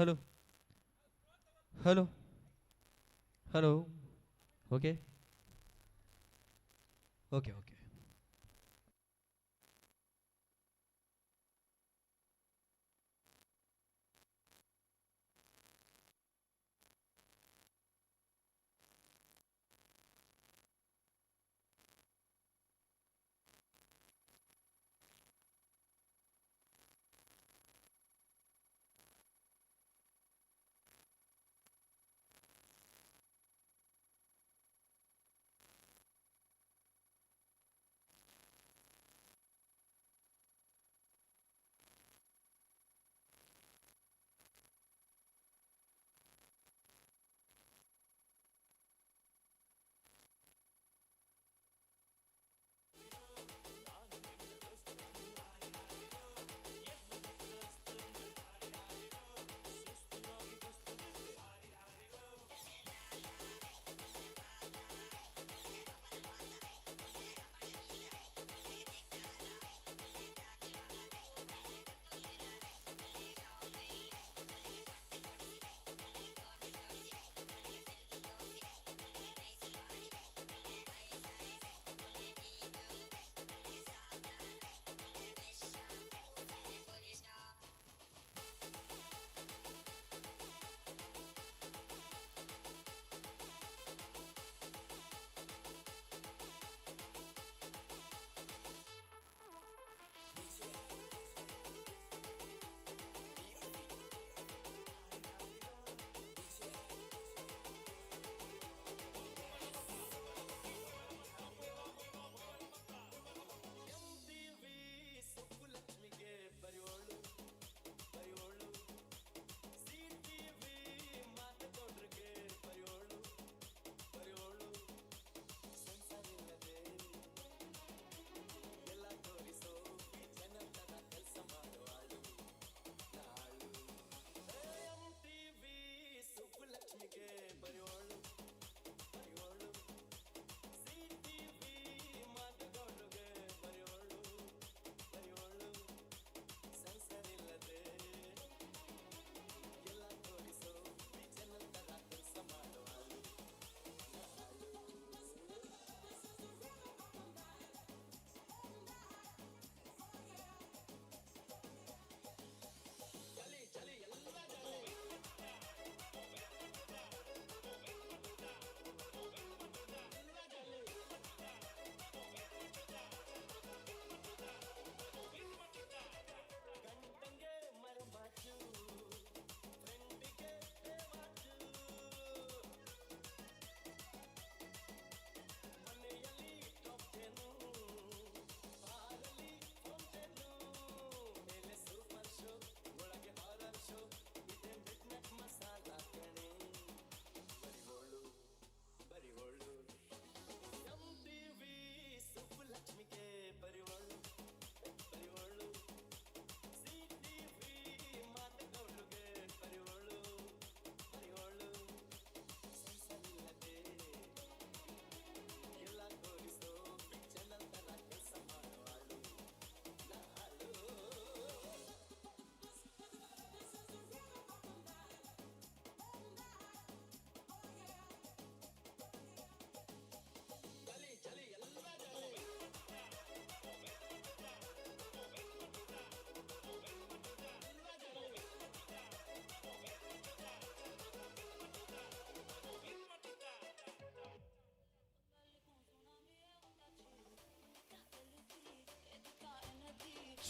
Hello, hello, hello, okay okay okay.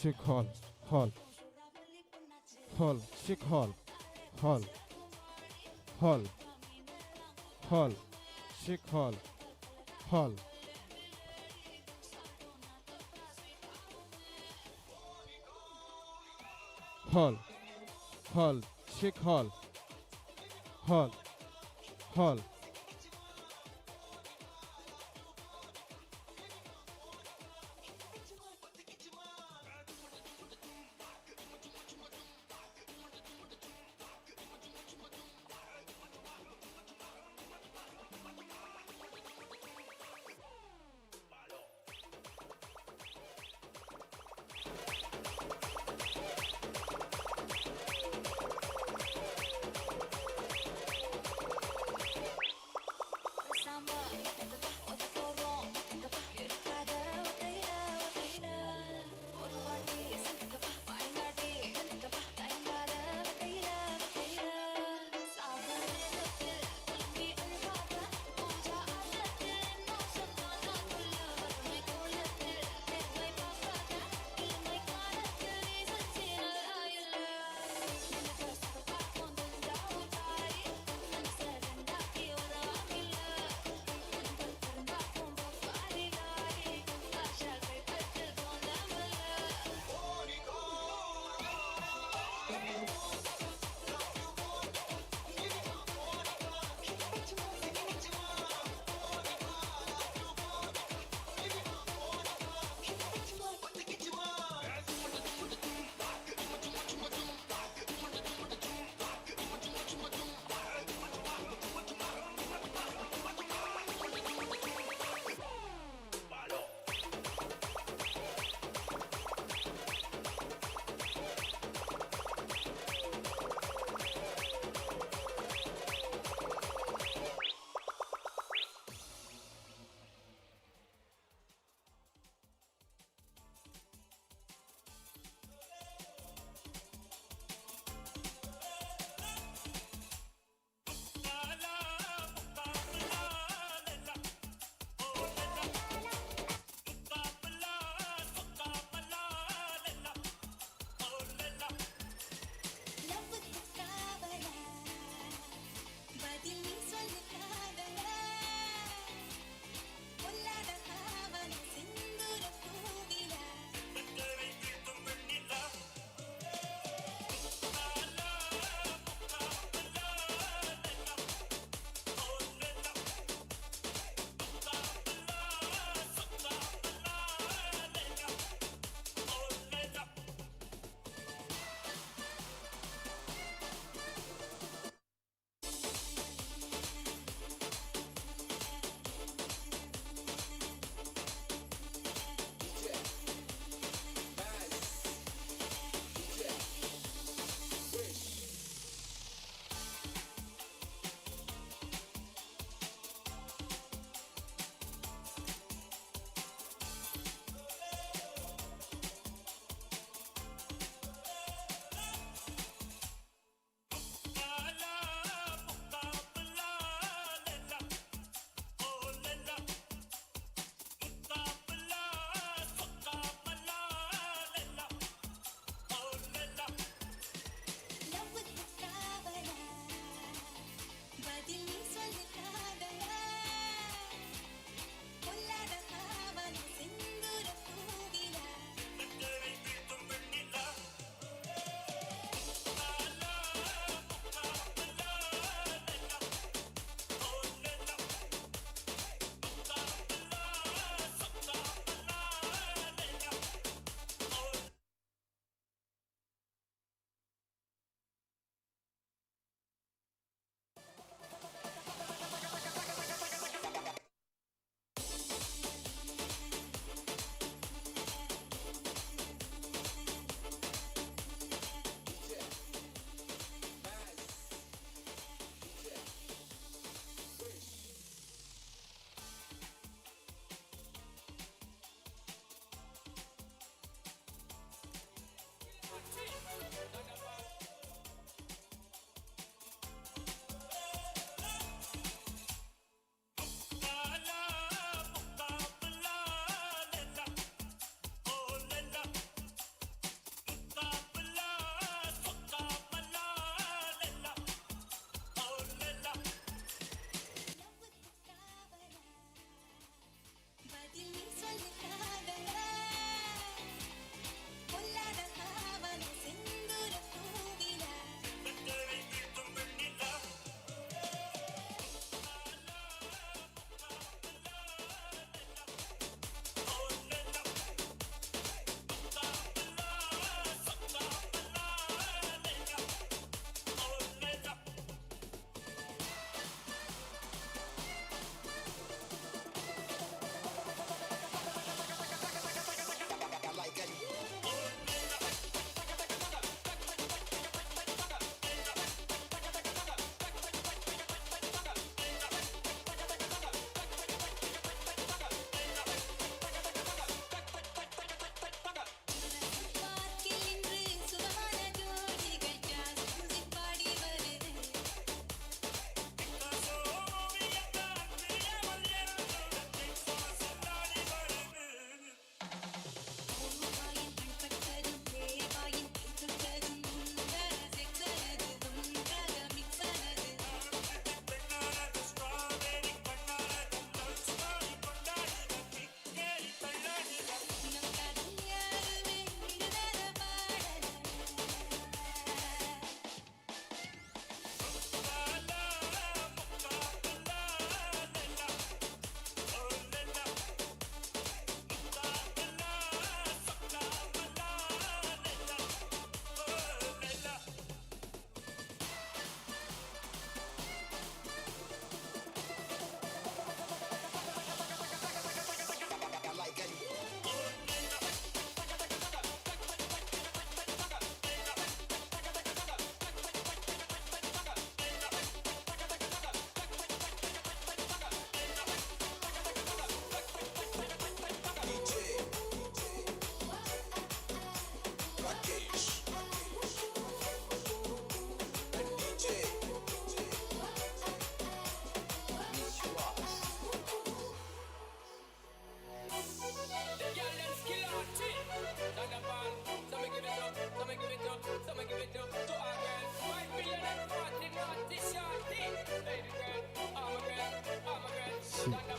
Check hall, hall, hall, check hall, hall, hall, hall, check hall, hall, hall, hall, check hall, hall, hall.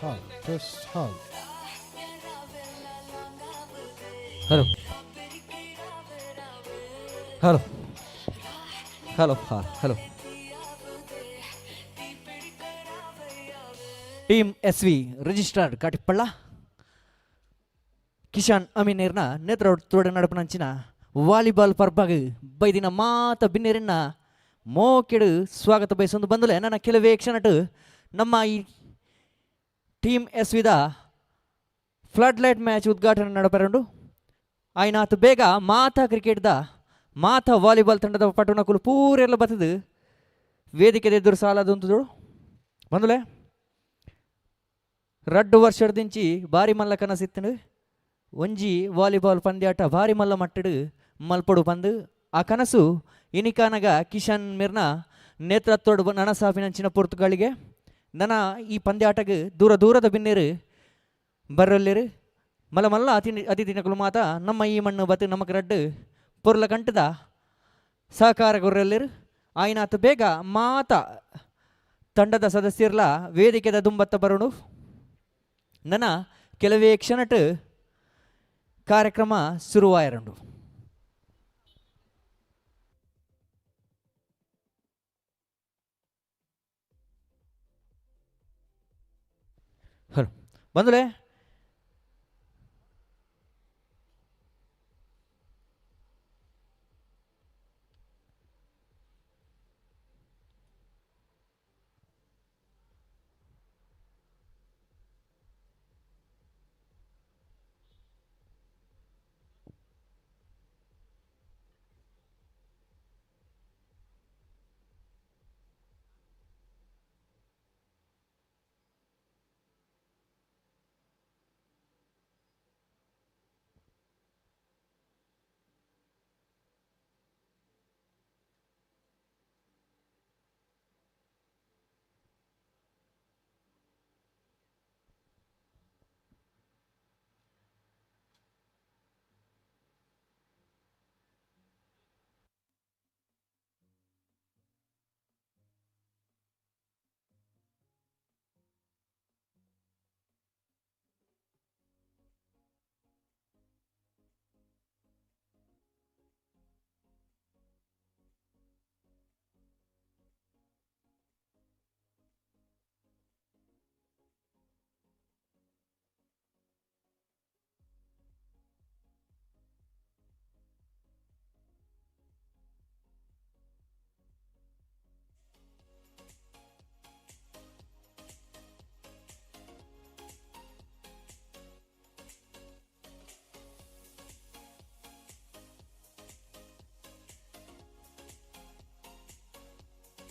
Hall test hall. Hello hello hello hello. Team S V registered Katipalla Kishan ಅಮೀನೇರ್ನ ನೇತೃತ್ವದ ನಡಪನಂಚಿನ volleyball ಪರ್ಬಾಗ್ ಬೈದಿನ ಮಾತ ಬಿನ್ನೇರನ್ನ ಮೋಕೆಡು ಸ್ವಾಗತ ಬಯಸೊಂದು ಬಂದಲೆ. ನನ್ನ ಕೆಲವೇ ಕ್ಷಣಟ್ ನಮ್ಮ ಈ team S ವಿದ ಫ್ಲಡ್ ಲೈಟ್ ಮ್ಯಾಚ್ ಉದ್ಘಾಟನೆ ನಡಪರಂಡು. ಆಯ್ನಾತ್ ಬೇಗ ಮಾತಾ ಕ್ರಿಕೆಟ್ದ ಮಾತಾ ವಾಲಿಬಾಲ್ ತಂಡದ ಪಟುನಕುಲು ಪೂರೆಲ್ಲ ಬತ್ತದು ವೇದಿಕೆದ ಎದುರು ಸಾಲದುಂತುದು ಬಂದುಲೆ. ರಡ್ಡು ವರ್ಷದಿಂಚಿ ಬಾರಿ ಮಲ್ಲ ಕನಸಿತ್ತನು ಒಂಜಿ ವಾಲಿಬಾಲ್ ಪಂದ್ಯಾಟ ಬಾರಿ ಮಲ್ಲ ಮಟ್ಟಡು ಮಲ್ಪೊಡು ಪಂದು. ಆ ಕನಸು ಇನಿಕಾನಗ ಕಿಶನ್ ಮಿರ್ನ ನೇತೃತ್ವಡ್ ನನಸಾಪಿನಂಚಿನ ಪೊರ್ತುಗಳಿಗೆ ನನ ಈ ಪಂದ್ಯಾಟಗ್ ದೂರ ದೂರದ ಬಿನ್ನೇರು ಬರಲ್ಲೇರು. ಮಲ್ಲ ಮಲ್ಲ ಅತಿ ಅತಿಥಿನಕುಲು ಮಾತ ನಮ್ಮ ಈ ಮಣ್ಣು ಬತ್ತು ನಮಕ್ ರಡ್ಡು ಪೊರ್ಲ ಕಂಟದ ಸಹಕಾರ ಗೊರ್ರೆಲ್ಲೇರು. ಆಯ್ನಾತ್ ಬೇಗ ಮಾತ ತಂಡದ ಸದಸ್ಯರ್ಲ ವೇದಿಕೆದ ದುಂಬತ್ತ ಬರೋಣ. ನನ್ನ ಕೆಲವೇ ಕ್ಷಣಟ್ ಕಾರ್ಯಕ್ರಮ ಶುರುವಾಯರಂಡು. ಹಲೋ ಬಂದುಲೆ.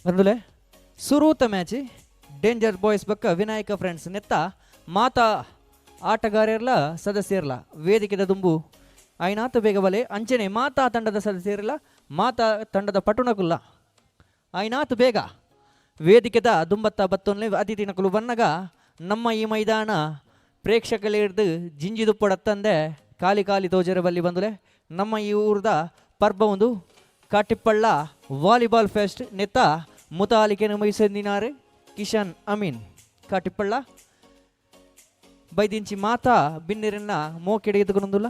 ಬಂದುಲೆ ಸುರೂತ ಮ್ಯಾಚ್ ಡೇಂಜರ್ ಬಾಯ್ಸ್ ಬಕ್ಕ ವಿನಾಯಕ ಫ್ರೆಂಡ್ಸ್. ನೆತ್ತ ಮಾತಾ ಆಟಗಾರರ್ಲ ಸದಸ್ಯರ್ಲ ವೇದಿಕೆದ ದುಂಬು ಐನಾತ ಬೇಗ ಬಲೆ. ಅಂಚನೆ ಮಾತಾ ತಂಡದ ಸದಸ್ಯರ್ಲ ಮಾತಾ ತಂಡದ ಪಟುನಕುಲ್ಲ ಐನಾತ್ ಬೇಗ ವೇದಿಕೆದ ದುಂಬತ್ತ ಬತ್ತೊನ್ಲೆ. ಅತಿಥಿನಕುಲು ಬನ್ನಗ ನಮ್ಮ ಈ ಮೈದಾನ ಪ್ರೇಕ್ಷಕಲಿರ್ದು ಜಿಂಜಿದುಪ್ಪಡತ್ತಂದೆ ಖಾಲಿ ಖಾಲಿ ತೋಜರ ಬಲ್ಲಿ ಬಂದುಲೆ. ನಮ್ಮ ಈ ಊರ್ದ ಪರ್ಬ ಒಂದು ಕಾಟಿಪ್ಪಳ್ಳ ವಾಲಿಬಾಲ್ ಫೆಸ್ಟ್ ನೆತ್ತ ಮುತಾಲಿಕೆಯನ್ನು ಮೈಸಂದಿನಾರು ಕಿಶನ್ ಅಮೀನ್ ಕಾಟಿಪ್ಪಳ್ಳ ಬೈದಿಂಚಿ ಮಾತಾ ಬಿನ್ನಿರನ್ನ ಮೋಕೆಡೆ ಎದುಕೊಂದುಲ್ಲ.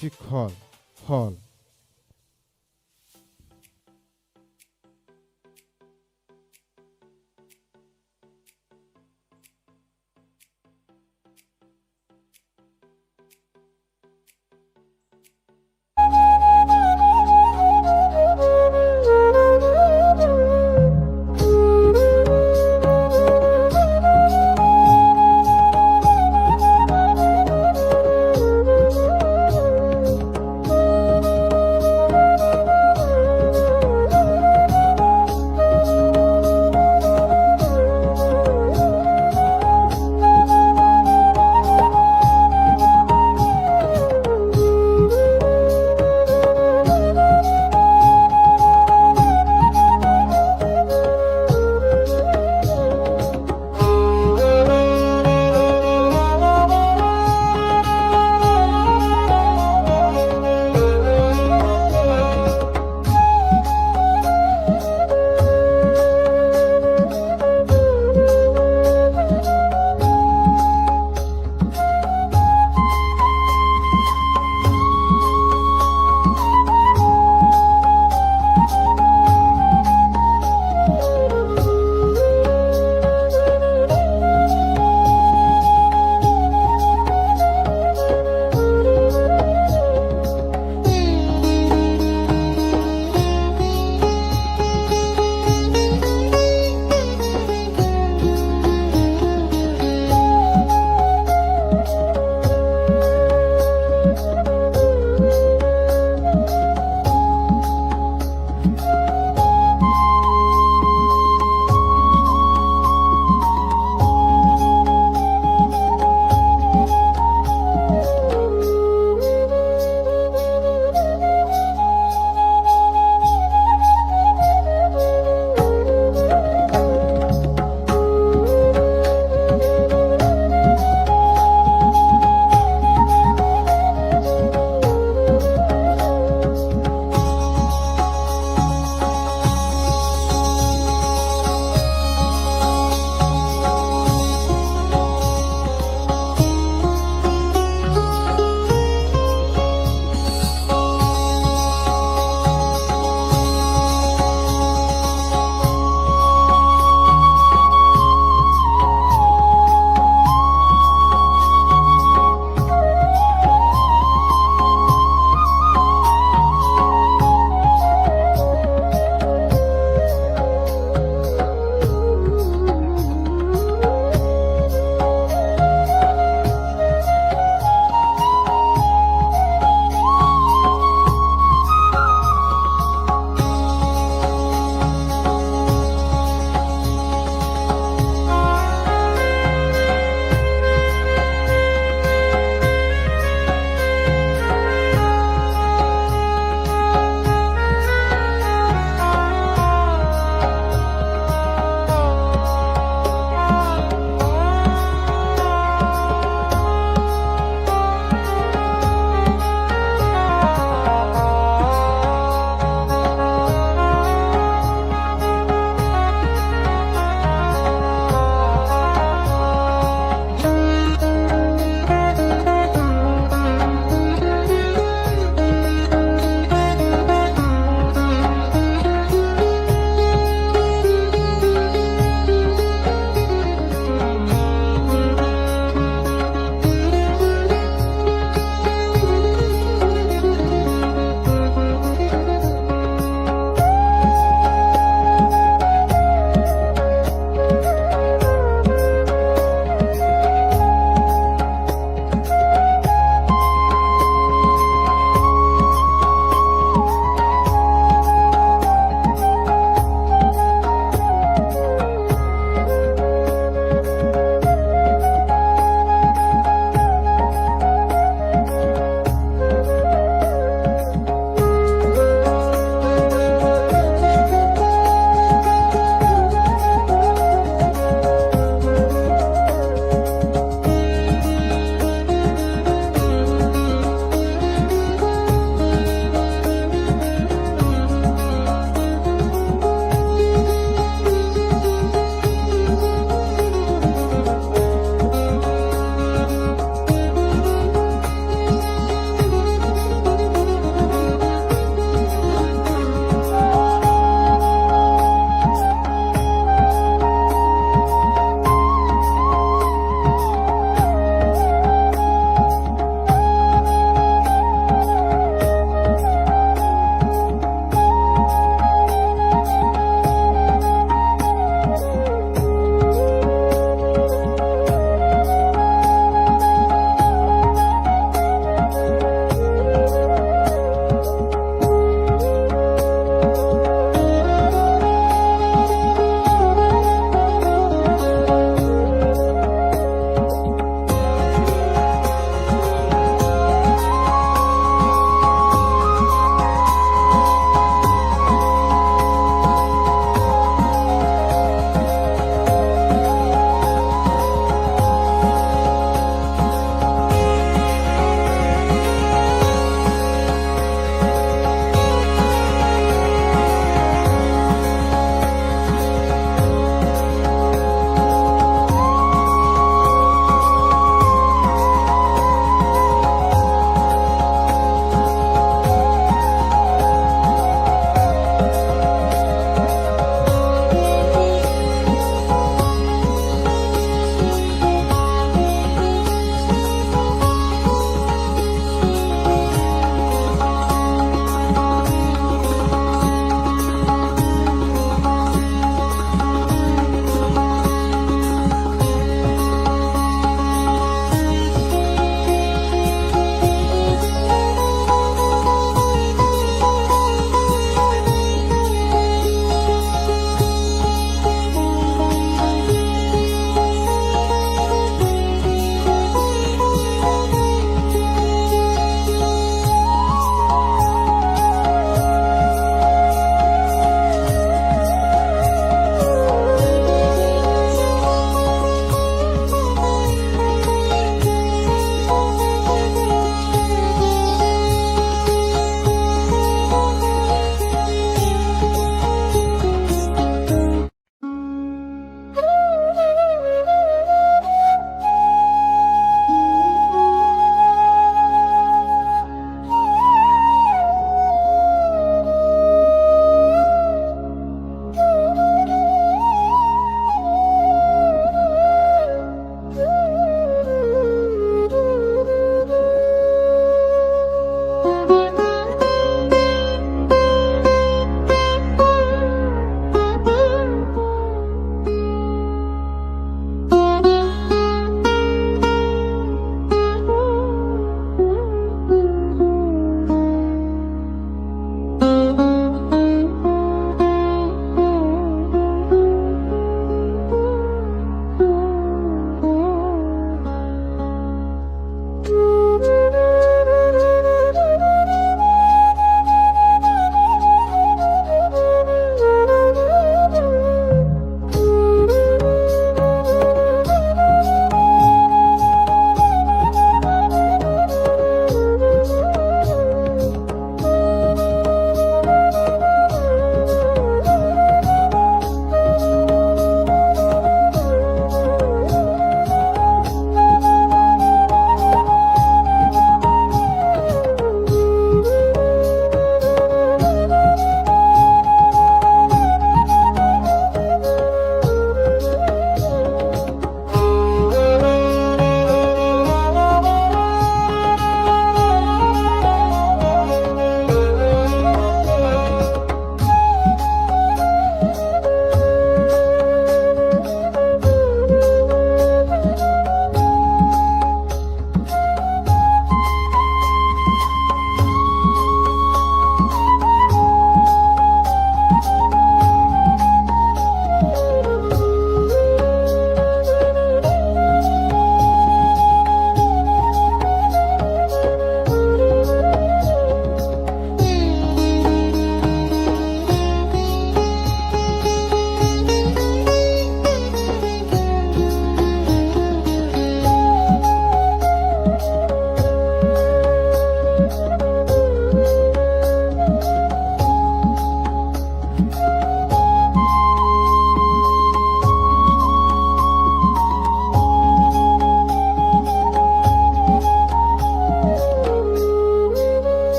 Check hall, hall.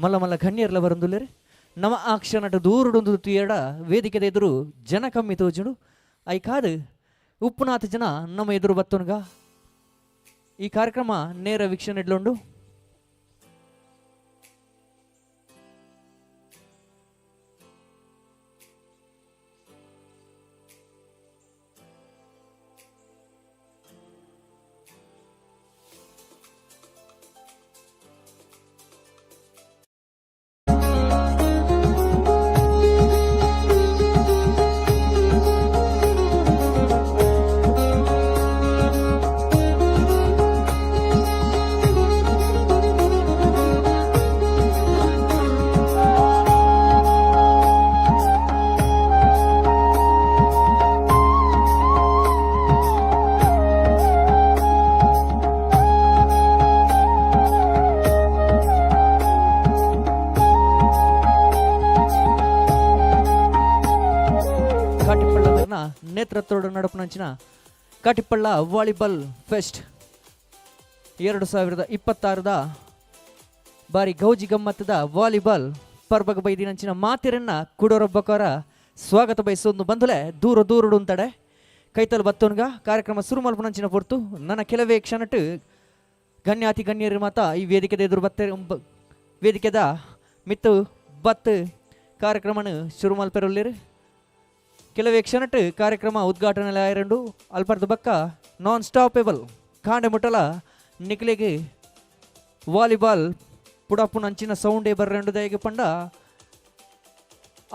ಮಲ್ಲ ಮಲ್ಲ ಗಣ್ಯರ್ಲ ಬರಂದುಲ್ಲೆರ್. ನಮ ಆ ಕ್ಷಣಟ್ ದೂರುಡೊಂದು ತುಯಡ ವೇದಿಕೆದ ಎದುರು ಜನ ಕಮ್ಮಿ ತೋಜುಂಡು. ಐಕಾದ್ ಉಪ್ಪುನಾಥ ಜನ ನಮ್ಮ ಎದುರು ಬತ್ತೊನ್ಗ. ಈ ಕಾರ್ಯಕ್ರಮ ನೇರ ವೀಕ್ಷಣೆ ಇಡ್ಲುಂಡು. ಕಾಟಿಪಳ್ಳ ನೇತೃತ್ವದ ನಡಪುನಂಚಿನ ಕಾಟಿಪಳ್ಳ ವಾಲಿಬಾಲ್ ಫೆಸ್ಟ್ 2026ದ ಬಾರಿ ಗೌಜಿ ಗಮ್ಮತ್ತದ ವಾಲಿಬಾಲ್ ಪರ್ಬಗ ಬೈದಿನಂಚಿನ ಮಾತಿರನ್ನ ಕುಡೋರೊಬ್ಬಕರ ಸ್ವಾಗತ ಬಯಸೊಂದು ಬಂಧುಲೆ ದೂರ ದೂರುಡುಂತಡೆ ಕೈತಲ್ ಬತ್ತೊನ್ಗ. ಕಾರ್ಯಕ್ರಮ ಸುರು ಮಲ್ಪುನಂಚಿನ ಪೊರ್ತು. ನನ್ನ ಕೆಲವೇ ಕ್ಷಣಟ್ ಗಣ್ಯಾತಿ ಗಣ್ಯರು ಮಾತ ಈ ವೇದಿಕೆದ ಎದುರು ಬತ್ತೆ, ವೇದಿಕೆದ ಮಿತ್ತು ಬತ್ತು ಕಾರ್ಯಕ್ರಮನ ಶುರು ಮಲ್ಪೆರುಲ್ಲೇರು. ಕೆಲವೇ ಕ್ಷಣಟ್ ಕಾರ್ಯಕ್ರಮ ಉದ್ಘಾಟನೆ ಆಯರಂಡು. ಅಲ್ಪರ್ದು ಬಕ್ಕ ನಾನ್ ಸ್ಟಾಪೇಬಲ್ ಕಾಂಡೆ ಮುಟ್ಟಲ ನಿಕ್ಲೆಗ್ ವಾಲಿಬಾಲ್ ಪುಡಪುನಂಚಿನ ಸೌಂಡೇ ಬರ್ರೆಂಡು. ದಯಗೆ ಪಂಡ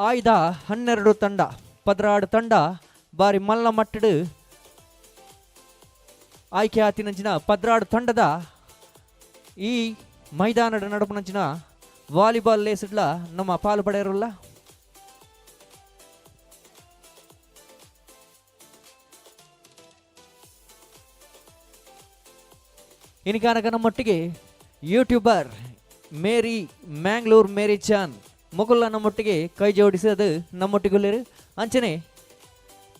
ಆಯ್ದ 12 ತಂಡ, 12 ತಂಡ, ಬಾರಿ ಮಲ್ಲ ಮಟ್ಟಡು ಆಯ್ಕೆ ಆತಿನಂಚಿನ 12 ತಂಡದ ಈ ಮೈದಾನದ ನಡುಪುನಂಚಿನ ವಾಲಿಬಾಲ್ ಲೇಸಿಡ್ಲ ನಮ್ಮ ಪಾಲು ಪಡೆಯರುಲ್ಲ. ಇನಿಕಾನಗ ನಮ್ಮೊಟ್ಟಿಗೆ ಯೂಟ್ಯೂಬರ್ ಮೇರಿ ಮ್ಯಾಂಗ್ಳೂರ್ ಮೇರಿ ಚಾನ್ ಮುಗುಲ್ಲ ನಮ್ಮೊಟ್ಟಿಗೆ ಕೈ ಜೋಡಿಸೋದು ನಮ್ಮೊಟ್ಟಿಗುಲ್ಲೇರು. ಅಂಚನೆ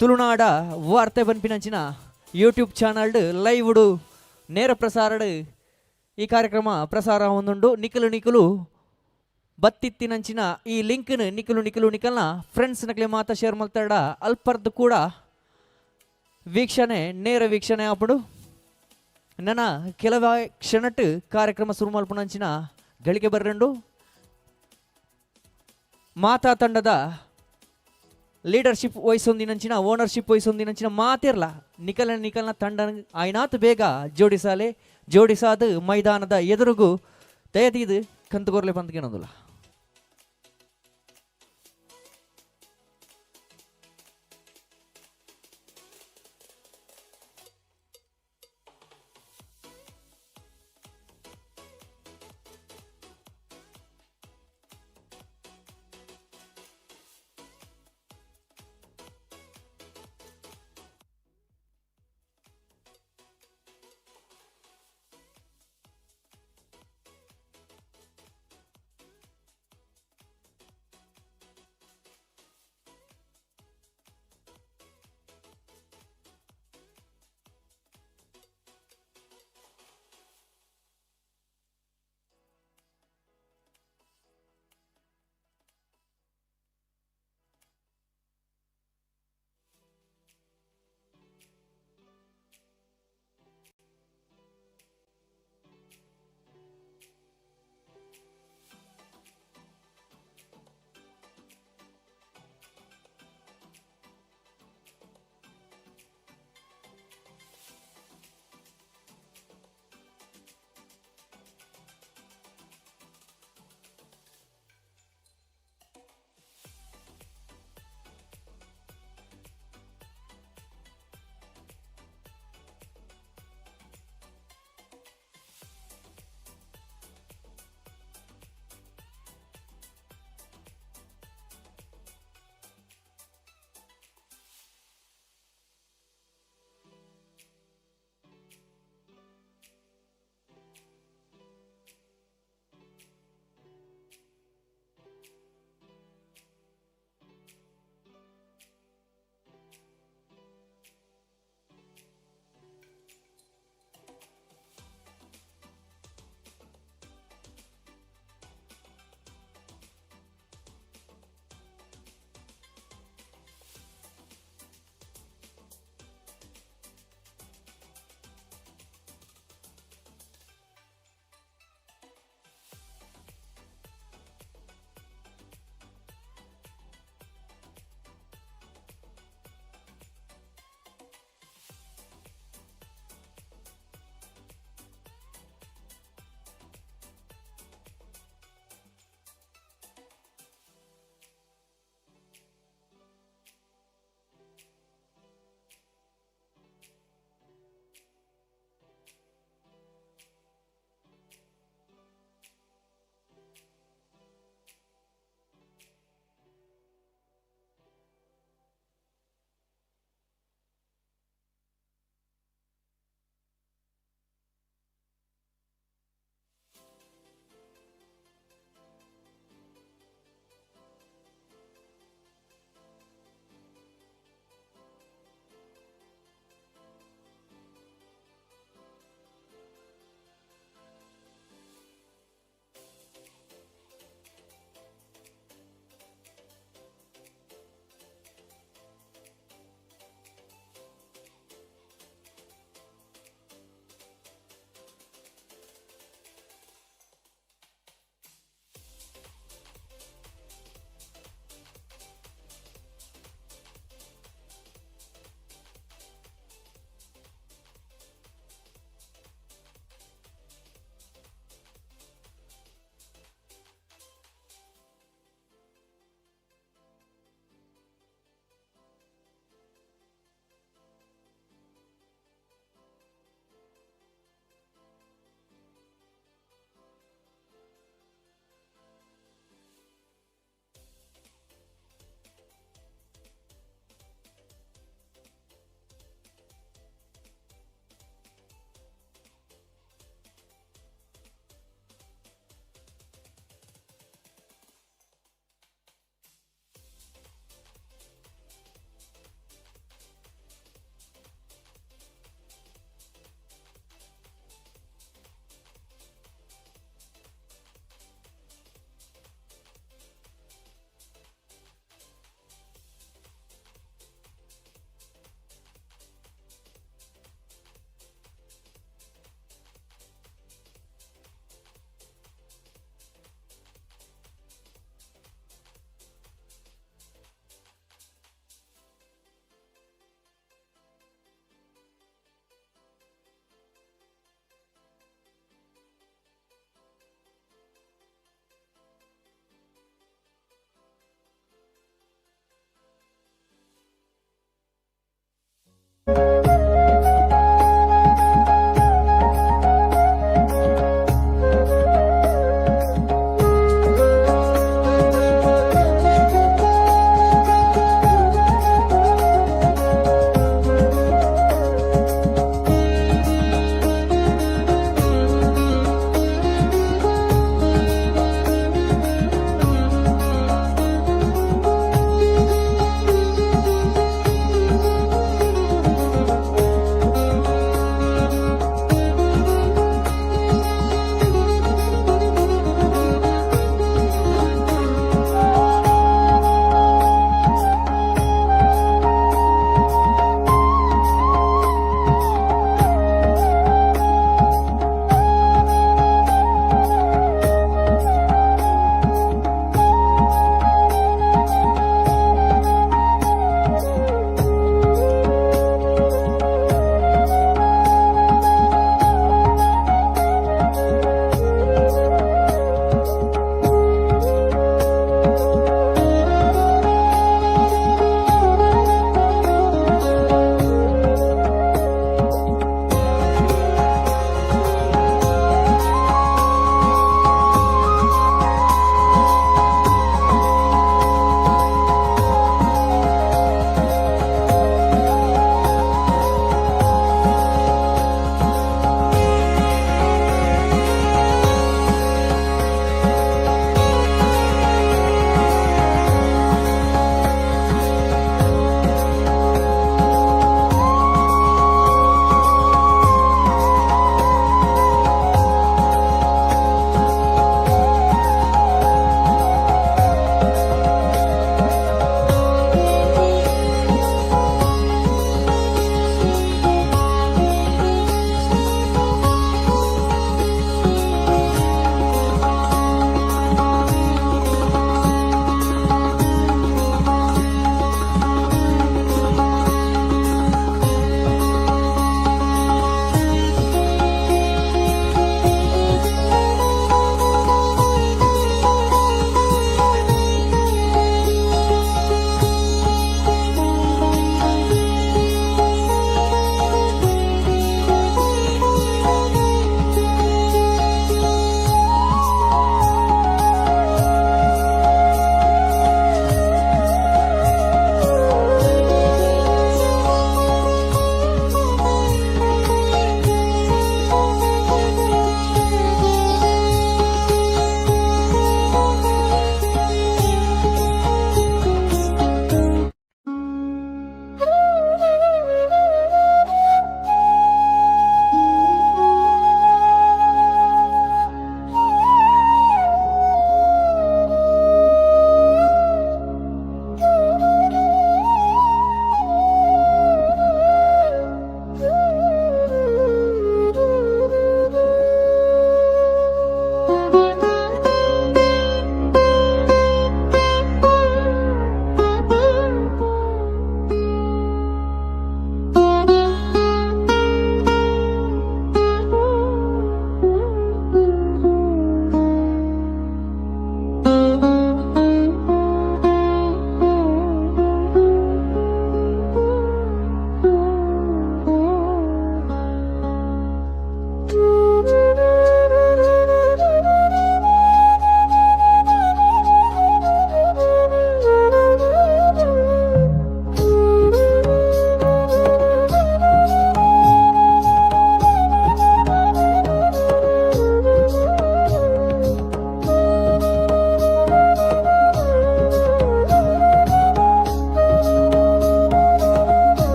ತುಳುನಾಡ ವಾರ್ತೆ ಬನ್ಪಿನಂಚಿನ ಯೂಟ್ಯೂಬ್ ಚಾನಲ್ಡ್ ಲೈವ್ಡು ನೇರ ಪ್ರಸಾರಡ್ ಈ ಕಾರ್ಯಕ್ರಮ ಪ್ರಸಾರ ಒಂದುಂಡು. ನಿಕಲು ನಿಕಲು ಬತ್ತಿತ್ತಿನಂಚಿನ ಈ ಲಿಂಕ್ನು ನಿಕಲು ನಿಕಲು ನಿಕಲ್ನ ಫ್ರೆಂಡ್ಸ್ ನಕಲೆ ಮಾತ ಶೇರ್ ಮಲ್ತಾಡ ಅಲ್ಪರ್ದು ಕೂಡ ವೀಕ್ಷಣೆ, ನೇರ ವೀಕ್ಷಣೆ ಅప్పుడు. ನನ್ನ ಕೆಲವ ಕ್ಷಣಟ್ ಕಾರ್ಯಕ್ರಮ ಸುರು ಮಲ್ಪುನಂಚಿನ ಗಳಿಗೆ ಬರ್ರಂಡು. ಮಾತಾ ತಂಡದ ಲೀಡರ್ಶಿಪ್ ವಹಿಸೊಂದಿನಂಚಿನ, ಓನರ್ಶಿಪ್ ವಹಿಸೊಂದಿನಂಚಿನ ಮಾತಿರ್ಲ ನಿಕಲ ನಿಕಲ್ನ ತಂಡ ಆಯ್ನಾತ್ ಬೇಗ ಜೋಡಿಸಾಲೆ. ಜೋಡಿಸಾದ ಮೈದಾನದ ಎದುರುಗು ದಯದೀದು ಕಂತುಗೊರ್ಲೆ ಪಂದ್ಗೇನೊಂದುಲ್ಲ.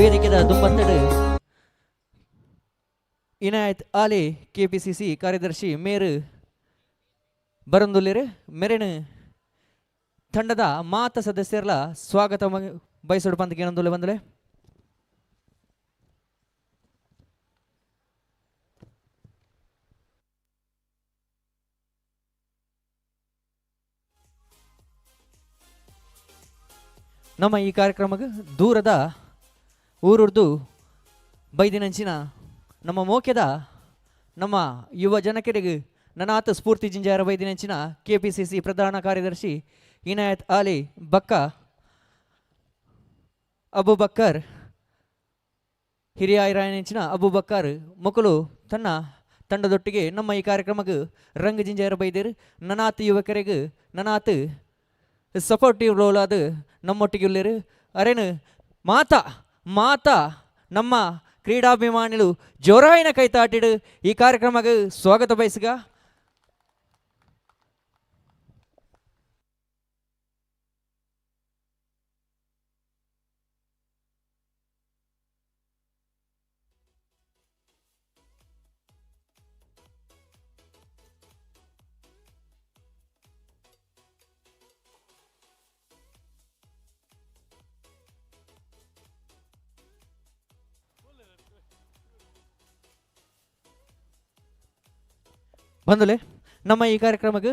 ವೇದಿಕೆದ ದುಂಬತ್ತಡು ಇನಾಯತ್ ಆಲಿ ಕೆಪಿಸಿಸಿ ಕಾರ್ಯದರ್ಶಿ ಮೇರು ಬರಂದುಲ್ಲೇರು ಮೆರೆನು ತಂಡದ ಮಾತ ಸದಸ್ಯರ್ಲ ಸ್ವಾಗತ ಬಯಸೋಡು ಪಂತ ಏನಂದುಲ್ಲೆ ಬಂದಲೆ. ನಮ್ಮ ಈ ಕಾರ್ಯಕ್ರಮಕ್ಕೆ ದೂರದ ಊರುರ್ದು ಬೈದಿನಂಚಿನ ನಮ್ಮ ಮೋಕೆದ ನಮ್ಮ ಯುವ ಜನಕರಿಗೆ ನನಾತ ಸ್ಫೂರ್ತಿ ಜಿಂಜಾರ ಬೈದಿನಂಚಿನ ಕೆಪಿಸಿಸಿ ಪ್ರಧಾನ ಕಾರ್ಯದರ್ಶಿ ಇನಾಯತ್ ಆಲಿ ಬಕ್ಕ ಅಬೂಬಕ್ಕರ್ ಹಿರಿಯ ಇರಾಯನಂಚಿನ ಅಬೂಬಕ್ಕರ್ ಮೊಕಲು ತನ್ನ ತಂಡದೊಟ್ಟಿಗೆ ನಮ್ಮ ಈ ಕಾರ್ಯಕ್ರಮಕ್ಕೆ ರಂಗ ಜಿಂಜಾರ ಬೈದಿರು. ನನಾತ್ ಯುವಕರಿಗೆ ನನಾತ್ ಸಪೋರ್ಟಿವ್ ರೋಲ್ ಅದು ನಮ್ಮೊಟ್ಟಿಗೆ ಉಳ್ಳೇರು. ಅರೇನು ಮಾತಾ ಮಾತಾ ನಮ್ಮ ಕ್ರೀಡಾಭಿಮಾನಿಗಳು ಜೋರಾಯಿನ ಕೈತಾಟಿಡು ಈ ಕಾರ್ಯಕ್ರಮಕ್ಕೆ ಸ್ವಾಗತ ಬಯಸುಗ. ಬಂದಲೆ ನಮ್ಮ ಈ ಕಾರ್ಯಕ್ರಮಕ್ಕೆ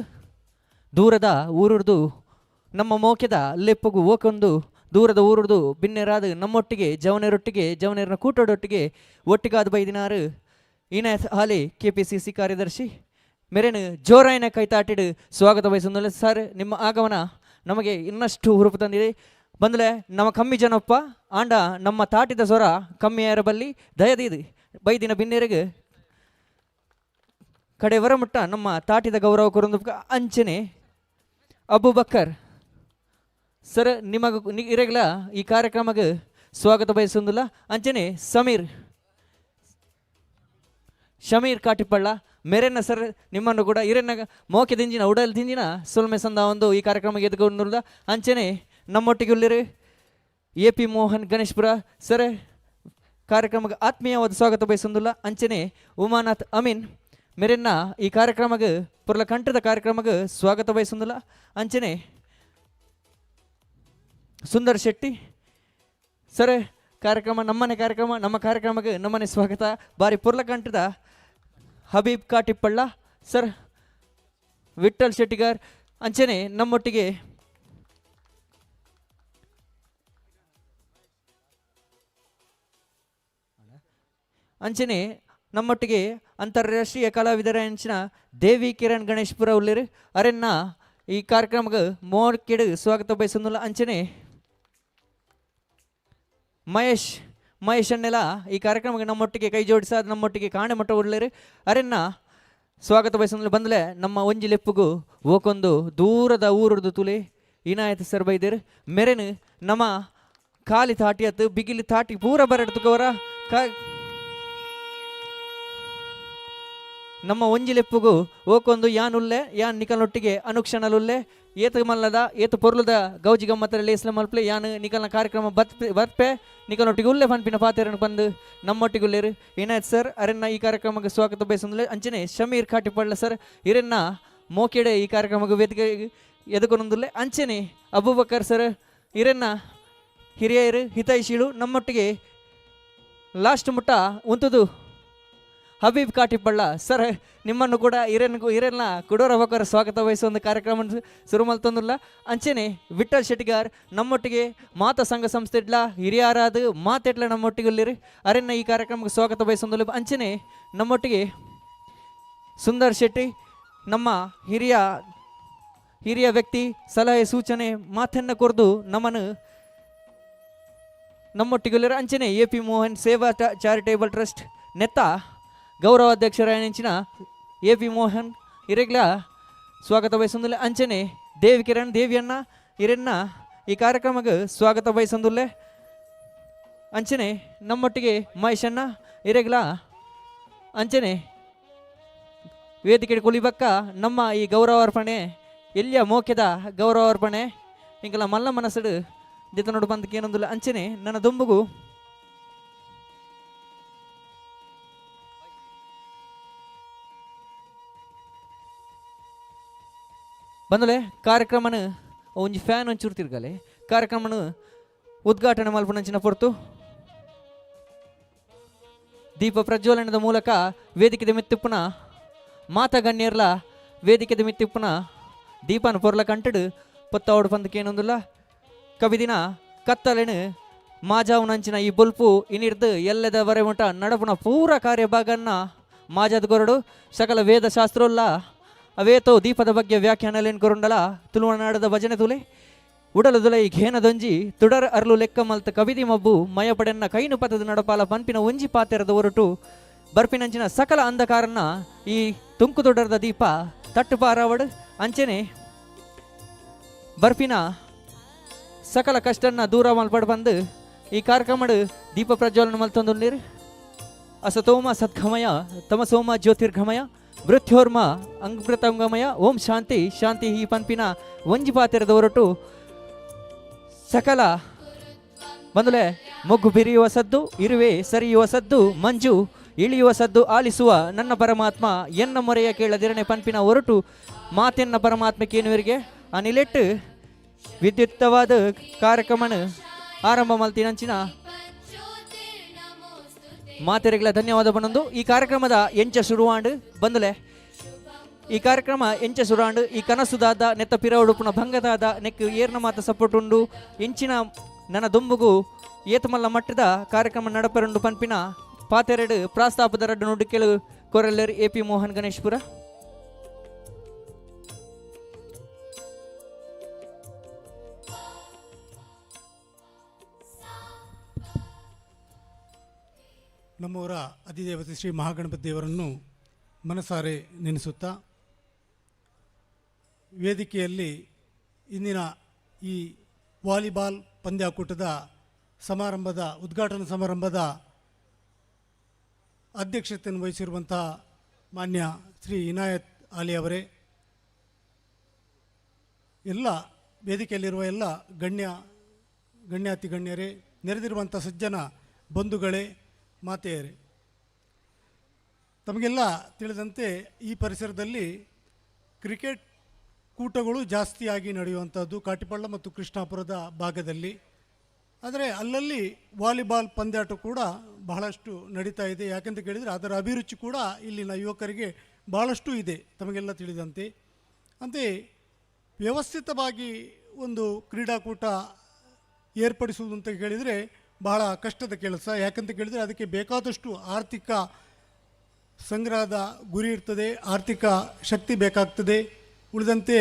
ದೂರದ ಊರುರ್ದು ನಮ್ಮ ಮೋಕೆದ ಲೆಪ್ಪಗು ಓಕೊಂದು ದೂರದ ಊರುರ್ದು ಬಿನ್ನೆರಾದ ನಮ್ಮೊಟ್ಟಿಗೆ ಜವನೇರೊಟ್ಟಿಗೆ ಜವನೇರನ ಕೂಟದೊಟ್ಟಿಗೆ ಒಟ್ಟಿಗಾದ ಬೈದಿನಾರು ಇನಾಯತ್ ಹಾಲಿ ಕೆಪಿಸಿಸಿ ಕಾರ್ಯದರ್ಶಿ ಮೆರೆನು ಜೋರಾಯಿನ ಕೈತಾಟಿಡು ಸ್ವಾಗತ ಬಯಸುವುದಿಲ್ಲ. ಸರ್, ನಿಮ್ಮ ಆಗಮನ ನಮಗೆ ಇನ್ನಷ್ಟು ಹುರುಪು ತಂದಿದೆ. ಬಂದಲೆ ನಮ್ಮ ಕಮ್ಮಿ ಜನಪ್ಪ ಆಂಡ ನಮ್ಮ ತಾಟಿದ ಸ್ವರ ಕಮ್ಮಿ ಬಲ್ಲಿ ದಯದೀದು ಬೈದಿನ ಬಿನ್ನೆರಿಗೆ ಕಡೆ ವರಮುಟ್ಟ ನಮ್ಮ ತಾಟಿದ ಗೌರವ ಕೊರೊಂದು ಅಂಚನೆ ಅಬೂಬಕ್ಕರ್ ಸರ್ ನಿಮಗ ಇರಗಲ ಈ ಕಾರ್ಯಕ್ರಮಕ್ಕೆ ಸ್ವಾಗತ ಬಯಸುವುದಿಲ್ಲ. ಅಂಚನೆ ಸಮೀರ್ ಶಮೀರ್ ಕಾಟಿಪಳ್ಳ ಮೆರೆನ ಸರ್ ನಿಮ್ಮನ್ನು ಕೂಡ ಇರೆನ ಮೋಕೆ ದಿಂಜಿನ ಉಡಲ್ ದಿಂಜಿನ ಸುಲ್ಮೆ ಸಂದ ಒಂದು ಈ ಕಾರ್ಯಕ್ರಮಕ್ಕೆ ಎದುಕೊಂಡಿಲ್ಲ. ಅಂಚನೆ ನಮ್ಮೊಟ್ಟಿಗೆ ಉಳ್ಳಿರು A P Mohan Ganeshpura sir ಕಾರ್ಯಕ್ರಮಕ್ಕೆ ಆತ್ಮೀಯವಾದ ಸ್ವಾಗತ ಬಯಸುವುದಿಲ್ಲ. ಅಂಚನೆ ಉಮಾನಾಥ್ ಅಮೀನ್ ಮೆರೆನ್ನ ಈ ಕಾರ್ಯಕ್ರಮಕ್ಕೆ ಪುರ್ಲ ಕಂಠದ ಕಾರ್ಯಕ್ರಮಕ್ಕೆ ಸ್ವಾಗತ ಬಯಸುವುದಿಲ್ಲ. ಅಂಚನೆ ಸುಂದರ್ ಶೆಟ್ಟಿ ಸರ್ ಕಾರ್ಯಕ್ರಮ ನಮ್ಮನೆ ಕಾರ್ಯಕ್ರಮ ನಮ್ಮ ಕಾರ್ಯಕ್ರಮಕ್ಕೆ ನಮ್ಮನೆ ಸ್ವಾಗತ. ಬಾರಿ ಪುರ್ಲಕಂಠದ ಹಬೀಬ್ ಕಾಟಿಪ್ಪಳ್ಳ ಸರ್ ವಿಠಲ್ ಶೆಟ್ಟಿಗಾರ್ ಅಂಚನೆ ನಮ್ಮೊಟ್ಟಿಗೆ ಅಂಚನೆ ನಮ್ಮೊಟ್ಟಿಗೆ ಅಂತಾರಾಷ್ಟ್ರೀಯ ಕಲಾವಿದರ ಅಂಚಿನ ದೇವಿ ಕಿರಣ್ ಗಣೇಶ್ಪುರ ಉಳ್ಳೇರು ಅರೆನ್ನ ಈ ಕಾರ್ಯಕ್ರಮಕ್ಕೆ ಮೋರ್ಕೆಡು ಸ್ವಾಗತ ಬಯಸುವುದಿಲ್ಲ. ಅಂಚನೆ ಮಹೇಶ್ ಮಹೇಶ್ ಅನ್ನೆಲ್ಲ ಈ ಕಾರ್ಯಕ್ರಮಕ್ಕೆ ನಮ್ಮೊಟ್ಟಿಗೆ ಕೈ ಜೋಡಿಸಾದ ನಮ್ಮೊಟ್ಟಿಗೆ ಕಾಣೆ ಮಟ್ಟ ಉಳ್ಳೇರು ಅರೆನ್ನ ಸ್ವಾಗತ ಬಯಸುವುದಿಲ್ಲ. ಬಂದಲೆ ನಮ್ಮ ಒಂಜಿ ಲೆಪ್ಪುಗು ಓಕೊಂದು ದೂರದ ಊರುದು ತುಲೆ ಇನಾಯತ್ ಸರ್ ಬೈದೇರು ಮೆರೆನು ನಮ್ಮ ಖಾಲಿ ತಾಟಿ ಅತ್ತು ಬಿಗಿಲಿ ತಾಟಿ ಪೂರ ಬರಡ್ತುಕವರ ನಮ್ಮ ಒಂಜಿ ಲೆಪ್ಪುಗು ಓಕೊಂದು ಯಾನ್ ಉಲ್ಲೆ ಯಾನ್ ನಿಕಲ್ನೊಟ್ಟಿಗೆ ಅನುಕ್ಷಣಲುಲ್ಲೆ ಏತು ಮಲ್ಲದ ಏತು ಪೊರ್ಲುದ ಗೌಜಿ ಗಮ್ಮತ್ತರ ಲೇಸ್ಲ ಮಲ್ಪ್ಲೆ ಯಾನ್ ನಿಕಲ್ನ ಕಾರ್ಯಕ್ರಮ ಬತ್ಪೆ ಬರ್ಪೆ ನಿಕಲ್ನೊಟ್ಟಿಗೆ ಉಲ್ಲೆ ಪನ್ಪಿನ ಪಾತೆರನು ಬಂದು ನಮ್ಮೊಟ್ಟಿಗೆ ಉಲ್ಲೇರು. ಏನಾಯ್ತು ಸರ್ ಅರೆನ್ನ ಈ ಕಾರ್ಯಕ್ರಮಕ್ಕೆ ಸ್ವಾಗತ ಬಯಸುಂದುಲ್ಲೆ. ಅಂಚನೆ ಶಮೀರ್ ಕಾಟಿಪಳ್ಳ ಸರ್ ಇರೆನ್ನ ಮೋಕೆಡೆ ಈ ಕಾರ್ಯಕ್ರಮಕ್ಕೆ ವೇದಿಕೆ ಎದುಕೊನೊಂದುಲ್ಲೆ. ಅಂಚನೆ ಅಬೂಬಕರ್ ಸರ್ ಇರೆನ್ನ ಹಿರಿಯರು ಹಿತೈಷಿಳು ನಮ್ಮೊಟ್ಟಿಗೆ ಲಾಸ್ಟ್ ಮುಟ್ಟ ಉಂತುದು ಹಬೀಬ್ ಕಾಟಿಪಳ್ಳ ಸರ್ ನಿಮ್ಮನ್ನು ಕೂಡ ಹಿರೇನ್ ಹಿರೇನ ಕುಡೋರ ಬೊಕ್ಕರ ಸ್ವಾಗತ ವಹಿಸುವ ಒಂದು ಕಾರ್ಯಕ್ರಮ ಶುರು ಮಲ್ತೊಂದುಲ್ಲ. ಅಂಚನೆ ವಿಠಲ್ ಶೆಟ್ಟಿಗಾರ್ ನಮ್ಮೊಟ್ಟಿಗೆ ಮಾತ ಸಂಘ ಸಂಸ್ಥೆ ಇಡ್ಲ ಹಿರಿಯರಾದ ಮಾತೆಟ್ಲ ನಮ್ಮೊಟ್ಟಿಗೆ ಉಲ್ಲಿರು ಅರೆನ್ನ ಈ ಕಾರ್ಯಕ್ರಮಕ್ಕೆ ಸ್ವಾಗತ ಬಯಸೊಂದುಲ್ಲ. ಅಂಚನೆ ನಮ್ಮೊಟ್ಟಿಗೆ ಸುಂದರ್ ಶೆಟ್ಟಿ ನಮ್ಮ ಹಿರಿಯ ಹಿರಿಯ ವ್ಯಕ್ತಿ ಸಲಹೆ ಸೂಚನೆ ಮಾತನ್ನು ಕೊರ್ದು ನಮ್ಮನ್ನು ನಮ್ಮೊಟ್ಟಿಗೆ ಉಲ್ಲಿರು. ಅಂಚನೆ ಎ ಪಿ ಮೋಹನ್ ಸೇವಾ ಚಾರಿಟೇಬಲ್ ಟ್ರಸ್ಟ್ ನೆತ್ತ ಗೌರವಾಧ್ಯಕ್ಷರಾಯಣಂಚಿನ ಎ ಪಿ ಮೋಹನ್ ಇರೆಗ್ಲ ಸ್ವಾಗತ ಬಯಸೊಂದುಲ್ಲೆ. ಅಂಚನೆ ದೇವಿ ಕಿರಣ್ ದೇವಿಯನ್ನ ಇರೆನ್ನ ಈ ಕಾರ್ಯಕ್ರಮಕ್ಕೆ ಸ್ವಾಗತ ಬಯಸೊಂದುಲ್ಲೆ. ಅಂಚನೆ ನಮ್ಮೊಟ್ಟಿಗೆ ಮಹೇಶಣ್ಣ ಇರೆಗ್ಲ ಅಂಚನೆ ವೇದಿಕೆ ಕುಲಿಬಕ್ಕ ನಮ್ಮ ಈ ಗೌರವಾರ್ಪಣೆ ಎಲ್ಲಿಯ ಮೋಕೆದ ಗೌರವಾರ್ಪಣೆ ಇಂಕಲ ಮಲ್ಲ ಮನಸ್ಸುಡು ದಿತನೋಡು ಬಂದಕ್ಕೆ ಏನೊಂದುಲ್ಲ. ಅಂಚನೆ ನನ್ನ ದುಂಬುಗು ಬಂದಲೆ ಕಾರ್ಯಕ್ರಮನ ಒಂಜಿ ಫ್ಯಾನ್ ಒಂಚೂರು ತಿರ್ಗಲೆ ಕಾರ್ಯಕ್ರಮನ ಉದ್ಘಾಟನೆ ಮಲ್ಪುನಂಚಿನ ಪೊರ್ತು ದೀಪ ಪ್ರಜ್ವಲನದ ಮೂಲಕ ವೇದಿಕೆದ ಮಿತ್ತುಪ್ಪುನ ಮಾತ ಗಣ್ಯರ್ಲ ವೇದಿಕೆದ ಮಿತ್ತುಪ್ಪುನ ದೀಪನ ಪೊರ್ಲ ಕಂಟಡು ಪೊತ್ತಾವಡು ಪಂದಕೇನೊಂದುಲ್ಲ ಕವಿದಿನ ಕತ್ತಲೆನು ಮಾಜಾವುನಂಚಿನ ಈ ಬೊಲ್ಪು ಇನಿರ್ದು ಎಲ್ಲದ ವರೆ ಮುಟ ನಡಪುನ ಪೂರ ಕಾರ್ಯಭಾಗನ್ನ ಮಾಜಾದ ಕೊರಡು ಸಕಲ ವೇದ ಶಾಸ್ತ್ರೋಲ್ಲ ಅವೇತೋ ದೀಪದ ಬಗ್ಗೆ ವ್ಯಾಖ್ಯಾನಲೇನ್ ಕೊರುಂಡಲ ತುಳುವನಾಡದ ಭಜನೆ ತುಲೆ ಉಡಲದುಲೈ ಘೇನದೊಂಜಿ ತುಡರ್ ಅರ್ಲು ಲೆಕ್ಕ ಮಲ್ತ ಕವಿದಿ ಮಬ್ಬು ಮಯಪಡೆನ್ನ ಕೈನು ಪತದ ನಡಪಾಲ ಪನ್ಪಿನ ಒಂಜಿ ಪಾತೆರದ ಒರಟು ಬರ್ಪಿನಂಚಿನ ಸಕಲ ಅಂಧಕಾರನ್ನ ಈ ತುಂಕು ತುಡರ್ದ ದೀಪ ತಟ್ಟು ಪಾರಾವಡು ಅಂಚನೆ ಬರ್ಪಿನ ಸಕಲ ಕಷ್ಟನ್ನ ದೂರ ಮಲ್ಪಡ್ ಬಂದು ಈ ಕಾರ್ಯಕ್ರಮಡು ದೀಪ ಪ್ರಜ್ವಲನ ಮಲ್ತೊಂದುಲ್ಲೇರು. ಅಸತೋಮ ಸದ್ಗಮಯ ತಮಸೋಮ ಜ್ಯೋತಿರ್ಗಮಯ ಮೃತ್ಯೋರ್ಮ ಅಂಗೃತಂಗಮಯ ಓಂ ಶಾಂತಿ ಶಾಂತಿ ಈ ಪನ್ಪಿನ ಒಂಜಿ ಪಾತೆರದ ಹೊರಟು ಸಕಲ ಬಂದುಲೆ ಮೊಗ್ಗು ಬಿರಿಯುವ ಸದ್ದು, ಇರುವೆ ಸರಿಯುವ ಸದ್ದು, ಮಂಜು ಇಳಿಯುವ ಸದ್ದು ಆಲಿಸುವ ನನ್ನ ಪರಮಾತ್ಮ ಎನ್ನ ಮೊರೆಯ ಕೇಳದಿರನೆ ಪನ್ಪಿನ ಹೊರಟು ಮಾತೆನ್ನ ಪರಮಾತ್ಮಕ್ಕೇನುವರಿಗೆ ಆ ನಿಲೆಟ್ಟು ವಿದ್ಯುಕ್ತವಾದ ಕಾರ್ಯಕ್ರಮನ ಆರಂಭ ಮಲ್ತಿನಂಚಿನ ಮಾತೆರೆಗಳ ಧನ್ಯವಾದ ಬನ್ನೊಂದು. ಈ ಕಾರ್ಯಕ್ರಮದ ಎಂಚ ಶುರುವಾಂಡು ಬಂದುಲೆ, ಈ ಕಾರ್ಯಕ್ರಮ ಎಂಚ ಶುರುವಾಂಡು, ಈ ಕನಸುದಾದ ನೆತ್ತ ಪಿರವುಡುಪುನ ಭಂಗದಾದ ನೆಕ್ ಏರ್ನ ಮಾತ ಸಪೋರ್ಟ್ ಉಂಡು, ಎಂಚಿನ ನನ್ನ ದುಂಬುಗು ಏತಮಲ್ಲ ಮಟ್ಟದ ಕಾರ್ಯಕ್ರಮ ನಡಪರುಂಡು ಪನ್ಪಿನ ಪಾತೆರಡು ಪ್ರಾಸ್ತಾಪದ ರಡ್ಡು ನುಡಿಕೆಳು ಕೊರಲ್ಲೆರ್ ಎ ಪಿ ಮೋಹನ್ ಗಣೇಶ್ಪುರ. ನಮ್ಮೂರ ಅಧಿದೇವತೆ ಶ್ರೀ ಮಹಾಗಣಪತಿ ದೇವರನ್ನು ಮನಸಾರೆ ನೆನೆಸುತ್ತಾ, ವೇದಿಕೆಯಲ್ಲಿ ಇಂದಿನ ಈ ವಾಲಿಬಾಲ್ ಪಂದ್ಯಾಕೂಟದ ಸಮಾರಂಭದ ಉದ್ಘಾಟನಾ ಸಮಾರಂಭದ ಅಧ್ಯಕ್ಷತೆಯನ್ನು ವಹಿಸಿರುವಂಥ ಮಾನ್ಯ ಶ್ರೀ ಇನಾಯತ್ ಆಲಿ ಅವರೇ, ಎಲ್ಲ ವೇದಿಕೆಯಲ್ಲಿರುವ ಎಲ್ಲ ಗಣ್ಯಾತಿ ಗಣ್ಯರೇ, ನೆರೆದಿರುವಂಥ ಸಜ್ಜನ ಬಂಧುಗಳೇ, ಮಾತೆಯರೇ, ತಮಗೆಲ್ಲ ತಿಳಿದಂತೆ ಈ ಪರಿಸರದಲ್ಲಿ ಕ್ರಿಕೆಟ್ ಕೂಟಗಳು ಜಾಸ್ತಿಯಾಗಿ ನಡೆಯುವಂಥದ್ದು ಕಾಟಿಪಳ್ಳ ಮತ್ತು ಕೃಷ್ಣಾಪುರದ ಭಾಗದಲ್ಲಿ. ಆದರೆ ಅಲ್ಲಲ್ಲಿ ವಾಲಿಬಾಲ್ ಪಂದ್ಯಾಟ ಕೂಡ ಬಹಳಷ್ಟು ನಡೀತಾ ಇದೆ. ಯಾಕೆಂತ ಕೇಳಿದರೆ ಅದರ ಅಭಿರುಚಿ ಕೂಡ ಇಲ್ಲಿನ ಯುವಕರಿಗೆ ಬಹಳಷ್ಟು ಇದೆ, ತಮಗೆಲ್ಲ ತಿಳಿದಂತೆ. ಅಂತೆಯೇ ವ್ಯವಸ್ಥಿತವಾಗಿ ಒಂದು ಕ್ರೀಡಾಕೂಟ ಏರ್ಪಡಿಸುವುದು ಅಂತ ಕೇಳಿದರೆ ಬಹಳ ಕಷ್ಟದ ಕೆಲಸ. ಯಾಕಂತ ಕೇಳಿದರೆ ಅದಕ್ಕೆ ಬೇಕಾದಷ್ಟು ಆರ್ಥಿಕ ಸಂಗ್ರಹದ ಗುರಿ ಇರ್ತದೆ, ಆರ್ಥಿಕ ಶಕ್ತಿ ಬೇಕಾಗ್ತದೆ, ಉಳಿದಂತೆ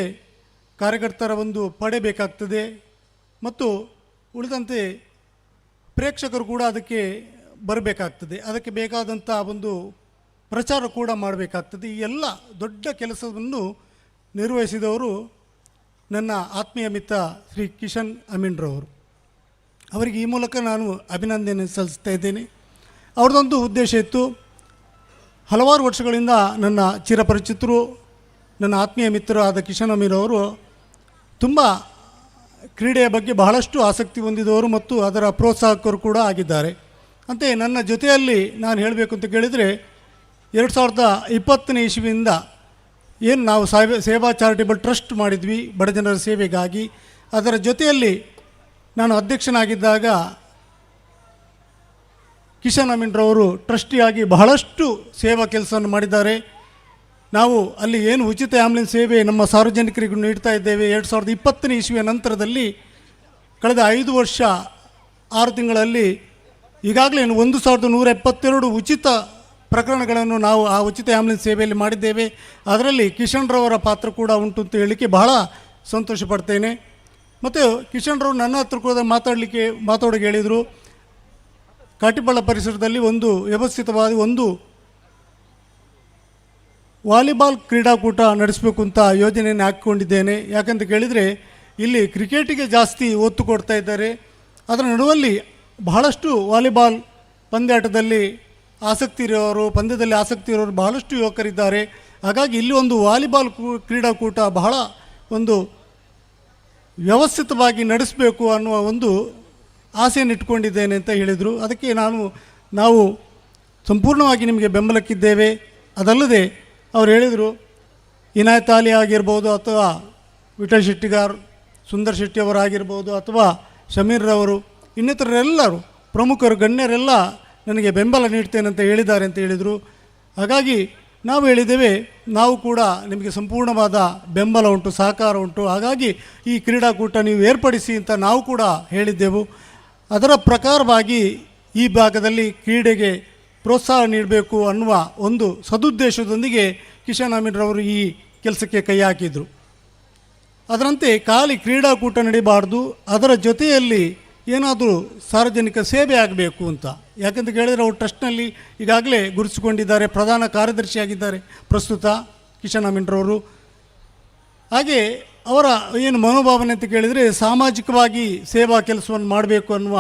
ಕಾರ್ಯಕರ್ತರ ಒಂದು ಪಡೆ ಬೇಕಾಗ್ತದೆ ಮತ್ತು ಉಳಿದಂತೆ ಪ್ರೇಕ್ಷಕರು ಕೂಡ ಅದಕ್ಕೆ ಬರಬೇಕಾಗ್ತದೆ, ಅದಕ್ಕೆ ಬೇಕಾದಂಥ ಒಂದು ಪ್ರಚಾರ ಕೂಡ ಮಾಡಬೇಕಾಗ್ತದೆ. ಈ ಎಲ್ಲ ದೊಡ್ಡ ಕೆಲಸವನ್ನು ನಿರ್ವಹಿಸಿದವರು ನನ್ನ ಆತ್ಮೀಯ ಮಿತ್ರ ಶ್ರೀ ಕಿಶನ್ ಅಮೀನ್ರವರು. ಅವರಿಗೆ ಈ ಮೂಲಕ ನಾನು ಅಭಿನಂದನೆ ಸಲ್ಲಿಸ್ತಾ ಇದ್ದೇನೆ. ಅವ್ರದ್ದೊಂದು ಉದ್ದೇಶ ಇತ್ತು. ಹಲವಾರು ವರ್ಷಗಳಿಂದ ನನ್ನ ಚಿರಪರಿಚಿತರು, ನನ್ನ ಆತ್ಮೀಯ ಮಿತ್ರರಾದ ಕಿಶನ್ ಅಮೀನ್ ಅವರು ತುಂಬ ಕ್ರೀಡೆಯ ಬಗ್ಗೆ ಬಹಳಷ್ಟು ಆಸಕ್ತಿ ಹೊಂದಿದವರು ಮತ್ತು ಅದರ ಪ್ರೋತ್ಸಾಹಕರು ಕೂಡ ಆಗಿದ್ದಾರೆ. ಅಂತೆಯೇ ನನ್ನ ಜೊತೆಯಲ್ಲಿ ನಾನು ಹೇಳಬೇಕು ಅಂತ ಕೇಳಿದರೆ, 2020ನೇ ಇಸ್ವಿಯಿಂದ ಏನು ನಾವು ಸೇವಾ ಚಾರಿಟೇಬಲ್ ಟ್ರಸ್ಟ್ ಮಾಡಿದ್ವಿ ಬಡಜನರ ಸೇವೆಗಾಗಿ, ಅದರ ಜೊತೆಯಲ್ಲಿ ನಾನು ಅಧ್ಯಕ್ಷನಾಗಿದ್ದಾಗ ಕಿಶನ್ ಅಮೀನ್ರವರು ಟ್ರಸ್ಟಿಯಾಗಿ ಬಹಳಷ್ಟು ಸೇವಾ ಕೆಲಸವನ್ನು ಮಾಡಿದ್ದಾರೆ. ನಾವು ಅಲ್ಲಿ ಏನು ಉಚಿತ ಆ್ಯಂಬುಲೆನ್ಸ್ ಸೇವೆ ನಮ್ಮ ಸಾರ್ವಜನಿಕರಿಗೂ ನೀಡ್ತಾ ಇದ್ದೇವೆ, 2020ನೇ ಇಸ್ವಿಯ ನಂತರದಲ್ಲಿ ಕಳೆದ 5 ವರ್ಷ 6 ತಿಂಗಳಲ್ಲಿ ಈಗಾಗಲೇ 1172 ಉಚಿತ ಪ್ರಕರಣಗಳನ್ನು ನಾವು ಆ ಉಚಿತ ಆ್ಯಂಬುಲೆನ್ಸ್ ಸೇವೆಯಲ್ಲಿ ಮಾಡಿದ್ದೇವೆ. ಅದರಲ್ಲಿ ಕಿಶನ್ ರವರ ಪಾತ್ರ ಕೂಡ ಉಂಟು ಅಂತ ಹೇಳಲಿಕ್ಕೆ ಬಹಳ ಸಂತೋಷ ಪಡ್ತೇನೆ. ಮತ್ತು ಕಿಶನ್ ರವರು ನನ್ನ ಹತ್ರ ಕೂಡ ಮಾತಾಡೋಕೆ ಹೇಳಿದರು, ಕಾಟಿಪಳ್ಳ ಪರಿಸರದಲ್ಲಿ ಒಂದು ವ್ಯವಸ್ಥಿತವಾದ ಒಂದು ವಾಲಿಬಾಲ್ ಕ್ರೀಡಾಕೂಟ ನಡೆಸಬೇಕು ಅಂತ ಯೋಜನೆಯನ್ನು ಹಾಕಿಕೊಂಡಿದ್ದೇನೆ. ಯಾಕಂತ ಕೇಳಿದರೆ ಇಲ್ಲಿ ಕ್ರಿಕೆಟಿಗೆ ಜಾಸ್ತಿ ಒತ್ತು ಕೊಡ್ತಾ ಇದ್ದಾರೆ, ಅದರ ನಡುವಲ್ಲಿ ಬಹಳಷ್ಟು ವಾಲಿಬಾಲ್ ಪಂದ್ಯಾಟದಲ್ಲಿ ಆಸಕ್ತಿ ಇರೋರು, ಪಂದ್ಯದಲ್ಲಿ ಆಸಕ್ತಿ ಇರೋರು ಬಹಳಷ್ಟು ಯುವಕರಿದ್ದಾರೆ. ಹಾಗಾಗಿ ಇಲ್ಲಿ ಒಂದು ವಾಲಿಬಾಲ್ ಕ್ರೀಡಾಕೂಟ ಬಹಳ ಒಂದು ವ್ಯವಸ್ಥಿತವಾಗಿ ನಡೆಸಬೇಕು ಅನ್ನುವ ಒಂದು ಆಸೆಯನ್ನು ಇಟ್ಕೊಂಡಿದ್ದೇನೆ ಅಂತ ಹೇಳಿದರು. ಅದಕ್ಕೆ ನಾವು ಸಂಪೂರ್ಣವಾಗಿ ನಿಮಗೆ ಬೆಂಬಲಕ್ಕಿದ್ದೇವೆ. ಅದಲ್ಲದೆ ಅವ್ರು ಹೇಳಿದರು, ಇನಾಯತ್ ಅಲಿ ಆಗಿರ್ಬೋದು ಅಥವಾ Vithal Shettigar, Sundar ಶೆಟ್ಟಿಯವರಾಗಿರ್ಬೋದು ಅಥವಾ ಶಮೀರ್ರವರು, ಇನ್ನಿತರರೆಲ್ಲರೂ ಪ್ರಮುಖರು, ಗಣ್ಯರೆಲ್ಲ ನನಗೆ ಬೆಂಬಲ ನೀಡ್ತೇನೆ ಅಂತ ಹೇಳಿದ್ದಾರೆ ಅಂತ ಹೇಳಿದರು. ಹಾಗಾಗಿ ನಾವು ಹೇಳಿದ್ದೇವೆ, ನಾವು ಕೂಡ ನಿಮಗೆ ಸಂಪೂರ್ಣವಾದ ಬೆಂಬಲ ಉಂಟು, ಸಹಕಾರ ಉಂಟು. ಹಾಗಾಗಿ ಈ ಕ್ರೀಡಾಕೂಟ ನೀವು ಏರ್ಪಡಿಸಿ ಅಂತ ನಾವು ಕೂಡ ಹೇಳಿದ್ದೆವು. ಅದರ ಪ್ರಕಾರವಾಗಿ ಈ ಭಾಗದಲ್ಲಿ ಕ್ರೀಡೆಗೆ ಪ್ರೋತ್ಸಾಹ ನೀಡಬೇಕು ಅನ್ನುವ ಒಂದು ಸದುದ್ದೇಶದೊಂದಿಗೆ ಕಿಶನ್ ಅಮೀನ್ರವರು ಈ ಕೆಲಸಕ್ಕೆ ಕೈ ಹಾಕಿದರು. ಅದರಂತೆ ಖಾಲಿ ಕ್ರೀಡಾಕೂಟ ನಡೀಬಾರ್ದು, ಅದರ ಜೊತೆಯಲ್ಲಿ ಏನಾದರೂ ಸಾರ್ವಜನಿಕ ಸೇವೆ ಆಗಬೇಕು ಅಂತ. ಯಾಕಂತ ಕೇಳಿದರೆ ಅವರು ಟ್ರಸ್ಟ್ನಲ್ಲಿ ಈಗಾಗಲೇ ಗುರುತಿಸಿಕೊಂಡಿದ್ದಾರೆ, ಪ್ರಧಾನ ಕಾರ್ಯದರ್ಶಿಯಾಗಿದ್ದಾರೆ ಪ್ರಸ್ತುತ ಕಿಶನ್ ಅಮೀನ್ರವರು. ಹಾಗೆ ಅವರ ಏನು ಮನೋಭಾವನೆ ಅಂತ ಕೇಳಿದರೆ ಸಾಮಾಜಿಕವಾಗಿ ಸೇವಾ ಕೆಲಸವನ್ನು ಮಾಡಬೇಕು ಅನ್ನುವ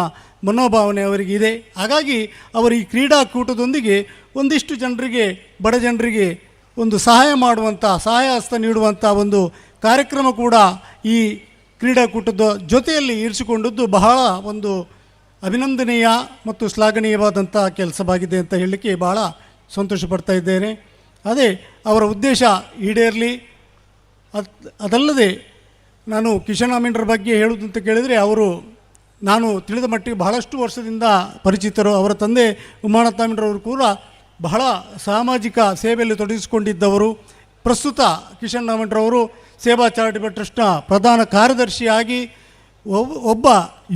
ಮನೋಭಾವನೆ ಅವರಿಗೆ ಇದೆ. ಹಾಗಾಗಿ ಅವರು ಈ ಕ್ರೀಡಾಕೂಟದೊಂದಿಗೆ ಒಂದಿಷ್ಟು ಜನರಿಗೆ, ಬಡ ಜನರಿಗೆ ಒಂದು ಸಹಾಯ ಮಾಡುವಂಥ, ಸಹಾಯ ಹಸ್ತ ನೀಡುವಂಥ ಒಂದು ಕಾರ್ಯಕ್ರಮ ಕೂಡ ಈ ಕ್ರೀಡಾಕೂಟದ ಜೊತೆಯಲ್ಲಿ ಇರಿಸಿಕೊಂಡದ್ದು ಬಹಳ ಒಂದು ಅಭಿನಂದನೀಯ ಮತ್ತು ಶ್ಲಾಘನೀಯವಾದಂಥ ಕೆಲಸವಾಗಿದೆ ಅಂತ ಹೇಳಲಿಕ್ಕೆ ಬಹಳ ಸಂತೋಷ ಪಡ್ತಾ ಇದ್ದೇನೆ. ಅದೇ ಅವರ ಉದ್ದೇಶ ಈಡೇರಲಿ. ಅದಲ್ಲದೆ ನಾನು ಕಿಶನ್ ಅಮೀನ್ರ ಬಗ್ಗೆ ಹೇಳುವುದು ಅಂತ ಕೇಳಿದರೆ, ಅವರು ನಾನು ತಿಳಿದ ಮಟ್ಟಿಗೆ ಬಹಳಷ್ಟು ವರ್ಷದಿಂದ ಪರಿಚಿತರು. ಅವರ ತಂದೆ ಉಮಾನಾಥ್ ಅಮೀನ್ರವರು ಕೂಡ ಬಹಳ ಸಾಮಾಜಿಕ ಸೇವೆಯಲ್ಲಿ ತೊಡಗಿಸಿಕೊಂಡಿದ್ದವರು. ಪ್ರಸ್ತುತ ಕಿಶನ್ ಅಮೀನ್ರವರು ಸೇವಾ ಚಾರಿಟಬಲ್ ಟ್ರಸ್ಟ್ನ ಪ್ರಧಾನ ಕಾರ್ಯದರ್ಶಿಯಾಗಿ ಒಬ್ಬ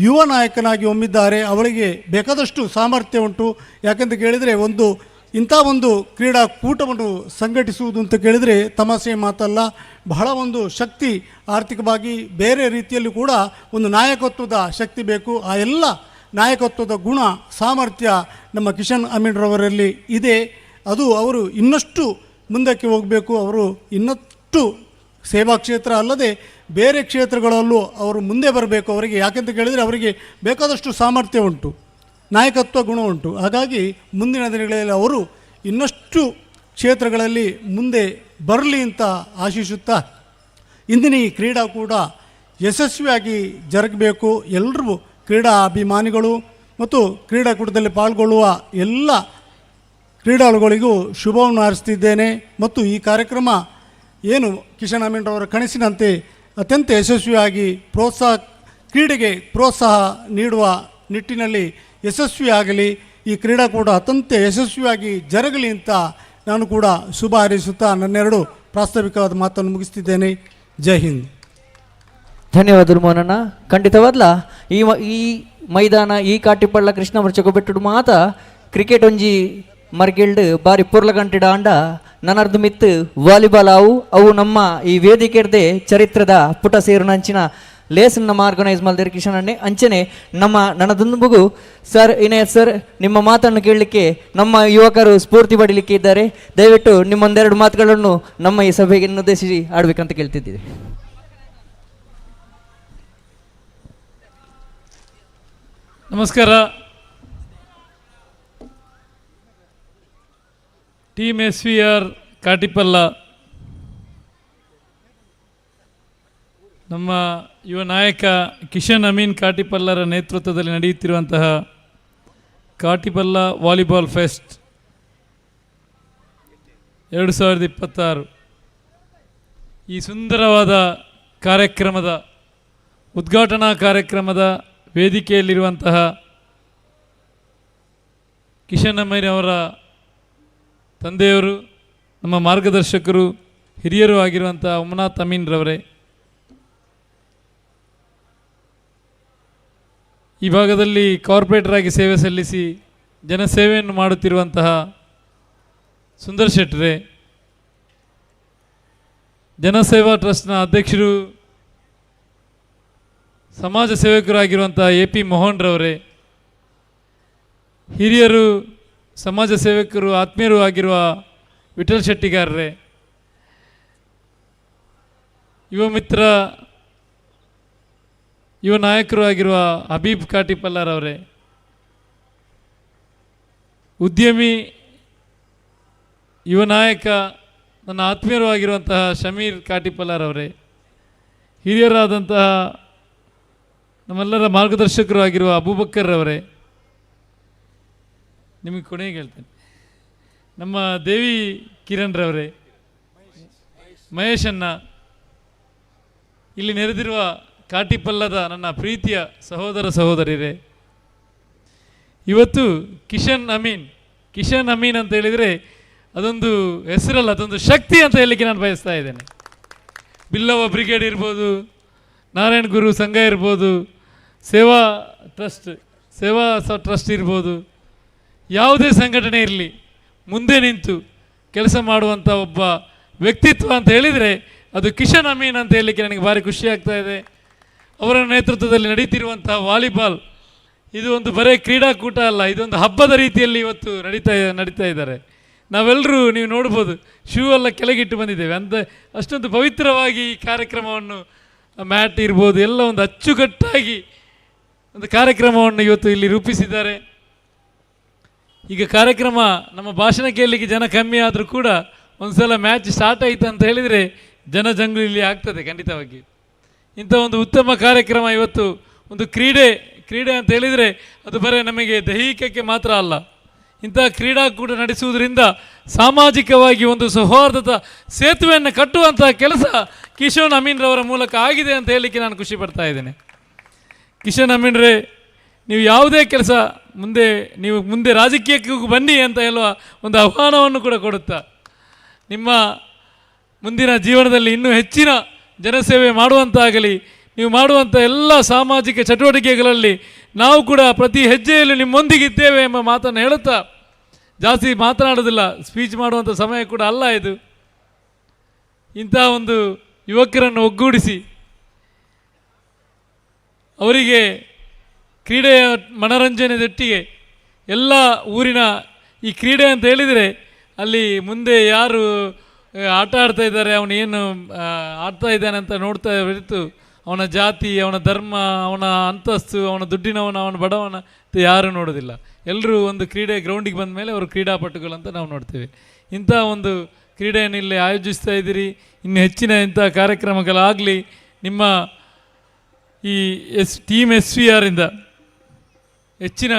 ಯುವ ನಾಯಕನಾಗಿ ಹೊಮ್ಮಿದ್ದಾರೆ. ಅವರಿಗೆ ಬೇಕಾದಷ್ಟು ಸಾಮರ್ಥ್ಯ ಉಂಟು. ಯಾಕಂತ ಕೇಳಿದರೆ ಒಂದು ಇಂಥ ಒಂದು ಕ್ರೀಡಾಕೂಟವನ್ನು ಸಂಘಟಿಸುವುದು ಅಂತ ಕೇಳಿದರೆ ತಮಾಷೆ ಮಾತಲ್ಲ. ಬಹಳ ಒಂದು ಶಕ್ತಿ, ಆರ್ಥಿಕವಾಗಿ ಬೇರೆ ರೀತಿಯಲ್ಲೂ ಕೂಡ ಒಂದು ನಾಯಕತ್ವದ ಶಕ್ತಿ ಬೇಕು. ಆ ಎಲ್ಲ ನಾಯಕತ್ವದ ಗುಣ, ಸಾಮರ್ಥ್ಯ ನಮ್ಮ ಕಿಶನ್ ಅಮೀನ್ರವರಲ್ಲಿ ಇದೆ. ಅದು ಅವರು ಇನ್ನಷ್ಟು ಮುಂದಕ್ಕೆ ಹೋಗಬೇಕು. ಅವರು ಇನ್ನಷ್ಟು ಸೇವಾ ಕ್ಷೇತ್ರ ಅಲ್ಲದೆ ಬೇರೆ ಕ್ಷೇತ್ರಗಳಲ್ಲೂ ಅವರು ಮುಂದೆ ಬರಬೇಕು. ಅವರಿಗೆ ಯಾಕೆಂತ ಕೇಳಿದರೆ ಅವರಿಗೆ ಬೇಕಾದಷ್ಟು ಸಾಮರ್ಥ್ಯ ಉಂಟು, ನಾಯಕತ್ವ ಗುಣ ಉಂಟು. ಹಾಗಾಗಿ ಮುಂದಿನ ದಿನಗಳಲ್ಲಿ ಅವರು ಇನ್ನಷ್ಟು ಕ್ಷೇತ್ರಗಳಲ್ಲಿ ಮುಂದೆ ಬರಲಿ ಅಂತ ಆಶಿಸುತ್ತಾ ಇಂದಿನ ಈ ಕ್ರೀಡಾಕೂಟ ಯಶಸ್ವಿಯಾಗಿ ಜರುಗಬೇಕು. ಎಲ್ಲರೂ ಕ್ರೀಡಾ ಅಭಿಮಾನಿಗಳು ಮತ್ತು ಕ್ರೀಡಾಕೂಟದಲ್ಲಿ ಪಾಲ್ಗೊಳ್ಳುವ ಎಲ್ಲ ಕ್ರೀಡಾಳುಗಳಿಗೂ ಶುಭವನ್ನು ಹಾರೈಸ್ತಿದ್ದೇನೆ. ಮತ್ತು ಈ ಕಾರ್ಯಕ್ರಮ ಏನು ಕಿಶನ್ ಅಮೀನ್ರವರ ಕನಸಿನಂತೆ ಅತ್ಯಂತ ಯಶಸ್ವಿಯಾಗಿ ಕ್ರೀಡೆಗೆ ಪ್ರೋತ್ಸಾಹ ನೀಡುವ ನಿಟ್ಟಿನಲ್ಲಿ ಯಶಸ್ವಿಯಾಗಲಿ, ಈ ಕ್ರೀಡಾಕೂಟ ಅತ್ಯಂತ ಯಶಸ್ವಿಯಾಗಿ ಜರುಗಲಿ ಅಂತ ನಾನು ಕೂಡ ಶುಭ ಹಾರೈಸುತ್ತಾ ನನ್ನೆರಡು ಪ್ರಾಸ್ತಾವಿಕವಾದ ಮಾತನ್ನು ಮುಗಿಸ್ತಿದ್ದೇನೆ. ಜೈ ಹಿಂದ್. ಧನ್ಯವಾದಗಳು ಮೋಹನಣ್ಣ. ಖಂಡಿತವಾದ್ಲ ಈ ಈ ಮೈದಾನ, ಈ ಕಾಟಿಪಳ್ಳ ಕೃಷ್ಣ ಚೊಕೊಬೆಟ್ಟುಡು ಮಾತ ಕ್ರಿಕೆಟ್ ಒಂಜಿ ಮರ್ಗಿಲ್ಡ್ ಬಾರಿ ಪೊರ್ಲ ಗಂಟೆಡ ಆಂಡ ನನರ್ದು ಮಿತ್ ವಾಲಿಬಾಲ್ ಅವು ಅವು ನಮ್ಮ ಈ ವೇದಿಕೆರ್ದೆ ಚರಿತ್ರದ ಪುಟ ಸೇರುನಂಚಿನ ಲೇಸನ್ ನಮ್ಮ ಆರ್ಗನೈಸ್ ಮಲ್ದೇರ್ ಕಿಶನ್ ಅಣ್ಣೆ. ಅಂಚನೆ ನಮ್ಮ ನನದೊಂದು ಸರ್ ಇನಯತ್ ಸರ್, ನಿಮ್ಮ ಮಾತನ್ನು ಕೇಳಲಿಕ್ಕೆ ನಮ್ಮ ಯುವಕರು ಸ್ಫೂರ್ತಿ ಪಡೀಲಿಕ್ಕೆ ಇದ್ದಾರೆ. ದಯವಿಟ್ಟು ನಿಮ್ಮೊಂದೆರಡು ಮಾತುಗಳನ್ನು ನಮ್ಮ ಈ ಸಭೆಗೆ ಉದ್ದೇಶಿಸಿ ಆಡ್ಬೇಕಂತ ಕೇಳ್ತಿದ್ದೀವಿ. ನಮಸ್ಕಾರ. Team S V R Katipalla ನಮ್ಮ ಯುವ ನಾಯಕ ಕಿಶನ್ ಅಮೀನ್ ಕಾಟಿಪಲ್ಲರ ನೇತೃತ್ವದಲ್ಲಿ ನಡೆಯುತ್ತಿರುವಂತಹ ಕಾಟಿಪಲ್ಲ ವಾಲಿಬಾಲ್ ಫೆಸ್ಟ್ 2026 ಈ ಸುಂದರವಾದ ಕಾರ್ಯಕ್ರಮದ ಉದ್ಘಾಟನಾ ಕಾರ್ಯಕ್ರಮದ ವೇದಿಕೆಯಲ್ಲಿರುವಂತಹ ಕಿಶನ್ ಅಮೀನ್ ಅವರ ತಂದೆಯವರು, ನಮ್ಮ ಮಾರ್ಗದರ್ಶಕರು, ಹಿರಿಯರು ಆಗಿರುವಂಥ ಉಮನಾಥ್ ಅಮೀನ್ರವರೇ, ಈ ಭಾಗದಲ್ಲಿ ಕಾರ್ಪೊರೇಟರಾಗಿ ಸೇವೆ ಸಲ್ಲಿಸಿ ಜನಸೇವೆಯನ್ನು ಮಾಡುತ್ತಿರುವಂತಹ ಸುಂದರ್ ಶೆಟ್ಟರೆ, ಜನಸೇವಾ ಟ್ರಸ್ಟ್ನ ಅಧ್ಯಕ್ಷರು, ಸಮಾಜ ಸೇವಕರಾಗಿರುವಂಥ ಎ ಪಿ ಮೋಹನ್ರವರೇ, ಹಿರಿಯರು, ಸಮಾಜ ಸೇವಕರು, ಆತ್ಮೀಯರು ಆಗಿರುವ ವಿಠಲ್ ಶೆಟ್ಟಿಗಾರರೇ, ಯುವ ಮಿತ್ರ, ಯುವ ನಾಯಕರು ಆಗಿರುವ ಹಬೀಬ್ ಕಾಟಿಪಲ್ಲಾರವರೇ, ಉದ್ಯಮಿ, ಯುವ ನಾಯಕ, ನನ್ನ ಆತ್ಮೀಯರು ಆಗಿರುವಂತಹ ಶಮೀರ್ ಕಾಟಿಪಲ್ಲಾರವರೇ, ಹಿರಿಯರಾದಂತಹ ನಮ್ಮೆಲ್ಲರ ಮಾರ್ಗದರ್ಶಕರು ಆಗಿರುವ ಅಬೂಬಕ್ಕರ್ ಅವರೇ, ನಿಮಗೆ ಕೊನೆಗೆ ಹೇಳ್ತೇನೆ, ನಮ್ಮ ದೇವಿ ಕಿರಣ್ರವರೇ, ಮಹೇಶಣ್ಣ, ಇಲ್ಲಿ ನೆರೆದಿರುವ ಕಾಟಿಪಲ್ಲದ ನನ್ನ ಪ್ರೀತಿಯ ಸಹೋದರ ಸಹೋದರಿಯರೇ, ಇವತ್ತು ಕಿಶನ್ ಅಮೀನ್, ಕಿಶನ್ ಅಮೀನ್ ಅಂತ ಹೇಳಿದರೆ ಅದೊಂದು ಹೆಸರಲ್ಲ, ಅದೊಂದು ಶಕ್ತಿ ಅಂತ ಹೇಳಲಿಕ್ಕೆ ನಾನು ಬಯಸ್ತಾ ಇದ್ದೇನೆ. ಬಿಲ್ಲವ ಬ್ರಿಗೇಡ್ ಇರ್ಬೋದು, ನಾರಾಯಣ ಗುರು ಸಂಘ ಇರ್ಬೋದು, ಸೇವಾ ಟ್ರಸ್ಟ್, ಸೇವಾ ಟ್ರಸ್ಟ್ ಇರ್ಬೋದು, ಯಾವುದೇ ಸಂಘಟನೆ ಇರಲಿ ಮುಂದೆ ನಿಂತು ಕೆಲಸ ಮಾಡುವಂಥ ಒಬ್ಬ ವ್ಯಕ್ತಿತ್ವ ಅಂತ ಹೇಳಿದರೆ ಅದು ಕಿಶನ್ ಅಮೀನ್ ಅಂತ ಹೇಳಲಿಕ್ಕೆ ನನಗೆ ಭಾರಿ ಖುಷಿ ಆಗ್ತಾ ಇದೆ. ಅವರ ನೇತೃತ್ವದಲ್ಲಿ ನಡೀತಿರುವಂಥ ವಾಲಿಬಾಲ್ ಇದು ಒಂದು ಬರೇ ಕ್ರೀಡಾಕೂಟ ಅಲ್ಲ, ಇದೊಂದು ಹಬ್ಬದ ರೀತಿಯಲ್ಲಿ ಇವತ್ತು ನಡೀತಾ ಇದ್ದಾರೆ. ನಾವೆಲ್ಲರೂ ನೀವು ನೋಡ್ಬೋದು, ಶೂ ಎಲ್ಲ ಕೆಳಗಿಟ್ಟು ಬಂದಿದ್ದೇವೆ ಅಂತ ಅಷ್ಟೊಂದು ಪವಿತ್ರವಾಗಿ ಈ ಕಾರ್ಯಕ್ರಮವನ್ನು, ಮ್ಯಾಟ್ ಇರ್ಬೋದು, ಎಲ್ಲ ಒಂದು ಅಚ್ಚುಕಟ್ಟಾಗಿ ಒಂದು ಕಾರ್ಯಕ್ರಮವನ್ನು ಇವತ್ತು ಇಲ್ಲಿ ರೂಪಿಸಿದ್ದಾರೆ. ಈಗ ಕಾರ್ಯಕ್ರಮ ನಮ್ಮ ಭಾಷಣ ಕೇಳಲಿಕ್ಕೆ ಜನ ಕಮ್ಮಿ ಆದರೂ ಕೂಡ ಒಂದು ಸಲ ಮ್ಯಾಚ್ ಸ್ಟಾರ್ಟ್ ಆಯಿತು ಅಂತ ಹೇಳಿದರೆ ಜನ ಜಂಗುಲಿ ಇಲ್ಲಿ ಆಗ್ತದೆ ಖಂಡಿತವಾಗಿ. ಇಂಥ ಒಂದು ಉತ್ತಮ ಕಾರ್ಯಕ್ರಮ ಇವತ್ತು ಒಂದು ಕ್ರೀಡೆ, ಕ್ರೀಡೆ ಅಂತ ಹೇಳಿದರೆ ಅದು ಬರೀ ನಮಗೆ ದೈಹಿಕಕ್ಕೆ ಮಾತ್ರ ಅಲ್ಲ, ಇಂಥ ಕ್ರೀಡಾಕೂಟ ನಡೆಸುವುದರಿಂದ ಸಾಮಾಜಿಕವಾಗಿ ಒಂದು ಸೌಹಾರ್ದದ ಸೇತುವೆಯನ್ನು ಕಟ್ಟುವಂಥ ಕೆಲಸ ಕಿಶನ್ ಅಮೀನ್ರವರ ಮೂಲಕ ಆಗಿದೆ ಅಂತ ಹೇಳಲಿಕ್ಕೆ ನಾನು ಖುಷಿ ಪಡ್ತಾ ಇದ್ದೇನೆ. ಕಿಶನ್ ಅಮೀನ್ರೇ, ನೀವು ಯಾವುದೇ ಕೆಲಸ ಮುಂದೆ, ನೀವು ಮುಂದೆ ರಾಜಕೀಯಕ್ಕೂ ಬನ್ನಿ ಅಂತ ಹೇಳುವ ಒಂದು ಆಹ್ವಾನವನ್ನು ಕೂಡ ಕೊಡುತ್ತಾ, ನಿಮ್ಮ ಮುಂದಿನ ಜೀವನದಲ್ಲಿ ಇನ್ನೂ ಹೆಚ್ಚಿನ ಜನಸೇವೆ ಮಾಡುವಂತಾಗಲಿ, ನೀವು ಮಾಡುವಂಥ ಎಲ್ಲ ಸಾಮಾಜಿಕ ಚಟುವಟಿಕೆಗಳಲ್ಲಿ ನಾವು ಕೂಡ ಪ್ರತಿ ಹೆಜ್ಜೆಯಲ್ಲೂ ನಿಮ್ಮೊಂದಿಗಿದ್ದೇವೆ ಎಂಬ ಮಾತನ್ನು ಹೇಳುತ್ತಾ, ಜಾಸ್ತಿ ಮಾತನಾಡೋದಿಲ್ಲ, ಸ್ಪೀಚ್ ಮಾಡುವಂಥ ಸಮಯ ಕೂಡ ಅಲ್ಲ ಇದು. ಇಂಥ ಒಂದು ಯುವಕರನ್ನು ಒಗ್ಗೂಡಿಸಿ ಅವರಿಗೆ ಕ್ರೀಡೆಯ ಮನರಂಜನೆದೊಟ್ಟಿಗೆ ಎಲ್ಲ ಊರಿನ ಈ ಕ್ರೀಡೆ ಅಂತ ಹೇಳಿದರೆ ಅಲ್ಲಿ ಮುಂದೆ ಯಾರು ಆಟ ಆಡ್ತಾ ಇದ್ದಾರೆ, ಅವನೇನು ಆಡ್ತಾ ಇದ್ದಾನೆ ಅಂತ ನೋಡ್ತಾ ಹೊರತು ಅವನ ಜಾತಿ, ಅವನ ಧರ್ಮ, ಅವನ ಅಂತಸ್ತು, ಅವನ ದುಡ್ಡಿನವನ, ಅವನ ಬಡವನ ಅಂತ ಯಾರೂ ನೋಡೋದಿಲ್ಲ. ಎಲ್ಲರೂ ಒಂದು ಕ್ರೀಡೆ ಗ್ರೌಂಡಿಗೆ ಬಂದ ಮೇಲೆ ಅವರು ಕ್ರೀಡಾಪಟುಗಳಂತ ನಾವು ನೋಡ್ತೇವೆ. ಇಂಥ ಒಂದು ಕ್ರೀಡೆಯನ್ನು ಇಲ್ಲಿ ಆಯೋಜಿಸ್ತಾ ಇದ್ದೀರಿ. ಇನ್ನು ಹೆಚ್ಚಿನ ಇಂಥ ಕಾರ್ಯಕ್ರಮಗಳಾಗಲಿ. ನಿಮ್ಮ ಈ team S V ಆರಿಂದ ಹೆಚ್ಚಿನ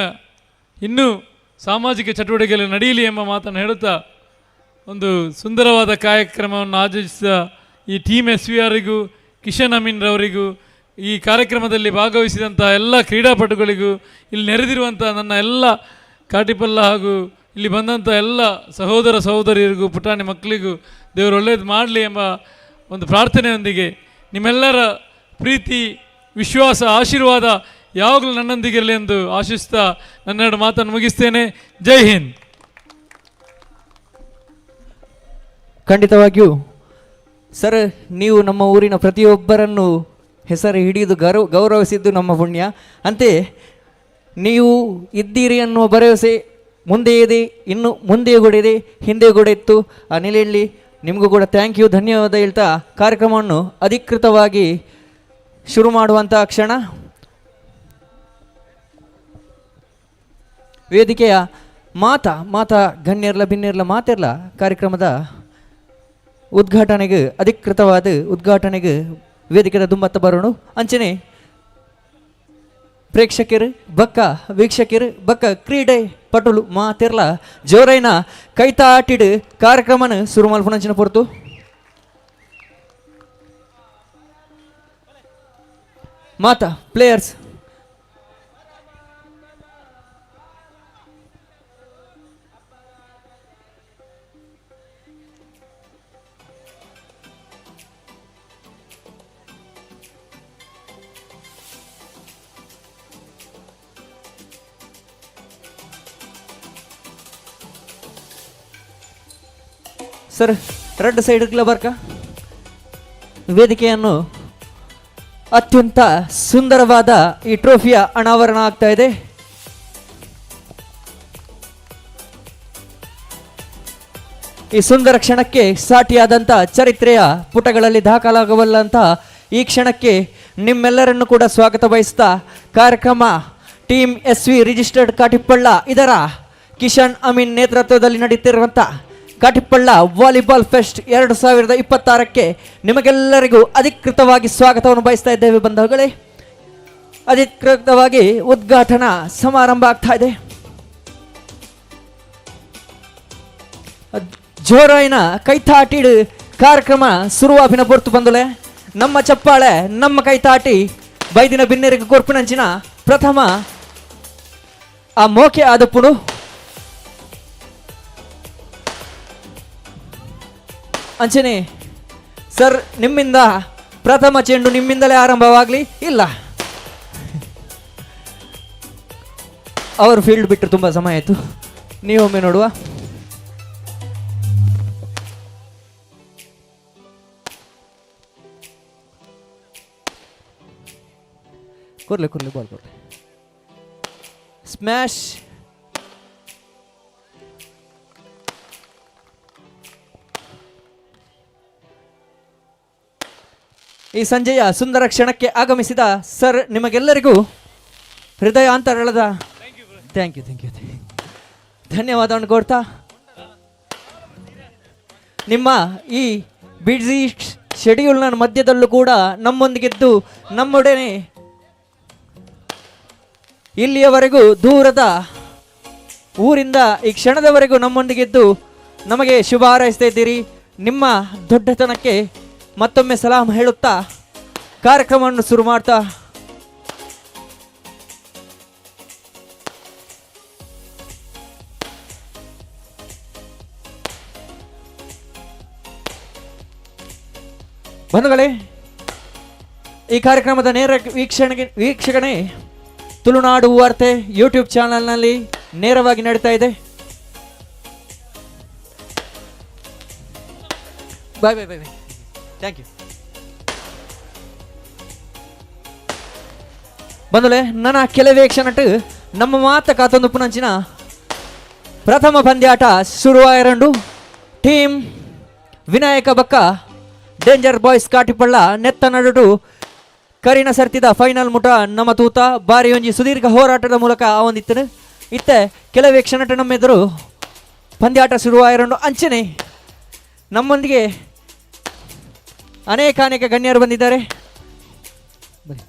ಇನ್ನೂ ಸಾಮಾಜಿಕ ಚಟುವಟಿಕೆಗಳು ನಡೆಯಲಿ ಎಂಬ ಮಾತನ್ನು ಹೇಳುತ್ತಾ ಒಂದು ಸುಂದರವಾದ ಕಾರ್ಯಕ್ರಮವನ್ನು ಆಯೋಜಿಸಿದ ಈ team S V ಆರಿಗೂ, ಕಿಶನ್ ಅಮೀನ್ರವರಿಗೂ, ಈ ಕಾರ್ಯಕ್ರಮದಲ್ಲಿ ಭಾಗವಹಿಸಿದಂಥ ಎಲ್ಲ ಕ್ರೀಡಾಪಟುಗಳಿಗೂ, ಇಲ್ಲಿ ನೆರೆದಿರುವಂಥ ನನ್ನ ಎಲ್ಲ ಕಾಟಿಪಲ್ಲ ಹಾಗೂ ಇಲ್ಲಿ ಬಂದಂಥ ಎಲ್ಲ ಸಹೋದರ ಸಹೋದರಿಯರಿಗೂ, ಪುಟಾಣಿ ಮಕ್ಕಳಿಗೂ ದೇವರು ಒಳ್ಳೆಯದು ಮಾಡಲಿ ಎಂಬ ಒಂದು ಪ್ರಾರ್ಥನೆಯೊಂದಿಗೆ ನಿಮ್ಮೆಲ್ಲರ ಪ್ರೀತಿ, ವಿಶ್ವಾಸ, ಆಶೀರ್ವಾದ ಯಾವಾಗಲೂ ನನ್ನೊಂದಿಗಿರಲಿ ಎಂದು ಆಶಿಸ್ತಾ ನನ್ನೆರಡು ಮಾತನ್ನು ಮುಗಿಸ್ತೇನೆ. ಜೈ ಹಿಂದ್. ಖಂಡಿತವಾಗಿಯೂ ಸರ್, ನೀವು ನಮ್ಮ ಊರಿನ ಪ್ರತಿಯೊಬ್ಬರನ್ನು ಹೆಸರು ಹಿಡಿದು ಗೌರವಿಸಿದ್ದು ನಮ್ಮ ಪುಣ್ಯ. ಅಂತೆಯೇ ನೀವು ಇದ್ದೀರಿ ಅನ್ನುವ ಭರವಸೆ ಮುಂದೆ ಇದೆ, ಇನ್ನು ಮುಂದೆಯೂ ಕೂಡ ಇದೆ, ಹಿಂದೆ ಕೂಡ ಇತ್ತು. ಆ ನೆಲೆಯಲ್ಲಿ ನಿಮಗೂ ಕೂಡ thank you, ಧನ್ಯವಾದ ಹೇಳ್ತಾ ಕಾರ್ಯಕ್ರಮವನ್ನು ಅಧಿಕೃತವಾಗಿ ಶುರು ಮಾಡುವಂಥ ಕ್ಷಣ. ವೇದಿಕೆಯ ಮಾತಾ ಮಾತಾ ಗಣ್ಯರ್ಲ ಬಿನ್ನೆರ್ಲ ಮಾತೆರ್ಲ ಕಾರ್ಯಕ್ರಮದ ಉದ್ಘಾಟನೆಗೆ, ಅಧಿಕೃತವಾದ ಉದ್ಘಾಟನೆಗೆ ವೇದಿಕೆದ ದುಂಬತ್ತ ಬರೋಣ. ಅಂಚನೆ ಪ್ರೇಕ್ಷಕರು ಬಕ್ಕ ವೀಕ್ಷಕರು ಬಕ್ಕ ಕ್ರೀಡೆ ಪಟುಲು ಮಾತಿರ್ಲ ಜೋರೈನ ಕೈತಾಟಿಡು ಕಾರ್ಯಕ್ರಮನ ಶುರು ಮಲ್ಪುನಂಚಿನ ಪೊರ್ತು. ಮಾತಾ ಪ್ಲೇಯರ್ಸ್ ಸರ್, ರೆಡ್ ಸೈಡ್ಗಳ ಬರ್ಕ ವೇದಿಕೆಯನ್ನು ಅತ್ಯಂತ ಸುಂದರವಾದ ಈ ಟ್ರೋಫಿಯ ಅನಾವರಣ ಆಗ್ತಾ ಇದೆ. ಈ ಸುಂದರ ಕ್ಷಣಕ್ಕೆ ಸಾಟಿಯಾದಂಥ ಚರಿತ್ರೆಯ ಪುಟಗಳಲ್ಲಿ ದಾಖಲಾಗಬಲ್ಲಂಥ ಈ ಕ್ಷಣಕ್ಕೆ ನಿಮ್ಮೆಲ್ಲರನ್ನು ಕೂಡ ಸ್ವಾಗತ ಬಯಸ್ತಾ ಕಾರ್ಯಕ್ರಮ team S V registered Katipalla ಇದರ ಕಿಶನ್ ಅಮೀನ್ ನೇತೃತ್ವದಲ್ಲಿ ನಡೆಯುತ್ತಿರುವಂಥ ಕಾಟಿಪಳ್ಳ ವಾಲಿಬಾಲ್ ಫೆಸ್ಟ್ 2026ಕ್ಕೆ ನಿಮಗೆಲ್ಲರಿಗೂ ಅಧಿಕೃತವಾಗಿ ಸ್ವಾಗತವನ್ನು ಬಯಸ್ತಾ ಇದ್ದೇವೆ ಬಂಧುಗಳೇ. ಅಧಿಕೃತವಾಗಿ ಉದ್ಘಾಟನಾ ಸಮಾರಂಭ ಆಗ್ತಾ ಇದೆ. ಜೋರಾಯಿನ ಕೈತಾಟಿಡು ಕಾರ್ಯಕ್ರಮ ಶುರುವಾಪಿನ ಪೊರ್ತು ಬಂದುಲೆ. ನಮ್ಮ ಚಪ್ಪಾಳೆ ನಮ್ಮ ಕೈ ತಾಟಿ ಬೈದಿನ ಬಿನ್ನೆರಿಗೆ ಕೊರ್ಪಿನಂಚಿನ ಪ್ರಥಮ ಆ ಮೋಕೆ ಆದಪ್ಪುಡು. ಅಂಚನೆ ಸರ್, ನಿಮ್ಮಿಂದ ಪ್ರಥಮ ಚೆಂಡು ನಿಮ್ಮಿಂದಲೇ ಆರಂಭವಾಗಲಿ. ಇಲ್ಲ, ಅವರು ಫೀಲ್ಡ್ ಬಿಟ್ಟರು ತುಂಬ ಸಮಯ ಆಯಿತು. ನೀವೊಮ್ಮೆ ನೋಡುವ. ಕೊರ್ಲೆ ಕೊರ್ಲೆ ಬಾಲ್ ಕೊರ್ಲೆ. ಸ್ಮ್ಯಾಶ್. ಈ ಸಂಜೆಯ ಸುಂದರ ಕ್ಷಣಕ್ಕೆ ಆಗಮಿಸಿದ ಸರ್ ನಿಮಗೆಲ್ಲರಿಗೂ ಹೃದಯಾಂತರಾಳದ thank you thank you ಧನ್ಯವಾದವನ್ನು ಕೊಡ್ತಾ, ನಿಮ್ಮ ಈ ಬ್ಯುಸಿ ಶೆಡ್ಯೂಲ್ನ ಮಧ್ಯದಲ್ಲೂ ಕೂಡ ನಮ್ಮೊಂದಿಗಿದ್ದು ನಮ್ಮೊಡನೆ ಇಲ್ಲಿಯವರೆಗೂ ದೂರದ ಊರಿಂದ ಈ ಕ್ಷಣದವರೆಗೂ ನಮ್ಮೊಂದಿಗಿದ್ದು ನಮಗೆ ಶುಭ ಹಾರೈಸ್ತಾ ಇದ್ದೀರಿ. ನಿಮ್ಮ ದೊಡ್ಡತನಕ್ಕೆ ಮತ್ತೊಮ್ಮೆ ಸಲಾಂ ಹೇಳುತ್ತಾ ಕಾರ್ಯಕ್ರಮವನ್ನು ಶುರು ಮಾಡ್ತಾ ಬಂಧುಗಳೇ, ಈ ಕಾರ್ಯಕ್ರಮದ ನೇರ ವೀಕ್ಷಣೆ ತುಳುನಾಡು ವಾರ್ತೆ ಯೂಟ್ಯೂಬ್ ಚಾನಲ್ನಲ್ಲಿ ನೇರವಾಗಿ ನಡೀತಾ ಇದೆ. Bye bye bye bye, thank you. ಬಂಧುಗಳೇ, ನನ್ನ ಕೆಲವೇ ಕ್ಷಣಟ್ ನಮ್ಮ ಮಾತ ಕಾತೊಂದು ಪುನಂಚಿನ ಪ್ರಥಮ ಪಂದ್ಯಾಟ ಶುರುವಾಯರಂಡು. ಟೀಮ್ ವಿನಾಯಕ ಬಕ್ಕ ಡೇಂಜರ್ ಬಾಯ್ಸ್ ಕಾಟಿಪಳ್ಳ ನೆತ್ತ ನಡುಟು ಕರಿನ ಸರ್ತಿದ ಫೈನಲ್ ಮುಟ ನಮ್ಮ ತೂತ ಬಾರಿ ಒಂಜಿ ಸುದೀರ್ಘ ಹೋರಾಟದ ಮೂಲಕ ಆವೊಂದಿತ್ತನು. ಇತ್ತೆ ಕೆಲವೇ ಕ್ಷಣಟ ನಮ್ಮೆದುರು ಪಂದ್ಯಾಟ ಶುರುವಾಯರಂಡು. ಅಂಚನೆ ನಮ್ಮೊಂದಿಗೆ ಅನೇಕ ಅನೇಕ ಗಣ್ಯರು ಬಂದಿದ್ದಾರೆ. ಬನ್ನಿ.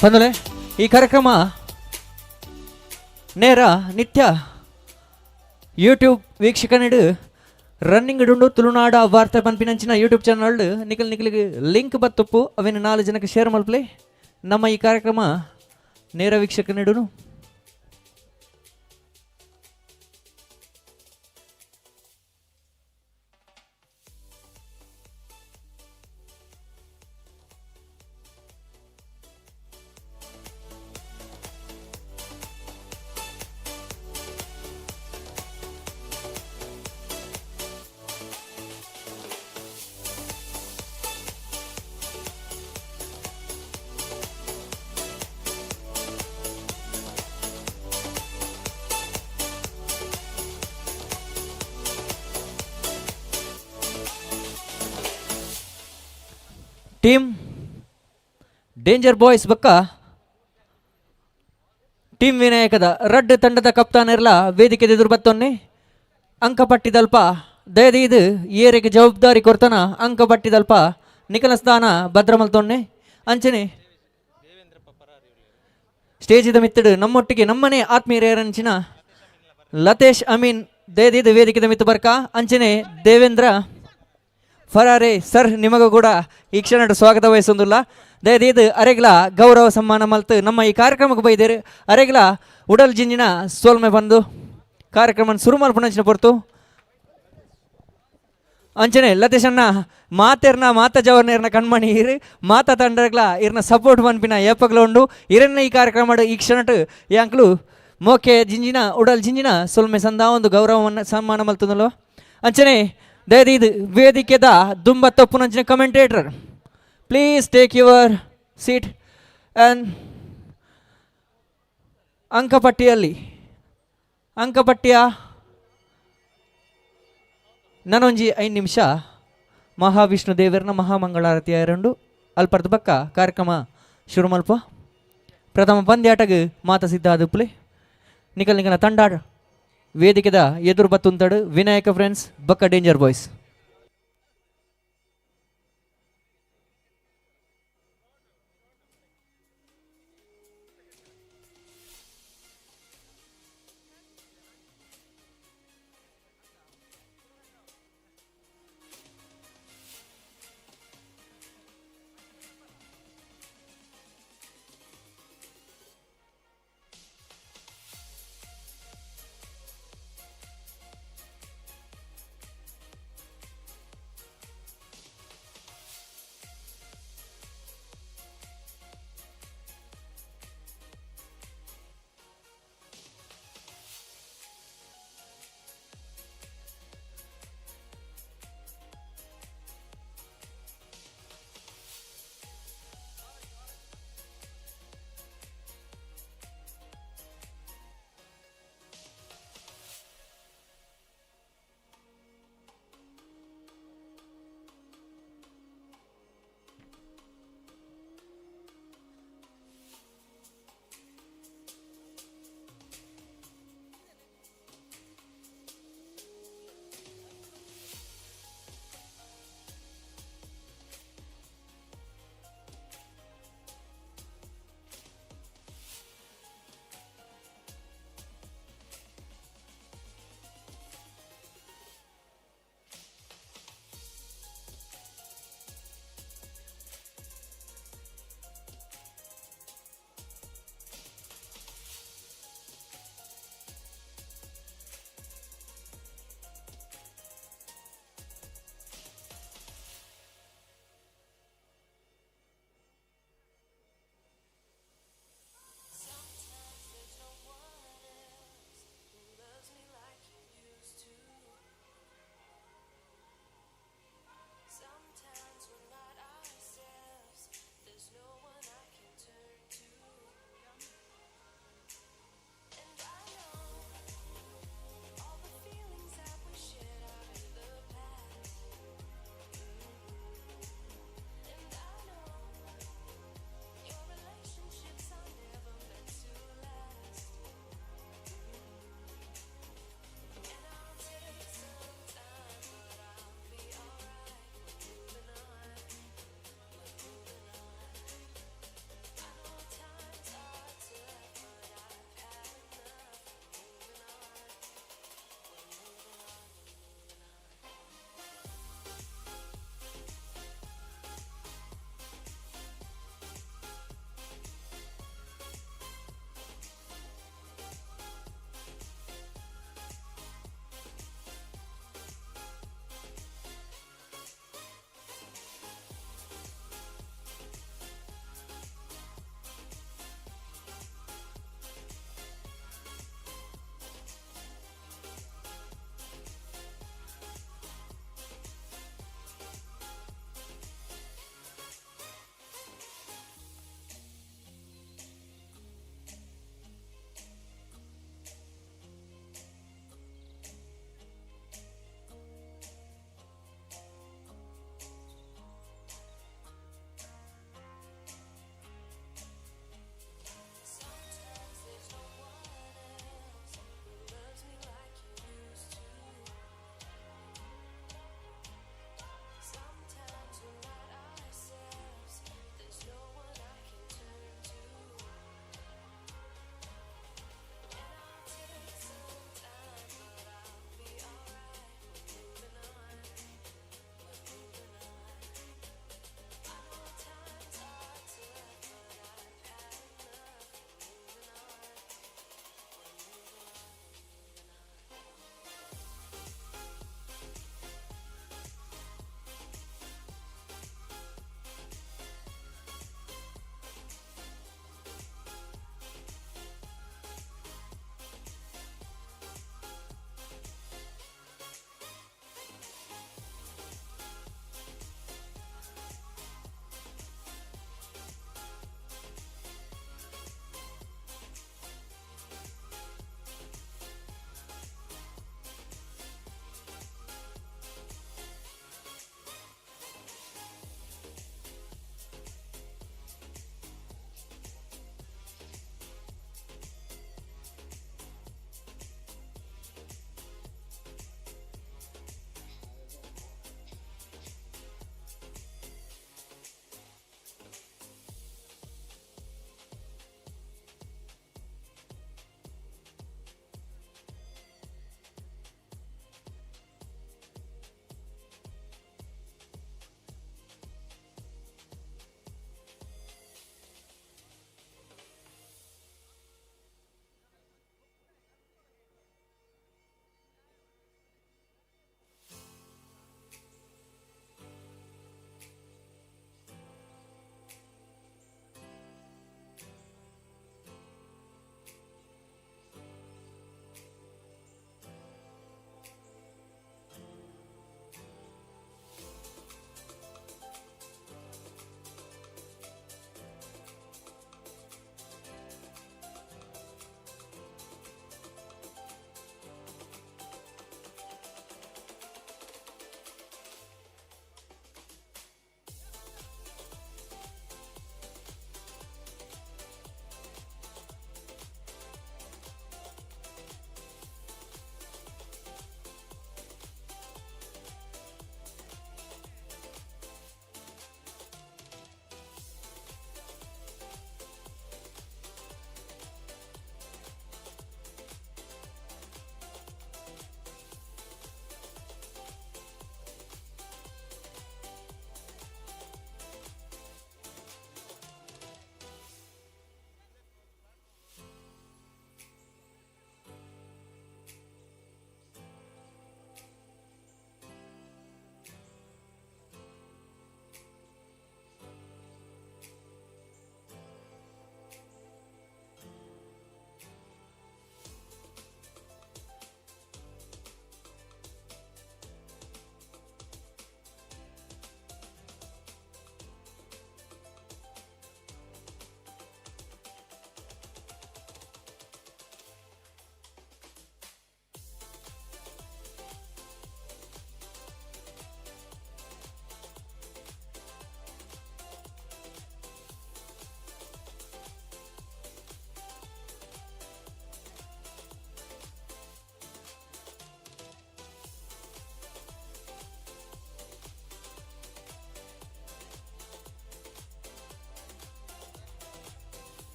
ಬಂಧುಗಳೇ, ಈ ಕಾರ್ಯಕ್ರಮ ನೇರ ನಿತ್ಯ ಯೂಟ್ಯೂಬ್ ವೀಕ್ಷಕನಿಡು ರನ್ನಿಂಗ್ ಡುಂಡು. ತುಳುನಾಡ ವಾರ್ತೆ ಪನ್ಪಿನಂಚಿನ ಯೂಟ್ಯೂಬ್ ಚಾನಲ್ ನಿಕಲ್ ನಿಕಲಿಗೆ ಲಿಂಕ್ ಬತ್ತುಪ್ಪು, ಅವಿನ 4 ಜನಕ್ಕೆ ಶೇರ್ ಮಲ್ಪಲೆ. ನಮ್ಮ ಈ ಕಾರ್ಯಕ್ರಮ ನೇರ ವೀಕ್ಷಕನಿಡುನು. Team danger boys ಬಕ್ಕ ಟೀಮ್ ವಿನಾಯಕದ ರಡ್ಡ್ ತಂಡದ ಕಪ್ತಾನೆರ್ಲ ವೇದಿಕೆ ಎದುರು ಬತ್ತೊನ್ನೆ. ಅಂಕಪಟ್ಟಿದಲ್ಪ ದಯದೀದು ಏರಿಗೆ ಜವಾಬ್ದಾರಿ ಕೊರ್ತನ ಅಂಕಪಟ್ಟಿದಲ್ಪ ನಿಖಲ ಸ್ಥಾನ ಭದ್ರಮಲ್ತೊನ್ನೆ. ಅಂಚನೆ ಸ್ಟೇಜಿದ ಮಿತ್ತಡು ನಮ್ಮೊಟ್ಟಿಗೆ ನಮ್ಮನೆ ಆತ್ಮೀಯರಂಚಿನ ಲತೇಶ್ ಅಮೀನ್ ದಯದೀದು ವೇದಿಕೆದ ಮಿತ್ತು ಬರ್ಕ. ಅಂಚನೆ ದೇವೇಂದ್ರ ಫರಾರೆ ಸರ್ ನಿಮಗೂ ಕೂಡ ಈ ಕ್ಷಣ ಸ್ವಾಗತ ವಹಿಸೊಂದುಲ್ಲ. ದಯದೀದು ಅರೆಗ್ಲ ಗೌರವ ಸಮ್ಮಾನ ಮಲ್ತು ನಮ್ಮ ಈ ಕಾರ್ಯಕ್ರಮಕ್ಕೆ ಬೈದೇರು. ಅರೆಗ್ಲ ಉಡಲ್ ಜಿಂಜಿನ ಸೋಲ್ಮೆ ಬಂದು ಕಾರ್ಯಕ್ರಮ ಸುರು ಮಲ್ಪುನಂಚಿನ ಪೊರ್ತು. ಅಂಚನೆ ಲತೇಶಣ್ಣ ಮಾತೆರ್ನ ಮಾತ ಜವರ್ನೇರ್ನ ಕಣ್ಮಣಿ ಇರು ಮಾತ ತಂಡಗ್ಲ ಇರ್ನ ಸಪೋರ್ಟ್ ಪನ್ಪಿನ ಏಪಗ್ಲ ಉಂಡು. ಇರನ್ನ ಈ ಕಾರ್ಯಕ್ರಮ ಈ ಕ್ಷಣಟ್ ಯಾಂಕ್ಲು ಮೋಕೆ ಜಿಂಜಿನ ಉಡಲ್ ಜಿಂಜಿನ ಸೊಲ್ಮೆ ಸಂದ ಒಂದು ಗೌರವವನ್ನು ಸನ್ಮಾನ ಮಲ್ತದಲ್ವ. ಅಂಚನೆ ದಯದೀದು ವೇದಿಕೆದ ದುಂಬ ತಪ್ಪುನಂಚಿನ commentator, please take your seat and ಅಂಕಪಟ್ಟಿಯಲ್ಲಿ ಅಂಕಪಟ್ಟಿಯ ನನೊಂಜಿ 5 ನಿಮಿಷ ಮಹಾವಿಷ್ಣು ದೇವರನ ಮಹಾಮಂಗಳಾರತಿಯ ಎರಡು ಅಲ್ಪರ್ದ ಬಕ್ಕ ಕಾರ್ಯಕ್ರಮ ಶುರು ಮಲ್ಪ. ಪ್ರಥಮ ಪಂದ್ಯಾಟಗ್ ಮಾತ ಸಿದ್ಧ ಆದುಪ್ಪುಲೆ. ನಿಕಲ್ ನಿಕಲ ತಂಡಾಡ ವೇದಿಕೆದ ಎದುರು ಬತ್ತುಂತಡು ವಿನಾಯಕ ಫ್ರೆಂಡ್ಸ್ ಬಕ್ಕ danger boys.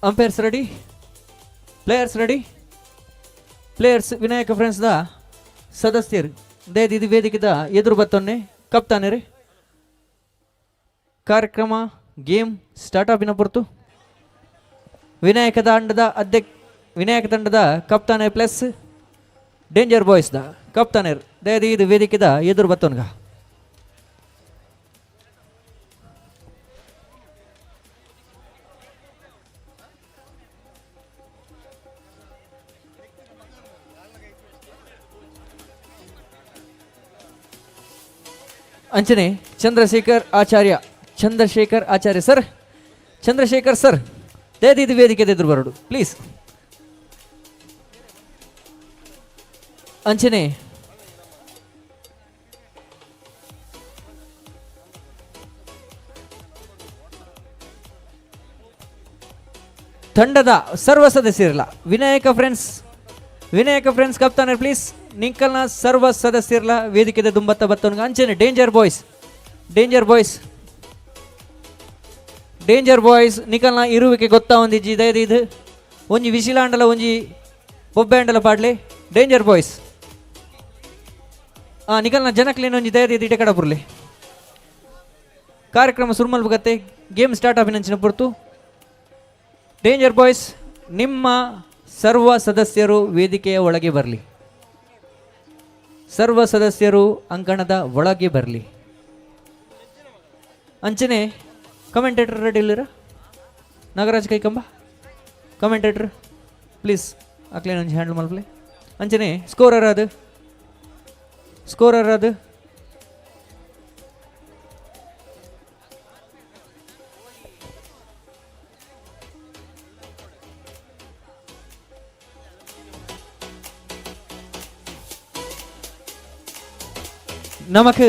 Umpires ready, players ready. Players Vinayaka friends the ಸದಸ್ಯರು ದಯದಿದು ವೇದಿಕೆದ ಎದುರು ಬತ್ತೊನ್ನೆ ಕಪ್ತಾನೆ ರೀ. ಕಾರ್ಯಕ್ರಮ ಗೇಮ್ ಸ್ಟಾರ್ಟ್ ಆಪಿನ ಪೊರ್ತು ವಿನಾಯಕ ತಂಡದ ಅಧ್ಯಕ್ಷ, ವಿನಾಯಕ ತಂಡದ ಕಪ್ತಾನೆ plus danger boys the ಕಪ್ತಾನೇರ್ ದಯದೀದು ವೇದಿಕೆದ ಎದುರು ಬತ್ತೊನ್ಗ. ಅಂಚನೆ ಚಂದ್ರಶೇಖರ್ ಆಚಾರ್ಯ, ಚಂದ್ರಶೇಖರ್ ಆಚಾರ್ಯ ಸರ್, ಚಂದ್ರಶೇಖರ್ ಸರ್ ದಯದೀದು ವೇದಿಕೆದ ಎದುರು ಬರೋಡು ಪ್ಲೀಸ್. ಅಂಚನೆ ತಂಡದ ಸರ್ವ ಸದಸ್ಯರಲ್ಲ ವಿನಾಯಕ ಫ್ರೆಂಡ್ಸ್, ವಿನಾಯಕ ಫ್ರೆಂಡ್ಸ್ ಕಪ್ತಾನೆ ಪ್ಲೀಸ್ ನಿಂಕಲ್ನ ಸರ್ವ ಸದಸ್ಯರಲ್ಲ ವೇದಿಕೆದ ದುಂಬತ್ತ ಬತ್ತವನ್ಗ. ಅಂಚನೆ danger boys, danger boys, danger boys ನಿಕಲ್ನ ಇರುವಿಕೆ ಗೊತ್ತಾ ಒಂದಿಜ್ಜಿ ದಯದೀದು ಒಂಜಿ ವಿಶಿಲಾಂಡಲ ಒಂಜಿ ಬೊಬ್ಬೆ ಅಂಡಲ ಪಾಡ್ಲೆ. ಡೇಂಜರ್ ಬಾಯ್ಸ್ ಆ ನಿಕಲ್ನ ಜನಕ್ಲೇನ ಒಂಜಿ ದಯದೀದು ಇಡೆ ಕಡಪುರ್ಲೆ. ಕಾರ್ಯಕ್ರಮ ಸುರುಮಲ್ ಬಗತ್ತೆ ಗೇಮ್ ಸ್ಟಾರ್ಟ್ ಆಪಿನಂಚಿನ ಪೊರ್ತು. ಡೇಂಜರ್ ಬಾಯ್ಸ್ ನಿಮ್ಮ ಸರ್ವ ಸದಸ್ಯರು ವೇದಿಕೆಯ ಒಳಗೆ ಬರಲಿ, ಸರ್ವ ಸದಸ್ಯರು ಅಂಕಣದ ಒಳಗೆ ಬರಲಿ. ಅಂಚನೆ ಕಮೆಂಟೇಟರ್ ರೆಡಿ ಇಲ್ಲಿರ? ನಾಗರಾಜ್ ಕೈಕಂಬ ಕಮೆಂಟೇಟರ್ ಪ್ಲೀಸ್ ಅಕ್ಲೇನ ಒಂಜಿ ಹ್ಯಾಂಡಲ್ ಮಲ್ಪಲೆ. ಅಂಚನೆ ಸ್ಕೋರರ್ ಅದು, ಸ್ಕೋರರ್ ಅದು ನಮಕ್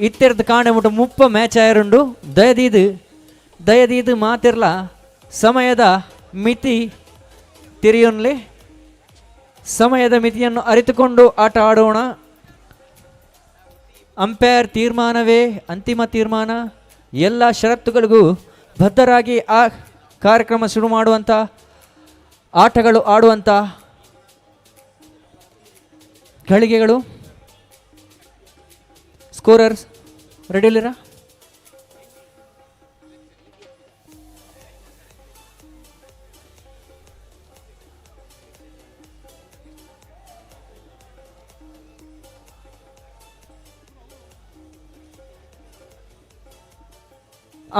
ಇತ್ತೆರ್ದು ಕಾಣೆ ಮುಟ್ಟ 30 ಮ್ಯಾಚ್ ಆಯರುಂಡು. ದಯದೀದು ದಯದೀದು ಮಾತಿರ್ಲ ಸಮಯದ ಮಿತಿ ತಿರಿಯೊನ್ಲೆ, ಸಮಯದ ಮಿತಿಯನ್ನು ಅರಿತುಕೊಂಡು ಆಟ ಆಡೋಣ. ಅಂಪೈರ್ ತೀರ್ಮಾನವೇ ಅಂತಿಮ ತೀರ್ಮಾನ. ಎಲ್ಲ ಷರತ್ತುಗಳಿಗೂ ಬದ್ಧರಾಗಿ ಆ ಕಾರ್ಯಕ್ರಮ ಶುರು ಮಾಡುವಂಥ ಆಟಗಳು ಆಡುವಂಥ ಘಳಿಗೆಗಳು. ಸ್ಕೋರರ್ಸ್ ರೆಡಿಲಿರಾ?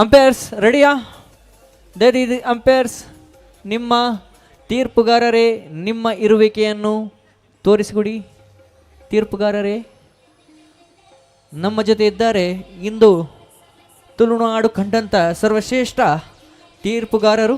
ಅಂಪೈರ್ಸ್ ರೆಡಿಯಾ? ದಯದೀದು ಅಂಪೈರ್ಸ್ ನಿಮ್ಮ ತೀರ್ಪುಗಾರರೇ ನಿಮ್ಮ ಇರುವಿಕೆಯನ್ನು ತೋರಿಸಿಕೊಡಿ. ತೀರ್ಪುಗಾರರೇ ನಮ್ಮ ಜೊತೆ ಇದ್ದಾರೆ ಇಂದು ತುಳುನಾಡು ಕಂಡಂಥ ಸರ್ವಶ್ರೇಷ್ಠ ತೀರ್ಪುಗಾರರು.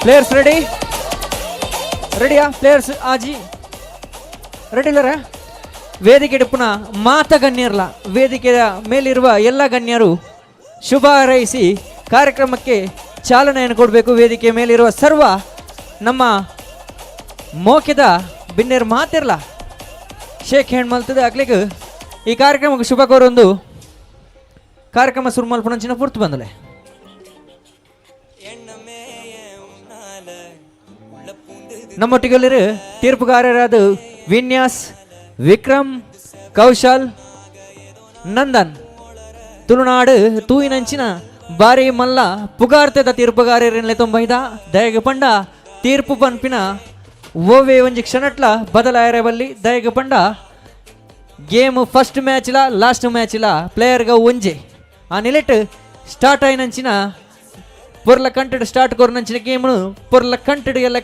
Players ready? ರೆಡಿಯಾ ಪ್ಲೇಯರ್ಸ್? ಆಜಿ ರೆಡಿ ಇಲ್ಲರ? ವೇದಿಕೆ ಪುನಃ ಮಾತ ಗಣ್ಯರ್ಲ ವೇದಿಕೆಯ ಮೇಲಿರುವ ಎಲ್ಲ ಗಣ್ಯರು ಶುಭ ಹಾರೈಸಿ ಕಾರ್ಯಕ್ರಮಕ್ಕೆ ಚಾಲನೆಯನ್ನು ಕೊಡಬೇಕು. ವೇದಿಕೆ ಮೇಲಿರುವ ಸರ್ವ ನಮ್ಮ ಮೋಕೆದ ಬಿನ್ನೆರ್ ಮಾತಿರ್ಲ ಶೇಕ್ ಹ್ಯಾಂಡ್ ಮಲ್ತದೆ ಆಗ್ಲಿಕ್ಕೆ ಈ ಕಾರ್ಯಕ್ರಮಕ್ಕೆ ಶುಭ ಕೋರೊಂದು ಕಾರ್ಯಕ್ರಮ ಶುರು ಮಲ್ಪುನಂಚಿನ ಪೂರ್ತಿ ಬಂದಲೆ. ನಮ್ಮೊಟ್ಟಿಗೆ ತೀರ್ಪುಗಾರರಾದ ವಿನ್ಯಾಸ್, ವಿಕ್ರಮ್, ಕೌಶಲ್, ನಂದನ್. ತುಳುನಾಡು ತೂಯಿನಂಚಿನ ಬಾರಿ ಮಲ್ಲ ಪುಗಾರ್ತೆದ ತೀರ್ಪುಗಾರರನ್ನೇ ತೊಂಬೈದ ದಯಗೆ ಪಂಡ ತೀರ್ಪು ಪನ್ಪಿನ ಓವೇ ಒಂಜಿ ಕ್ಷಣಟ್ಲ ಬದಲಾಯರೆ ಬಲ್ಲಿ ದಯಗ ಪಂಡ ಗೇಮ್ ಫಸ್ಟ್ ಮ್ಯಾಚ್ಲ ಲಾಸ್ಟ್ ಮ್ಯಾಚ್ಲ ಪ್ಲೇಯರ್ಗ ಒಂಜೆ ಆ ನಿಲೆಟ್ ಸ್ಟಾರ್ಟ್ అయినంచిన ಪೊರ್ಲ ಕಂಟೆಡ್ ಸ್ಟಾರ್ಟ್ ಕೊರ್ನಂಚಿನ ಗೇಮ್ನು ಪೊರ್ಲ ಕಂಟೆಡ್ ಎಲ್ಲ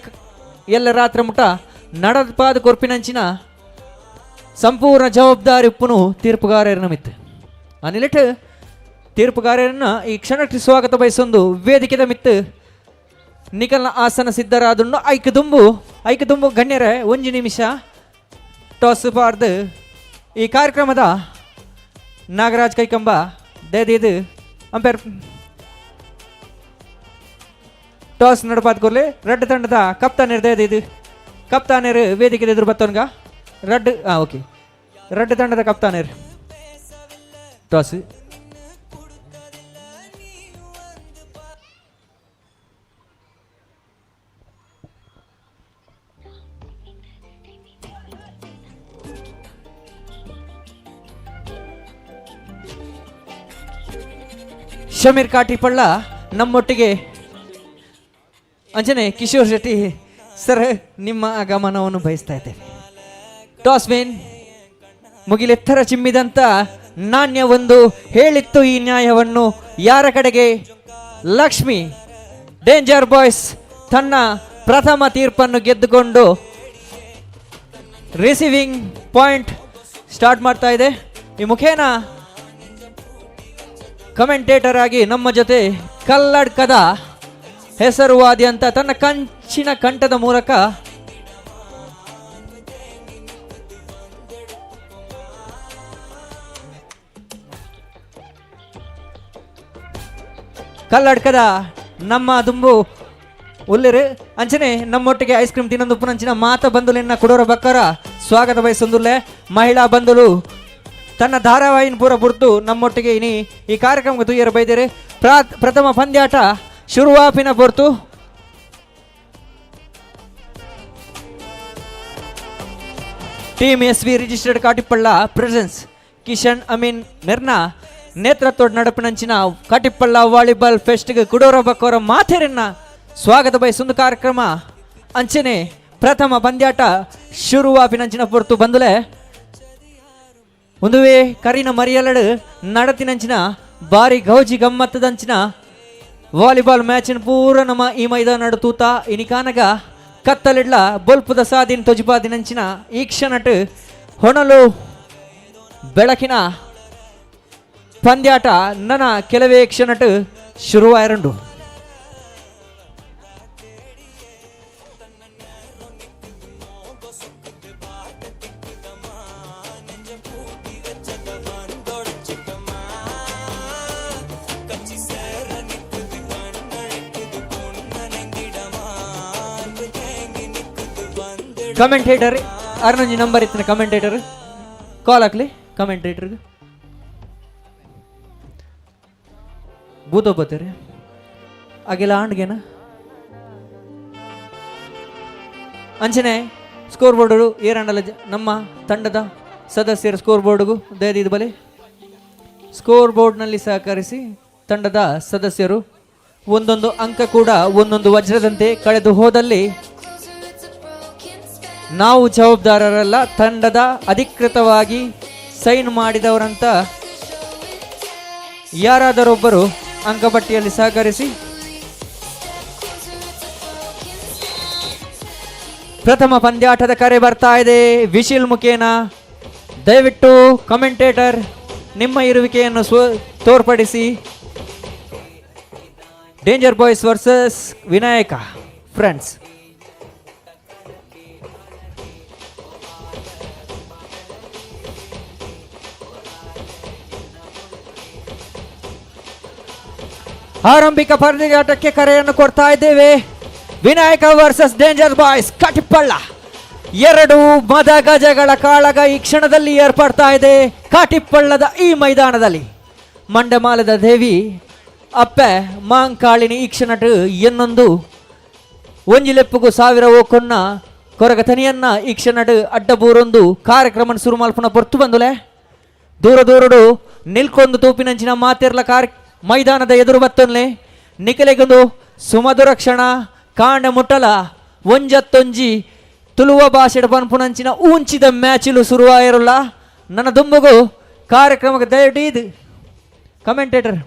ಎಲ್ಲ ರಾತ್ರಿ ಮುಟ ನಡಪಾದ ಕೊರ್ಪಿನಂಚಿನ ಸಂಪೂರ್ಣ ಜವಾಬ್ದಾರಿ ಉಪ್ಪುನು ತೀರ್ಪುಗಾರರನ್ನ ಮಿತ್ತು. ಆ ನಿಲೆಟ್ ತೀರ್ಪುಗಾರರನ್ನ ಈ ಕ್ಷಣಕ್ಕೆ ಸ್ವಾಗತ ಬಯಸೊಂದು ವೇದಿಕೆದ ಮಿತ್ತು ನಿಕಲ್ನ ಆಸನ ಸಿದ್ಧರಾದುಂಡು. ಐಕ್ ದುಂಬು ಐಕ್ ದುಂಬು ಗಣ್ಯರೇ ಒಂಜಿ ನಿಮಿಷ ಟಾಸ್ ಪಾರ್ದು ಈ ಕಾರ್ಯಕ್ರಮದ ನಾಗರಾಜ್ ಕೈಕಂಬ ದಯದೀದು ಅಂಪೇರ್ ಟಾಸ್ ನಡಪಾದ ಕೊರ್ಲೆ. ರಡ್ಡ್ ತಂಡದ ಕಪ್ತಾನೇರ್ ದಯದೀದು ಕಪ್ತಾನೇರ್ ವೇದಿಕೆ ಎದುರು ಬತ್ತವನ್ಗ ರಡ್ಡ್ ಓಕೆ ರಡ್ಡ್ ತಂಡದ ಕಪ್ತಾನೇರ್ ಟಾಸ್. ಶಮೀರ್ ಕಾಟಿಪಳ್ಳ ನಮ್ಮೊಟ್ಟಿಗೆ ಅಂಜನೆ ಕಿಶೋರ್ ಶೆಟ್ಟಿ ಸರ್ ನಿಮ್ಮ ಆಗಮನವನ್ನು ಬಯಸ್ತಾ ಇದ್ದೇವೆ. ಟಾಸ್ ವಿನ್ ಮುಗಿಲೆತ್ತರ ಚಿಮ್ಮಿದಂತ ನಾಣ್ಯವೊಂದು ಹೇಳಿತ್ತು ಈ ನ್ಯಾಯವನ್ನು. ಯಾರ ಕಡೆಗೆ? ಲಕ್ಷ್ಮಿ ಡೇಂಜರ್ ಬಾಯ್ಸ್ ತನ್ನ ಪ್ರಥಮ ತೀರ್ಪನ್ನು ಗೆದ್ದುಕೊಂಡು receiving point start ಮಾಡ್ತಾ ಇದೆ. ಈ ಮುಖೇನ ಕಮೆಂಟೇಟರ್ ಆಗಿ ನಮ್ಮ ಜೊತೆ ಕಲ್ಲಡ್ಕದ ಹೆಸರುವಾದಿ ಅಂತ ತನ್ನ ಕಂಚಿನ ಕಂಠದ ಮೂಲಕ ಕಲ್ಲಡ್ಕದ ನಮ್ಮ ದುಂಬು ಉಲ್ಲಿರು ಅಂಚನೆ ನಮ್ಮೊಟ್ಟಿಗೆ ಐಸ್ ಕ್ರೀಮ್ ತಿನ್ನೊಂದು ಪುನಂಚಿನ ಮಾತ ಬಂಧುಲಿನ ಕುಡೋರ ಬಕ್ಕರ ಸ್ವಾಗತ ಬಯಸೊಂದುಲ್ಲೆ. ಮಹಿಳಾ ಬಂಧುಲು ತನ್ನ ಧಾರಾವಾಹಿನ ಪೂರ ಬುರ್ತು ನಮ್ಮೊಟ್ಟಿಗೆ ಇನಿ ಈ ಕಾರ್ಯಕ್ರಮಕ್ಕೆ ತುಯ್ಯರ ಬೈದೇರೆ. ಪ್ರಥಮ ಪಂದ್ಯಾಟ ಶುರುವಾಪಿನ ಪೊರ್ತು. Team S V registered Katipalla presence Kishan Amin ಮೆರ್ನ ನೇತೃತ್ವದ ನಡಪಿನಂಚಿನ ಕಾಟಿಪಳ್ಳ ವಾಲಿಬಾಲ್ ಫೆಸ್ಟ್ಗೆ ಕುಡೋರ ಬಕ್ಕೋರ ಮಾಥೆರನ್ನ ಸ್ವಾಗತ ಬಯಸೊಂದು ಕಾರ್ಯಕ್ರಮ ಅಂಚನೆ ಪ್ರಥಮ ಪಂದ್ಯಾಟ ಶುರುವಾಪಿನಂಚಿನ ಪೊರ್ತು ಬಂದುಲೆ. ಒಂದುವೇ ಕರಿನ ಮರಿಯಲಡು ನಡತಿನಂಚಿನ ಬಾರಿ ಗೌಜಿ ಗಮ್ಮತ್ತದಂಚಿನ ವಾಲಿಬಾಲ್ ಮ್ಯಾಚಿನ ಪೂರ ನಮ್ಮ ಈ ಮೈದಾನ ತೂತ ಇನಿಕಾನಗ ಕತ್ತಲಿಡ್ಲ ಬೊಲ್ಪುದ ಸಾದಿನ ತೊಜಿಪಾದಿನಂಚಿನ ಈ ಕ್ಷಣಟ್ ಹೊಣಲು ಬೆಳಕಿನ ಪಂದ್ಯಾಟ ನನ್ನ ಕೆಲವೇ ಕ್ಷಣಟ್ ಶುರುವಾಯರಂಡು. ಕಮೆಂಟೇಟರ್ ಅರ್ನೊಂಜಿ ನಂಬರ್ ಇತ್ತಿನ ಕಮೆಂಟೇಟರ್ ಕಾಲ್ ಹಾಕ್ಲಿ ಕಮೆಂಟೇಟರ್ ಬೂತೋಪತ್ತೀರಿ ಅಗೆಲ್ಲ ಆಂಡ್ಗೇನ ಅಂಚನೆ ಸ್ಕೋರ್ ಬೋರ್ಡು ಏರಂಡಲ ನಮ್ಮ ತಂಡದ ಸದಸ್ಯರ ಸ್ಕೋರ್ ಬೋರ್ಡ್ಗೂ ದಯದಿದ್ದು ಬಲೆ ಸ್ಕೋರ್ ಬೋರ್ಡ್ನಲ್ಲಿ ಸಹಕರಿಸಿ ತಂಡದ ಸದಸ್ಯರು ಒಂದೊಂದು ಅಂಕ ಕೂಡ ಒಂದೊಂದು ವಜ್ರದಂತೆ ಕಳೆದು ಹೋದಲ್ಲಿ ನಾವು ಜವಾಬ್ದಾರರಲ್ಲ, ತಂಡದ ಅಧಿಕೃತವಾಗಿ ಸೈನ್ ಮಾಡಿದವರಂತ ಯಾರಾದರೊಬ್ಬರು ಅಂಕಪಟ್ಟಿಯಲ್ಲಿ ಸಹಕರಿಸಿ ಪ್ರಥಮ ಪಂದ್ಯಾಟದ ಕರೆ ಬರ್ತಾ ಇದೆ ವಿಶಿಲ್ ಮುಖೇನ. ದಯವಿಟ್ಟು ಕಮೆಂಟೇಟರ್ ನಿಮ್ಮ ಇರುವಿಕೆಯನ್ನು ತೋರ್ಪಡಿಸಿ. Danger boys versus Vinayaka friends. ಆರಂಭಿಕ ಪಂದ್ಯಾಟಕ್ಕೆ ಕರೆಯನ್ನು ಕೊಡ್ತಾ ಇದ್ದೇವೆ. Vinayaka versus danger boys Katipalla. ಎರಡು ಮದಗಜಗಳ ಕಾಳಗ ಈ ಕ್ಷಣದಲ್ಲಿ ಏರ್ಪಡ್ತಾ ಇದೆ ಕಾಟಿಪಳ್ಳದ ಈ ಮೈದಾನದಲ್ಲಿ. ಮಂಡಮಾಲದ ದೇವಿ ಅಪ್ಪೆ ಮಾಂಕಾಳಿನಿ ಈ ಕ್ಷಣಟ್ ಎನ್ನೊಂದು ಒಂಜಿಲೆಪ್ಪುಗು ಸಾವಿರ ಓಕೊನ್ನ ಕೊರಗತನಿಯನ್ನ ಈ ಕ್ಷಣಡ್ ಅಡ್ಡಬೂರೊಂದು ಕಾರ್ಯಕ್ರಮ ಶುರು ಮಲ್ಪುನ ಪೊರ್ತು ಬಂದುಲೆ. ದೂರ ದೂರಡು ನಿಲ್ಕೊಂದು ತೂಪಿನಂಚಿನ ಮಾತಿರ್ಲ ಕಾರ್ಯ ಮೈದಾನದ ಎದುರು ಬತ್ತೊನ್ಲೆ ನಿಕಲೆಗೊಂದು ಸುಮಧುರ ಕ್ಷಣ ಕಾಂಡ ಮುಟ್ಟಲ ಒಂಜತ್ತೊಂಜಿ Tuluva ಭಾಷೆಡ್ ಪನ್ಪುನಂಚಿನ ಊಂಚಿದ ಮ್ಯಾಚಿಲು ಶುರುವಾಯಿರಲ್ಲ. ನನ್ನ ದುಂಬುಗು ಕಾರ್ಯಕ್ರಮಕ್ಕೆ ದಯವಿಟ್ಟು ಕಮೆಂಟೇಟರ್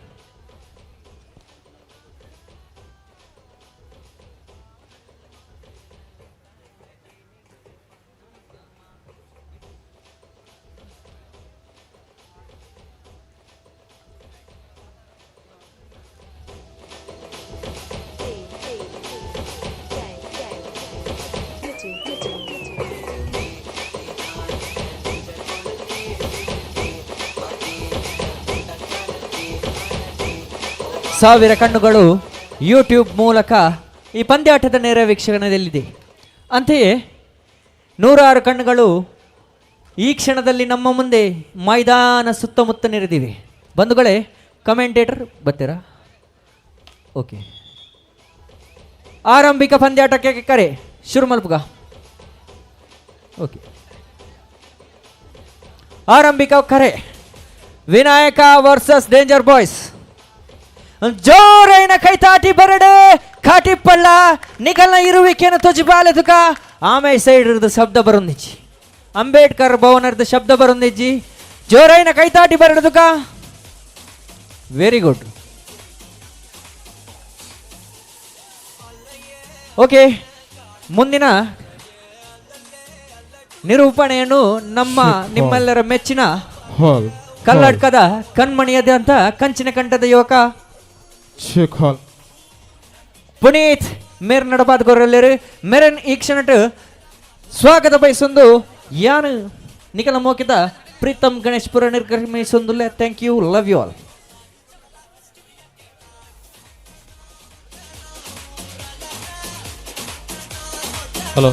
ಸಾವಿರ ಕಣ್ಣುಗಳು ಯೂಟ್ಯೂಬ್ ಮೂಲಕ ಈ ಪಂದ್ಯಾಟದ ನೇರ ವೀಕ್ಷಣೆಯಲ್ಲಿದೆ. ಅಂತೆಯೇ ನೂರಾರು ಕಣ್ಣುಗಳು ಈ ಕ್ಷಣದಲ್ಲಿ ನಮ್ಮ ಮುಂದೆ ಮೈದಾನ ಸುತ್ತಮುತ್ತ ನೆರೆದಿವೆ. ಬಂಧುಗಳೇ, ಕಮೆಂಟೇಟರ್ ಬರ್ತೀರಾ? ಓಕೆ, ಆರಂಭಿಕ ಪಂದ್ಯಾಟಕ್ಕೆ ಕರೆ ಶುರು ಮಲ್ಪುಗ. ಓಕೆ, ಆರಂಭಿಕ ಕರೆ ವಿನಾಯಕ versus danger boys. ಜೋರೈನ ಕೈತಾಟಿ ಬರಡೆ ಕಾಟಿಪ್ಪಳ್ಳ ನಿಕಲ್ನ ಇರುವಿಕೆಯನ್ನು ತೊಜಿಬಾಲೆದುಕ ಆಮೆ ಸೈಡ್ ಇರ್ದು ಶಬ್ದ ಬರುಂದಿಜ್ಜಿ, ಅಂಬೇಡ್ಕರ್ ಭವನದ ಶಬ್ದ ಬರುಂದಿಜ್ಜಿ. ಜೋರೈನ ಕೈತಾಟಿ ಬರಡುದುಕ. Very good. Okay, ಮುಂದಿನ ನಿರೂಪಣೆಯನ್ನು ನಮ್ಮ ನಿಮ್ಮೆಲ್ಲರ ಮೆಚ್ಚಿನ ಹಾಲ್ ಕಲ್ಲಡ್ಕದ ಕಣ್ಮಣಿಯದೆ ಅಂತ ಕಂಚಿನ ಕಂಠದ ಯುವಕ ಚೆಕ್ ಹಾಲ್ ಪುನೀತ್ ಮೇರ್ ನಡಪಾದ ಕೊರಲ್ಲೇರು. ಮೆರನ್ ಈ ಕ್ಷಣಟ್ ಸ್ವಾಗತ ಬಯಸೊಂದು ಯಾನು ನಿಖಲ ಮೋಕಿತ ಪ್ರೀತಮ್ ಗಣೇಶ್ ಪುರ ನಿರ್ಗಮಿಸೊಂದುಲ್ಲೆ. Thank you, love you all. Hello.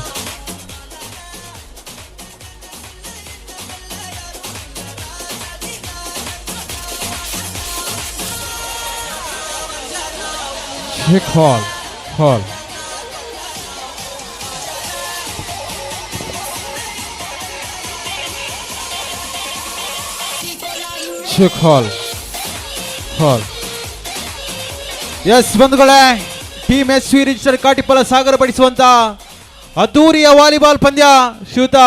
Check hall hall check hall hall. Yes ಬಂಧುಗಳೇ, team S V register Katipalla ಸಾಗರಪಡಿಸುವಂತ ಅದ್ದೂರಿಯ ವಾಲಿಬಾಲ್ ಪಂದ್ಯ ಶ್ರೀಯುತ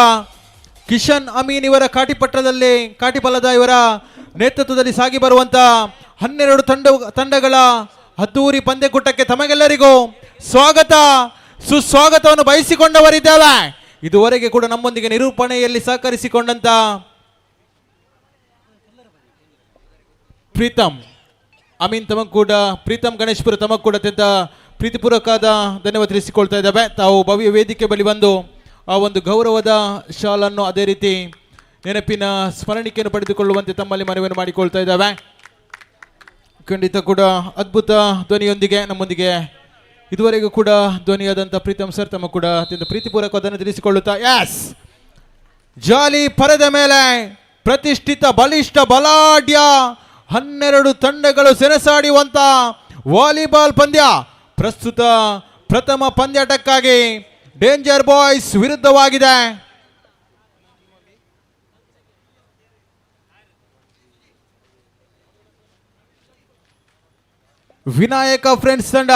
ಕಿಶನ್ ಅಮೀನ್ ಇವರ ಕಾಟಿಪಟ್ಟದಲ್ಲಿ ಕಾಟಿಪಲ್ಲದ ಇವರ ನೇತೃತ್ವದಲ್ಲಿ ಸಾಗಿ ಬರುವಂತ 12 ತಂಡಗಳ ಅದ್ದೂರಿ ಪಂದ್ಯಕೂಟಕ್ಕೆ ತಮಗೆಲ್ಲರಿಗೂ ಸ್ವಾಗತ ಸುಸ್ವಾಗತವನ್ನು ಬಯಸಿಕೊಂಡವರಿದ್ದೇವೆ. ಇದುವರೆಗೆ ಕೂಡ ನಮ್ಮೊಂದಿಗೆ ನಿರೂಪಣೆಯಲ್ಲಿ ಸಹಕರಿಸಿಕೊಂಡಂತ ಪ್ರೀತಮ್ ಅಮೀನ್ ತಮಗ್ ಕೂಡ, ಪ್ರೀತಮ್ ಗಣೇಶ್ಪುರ ತಮಗ್ ಕೂಡ ಅತ್ಯಂತ ಪ್ರೀತಿಪೂರ್ವಕವಾದ ಧನ್ಯವಾದ ತಿಳಿಸಿಕೊಳ್ತಾ ಇದ್ದೇವೆ. ತಾವು ಭವ್ಯ ವೇದಿಕೆ ಬಳಿ ಬಂದು ಆ ಒಂದು ಗೌರವದ ಶಾಲನ್ನು ಅದೇ ರೀತಿ ನೆನಪಿನ ಸ್ಮರಣಿಕೆಯನ್ನು ಪಡೆದುಕೊಳ್ಳುವಂತೆ ತಮ್ಮಲ್ಲಿ ಮನವಿಯನ್ನು ಮಾಡಿಕೊಳ್ತಾ ಇದ್ದೇವೆ. ಖಂಡಿತ ಕೂಡ ಅದ್ಭುತ ಧ್ವನಿಯೊಂದಿಗೆ ನಮ್ಮೊಂದಿಗೆ ಇದುವರೆಗೂ ಕೂಡ ಧ್ವನಿಯಾದಂಥ ಪ್ರೀತಮ್ ಸರ್ ತಮ್ಮ ಕೂಡ ಅತ್ಯಂತ ಪ್ರೀತಿಪೂರ್ವಕವಾದನ್ನು ತಿಳಿಸಿಕೊಳ್ಳುತ್ತಾ, ಎಸ್ ಜಾಲಿ ಪರದ ಮೇಲೆ ಪ್ರತಿಷ್ಠಿತ ಬಲಿಷ್ಠ ಬಲಾಢ್ಯ 12 ತಂಡಗಳು ಸೆಣಸಾಡುವಂತ ವಾಲಿಬಾಲ್ ಪಂದ್ಯ ಪ್ರಸ್ತುತ ಪ್ರಥಮ ಪಂದ್ಯಾಟಕ್ಕಾಗಿ ಡೇಂಜರ್ ಬಾಯ್ಸ್ ವಿರುದ್ಧವಾಗಿದೆ ವಿನಾಯಕ ಫ್ರೆಂಡ್ಸ್ ತಂಡ.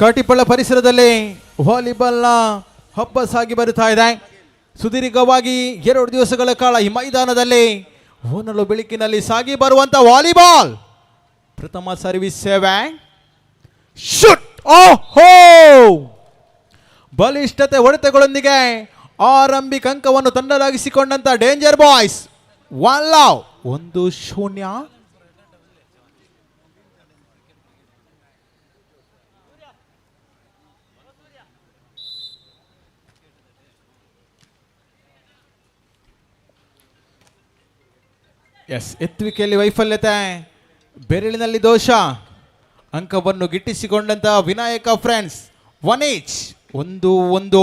ಕಾಟಿಪಳ್ಳ ಪರಿಸರದಲ್ಲಿ ವಾಲಿಬಾಲ್ನ ಹಬ್ಬ ಸಾಗಿ ಬರುತ್ತಾ ಇದೆ. ಸುದೀರ್ಘವಾಗಿ 2 ದಿವಸಗಳ ಕಾಲ ಈ ಮೈದಾನದಲ್ಲಿ ಹೊನಲು ಬೆಳಕಿನಲ್ಲಿ ಸಾಗಿ ಬರುವಂತ ವಾಲಿಬಾಲ್ ಪ್ರಥಮ ಸರ್ವಿಸ್ ಸೇವೆ ಶೂಟ್. ಓಹೋ, ಬಲಿಷ್ಠತೆ ಹೊಡೆತಗಳೊಂದಿಗೆ ಆರಂಭಿಕ ಅಂಕವನ್ನು ತಂಡಲಾಗಿಸಿಕೊಂಡಂತ danger boys 1 love 1-0. S, ಎತ್ತುವಿಕೆಯಲ್ಲಿ ವೈಫಲ್ಯತೆ, ಬೆರಳಿನಲ್ಲಿ ದೋಷ, ಅಂಕವನ್ನು ಗಿಟ್ಟಿಸಿಕೊಂಡಂತ ವಿನಾಯಕ ಫ್ರೆಂಡ್ಸ್ 1 ಈಚ್ 1-1.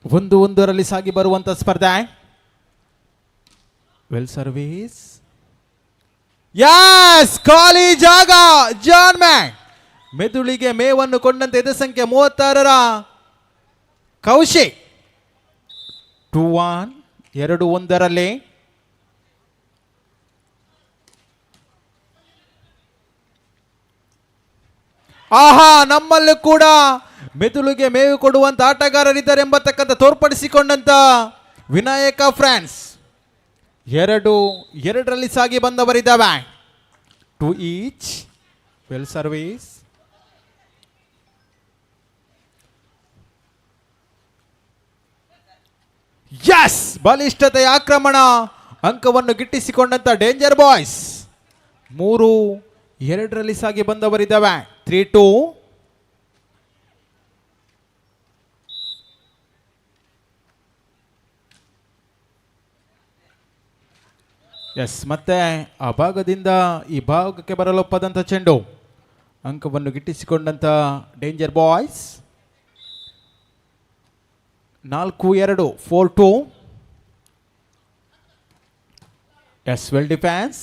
1-1ರಲ್ಲಿ ಸಾಗಿ ಬರುವಂತ ಸ್ಪರ್ಧೆ. Well service. Yes, ಖಾಲಿ ಜಾಗ, ಜಾನ್ ಮ್ಯಾಕ್ ಮೆದುಳಿಗೆ ಮೇವನ್ನು ಕೊಂಡಂತೆ ಎದೆ ಸಂಖ್ಯೆ 36ರ ಕೌಶಿಕ್. 2-1, 2-1ರಲ್ಲಿ. ಆಹಾ, ನಮ್ಮಲ್ಲೂ ಕೂಡ ಮೆದುಳಿಗೆ ಮೇವು ಕೊಡುವಂತ ಆಟಗಾರರಿದ್ದಾರೆ ಎಂಬತಕ್ಕಂಥ ತೋರ್ಪಡಿಸಿಕೊಂಡಂತ ವಿನಾಯಕ ಫ್ರಾನ್ಸ್. 2-2ರಲ್ಲಿ ಸಾಗಿ ಬಂದವರಿದ್ದಾವೆ. 2 each. Well service. S, ಬಲಿಷ್ಠತೆಯ ಆಕ್ರಮಣ, ಅಂಕವನ್ನು ಗಿಟ್ಟಿಸಿಕೊಂಡಂತ ಡೇಂಜರ್ ಬಾಯ್ಸ್. 3-2ರಲ್ಲಿ ಸಾಗಿ ಬಂದವರಿದ್ದಾವೆ. 3-2. ಎಸ್, ಮತ್ತೆ ಆ ಭಾಗದಿಂದ ಈ ಭಾಗಕ್ಕೆ ಬರಲೊಪ್ಪದಂಥ ಚೆಂಡು, ಅಂಕವನ್ನು ಗಿಟ್ಟಿಸಿಕೊಂಡಂಥ danger boys. 4-2, 4-2. Yes, well defence.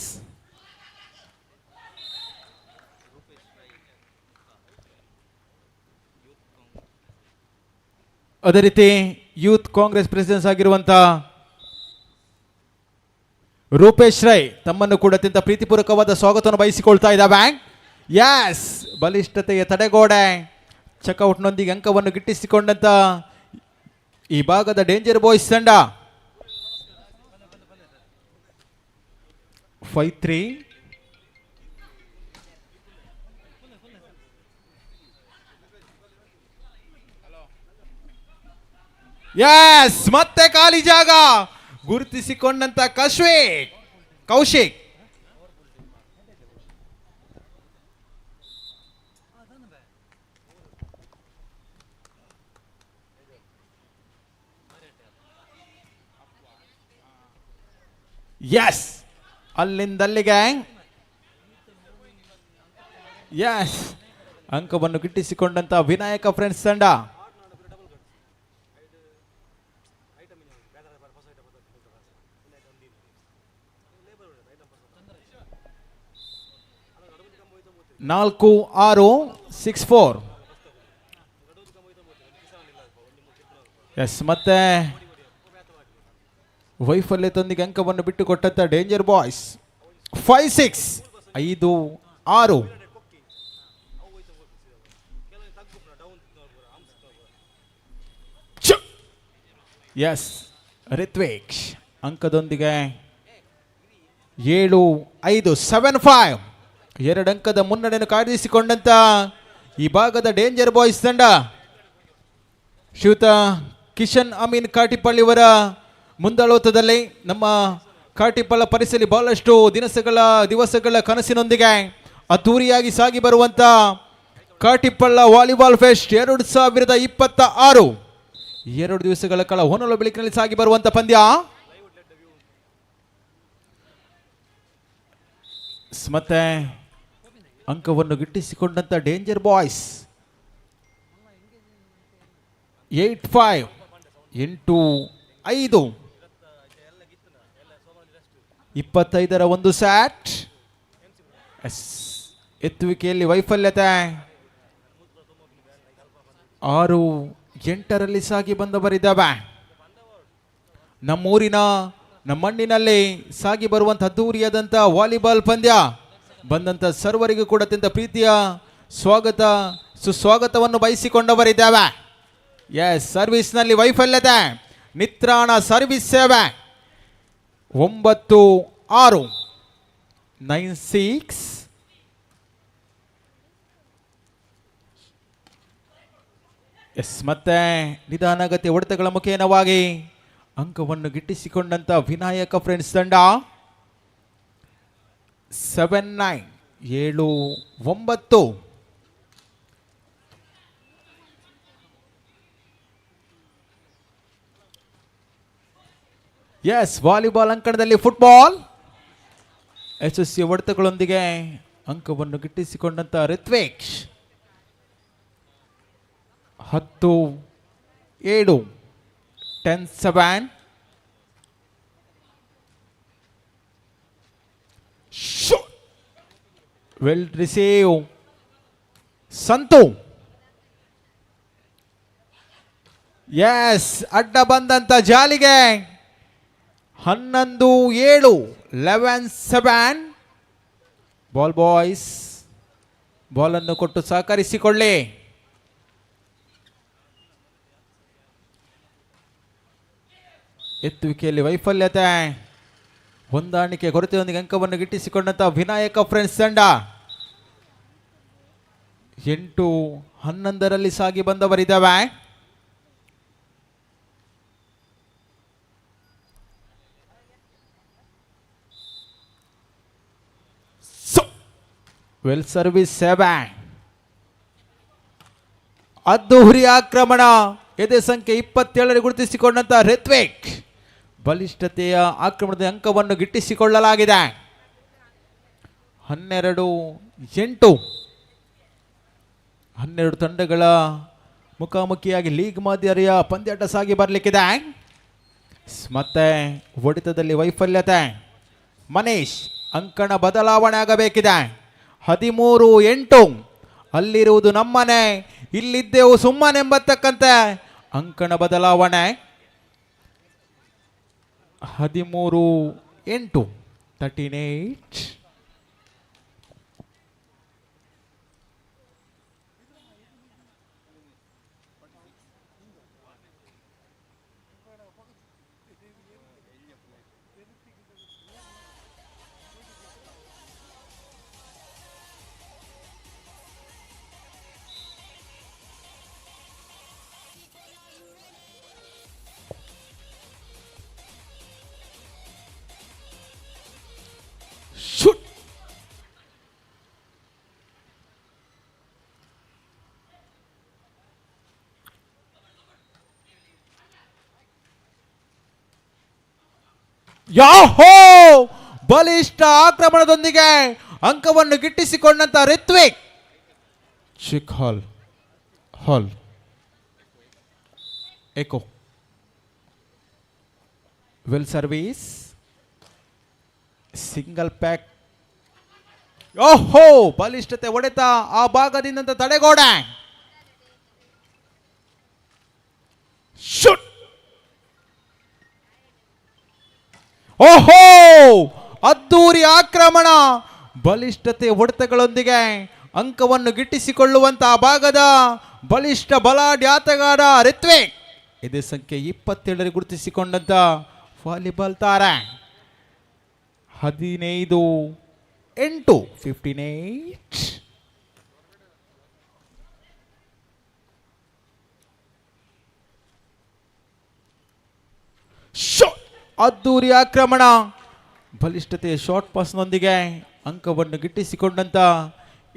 ಅದೇ ರೀತಿ ಯೂತ್ ಕಾಂಗ್ರೆಸ್ ಪ್ರೆಸಿಡೆನ್ಸ್ ಆಗಿರುವಂಥ ರೂಪೇಶ್ ರೈ ತಮ್ಮನ್ನು ಕೂಡ ಅತ್ಯಂತ ಪ್ರೀತಿಪೂರ್ವಕವಾದ ಸ್ವಾಗತವನ್ನು ಬಯಸಿಕೊಳ್ತಾ ಇದ್ದಾವೆ. ಎಸ್, ಬಲಿಷ್ಠತೆಯ ತಡೆಗೋಡೆ, ಚೆಕ್ಔಟ್ನೊಂದಿಗೆ ಅಂಕವನ್ನು ಗಿಟ್ಟಿಸಿಕೊಂಡಂತ ಈ ಭಾಗದ ಡೇಂಜರ್ ಬಾಯ್ಸ್ ತಂಡ. 5-3. ಎಸ್, ಮತ್ತೆ ಖಾಲಿ ಜಾಗ ಗುರುತಿಸಿಕೊಂಡಂತ ಕಶ್ವಿಕ್ ಕೌಶಿಕ್. ಎಸ್, ಅಲ್ಲಿಂದಲ್ಲಿಗೆ ಎಸ್ ಅಂಕವನ್ನು ಗಿಟ್ಟಿಸಿಕೊಂಡಂತ ವಿನಾಯಕ ಫ್ರೆಂಡ್ಸ್ ತಂಡ. 4-6, 6-4. ಎಸ್, ಮತ್ತೆ ವೈಫಲ್ಯದೊಂದಿಗೆ ಅಂಕವನ್ನು ಬಿಟ್ಟುಕೊಟ್ಟಂತ ಡೇಂಜರ್ ಬಾಯ್ಸ್. 5-6, 5-6. ಎಸ್, ರಿತ್ವೇಕ್ಷ್ ಅಂಕದೊಂದಿಗೆ 7-5, 7-5. 2 ಅಂಕದ ಮುನ್ನಡೆಯನ್ನು ಕಾಯ್ದಿರಿಸಿಕೊಂಡಂತ ಈ ಭಾಗದ ಡೇಂಜರ್ ಬಾಯ್ಸ್ ತಂಡ. ಶ್ರೀಯುತ ಕಿಶನ್ ಅಮೀನ್ ಕಾಟಿಪಳ್ಳಿಯವರ ಮುಂದಾಳತ್ವದಲ್ಲಿ ನಮ್ಮ ಕಾಟಿಪಳ್ಳ ಪರಿಸಲಿ ಬಹಳಷ್ಟು ದಿವಸಗಳ ಕನಸಿನೊಂದಿಗೆ ಅದ್ದೂರಿಯಾಗಿ ಸಾಗಿ ಬರುವಂತ ಕಾಟಿಪಳ್ಳ ವಾಲಿಬಾಲ್ ಫೆಸ್ಟ್ 2026 2 ದಿವಸಗಳ ಕಾಲ ಹೊನಲು ಬೆಳಕಿನಲ್ಲಿ ಸಾಗಿ ಬರುವಂತ ಪಂದ್ಯ. ಮತ್ತೆ ಅಂಕವನ್ನು ಗಿಟ್ಟಿಸಿಕೊಂಡಂತ ಡೇಂಜರ್ ಬಾಯ್ಸ್. 8-5, 8-5. 25ರ ಒಂದು ಸ್ಯಾಟ್. ಎಸ್, ಎತ್ತುವಿಕೆಯಲ್ಲಿ ವೈಫಲ್ಯತೆ. 6-8ರಲ್ಲಿ ಸಾಗಿ ಬಂದವರಿದ್ದಾವೆ. ನಮ್ಮೂರಿನ ನಮ್ಮಣ್ಣಿನಲ್ಲಿ ಸಾಗಿ ಬರುವಂಥ ಅದ್ದೂರಿಯಾದಂಥ ವಾಲಿಬಾಲ್ ಪಂದ್ಯ ಬಂದಂಥ ಸರ್ವರಿಗೂ ಕೂಡ ಅತ್ಯಂತ ಪ್ರೀತಿಯ ಸ್ವಾಗತ ಸುಸ್ವಾಗತವನ್ನು ಬಯಸಿಕೊಂಡವರಿದ್ದಾವೆ. ಎಸ್, ಸರ್ವಿಸ್ನಲ್ಲಿ ವೈಫಲ್ಯತೆ, ನಿತ್ರಾಣ ಸರ್ವಿಸ್ ಸೇವೆ. 9-6, 9-6. ಎಸ್, ಮತ್ತೆ ನಿಧಾನಗತಿ ಹೊಡೆತಗಳ ಮುಖೇನವಾಗಿ ಅಂಕವನ್ನು ಗಿಟ್ಟಿಸಿಕೊಂಡಂತ ವಿನಾಯಕ ಫ್ರೆಂಡ್ಸ್ ತಂಡ. 7-9, 7-9. ಎಸ್, ವಾಲಿಬಾಲ್ ಅಂಕಣದಲ್ಲಿ ಫುಟ್ಬಾಲ್. ಯಶಸ್ವಿ ಹೊಡೆತಗಳೊಂದಿಗೆ ಅಂಕವನ್ನು ಗಿಟ್ಟಿಸಿಕೊಂಡಂತ ರಿತ್ವೇಕ್ಷ್. 10-7, 10-7. Well receive Santu. S, ಅಡ್ಡ ಬಂದಂತ ಜಾಲಿಗೆ. 11-7, 11-7. ಬಾಲ್ ಬಾಯ್ಸ್, ಬಾಲನ್ನು ಕೊಟ್ಟು ಸಹಕರಿಸಿಕೊಳ್ಳಿ. ಎತ್ತುವಿಕೆಯಲ್ಲಿ ವೈಫಲ್ಯತೆ, ಹೊಂದಾಣಿಕೆ ಕೊರತೆಯೊಂದಿಗೆ ಅಂಕವನ್ನು ಗಿಟ್ಟಿಸಿಕೊಂಡಂತ ವಿನಾಯಕ ಫ್ರೆಂಡ್ಸ್ ತಂಡ 8-11ರಲ್ಲಿ ಸಾಗಿ ಬಂದವರಿದ್ದಾವೆ. ವೆಲ್ ಸರ್ವಿಸ್ ಸೇವೆ, ಅದ್ದೂರಿ ಆಕ್ರಮಣ. ಎದೆ ಸಂಖ್ಯೆ 27 ಗುರುತಿಸಿಕೊಂಡಂತ ರಿತ್ವಿಕ್ ಬಲಿಷ್ಠತೆಯ ಆಕ್ರಮಣದ ಅಂಕವನ್ನು ಗಿಟ್ಟಿಸಿಕೊಳ್ಳಲಾಗಿದೆ. 12-8. 12 ತಂಡಗಳ ಮುಖಾಮುಖಿಯಾಗಿ ಲೀಗ್ ಮಾದರಿಯ ಪಂದ್ಯಾಟ ಸಾಗಿ ಬರಲಿಕ್ಕಿದೆ. ಮತ್ತೆ ಹೊಡೆತದಲ್ಲಿ ವೈಫಲ್ಯತೆ. ಮನೀಶ್, ಅಂಕಣ ಬದಲಾವಣೆ ಆಗಬೇಕಿದೆ. 13-8. ಅಲ್ಲಿರುವುದು ನಮ್ಮನೆ, ಇಲ್ಲಿದ್ದೆವು ಸುಮ್ಮನೆಂಬತಕ್ಕಂತೆ ಅಂಕಣ ಬದಲಾವಣೆ. 13-8, 13-8. ಶೂಟ್. ಯಾಹೋ, ಬಲಿಷ್ಠ ಆಕ್ರಮಣದೊಂದಿಗೆ ಅಂಕವನ್ನು ಗಿಟ್ಟಿಸಿಕೊಂಡಂತ ರಿತ್ವಿಕ್. ಚಿಕ್ ಹಾಲ್ ಹಾಲ್ echo. Well service, single pack. ಓಹೋ, ಬಲಿಷ್ಠತೆ ಹೊಡೆತ ಆ ಭಾಗದಿಂದ ತಡೆಗೋಡೆ. ಶೂಟ್. ಓಹೋ, ಅದ್ದೂರಿ ಆಕ್ರಮಣ, ಬಲಿಷ್ಠತೆ ಹೊಡೆತಗಳೊಂದಿಗೆ ಅಂಕವನ್ನು ಗಿಟ್ಟಿಸಿಕೊಳ್ಳುವಂತಹ ಭಾಗದ ಬಲಿಷ್ಠ ಬಲಾಢ್ಯ ಆಟಗಾರ ರಿತ್ವಿಕ್. ಇದೇ ಸಂಖ್ಯೆ 27 ಗುರುತಿಸಿಕೊಂಡಂತ ವಾಲಿಬಾಲ್ ತಾರೆ. 15-8, 15-8. ಶಾಟ್, ಅದ್ದೂರಿ ಆಕ್ರಮಣ, ಬಲಿಷ್ಠತೆಯ ಶಾರ್ಟ್ ಪಾಸ್ನೊಂದಿಗೆ ಅಂಕವನ್ನು ಗಿಟ್ಟಿಸಿಕೊಂಡಂತ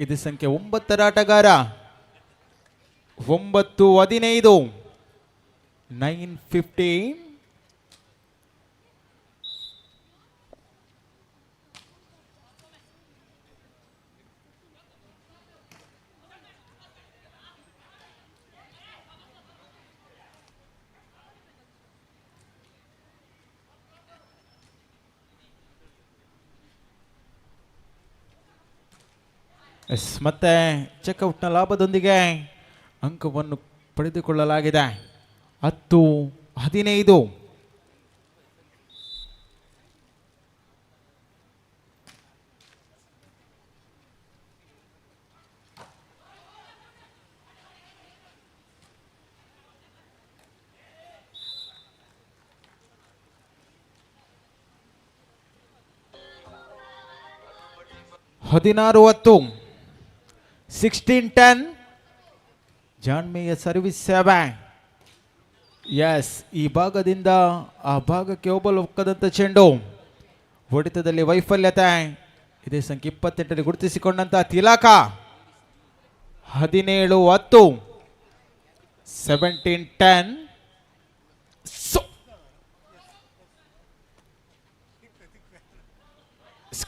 ಇದು ಸಂಖ್ಯೆ 9ರ ಆಟಗಾರ. 9-15, 9-15. ಎಸ್, ಮತ್ತೆ ಚೆಕ್ಔಟ್ನ ಲಾಭದೊಂದಿಗೆ ಅಂಕವನ್ನು ಪಡೆದುಕೊಳ್ಳಲಾಗಿದೆ. 10-15. 16-10, 16-10. ಜಾಣ್ಮೆಯ ಸರ್ವಿಸ್ ಸೇವೆ. ಎಸ್, ಈ ಭಾಗದಿಂದ ಆ ಭಾಗಕ್ಕೆ ಒಬ್ಬಲು ಒಕ್ಕದಂಥ ಚೆಂಡು, ಹೊಡೆತದಲ್ಲಿ ವೈಫಲ್ಯತೆ. ಇದೇ ಸಂಖ್ಯೆ 28ರಲ್ಲಿ ಗುರುತಿಸಿಕೊಂಡಂತ ತಿಲಕ. 17-10, 17-10.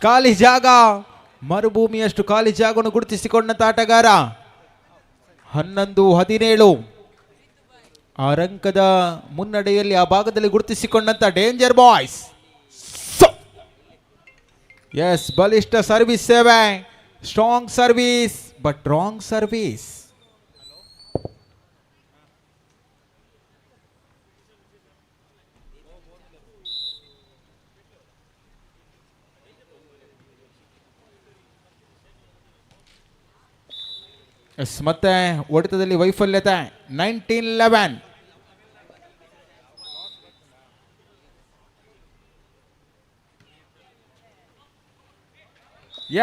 ಖಾಲಿ ಜಾಗ, ಮರುಭೂಮಿಯಷ್ಟು ಖಾಲಿ ಜಾಗವನ್ನು ಗುರುತಿಸಿಕೊಂಡಂತ ಆಟಗಾರ. 11-17. ಆರಂಕದ ಮುನ್ನಡೆಯಲ್ಲಿ ಆ ಭಾಗದಲ್ಲಿ ಗುರುತಿಸಿಕೊಂಡಂತ danger boys. S, ಬಲಿಷ್ಠ ಸರ್ವಿಸ್ ಸೇವೆ. Strong service but wrong service. Yes, ಮತ್ತೆ ಹೊಡೆತದಲ್ಲಿ ವೈಫಲ್ಯತೆ. 19-11.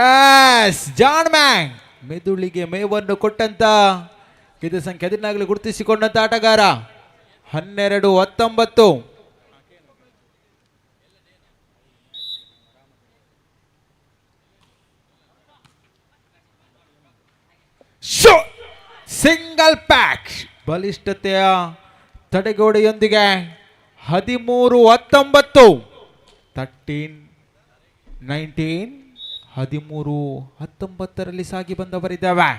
ಎಸ್, ಜಾನ್ ಮ್ಯಾಂಗ್ ಮೆದುಳಿಗೆ ಮೇವನ್ನು ಕೊಟ್ಟಂತ ಇದು ಸಂಖ್ಯೆ 14 ಗುರುತಿಸಿಕೊಂಡಂತ ಆಟಗಾರ. 12-19. Single pack ಬಲಿಷ್ಠತೆಯ ತಡೆಗೋಡೆಯೊಂದಿಗೆ 13-19. 13-19. 13-19ರಲ್ಲಿ ಸಾಗಿ ಬಂದವರಿದ್ದಾವೆ.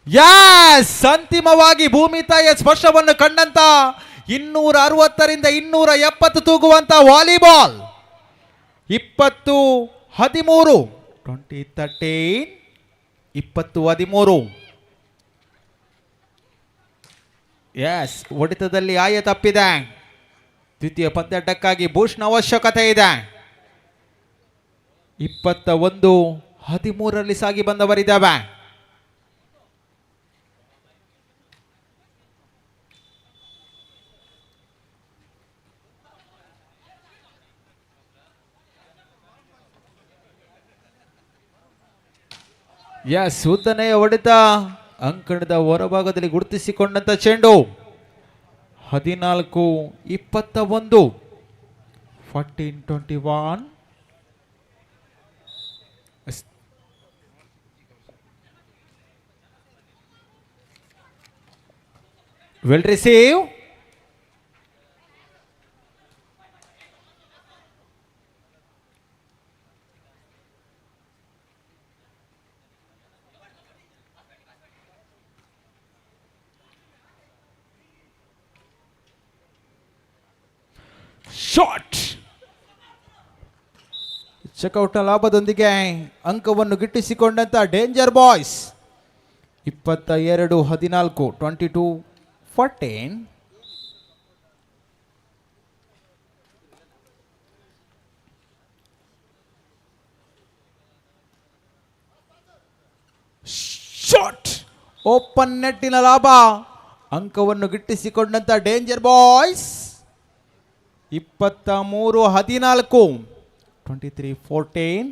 ಎಸ್, ಅಂತಿಮವಾಗಿ ಭೂಮಿ ತಾಯಿಯ ಸ್ಪರ್ಶವನ್ನು ಕಂಡಂತ 260ರಿಂದ 270 ತೂಗುವಂತ ವಾಲಿಬಾಲ್. 20-13. 20-13. 20-13. ಎಸ್, ಹೊಡೆತದಲ್ಲಿ ಆಯ ತಪ್ಪಿದೆ. ದ್ವಿತೀಯ ಪಂದ್ಯಾಟಕ್ಕಾಗಿ ಬೂಸ್ಟ್ನ ಅವಶ್ಯಕತೆ ಇದೆ. 21-13ರಲ್ಲಿ ಸಾಗಿ ಬಂದವರಿದ್ದಾವೆ. ಎಸ್, ಉದ್ದನೆಯ ಹೊಡೆತ ಅಂಕಣದ ಹೊರಭಾಗದಲ್ಲಿ ಗುರುತಿಸಿಕೊಂಡಂತ ಚೆಂಡು. 14-21. 14-21. Well receive. Shot. ಚೆಕ್ಔಟ್ನ ಲಾಭದೊಂದಿಗೆ ಅಂಕವನ್ನು ಗಿಟ್ಟಿಸಿಕೊಂಡಂತ ಡೇಂಜರ್ ಬಾಯ್ಸ್. 22-14. 22-14. ಶಾಟ್. ಓಪನ್ ನೆಟ್ಟಿನ ಲಾಭ. ಅಂಕವನ್ನು ಗಿಟ್ಟಿಸಿಕೊಂಡಂತ ಡೇಂಜರ್ ಬಾಯ್ಸ್. 23-14. 23-14.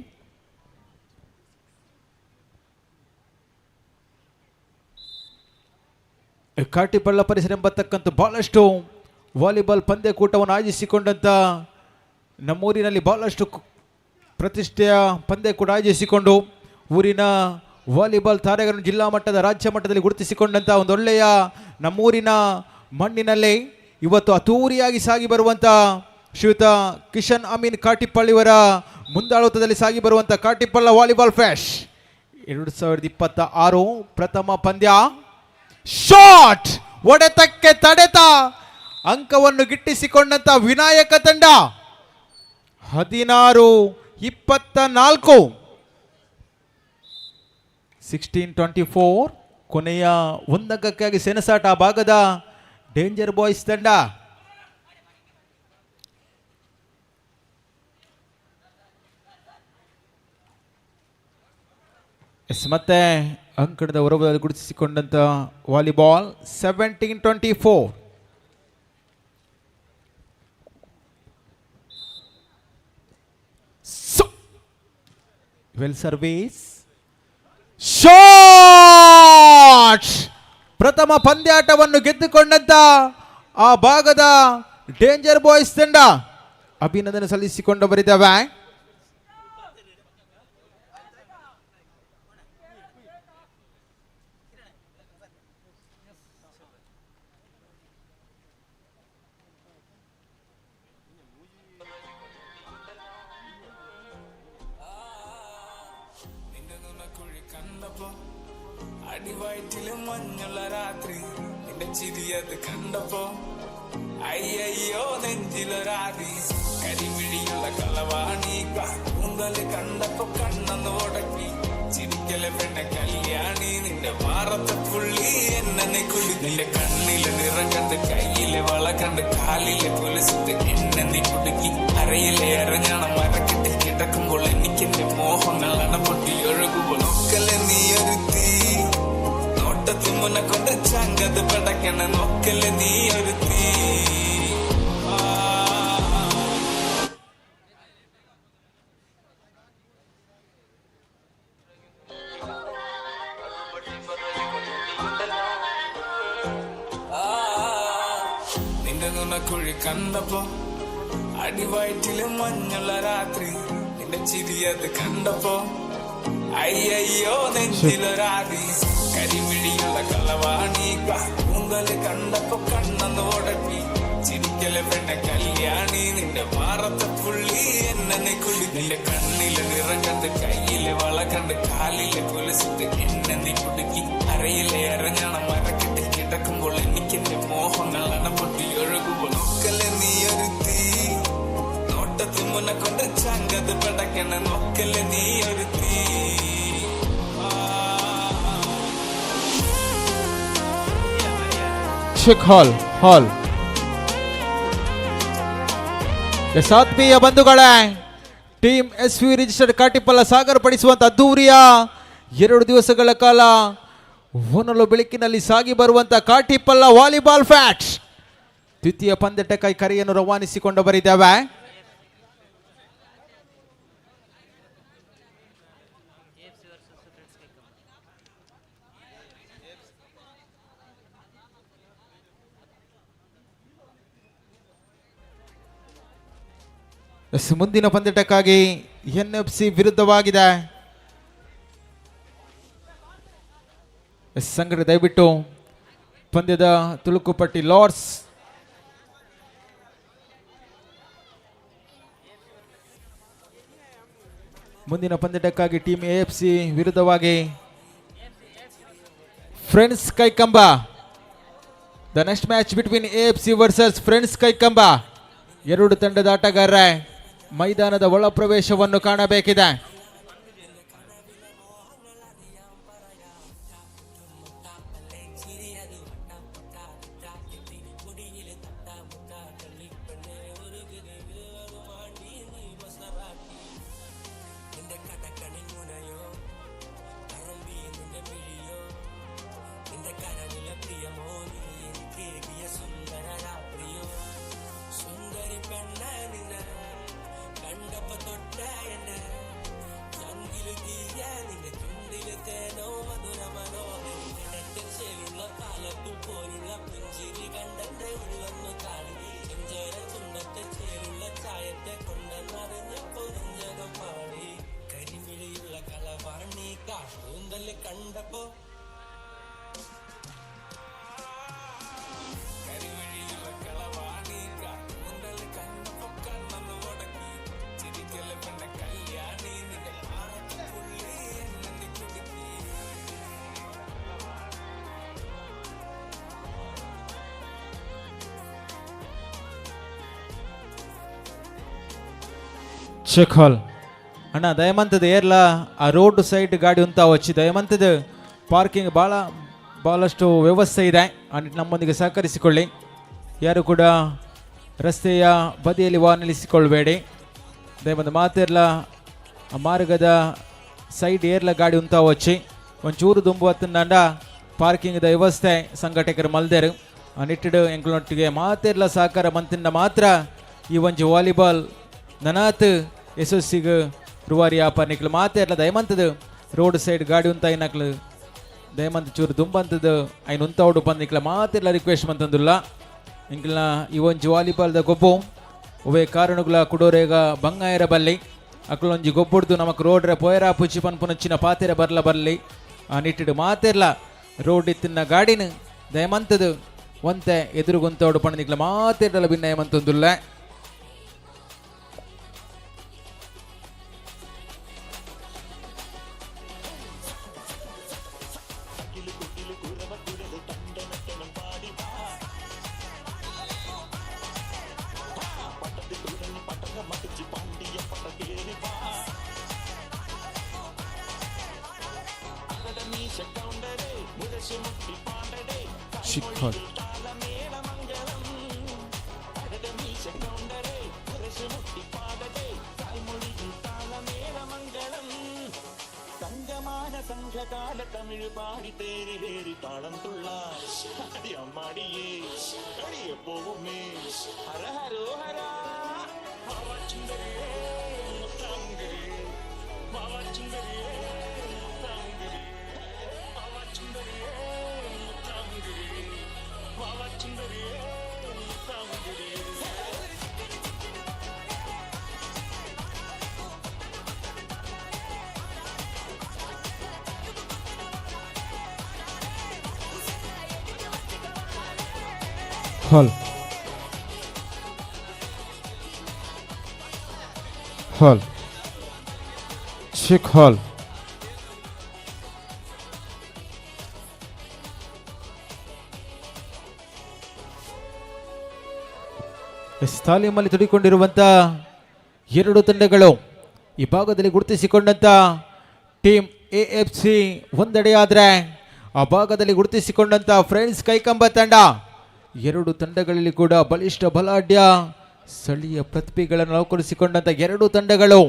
ಕಾಟಿಪಳ್ಳ ಪರಿಸರ ಎಂಬತಕ್ಕಂಥ ಬಹಳಷ್ಟು ವಾಲಿಬಾಲ್ ಪಂದ್ಯಕೂಟವನ್ನು ಆಯೋಜಿಸಿಕೊಂಡಂಥ ನಮ್ಮೂರಿನಲ್ಲಿ ಬಹಳಷ್ಟು ಪ್ರತಿಷ್ಠೆಯ ಪಂದ್ಯಕೂಟ ಆಯೋಜಿಸಿಕೊಂಡು ಊರಿನ ವಾಲಿಬಾಲ್ ತಾರೆಗಳನ್ನು ಜಿಲ್ಲಾ ಮಟ್ಟದ, ರಾಜ್ಯ ಮಟ್ಟದಲ್ಲಿ ಗುರುತಿಸಿಕೊಂಡಂಥ ಒಂದೊಳ್ಳೆಯ ನಮ್ಮೂರಿನ ಮಣ್ಣಿನಲ್ಲಿ ಇವತ್ತು ಅತೂರಿಯಾಗಿ ಸಾಗಿ ಬರುವಂಥ ಶ್ರೀಯುತ ಕಿಶನ್ ಅಮೀನ್ ಕಾಟಿಪಳ್ಳಿಯವರ ಮುಂದಾಳತ್ವದಲ್ಲಿ ಸಾಗಿ ಬರುವಂಥ ಕಾಟಿಪಳ್ಳ ವಾಲಿಬಾಲ್ ಫ್ಯಾಶ್ 2026 ಪ್ರಥಮ ಪಂದ್ಯ. ಶಾಟ್, ಒಡೆತಕ್ಕೆ ತಡೆತ ಅಂಕವನ್ನು ಗಿಟ್ಟಿಸಿಕೊಂಡಂತ ವಿನಾಯಕ ತಂಡ. 16-24. 16-24. ಕೊನೆಯ ಒಂದಂಕಕ್ಕಾಗಿ ಸೆಣಸಾಟ ಭಾಗದ ಡೇಂಜರ್ ಬಾಯ್ಸ್ ತಂಡ. ಎಸ್, ಮತ್ತೆ ಅಂಕಣದ ಹೊರಭಾಗದಲ್ಲಿ ಗುರುತಿಸಿಕೊಂಡಂತ volleyball. 17-24. Well service. Shot. ಪ್ರಥಮ ಪಂದ್ಯಾಟವನ್ನು ಗೆದ್ದುಕೊಂಡಂತ ಆ ಭಾಗದ ಡೇಂಜರ್ ಬಾಯ್ಸ್ ತಂಡ ಅಭಿನಂದನೆ ಸಲ್ಲಿಸಿಕೊಂಡವರಿದ್ದಾವೆ. കണ്ടപ്പോ അടിവയറ്റില് മഞ്ഞുള്ള രാത്രി നിന്റെ ചിരിയത് കണ്ടപ്പോ അയ്യയ്യോ നെഞ്ചിലൊരാതി കരിമിഴിയുള്ള കളവാണി കൂന്തല് കണ്ടപ്പോ കണ്ണെന്ന് ഉടക്കി ചിരിക്കലെ പെണ്ണെ കല്യാണി നിന്റെ മാറത്തെ പുള്ളി എന്നെ കുളി നിന്റെ കണ്ണിലെ നിറം കണ്ട് കയ്യിലെ വള കണ്ട് കാലിലെ കൊലുസിട്ട് എന്നെ നീ കുടുക്കി അരയിലെ അരഞ്ഞാണം മരക്കെട്ടി കിടക്കുമ്പോൾ എനിക്കെന്റെ മോഹങ്ങൾ അണപ്പൊട്ടി ഒഴുകുമ്പോൾ നോക്കലെ നീ ഒരുത്തി നോട്ടത്തിൽ മുന്നെ കൊണ്ട് ചങ്കത് പടക്കണ നോക്കലെ നീ ഒരുത്തി ആ. നിന്റെ നുണക്കുഴി കണ്ടപ്പോ അടിവയറ്റില് മഞ്ഞുള്ള രാത്രി നിന്റെ ചിരിയത് കണ്ടപ്പോ അയ്യയ്യോ നെഞ്ചിലൊരാതി കരിമിഴിയുള്ള കളവാണി കൂന്തല് കണ്ടപ്പോ കണ്ണെന്ന് ഉടക്കി ചിരിക്കലെ പെണ്ണെ കല്യാണി നിന്റെ മാറത്തെ പുള്ളി എന്നെ കുളി നിന്റെ കണ്ണിലെ നിറം കണ്ട് കയ്യിലെ വള കണ്ട് കാലിലെ കൊലുസിട്ട് എന്നെ നീ കുടുക്കി അരയിലെ അരഞ്ഞാണം മരക്കെട്ടി കിടക്കുമ്പോൾ എനിക്കെന്റെ മോഹങ്ങൾ അണപ്പൊട്ടി ഒഴുകുമ്പോൾ നോക്കലെ നീ ഒരുത്തി നോട്ടത്തിൽ മുന്നെ കൊണ്ട് ചങ്കത് പടക്കണ നോക്കലെ നീ ഒരുത്തി ആ. ಚೆಕ್ ಹಾಲ್ ಹಾಲ್. ಎಸ್ ಆತ್ಮೀಯ ಬಂಧುಗಳೇ, team S V registered Katipalla Sagar ಪಡಿಸುವಂತ ಅದ್ದೂರಿಯ 2 ದಿವಸಗಳ ಕಾಲ ಹೊನಲು ಬೆಳಕಿನಲ್ಲಿ ಸಾಗಿ ಬರುವಂತ ಕಾಟಿಪಲ್ಲ ವಾಲಿಬಾಲ್ ಫ್ಯಾಟ್ ದ್ವಿತೀಯ ಪಂದ್ಯಟಕ್ಕಾಗಿ ಕರೆಯನ್ನು ರವಾನಿಸಿಕೊಂಡು ಬರಿದ್ದೇವೆ. ಎಸ್, ಮುಂದಿನ ಪಂದ್ಯಟಕ್ಕಾಗಿ N F C ವಿರುದ್ಧವಾಗಿದೆ. ಎಸ್ ಸಂಘಟನೆ ದಯವಿಟ್ಟು ಪಂದ್ಯದ ತುಳುಕುಪಟ್ಟಿ ಲಾರ್ಡ್ಸ್ ಮುಂದಿನ ಪಂದ್ಯಟಕ್ಕಾಗಿ team A F C ವಿರುದ್ಧವಾಗಿ friends Kaikamba. The next match between A F C versus friends Kaikamba. ಎರಡು ತಂಡದ ಆಟಗಾರರ ಮೈದಾನದ ಒಳ ಪ್ರವೇಶವನ್ನು ಕಾಣಬೇಕಿದೆ. ಚೆಕ್ ಹಾಲ್ ಅಣ್ಣ, ದಯಮಂತದ ಏರ್ಲ ಆ ರೋಡ್ ಸೈಡ್ ಗಾಡಿ ಉಂತ ವಚ್ಚಿ ದಯಮಂತದ ಪಾರ್ಕಿಂಗ್ ಭಾಳ ಭಾಳಷ್ಟು ವ್ಯವಸ್ಥೆ ಇದೆ. ಆ ನಿಟ್ಟಿನಲ್ಲಿ ನಮ್ಮೊಂದಿಗೆ ಸಹಕರಿಸಿಕೊಳ್ಳಿ. ಯಾರು ಕೂಡ ರಸ್ತೆಯ ಬದಿಯಲ್ಲಿ ವಾಹನ ನಿಲ್ಲಿಸಿಕೊಳ್ಬೇಡಿ. ದಯಮಂತ ಮಾತಿರ್ಲ ಆ ಮಾರ್ಗದ ಸೈಡ್ ಏರ್ಲ ಗಾಡಿ ಉಂತ ವಚ್ಚಿ ಒಂಚೂರು ದುಂಬು ಹತ್ತಂಡ ಪಾರ್ಕಿಂಗ್ದ ವ್ಯವಸ್ಥೆ ಸಂಘಟಕರು ಮಲ್ದೇರು. ಆ ನಿಟ್ಟಿಡು ಎಂಕ್ಲೊಟ್ಟಿಗೆ ಮಾತಿರ್ಲ ಸಹಕಾರ ಮಂತಿಂದ ಮಾತ್ರ ಈ ಒಂಜಿ ವಾಲಿಬಾಲ್ ನನಾತ್ ಯಶಸ್ಸಿಗೆ ರುವಾರಿ ಆಪ. ನಿಕ್ಲು ಮಾತೆರ್ಲ ದಯಮಂತದ ರೋಡ್ ಸೈಡ್ ಗಾಡಿ ಉಂತ ಐನಕ್ಲು ದಯಮಂತ ಚೂರು ದುಂಬಂತದ ಐನ್ ಉಂತ ಉಡು ಬಂದ್ ನಿಕ್ಲ ಮಾತೆರ್ಲ ರಿಕ್ವೆಸ್ಟ್ ಮಂತಂದುಲ್ಲ. ಇಂಕ್ಲ್ನ ಈ ಒಂಜಿ ವಾಲಿಬಾಲ್ದ ಗೊಬ್ಬು ಒವೇ ಕಾರಣಗುಲ ಕುಡೋರೇಗ ಬಂಗಾಯರ ಬಲ್ಲಿ ಅಕ್ಲೊಂಜಿ ಗೊಬ್ಬುಡ್ದು ನಮಕ್ ರೋಡ್ರೆ ಪೋಯರ ಪುಚ್ಚಿ ಪನ್ಪುನಚ್ಚಿನ ಪಾತೆರ ಬರ್ಲ ಬರ್ಲಿ. ಆ ನಿಟ್ಟಿಡು ಮಾತೆರ್ಲ ರೋಡ್ ಇತ್ತಿನ ಗಾಡಿನ ದಯಮಂತದು ಒಂತೆ ಎದುರುಗುಂತೋಡು ಪಂಡ ನಿಕ್ಲ ಮಾತೆರ್ಲ ಭಿನ್ನಯ ಮಂತಂದುಲ್ಲ. Shikhar. Hall hall Sheikh hall. ತಾಲೀಮಲ್ಲಿ ತುಡಿಕೊಂಡಿರುವಂತ ಎರಡು ತಂಡಗಳು ಈ ಭಾಗದಲ್ಲಿ ಗುರುತಿಸಿಕೊಂಡಂತ team A F C ಒಂದೆಡೆಯಾದರೆ, ಆ ಭಾಗದಲ್ಲಿ ಗುರುತಿಸಿಕೊಂಡಂತ ಫ್ರೆಂಡ್ಸ್ ಕೈಕಂಬ ತಂಡ. ಎರಡು ತಂಡಗಳಲ್ಲಿ ಕೂಡ ಬಲಿಷ್ಠ, ಬಲಾಢ್ಯ, ಸ್ಥಳೀಯ ಪ್ರತಿಭೆಗಳನ್ನು ನೌಕರಿಸಿಕೊಂಡಂತ ಎರಡು ತಂಡಗಳು.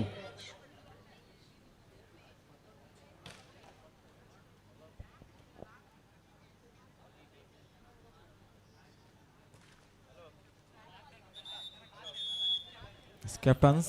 Captains,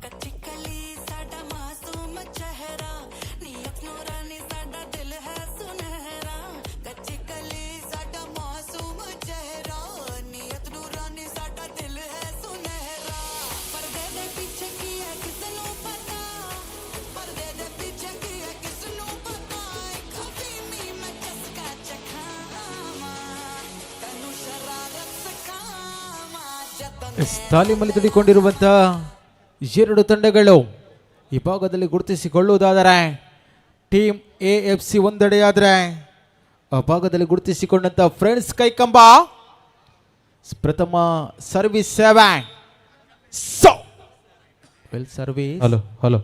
ਕੱਚੀ ਕਲੀ ਸਾਡਾ ਮਾਸੂਮ ਚਿਹਰਾ ਨੀ ਨੂਰਾਨੀ, ਸਾਡਾ ਦਿਲ ਹੈ ਸੁਨਹਿਰਾ। ਕੱਚੀ ਕਲੀ ਸਾਡਾ ਮਾਸੂਮ ਚਿਹਰਾ, ਨੀਅਤ ਨੂਰਾਨੀ, ਸਾਡਾ ਦਿਲ ਹੈ ਸੁਨਹਿਰਾ। ਪਰਦੇ ਦੇ ਪਿੱਛੇ ਕੀ ਹੈ ਕਿਸ ਨੂੰ ਪਤਾ, ਪਰਦੇ ਦੇ ਪਿੱਛੇ ਕੀ ਹੈ ਕਿਸ ਨੂੰ ਪਤਾ। ਇੱਕ ਅਫੀਮੀ ਮੈਂ ਚਸਕਾ ਚਖਾਵਾਂ, ਤੈਨੂੰ ਸ਼ਰਾਰਤ ਸਿਖਾਵਾਂ ਜਤਨ। ತಾಲೀಮಲ್ಲಿ ತುಡಿಕೊಂಡಿರುವಂತಹ ಎರಡು ತಂಡಗಳು ಈ ಭಾಗದಲ್ಲಿ ಗುರುತಿಸಿಕೊಳ್ಳುವುದಾದರೆ, team A F C ಒಂದೆಡೆಯಾದರೆ, ಆ ಭಾಗದಲ್ಲಿ ಗುರುತಿಸಿಕೊಂಡಂತ ಫ್ರೆಂಡ್ಸ್ ಕೈಕಂಬ. ಪ್ರಥಮ ಸರ್ವಿಸ್ ಸೇವೆ, so well service. Hello hello.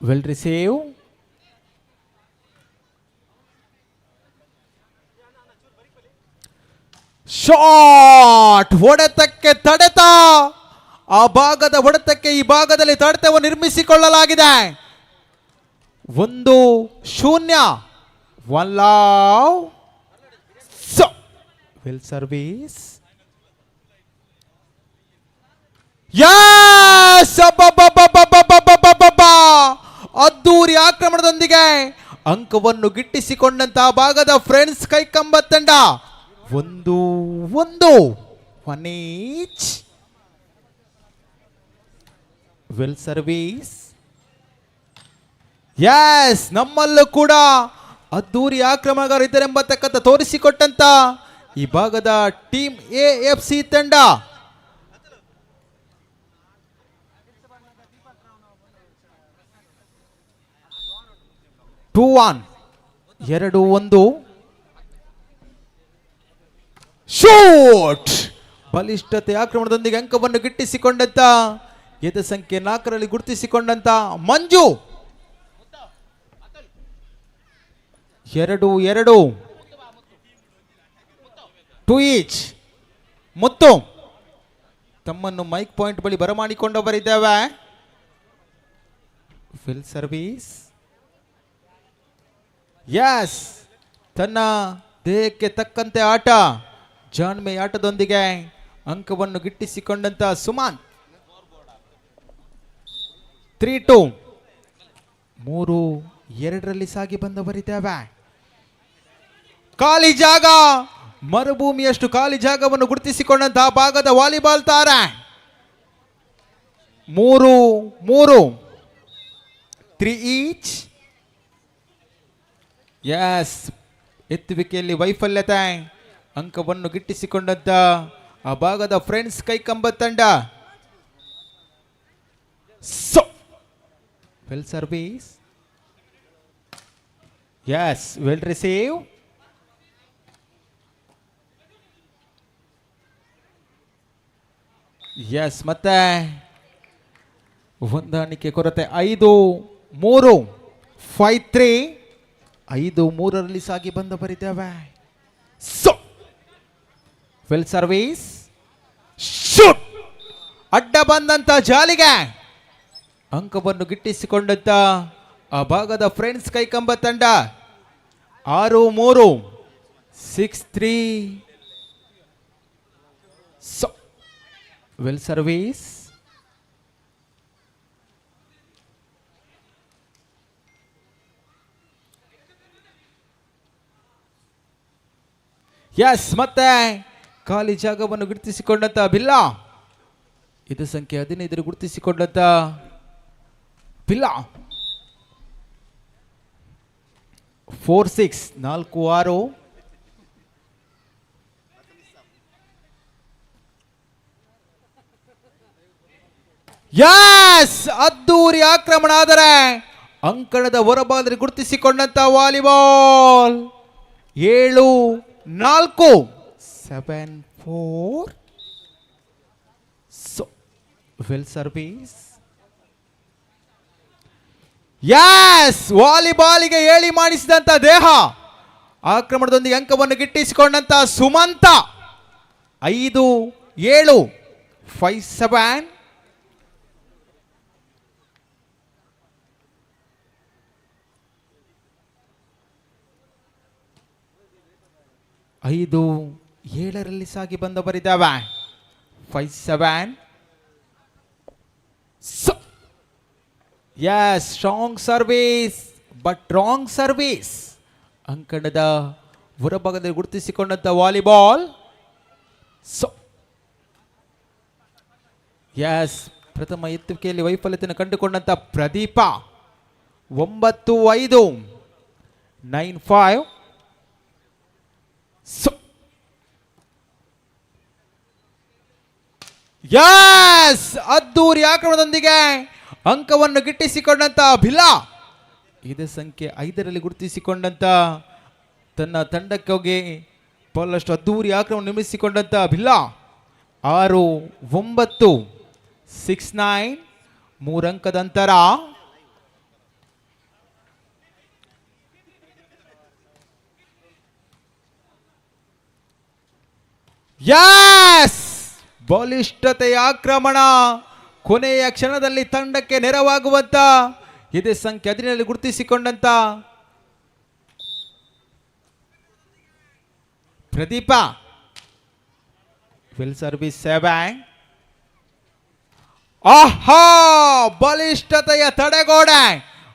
Well receive. Shot, ಹೊಡೆತಕ್ಕೆ ತಡೆತ. ಆ ಭಾಗದ ಹೊಡೆತಕ್ಕೆ ಈ ಭಾಗದಲ್ಲಿ ತಡೆತವನ್ನು ನಿರ್ಮಿಸಿಕೊಳ್ಳಲಾಗಿದೆ. 1-0. One love. So well service. Yes, ಅದ್ದೂರಿ ಆಕ್ರಮಣದೊಂದಿಗೆ ಅಂಕವನ್ನು ಗಿಟ್ಟಿಸಿಕೊಂಡಂತಹ ಭಾಗದ ಫ್ರೆಂಡ್ಸ್ ಕೈಕಂಬ ತಂಡ. 1-1, 1 each. Well service. S, ನಮ್ಮಲ್ಲೂ ಕೂಡ ಅದ್ದೂರಿ ಆಕ್ರಮಣಗಾರರಿದ್ದಾರೆಂಬತಕ್ಕಂಥ ತೋರಿಸಿಕೊಟ್ಟಂತ ಈ ಭಾಗದ team A F C ತಂಡ. 2-1, 2-1. ಶೂಟ್, ಬಲಿಷ್ಠತೆ ಆಕ್ರಮಣದೊಂದಿಗೆ ಅಂಕವನ್ನು ಗಿಟ್ಟಿಸಿಕೊಂಡಂತ ಎದೆ ಸಂಖ್ಯೆ 4ರಲ್ಲಿ ಗುರುತಿಸಿಕೊಂಡಂತ ಮಂಜು. 2-2, 2 ಈಚ್. ಮುತ್ತು, ತಮ್ಮನ್ನು ಮೈಕ್ ಪಾಯಿಂಟ್ ಬಳಿ ಬರಮಾಡಿಕೊಂಡವರಿದ್ದೇವೆ. Well service. S, ತನ್ನ ದೇಹಕ್ಕೆ ತಕ್ಕಂತೆ ಆಟ, ಜಾಣ್ಮೆ ಆಟದೊಂದಿಗೆ ಅಂಕವನ್ನು ಗಿಟ್ಟಿಸಿಕೊಂಡಂತ ಸುಮಾನ್. 3-2. 3-2ರಲ್ಲಿ ಸಾಗಿ ಬಂದವರಿದ್ದೇವೆ. ಖಾಲಿ ಜಾಗ, ಮರುಭೂಮಿಯಷ್ಟು ಖಾಲಿ ಜಾಗವನ್ನು ಗುರುತಿಸಿಕೊಂಡಂತಹ ಭಾಗದ ವಾಲಿಬಾಲ್ ತಾರೆ. 3-3, 3 ಈಚ್. ಎಸ್, ಎತ್ತುವಿಕೆಯಲ್ಲಿ ವೈಫಲ್ಯತೆ. ಅಂಕವನ್ನು ಗಿಟ್ಟಿಸಿಕೊಂಡಂತ ಆ ಭಾಗದ ಫ್ರೆಂಡ್ಸ್ ಕೈಕಂಬ ತಂಡ. So well service, yes, well receive. Yes, ಮತ್ತೆ ಹೊಂದಾಣಿಕೆ ಕೊರತೆ. 5-3, 5-3. 5-3ರಲ್ಲಿ ಸಾಗಿ ಬಂದವರಿದ್ದೇವೆ. So well service, shoot, ಅಡ್ಡ ಬಂದಂತ ಜಾಲಿಗೆ ಅಂಕವನ್ನು ಗಿಟ್ಟಿಸಿಕೊಂಡಂತ ಆ ಭಾಗದ ಫ್ರೆಂಡ್ಸ್ ಕೈಕಂಬ ತಂಡ. 6-3, 6-3. So well service, yes, ಮತ್ತೆ ಖಾಲಿ ಜಾಗವನ್ನು ಗುರುತಿಸಿಕೊಂಡಂತ ಬಿಲ್ಲ. ಇದು ಸಂಖ್ಯೆ 15 ಗುರುತಿಸಿಕೊಂಡಂತ ಬಿಲ್ಲ. 4-6, 4-6. ಎಸ್, ಅದ್ದೂರಿ ಆಕ್ರಮಣ. ಆದರೆ ಅಂಕಣದ ಹೊರಭಾಗದಲ್ಲಿ ಗುರುತಿಸಿಕೊಂಡಂತ volleyball. 7-4, 7-4. So well service, yes, ವಾಲಿಬಾಲಿಗೆ ಹೇಳಿ ಮಾಡಿಸಿದಂತ ದೇಹ. ಆಕ್ರಮಣದೊಂದಿಗೆ ಅಂಕವನ್ನು ಗಿಟ್ಟಿಸಿಕೊಂಡಂತ ಸುಮಂತ. 5-7, 5-7. 5-7ರಲ್ಲಿ ಸಾಗಿ ಬಂದವರಿದ್ದಾವೆ. 5-7. Yes, strong service but wrong service. ಅಂಕಣದ ಹೊರಭಾಗದಲ್ಲಿ ಗುರುತಿಸಿಕೊಂಡಂತ volleyball. So S, ಪ್ರಥಮ ಎತ್ತುವಿಕೆಯಲ್ಲಿ ವೈಫಲ್ಯತೆಯನ್ನು ಕಂಡುಕೊಂಡಂತ ಪ್ರದೀಪ. 9-5, 9-5. ಸೊ ಎಸ್, ಅದ್ದೂರಿ ಆಕ್ರಮಣದೊಂದಿಗೆ ಅಂಕವನ್ನು ಗಿಟ್ಟಿಸಿಕೊಂಡಂತ ಭಿಲಾ. ಇದೇ ಸಂಖ್ಯೆ 5ರಲ್ಲಿ ಗುರುತಿಸಿಕೊಂಡಂತ ತನ್ನ ತಂಡಕ್ಕೋಗಿ ಬಹಳಷ್ಟು ಅದ್ದೂರಿ ಆಕ್ರಮಣ ನಿರ್ಮಿಸಿಕೊಂಡಂತ ಭಿಲ್ಲಾ. 6-9, 6-9. 3 ಅಂಕದ ಅಂತರ. ಎಸ್, ಬಲಿಷ್ಠತೆಯ ಆಕ್ರಮಣ. ಕೊನೆಯ ಕ್ಷಣದಲ್ಲಿ ತಂಡಕ್ಕೆ ನೆರವಾಗುವಂತ ಇದೇ ಸಂಖ್ಯೆ 17ರಲ್ಲಿ ಗುರುತಿಸಿಕೊಂಡಂತ ಪ್ರದೀಪ. ವೆಲ್ ಸರ್ವಿಸ್ ಸೇವೆ. ಆಹಾ, ಬಲಿಷ್ಠತೆಯ ತಡೆಗೋಡೆ.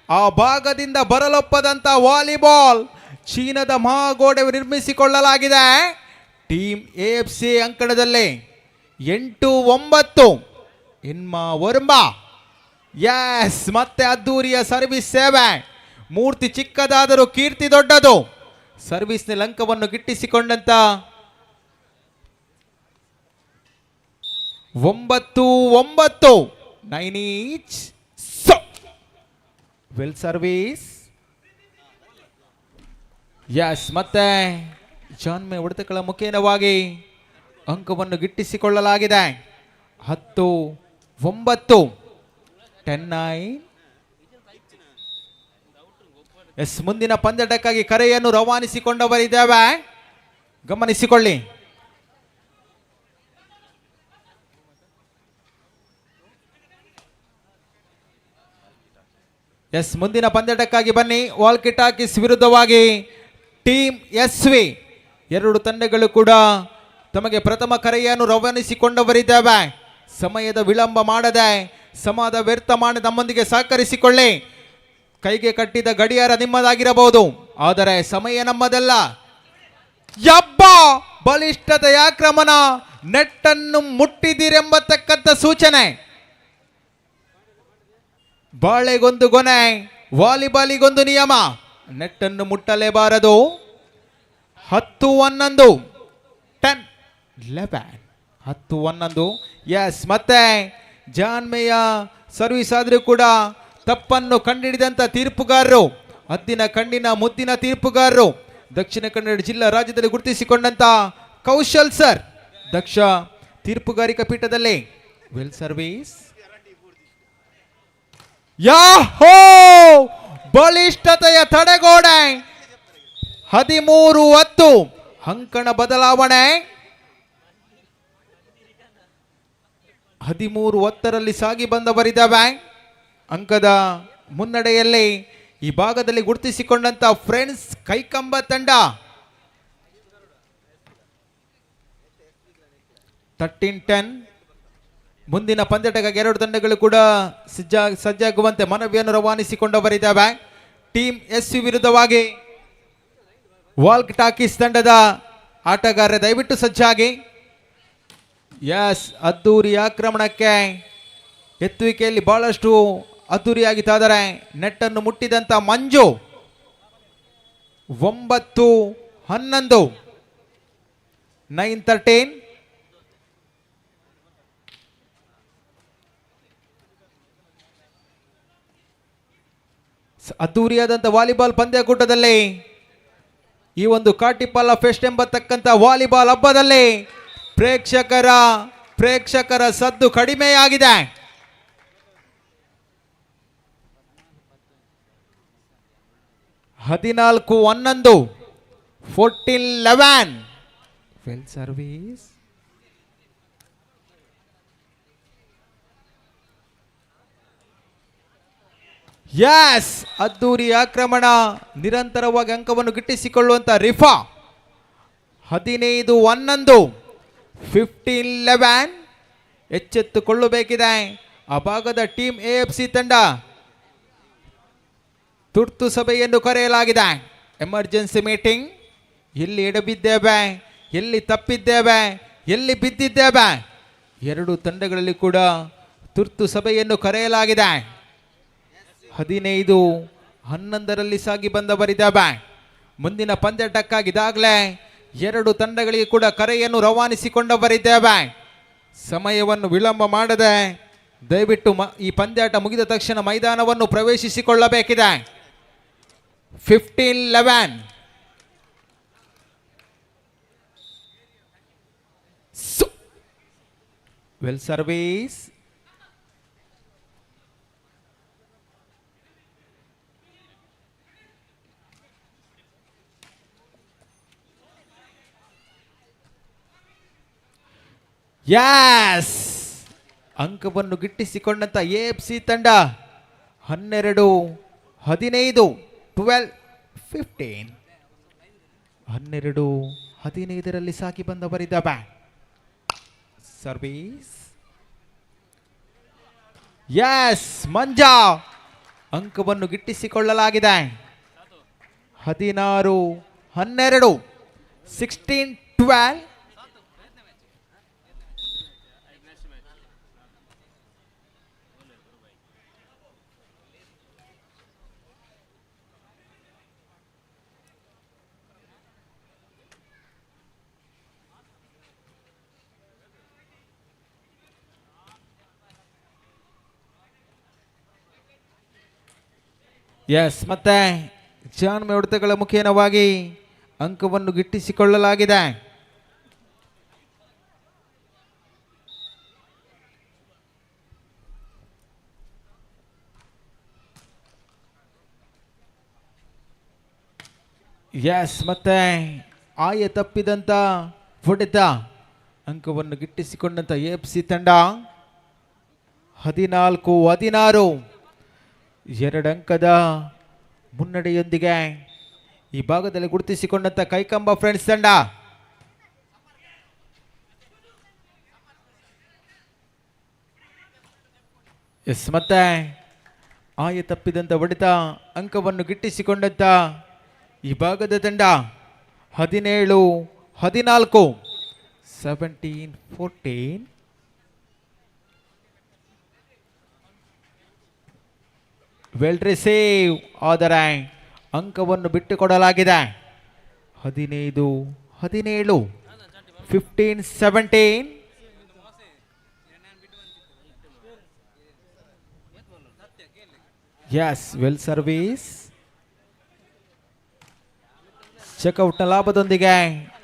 ಆ ಭಾಗದಿಂದ ಬರಲೊಪ್ಪದಂತ ವಾಲಿಬಾಲ್ ಚೀನಾದ ಮಹಾಗೋಡೆ ನಿರ್ಮಿಸಿಕೊಳ್ಳಲಾಗಿದೆ. Team AFC ಅಂಕಣದಲ್ಲಿ 8-9. ಇನ್ಮ ವರ್ಮ. ಎಸ್, ಮತ್ತೆ ಅದ್ದೂರಿಯ ಸರ್ವಿಸ್ ಸೇವೆ. ಮೂರ್ತಿ ಚಿಕ್ಕದಾದರೂ ಕೀರ್ತಿ ದೊಡ್ಡದು. ಸರ್ವಿಸ್ನಲ್ಲಿ ಅಂಕವನ್ನು ಗಿಟ್ಟಿಸಿಕೊಂಡಂತ 9-9, 9 each. So well service, yes, ಮತ್ತೆ ಜಾನ್ಮೆ ಹೊಡೆತಗಳ ಮುಖೇನವಾಗಿ ಅಂಕವನ್ನು ಗಿಟ್ಟಿಸಿಕೊಳ್ಳಲಾಗಿದೆ. 10-9, 10-9. ಎಸ್, ಮುಂದಿನ ಪಂದ್ಯಾಟಕ್ಕಾಗಿ ಕರೆಯನ್ನು ರವಾನಿಸಿಕೊಂಡವರಿದ್ದೇವೆ, ಗಮನಿಸಿಕೊಳ್ಳಿ. ಎಸ್, ಮುಂದಿನ ಪಂದ್ಯಾಟಕ್ಕಾಗಿ ಬನ್ನಿ. ವಾಲ್ಕಿ ಟಾಕೀಸ್ ವಿರುದ್ಧವಾಗಿ team S V. ಎರಡು ತಂಡಗಳು ಕೂಡ ತಮಗೆ ಪ್ರಥಮ ಕರೆಯನ್ನು ರವಾನಿಸಿಕೊಂಡವರಿದ್ದೇವೆ. ಸಮಯದ ವಿಳಂಬ ಮಾಡದೆ ಸಮಾದ ವ್ಯರ್ಥ ಮಾಡಿ ನಮ್ಮೊಂದಿಗೆ ಸಹಕರಿಸಿಕೊಳ್ಳಿ. ಕೈಗೆ ಕಟ್ಟಿದ ಗಡಿಯಾರ ನಿಮ್ಮದಾಗಿರಬಹುದು, ಆದರೆ ಸಮಯ ನಮ್ಮದಲ್ಲ. ಯಬ್ಬ, ಬಲಿಷ್ಠತೆಯ ಆಕ್ರಮಣ, ನೆಟ್ಟನ್ನು ಮುಟ್ಟಿದಿರೆಂಬತಕ್ಕಂಥ ಸೂಚನೆ. ಬಾಳೆಗೊಂದು ಗೊನೆ, ವಾಲಿಬಾಲಿಗೊಂದು ನಿಯಮ, ನೆಟ್ಟನ್ನು ಮುಟ್ಟಲೇಬಾರದು. 10-11, 10-11, 10-11. ಎಸ್, ಮತ್ತೆ ಜಾನ್ಮೆಯ ಸರ್ವಿಸ್ ಆದರೂ ಕೂಡ ತಪ್ಪನ್ನು ಕಂಡುಹಿಡಿದಂಥ ತೀರ್ಪುಗಾರರು, ಹದ್ದಿನ ಕಣ್ಣಿನ ಮುದ್ದಿನ ತೀರ್ಪುಗಾರರು, ದಕ್ಷಿಣ ಕನ್ನಡ ಜಿಲ್ಲಾ ರಾಜ್ಯದಲ್ಲಿ ಗುರುತಿಸಿಕೊಂಡಂತ ಕೌಶಲ್ ಸರ್ ದಕ್ಷ ತೀರ್ಪುಗಾರಿಕಾ ಪೀಠದಲ್ಲಿ. ವೆಲ್ ಸರ್ವಿಸ್, ಯಾಹೋ, ಬಲಿಷ್ಠತೆಯ ತಡೆಗೋಡೆ. 13-10, ಅಂಕಣ ಬದಲಾವಣೆ. 13-10ರಲ್ಲಿ ಸಾಗಿ ಬಂದವರಿದ್ದಾವೆ. ಅಂಕದ ಮುನ್ನಡೆಯಲ್ಲಿ ಈ ಭಾಗದಲ್ಲಿ ಗುರುತಿಸಿಕೊಂಡಂತ ಫ್ರೆಂಡ್ಸ್ ಕೈಕಂಬ ತಂಡ. 13-10. ಮುಂದಿನ ಪಂದ್ಯಾಟಕ್ಕಾಗಿ ಎರಡು ತಂಡಗಳು ಕೂಡ ಸಜ್ಜಾಗುವಂತೆ ಮನವಿಯನ್ನು ರವಾನಿಸಿಕೊಂಡವರಿದ್ದಾವೆ. Team S you ವಿರುದ್ಧವಾಗಿ ವಾಲ್ಕ್ ಟಾಕೀಸ್ ತಂಡದ ಆಟಗಾರರ ದಯವಿಟ್ಟು ಸಜ್ಜಾಗಿ. ಎಸ್, ಅದ್ದೂರಿ ಆಕ್ರಮಣಕ್ಕೆ ಎತ್ತುವಿಕೆಯಲ್ಲಿ ಬಹಳಷ್ಟು ಅದ್ದೂರಿಯಾಗಿತ್ತಾದರೆ ನೆಟ್ಟನ್ನು ಮುಟ್ಟಿದಂತ ಮಂಜು. 9-11, 9-13. ಅದ್ದೂರಿಯಾದಂಥ ವಾಲಿಬಾಲ್ ಪಂದ್ಯಕೂಟದಲ್ಲಿ ಈ ಒಂದು ಕಾಟಿಪಲ್ಲ ಫೆಸ್ಟ್ ಎಂಬತಕ್ಕಂಥ ವಾಲಿಬಾಲ್ ಹಬ್ಬದಲ್ಲಿ ಪ್ರೇಕ್ಷಕರ ಪ್ರೇಕ್ಷಕರ ಸದ್ದು ಕಡಿಮೆಯಾಗಿದೆ. 14-11, 14-11. Well service. S, ಅದ್ದೂರಿ ಆಕ್ರಮಣ, ನಿರಂತರವಾಗಿ ಅಂಕವನ್ನು ಗಿಟ್ಟಿಸಿಕೊಳ್ಳುವಂತ ರಿಫಾ. 15-11, 15-11. ಎಚ್ಚೆತ್ತುಕೊಳ್ಳಬೇಕಿದೆ ಆ ಭಾಗದ team A F C ತಂಡ. ತುರ್ತು ಸಭೆಯನ್ನು ಕರೆಯಲಾಗಿದೆ, ಎಮರ್ಜೆನ್ಸಿ ಮೀಟಿಂಗ್. ಎಲ್ಲಿ ಎಡಬಿದ್ದೇವೆ, ಎಲ್ಲಿ ತಪ್ಪಿದ್ದೇವೆ, ಎಲ್ಲಿ ಬಿದ್ದಿದ್ದೇವೆ, ಎರಡು ತಂಡಗಳಲ್ಲಿ ಕೂಡ ತುರ್ತು ಸಭೆಯನ್ನು ಕರೆಯಲಾಗಿದೆ. 15-11ರಲ್ಲಿ ಸಾಗಿ ಬಂದವರಿದ್ದಾವೆ. ಮುಂದಿನ ಪಂದ್ಯಾಟಕ್ಕಾಗಿದಾಗಲೇ ಎರಡು ತಂಡಗಳಿಗೆ ಕೂಡ ಕರೆಯನ್ನು ರವಾನಿಸಿಕೊಂಡವರಿದ್ದೇವೆ. ಸಮಯವನ್ನು ವಿಳಂಬ ಮಾಡದೆ ದಯವಿಟ್ಟು ಈ ಪಂದ್ಯಾಟ ಮುಗಿದ ತಕ್ಷಣ ಮೈದಾನವನ್ನು ಪ್ರವೇಶಿಸಿಕೊಳ್ಳಬೇಕಿದೆ. 15-11. Well service. Yes, ಅಂಕವನ್ನು ಗಿಟ್ಟಿಸಿಕೊಂಡಂತ A F C ತಂಡ. 12-15, 12-15. 12-15ರಲ್ಲಿ ಸಾಗಿ ಬಂದವರಿದ್ದಾವೆ. ಸರ್ವೀಸ್. ಎಸ್, ಮಂಜಾ, ಅಂಕವನ್ನು ಗಿಟ್ಟಿಸಿಕೊಳ್ಳಲಾಗಿದೆ. 16-12, 16-12. ಎಸ್, ಮತ್ತೆ ಜಾನ್ಮೆ ಹೊಡೆತಗಳ ಮುಖೇನವಾಗಿ ಅಂಕವನ್ನು ಗಿಟ್ಟಿಸಿಕೊಳ್ಳಲಾಗಿದೆ. ಎಸ್, ಮತ್ತೆ ಆಯ ತಪ್ಪಿದಂತ ಹೊಡೆತ ಅಂಕವನ್ನು ಗಿಟ್ಟಿಸಿಕೊಂಡಂತ ಎಫ್ ಸಿ ತಂಡ. 14-16, 2 ಅಂಕದ ಮುನ್ನಡೆಯೊಂದಿಗೆ ಈ ಭಾಗದಲ್ಲಿ ಗುರುತಿಸಿಕೊಂಡಂತ ಕೈಕಂಬ ಫ್ರೆಂಡ್ಸ್ ತಂಡ. ಎಸ್, ಮತ್ತೆ ಆಯ ತಪ್ಪಿದಂಥ ಹೊಡೆತ ಅಂಕವನ್ನು ಗಿಟ್ಟಿಸಿಕೊಂಡಂಥ ಈ ಭಾಗದ ತಂಡ. 17-14, 17-14. ವೆಲ್ ರಿಸೀವ್, ಆದರೆ ಅಂಕವನ್ನು ಬಿಟ್ಟುಕೊಡಲಾಗಿದೆ. 15-17, 15-17. Yes, well service. ಚೆಕ್ಔಟ್ನ ಲಾಭದೊಂದಿಗೆ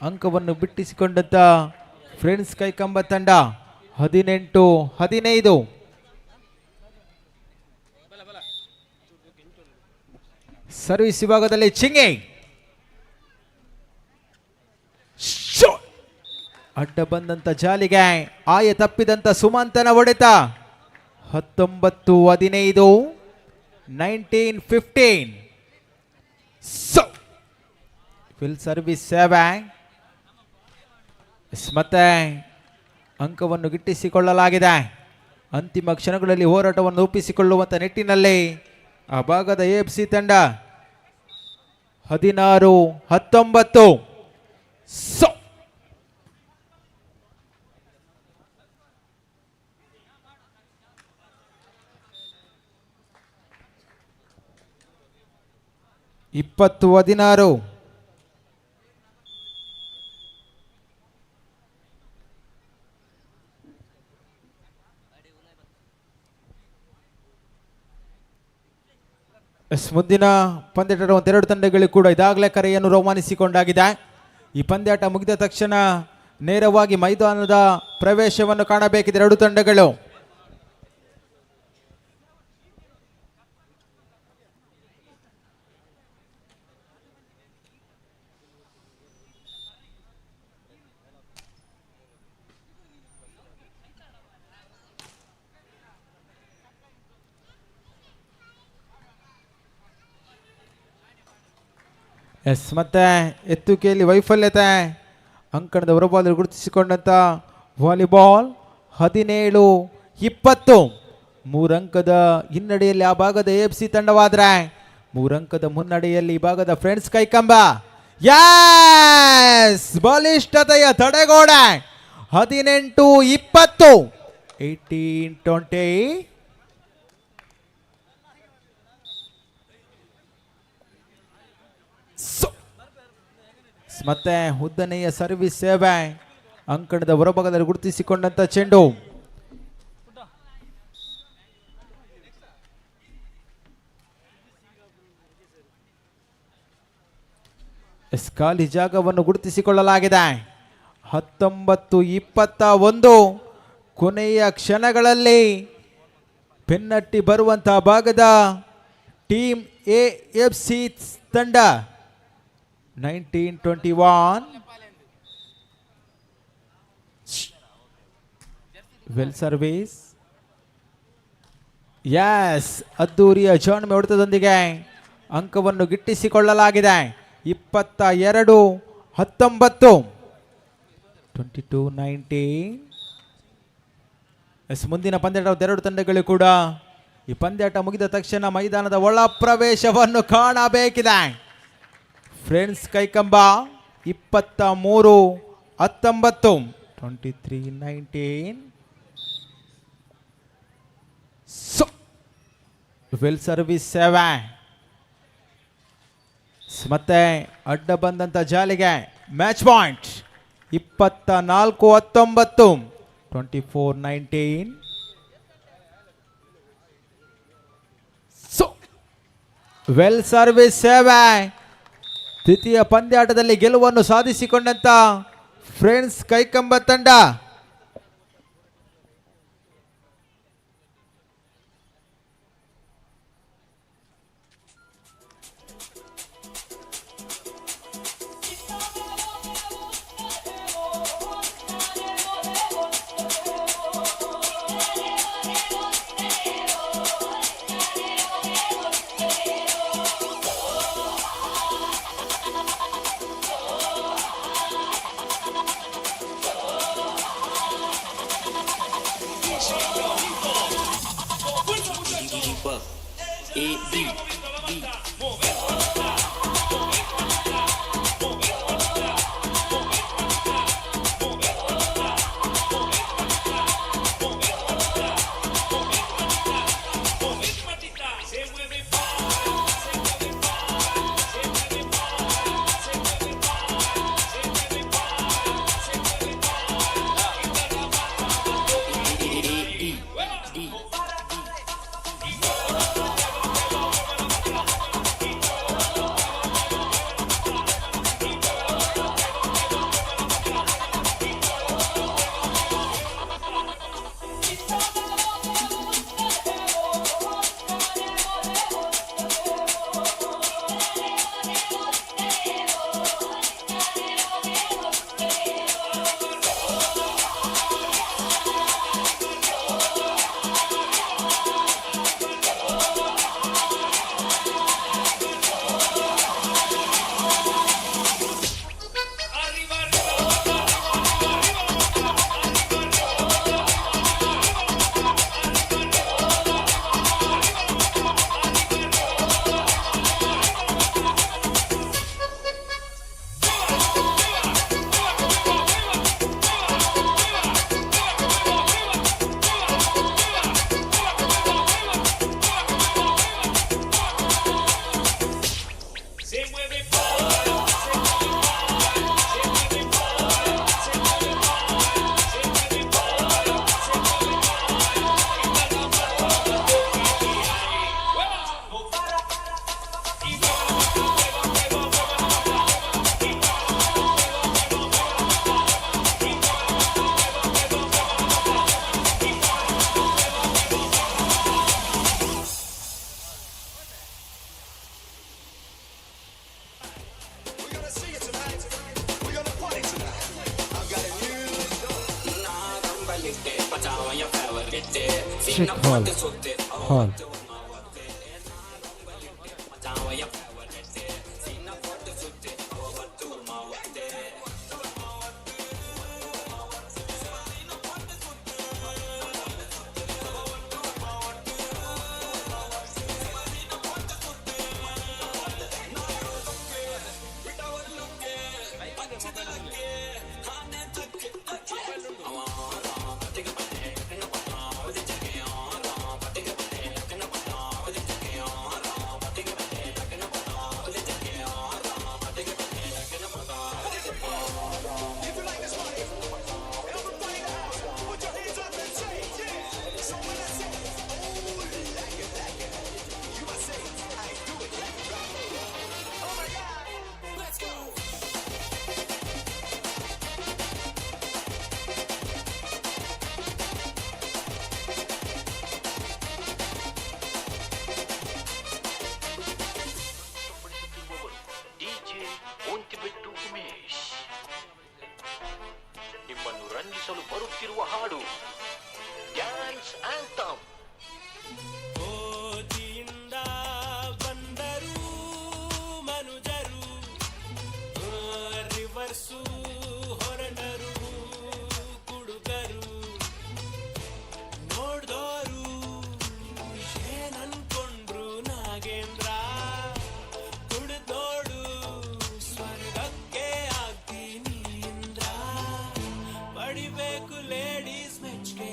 ಅಂಕವನ್ನು ಬಿಟ್ಟಿಸಿಕೊಂಡಂತ ಫ್ರೆಂಡ್ಸ್ ಕೈಕಂಬ ತಂಡ. 18-15. ಸರ್ವಿಸ್ ವಿಭಾಗದಲ್ಲಿ ಚಿಂಗೆ. Shot! ಅಡ್ಡ ಬಂದಂತ ಜಾಲಿಗೆ ಆಯ ತಪ್ಪಿದಂತ ಸುಮಂತನ ಹೊಡೆತ. 19-15, 19-15. So well service ಸೇವೆ. ಎಸ್, ಮತ್ತೆ ಅಂಕವನ್ನು ಗಿಟ್ಟಿಸಿಕೊಳ್ಳಲಾಗಿದೆ. ಅಂತಿಮ ಕ್ಷಣಗಳಲ್ಲಿ ಹೋರಾಟವನ್ನು ರೂಪಿಸಿಕೊಳ್ಳುವಂಥ ನಿಟ್ಟಿನಲ್ಲಿ ಆ ಭಾಗದ ಎಫ್ ಸಿ ತಂಡ. 16-19. ಸೊ 20-16. ಎಸ್, ಮುಂದಿನ ಪಂದ್ಯಾಟದ ಒಂದೆರಡು ತಂಡಗಳು ಕೂಡ ಇದಾಗಲೇ ಕರೆಯನ್ನು ರವಾನಿಸಿಕೊಂಡಾಗಿದೆ. ಈ ಪಂದ್ಯಾಟ ಮುಗಿದ ತಕ್ಷಣ ನೇರವಾಗಿ ಮೈದಾನದ ಪ್ರವೇಶವನ್ನು ಕಾಣಬೇಕಿದೆ ಎರಡು ತಂಡಗಳು. ಎಸ್, ಮತ್ತೆ ಎತ್ತುಕೆಯಲ್ಲಿ ವೈಫಲ್ಯತೆ. ಅಂಕಣದ ಹೊರಬಾಲು ಗುರುತಿಸಿಕೊಂಡಂಥ ವಾಲಿಬಾಲ್. 17-20. ಮೂರಂಕದ ಹಿನ್ನಡೆಯಲ್ಲಿ ಆ ಭಾಗದ ಎಫ್ ಸಿ ತಂಡವಾದ್ರೆ, ಮೂರಂಕದ ಮುನ್ನಡೆಯಲ್ಲಿ ಈ ಭಾಗದ ಫ್ರೆಂಡ್ಸ್ ಕೈಕಂಬ. ಯಾಸ್, ಬಲಿಷ್ಠತೆಯ ತಡೆಗೋಡೆ. 18-20, 18-20. ಮತ್ತೆ ಉದ್ದನೆಯ ಸರ್ವಿಸ್ ಸೇವೆ. ಅಂಕಣದ ಹೊರಭಾಗದಲ್ಲಿ ಗುರುತಿಸಿಕೊಂಡಂತ ಚೆಂಡು. ಎಸ್, ಖಾಲಿ ಜಾಗವನ್ನು ಗುರುತಿಸಿಕೊಳ್ಳಲಾಗಿದೆ. 19-21. ಕೊನೆಯ ಕ್ಷಣಗಳಲ್ಲಿ ಬೆನ್ನಟ್ಟಿ ಬರುವಂತಹ ಭಾಗದ team A F C ತಂಡ. 19-21. Well service. ಎಸ್, ಅದ್ದೂರಿಯ ಜಾಣ್ಮೆ ಹೊಡೆತದೊಂದಿಗೆ ಅಂಕವನ್ನು ಗಿಟ್ಟಿಸಿಕೊಳ್ಳಲಾಗಿದೆ. 22-19, 22-19. ಎಸ್, ಮುಂದಿನ ಪಂದ್ಯಾಟ ಎರಡು ತಂಡಗಳು ಕೂಡ ಈ ಪಂದ್ಯಾಟ ಮುಗಿದ ತಕ್ಷಣ ಮೈದಾನದ ಒಳ ಪ್ರವೇಶವನ್ನು ಕಾಣಬೇಕಿದೆ. Friends Kaikamba 23-19, 23-19. So well service ಸೇವೆ. ಮತ್ತೆ ಅಡ್ಡ ಬಂದಂತ ಜಾಲಿಗೆ match point. 24-19, 24-19. So well service ಸೇವೆ. ದ್ವಿತೀಯ ಪಂದ್ಯಾಟದಲ್ಲಿ ಗೆಲುವನ್ನು ಸಾಧಿಸಿಕೊಂಡಂತ ಫ್ರೆಂಡ್ಸ್ ಕೈಕಂಬ ತಂಡ. A D D. A D D. Check hall hall. DJ Ontibettu Umesh ನಿಮ್ಮನ್ನು ರಂಜಿಸಲು ಬರುತ್ತಿರುವ ಹಾಡು ಡ್ಯಾನ್ಸ್ ಆಂಥಮ್. ಕೋತಿಯಿಂದ ಬಂದರು ಮನುಜರು, ರಿವರ್ಸು ಹೊರಟರು ಕುಡುಕರು. ನೋಡ್ದೋರು ಏನನ್ಕೊಂಡ್ರು ನಾಗೇಂದ್ರ, ಕುಡಿದ್ ನೋಡು ಸ್ವರ್ಗಕ್ಕೆ ಆಗ್ತೀನಿ ಇಂದ್ರ. ಪಡಿಬೇಕು ಲೇಡೀಸ್ ಮೆಚ್ಗೆ,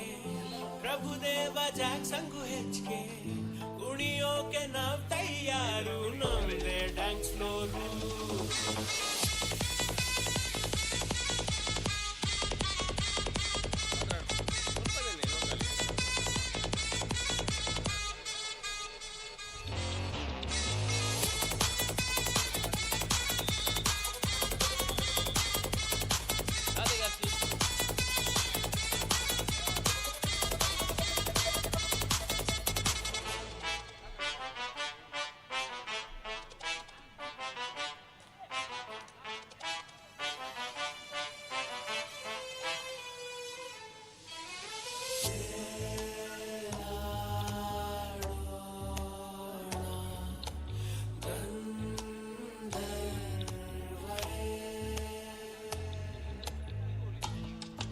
ಪ್ರಭುದೇವ ಜಾಕ್ಸಂಗು ಹೆಚ್ಚಿಗೆ. ಕುಣಿಯೋಕೆ ನಾವ್ ತಯ್ಯಾರು, ನಮ್ದೇ ಡ್ಯಾನ್ಸ್ ಫ್ಲೋರು.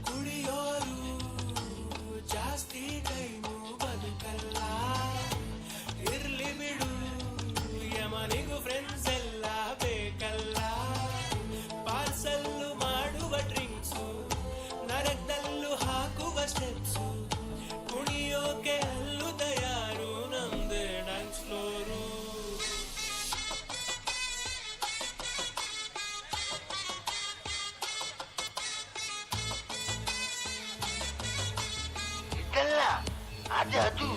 ಕುಡಿಯೋರು ಜಾಸ್ತಿ ಟೈಮು ಬದುಕಲ್ಲ, ಇರ್ಲಿ ಬಿಡು. ಅದೇ ಅದು.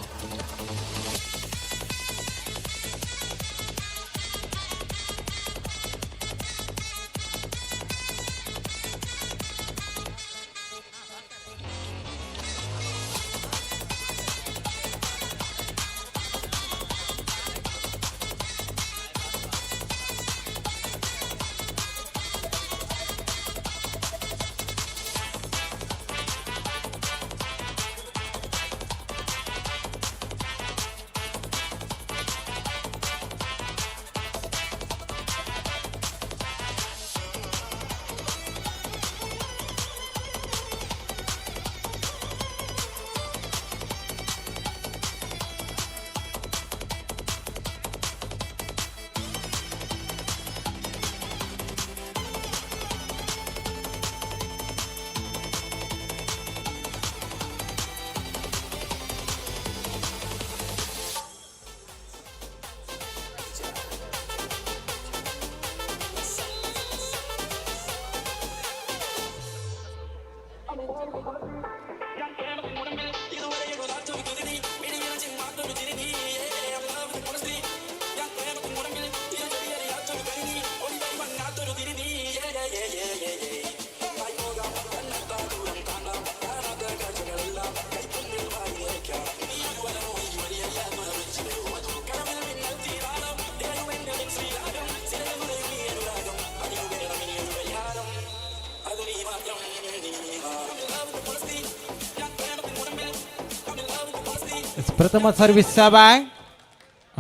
ಪ್ರಥಮ ಸರ್ವಿಸ್ ಬ್ಯಾಂಕ್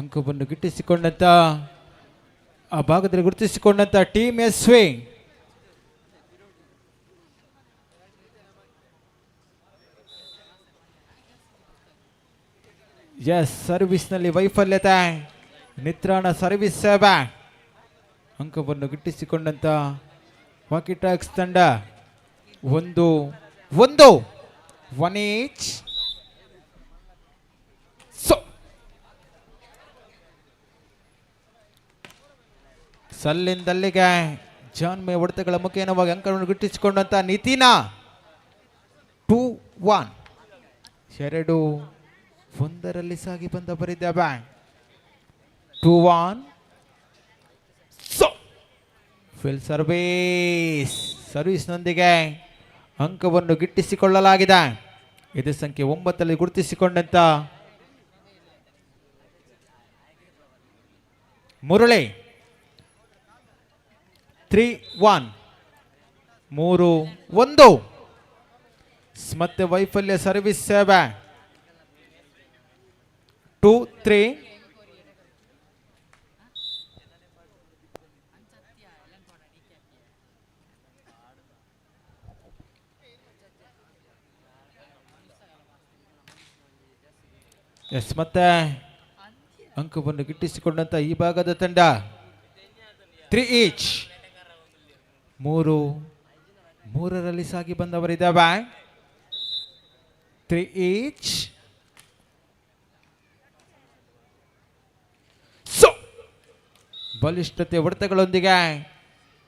ಅಂಕವನ್ನು ಗಿಟ್ಟಿಸಿಕೊಂಡಂತ ಆ ಭಾಗದಲ್ಲಿ ಗುರುತಿಸಿಕೊಂಡಂತ team S V. S, ಸರ್ವಿಸ್ನಲ್ಲಿ ವೈಫಲ್ಯತೆ. ನಿತ್ರಾಣ ಸರ್ವಿಸ್ ಬ್ಯಾಂಕ್ ಅಂಕವನ್ನು ಗಿಟ್ಟಿಸಿಕೊಂಡಂತ ವಾಕಿಟಾಕ್ಸ್ ತಂಡ. 1-1, 1 ಈಚ್. ಸೊ ಸಲ್ಲಿಂದಲ್ಲಿಗೆ ಜಾನ್ಮೆ ಹೊಡೆತಗಳ ಮುಖೇನವಾಗಿ ಅಂಕವನ್ನು ಗಿಟ್ಟಿಸಿಕೊಂಡಂತ ನಿತಿನ. 2-1, 2-1ರಲ್ಲಿ ಸಾಗಿ ಬಂದವರಿದ್ದ bank. 2-1. So full service, ಸರ್ವಿಸ್ನೊಂದಿಗೆ ಅಂಕವನ್ನು ಗಿಟ್ಟಿಸಿಕೊಳ್ಳಲಾಗಿದೆ. ಇದು ಸಂಖ್ಯೆ 9ರಲ್ಲಿ ಗುರುತಿಸಿಕೊಂಡಂತ ಮುರಳಿ. 3-1, 3-1. ಮತ್ತೆ ವೈಫಲ್ಯ ಸರ್ವಿಸ್ ಸೇವೆ. 2-3. ಎಸ್, ಮತ್ತೆ ಅಂಕವನ್ನು ಗಿಟ್ಟಿಸಿಕೊಂಡಂತ ಈ ಭಾಗದ ತಂಡ. 3 ಈಚ್, 3-3ರಲ್ಲಿ ಸಾಗಿ ಬಂದವರಿದ್ದಾವೆ. 3 ಈಚ್. ಸೊ ಬಲಿಷ್ಠತೆ ಹೊಡೆತಗಳೊಂದಿಗೆ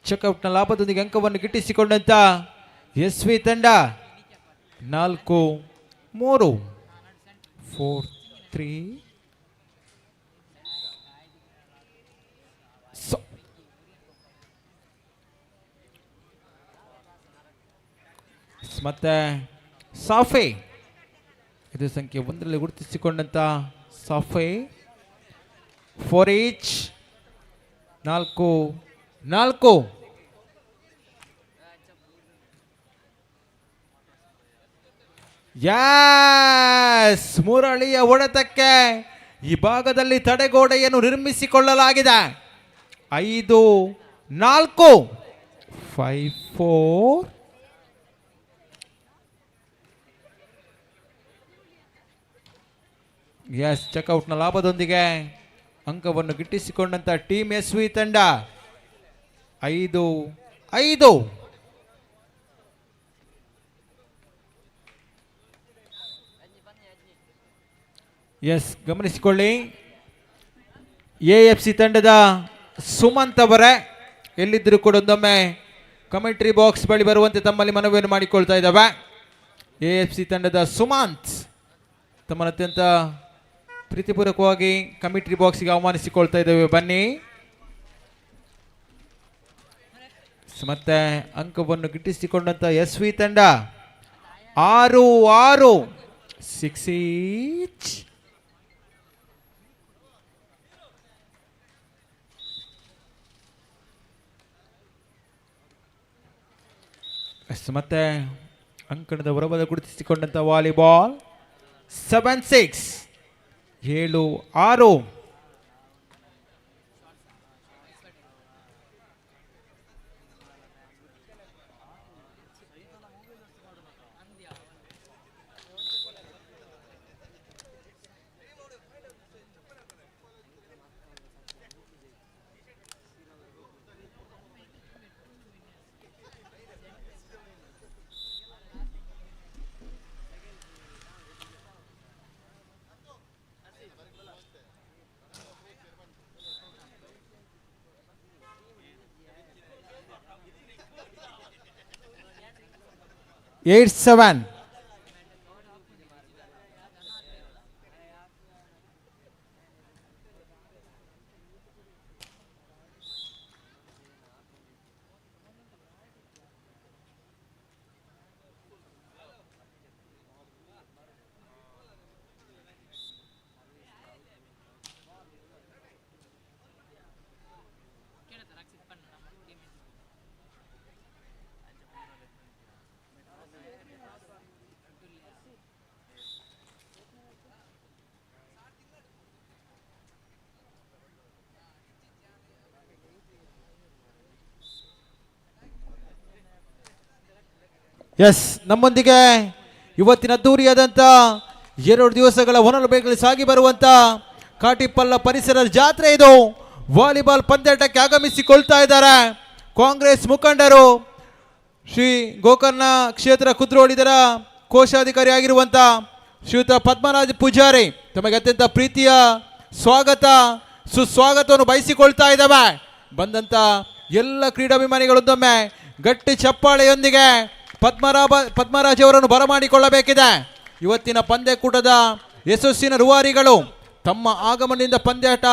ಚೆಕ್ಔಟ್ನ ಲಾಭದೊಂದಿಗೆ ಅಂಕವನ್ನು ಗಿಟ್ಟಿಸಿಕೊಂಡಂತ ಎಸ್ ವಿ ತಂಡ. 4-3, 4-3. ಸೊ ಮತ್ತೆ ಸಾಫೆ, ಇದು ಸಂಖ್ಯೆ 1ರಲ್ಲಿ ಗುರುತಿಸಿಕೊಂಡಂತ ಸಾಫೆ. 4 ಈಚ್, 4-4. ಯಾಸ್, ಮುರಳಿಯ ಹೊಡೆತಕ್ಕೆ ಈ ಭಾಗದಲ್ಲಿ ತಡೆಗೋಡೆಯನ್ನು ನಿರ್ಮಿಸಿಕೊಳ್ಳಲಾಗಿದೆ. 5-4, 5-4. ಎಸ್, ಚೆಕ್ಔಟ್ನ ಲಾಭದೊಂದಿಗೆ ಅಂಕವನ್ನು ಗಿಟ್ಟಿಸಿಕೊಂಡಂತ team S V ತಂಡ. 5-5. ಎಸ್, ಗಮನಿಸಿಕೊಳ್ಳಿ, A F C ತಂಡದ ಸುಮಂತ್ ಅವರೇ, ಎಲ್ಲಿದ್ದರೂ ಕೂಡ ಒಂದೊಮ್ಮೆ ಕಮೆಂಟ್ರಿ ಬಾಕ್ಸ್ ಬಳಿ ಬರುವಂತೆ ತಮ್ಮಲ್ಲಿ ಮನವಿಯನ್ನು ಮಾಡಿಕೊಳ್ತಾ ಇದ್ದಾವೆ. A F C ತಂಡದ ಸುಮಂತ್. ತಮ್ಮನ್ನು ಅತ್ಯಂತ ಪ್ರೀತಿಪೂರ್ವಕವಾಗಿ ಕಮಿಟಿ ಬಾಕ್ಸಿಗೆ ಆಹ್ವಾನಿಸಿಕೊಳ್ತಾ ಇದ್ದೇವೆ, ಬನ್ನಿ. ಮತ್ತೆ ಅಂಕವನ್ನು ಗಿಟ್ಟಿಸಿಕೊಂಡಂತ ಎಸ್ ವಿ ತಂಡ 6-6, 6 ಈಚ್. ಎಸ್, ಮತ್ತೆ ಅಂಕಣದ ಹೊರಬಲ ಗುರುತಿಸಿಕೊಂಡಂತ ವಾಲಿಬಾಲ್ 7-6, 7-6. 8-7. S, ನಮ್ಮೊಂದಿಗೆ ಇವತ್ತಿನ ಅದ್ದೂರಿಯಾದಂಥ 2 ದಿವಸಗಳ ಹೊನಲು ಸಾಗಿ ಬರುವಂಥ ಕಾಟಿಪಳ್ಳ ಪರಿಸರದ ಜಾತ್ರೆ ಇದು. ವಾಲಿಬಾಲ್ ಪಂದ್ಯಾಟಕ್ಕೆ ಆಗಮಿಸಿಕೊಳ್ತಾ ಇದ್ದಾರೆ ಕಾಂಗ್ರೆಸ್ ಮುಖಂಡರು, ಶ್ರೀ ಗೋಕರ್ಣ ಕ್ಷೇತ್ರ ಕುದ್ರೋಳಿದರ ಕೋಶಾಧಿಕಾರಿ ಆಗಿರುವಂಥ ಶ್ರೀಯುತ ಪದ್ಮರಾಜ್ ಪೂಜಾರಿ, ತಮಗೆ ಅತ್ಯಂತ ಪ್ರೀತಿಯ ಸ್ವಾಗತ ಸುಸ್ವಾಗತವನ್ನು ಬಯಸಿಕೊಳ್ತಾ ಇದ್ದಾವೆ. ಬಂದಂಥ ಎಲ್ಲ ಕ್ರೀಡಾಭಿಮಾನಿಗಳೊಂದೊಮ್ಮೆ ಗಟ್ಟಿ ಚಪ್ಪಾಳೆಯೊಂದಿಗೆ ಪದ್ಮರಾಜ್ ಅವರನ್ನು ಬರಮಾಡಿಕೊಳ್ಳಬೇಕಿದೆ. ಇವತ್ತಿನ ಪಂದ್ಯಕೂಟದ ಯಶಸ್ಸಿನ ರೂವಾರಿಗಳು ತಮ್ಮ ಆಗಮನದಿಂದ ಪಂದ್ಯಾಟ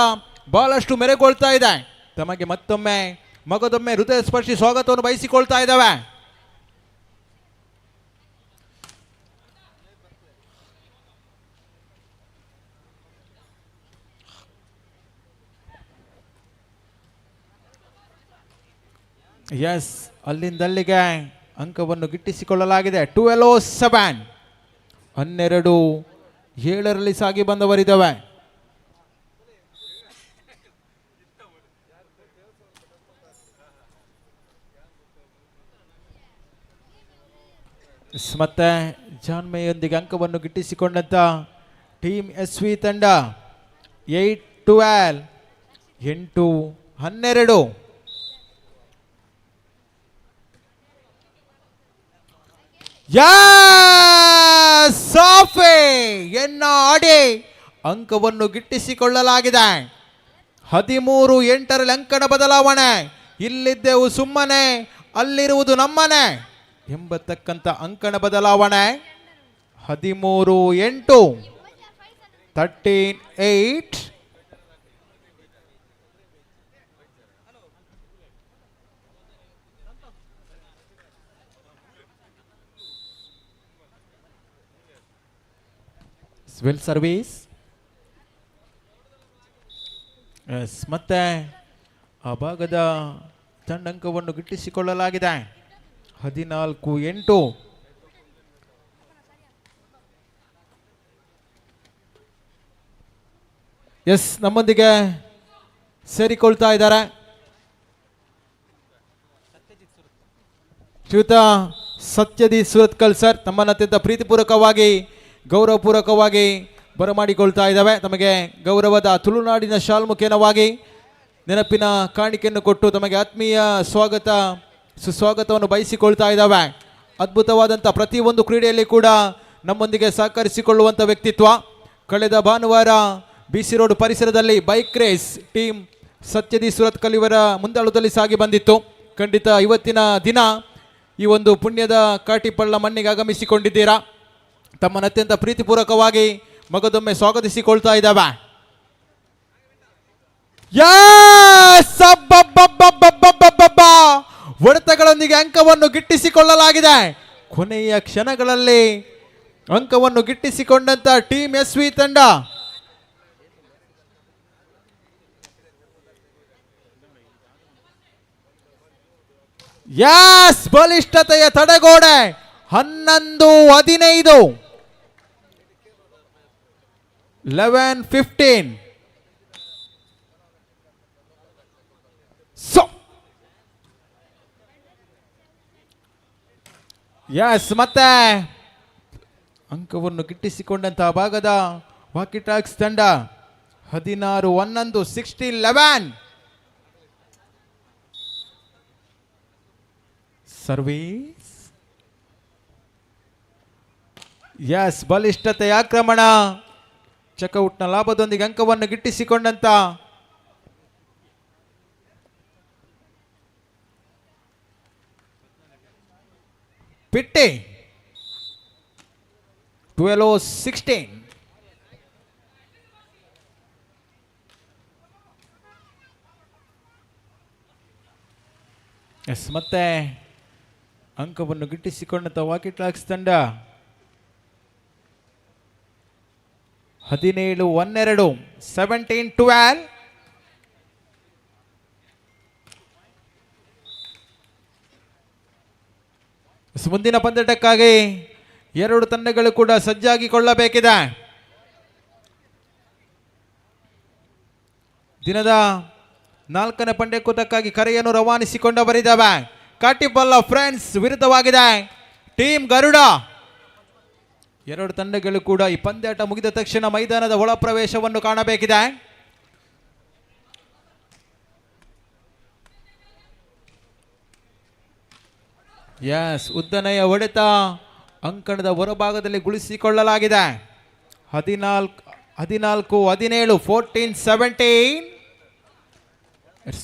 ಬಹಳಷ್ಟು ಮೆರೆಗೊಳ್ತಾ ಇದೆ. ತಮಗೆ ಮತ್ತೊಮ್ಮೆ ಮಗದೊಮ್ಮೆ ಹೃದಯ ಸ್ಪರ್ಶಿ ಸ್ವಾಗತವನ್ನು ಬಯಸಿಕೊಳ್ತಾ ಇದ್ದಾವೆ. ಎಸ್, ಅಲ್ಲಿಂದಲ್ಲಿಗೆ ಅಂಕವನ್ನು ಗಿಟ್ಟಿಸಿಕೊಳ್ಳಲಾಗಿದೆ. 12-7, 12-7 ಸಾಗಿ ಬಂದವರಿದ್ದಾವೆ. ಮತ್ತೆ ಜಾನ್ಮೆಯೊಂದಿಗೆ ಅಂಕವನ್ನು ಗಿಟ್ಟಿಸಿಕೊಂಡಂತ team S V ತಂಡ 8-12, 8-12. ಸಾಫೆ ಎನ್ನ ಆಡಿ ಅಂಕವನ್ನು ಗಿಟ್ಟಿಸಿಕೊಳ್ಳಲಾಗಿದೆ. 13-8 ಅಂಕಣ ಬದಲಾವಣೆ. ಇಲ್ಲಿದ್ದೆವು ಸುಮ್ಮನೆ, ಅಲ್ಲಿರುವುದು ನಮ್ಮನೆ ಎಂಬತಕ್ಕಂಥ ಅಂಕಣ ಬದಲಾವಣೆ. 13-8, 13-8. Well service. S, ಮತ್ತೆ ಆ ಭಾಗದ ತಂಡಂಕವನ್ನು ಗಿಟ್ಟಿಸಿಕೊಳ್ಳಲಾಗಿದೆ. 14-8. ಎಸ್, ನಮ್ಮೊಂದಿಗೆ ಸೇರಿಕೊಳ್ತಾ ಇದ್ದಾರೆ ಶ್ರೀಯುತ ಸತ್ಯದೀಪ್ ಸುರತ್ಕಲ್ ಸರ್. ತಮ್ಮನ್ನು ಅತ್ಯಂತ ಪ್ರೀತಿಪೂರ್ವಕವಾಗಿ ಗೌರವಪೂರ್ವಕವಾಗಿ ಬರಮಾಡಿಕೊಳ್ತಾ ಇದ್ದಾವೆ. ತಮಗೆ ಗೌರವದ ತುಳುನಾಡಿನ ಶಾಲ್ ಮುಖೇನವಾಗಿ ನೆನಪಿನ ಕಾಣಿಕೆಯನ್ನು ಕೊಟ್ಟು ತಮಗೆ ಆತ್ಮೀಯ ಸ್ವಾಗತ ಸುಸ್ವಾಗತವನ್ನು ಬಯಸಿಕೊಳ್ತಾ ಇದ್ದಾವೆ. ಅದ್ಭುತವಾದಂಥ ಪ್ರತಿಯೊಂದು ಕ್ರೀಡೆಯಲ್ಲಿ ಕೂಡ ನಮ್ಮೊಂದಿಗೆ ಸಹಕರಿಸಿಕೊಳ್ಳುವಂಥ ವ್ಯಕ್ತಿತ್ವ. ಕಳೆದ ಭಾನುವಾರ ಬಿಸಿ ರೋಡ್ ಪರಿಸರದಲ್ಲಿ bike race team Satyadeep Surathkal ಇವರ ಮುಂದಾಳುದಲ್ಲಿ ಸಾಗಿ ಬಂದಿತ್ತು. ಖಂಡಿತ ಇವತ್ತಿನ ದಿನ ಈ ಒಂದು ಪುಣ್ಯದ ಕಾಟಿಪಳ್ಳ ಮಣ್ಣಿಗೆ ಆಗಮಿಸಿಕೊಂಡಿದ್ದೀರಾ. ತಮ್ಮನ್ನು ಅತ್ಯಂತ ಪ್ರೀತಿಪೂರ್ವಕವಾಗಿ ಮಗದೊಮ್ಮೆ ಸ್ವಾಗತಿಸಿಕೊಳ್ತಾ ಇದ್ದಾವೆ. ಯಸ್, ಅಬ್ಬಬ್ಬಬ್ಬಬ್ಬಬ್ಬಬ್ಬಬ್ಬ. ಹೊಡೆತಗಳೊಂದಿಗೆ ಅಂಕವನ್ನು ಗಿಟ್ಟಿಸಿಕೊಳ್ಳಲಾಗಿದೆ. ಕೊನೆಯ ಕ್ಷಣಗಳಲ್ಲಿ ಅಂಕವನ್ನು ಗಿಟ್ಟಿಸಿಕೊಂಡಂತ team S V ತಂಡ. ಯಸ್, ಬಲಿಷ್ಠತೆಯ ತಡೆಗೋಡೆ. 11-15, 11-15. ಸೊ ಎಸ್, ಮತ್ತೆ ಅಂಕವನ್ನು ಗಿಟ್ಟಿಸಿಕೊಂಡಂತಹ ಭಾಗದ ವಾಕಿಟಾಕ್ಸ್ ತಂಡ. 16-11, 16-11. ಸರ್ವೀಸ್. ಎಸ್, ಬಲಿಷ್ಠತೆಯ ಆಕ್ರಮಣ. ಚೆಕ್ಔಟ್ನ ಲಾಭದೊಂದಿಗೆ ಅಂಕವನ್ನು ಗಿಟ್ಟಿಸಿಕೊಂಡಂತ ಪಿಟ್ಟೆ. 12-16. ಎಸ್, ಮತ್ತೆ ಅಂಕವನ್ನು ಗಿಟ್ಟಿಸಿಕೊಂಡಂತ ವಾಕಿಟ್ಲಾಕ್ಸ್ ತಂಡ. 17-12, 17-12. ಮುಂದಿನ ಪಂದ್ಯಾಟಕ್ಕಾಗಿ ಎರಡು ತಂಡಗಳು ಕೂಡ ಸಜ್ಜಾಗಿಕೊಳ್ಳಬೇಕಿದೆ. ದಿನದ ನಾಲ್ಕನೇ ಪಂದ್ಯಕೂಟಕ್ಕಾಗಿ ಕರೆಯನ್ನು ರವಾನಿಸಿಕೊಂಡವರಿದ್ದಾವೆ. ಕಾಟಿಪಲ್ಲ ಫ್ರೆಂಡ್ಸ್ ವಿರುದ್ಧವಾಗಿದೆ ಟೀಮ್ ಗರುಡ. ಎರಡು ತಂಡಗಳು ಕೂಡ ಈ ಪಂದ್ಯಾಟ ಮುಗಿದ ತಕ್ಷಣ ಮೈದಾನದ ಒಳ ಪ್ರವೇಶವನ್ನು ಕಾಣಬೇಕಿದೆ. ಎಸ್, ಉದ್ದನೆಯ ಹೊಡೆತ ಅಂಕಣದ ಹೊರಭಾಗದಲ್ಲಿ ಗುಳಿಸಿಕೊಳ್ಳಲಾಗಿದೆ. 14-17, 14-17.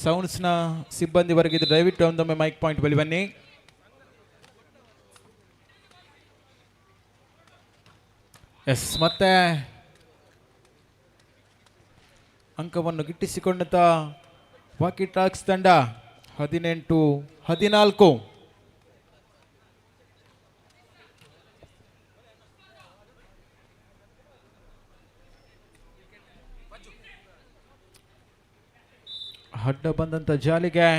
ಸೌಂಡ್ಸ್ನ ಸಿಬ್ಬಂದಿವರೆಗೆ ದಯವಿಟ್ಟು ಒಂದೊಮ್ಮೆ ಮೈಕ್ ಪಾಯಿಂಟ್ ಬಳಿ ಬನ್ನಿ. ಎಸ್, ಮತ್ತೆ ಅಂಕವನ್ನು ಗಿಟ್ಟಿಸಿಕೊಂಡಂತ ವಾಕಿಟಾಕ್ಸ್ ತಂಡ. 18-14. ಅಡ್ಡ ಬಂದಂತ ಜಾಲಿಗೆ.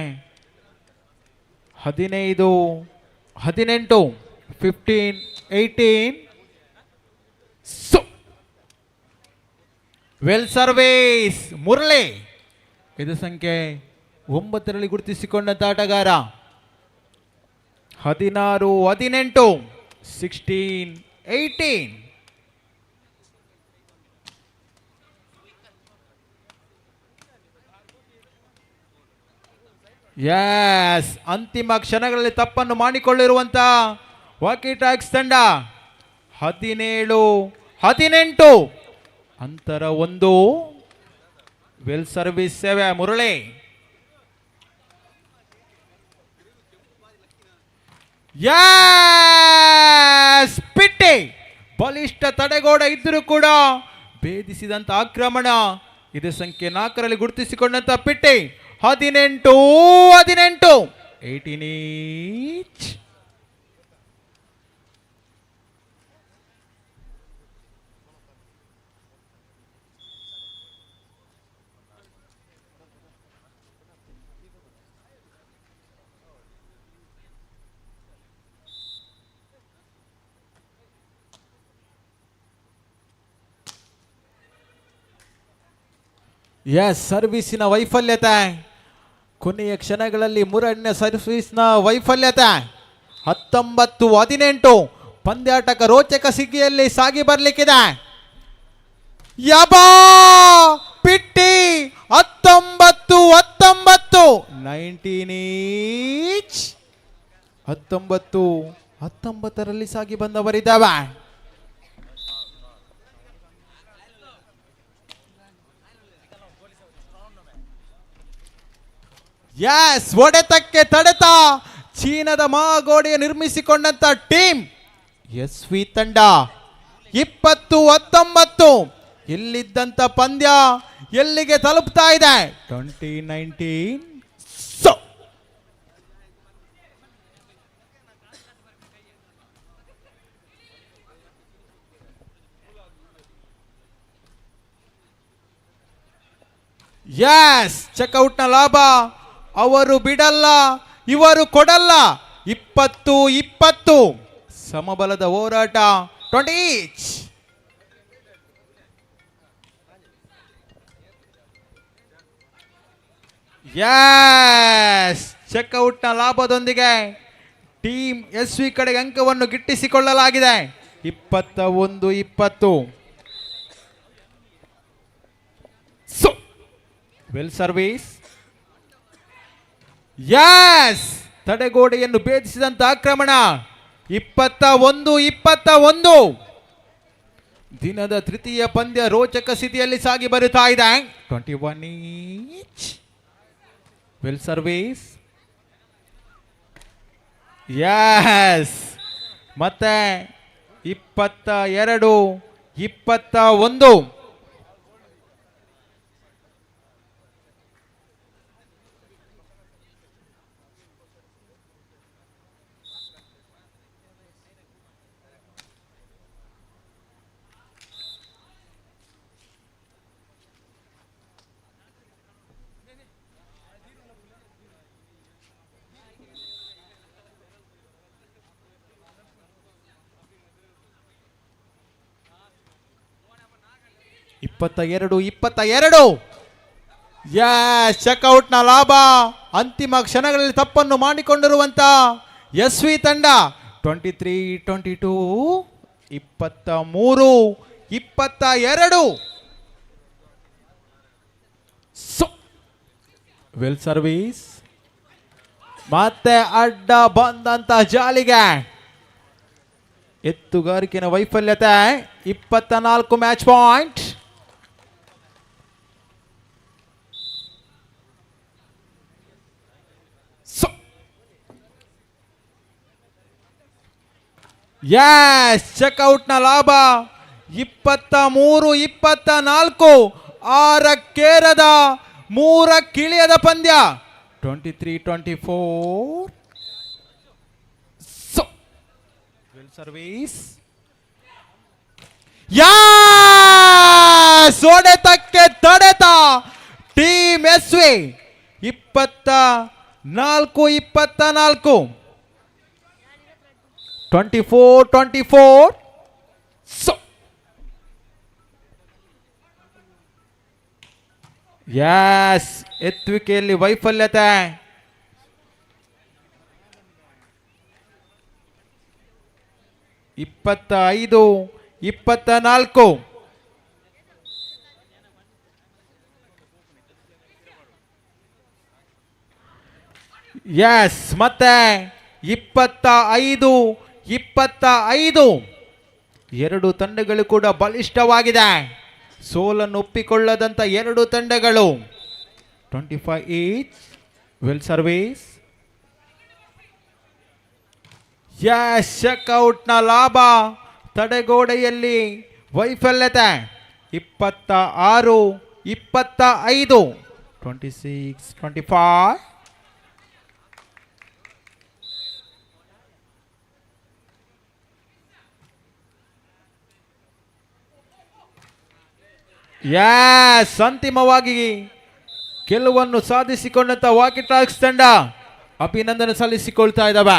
15-18, 15-18. So well service Murali. ಇದು ಸಂಖ್ಯೆ 9ರಲ್ಲಿ ಗುರುತಿಸಿಕೊಂಡಂತ ಆಟಗಾರ. 16-18, 16-18. ಎಸ್, ಅಂತಿಮ ಕ್ಷಣಗಳಲ್ಲಿ ತಪ್ಪನ್ನು ಮಾಡಿಕೊಳ್ಳಿರುವಂತ ವಾಕಿಟಾಕ್ಸ್ ತಂಡ. 17-18, ಅಂತರ 1. ವೆಲ್ ಸರ್ವಿಸ್ ಸೇವೆ ಮುರಳಿ. ಎಸ್, ಪಿಟ್ಟಿ. ಬಲಿಷ್ಠ ತಡೆಗೋಡೆ ಇದ್ದರೂ ಕೂಡ ಭೇದಿಸಿದಂತ ಆಕ್ರಮಣ. ಇದು ಸಂಖ್ಯೆ 4ರಲ್ಲಿ ಗುರುತಿಸಿಕೊಂಡಂತ ಪಿಟ್ಟಿ. 18-18, 18 ಈಚ್. ಎಸ್, ಸರ್ವಿಸಿನ ವೈಫಲ್ಯತೆ. ಕೊನೆಯ ಕ್ಷಣಗಳಲ್ಲಿ ಮುರಣ್ಯ ಸರ್ವಿಸ್ನ ವೈಫಲ್ಯತೆ. 19-18. ಪಂದ್ಯಾಟಕ ರೋಚಕ ಸಿಗ್ಗಿಯಲ್ಲಿ ಸಾಗಿ ಬರಲಿಕ್ಕಿದೆ. ಯಬಾ ಪಿಟ್ಟಿ. 19-19, 19 ಈಚ್. 19-19ರಲ್ಲಿ ಸಾಗಿ ಬಂದವರಿದ್ದಾವೆ. ಎಸ್, ಹೊಡೆತಕ್ಕೆ ತಡೆತ ಚೀನಾದ ಮಹಾಗೋಡೆಯ ನಿರ್ಮಿಸಿಕೊಂಡಂತ team S V ತಂಡ. 20-19. ಇಲ್ಲಿದ್ದಂಥ ಪಂದ್ಯ ಎಲ್ಲಿಗೆ ತಲುಪ್ತಾ ಇದೆ? 20-19. ಸೊ ಎಸ್, ಚೆಕ್ಔಟ್ನ ಲಾಭ ಅವರು ಬಿಡಲ್ಲ, ಇವರು ಕೊಡಲ್ಲ. 20-20 ಸಮಬಲದ ಹೋರಾಟ. 20 ಈಚ್. ಎಸ್, ಚೆಕ್ಔಟ್ನ ಲಾಭದೊಂದಿಗೆ team S V ಕಡೆಗೆ ಅಂಕವನ್ನು ಗಿಟ್ಟಿಸಿಕೊಳ್ಳಲಾಗಿದೆ. 21-20. So well service. S, ತಡೆಗೋಡೆಯನ್ನು ಭೇದಿಸಿದಂತ ಆಕ್ರಮಣ. 21-21. ದಿನದ ತೃತೀಯ ಪಂದ್ಯ ರೋಚಕ ಸ್ಥಿತಿಯಲ್ಲಿ ಸಾಗಿ ಬರುತ್ತಾ ಇದೆ. 21 each. Well service. S, ಮತ್ತೆ 22-21. 22-22. ಎಸ್, ಚೆಕ್ಔಟ್ನ ಲಾಭ. ಅಂತಿಮ ಕ್ಷಣಗಳಲ್ಲಿ ತಪ್ಪನ್ನು ಮಾಡಿಕೊಂಡಿರುವಂತ ಎಸ್ ವಿ ತಂಡ. 23-22. 23-22. So well service. ಮತ್ತೆ ಅಡ್ಡ ಬಂದಂತ ಜಾಲಿಗೆ ಎತ್ತುಗಾರಿಕೆನ ವೈಫಲ್ಯತೆ. 24 match point. So S, ಚೆಕ್ಔಟ್ನ ಲಾಭ. 23-24. ಆರಕ್ಕೇರದ ಮೂರಕ್ಕಿಳಿಯದ ಪಂದ್ಯ. 23-24. So well service. S, ಹೊಡೆತಕ್ಕೆ ತಡೆತ team S V. 24-24. 24-24. So S, ಎತ್ತುವಿಕೆಯಲ್ಲಿ ವೈಫಲ್ಯತೆ. 25-24. ಎಸ್, ಮತ್ತೆ 25-25. ಎರಡು ತಂಡಗಳು ಕೂಡ ಬಲಿಷ್ಠವಾಗಿದೆ. ಸೋಲನ್ನು ಒಪ್ಪಿಕೊಳ್ಳದಂತ ಎರಡು ತಂಡಗಳು. 25 each. Well service. S, ಚೆಕ್ಔಟ್ನ ಲಾಭ. ತಡೆಗೋಡೆಯಲ್ಲಿ ವೈಫಲ್ಯತೆ. 26-25. 26-25. ಎಸ್, ಅಂತಿಮವಾಗಿ ಗೆಲುವನ್ನು ಸಾಧಿಸಿಕೊಂಡಂತ ವಾಕಿ ಟಾಕ್ಸ್ ತಂಡ ಅಭಿನಂದನೆ ಸಲ್ಲಿಸಿಕೊಳ್ತಾ ಇದ್ದಾವೆ.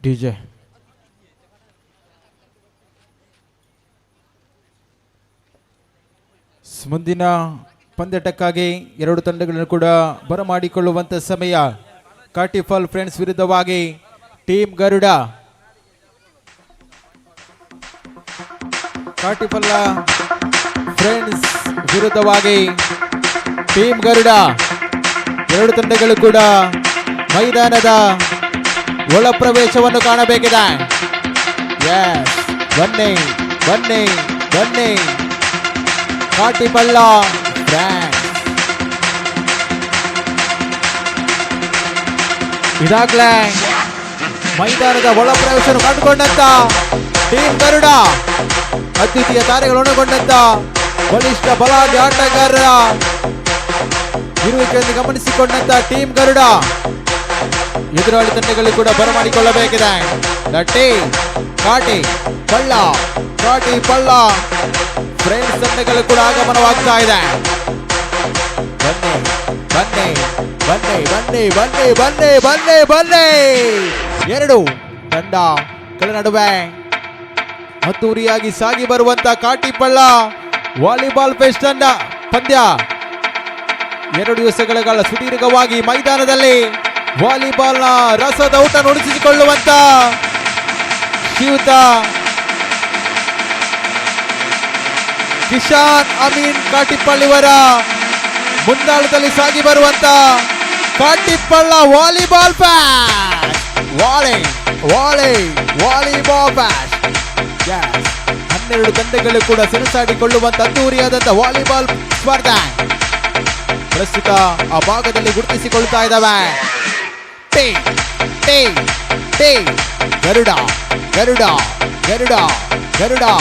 ಡಿಜೆ ಮುಂದಿನ ಪಂದ್ಯಾಟಕ್ಕಾಗಿ ಎರಡು ತಂಡಗಳನ್ನು ಕೂಡ ಬರಮಾಡಿಕೊಳ್ಳುವಂತ ಸಮಯ. ಕಾಟಿಫಾಲ್ ಫ್ರೆಂಡ್ಸ್ ವಿರುದ್ಧವಾಗಿ ಟೀಮ್ ಗರುಡ. ಕಾಟಿಫಾಲ್ ಫ್ರೆಂಡ್ಸ್ ವಿರುದ್ಧವಾಗಿ ಟೀಮ್ ಗರುಡ. ಎರಡು ತಂಡಗಳು ಕೂಡ ಮೈದಾನದ ಒಳ ಪ್ರವೇಶವನ್ನು ಕಾಣಬೇಕಿದೆ. ಎಸ್, ಬನ್ನಿ ಬನ್ನಿ ಬನ್ನಿ. ಕಾಟಿಪಳ್ಳ ಫ್ರಾನ್ಸ್ ಇದಾಗ್ಲೇ ಮೈದಾನದ ಒಳ ಪ್ರವೇಶವನ್ನು ಕಂಡುಕೊಂಡಂತ ಟೀಮ್ ಗರುಡ, ಅದ್ವಿತೀಯ ತಾರೆಗಳೊಳಗೊಂಡಂತ ಬಲಿಷ್ಠ ಬಲಾಢ್ಯ ಆಟಗಾರರ ಇರುವಿಕೆಯನ್ನು ಗಮನಿಸಿಕೊಂಡಂತ ಟೀಮ್ ಗರುಡ ಎದುರಾಳಿ ತಂಡಗಳು ಕೂಡ ಬರಮಾಡಿಕೊಳ್ಳಬೇಕಿದೆ. The team ಕಾಟಿ ಪಳ್ಳ, ಕಾಟಿ ಪಳ್ಳ ಫ್ರೆಂಡ್ಸ್ ತಂಡಗಳು ಕೂಡ ಆಗಮನವಾಗ್ತಾ ಇದೆ. ಬನ್ನಿ ಬನ್ನಿ ಬನ್ನಿ ಬನ್ನಿ ಬನ್ನಿ ಬನ್ನಿ ಬನ್ನಿ ಬನ್ನಿ. ಎರಡು ತಂಡಗಳ ನಡುವೆ ಅದ್ದೂರಿಯಾಗಿ ಸಾಗಿ ಬರುವಂತ ಕಾಟಿಪಳ್ಳ ವಾಲಿಬಾಲ್ ಫೆಸ್ಟ್ ತಂಡ ಪಂದ್ಯ 2 ದಿವಸಗಳ ಕಾಲ ಸುದೀರ್ಘವಾಗಿ ಮೈದಾನದಲ್ಲಿ ವಾಲಿಬಾಲ್ನ ರಸದ ಊಟ ನುಡಿಸಿಕೊಳ್ಳುವಂತ ಶ್ರೀಯುತ ಕಿಶಾನ್ ಅಮೀನ್ ಕಾಟಿಪಳ್ಳಿಯವರ ಮುಂದಾಳದಲ್ಲಿ ಸಾಗಿ ಬರುವಂತ Katipalla volleyball fest, volley volley volleyball fest. Yes, 12 ತಂಡಗಳು ಕೂಡ ಸೆಣಸಾಡಿಕೊಳ್ಳುವಂತ ಅದ್ದೂರಿಯಾದಂತ ವಾಲಿಬಾಲ್ ಸ್ಪರ್ಧೆ ಪ್ರಸ್ತುತ ಆ ಭಾಗದಲ್ಲಿ ಗುರುತಿಸಿಕೊಳ್ತಾ ಇದ್ದಾವೆ. Tea tea tea Garuda Garuda Garuda Garuda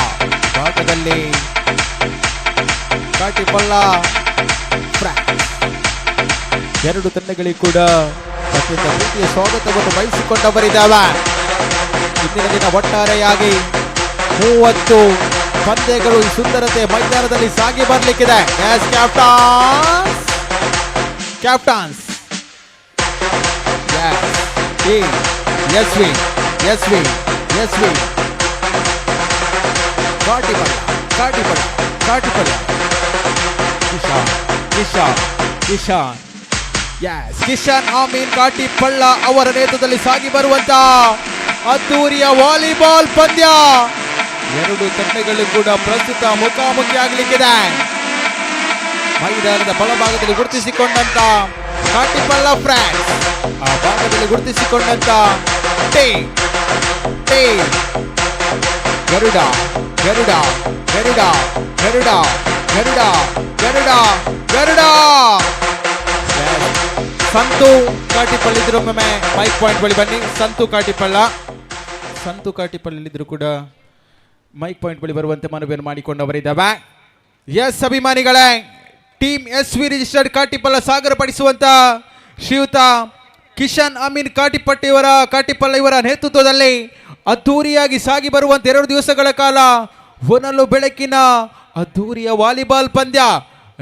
ಭಾಗದಲ್ಲಿ ಕಾಟಿಪಳ್ಳ ಫ್ರಾನ್ಸ್. ಎರಡು ತಂಡಗಳಿಗೂ ಕೂಡ ಅತ್ಯಂತ ಪ್ರೀತಿಯ ಸ್ವಾಗತವನ್ನು ಬಯಸಿಕೊಂಡವರಿದ್ದಾವೆ. ಇಂದಿನ ದಿನ ಒಟ್ಟಾರೆಯಾಗಿ 30 ಪಂದ್ಯಗಳು ಈ ಸುಂದರತೆ ಮೈದಾನದಲ್ಲಿ ಸಾಗಿ ಬರಲಿಕ್ಕಿದೆ. Yes, captains, captains. Yes, T S V S V S V Katipalla Katipalla Katipalla Kishan Kishan Kishan. S, Kishan Amin Katipalla ಅವರ ನೇತೃತ್ವದಲ್ಲಿ ಸಾಗಿ ಬರುವಂತ ಅದ್ದೂರಿಯ ವಾಲಿಬಾಲ್ ಪಂದ್ಯ. ಎರಡು ತಂಡಗಳು ಕೂಡ ಪ್ರಸ್ತುತ ಮುಖಾಮುಖಿ ಆಗಲಿಕ್ಕಿದೆ. ಮೈದಾನದ ಬಲಭಾಗದಲ್ಲಿ ಗುರುತಿಸಿಕೊಂಡಂತ ಕಾಟಿಪಳ್ಳ ಫ್ರಾನ್ಸ್, ಆ ಭಾಗದಲ್ಲಿ ಗುರುತಿಸಿಕೊಂಡಂತ ಟೀ ಟೀ ಗರುಡ ಗರುಡ ಗರುಡ ಗರುಡ ಗರುಡ ಗರುಡ ಗರುಡ. ಸಂತು ಕಾಟಿಪಳ್ಳಿದ್ರು ಒಮ್ಮೆ ಮೈಕ್ ಪಾಯಿಂಟ್ ಬಳಿ ಬನ್ನಿ. ಸಂತು ಕಾಟಿಪಳ್ಳ, ಸಂತು ಕಾಟಿಪಳ್ಳಿದ್ರು ಕೂಡ ಮೈಕ್ ಪಾಯಿಂಟ್ ಬಳಿ ಬರುವಂತೆ ಮನವಿಯನ್ನು ಮಾಡಿಕೊಂಡವರಿದ್ದಾವೆ. ಎಸ್ ಅಭಿಮಾನಿಗಳೇ, team S V registered Katipalla ಸಾಗರಪಡಿಸುವಂತ ಶ್ರೀಯುತ ಕಿಶನ್ ಅಮೀನ್ ಕಾಟಿಪಟ್ಟಿಯವರ ಕಾಟಿಪಳ್ಳ ಇವರ ನೇತೃತ್ವದಲ್ಲಿ ಅದ್ದೂರಿಯಾಗಿ ಸಾಗಿ ಬರುವಂತ 2 ದಿವಸಗಳ ಕಾಲ ಹೊನಲು ಬೆಳಕಿನ ಅದ್ದೂರಿಯ ವಾಲಿಬಾಲ್ ಪಂದ್ಯ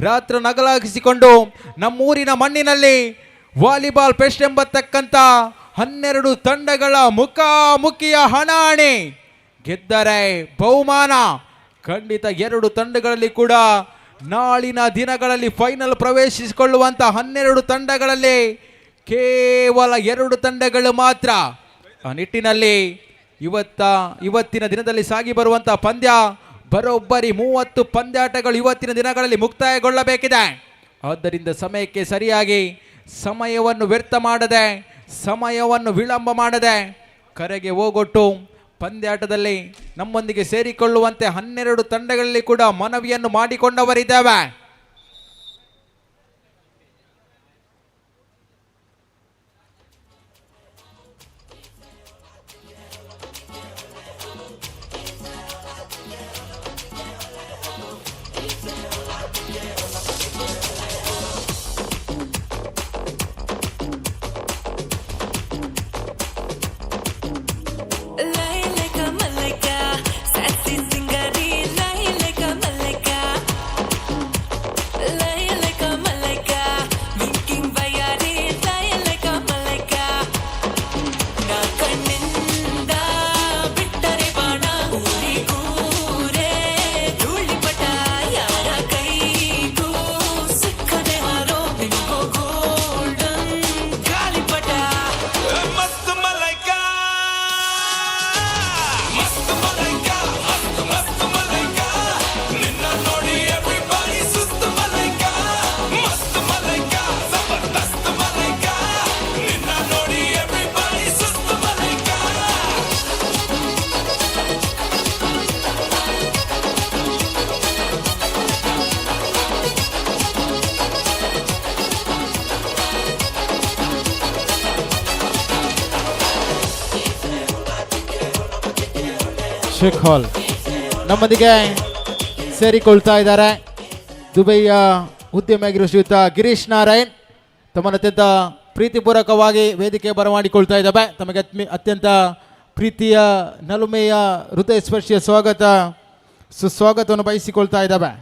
ರಾತ್ರ ನಗಲಾಗಿಸಿಕೊಂಡು ನಮ್ಮೂರಿನ ಮಣ್ಣಿನಲ್ಲಿ ವಾಲಿಬಾಲ್ ಫೆಸ್ಟ್ ಎಂಬತಕ್ಕಂಥ 12 ತಂಡಗಳ ಮುಖಾಮುಖಿಯ ಹಣಾಹಣಿ. ಗೆದ್ದರೆ ಬಹುಮಾನ ಖಂಡಿತ. 2 ತಂಡಗಳಲ್ಲಿ ಕೂಡ ನಾಳಿನ ದಿನಗಳಲ್ಲಿ ಫೈನಲ್ ಪ್ರವೇಶಿಸಿಕೊಳ್ಳುವಂಥ 12 ತಂಡಗಳಲ್ಲಿ ಕೇವಲ 2 ತಂಡಗಳು ಮಾತ್ರ. ಆ ನಿಟ್ಟಿನಲ್ಲಿ ಇವತ್ತಿನ ದಿನದಲ್ಲಿ ಸಾಗಿ ಬರುವಂಥ ಪಂದ್ಯ ಬರೋಬ್ಬರಿ 30 ಪಂದ್ಯಾಟಗಳು ಇವತ್ತಿನ ದಿನಗಳಲ್ಲಿ ಮುಕ್ತಾಯಗೊಳ್ಳಬೇಕಿದೆ. ಆದ್ದರಿಂದ ಸಮಯಕ್ಕೆ ಸರಿಯಾಗಿ ಸಮಯವನ್ನು ವ್ಯರ್ಥ ಮಾಡದೆ, ಸಮಯವನ್ನು ವಿಳಂಬ ಮಾಡದೆ ಕರೆಗೆ ಹೋಗೊಟ್ಟು ಪಂದ್ಯಾಟದಲ್ಲಿ ನಮ್ಮೊಂದಿಗೆ ಸೇರಿಕೊಳ್ಳುವಂತೆ 12 ತಂಡಗಳಲ್ಲಿ ಕೂಡ ಮನವಿಯನ್ನು ಮಾಡಿಕೊಂಡವರಿದ್ದೇವೆ. Laila Malaika, sassy singari, Laila Malaika. Ashok hall ನಮ್ಮೊಂದಿಗೆ ಸೇರಿಕೊಳ್ತಾ ಇದ್ದಾರೆ ದುಬೈಯ ಉದ್ಯಮಿಯಾಗಿರುವ ಶ್ರೀಯುತ ಗಿರೀಶ್ ನಾರಾಯಣ್. ತಮ್ಮನ್ನು ಅತ್ಯಂತ ಪ್ರೀತಿಪೂರ್ವಕವಾಗಿ ವೇದಿಕೆ ಬರಮಾಡಿಕೊಳ್ತಾ ಇದ್ದಾವೆ. ತಮಗೆ ಅತ್ಯಂತ ಪ್ರೀತಿಯ ನಲುಮೆಯ ಹೃದಯ ಸ್ಪರ್ಶಿಯ ಸ್ವಾಗತ ಸುಸ್ವಾಗತವನ್ನು ಬಯಸಿಕೊಳ್ತಾ ಇದ್ದಾವೆ.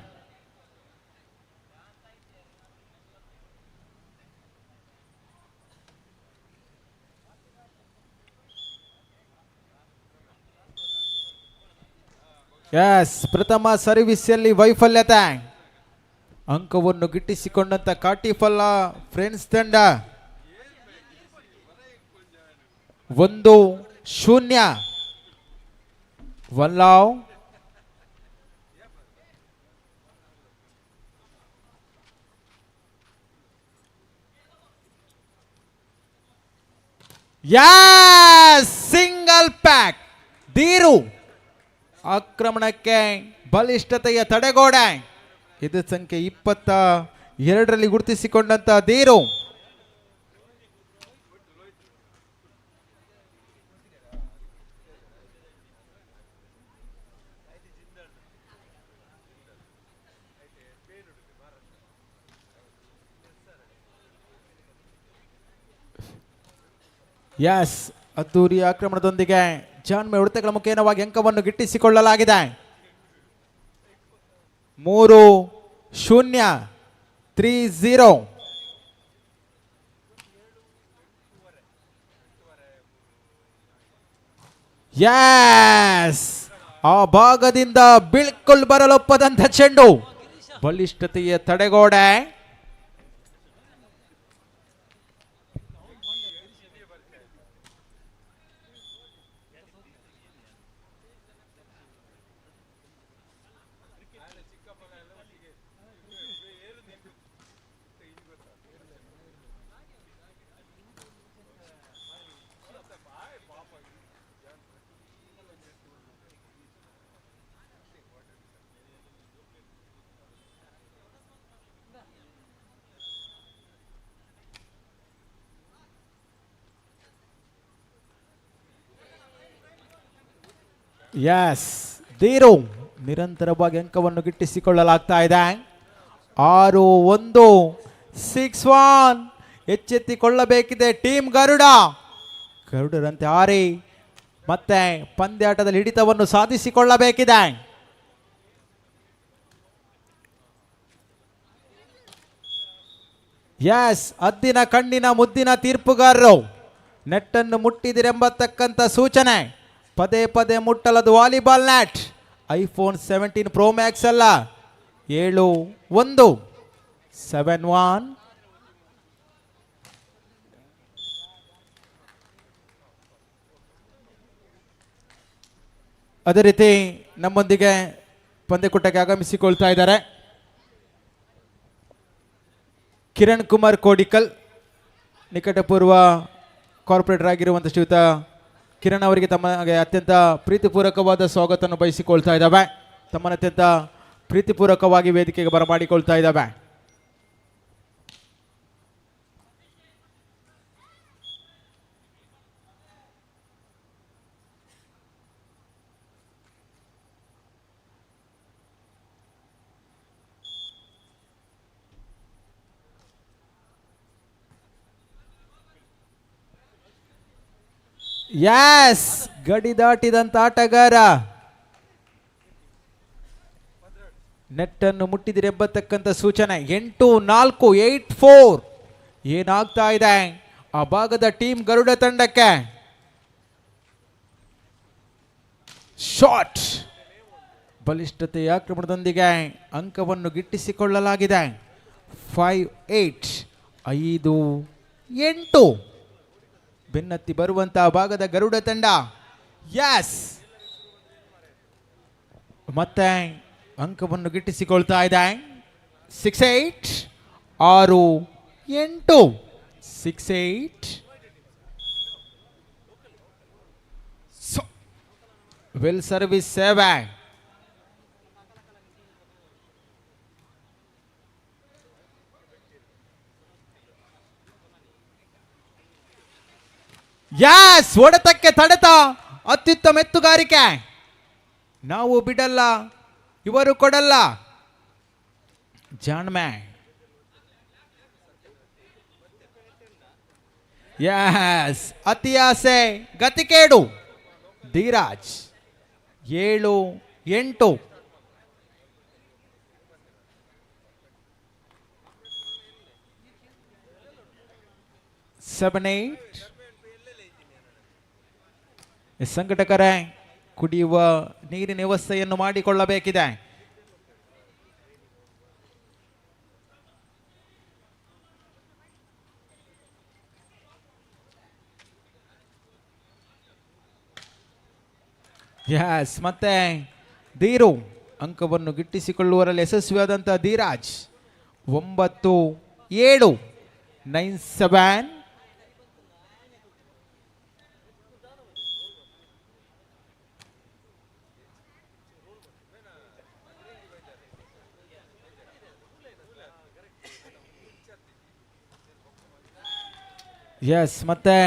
ಎಸ್, ಪ್ರಥಮ ಸರ್ವಿಸಲ್ಲಿ ವೈಫಲ್ಯತೆ, ಅಂಕವನ್ನು ಗಿಟ್ಟಿಸಿಕೊಂಡಂತ ಕಾಟಿಪಳ್ಳ ಫ್ರೆಂಡ್ಸ್ ತಂಡ. 1-0. 1 love. Yes, single pack Dheeru ಆಕ್ರಮಣಕ್ಕೆ ಬಲಿಷ್ಠತೆಯ ತಡೆಗೋಡೆ. ಇದು ಸಂಖ್ಯೆ 22ರಲ್ಲಿ ಗುರುತಿಸಿಕೊಂಡಂತ ಧೀರು. ಎಸ್, ಅದ್ದೂರಿ ಆಕ್ರಮಣದೊಂದಿಗೆ ಜಾನ್ಮೆ ಹೊಡೆತಗಳ ಮುಖೇನವಾಗಿ ಅಂಕವನ್ನು ಗಿಟ್ಟಿಸಿಕೊಳ್ಳಲಾಗಿದೆ. 3-0, 3-0. ಎಸ್, ಆ ಭಾಗದಿಂದ ಬಿಳ್ಕುಲ್ ಬರಲೊಪ್ಪದಂತ ಚೆಂಡು, ಬಲಿಷ್ಠತೆಯ ತಡೆಗೋಡೆ. ಎಸ್, ಧೀರು ನಿರಂತರವಾಗಿ ಅಂಕವನ್ನು ಗಿಟ್ಟಿಸಿಕೊಳ್ಳಲಾಗ್ತಾ ಇದೆ. 6-1, 6-1. ಎಚ್ಚೆತ್ತಿಕೊಳ್ಳಬೇಕಿದೆ ಟೀಮ್ ಗರುಡ. ಗರುಡರಂತೆ ಆರಿ ಮತ್ತೆ ಪಂದ್ಯಾಟದಲ್ಲಿ ಹಿಡಿತವನ್ನು ಸಾಧಿಸಿಕೊಳ್ಳಬೇಕಿದೆ. ಎಸ್, ಹದ್ದಿನ ಕಣ್ಣಿನ ಮುದ್ದಿನ ತೀರ್ಪುಗಾರರು ನೆಟ್ಟನ್ನು ಮುಟ್ಟಿದಿರೆಂಬತಕ್ಕಂಥ ಸೂಚನೆ. ಪದೇ ಪದೇ ಮುಟ್ಟಲದು volleyball net. iPhone 17 Pro Max ಅಲ್ಲ. 7-1, 7-1. ಅದೇ ರೀತಿ ನಮ್ಮೊಂದಿಗೆ ಪಂದ್ಯಕೂಟಕ್ಕೆ ಆಗಮಿಸಿಕೊಳ್ತಾ ಇದ್ದಾರೆ ಕಿರಣ್ ಕುಮಾರ್ ಕೋಡಿಕಲ್, ನಿಕಟಪೂರ್ವ ಕಾರ್ಪೊರೇಟರ್ ಆಗಿರುವಂಥ ಶ್ರೀಯುತ ಕಿರಣ್ ಅವರಿಗೆ ತಮಗೆ ಅತ್ಯಂತ ಪ್ರೀತಿಪೂರ್ವಕವಾದ ಸ್ವಾಗತವನ್ನು ಬಯಸಿಕೊಳ್ತಾ ಇದ್ದಾವೆ. ತಮ್ಮನ್ನು ಅತ್ಯಂತ ಪ್ರೀತಿಪೂರ್ವಕವಾಗಿ ವೇದಿಕೆಗೆ ಬರಮಾಡಿಕೊಳ್ತಾ ಇದ್ದಾವೆ. ಎಸ್, ಗಡಿ ದಾಟಿದಂತ ಆಟಗಾರ ನೆಟ್ಟನ್ನು ಮುಟ್ಟಿದಿರೆಂಬತಕ್ಕಂಥ ಸೂಚನೆ. 8-4, 8-4. ಏನಾಗ್ತಾ ಇದೆ ಆ ಭಾಗದ ಟೀಮ್ ಗರುಡ ತಂಡಕ್ಕೆ? ಶಾಟ್, ಬಲಿಷ್ಠತೆಯ ಆಕ್ರಮಣದೊಂದಿಗೆ ಅಂಕವನ್ನು ಗಿಟ್ಟಿಸಿಕೊಳ್ಳಲಾಗಿದೆ. 5-8, 5-8. ಬೆನ್ನತ್ತಿ ಬರುವಂತಹ ಭಾಗದ ಗರುಡ ತಂಡ. ಎಸ್, ಮತ್ತೆ ಅಂಕವನ್ನು ಗಿಟ್ಟಿಸಿಕೊಳ್ತಾ ಇದೆ. 6-8, 6-8, 6-8. ವೆಲ್ ಸರ್ವಿಸ್ ಸೇವೆ. ಎಸ್, ಹೊಡೆತಕ್ಕೆ ತಡೆತ, ಅತ್ಯುತ್ತಮ ಎತ್ತುಗಾರಿಕೆ. ನಾವು ಬಿಡಲ್ಲ, ಇವರು ಕೊಡಲ್ಲ. ಜಾಣ್ಮೆ. ಎಸ್, ಅತಿ ಆಸೆ ಗತಿಕೇಡು. ಧೀರಾಜ್. 7-8. 7-8. ಸಂಘಟಕರೇ, ಕುಡಿಯುವ ನೀರಿನ ವ್ಯವಸ್ಥೆಯನ್ನು ಮಾಡಿಕೊಳ್ಳಬೇಕಿದೆ. ಎಸ್, ಮತ್ತೆ ಧೀರು ಅಂಕವನ್ನು ಗಿಟ್ಟಿಸಿಕೊಳ್ಳುವರಲ್ಲಿ ಯಶಸ್ವಿಯಾದಂಥ ಧೀರಾಜ್. 9-7, 9-7. ಎಸ್, ಮತ್ತೆ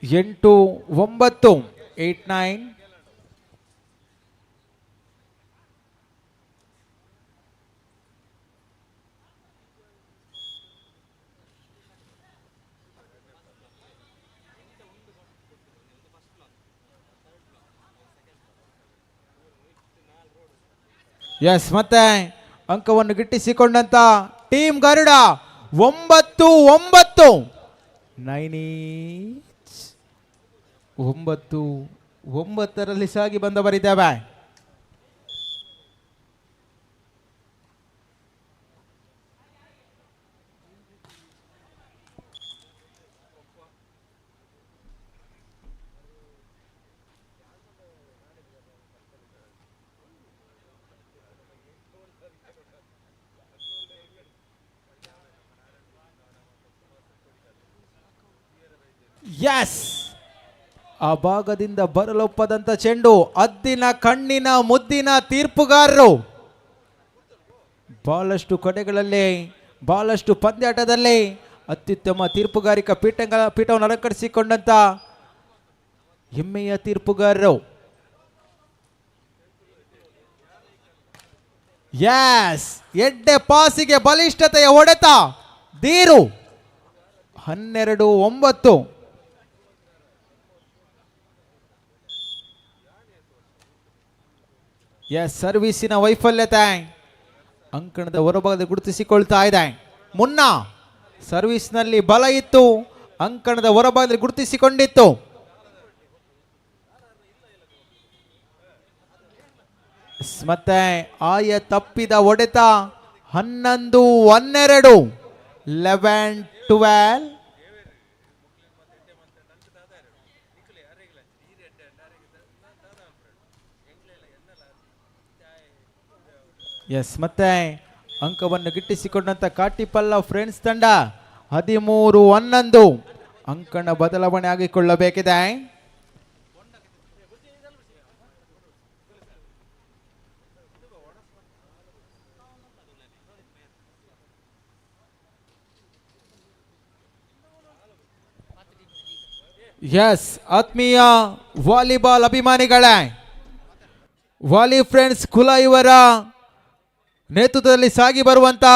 8-9, 8-9. ಎಸ್, ಮತ್ತೆ ಅಂಕವನ್ನು ಗಿಟ್ಟಿಸಿಕೊಂಡಂತ ಟೀಮ್ ಗರುಡ. 9-9, 9, 9-9ರಲ್ಲಿ ಸಾಗಿ ಬಂದವರಿದ್ದೇವೆ. ಎಸ್, ಆ ಭಾಗದಿಂದ ಬರಲೊಪ್ಪದಂತ ಚೆಂಡು. ಅದ್ದಿನ ಕಣ್ಣಿನ ಮುದ್ದಿನ ತೀರ್ಪುಗಾರರು. ಬಹಳಷ್ಟು ಕಡೆಗಳಲ್ಲಿ, ಬಹಳಷ್ಟು ಪಂದ್ಯಾಟದಲ್ಲಿ ಅತ್ಯುತ್ತಮ ತೀರ್ಪುಗಾರಿಕಾ ಪೀಠವನ್ನು ಅಲಂಕರಿಸಿಕೊಂಡಂತ ಹೆಮ್ಮೆಯ ತೀರ್ಪುಗಾರರು. ಎಸ್, ಎಡ್ಡೆ ಪಾಸಿಗೆ ಬಲಿಷ್ಠತೆಯ ಹೊಡೆತ ಧೀರು. 12-9. ಎಸ್, ಸರ್ವಿಸಿನ ವೈಫಲ್ಯತೆ ಅಂಕಣದ ಹೊರಭಾಗದಲ್ಲಿ ಗುರುತಿಸಿಕೊಳ್ತಾ ಇದೆ. ಮುನ್ನ ಸರ್ವಿಸ್ನಲ್ಲಿ ಬಲ ಇತ್ತು, ಅಂಕಣದ ಹೊರಭಾಗದಲ್ಲಿ ಗುರುತಿಸಿಕೊಂಡಿತ್ತು. ಮತ್ತೆ ಆಯ ತಪ್ಪಿದ ಹೊಡೆತ. 11-12, 11-12. ಎಸ್, ಮತ್ತೆ ಅಂಕವನ್ನು ಗಿಟ್ಟಿಸಿಕೊಂಡಂತ ಕಾಟಿಪಲ್ಲ ಫ್ರೆಂಡ್ಸ್ ತಂಡ. 13-11. ಅಂಕಣ ಬದಲಾವಣೆ ಆಗಿಕೊಳ್ಳಬೇಕಿದೆ. ಎಸ್, ಆತ್ಮೀಯ ವಾಲಿಬಾಲ್ ಅಭಿಮಾನಿಗಳೇ, ವಾಲಿ ಫ್ರೆಂಡ್ಸ್ ಕುಲ ಇವರ ನೇತೃತ್ವದಲ್ಲಿ ಸಾಗಿ ಬರುವಂತ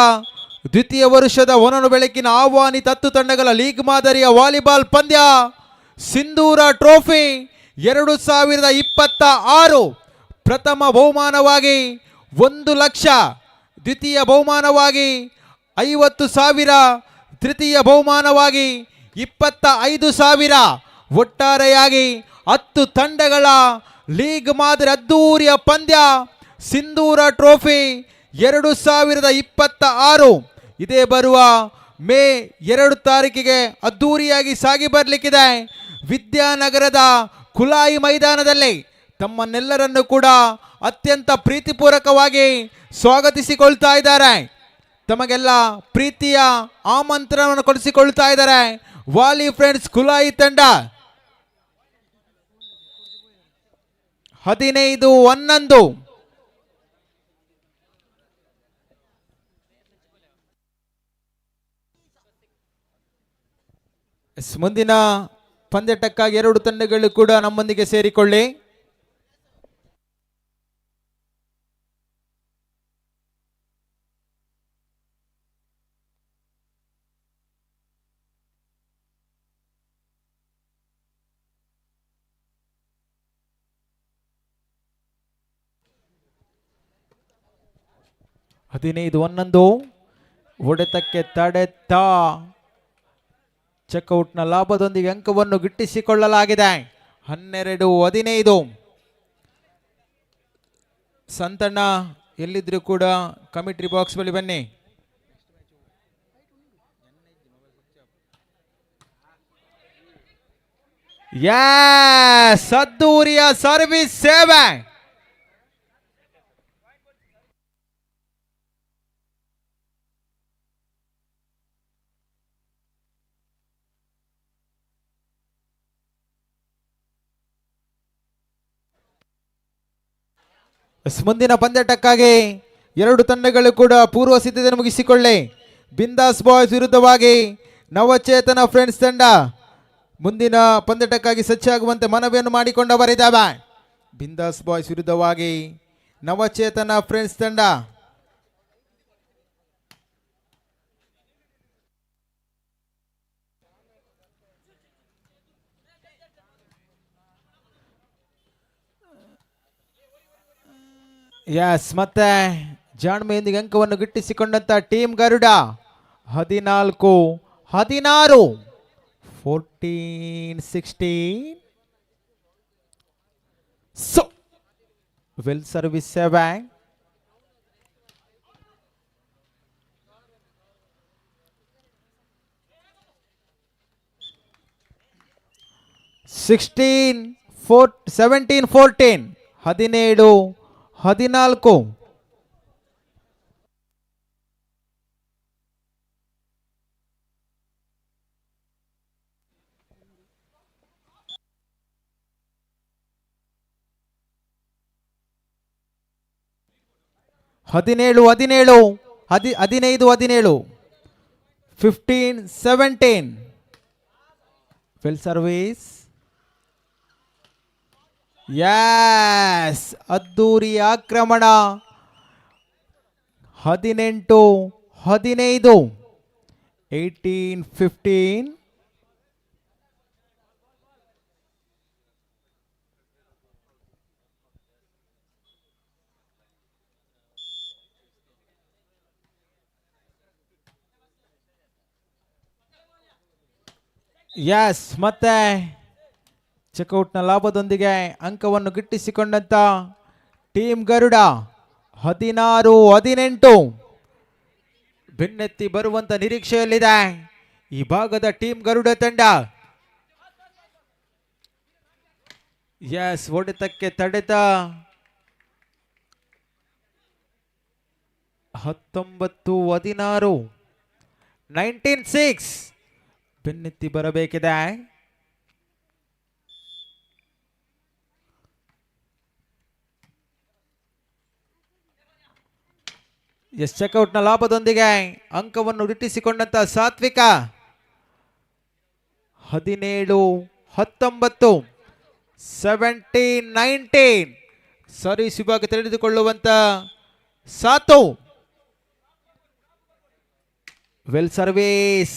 ದ್ವಿತೀಯ ವರುಷದ ಒನನು ಬೆಳಕಿನ ಆಹ್ವಾನಿತ 10 ತಂಡಗಳ ಲೀಗ್ ಮಾದರಿಯ ವಾಲಿಬಾಲ್ ಪಂದ್ಯ ಸಿಂಧೂರ ಟ್ರೋಫಿ 2026 ಪ್ರಥಮ ಬಹುಮಾನವಾಗಿ 1 ಲಕ್ಷ, ದ್ವಿತೀಯ ಬಹುಮಾನವಾಗಿ 50,000, ತೃತೀಯ ಬಹುಮಾನವಾಗಿ 25,000, ಒಟ್ಟಾರೆಯಾಗಿ 10 ತಂಡಗಳ ಲೀಗ್ ಮಾದರಿ ಅದ್ದೂರಿಯ ಪಂದ್ಯ ಸಿಂಧೂರ ಟ್ರೋಫಿ 2026 ಇದೇ ಬರುವ ಮೇ 2 ತಾರೀಕಿಗೆ ಅದ್ದೂರಿಯಾಗಿ ಸಾಗಿ ಬರಲಿಕ್ಕಿದೆ. ವಿದ್ಯಾನಗರದ ಕುಲಾಯಿ ಮೈದಾನದಲ್ಲಿ ತಮ್ಮನ್ನೆಲ್ಲರನ್ನು ಕೂಡ ಅತ್ಯಂತ ಪ್ರೀತಿಪೂರ್ವಕವಾಗಿ ಸ್ವಾಗತಿಸಿಕೊಳ್ತಾ ಇದ್ದಾರೆ. ತಮಗೆಲ್ಲ ಪ್ರೀತಿಯ ಆಮಂತ್ರಣವನ್ನು ಕೊಡಿಸಿಕೊಳ್ತಾ ಇದ್ದಾರೆ ವಾಲಿ ಫ್ರೆಂಡ್ಸ್ ಕುಲಾಯಿ ತಂಡ. 15-11. ಮುಂದಿನ ಪಂದ್ಯಟಕ್ಕಾಗಿ 2 ತಂಡಗಳು ಕೂಡ ನಮ್ಮೊಂದಿಗೆ ಸೇರಿಕೊಳ್ಳಿ. 15-11. ಹೊಡೆತಕ್ಕೆ ತಡೆತ ಚೆಕ್ಔಟ್ನ ಲಾಭದೊಂದಿಗೆ ಅಂಕವನ್ನು ಗಿಟ್ಟಿಸಿಕೊಳ್ಳಲಾಗಿದೆ. 12-15. ಸಂತಣ್ಣ ಎಲ್ಲಿದ್ರೂ ಕೂಡ ಕಮಿಟ್ರಿ ಬಾಕ್ಸ್ ಬಳಿ ಬನ್ನಿ. ಸದ್ದೂರಿಯ ಸರ್ವಿಸ್ ಸೇವೆ. ಮುಂದಿನ ಪಂದ್ಯಾಟಕ್ಕಾಗಿ ಎರಡು ತಂಡಗಳು ಕೂಡ ಪೂರ್ವ ಸಿದ್ಧತೆಯನ್ನು ಮುಗಿಸಿಕೊಳ್ಳಿ. ಬಿಂದಾಸ್ ಬಾಯ್ಸ್ ವಿರುದ್ಧವಾಗಿ ನವಚೇತನ ಫ್ರೆಂಡ್ಸ್ ತಂಡ ಮುಂದಿನ ಪಂದ್ಯಾಟಕ್ಕಾಗಿ ಸಜ್ಜಾಗುವಂತೆ ಮನವಿಯನ್ನು ಮಾಡಿಕೊಂಡವರಿದ್ದಾವೆ. ಬಿಂದಾಸ್ ಬಾಯ್ಸ್ ವಿರುದ್ಧವಾಗಿ ನವಚೇತನ ಫ್ರೆಂಡ್ಸ್ ತಂಡ. ಎಸ್, ಮತ್ತೆ ಜಾಣ್ಮೆಯೊಂದಿಗೆ ಅಂಕವನ್ನು ಗಿಟ್ಟಿಸಿಕೊಂಡಂತ ಟೀಮ್ ಗರುಡ. 14-16, 14-16. So well service ಸೇವೆ. 16-4, 17-14, 17-14. 17-17, 15-17, 15-17. Well service. Yes, ಅದ್ದೂರಿ ಆಕ್ರಮಣ. 18-15, 18-15. ಎಸ್, ಮತ್ತೆ ಚೆಕ್ಔಟ್ನ ಲಾಭದೊಂದಿಗೆ ಅಂಕವನ್ನು ಗಿಟ್ಟಿಸಿಕೊಂಡಂತ ಟೀಮ್ ಗರುಡ. 16-18. ಬೆನ್ನೆತ್ತಿ ಬರುವಂತ ನಿರೀಕ್ಷೆಯಲ್ಲಿದೆ ಈ ಭಾಗದ ಟೀಮ್ ಗರುಡ ತಂಡ. ಎಸ್, ಹೊಡೆತಕ್ಕೆ ತಡೆತ. 19-16, 19-6. ಬೆನ್ನೆತ್ತಿ ಬರಬೇಕಿದೆ. ಎಸ್, ಚೆಕ್ಔಟ್ನ ಲಾಭದೊಂದಿಗೆ ಅಂಕವನ್ನು ಗಿಟ್ಟಿಸಿಕೊಂಡಂತ ಸಾತ್ವಿಕ. 17-19, 17-19. ಸರ್ವಿಸ್ ವಿಭಾಗ ತಿಳಿದುಕೊಳ್ಳುವಂತ ಸಾತು. Well service.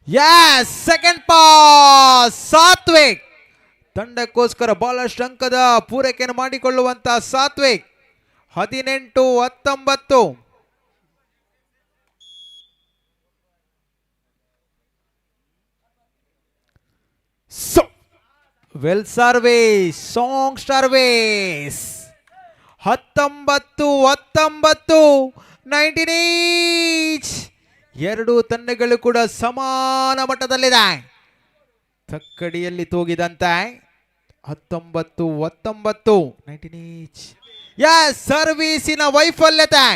Yes, second pass Satvik. ತಂಡಕ್ಕೋಸ್ಕರ ಬಹಳಷ್ಟು ಅಂಕದ ಪೂರೈಕೆಯನ್ನು ಮಾಡಿಕೊಳ್ಳುವಂತ Satwik. 18-19. So well service, song service. 19-19, 19 each. ಎರಡು ತಂಡಗಳು ಕೂಡ ಸಮಾನ ಮಟ್ಟದಲ್ಲಿದೆ. ತಕ್ಕಡಿಯಲ್ಲಿ ತೂಗಿದಂತೆ. 19-19, 19 ಈಚ್. ಎಸ್, ಸರ್ವೀಸಿನ ವೈಫಲ್ಯತೆ.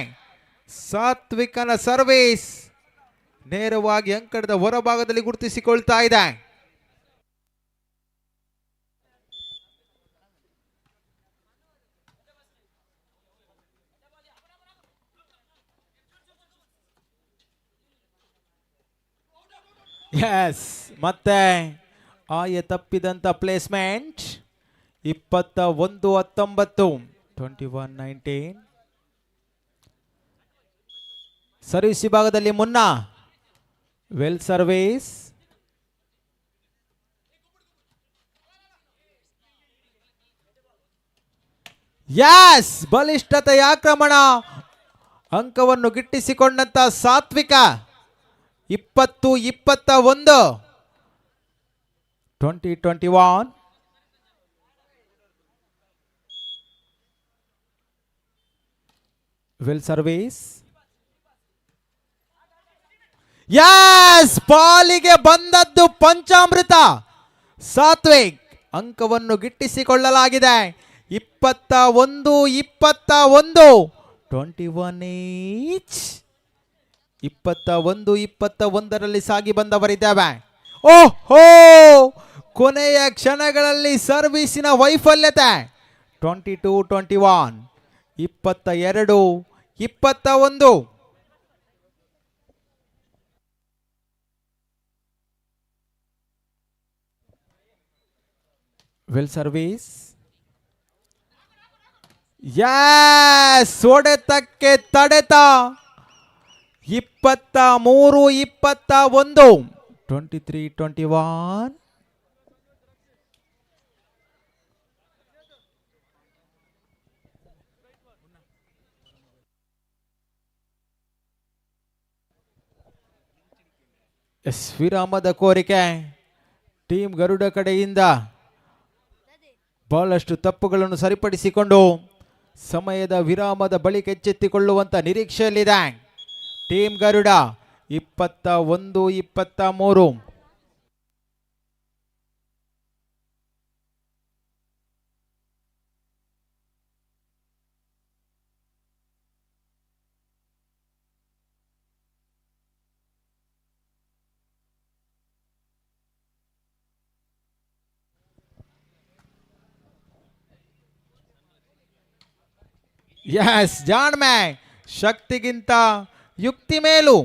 ಸಾತ್ವಿಕನ ಸರ್ವೀಸ್ ನೇರವಾಗಿ ಅಂಕಣದ ಹೊರಭಾಗದಲ್ಲಿ ಗುರುತಿಸಿಕೊಳ್ತಾ ಇದೆ. ಎಸ್, ಮತ್ತೆ ಆಯ ತಪ್ಪಿದಂತ ಪ್ಲೇಸ್ಮೆಂಟ್. 21-19, 21-19. ಸರ್ವಿಸ್ ವಿಭಾಗದಲ್ಲಿ ಮುನ್ನಾ. Well service. ಯಾಸ್, ಬಲಿಷ್ಠತೆಯ ಆಕ್ರಮಣ, ಅಂಕವನ್ನು ಗಿಟ್ಟಿಸಿಕೊಂಡಂತ ಸಾತ್ವಿಕ. 20-21, 20-21. Well service. Yes, ಪಾಲಿಗೆ ಬಂದದ್ದು ಪಂಚಾಮೃತ. ಸಾತ್ವಿಕ್ ಅಂಕವನ್ನು ಗಿಟ್ಟಿಸಿಕೊಳ್ಳಲಾಗಿದೆ. 21-21, 21 ಈಚ್. 21-21ರಲ್ಲಿ ಸಾಗಿ ಬಂದವರಿದ್ದೇವೆ. ಓಹೋ, ಕೊನೆಯ ಕ್ಷಣಗಳಲ್ಲಿ ಸರ್ವಿಸಿನ ವೈಫಲ್ಯತೆ. 22-21, 22-21. Well service. ಯಸ್, ಹೊಡೆತಕ್ಕೆ ತಡೆತ. 23-21, 23-21. ಎಸ್, ವಿರಾಮದ ಕೋರಿಕೆ ಟೀಮ್ ಗರುಡ ಕಡೆಯಿಂದ. ಬಹಳಷ್ಟು ತಪ್ಪುಗಳನ್ನು ಸರಿಪಡಿಸಿಕೊಂಡು ಸಮಯದ ವಿರಾಮದ ಬಳಿಕ ಎಚ್ಚೆತ್ತುಕೊಳ್ಳುವಂತ ನಿರೀಕ್ಷೆಯಲ್ಲಿದೆ ಟೀಮ್ ಗರುಡ. 21-23. ಎಸ್, ಜಾಣ್ಮೆ ಶಕ್ತಿಗಿಂತ ಯುಕ್ತಿ ಮೇಲು.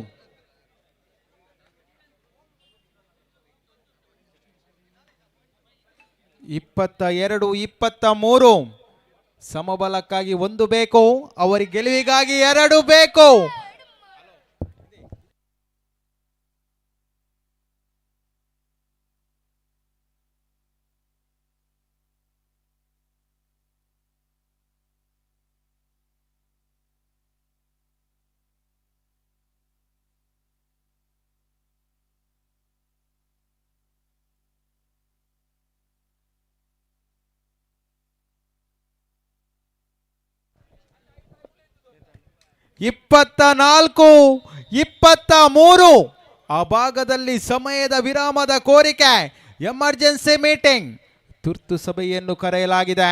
22-23. ಸಮಬಲಕ್ಕಾಗಿ ಒಂದು ಬೇಕು, ಅವರಿಗೆ ಗೆಲುವಿಗಾಗಿ ಎರಡು ಬೇಕು. 24-23. ಆ ಭಾಗದಲ್ಲಿ ಸಮಯದ ವಿರಾಮದ ಕೋರಿಕೆ. ಎಮರ್ಜೆನ್ಸಿ ಮೀಟಿಂಗ್, ತುರ್ತು ಸಭೆಯನ್ನು ಕರೆಯಲಾಗಿದೆ.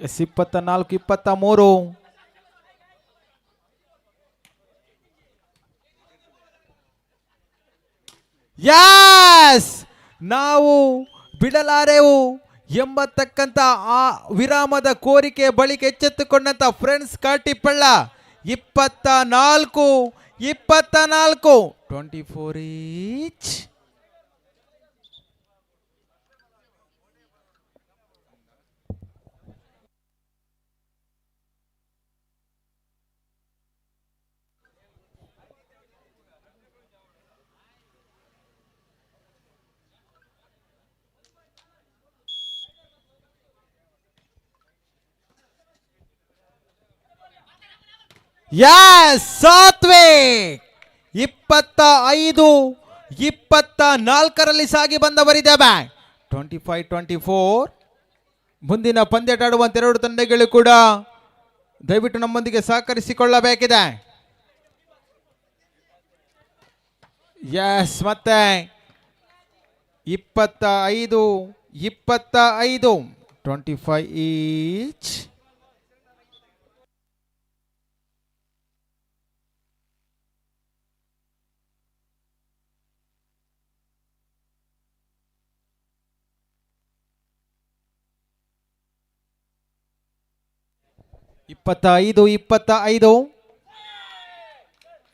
ಎಸ್, 24-23. ಯಾಸ್, ನಾವು ಬಿಡಲಾರೆವು ಎಂಬತಕ್ಕಂಥ ಆ ವಿರಾಮದ ಕೋರಿಕೆ ಬಳಿಕ ಎಚ್ಚೆತ್ತುಕೊಂಡಂತ friends Katipalla. 24-24, 24 each. Yes, Sathvik. 25-24ರಲ್ಲಿ ಸಾಗಿ ಬಂದವರಿದ್ದೇವೆ. 25-24. ಮುಂದಿನ ಪಂದ್ಯಾಟಾಡುವಂತ ಎರಡು ತಂಡಗಳು ಕೂಡ ದಯವಿಟ್ಟು ನಮ್ಮೊಂದಿಗೆ ಸಹಕರಿಸಿಕೊಳ್ಳಬೇಕಿದೆ. ಎಸ್, ಮತ್ತೆ 25-25, 25 ಈಚ್. 25-25.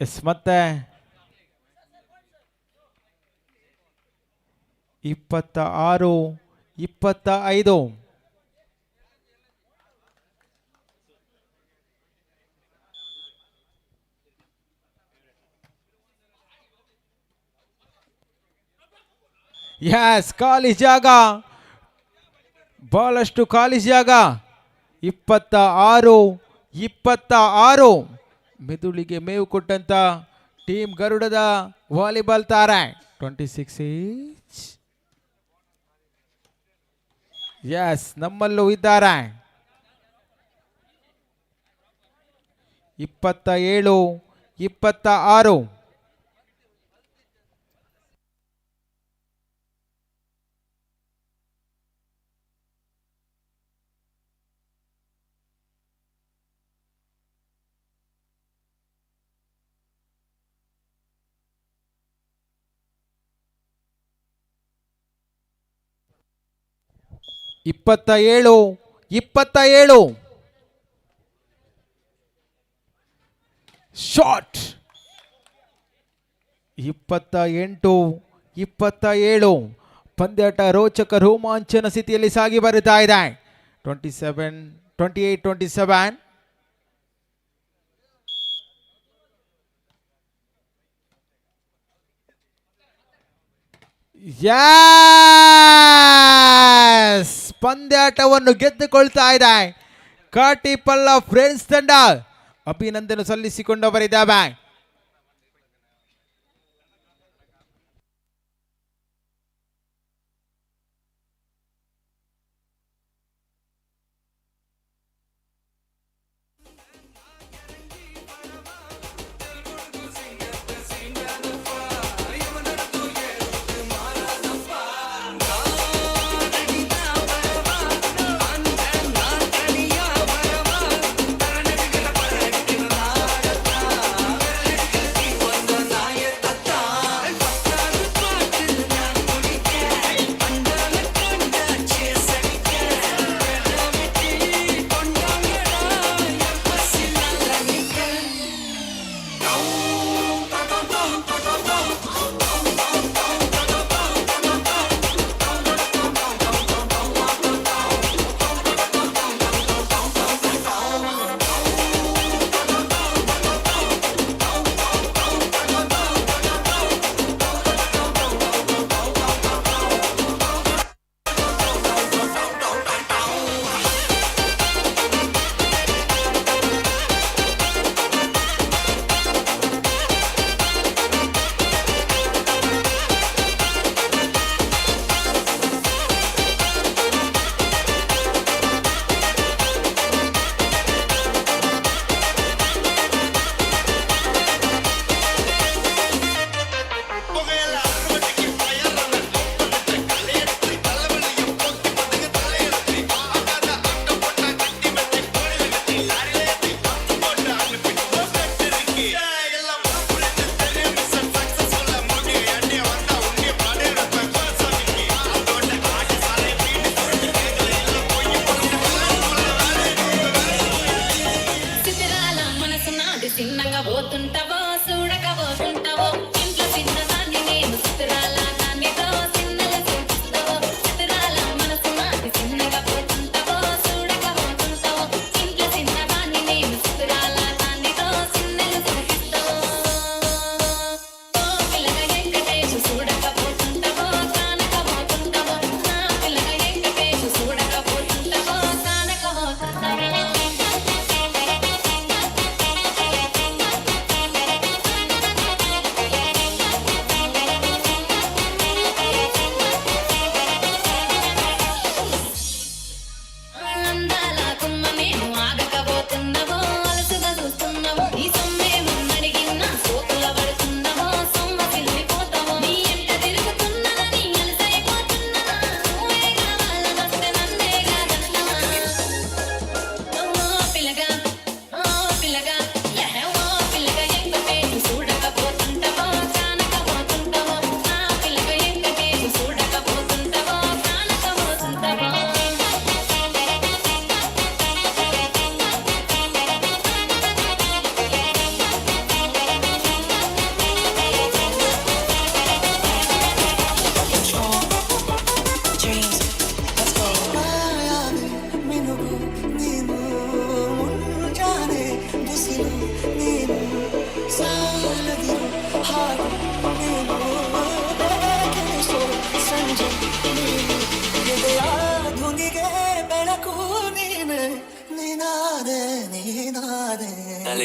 ಎಸ್, ಮತ್ತೆ 26-25. ಎಸ್, ಖಾಲಿ ಜಾಗ, ಬಹಳಷ್ಟು ಖಾಲಿ ಜಾಗ. 26-26. ಮೆದುಳಿಗೆ ಮೇವು ಕೊಟ್ಟಂತ ಟೀಮ್ ಗರುಡದ ವಾಲಿಬಾಲ್ ತಾರೆ. 26 ಈಚ್. ಎಸ್, ನಮ್ಮಲ್ಲೂ ಇದ್ದಾರೆ. 27-26. 27-27. ಶಾಟ್. 28-27. ಪಂದ್ಯಾಟ ರೋಚಕ ರೋಮಾಂಚನ ಸ್ಥಿತಿಯಲ್ಲಿ ಸಾಗಿ ಬರುತ್ತಾ ಇದೆ. 27, 28-27. ಎಸ್, ಪಂದ್ಯಾಟವನ್ನು ಗೆದ್ದುಕೊಳ್ತಾ ಇದೆ ಕಾಟಿಪಳ್ಳ ಫ್ರೆಂಡ್ಸ್ ತಂಡ. ಅಭಿನಂದನೆ ಸಲ್ಲಿಸಿಕೊಂಡವರಿದ್ದಾವೆ.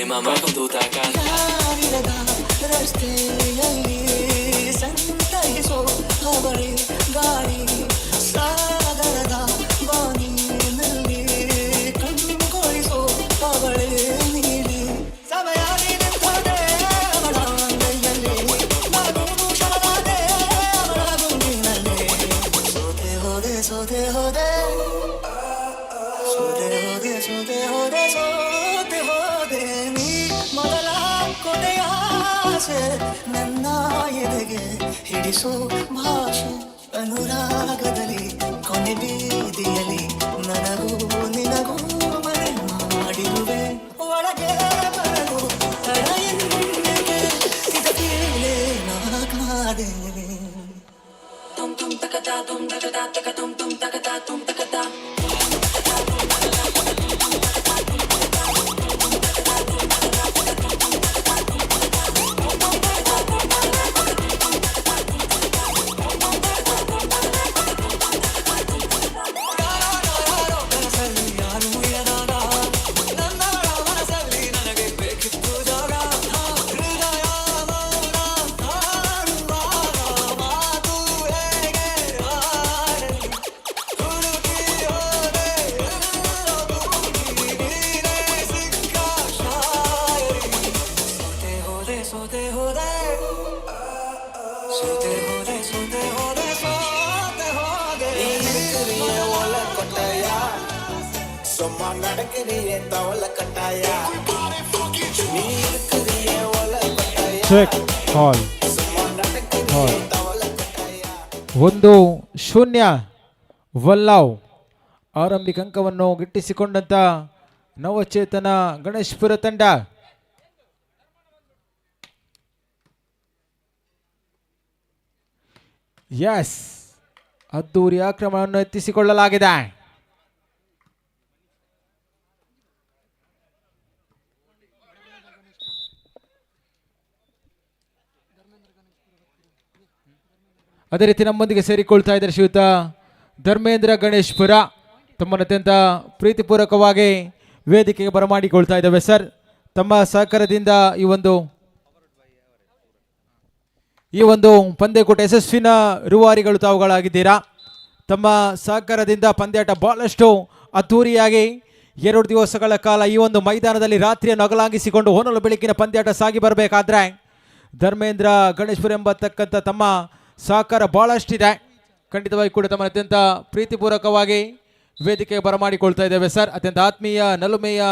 Mamá con tu taca. ಯಾರಿರದ ರಸ್ತೆಯಲ್ಲಿ ಸಂತೈಸೋ ಅವಳಿ ಗಾಳಿ ಸಾಗರದ ಬಾನಿನಲ್ಲಿ ಕಣ್ಕೊಳಿಸೋ ಅವಳೇ ನೀಲಿ ಸಮಯ ನಿಂತದೆ ಅವಳ ಅಂಗೈಯಲ್ಲಿ ನಾನು ಕ್ಷಣವಾದೆ ಅವಳ ಗುಂಗಿನಲ್ಲಿ ಸೋತೆ ಹೋದೆ ಸೋತೆ ಹೋದೆ ಸೋತೆ ಹೋದೆ ಸೋತೆ ಹೋದೆ ಸೋತೆ ಹೋದೆ ನೀ ಮೊದಲ ಕೊನೆಯ ಆಸೆ ನನ್ನ ಎದೆಗೆ ಹಿಡಿಸೋ ಭಾಷೆ ಅನುರಾಗದಲ್ಲಿ ಕೊನೆ ಬೀದಿಯಲ್ಲಿ ನನಗೂ ನಿನಗೂ ಮನೆ ಮಾಡಿರುವೆ ಒಳಗೆ ಬರಲು ತಡ ಎನ್ನೆಗೆ ಇದಕ್ಕೇಳೆ ನಾ ಕಾದೆ. ಸೋತೆ ಹೋದೆ ಸೋತೆ ಹೋದೆ ಸೋತೆ ಹೋದೆ ಸೋತೆ ಹೋದೆ ಸೋತೆ ಹೋದೆ. சும்மா நடக்கிறியே தவள கட்டாயா நீ இருக்கிறியே ஒல கொட்டாயா. ಚೆಕ್ ಹಾಲ್ ಹಾಲ್. 1-0 ವಲ್ಲಾವ್ ಆರಂಭಿಕ ಅಂಕವನ್ನು ಗಿಟ್ಟಿಸಿಕೊಂಡಂತ ನವಚೇತನ ಗಣೇಶ್ಪುರ ತಂಡ. ಎಸ್, ಅದ್ದೂರಿ ಆಕ್ರಮಣವನ್ನು ಎತ್ತಿಸಿಕೊಳ್ಳಲಾಗಿದೆ. ಅದೇ ರೀತಿ ನಮ್ಮೊಂದಿಗೆ ಸೇರಿಕೊಳ್ತಾ ಇದ್ದಾರೆ ಶ್ರೀಯುತ ಧರ್ಮೇಂದ್ರ ಗಣೇಶ್ಪುರ. ತಮ್ಮನ್ನು ಅತ್ಯಂತ ಪ್ರೀತಿಪೂರ್ವಕವಾಗಿ ವೇದಿಕೆಗೆ ಬರಮಾಡಿಕೊಳ್ತಾ ಇದ್ದೇವೆ ಸರ್. ತಮ್ಮ ಸಹಕಾರದಿಂದ ಈ ಒಂದು ಪಂದ್ಯಕೂಟ ಯಶಸ್ವಿನ ರೂವಾರಿಗಳು ತಾವುಗಳಾಗಿದ್ದೀರಾ. ತಮ್ಮ ಸಹಕಾರದಿಂದ ಪಂದ್ಯಾಟ ಬಹಳಷ್ಟು ಅದ್ಧೂರಿಯಾಗಿ 2 ದಿವಸಗಳ ಕಾಲ ಈ ಒಂದು ಮೈದಾನದಲ್ಲಿ ರಾತ್ರಿಯನ್ನು ಅಗಲಾಂಗಿಸಿಕೊಂಡು ಹೊನಲು ಬೆಳಕಿನ ಪಂದ್ಯಾಟ ಸಾಗಿ ಬರಬೇಕಾದ್ರೆ ಧರ್ಮೇಂದ್ರ ಗಣೇಶ್ಪುರ ಎಂಬತಕ್ಕಂಥ ತಮ್ಮ ಸಹಕಾರ ಬಹಳಷ್ಟಿದೆ. ಖಂಡಿತವಾಗಿ ಕೂಡ ತಮ್ಮ ಅತ್ಯಂತ ಪ್ರೀತಿಪೂರ್ವಕವಾಗಿ ವೇದಿಕೆಗೆ ಬರಮಾಡಿಕೊಳ್ತಾ ಇದ್ದೇವೆ ಸರ್. ಅತ್ಯಂತ ಆತ್ಮೀಯ ನಲುಮೆಯ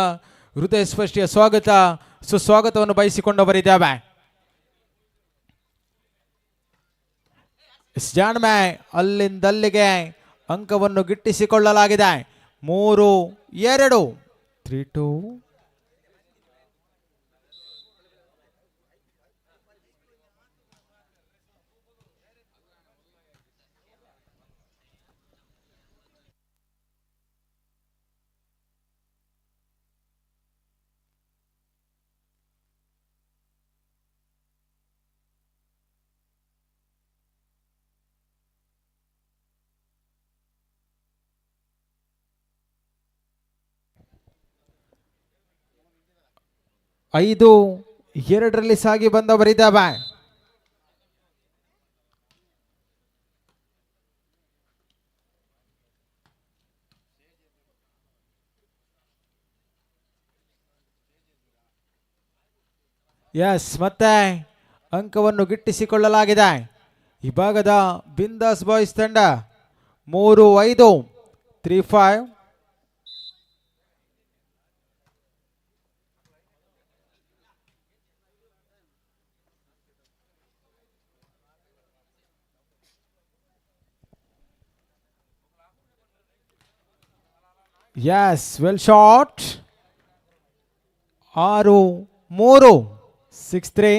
ಹೃದಯ ಸ್ಪರ್ಶಿಯ ಸ್ವಾಗತ ಸುಸ್ವಾಗತವನ್ನು ಬಯಸಿಕೊಂಡವರಿದ್ದೇವೆ. ಜಾಣ್ಮೆ ಅಲ್ಲಿಂದಲ್ಲಿಗೆ ಅಂಕವನ್ನು ಗಿಟ್ಟಿಸಿಕೊಳ್ಳಲಾಗಿದೆ. 3-2, 3-2. 5-2ರಲ್ಲಿ ಸಾಗಿ ಬಂದವರಿದ್ದಾವೆ. ಎಸ್, ಮತ್ತೆ ಅಂಕವನ್ನು ಗಿಟ್ಟಿಸಿಕೊಳ್ಳಲಾಗಿದೆ ಈ ಭಾಗದ ಬಿಂದಾಸ್ ಬಾಯ್ಸ್ ತಂಡ. 3-5, 3-5. S, well shot. 6-3, 6-3.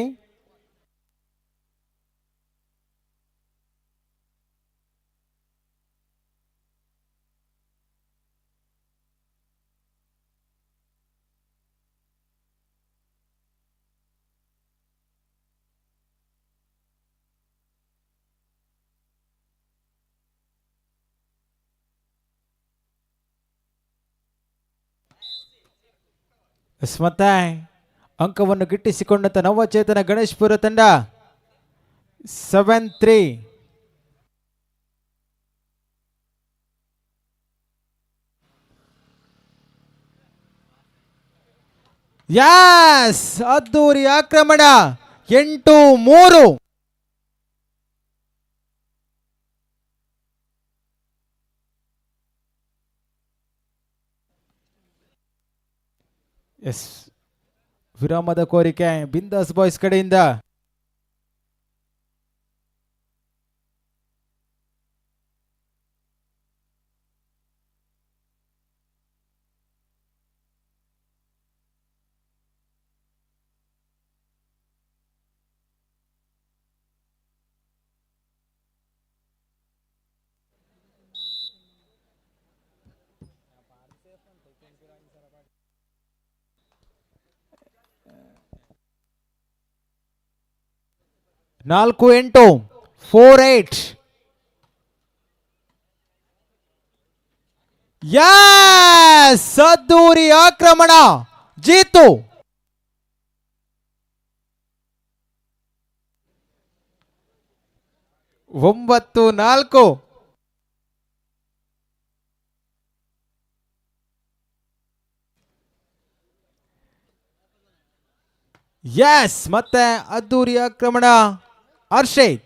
ಎಸ್, ಮತ್ತೆ ಅಂಕವನ್ನು ಗಿಟ್ಟಿಸಿಕೊಂಡಂತ ನವಚೇತನ ಗಣೇಶ್ಪುರ ತಂಡ 7-3. ಯಾಸ್, ಅದ್ದೂರಿ ಆಕ್ರಮಣ 8-3. ಎಸ್, ವಿರಾಮದ ಕೋರಿಕೆ ಬಿಂದಾಸ್ ಬಾಯ್ಸ್ ಕಡೆಯಿಂದ. 4-8, 4-8. ಯಸ್, ಅದ್ದೂರಿ ಆಕ್ರಮಣ ಜೀತು. 9-4. ಎಸ್, ಮತ್ತೆ ಅದ್ದೂರಿ ಆಕ್ರಮಣ ಹರ್ಷಿತ್.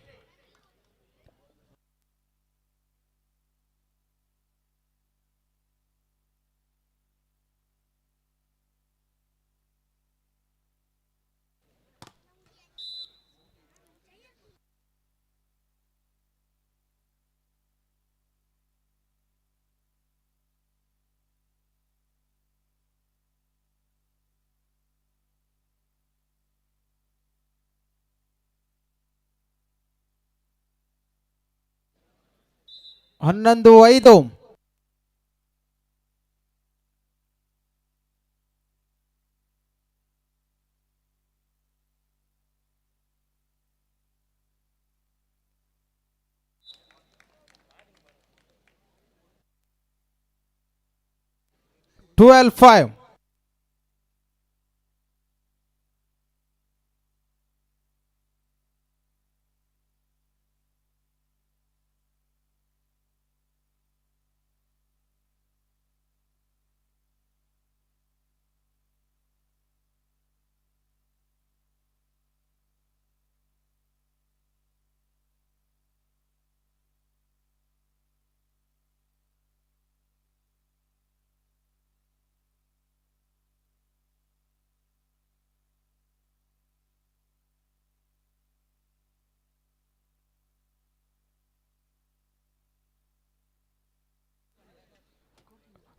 11-5. 12-5.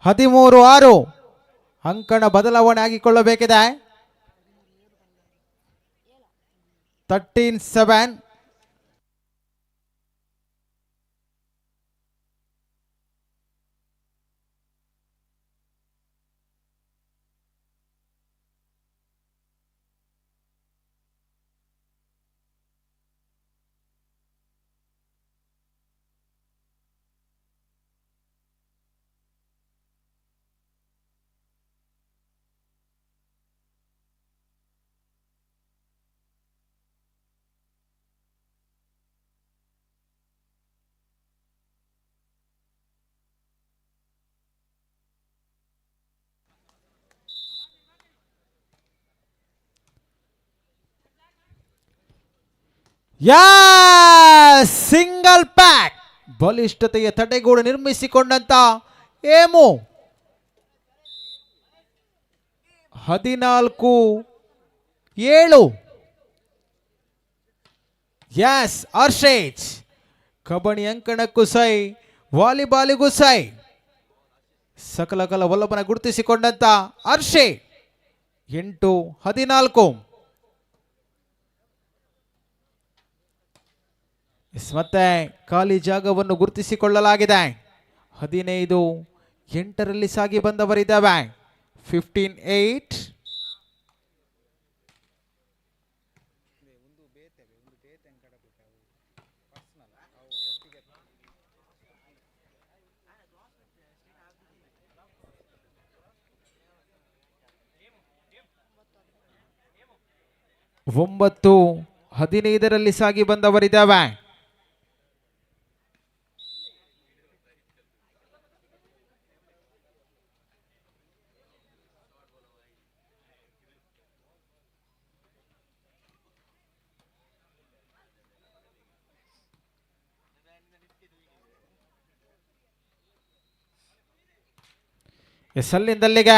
13-6. ಅಂಕಣ ಬದಲಾವಣೆ ಆಗಿಕೊಳ್ಳಬೇಕಿದೆ. 13-7. ಸಿಂಗಲ್ ಪ್ಯಾಕ್ ಬಲಿಷ್ಠತೆಯ ತಡೆಗೋಡೆ ನಿರ್ಮಿಸಿಕೊಂಡಂತ ಏಮು. 14-7. ಎಸ್ ಹರ್ಷೇಜ್, ಕಬಡ್ಡಿ ಅಂಕಣಕ್ಕೂ ಸೈ, ವಾಲಿಬಾಲಿಗೂ ಸೈ, ಸಕಲಕಲ ವಲ್ಲಭನ ಗುರುತಿಸಿಕೊಂಡಂತ ಹರ್ಷೇ. 8-14. ಮತ್ತೆ ಖಾಲಿ ಜಾಗವನ್ನು ಗುರುತಿಸಿಕೊಳ್ಳಲಾಗಿದೆ. 15-8ರಲ್ಲಿ ಸಾಗಿ ಬಂದವರಿದ್ದಾವೆ. 15-8. 9-15ರಲ್ಲಿ ಸಾಗಿ ಬಂದವರಿದ್ದಾವೆ. ಅಲ್ಲಿಂದಲ್ಲಿಗೆ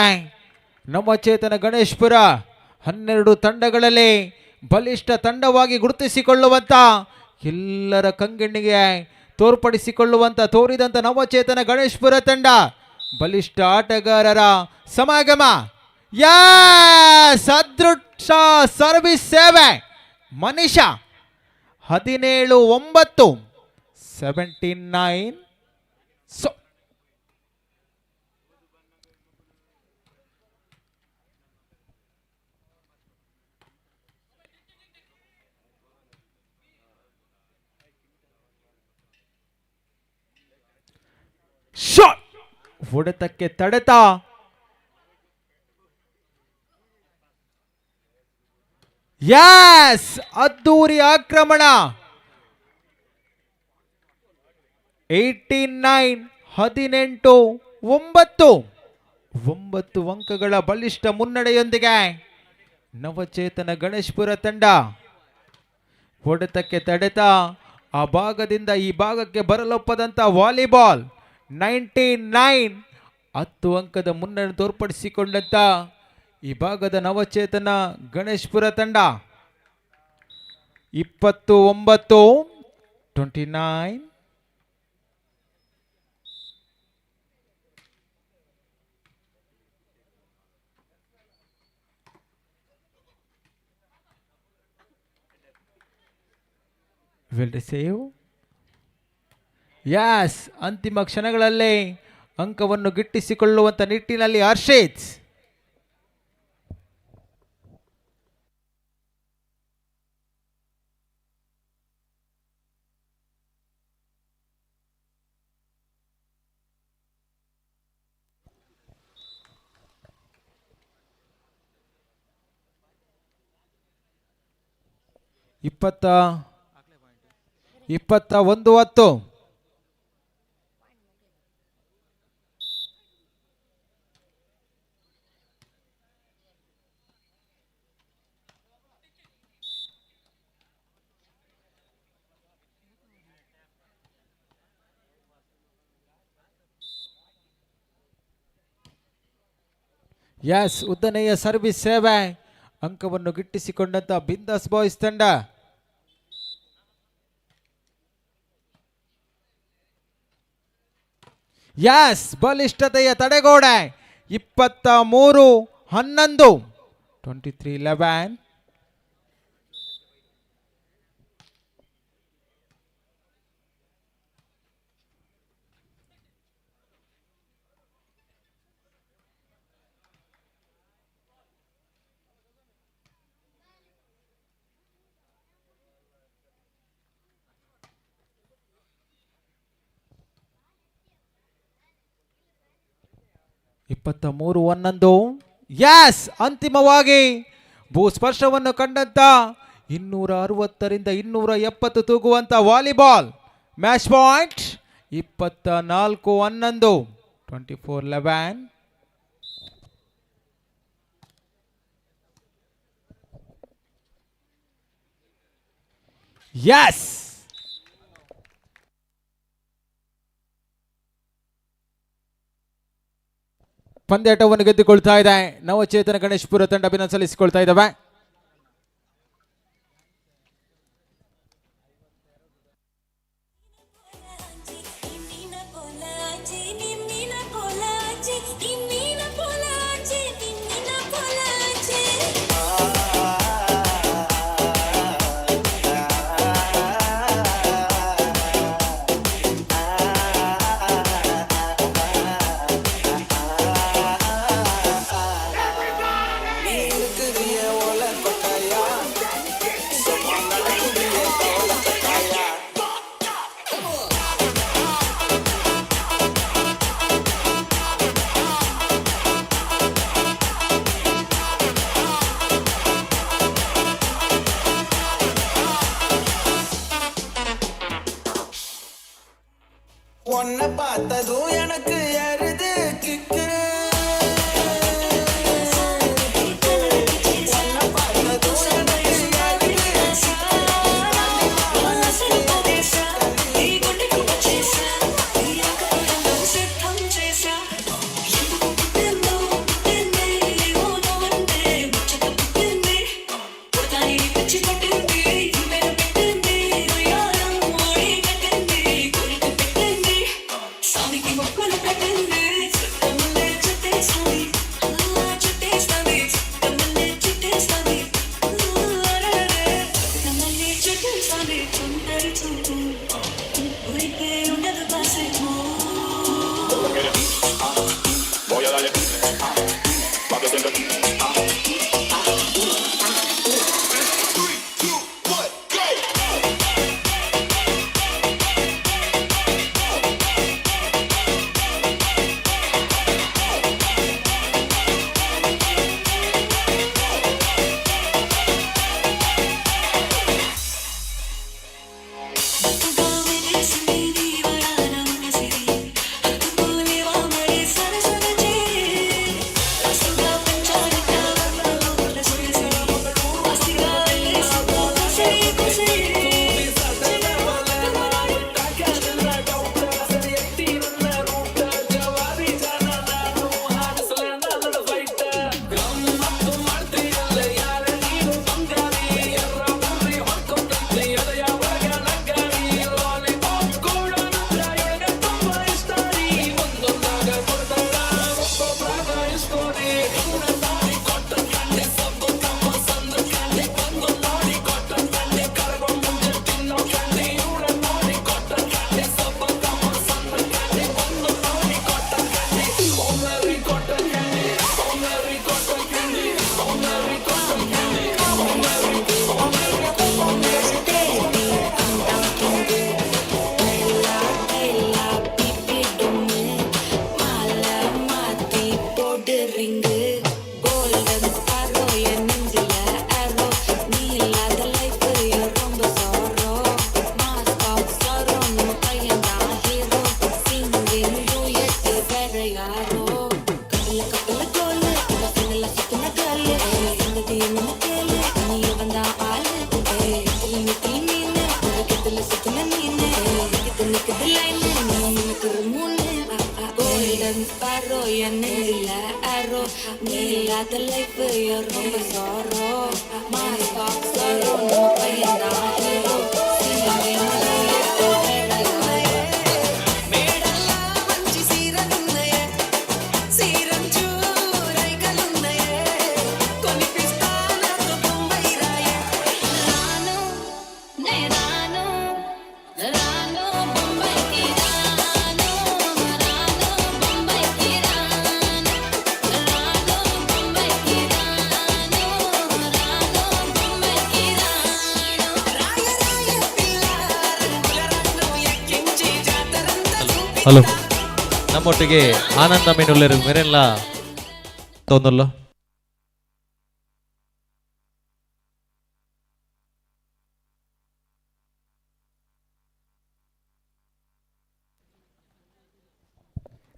ನವಚೇತನ ಗಣೇಶ್ಪುರ 12 ತಂಡಗಳಲ್ಲಿ ಬಲಿಷ್ಠ ತಂಡವಾಗಿ ಗುರುತಿಸಿಕೊಳ್ಳುವಂಥ, ಎಲ್ಲರ ಕಂಗಣ್ಣಿಗೆ ತೋರ್ಪಡಿಸಿಕೊಳ್ಳುವಂಥ ತೋರಿದಂಥ ನವಚೇತನ ಗಣೇಶ್ಪುರ ತಂಡ ಬಲಿಷ್ಠ ಆಟಗಾರರ ಸಮಾಗಮ. ಸದೃಶ ಸರ್ವಿಸ್ ಸೇವೆ ಮನಿಷಾ. 17-9, 17-9. ಸೊ ಶಾಟ್, ಹೊಡೆತಕ್ಕೆ ತಡೆತ. ಯಸ್, ಅದ್ದೂರಿ ಆಕ್ರಮಣ. 18-9, 18-9, 9 ಅಂಕಗಳ ಬಲಿಷ್ಠ ಮುನ್ನಡೆಯೊಂದಿಗೆ ನವಚೇತನ ಗಣೇಶ್ಪುರ ತಂಡ. ಹೊಡೆತಕ್ಕೆ ತಡೆತ. ಆ ಭಾಗದಿಂದ ಈ ಭಾಗಕ್ಕೆ ಬರಲೊಪ್ಪದಂತ ವಾಲಿಬಾಲ್. 19-9, 10 ಅಂಕದ ಮುನ್ನಡೆ ತೋರ್ಪಡಿಸಿಕೊಂಡಂತ ಈ ಭಾಗದ ನವಚೇತನ ಗಣೇಶ್ಪುರ ತಂಡ. 29, 29. Well receive. Yes, ಅಂತಿಮ ಕ್ಷಣಗಳಲ್ಲಿ ಅಂಕವನ್ನು ಗಿಟ್ಟಿಸಿಕೊಳ್ಳುವಂತ ನಿಟ್ಟಿನಲ್ಲಿ ಹರ್ಷಿತ್. 21-10. ಎಸ್, ಉದ್ದನೆಯ ಸರ್ವಿಸ್ ಸೇವೆ, ಅಂಕವನ್ನು ಗಿಟ್ಟಿಸಿಕೊಂಡಂತ ಬಿಂದಾಸ್ ಬಾಯ್ಸ್ ತಂಡ. ಎಸ್, ಬಲಿಷ್ಠತೆಯ ತಡೆಗೋಡೆ. 23-11, 23-11. 23-11. ಎಸ್, ಅಂತಿಮವಾಗಿ ಭೂಸ್ಪರ್ಶವನ್ನು ಕಂಡಂತ 260ರಿಂದ 270 ತೂಗುವಂತ ವಾಲಿಬಾಲ್ ಮ್ಯಾಚ್ ಪಾಯಿಂಟ್. 24-11, 24-11. ಎಸ್, ಪಂದ್ಯಾಟವನ್ನು ಗೆದ್ದುಕೊಳ್ತಾ ಇದೆ ನವಚೇತನ ಗಣೇಶ್ಪುರ ತಂಡ. ಅಭಿನಂದನೆ ಸಲ್ಲಿಸಿಕೊಳ್ತಾ ಇದ್ದಾವೆ. நீ இருக்கிறியே ஓல கொட்டாயா, சும்மா நடக்குறியே தவளை கொட்டாயா. பார்த்ததும் எனக்கு ஏறுது கிக்கு. உன்னை பார்த்ததும் எனக்கு ஏறுது మంచి సీరలున్నాయే సీరంచూ రైకలున్నాయే కొనిపిస్తా నాతో బొంబాయి రాయే. రాను నే రాను రాను బొంబాయికి రాను రాను బొంబాయికి రాను రాను బొంబాయికి రాను రాను బొంబాయికి రాను. రాయ రాయ పిల్ల రంగుల రత్నం ఎక్కించి జాతరంతా చూపి. ಹಲೋ, ನಮ್ಮೊಟ್ಟಿಗೆ ಆನಂದ ಮೀನುಳ್ಳರು ಮೆರೆಲ್ಲ ತೊಂದಲ್ಲ.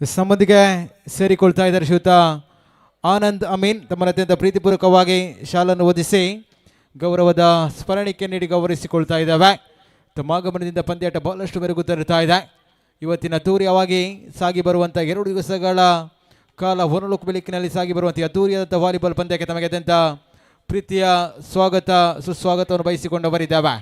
ಸಂಬಂಧಿಗೆ ಸೇರಿಕೊಳ್ತಾ ಇದ್ದಾರೆ ಶ್ರೀಯುತ ಆನಂದ್ ಅಮೀನ್. ತಮ್ಮನ್ನು ಅತ್ಯಂತ ಪ್ರೀತಿಪೂರ್ವಕವಾಗಿ ಶಾಲನ್ನು ಓದಿಸಿ ಗೌರವದ ಸ್ಮರಣಿಕೆ ನೀಡಿ ಗೌರವಿಸಿಕೊಳ್ತಾ ಇದ್ದಾವೆ. ತಮ್ಮ ಆಗಮನದಿಂದ ಪಂದ್ಯಾಟ ಬಹಳಷ್ಟು ಮೆರುಗು ತರುತ್ತಾ ಇದೆ. ಇವತ್ತಿನ ಅದ್ದೂರಿಯವಾಗಿ ಸಾಗಿ ಬರುವಂಥ 2 ದಿವಸಗಳ ಕಾಲ ಹೊನಲು ಬೆಳಕಿನಲ್ಲಿ ಸಾಗಿ ಬರುವಂಥ ಅದ್ದೂರಿಯಾದಂಥ ವಾಲಿಬಾಲ್ ಪಂದ್ಯಕ್ಕೆ ತಮಗೆ ಅತ್ಯಂತ ಪ್ರೀತಿಯ ಸ್ವಾಗತ ಸುಸ್ವಾಗತವನ್ನು ಬಯಸಿಕೊಂಡವರಿದ್ದಾವೆ.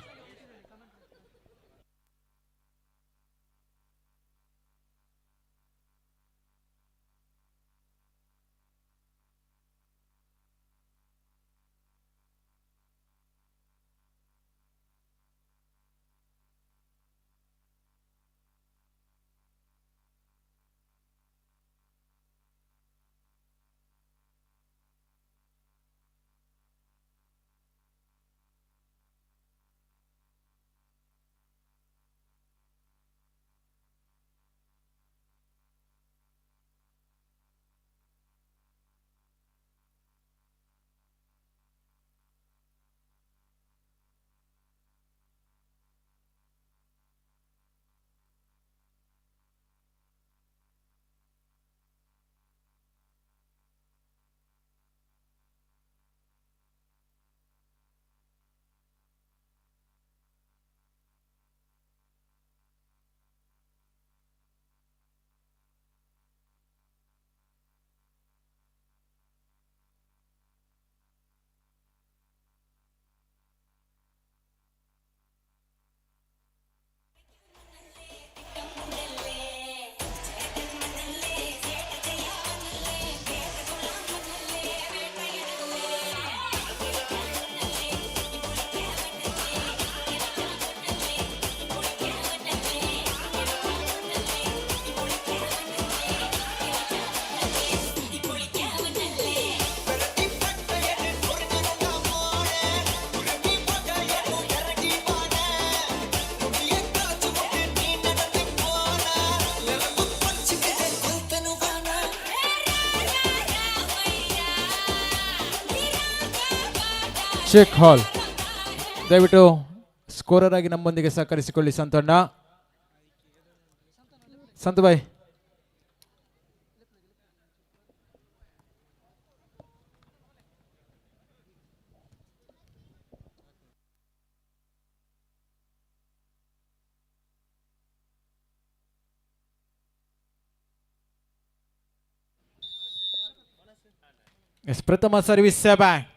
ಶೇಖ್ ಹಾಲ್. ದಯವಿಟ್ಟು ಸ್ಕೋರರ್ ಆಗಿ ನಮ್ಮೊಂದಿಗೆ ಸಹಕರಿಸಿಕೊಳ್ಳಿ ಸಂತಣ್ಣ. ಸಂತು ಬಾಯ್. ಎಸ್, ಪ್ರಥಮ ಸರ್ವಿಸ್ ಬ್ಯಾಂಕ್.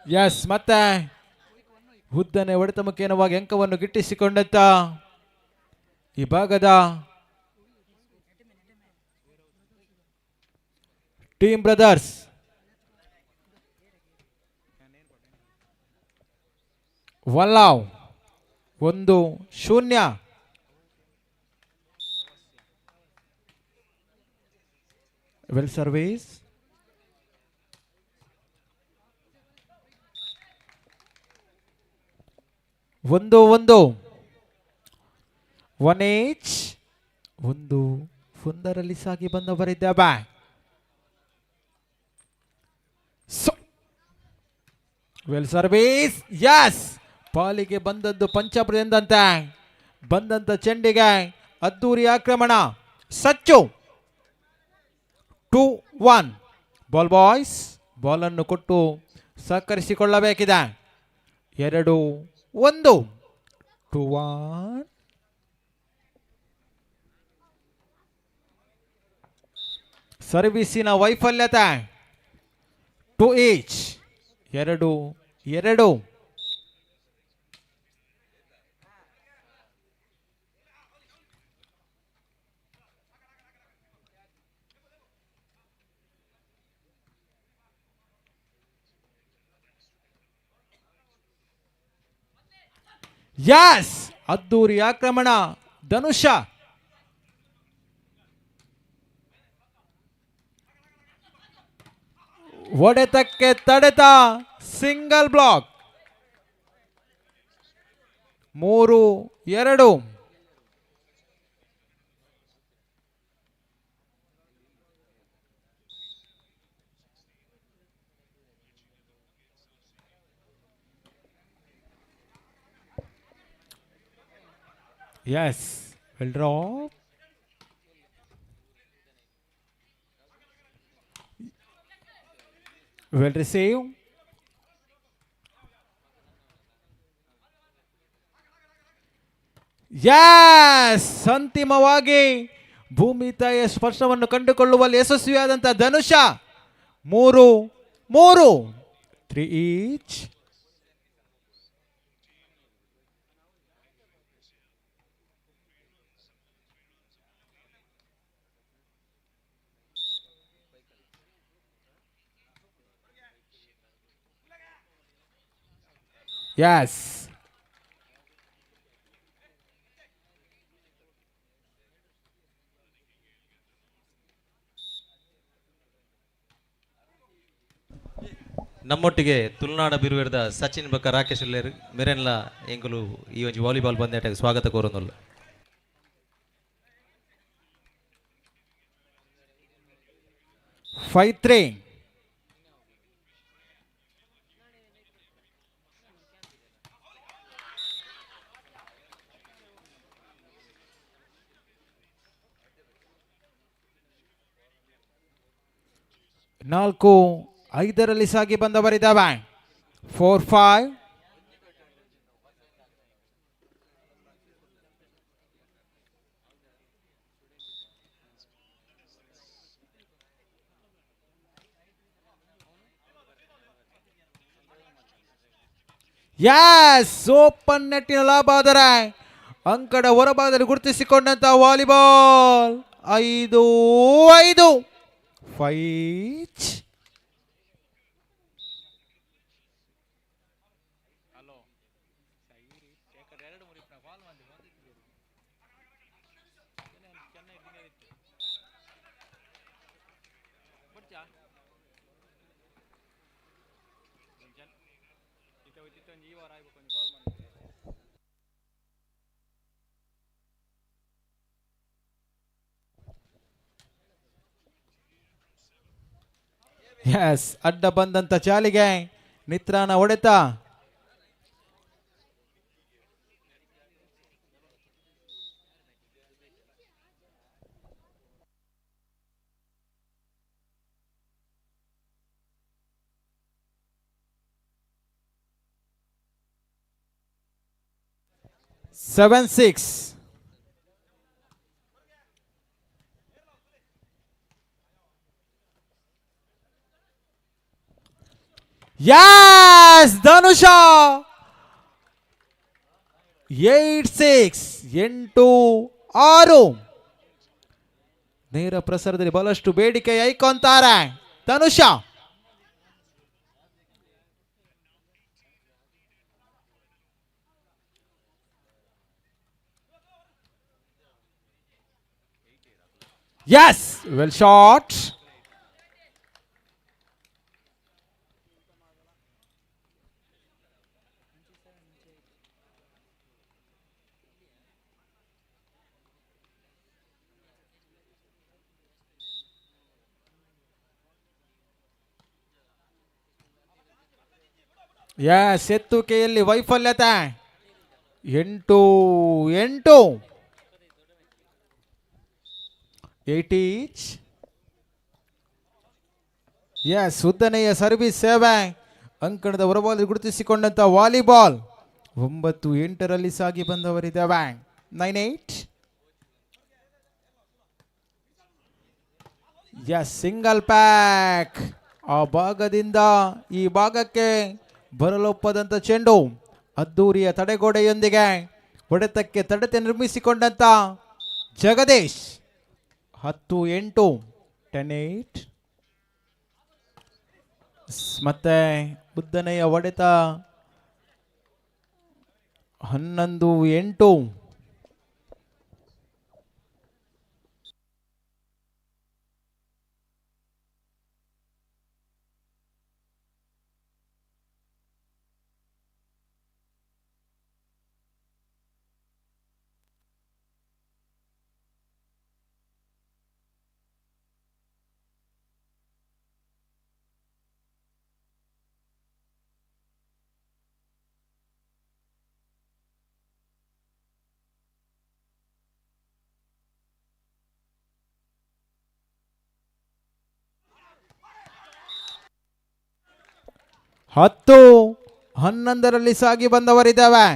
ಎಸ್, ಮತ್ತೆ ಉದ್ದನೆ ಹೊಡೆತ ಮುಖೇನವಾಗಿ ಅಂಕವನ್ನು ಗಿಟ್ಟಿಸಿಕೊಂಡಂತ ಈ ಭಾಗದ ಟೀಮ್ ಬ್ರದರ್ಸ್. ವಲ್ಲಾವ್ 1-0. Well service. 1-1. 1 each. 1-1ರಲ್ಲಿ ಸಾಗಿ ಬಂದವರಿದ್ದ ಬ್ಯಾಕ್. Well service. S, ಪಾಲಿಗೆ ಬಂದದ್ದು ಪಂಚಾಪುರದಿಂದಂತೆ. ಬಂದಂತ ಚೆಂಡಿಗೆ ಅದ್ದೂರಿ ಆಕ್ರಮಣ. ಸಚ್ಚು. 2-1. ಬಾಲ್ ಬಾಯ್ಸ್ ಬಾಲನ್ನು ಕೊಟ್ಟು ಸಹಕರಿಸಿಕೊಳ್ಳಬೇಕಿದೆ. 2-1. 2-1. ಸರ್ವಿಸಿನ ವೈಫಲ್ಯತೆ. 2 ಈಚ್. 2-2. ಯಸ್, ಅದ್ದೂರಿ ಆಕ್ರಮಣ ಧನುಷ. ಹೊಡೆತಕ್ಕೆ ತಡೆತ, single block. 3-2. Yes, well drop. Well receive. Yes, ಅಂತಿಮವಾಗಿ ಭೂಮಿ ತಾಯಿಯ ಸ್ಪರ್ಶವನ್ನು ಕಂಡುಕೊಳ್ಳುವಲ್ಲಿ ಯಶಸ್ವಿಯಾದಂಥ ಧನುಷ. 3-3. 3 ಈಚ್. ಎಸ್. ನಮ್ಮೊಟ್ಟಿಗೆ ತುಳುನಾಡ ಬಿರುವೆರ್ದ ಸಚಿನ್ ಬೊಕ್ಕ ರಾಕೇಶ್ ಉಲ್ಲೇರ್. ಮೆರೆನ್ಲ ಎಂಕುಲು ಈ ಒಂಜಿ ವಾಲಿಬಾಲ್ ಪಂದ್ಯಾಟಗ್ ಸ್ವಾಗತ ಕೋರೊಂದುಲ್ಲ. 5-3. 4-5ರಲ್ಲಿ ಸಾಗಿ ಬಂದವರಿದ್ದಾವೆ. 4-5. ಎಸ್, ಓಪನ್ ನೆಟ್ಟಿನ ಲಾಭ, ಆದರೆ ಅಂಕಡ ಹೊರಭಾಗದಲ್ಲಿ ಗುರುತಿಸಿಕೊಂಡಂತ ವಾಲಿಬಾಲ್. 5-5. 5. ಎಸ್, ಅಡ್ಡ ಬಂದಂತ ಚಾಲಿಗೆ ನಿತ್ರಾನ ಹೊಡೆತ. 7-6. Yes, Dhanusha, 8-6, 8-6. ನೇರ ಪ್ರಸಾರದಲ್ಲಿ ಬಹಳಷ್ಟು ಬೇಡಿಕೆ ಐಕೊಂತಾರೆ Dhanusha. Yes, well shot. Yes, ಎತ್ತುಕೆಯಲ್ಲಿ ವೈಫಲ್ಯತೆ. 8-8, 8 ಈಚ್. ಎಸ್, ಉದ್ದನೆಯ ಸರ್ವಿಸ್ ಸೇವೆ ಅಂಕಣದ ಹೊರಬಾಲ್ ಗುರುತಿಸಿಕೊಂಡಂತ ವಾಲಿಬಾಲ್. 9-8ರಲ್ಲಿ ಸಾಗಿ ಬಂದವರಿದ್ದಾವೆ. 9-8. S, single pack. ಆ ಭಾಗದಿಂದ ಈ ಭಾಗಕ್ಕೆ ಬರಲೊಪ್ಪದಂತ ಚೆಂಡು ಅದ್ದೂರಿಯ ತಡೆಗೋಡೆಯೊಂದಿಗೆ ಹೊಡೆತಕ್ಕೆ ತಡೆತೆ ನಿರ್ಮಿಸಿಕೊಂಡಂತ ಜಗದೀಶ್. 10-8, 10-8. ಮತ್ತೆ ಉದ್ದನೆಯ ಹೊಡೆತ. 11-8. 10-11ರಲ್ಲಿ ಸಾಗಿ ಬಂದವರಿದ್ದಾವೆ.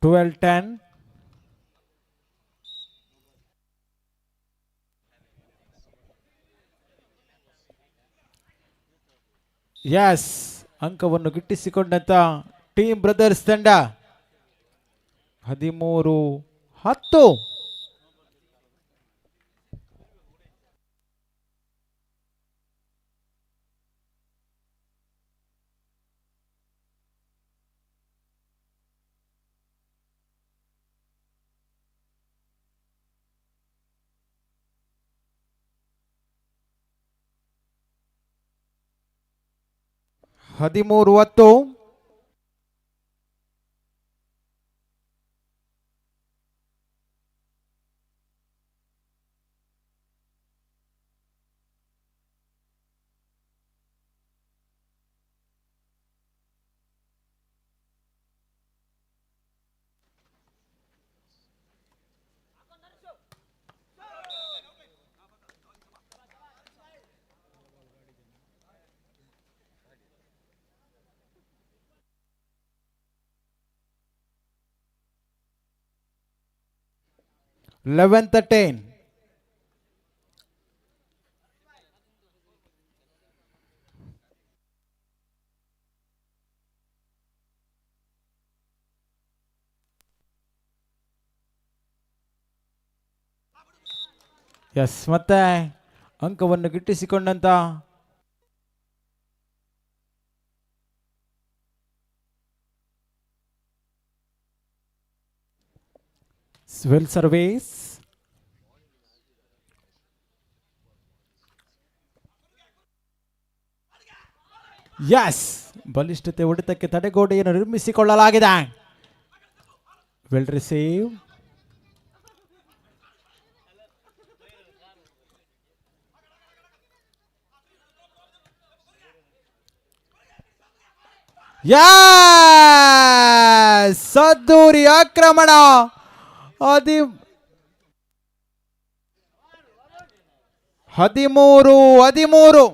12-10. ಎಸ್, ಅಂಕವನ್ನು ಗಿಟ್ಟಿಸಿಕೊಂಡಂತ ಟೀಮ್ ಬ್ರದರ್ಸ್ ತಂಡ. 13-10. 13-10. 11-13. ಎಸ್, ಮತ್ತೆ ಅಂಕವನ್ನು ಗಿಟ್ಟಿಸಿಕೊಂಡಂತ ವೆಲ್ ಸರ್ವಿಸ್. ಎಸ್, ಬಲಿಷ್ಠತೆ ಹೊಡೆತಕ್ಕೆ ತಡೆಗೋಡೆಯನ್ನು ನಿರ್ಮಿಸಿಕೊಳ್ಳಲಾಗಿದೆ. Well receive. ಸದ್ದೂರಿ ಆಕ್ರಮಣ. 13-13.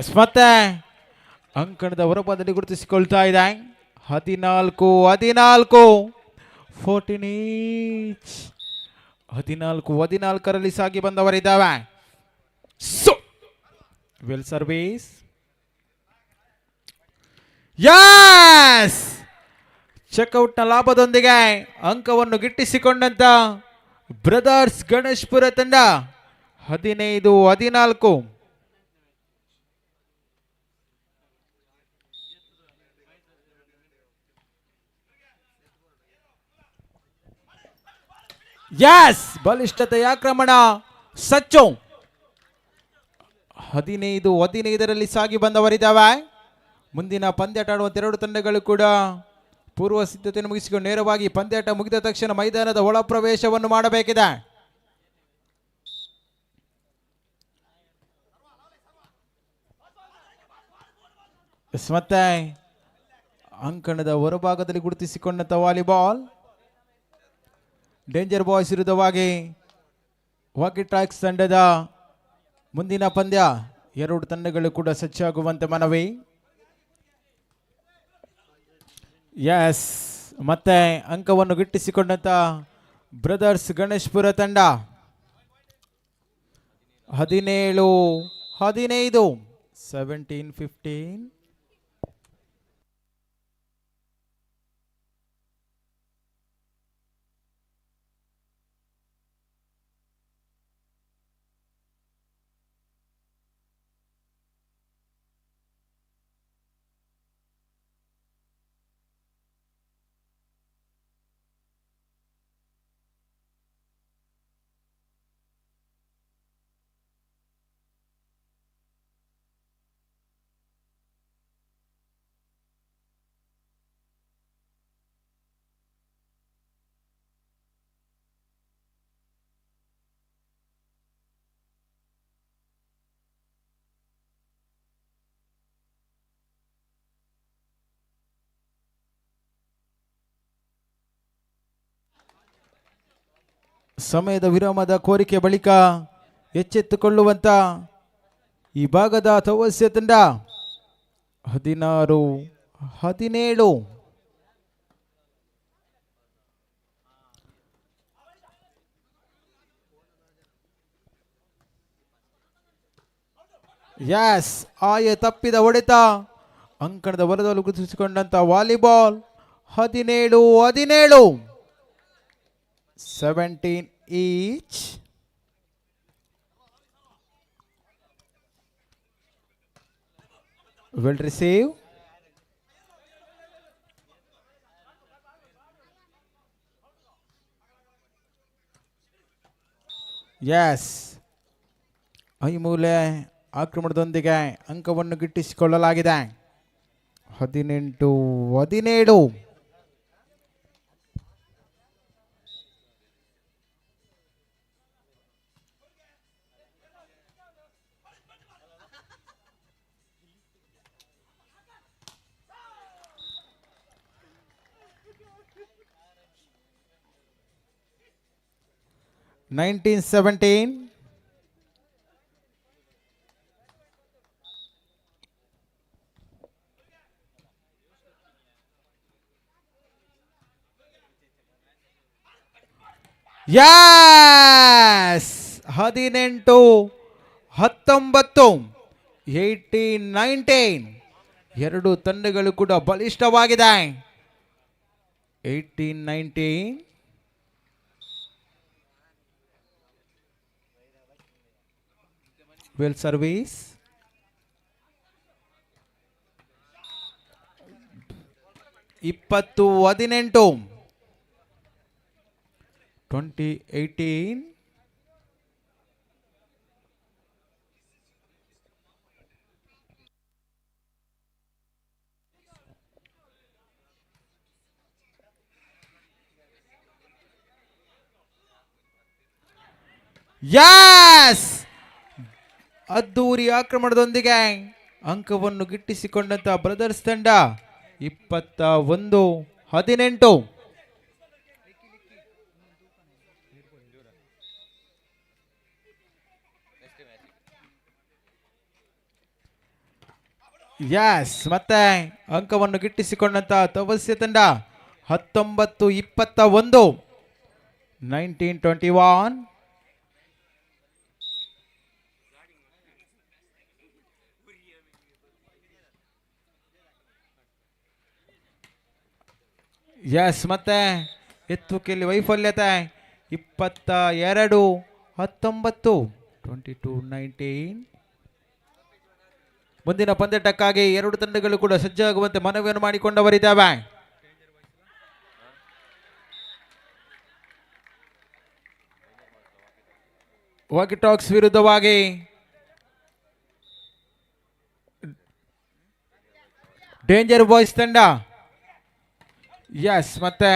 ಎಸ್, ಮತ್ತೆ ಅಂಕಣದ ಹೊರಭಾಗದಲ್ಲಿ ಗುರುತಿಸಿಕೊಳ್ತಾ ಇದೆ. 14-14, 14 ಈಚ್. 14-14ರಲ್ಲಿ ಸಾಗಿ ಬಂದವರಿದ್ದಾವೆ. ಸೊ ವೆಲ್ ಸರ್ವಿಸ್. ಎಸ್, ಚೆಕ್ಔಟ್ನ ಲಾಭದೊಂದಿಗೆ ಅಂಕವನ್ನು ಗಿಟ್ಟಿಸಿಕೊಂಡಂತ ಬ್ರದರ್ಸ್ ಗಣೇಶ್ಪುರ ತಂಡ. 15-14. ಎಸ್, ಬಲಿಷ್ಠತೆಯ ಆಕ್ರಮಣ ಸಚ್ಚು. 15-15ರಲ್ಲಿ ಸಾಗಿ ಬಂದವರಿದ್ದಾವೆ. ಮುಂದಿನ ಪಂದ್ಯಾಟ ಆಡುವಂಥ ಎರಡು ತಂಡಗಳು ಕೂಡ ಪೂರ್ವ ಸಿದ್ಧತೆಯನ್ನು ಮುಗಿಸಿಕೊಂಡು ನೇರವಾಗಿ ಪಂದ್ಯಾಟ ಮುಗಿದ ತಕ್ಷಣ ಮೈದಾನದ ಒಳ ಪ್ರವೇಶವನ್ನು ಮಾಡಬೇಕಿದೆ. ಎಸ್, ಮತ್ತೆ ಅಂಕಣದ ಹೊರಭಾಗದಲ್ಲಿ ಗುರುತಿಸಿಕೊಂಡಂಥ ವಾಲಿಬಾಲ್ ಡೇಂಜರ್ ಬಾಯ್ಸ್ ವಿರುದ್ಧವಾಗಿ ವಾಕಿ ಟ್ರ್ಯಾಕ್ಸ್ ತಂಡದ ಮುಂದಿನ ಪಂದ್ಯ. ಎರಡು ತಂಡಗಳು ಕೂಡ ಸಜ್ಜಾಗುವಂತೆ ಮನವಿ. ಎಸ್, ಮತ್ತೆ ಅಂಕವನ್ನು ಗಿಟ್ಟಿಸಿಕೊಂಡಂತ ಬ್ರದರ್ಸ್ ಗಣೇಶ್ಪುರ ತಂಡ. 17-15, 17-15. ಸಮಯದ ವಿರಾಮದ ಕೋರಿಕೆ ಬಳಿಕ ಎಚ್ಚೆತ್ತುಕೊಳ್ಳುವಂತ ಈ ಭಾಗದ ತವಸ್ಯ ತಂಡ. 16-17. ಎಸ್, ಆಯ ತಪ್ಪಿದ ಹೊಡೆತ ಅಂಕಣದ ಹೊರದಲ್ಲಿ ಗುರುತಿಸಿಕೊಂಡಂತ volleyball. 17-17, 17 each. Well receive. Yes, ಐಮೂಲೆ ಆಕ್ರಮಣದೊಂದಿಗೆ ಅಂಕವನ್ನು ಗಿಟ್ಟಿಸಿಕೊಳ್ಳಲಾಗಿದೆ. 18-17. 19-17. Yes, 18-19, 18-19. ಎರಡು ತಂಡಗಳು ಕೂಡ ಬಲಿಷ್ಠವಾಗಿದೆ. 18-19. Well service. 20-18, 20-18. Yes, ಅದ್ದೂರಿ ಆಕ್ರಮಣದೊಂದಿಗೆ ಅಂಕವನ್ನು ಗಿಟ್ಟಿಸಿಕೊಂಡಂತ ಬ್ರದರ್ಸ್ ತಂಡ 21-18. ಯಸ್, ಮತ್ತೆ ಅಂಕವನ್ನು ಗಿಟ್ಟಿಸಿಕೊಂಡಂತ ತಪಸ್ಯ ತಂಡ 19-21, 19-21. ಎಸ್, ಮತ್ತೆ ಎತ್ತುಕೆಯಲ್ಲಿ ವೈಫಲ್ಯತೆ 22-19, 22-19. ಮುಂದಿನ ಪಂದ್ಯಾಟಕ್ಕಾಗಿ ಎರಡು ತಂಡಗಳು ಕೂಡ ಸಜ್ಜಾಗುವಂತೆ ಮನವಿಯನ್ನು ಮಾಡಿಕೊಂಡವರಿದ್ದಾವೆ. ವಾಕಿ ಟಾಕ್ಸ್ ವಿರುದ್ಧವಾಗಿ ಡೇಂಜರ್ ಬಾಯ್ಸ್ ತಂಡ. ಎಸ್, ಮತ್ತೆ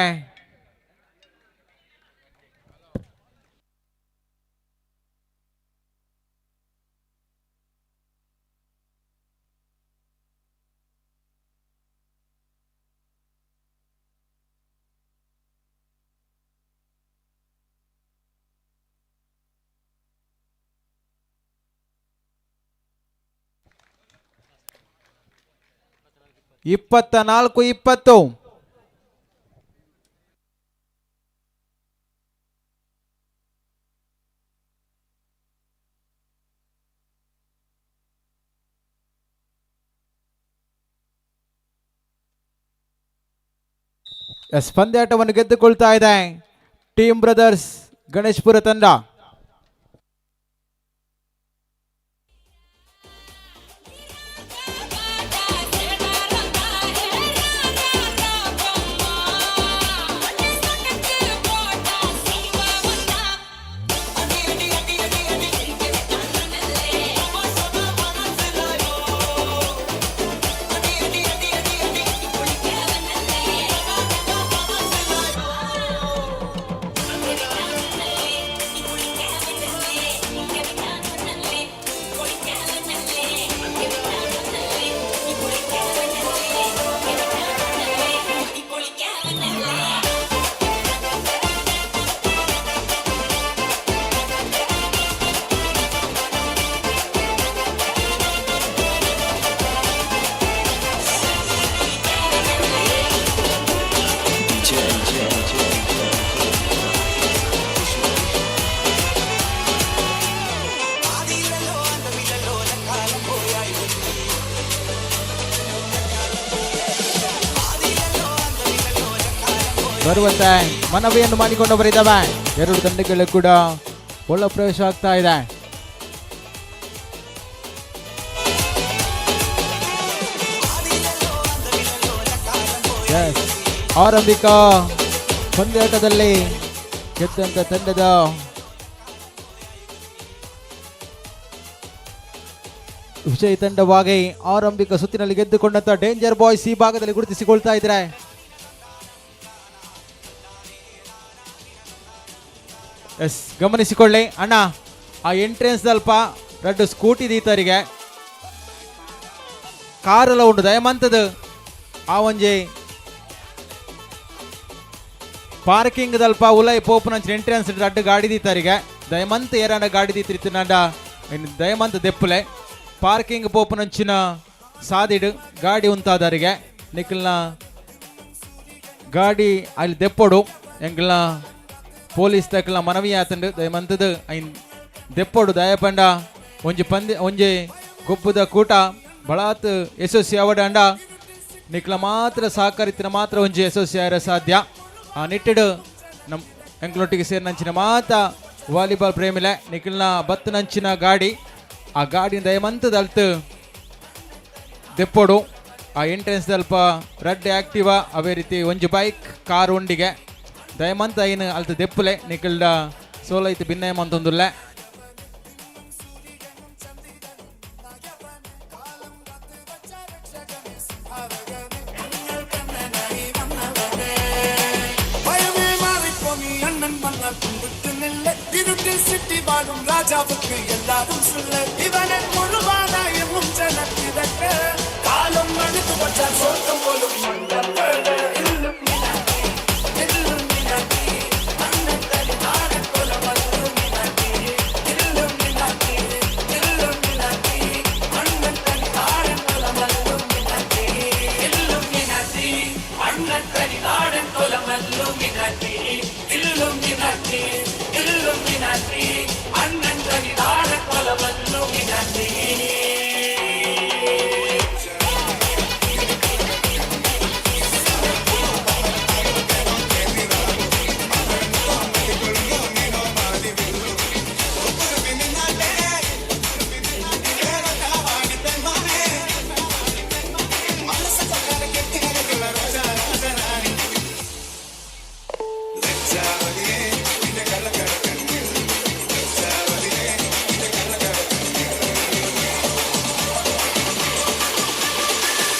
24-20. ಎಸ್, ಪಂದ್ಯಾಟವನ್ನು ಗೆದ್ದುಕೊಳ್ತಾ ಇದೆ ಟೀಮ್ ಬ್ರದರ್ಸ್ ಗಣೇಶ್ಪುರ ತಂಡ. ಬರುವಂತೆ ಮನವಿಯನ್ನು ಮಾಡಿಕೊಂಡವರಿದ್ದಾವೆ. ಎರಡು ತಂಡಗಳು ಕೂಡ ಒಳ ಪ್ರವೇಶ ಆಗ್ತಾ ಇದೆ. ಆರಂಭಿಕ ಪಂದ್ಯಾಟದಲ್ಲಿ ಗೆದ್ದಂತ ತಂಡದ ವಿಜಯ ತಂಡವಾಗಿ ಆರಂಭಿಕ ಸುತ್ತಿನಲ್ಲಿ ಗೆದ್ದುಕೊಂಡಂತ ಡೇಂಜರ್ ಬಾಯ್ಸ್ ಈ ಭಾಗದಲ್ಲಿ ಗುರುತಿಸಿಕೊಳ್ತಾ ಇದ್ದಾರೆ. ಎಸ್, ಗಮನಿಸಿಕೊಳ್ಳಿ ಅಣ್ಣ, ಆ ಎಂಟ್ರೆನ್ಸ್ ಅಲ್ಪ ರಡ್ಡು ಸ್ಕೂಟಿ ದೀತರಿಗೆ ಕಾರೆಲ್ಲ ಉಂಡು ದಯಮಂತದ ಆ ಒಂಜಿ ಪಾರ್ಕಿಂಗ್ ದಲ್ಪ ಉಲೈ ಪೋಪುನಂಚಿನ ಎಂಟ್ರೆನ್ಸ್ ರಡ್ಡು ಗಾಡಿ ದೀತರಿಗೆ ದಯಮಂತ ಏರಾಂಡ ಗಾಡಿ ದೀತಿರಿತ್ತಿನಂಡ ದಯಮಂತ ದೆಪ್ಪುಲೆ ಪಾರ್ಕಿಂಗ್ ಪೋಪುನಂಚಿನ ಸಾದಿಡು ಗಾಡಿ ಉಂತಾದರಿಗೆ ನಿಖಲ್ನ ಗಾಡಿ ಅಲ್ಲಿ ದೆಪ್ಪೊಡು ಎಂಕಲ್ನ ಪೊಲೀಸ್ ತಕಲ್ನ ಮನವಿ ಆತಂಡು. ದಯಮಂತದ ಐನ್ ದೆಪ್ಪೊಡು. ದಯಪಂಡ ಒಂಜಿ ಪಂದ್ಯ ಒಂಜಿ ಗೊಬ್ಬುದ ಕೂಟ ಬಳಾತ್ ಯಶಸ್ವಿ ಅವಡಂಡ ನಿಕ್ಲ ಮಾತ್ರ ಸಹಕರಿತಿನ ಮಾತ್ರ ಒಂಜಿ ಯಶಸ್ವಿ ಆಯರ ಸಾಧ್ಯ. ಆ ನಿಟ್ಟಿಡು ನಮ್ ಎಂಕ್ಲೊಟ್ಟಿಗೆ ಸೇರಿನಂಚಿನ ಮಾತ ವಾಲಿಬಾಲ್ ಪ್ರೇಮಿಲೆ, ನಿಖಿಲ್ನ ಬತ್ತನಂಚಿನ ಗಾಡಿ, ಆ ಗಾಡಿನ ದಯಮಂತದ ಅಲ್ತು ದೆಪ್ಪೊಡು. ಆ ಎಂಟ್ರೆನ್ಸ್ ದಲ್ಪ ರಡ್ಡ್ ಆಕ್ಟಿವಾ, ಅವೇ ರೀತಿ ಒಂಜಿ ಬೈಕ್, ಕಾರ್ ಉಂಡಿಗೆ. ದಯಮಂತ ಐನ್ ಅಲ್ತ ದೆಪ್ಪುಲೆ. ನಿಖಿಲ್ಡ ಸೋಲೈತ್ ಭಿನ್ನಯ ಮಂತೊಂದುಲ್ಲೆ. பயமே மாறிப்போனி அண்ணன் மன்னால் கும்பிட்டு நில்ல. இருட்டில் சிட்டி வாழும் ராஜாவுக்கு எல்லாரும் சொல்ல, இவனை முழுவானா என்னும் ஜனத்திரக்க காலம் அழுத்து வச்சால் சொர்க்கம் போலும்.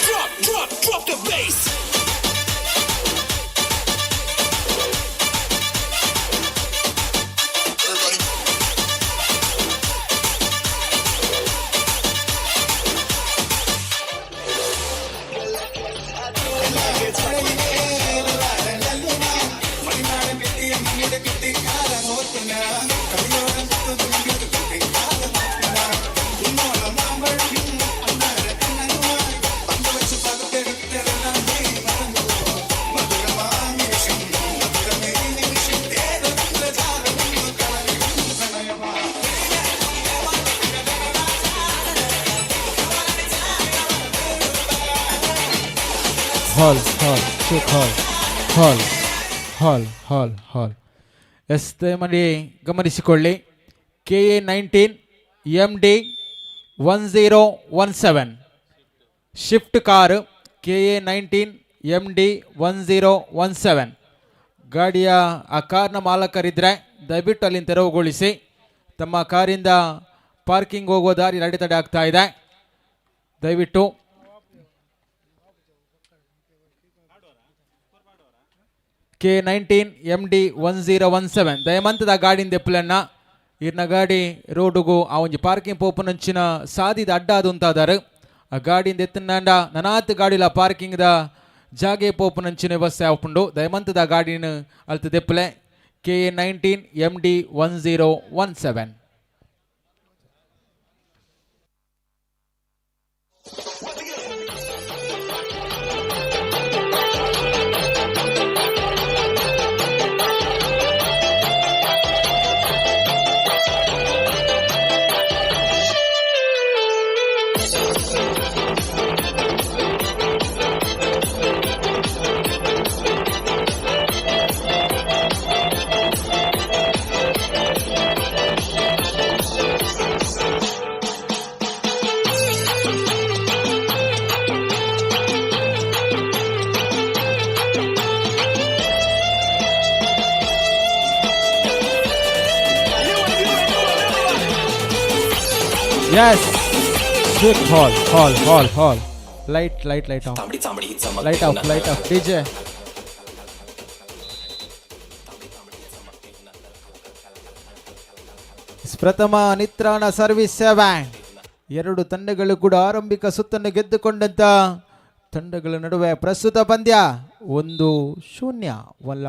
Drop, drop, drop the bass. Hall hall shoot, hall hall hall hall hall. Yes, ದಯಮಾಡಿ ಗಮನಿಸಿಕೊಳ್ಳಿ. KA 19 MD 1017 Swift car, KA 19 MD 1017 ಗಾಡಿಯ ಆ ಕಾರ್ನ ಮಾಲಕರಿದ್ದರೆ ದಯವಿಟ್ಟು ಅಲ್ಲಿಂದ ತೆರವುಗೊಳಿಸಿ. ತಮ್ಮ ಕಾರಿಂದ ಪಾರ್ಕಿಂಗ್ ಹೋಗುವ ದಾರಿ ಅಡೆತಡೆ ಆಗ್ತಾ ಇದೆ. ದಯವಿಟ್ಟು K 19 MD 1017 ದಯಮಂತದ ಗಾಡಿನ ದೆಪ್ಪುಲನ್ನ. ಇರ್ನ ಗಾಡಿ ರೋಡುಗು ಆ ಒಂಜಿ ಪಾರ್ಕಿಂಗ್ ಪೋಪುನಂಚಿನ ಸಾದಿದ ಅಡ್ಡ ಅದು. ಆ ಗಾಡಿಯಿಂದ ಎತ್ತನಾಂಡ ನನಾತ್ ಗಾಡಿಲ ಪಾರ್ಕಿಂಗ್ ದ ಜಾಗೆ ಪೋಪುನಂಚಿನ ವ್ಯವಸ್ಥೆ ಆಪುಂಡು. ದಯಮಂತದ ಗಾಡಿನ ಅಲ್ತ ದೆಪ್ಪುಲೆ. K 19 MD 1017. Yes, quick, hall hall hall hall. Light, light, light off, light off, light off. DJ. ಪ್ರಥಮ ನಿತ್ರಾಣ ಸರ್ವಿಸ್ ಸೆವೆನ್. ಎರಡು ತಂಡಗಳು ಕೂಡ ಆರಂಭಿಕ ಸುತ್ತನ್ನು ಗೆದ್ದುಕೊಂಡಂತ ತಂಡಗಳ ನಡುವೆ ಪ್ರಸ್ತುತ ಪಂದ್ಯ 1-0. One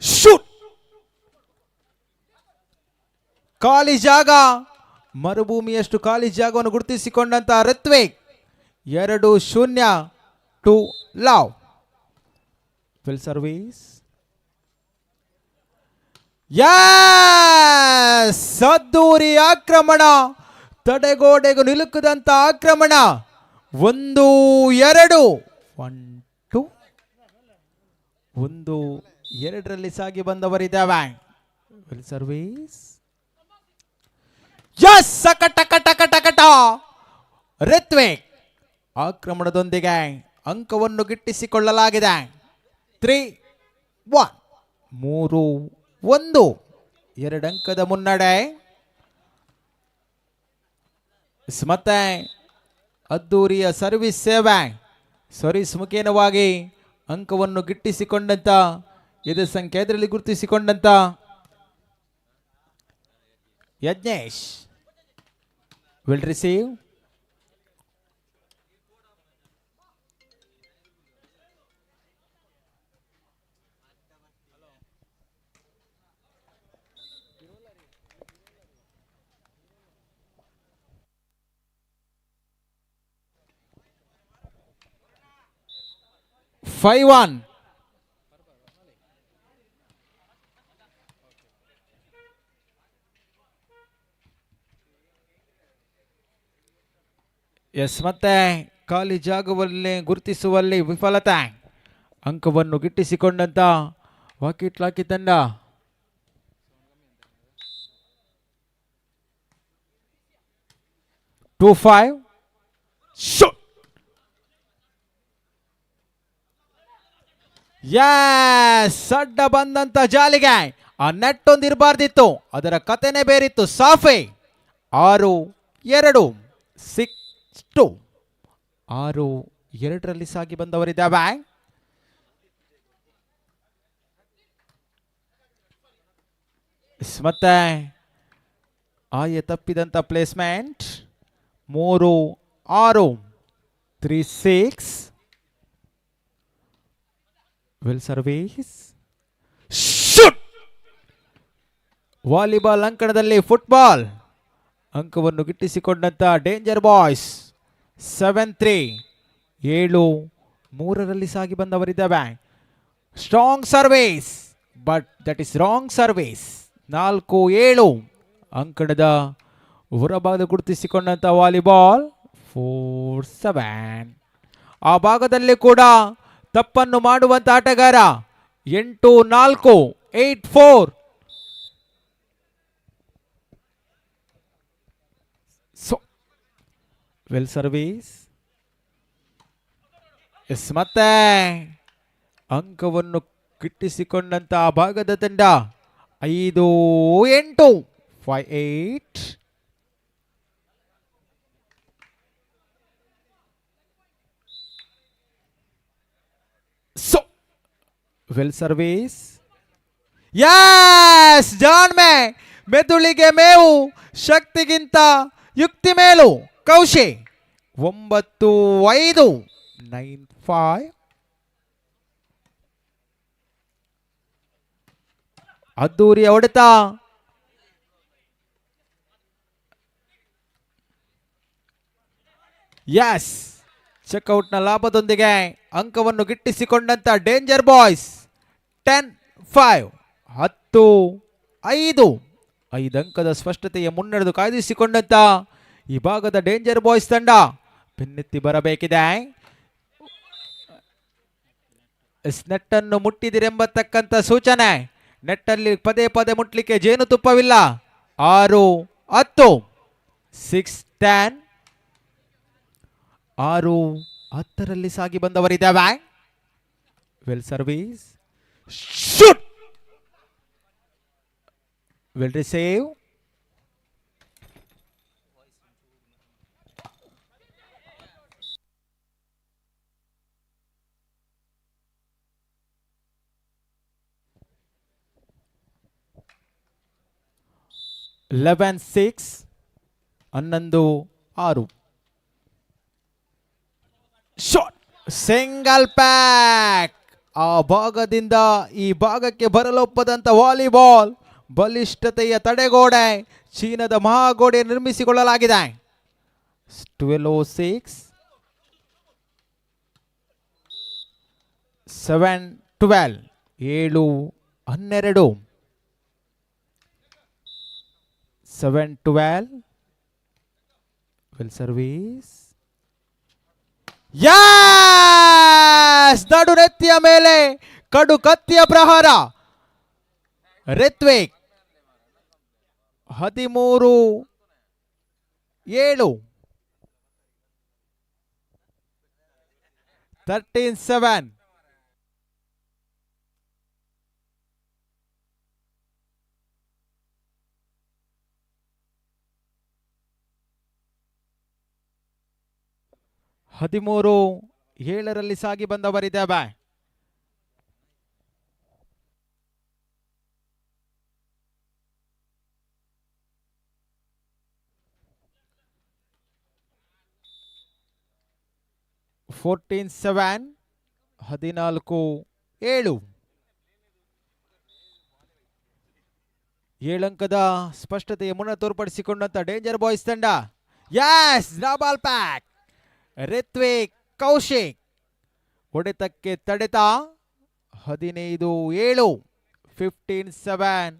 shoot! ಖಾಲಿ ಜಾಗ, ಮರುಭೂಮಿಯಷ್ಟು ಖಾಲಿ ಜಾಗವನ್ನು ಗುರುತಿಸಿಕೊಂಡಂತ Rithvik. 2-0. To love. Well service. Yes, ಅದ್ದೂರಿ ಆಕ್ರಮಣ, ತಡೆಗೋಡೆಗೂ ನಿಲುಕದಂತ ಆಕ್ರಮಣ. 1 2 1 2 1 2ರಲ್ಲಿ ಸಾಗಿ ಬಂದವರಿದ್ದಾವೆ. Well service. ಯಸ್, ಕಟ ಕಟ ಕಟ ಕಟ. ರಿತ್ವಿಕ್ ಆಕ್ರಮಣದೊಂದಿಗೆ ಅಂಕವನ್ನು ಗಿಟ್ಟಿಸಿಕೊಳ್ಳಲಾಗಿದೆ. 3 1, 3 1, 2 ಅಂಕದ ಮುನ್ನಡೆ. ಮತ್ತೆ ಅದ್ದೂರಿಯ ಸರ್ವಿಸ್ ಸೇವೆ, ಸರ್ವಿಸ್ ಮುಖೇನವಾಗಿ ಅಂಕವನ್ನು ಗಿಟ್ಟಿಸಿಕೊಂಡಂತ ಎದೆ ಸಂಖ್ಯೆ 5ರಲ್ಲಿ ಗುರುತಿಸಿಕೊಂಡಂತ Yajnesh. Will receive. 5 1. Yes, ಮತ್ತೆ ಖಾಲಿ ಜಾಗವಲ್ಲೇ ಗುರುತಿಸುವಲ್ಲಿ ವಿಫಲತೆ. ಅಂಕವನ್ನು ಗಿಟ್ಟಿಸಿಕೊಂಡಂತ ವಾಕಿಟ್ಲಾಕಿ ತಂಡ. 2 5. ಶೂಟ್. ಯಸ್, ಅಡ್ಡ ಬಂದಂತ ಜಾಲಿಗೆ ಆ ನೆಟ್ ಒಂದು ಇರಬಾರ್ದಿತ್ತು, ಅದರ ಕತೆನೇ ಬೇರಿತ್ತು. ಸಾಫೆ. 6 2, 6 2, 6 2ರಲ್ಲಿ ಸಾಗಿ ಬಂದವರಿದ್ದಾವೆ. ಮತ್ತೆ ಆಯ ತಪ್ಪಿದಂತ placement. 3 6, 3 6. Well service. Shoot. Volleyball ಅಂಕಣದಲ್ಲಿ ಫುಟ್ಬಾಲ್ ಅಂಕವನ್ನು ಗಿಟ್ಟಿಸಿಕೊಂಡಂತ ಡೇಂಜರ್ ಬಾಯ್ಸ್. 7 3, 7 3ರಲ್ಲಿ ಸಾಗಿ ಬಂದವರಿದ್ದಾವೆ. Strong service, but that is wrong service. 4 7 ಅಂಕಣದ ಹೊರಭಾಗ ಗುರುತಿಸಿಕೊಂಡಂತ ವಾಲಿಬಾಲ್. 4 7. ಆ ಭಾಗದಲ್ಲಿ ಕೂಡ ತಪ್ಪನ್ನು ಮಾಡುವಂತ ಆಟಗಾರ. 8 4, 8 4. ಸೊ ವೆಲ್ ಸರ್ವಿಸ್. ಎಸ್, ಮತ್ತೆ ಅಂಕವನ್ನು ಗಿಟ್ಟಿಸಿಕೊಂಡಂತ ಆ ಭಾಗದ ತಂಡ. 5 8, 5 8. So well service. Yes, ಜಾಣ್ಮೆ ಮೆದುಳಿಗೆ ಮೇವು, ಶಕ್ತಿಗಿಂತ ಯುಕ್ತಿ ಮೇಲು. ಕೌಶಿ. 9 5, 9 5. ಅದ್ದೂರಿಯ ಹೊಡೆತ. ಎಸ್, ಚೆಕ್ಔಟ್ನ ಲಾಭದೊಂದಿಗೆ ಅಂಕವನ್ನು ಗಿಟ್ಟಿಸಿಕೊಂಡಂತ ಡೇಂಜರ್ ಬಾಯ್ಸ್. 10 5, 10 5. 5 ಅಂಕದ ಸ್ಪಷ್ಟತೆಯ ಮುನ್ನಡೆದು ಕಾಯ್ದಿರಿಸಿಕೊಂಡಂತ ಈ ಭಾಗದ ಡೇಂಜರ್ ಬಾಯ್ಸ್ ತಂಡ ಬೆನ್ನೆತ್ತಿ ಬರಬೇಕಿದೆ. ಎಸ್, ನೆಟ್ಟನ್ನು ಮುಟ್ಟಿದಿರೆಂಬತಕ್ಕಂಥ ಸೂಚನೆ. ನೆಟ್ಟಲ್ಲಿ ಪದೇ ಪದೇ ಮುಟ್ಲಿಕ್ಕೆ ಜೇನುತುಪ್ಪವಿಲ್ಲ. 6 10, 6 10, 6 10ರಲ್ಲಿ ಸಾಗಿ ಬಂದವರಿದ್ದಾವೆ. Well service. Shoot. Well receive. 11 6, 11 6. Shot. Single pack. ಆ ಭಾಗದಿಂದ ಈ ಭಾಗಕ್ಕೆ ಬರಲೊಪ್ಪದಂತ ವಾಲಿಬಾಲ್ ಬಲಿಷ್ಠತೆಯ ತಡೆಗೋಡೆ ಚೀನಾದ ಮಹಾಗೋಡೆ ನಿರ್ಮಿಸಿಕೊಳ್ಳಲಾಗಿದೆ. 12 6, 7 12, 7 12. 7-12. Well service. Yes, ನಡುನೆತ್ತಿಯ ಮೇಲೆ ಕಡು ಕತ್ತಿಯ ಪ್ರಹಾರ. ರಿತ್ವಿಕ್. 13-7. 13-7. 13-7ರಲ್ಲಿ ಸಾಗಿ ಬಂದವರಿದ್ದೇವೆ. 14-7. 14-7. ಏಳಂಕದ ಸ್ಪಷ್ಟತೆಯ ಮುನ್ನ ತೋರ್ಪಡಿಸಿಕೊಂಡಂತ ಡೇಂಜರ್ ಬಾಯ್ಸ್ ತಂಡ. Yes, double pack. Ritvik Kaushik ಹೊಡೆತಕ್ಕೆ ತಡೆತ. 15-7. 15-7.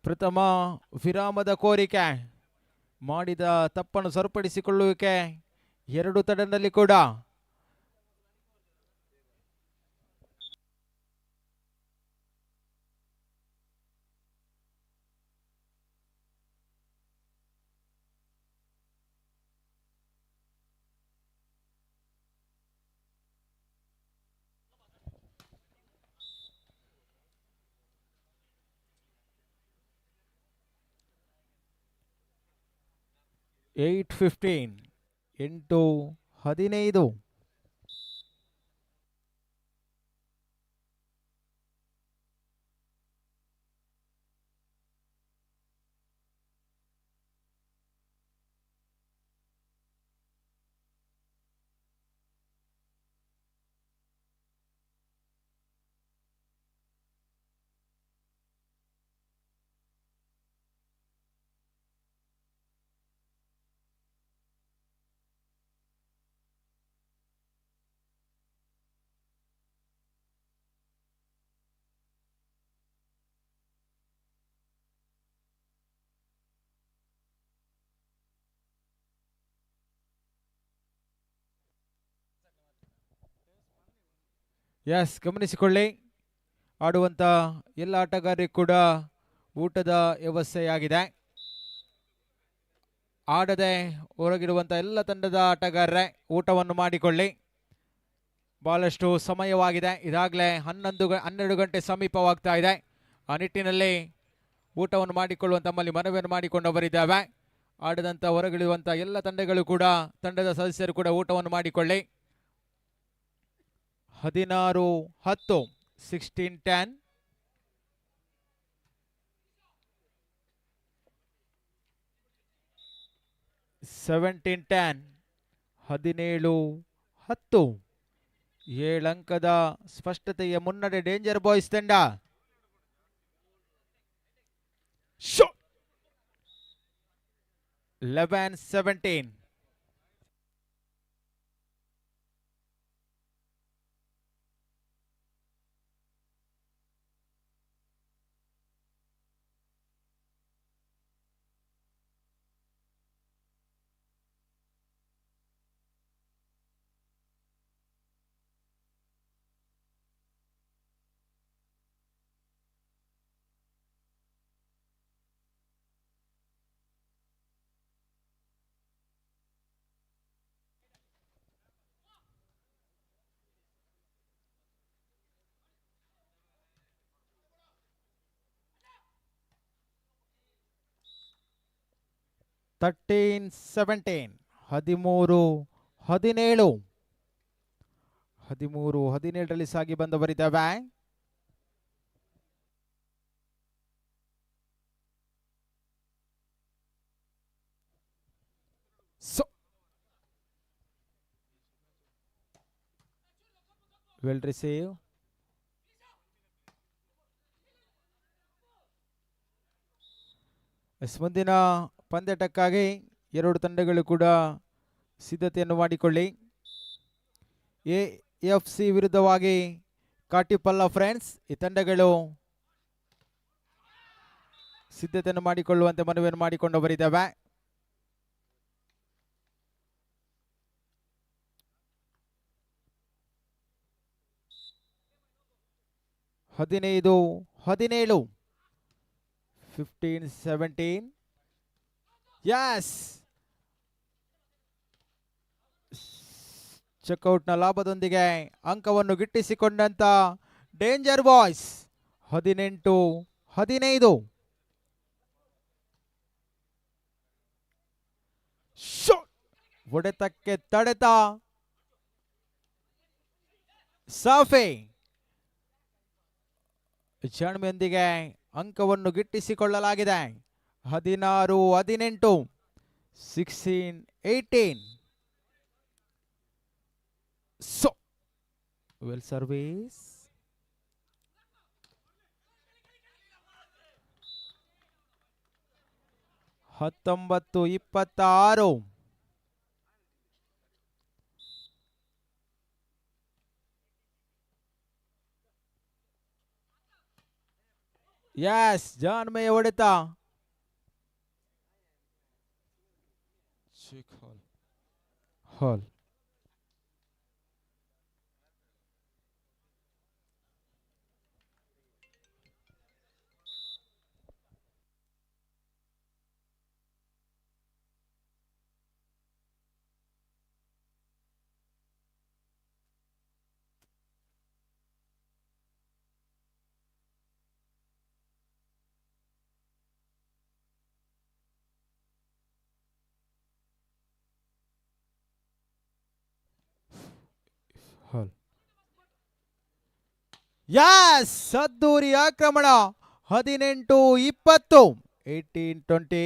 ಪ್ರಥಮ ವಿರಾಮದ ಕೋರಿಕೆ. ಮಾಡಿದ ತಪ್ಪನ್ನು ಸರಿಪಡಿಸಿಕೊಳ್ಳುವಿಕೆ ಎರಡು ತಂಡದಲ್ಲಿ ಕೂಡ. 8-15. 8-15. ಎಸ್, ಗಮನಿಸಿಕೊಳ್ಳಿ, ಆಡುವಂಥ ಎಲ್ಲ ಆಟಗಾರರಿಗೂ ಕೂಡ ಊಟದ ವ್ಯವಸ್ಥೆಯಾಗಿದೆ. ಆಡದೆ ಹೊರಗಿರುವಂಥ ಎಲ್ಲ ತಂಡದ ಆಟಗಾರರೇ ಊಟವನ್ನು ಮಾಡಿಕೊಳ್ಳಿ. ಭಾಳಷ್ಟು ಸಮಯವಾಗಿದೆ, ಇದಾಗಲೇ 12 ಗಂಟೆ ಸಮೀಪವಾಗ್ತಾ ಇದೆ. ಆ ನಿಟ್ಟಿನಲ್ಲಿ ಊಟವನ್ನು ಮಾಡಿಕೊಳ್ಳುವ ತಮ್ಮಲ್ಲಿ ಮನವಿಯನ್ನು ಮಾಡಿಕೊಂಡವರಿದ್ದಾವೆ. ಆಡದಂಥ ಹೊರಗಿಳುವಂಥ ಎಲ್ಲ ತಂಡಗಳು ಕೂಡ, ತಂಡದ ಸದಸ್ಯರು ಕೂಡ ಊಟವನ್ನು ಮಾಡಿಕೊಳ್ಳಿ. 16-10, 16-10. 17-10, 17-10. ಏಳಂಕದ ಸ್ಪಷ್ಟತೆಯ ಮುನ್ನಡೆ ಡೇಂಜರ್ ಬಾಯ್ಸ್ ತಂಡ. 11-17. 13-17, 13-17. 13-17ರಲ್ಲಿ ಸಾಗಿ ಬಂದವರಿದ್ದಾವೆ. Well receive. S, ಮುಂದಿನ ಪಂದ್ಯಾಟಕ್ಕಾಗಿ ಎರಡು ತಂಡಗಳು ಕೂಡ ಸಿದ್ಧತೆಯನ್ನು ಮಾಡಿಕೊಳ್ಳಿ. ಎ ಎಫ್ ಸಿ ವಿರುದ್ಧವಾಗಿ ಕಾಟಿಪಲ್ಲ ಫ್ರೆಂಡ್ಸ್ ಈ ತಂಡಗಳು ಸಿದ್ಧತೆಯನ್ನು ಮಾಡಿಕೊಳ್ಳುವಂತೆ ಮನವಿಯನ್ನು ಮಾಡಿಕೊಂಡವರಿದ್ದಾವೆ. 15-17, 15-17. ಎಸ್, ಚೆಕ್ಔಟ್ನ ಲಾಭದೊಂದಿಗೆ ಅಂಕವನ್ನು ಗಿಟ್ಟಿಸಿಕೊಂಡಂತ ಡೇಂಜರ್ ಬಾಯ್ಸ್ 18-15. ಶಾಟ್, ಹೊಡೆತಕ್ಕೆ ತಡೆತ ಸಾಫೆ ಜಾಣ್ಮೆಯೊಂದಿಗೆ ಅಂಕವನ್ನು ಗಿಟ್ಟಿಸಿಕೊಳ್ಳಲಾಗಿದೆ. 16-18, 16-18. So well service. 19-26. S, ಜಾಣ್ಮೆಯ ಹೊಡೆತ. Hall hall. ಎಸ್, ಸದ್ದೂರಿ ಆಕ್ರಮಣ. 18-20, 18-20.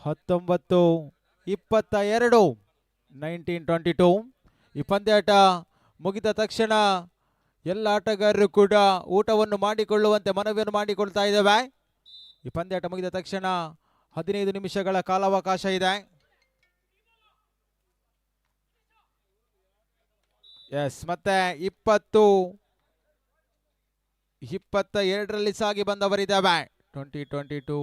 19-22, 19-22. ಈ ಪಂದ್ಯಾಟ ಮುಗಿದ ತಕ್ಷಣ ಎಲ್ಲ ಆಟಗಾರರು ಕೂಡ ಊಟವನ್ನು ಮಾಡಿಕೊಳ್ಳುವಂತೆ ಮನವಿಯನ್ನು ಮಾಡಿಕೊಳ್ತಾ ಇದ್ದೇವೆ. ಈ ಪಂದ್ಯಾಟ ಮುಗಿದ ತಕ್ಷಣ 15 ನಿಮಿಷಗಳ ಕಾಲಾವಕಾಶ ಇದೆ. ಎಸ್, ಮತ್ತೆ 20-22ರಲ್ಲಿ ಸಾಗಿ ಬಂದವರಿದ್ದಾವೆ. 20-22.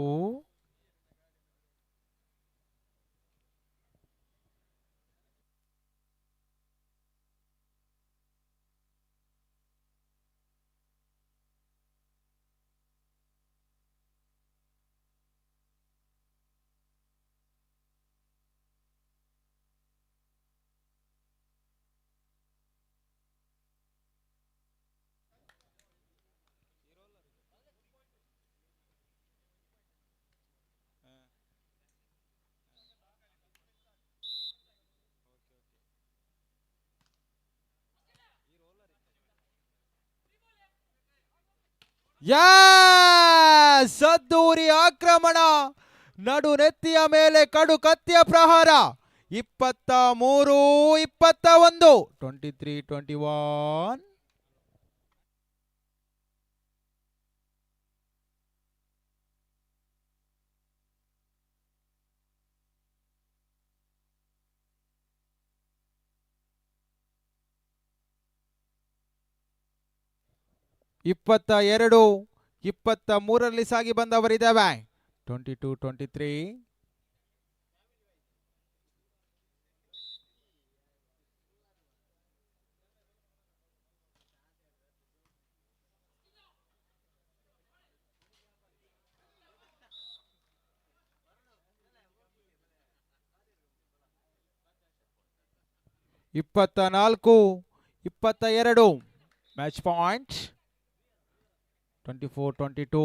ಸದ್ದೂರಿ ಆಕ್ರಮಣ, ನಡು ನೆತ್ತಿಯ ಮೇಲೆ ಕಡು ಕತ್ತಿಯ ಪ್ರಹಾರ. 23-21, 23-21. 22-23ರಲ್ಲಿ ಸಾಗಿ ಬಂದವರಿದ್ದಾವೆ. 22-23. 24-22. Match point 24-22.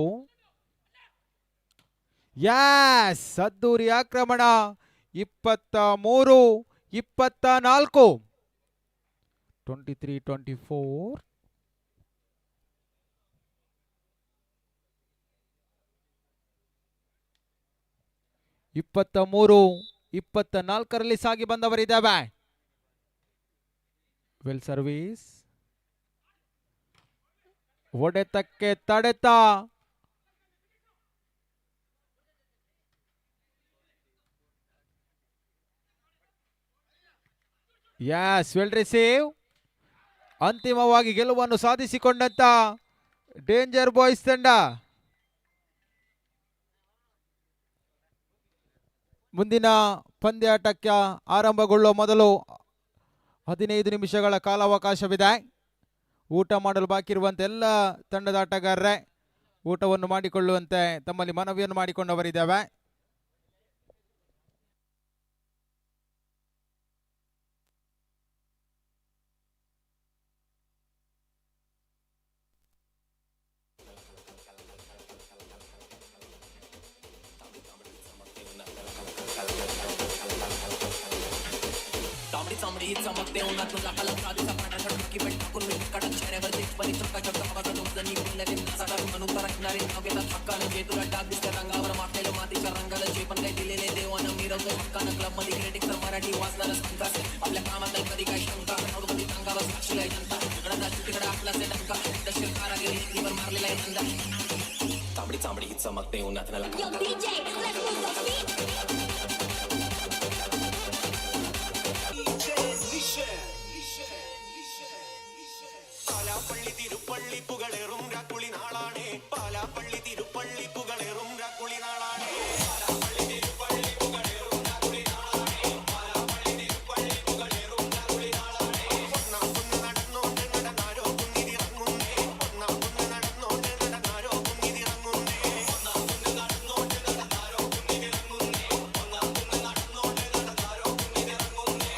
Yes, ಅದ್ದೂರಿ ಆಕ್ರಮಣ. 23-24. 23-24. 23-24ರಲ್ಲಿ ಸಾಗಿ ಬಂದವರಿದ್ದಾವೆ. ವೆಲ್ ಸರ್ವಿಸ್, ಹೊಡೆತಕ್ಕೆ ತಡೆತ. S, well receive. ಅಂತಿಮವಾಗಿ ಗೆಲುವನ್ನು ಸಾಧಿಸಿಕೊಂಡಂತ ಡೇಂಜರ್ ಬಾಯ್ಸ್ ತಂಡ. ಮುಂದಿನ ಪಂದ್ಯಾಟಕ್ಕೆ ಆರಂಭಗೊಳ್ಳುವ ಮೊದಲು 15 ನಿಮಿಷಗಳ ಕಾಲಾವಕಾಶವಿದೆ. ಊಟ ಮಾಡಲು ಬಾಕಿ ಇರುವಂಥ ಎಲ್ಲ ತಂಡದ ಆಟಗಾರರೇ ಊಟವನ್ನು ಮಾಡಿಕೊಳ್ಳುವಂತೆ ತಮ್ಮಲ್ಲಿ ಮನವಿಯನ್ನು ಮಾಡಿಕೊಂಡವರಿದ್ದೇವೆ. Yo DJ, let's move those feet. Palappally Thiruppally പുകളേറും രാക്കുളി നാളാണേ. Palapalli Thiruppally പുകളേറും രാക്കുളി നാളാണേ. Palapalli Thiruppally പുകളേറും രാക്കുളി നാളാണേ. Palapalli Thiruppally പുകളേറും രാക്കുളി നാളാണേ. ഒന്നാം കുന്ന് നടന്നോണ്ട് നടന്നാരോ കുന്നിതിറങ്ങുന്നേ. ഒന്നാം കുന്ന് നടന്നോണ്ട് നടന്നാരോ കുന്നിതിറങ്ങുന്നേ. ഒന്നാം കുന്ന് നടന്നോണ്ട് നടന്നാരോ കുന്നിതിറങ്ങുന്നേ. ഒന്നാം കുന്ന് നടന്നോണ്ട് നടന്നാരോ കുന്നിതിറങ്ങുന്നേ.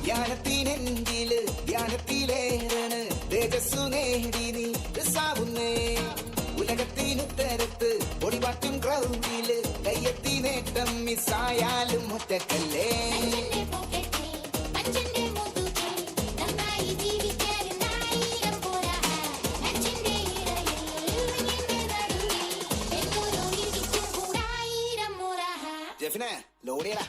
ധ്യാനത്തിനെഞ്ചില് ധ്യാനത്തിലേറണ് തേജസ്സു നേടി നീ സാവുന്നേ. ഉലകത്തിനുത്തരത്ത് പൊടിപാറ്റും ക്രൗഡില് കയ്യെത്തി നേട്ടം മിസ്സായാലും ഒറ്റക്കല്ലേ. ജെഫിനെ ലോഡിയടാ.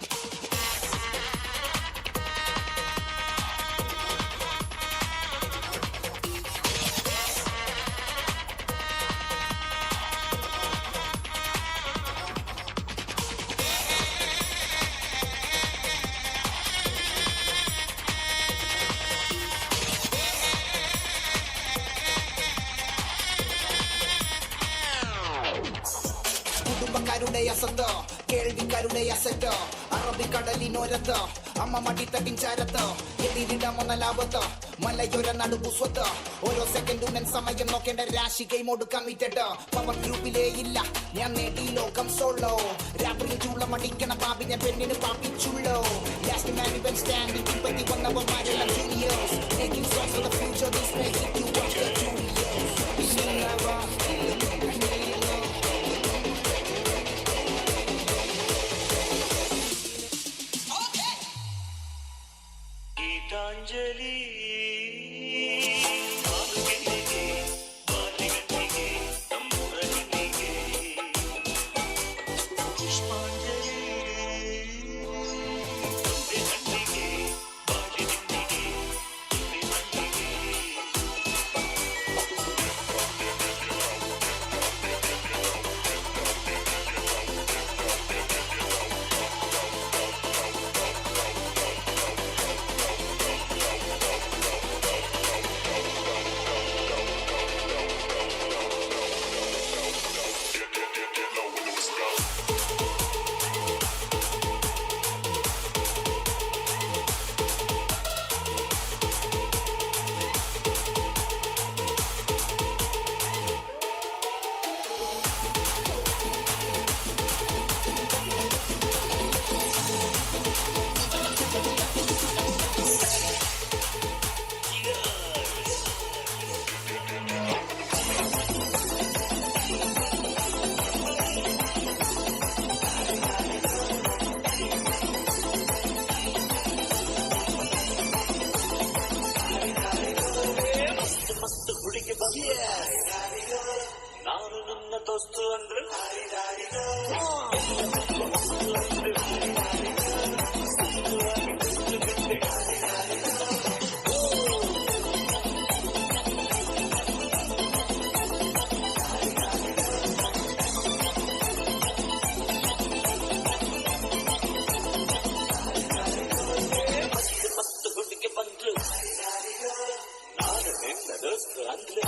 കുടുംബക്കാരുടെ അസത്തോ കേൾവിക്കാരുടെ അസറ്റോ അറബിക്കടലിനോരത്തോ അമ്മ മടിത്തട്ടിൻ ചാരത്തോ എതിരിടാമൊന്ന ലാഭത്തോ മലയോര നടുപുസ്വത്തോ ഓരോ സെക്കൻഡും ഞാൻ സമയം നോക്കേണ്ട രാശി ഗെയിമോട് കമ്മിറ്റഡോ പവർ ഗ്രൂപ്പിലേ ഇല്ല ഞാൻ നേടി ലോകം സോളോ രാത്രി ചൂളം അടിക്കണ പാപി ഞാൻ പെണ്ണിന് പാപ്പിച്ചുള്ളോ ലാസ്റ്റ് മാൻ ഇവൻ standing പിൻപറ്റി വന്നവന്മാരെല്ലാം juniors making songs for the future this may hit you after 2 years. Geethanjali ಗೆಲ್ಲಿಗೆ ಬಾಲಿಗಟ್ಟಿಗೆ ನಮ್ಮೂರ ಹೆಣ್ಣಿಗೆ ಪುಷ್ಪಾಂಜಲಿ ತುಂಬೆ ಹಣ್ಣಿಗೆ ಬಾಲಿಗಟ್ಟಿಗೆ ತುಂಬೆ ಮಣ್ಣಿಗೆ. ಮಸ್ತ್ ಮಸ್ತ್ ಹುಡುಗಿ ಬಂದ್ರೆ ನಾನು ನನ್ನ ದೋಸ್ತು ಅಂದ್ರೆ ಮಸ್ತ್ ಮಸ್ತ್ ಹುಡುಗಿ ಬಂದ್ರು ನಾನು ನಿನ್ನ ದೋಸ್ತು ಅಂದ್ರೆ.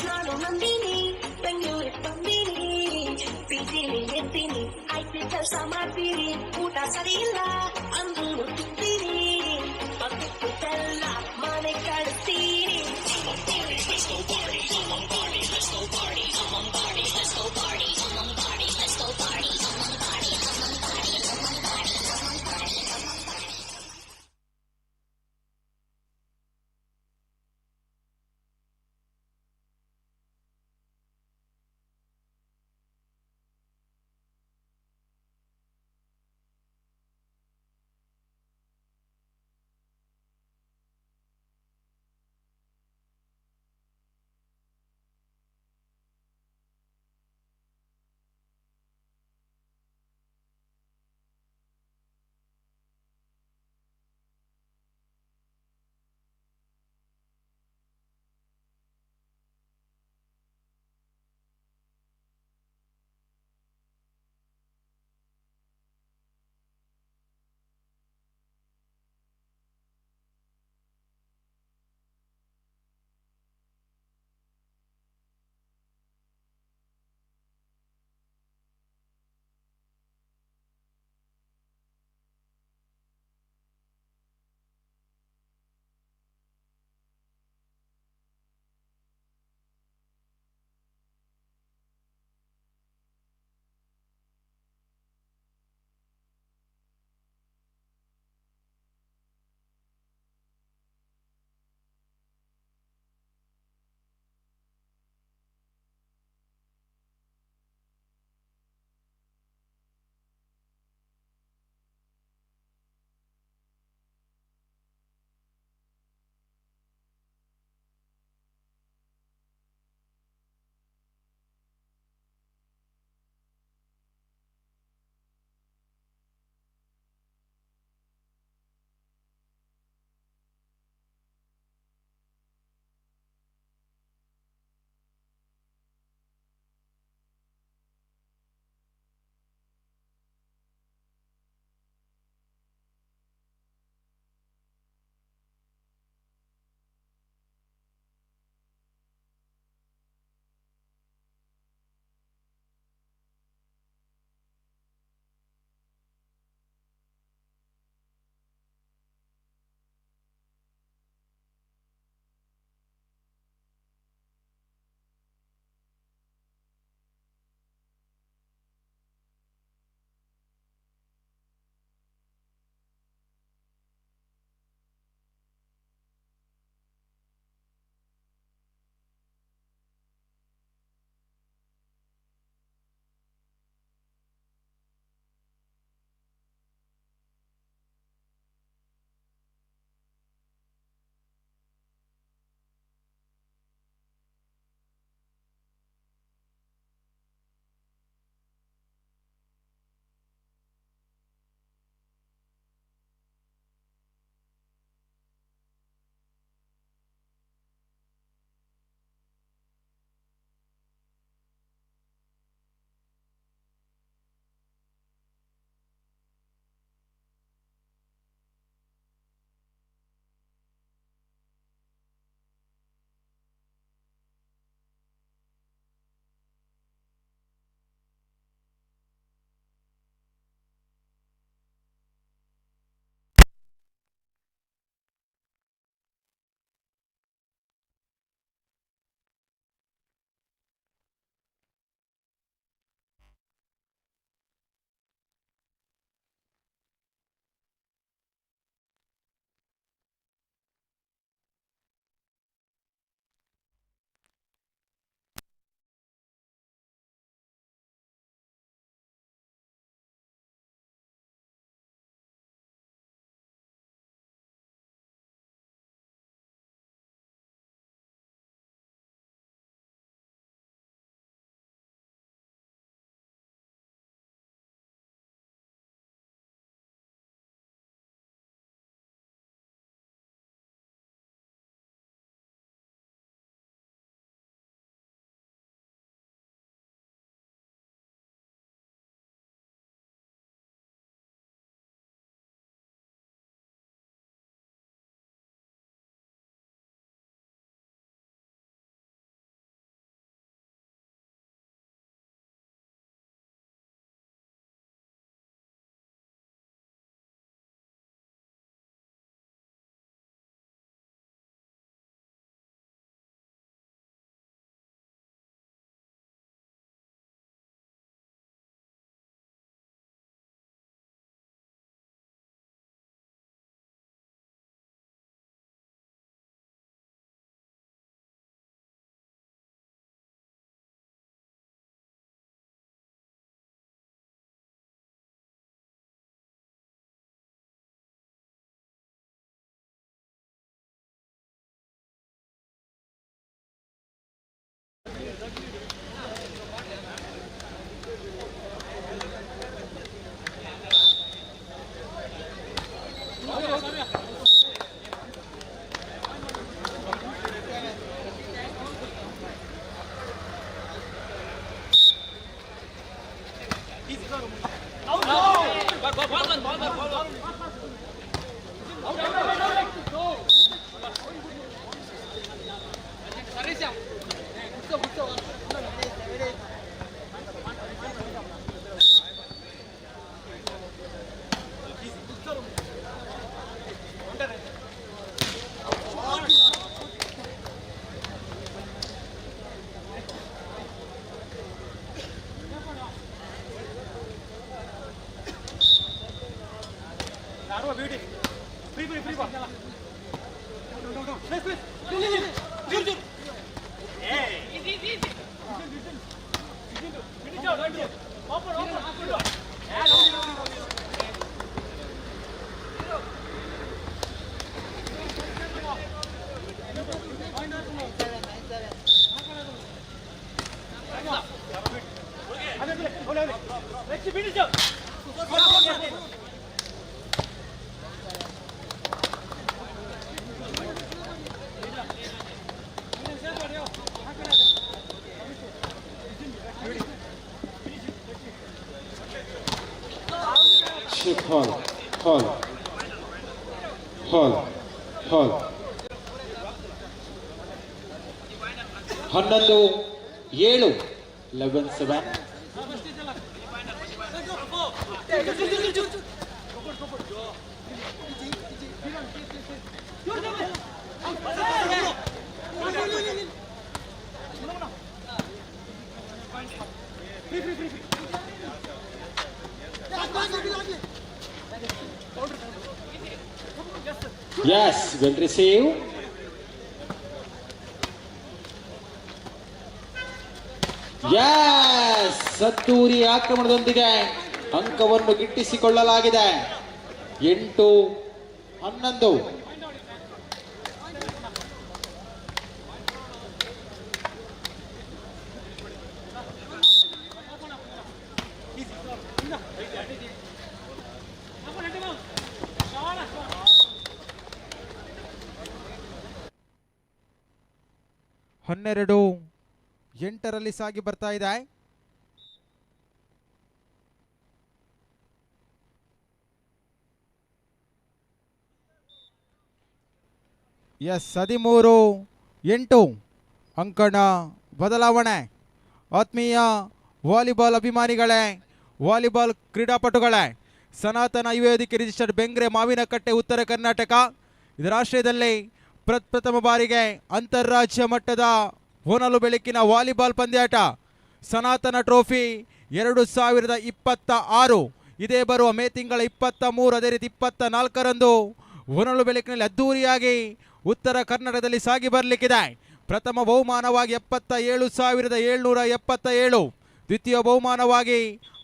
ನಾನು ನಂದಿನಿ ಬೆಂಗಳೂರಿಗೆ ಬಂದೀನಿ ಪಿಜಿಲಿ ಇರ್ತೀನಿ IT ಕೆಲಸ ಮಾಡ್ತೀನಿ ಊಟ ಸರಿ ಇಲ್ಲ ಅಂದ್ರೂ ತಿಂತೀನಿ ಬಂದಿದ್ದೆಲ್ಲ ಮನೆ ಕಳಿಸ್ತೀನಿ. Hall hall hall hall. 11-7 11-7. Yes, well receive. Yes, ಸದ್ದೂರಿ ಆಕ್ರಮಣದೊಂದಿಗೆ ಅಂಕವನ್ನು ಗಿಟ್ಟಿಸಿಕೊಳ್ಳಲಾಗಿದೆ. 8-11. 12-8 ಸಾಗಿ ಬರ್ತಾ ಇದೆ. ಎಸ್, 13-8 ಅಂಕಣ ಬದಲಾವಣೆ. ಆತ್ಮೀಯ ವಾಲಿಬಾಲ್ ಅಭಿಮಾನಿಗಳೇ, ವಾಲಿಬಾಲ್ ಕ್ರೀಡಾಪಟುಗಳೇ, ಸನಾತನ ಯುವ ವೇದಿಕೆ ರಿಜಿಸ್ಟರ್ಡ್ ಬೆಂಗ್ರೆ ಮಾವಿನಕಟ್ಟೆ ಉತ್ತರ ಕರ್ನಾಟಕ ಇದರ ಆಶ್ರಯದಲ್ಲಿ ಪ್ರಥಮ ಬಾರಿಗೆ ಅಂತಾರಾಜ್ಯ ಮಟ್ಟದ ಹೊನಲು ಬೆಳಕಿನ ವಾಲಿಬಾಲ್ ಪಂದ್ಯಾಟ ಸನಾತನ ಟ್ರೋಫಿ 2026 ಇದೇ ಬರುವ ಮೇ ತಿಂಗಳ 23 ಅದೇ ರೀತಿ 24ರಂದು ಹೊನಲು ಬೆಳಕಿನಲ್ಲಿ ಅದ್ಧೂರಿಯಾಗಿ ಉತ್ತರ ಕರ್ನಾಟಕದಲ್ಲಿ ಸಾಗಿ ಬರಲಿಕ್ಕಿದೆ. ಪ್ರಥಮ ಬಹುಮಾನವಾಗಿ 77,777, ದ್ವಿತೀಯ ಬಹುಮಾನವಾಗಿ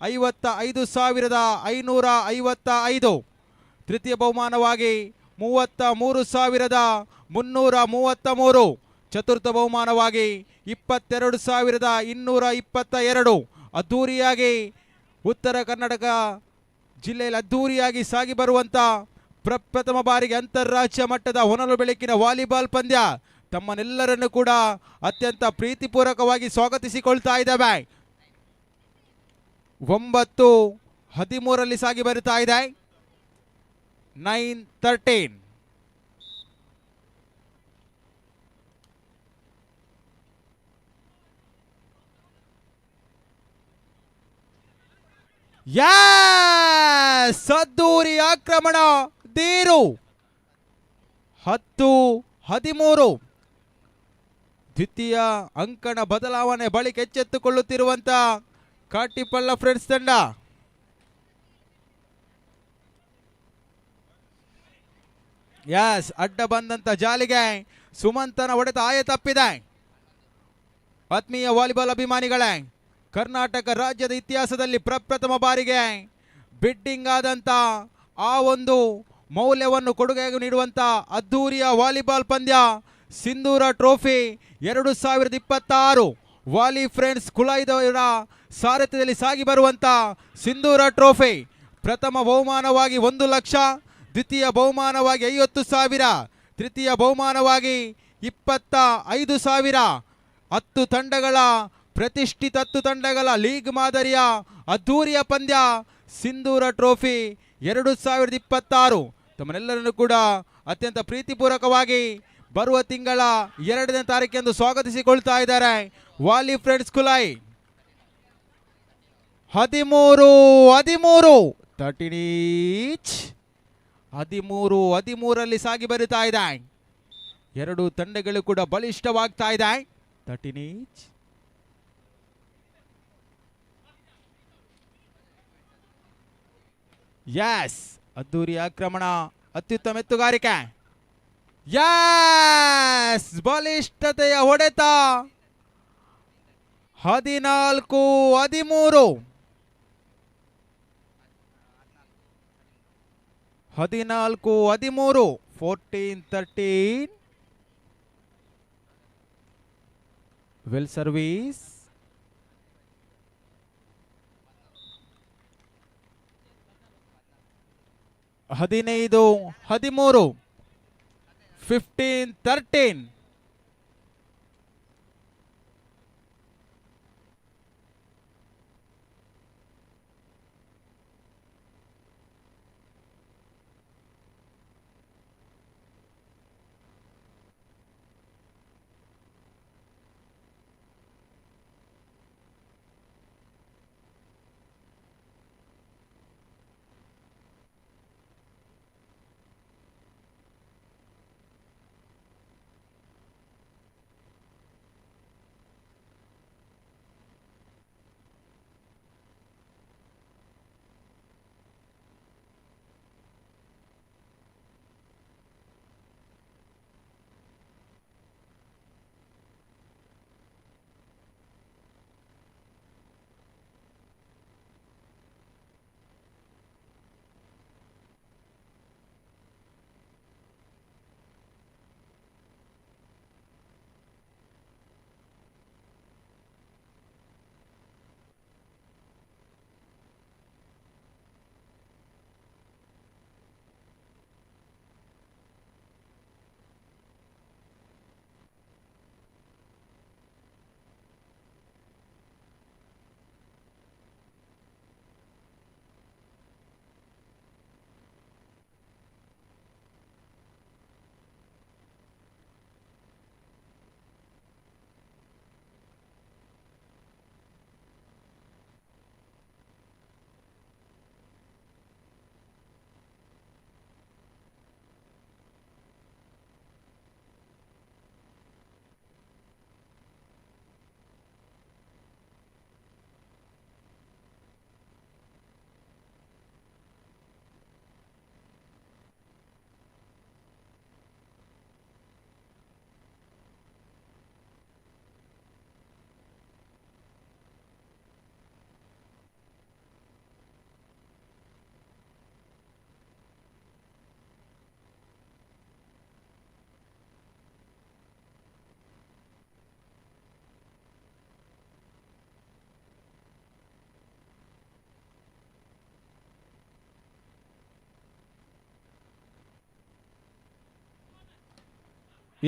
55,555, ತೃತೀಯ ಬಹುಮಾನವಾಗಿ 33,333, ಚತುರ್ಥ ಬಹುಮಾನವಾಗಿ 22,222. ಅದ್ಧೂರಿಯಾಗಿ ಉತ್ತರ ಕರ್ನಾಟಕ ಜಿಲ್ಲೆಯಲ್ಲಿ ಅದ್ಧೂರಿಯಾಗಿ ಸಾಗಿ ಬರುವಂಥ ಪ್ರಥಮ ಬಾರಿಗೆ ಅಂತಾರಾಜ್ಯ ಮಟ್ಟದ ಹೊನಲು ಬೆಳಕಿನ ವಾಲಿಬಾಲ್ ಪಂದ್ಯ ತಮ್ಮನ್ನೆಲ್ಲರನ್ನು ಕೂಡ ಅತ್ಯಂತ ಪ್ರೀತಿಪೂರ್ವಕವಾಗಿ ಸ್ವಾಗತಿಸಿಕೊಳ್ತಾ ಇದ್ದಾವೆ. 9-13 ಸಾಗಿ ಬರುತ್ತಾ ಇದೆ. 9-13. ಸದ್ದೂರಿ ಆಕ್ರಮಣ ತೀರು. 10-13. ದ್ವಿತೀಯ ಅಂಕಣ ಬದಲಾವಣೆ ಬಳಿಕ ಎಚ್ಚೆತ್ತುಕೊಳ್ಳುತ್ತಿರುವಂತ ಕಾಟಿಪಳ್ಳ ಫ್ರೆಂಡ್ಸ್ ತಂಡ. ಎಸ್, ಅಡ್ಡ ಬಂದಂತ ಜಾಲಿಗೆ ಸುಮಂತನ ಹೊಡೆತ ಆಯ ತಪ್ಪಿದೆ. ಆತ್ಮೀಯ ವಾಲಿಬಾಲ್ ಅಭಿಮಾನಿಗಳೇ, ಕರ್ನಾಟಕ ರಾಜ್ಯದ ಇತಿಹಾಸದಲ್ಲಿ ಪ್ರಪ್ರಥಮ ಬಾರಿಗೆ ಬಿಡ್ಡಿಂಗ್ ಆದಂಥ ಆ ಒಂದು ಮೌಲ್ಯವನ್ನು ಕೊಡುಗೆಯಾಗಿ ನೀಡುವಂಥ ಅದ್ಧೂರಿಯ ವಾಲಿಬಾಲ್ ಪಂದ್ಯ ಸಿಂಧೂರ trophy 2026 ವಾಲಿ ಫ್ರೆಂಡ್ಸ್ ಕುಳಾಯಿದವರ ಸಾರಥ್ಯದಲ್ಲಿ ಸಾಗಿ ಬರುವಂಥ ಸಿಂಧೂರ ಟ್ರೋಫಿ ಪ್ರಥಮ ಬಹುಮಾನವಾಗಿ 1 ಲಕ್ಷ, ದ್ವಿತೀಯ ಬಹುಮಾನವಾಗಿ 50,000, ತೃತೀಯ ಬಹುಮಾನವಾಗಿ 25,000. 10 ತಂಡಗಳ ಪ್ರತಿಷ್ಠಿತ 10 ತಂಡಗಳ ಲೀಗ್ ಮಾದರಿಯ ಅದ್ಧೂರಿಯ ಪಂದ್ಯ ಸಿಂಧೂರ ಟ್ರೋಫಿ 2026 ತಮ್ಮನ್ನೆಲ್ಲರನ್ನು ಕೂಡ ಅತ್ಯಂತ ಪ್ರೀತಿಪೂರ್ವಕವಾಗಿ ಬರುವ ತಿಂಗಳ 2ನೇ ತಾರೀಕೆಂದು ಸ್ವಾಗತಿಸಿಕೊಳ್ತಾ ಇದ್ದಾರೆ ವಾಲಿ ಫ್ರೆಂಡ್ಸ್ ಕುಲಾಯಿ. 13-13, 13 ಈಚ್, 13-13ರಲ್ಲಿ ಸಾಗಿ ಬರುತ್ತಾ ಇದೆ. ಎರಡು ತಂಡಗಳು ಕೂಡ ಬಲಿಷ್ಠವಾಗ್ತಾ ಇದೆ. 13 ಈಚ್. ಎಸ್, ಅದ್ದೂರಿ ಆಕ್ರಮಣ, ಅತ್ಯುತ್ತಮ ಎತ್ತುಗಾರಿಕೆ. ಎಸ್, ಬಲಿಷ್ಠತೆಯ ಹೊಡೆತ. 14-13, 14-13, 14-13. Well service. 15-13, 15-13.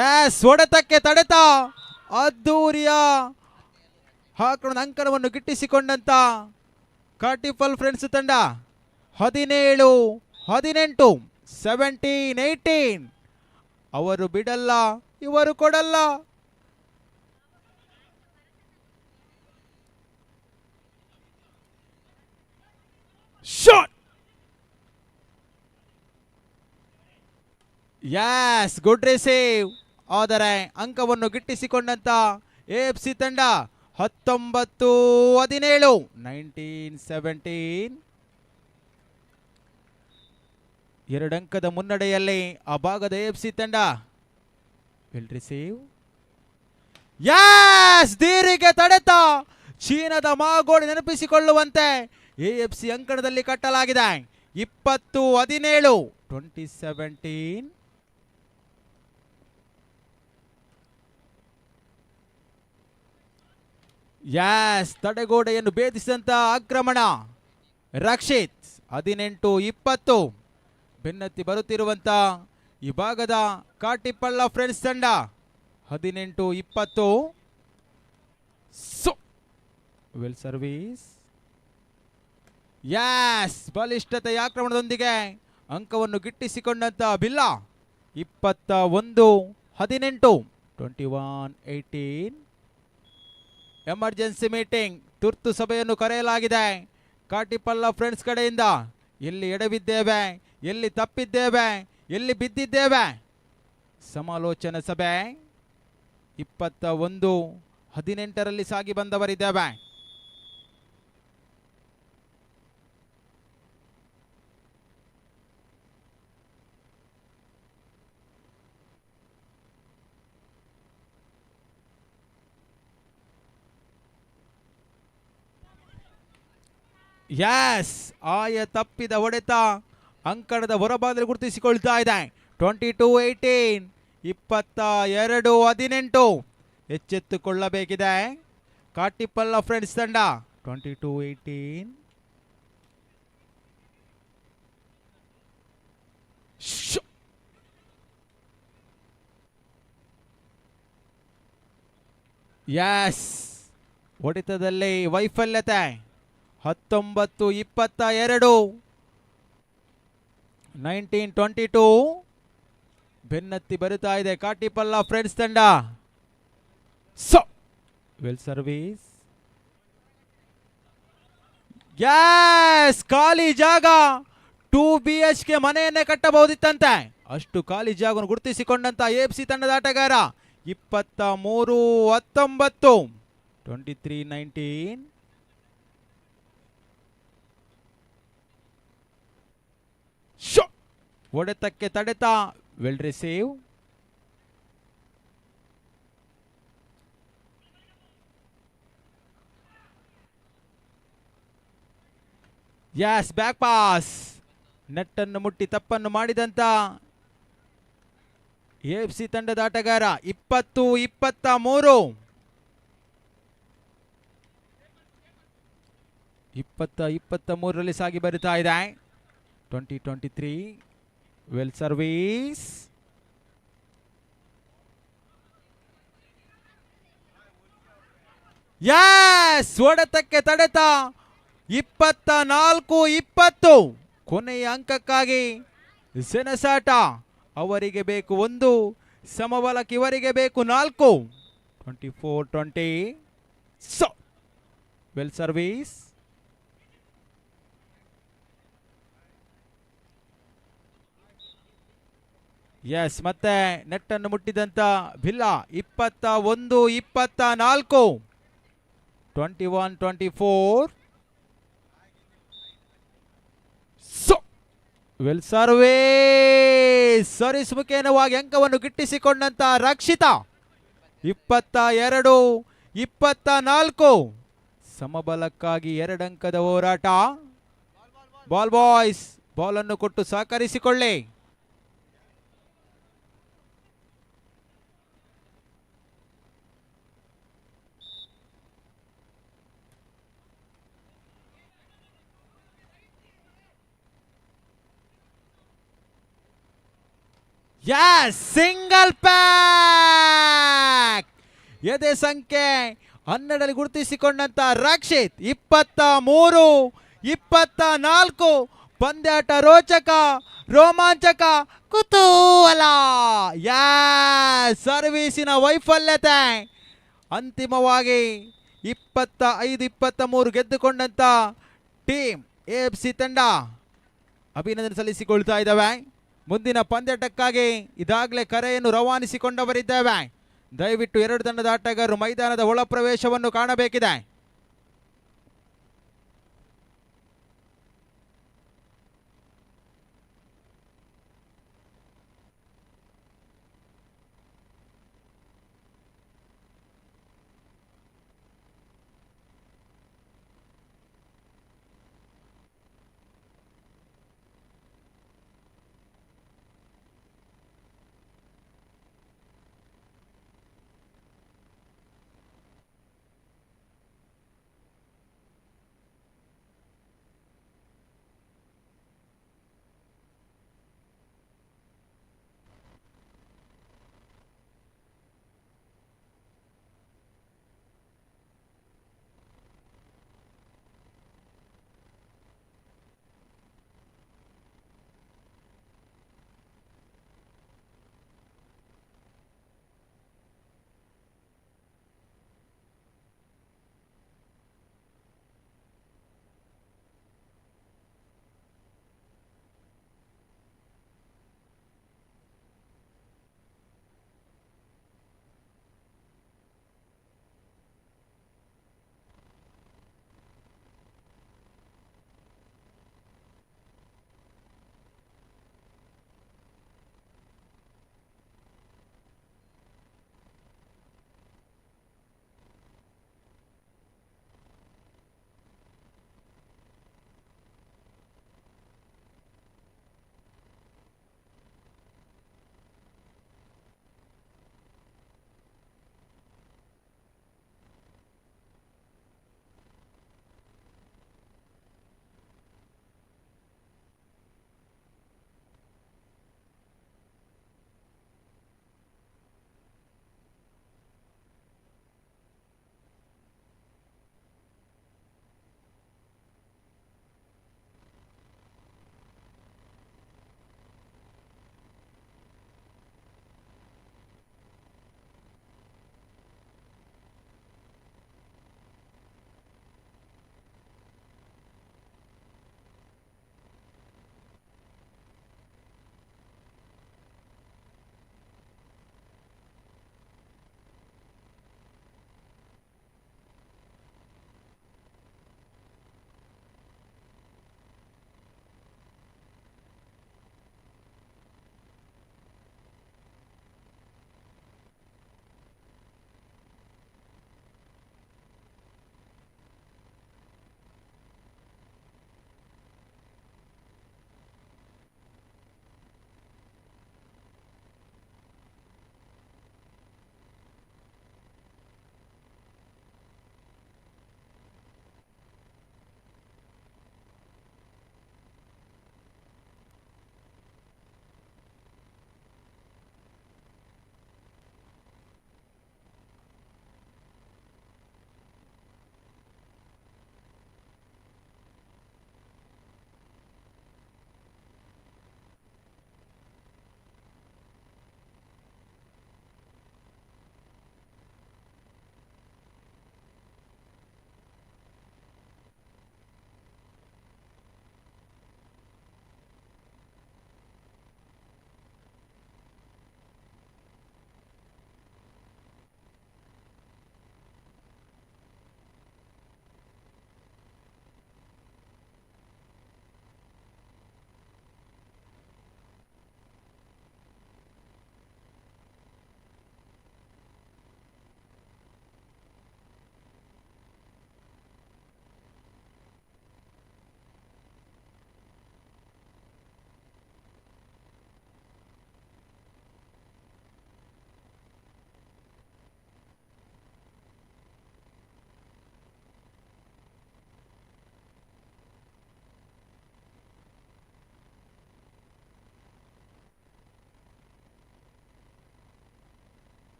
S, ಹೊಡೆತಕ್ಕೆ ತಡೆತ, ಅದ್ದೂರಿಯ ಹಾಕಣದ ಅಂಕಣವನ್ನು ಗಿಟ್ಟಿಸಿಕೊಂಡಂತ ಕಾಟಿಪಲ್ ಫ್ರೆಂಡ್ಸ್ ತಂಡ. 17-18, 17-18. ಅವರು ಬಿಡಲ್ಲ, ಇವರು ಕೊಡಲ್ಲ. Shot. Yes, good receive. ಆದರೆ ಅಂಕವನ್ನು ಗಿಟ್ಟಿಸಿಕೊಂಡಂತ ಎಎಫ್ಸಿ ತಂಡ. 19-17, 19-17. 2 ಅಂಕದ ಮುನ್ನಡೆಯಲ್ಲಿ ಆ ಭಾಗದ ಎಎಫ್ಸಿ ತಂಡ. Well receive. S, ದೀರಿಗೆ ತಡೆತ, ಚೀನಾದ ಮಾಗೋಡಿ ನೆನಪಿಸಿಕೊಳ್ಳುವಂತೆ ಎಎಫ್ಸಿ ಅಂಕಣದಲ್ಲಿ ಕಟ್ಟಲಾಗಿದೆ. 20-17, 20-17. ಎಸ್, ತಡೆಗೋಡೆಯನ್ನು ಭೇದಿಸಿದಂತ ಆಕ್ರಮಣ ರಕ್ಷಿತ್. 18-20. ಬೆನ್ನತ್ತಿ ಬರುತ್ತಿರುವಂತ ಈ ಭಾಗದ ಕಾಟಿಪಳ್ಳ ಫ್ರೆಂಡ್ಸ್ ತಂಡ. 18-20. Well service. ಯಾಸ್, ಬಲಿಷ್ಠತೆಯ ಆಕ್ರಮಣದೊಂದಿಗೆ ಅಂಕವನ್ನು ಗಿಟ್ಟಿಸಿಕೊಂಡಂತ ಬಿಲ್ಲಾ. 21-18, 21-18. ಎಮರ್ಜೆನ್ಸಿ ಮೀಟಿಂಗ್, ತುರ್ತು ಸಭೆಯನ್ನು ಕರೆಯಲಾಗಿದೆ ಕಾಟಿಪಳ್ಳ ಫ್ರೆಂಡ್ಸ್ ಕಡೆಯಿಂದ. ಎಲ್ಲಿ ಎಡವಿದ್ದೇವೆ, ಎಲ್ಲಿ ತಪ್ಪಿದ್ದೇವೆ, ಎಲ್ಲಿ ಬಿದ್ದಿದ್ದೇವೆ, ಸಮಾಲೋಚನಾ ಸಭೆ. 21-18ರಲ್ಲಿ ಸಾಗಿ ಬಂದವರಿದ್ದೇವೆ. ಎಸ್, ಆಯ ತಪ್ಪಿದ ಹೊಡೆತ ಅಂಕಣದ ಹೊರಭಾಗದಲ್ಲಿ ಗುರುತಿಸಿಕೊಳ್ತಾ ಇದೆ. 22-18, 22-18. ಎಚ್ಚೆತ್ತುಕೊಳ್ಳಬೇಕಿದೆ ಕಾಟಿಪಳ್ಳ ಫ್ರೆಂಡ್ಸ್ ತಂಡ. 22-18. ಎಸ್, ಹೊಡೆತದಲ್ಲಿ ವೈಫಲ್ಯತೆ. 19-22, 19-22. ಬೆನ್ನತ್ತಿ ಬರುತ್ತಾ ಇದೆ ಕಾಟಿಪಳ್ಳ ಫ್ರೆಂಡ್ಸ್ ತಂಡ. ಸೊ ವೆಲ್ ಸರ್ವೀಸ್. ಎಸ್, ಖಾಲಿ ಜಾಗ, 2 BHK ಮನೆಯನ್ನೇ ಕಟ್ಟಬಹುದಿತ್ತಂತೆ, ಅಷ್ಟು ಖಾಲಿ ಜಾಗವನ್ನು ಗುರುತಿಸಿಕೊಂಡಂತ ಎಫ್ ಸಿ ತಂಡದ ಆಟಗಾರ. 23-19, 23-19. ಹೊಡೆತಕ್ಕೆ ತಡೆತ, well receive. Yes, back pass, ನೆಟ್ಟನ್ನು ಮುಟ್ಟಿ ತಪ್ಪನ್ನು ಮಾಡಿದಂತ ಎಫ್ ಸಿ ತಂಡದ ಆಟಗಾರ. 20-23, 20-23ರಲ್ಲಿ ಸಾಗಿ ಬರುತ್ತಾ ಇದೆ. 20-23, ವೆಲ್ ಸರ್ವೀಸ್. ಎಸ್, ಹೊಡೆತಕ್ಕೆ ತಡೆತ. 24-20, ಕೊನೆಯ ಅಂಕಕ್ಕಾಗಿ ಸೆಣಸಾಟ. ಅವರಿಗೆ ಬೇಕು 1, ಸಮಬಲಕ್ಕೆ ಇವರಿಗೆ ಬೇಕು 4. 24-20. So well service. S, ಮತ್ತೆ ನೆಟ್ಟನ್ನು ಮುಟ್ಟಿದಂತ ಭಿಲ್ಲಾ. 21-24, 21-24. ಸೊ ವೆಲ್ ಸರ್ವೀಸ್, ಸರ್ವಿಸ್ ಮುಖೇನವಾಗಿ ಅಂಕವನ್ನು ಗಿಟ್ಟಿಸಿಕೊಂಡಂತ ರಕ್ಷಿತಾ. 22-24, ಸಮಬಲಕ್ಕಾಗಿ 2 ಅಂಕದ ಹೋರಾಟ. ಬಾಲ್ ಬಾಯ್ಸ್, ಬಾಲನ್ನು ಕೊಟ್ಟು ಸಹಕರಿಸಿಕೊಳ್ಳಿ. ಎಸ್, ಸಿಂಗಲ್ ಪ್ಯಾಕ್, ಎದೆ ಸಂಖ್ಯೆ 12 ಗುರುತಿಸಿಕೊಂಡಂತ ರಕ್ಷಿತ್. 23-24, ಪಂದ್ಯಾಟ ರೋಚಕ, ರೋಮಾಂಚಕ, ಕುತೂಹಲ. ಎಸ್, ಸರ್ವೀಸಿನ ವೈಫಲ್ಯತೆ. ಅಂತಿಮವಾಗಿ 25-23 ಗೆದ್ದುಕೊಂಡಂತ ಟೀಮ್ ಎಫ್ ಸಿ ತಂಡ ಅಭಿನಂದನೆ ಸಲ್ಲಿಸಿಕೊಳ್ತಾ ಇದ್ದಾವೆ. ಮುಂದಿನ ಪಂದ್ಯಾಟಕ್ಕಾಗಿ ಇದಾಗಲೇ ಕರೆಯನ್ನು ರವಾನಿಸಿಕೊಂಡವರಿದ್ದೇವೆ. ದಯವಿಟ್ಟು 2 ತಂಡದ ಆಟಗಾರರು ಮೈದಾನದ ಒಳ ಪ್ರವೇಶವನ್ನು ಕಾಣಬೇಕಿದೆ.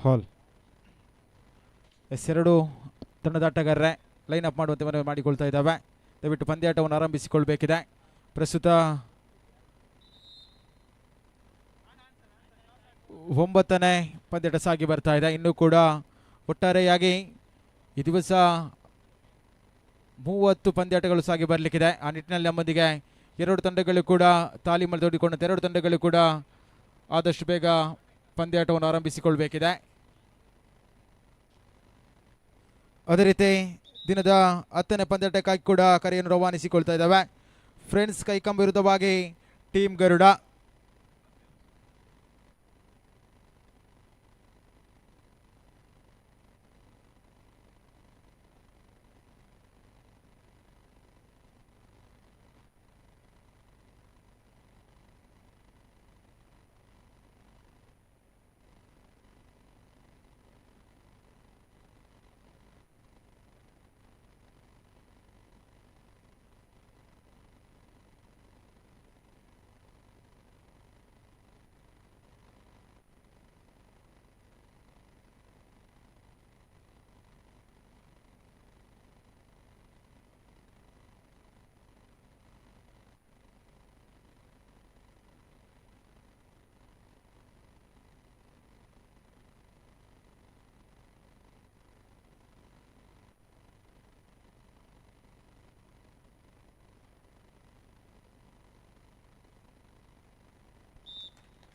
ಹಾಲ್. ಎಸ್, ಎರಡು ತಂಡದ ಆಟಗಾರರೇ ಲೈನ್ ಅಪ್ ಮಾಡುವಂತೆ ಮನವಿ ಮಾಡಿಕೊಳ್ತಾ ಇದ್ದಾವೆ. ದಯವಿಟ್ಟು ಪಂದ್ಯಾಟವನ್ನು ಆರಂಭಿಸಿಕೊಳ್ಬೇಕಿದೆ. ಪ್ರಸ್ತುತ 9ನೇ ಪಂದ್ಯಾಟ ಸಾಗಿ ಬರ್ತಾ ಇದೆ. ಇನ್ನೂ ಕೂಡ ಒಟ್ಟಾರೆಯಾಗಿ ಈ ದಿವಸ 30 ಪಂದ್ಯಾಟಗಳು ಸಾಗಿ ಬರಲಿಕ್ಕಿದೆ. ಆ ನಿಟ್ಟಿನಲ್ಲಿ ನಮ್ಮೊಂದಿಗೆ ಎರಡು ತಂಡಗಳು ಕೂಡ ತಾಲೀಮಲ್ಲಿ ತೊಡಿಕೊಂಡಂತೆ ಎರಡು ತಂಡಗಳು ಕೂಡ ಆದಷ್ಟು ಬೇಗ ಪಂದ್ಯಾಟವನ್ನು ಆರಂಭಿಸಿಕೊಳ್ಬೇಕಿದೆ. ಅದೇ ರೀತಿ ದಿನದ 10ನೇ ಪಂದ್ಯಾಟಕ್ಕಾಗಿ ಕೂಡ ಕರೆಯನ್ನು ರವಾನಿಸಿಕೊಳ್ತಾ ಇದ್ದಾವೆ. ಫ್ರೆಂಡ್ಸ್ ಕೈಕಂಬ ವಿರುದ್ಧವಾಗಿ ಟೀಮ್ ಗರುಡ.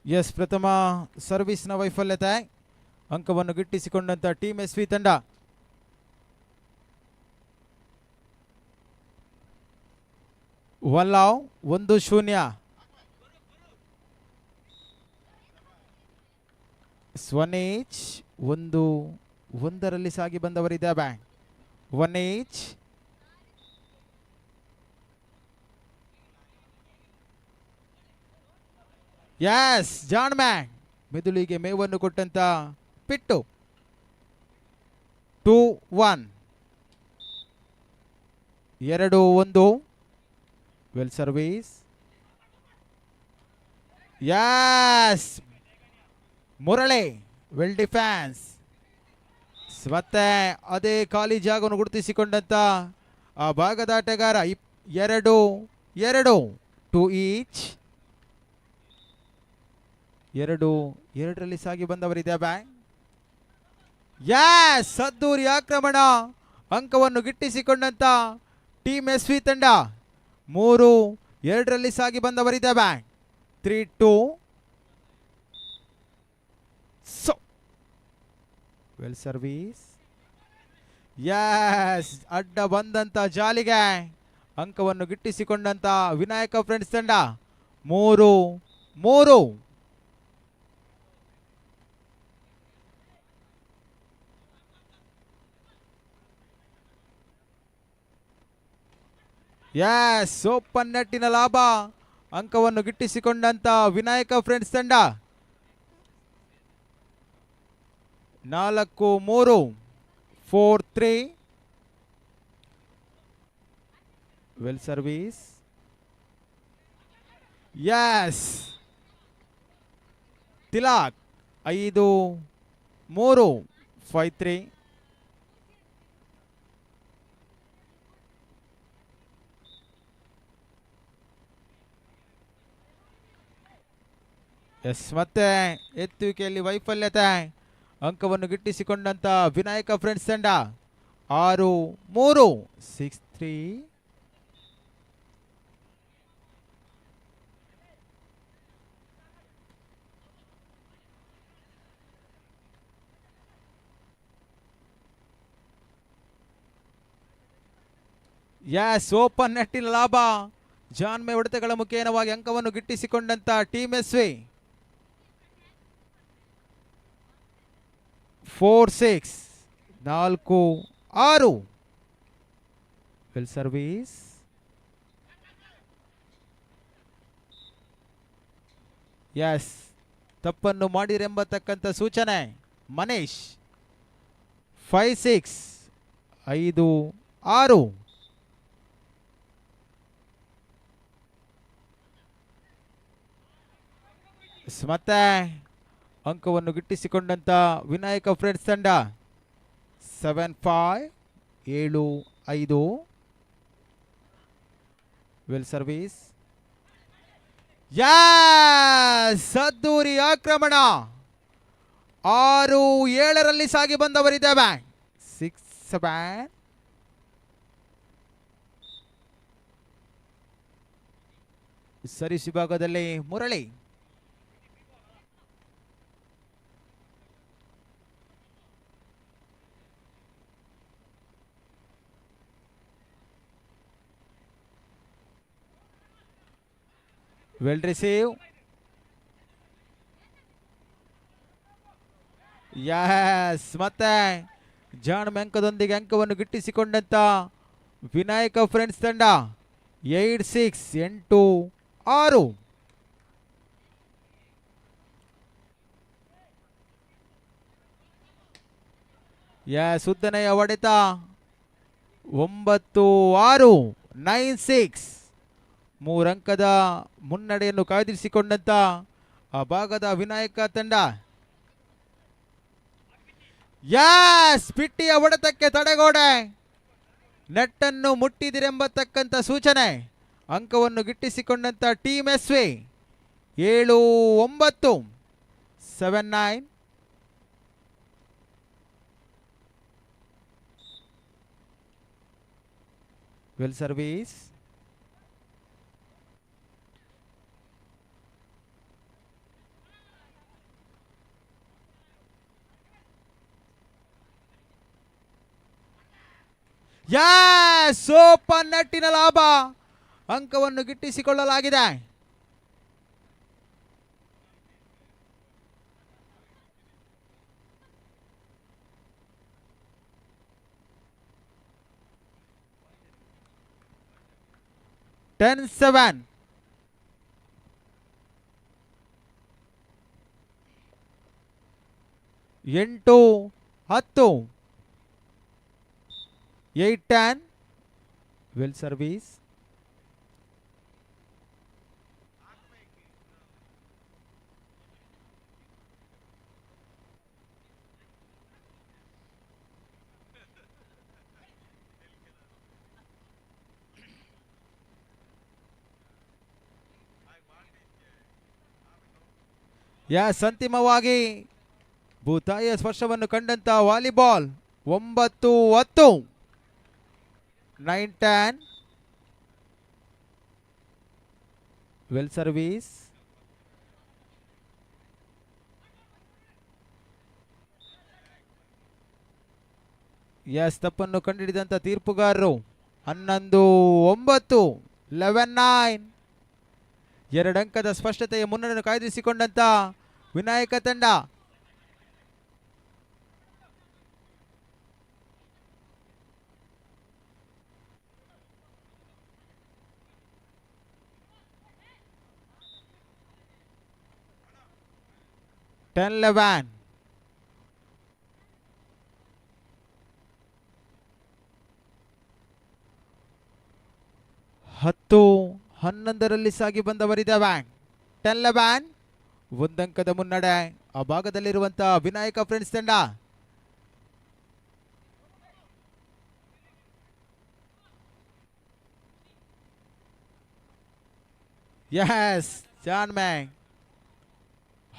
ಎಸ್, ಪ್ರಥಮ ಸರ್ವಿಸ್ನ ವೈಫಲ್ಯತೆ, ಅಂಕವನ್ನು ಗಿಟ್ಟಿಸಿಕೊಂಡಂತ ಟೀಮ್ ಎಸ್ ವಿ ತಂಡ. 1-0 1-0. 1-1 ಸಾಗಿ ಬಂದವರಿದ್ದಾರೆ. 1-8. ಎಸ್, ಜಾನ್ ಮ್ಯಾನ್ ಮೆದುಳಿಗೆ ಮೇವನ್ನು ಕೊಟ್ಟಂತ ಪಿಟ್ಟು. 2-1, 2-1. Well service. Yes, Murali well defence. ಮತ್ತೆ ಅದೇ ಖಾಲಿ ಜಾಗವನ್ನು ಗುರುತಿಸಿಕೊಂಡಂತ ಆ ಭಾಗದ ಆಟಗಾರ. 2-2, 2 ಈಚ್. 2-2 ಸಾಗಿ ಬಂದವರಿದ್ದಾರೆ. ಎಸ್, ಸದ್ದೂರಿ ಆಕ್ರಮಣ, ಅಂಕವನ್ನು ಗಿಟ್ಟಿಸಿಕೊಂಡಂತ ಟೀಮ್ ಎಸ್ ವಿ ತಂಡ. 3-2 ಸಾಗಿ ಬಂದವರಿದ್ದಾರೆ. 3-2. So well service. Yes, ಅಡ್ಡ ಬಂದಂತ ಜಾಲಿಗೆ ಅಂಕವನ್ನು ಗಿಟ್ಟಿಸಿಕೊಂಡಂತ ವಿನಾಯಕ ಫ್ರೆಂಡ್ಸ್ ತಂಡ. 3-3. ಎಸ್, ಓಪನ್ ನೆಟ್ಟಿನ ಲಾಭ, ಅಂಕವನ್ನು ಗಿಟ್ಟಿಸಿಕೊಂಡಂತ ವಿನಾಯಕ ಫ್ರೆಂಡ್ಸ್ ತಂಡ. 4-3, 4-3. Well service. Yes, Tilak. 5-3, 5-3. Yes, ಮತ್ತೆ ಎತ್ತುವಿಕೆಯಲ್ಲಿ ವೈಫಲ್ಯತೆ, ಅಂಕವನ್ನು ಗಿಟ್ಟಿಸಿಕೊಂಡಂತ ವಿನಾಯಕ ಫ್ರೆಂಡ್ಸ್ ತಂಡ. 6-3, 6-3. ಎಸ್, ಓಪನ್ ನೆಟ್ಟಿನ ಲಾಭ, ಜಾನ್ಮೆ ಹೊಡೆತಗಳ ಮುಖೇನವಾಗಿ ಅಂಕವನ್ನು ಗಿಟ್ಟಿಸಿಕೊಂಡಂತ team S V. 4-6, 4-6. Well service. S, ತಪ್ಪನ್ನು ಮಾಡಿರೆಂಬತಕ್ಕಂಥ ಸೂಚನೆ ಮನೀಶ್. 5-6, 5-6. ಮತ್ತೆ ಅಂಕವನ್ನು ಗಿಟ್ಟಿಸಿಕೊಂಡಂಥ ವಿನಾಯಕ ಫ್ರೆಂಡ್ಸ್ ತಂಡ. 7-5 7-5. Well service. ಸದ್ದೂರಿ ಆಕ್ರಮಣ. 6-7ರಲ್ಲಿ ಸಾಗಿ ಬಂದವರಿದ್ದೇವೆ. 6-7. ಸರ್ವಿಸ್ ವಿಭಾಗದಲ್ಲಿ ಮುರಳಿ. Well receive. Yes, ಮತ್ತೆ ಜಾಣ್ಮೆ ಅಂಕದೊಂದಿಗೆ ಅಂಕವನ್ನು ಗಿಟ್ಟಿಸಿಕೊಂಡಂತ ವಿನಾಯಕ ಫ್ರೆಂಡ್ಸ್ ತಂಡ. 8-6 8-6. ಎಸ್, ಉದ್ದನೆಯ ಹೊಡೆತ. 9-6 9-6. 3 ಅಂಕದ ಮುನ್ನಡೆಯನ್ನು ಕಾಯ್ದಿರಿಸಿಕೊಂಡಂತ ಆ ಭಾಗದ ವಿನಾಯಕ ತಂಡ. ಯಸ್, ಪಿಟ್ಟಿಯ ಹೊಡೆತಕ್ಕೆ ತಡೆಗೋಡೆ. ನೆಟ್ಟನ್ನು ಮುಟ್ಟಿದಿರೆಂಬತಕ್ಕಂಥ ಸೂಚನೆ. ಅಂಕವನ್ನು ಗಿಟ್ಟಿಸಿಕೊಂಡಂಥ team S V. 7-9 7-9. Well service. Yes, open ನೆಟ್ಟಿನ ಲಾಭ. ಅಂಕವನ್ನು ಗಿಟ್ಟಿಸಿಕೊಳ್ಳಲಾಗಿದೆ. 10-7. 8-10. 8-10. Well service. Yes, ಅಂತಿಮವಾಗಿ ಭೂತಾಯಿಯ ಸ್ಪರ್ಶವನ್ನು ಕಂಡಂತ ವಾಲಿಬಾಲ್. 9-10 9-10. Well service. S, ತಪ್ಪನ್ನು ಕಂಡುಹಿಡಿದಂಥ ತೀರ್ಪುಗಾರರು. 11-9 11-9. 2 ಅಂಕದ ಸ್ಪಷ್ಟತೆಯ ಮುನ್ನಡೆಯನ್ನು ಕಾಯ್ದಿರಿಸಿಕೊಂಡಂತ ವಿನಾಯಕ ತಂಡ. 10-11. 10-11ರಲ್ಲಿ ಸಾಗಿ ಬಂದವರಿದ್ದಾವೆ. 10-11. 1 ಅಂಕದ ಮುನ್ನಡೆ ಆ ಭಾಗದಲ್ಲಿರುವಂತಹ ವಿನಾಯಕ ಫ್ರೆಂಡ್ಸ್ ತಂಡ. ಎಸ್, ಜಾನ್ ಮ್ಯಾಂಗ್.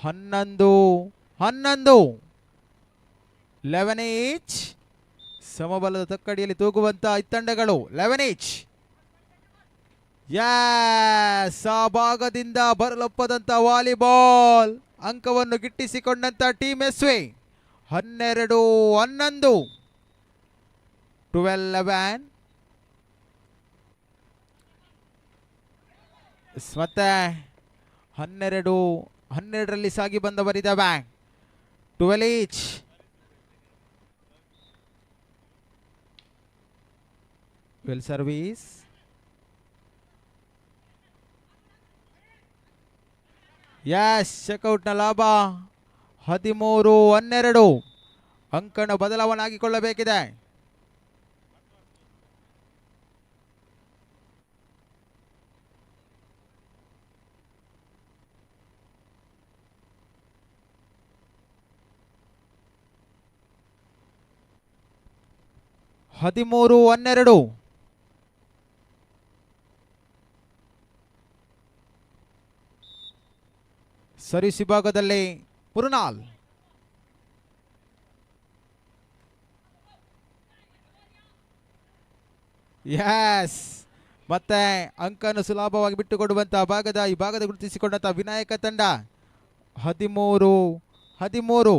11-11 11 ಈಚ್. ಸಮಬಲದ ತಕ್ಕಡಿಯಲ್ಲಿ ತೂಗುವಂತ ಇತ್ತಂಡಗಳು. 11 ಈಚ್. ಎಸ್, ಆ ಭಾಗದಿಂದ ಬರಲೊಪ್ಪದಂತ ವಾಲಿಬಾಲ್. ಅಂಕವನ್ನು ಗಿಟ್ಟಿಸಿಕೊಂಡಂತ ಟೀಮ್ ಎಸ್ ವಿ. 12-11 12-11. ಮತ್ತೆ 12-12ರಲ್ಲಿ ಸಾಗಿ ಬಂದವರಿದ್ದಾವೆ. 12 ಈಚ್. Well service. S, ಚೆಕ್ಔಟ್ನ ಲಾಭ. 13-12. ಅಂಕಣ ಬದಲಾವಣೆ ಆಗಿಕೊಳ್ಳಬೇಕಿದೆ. 13-12. ಸರ್ವಿಸ್ ವಿಭಾಗದಲ್ಲಿ ಮೃಣಾಲ್. ಎಸ್, ಮತ್ತೆ ಅಂಕನ್ನು ಸುಲಭವಾಗಿ ಬಿಟ್ಟುಕೊಡುವಂತಹ ಭಾಗದ ಈ ಭಾಗದ ಗುರುತಿಸಿಕೊಂಡಂತಹ ವಿನಾಯಕ ತಂಡ. 13-13. 14-13.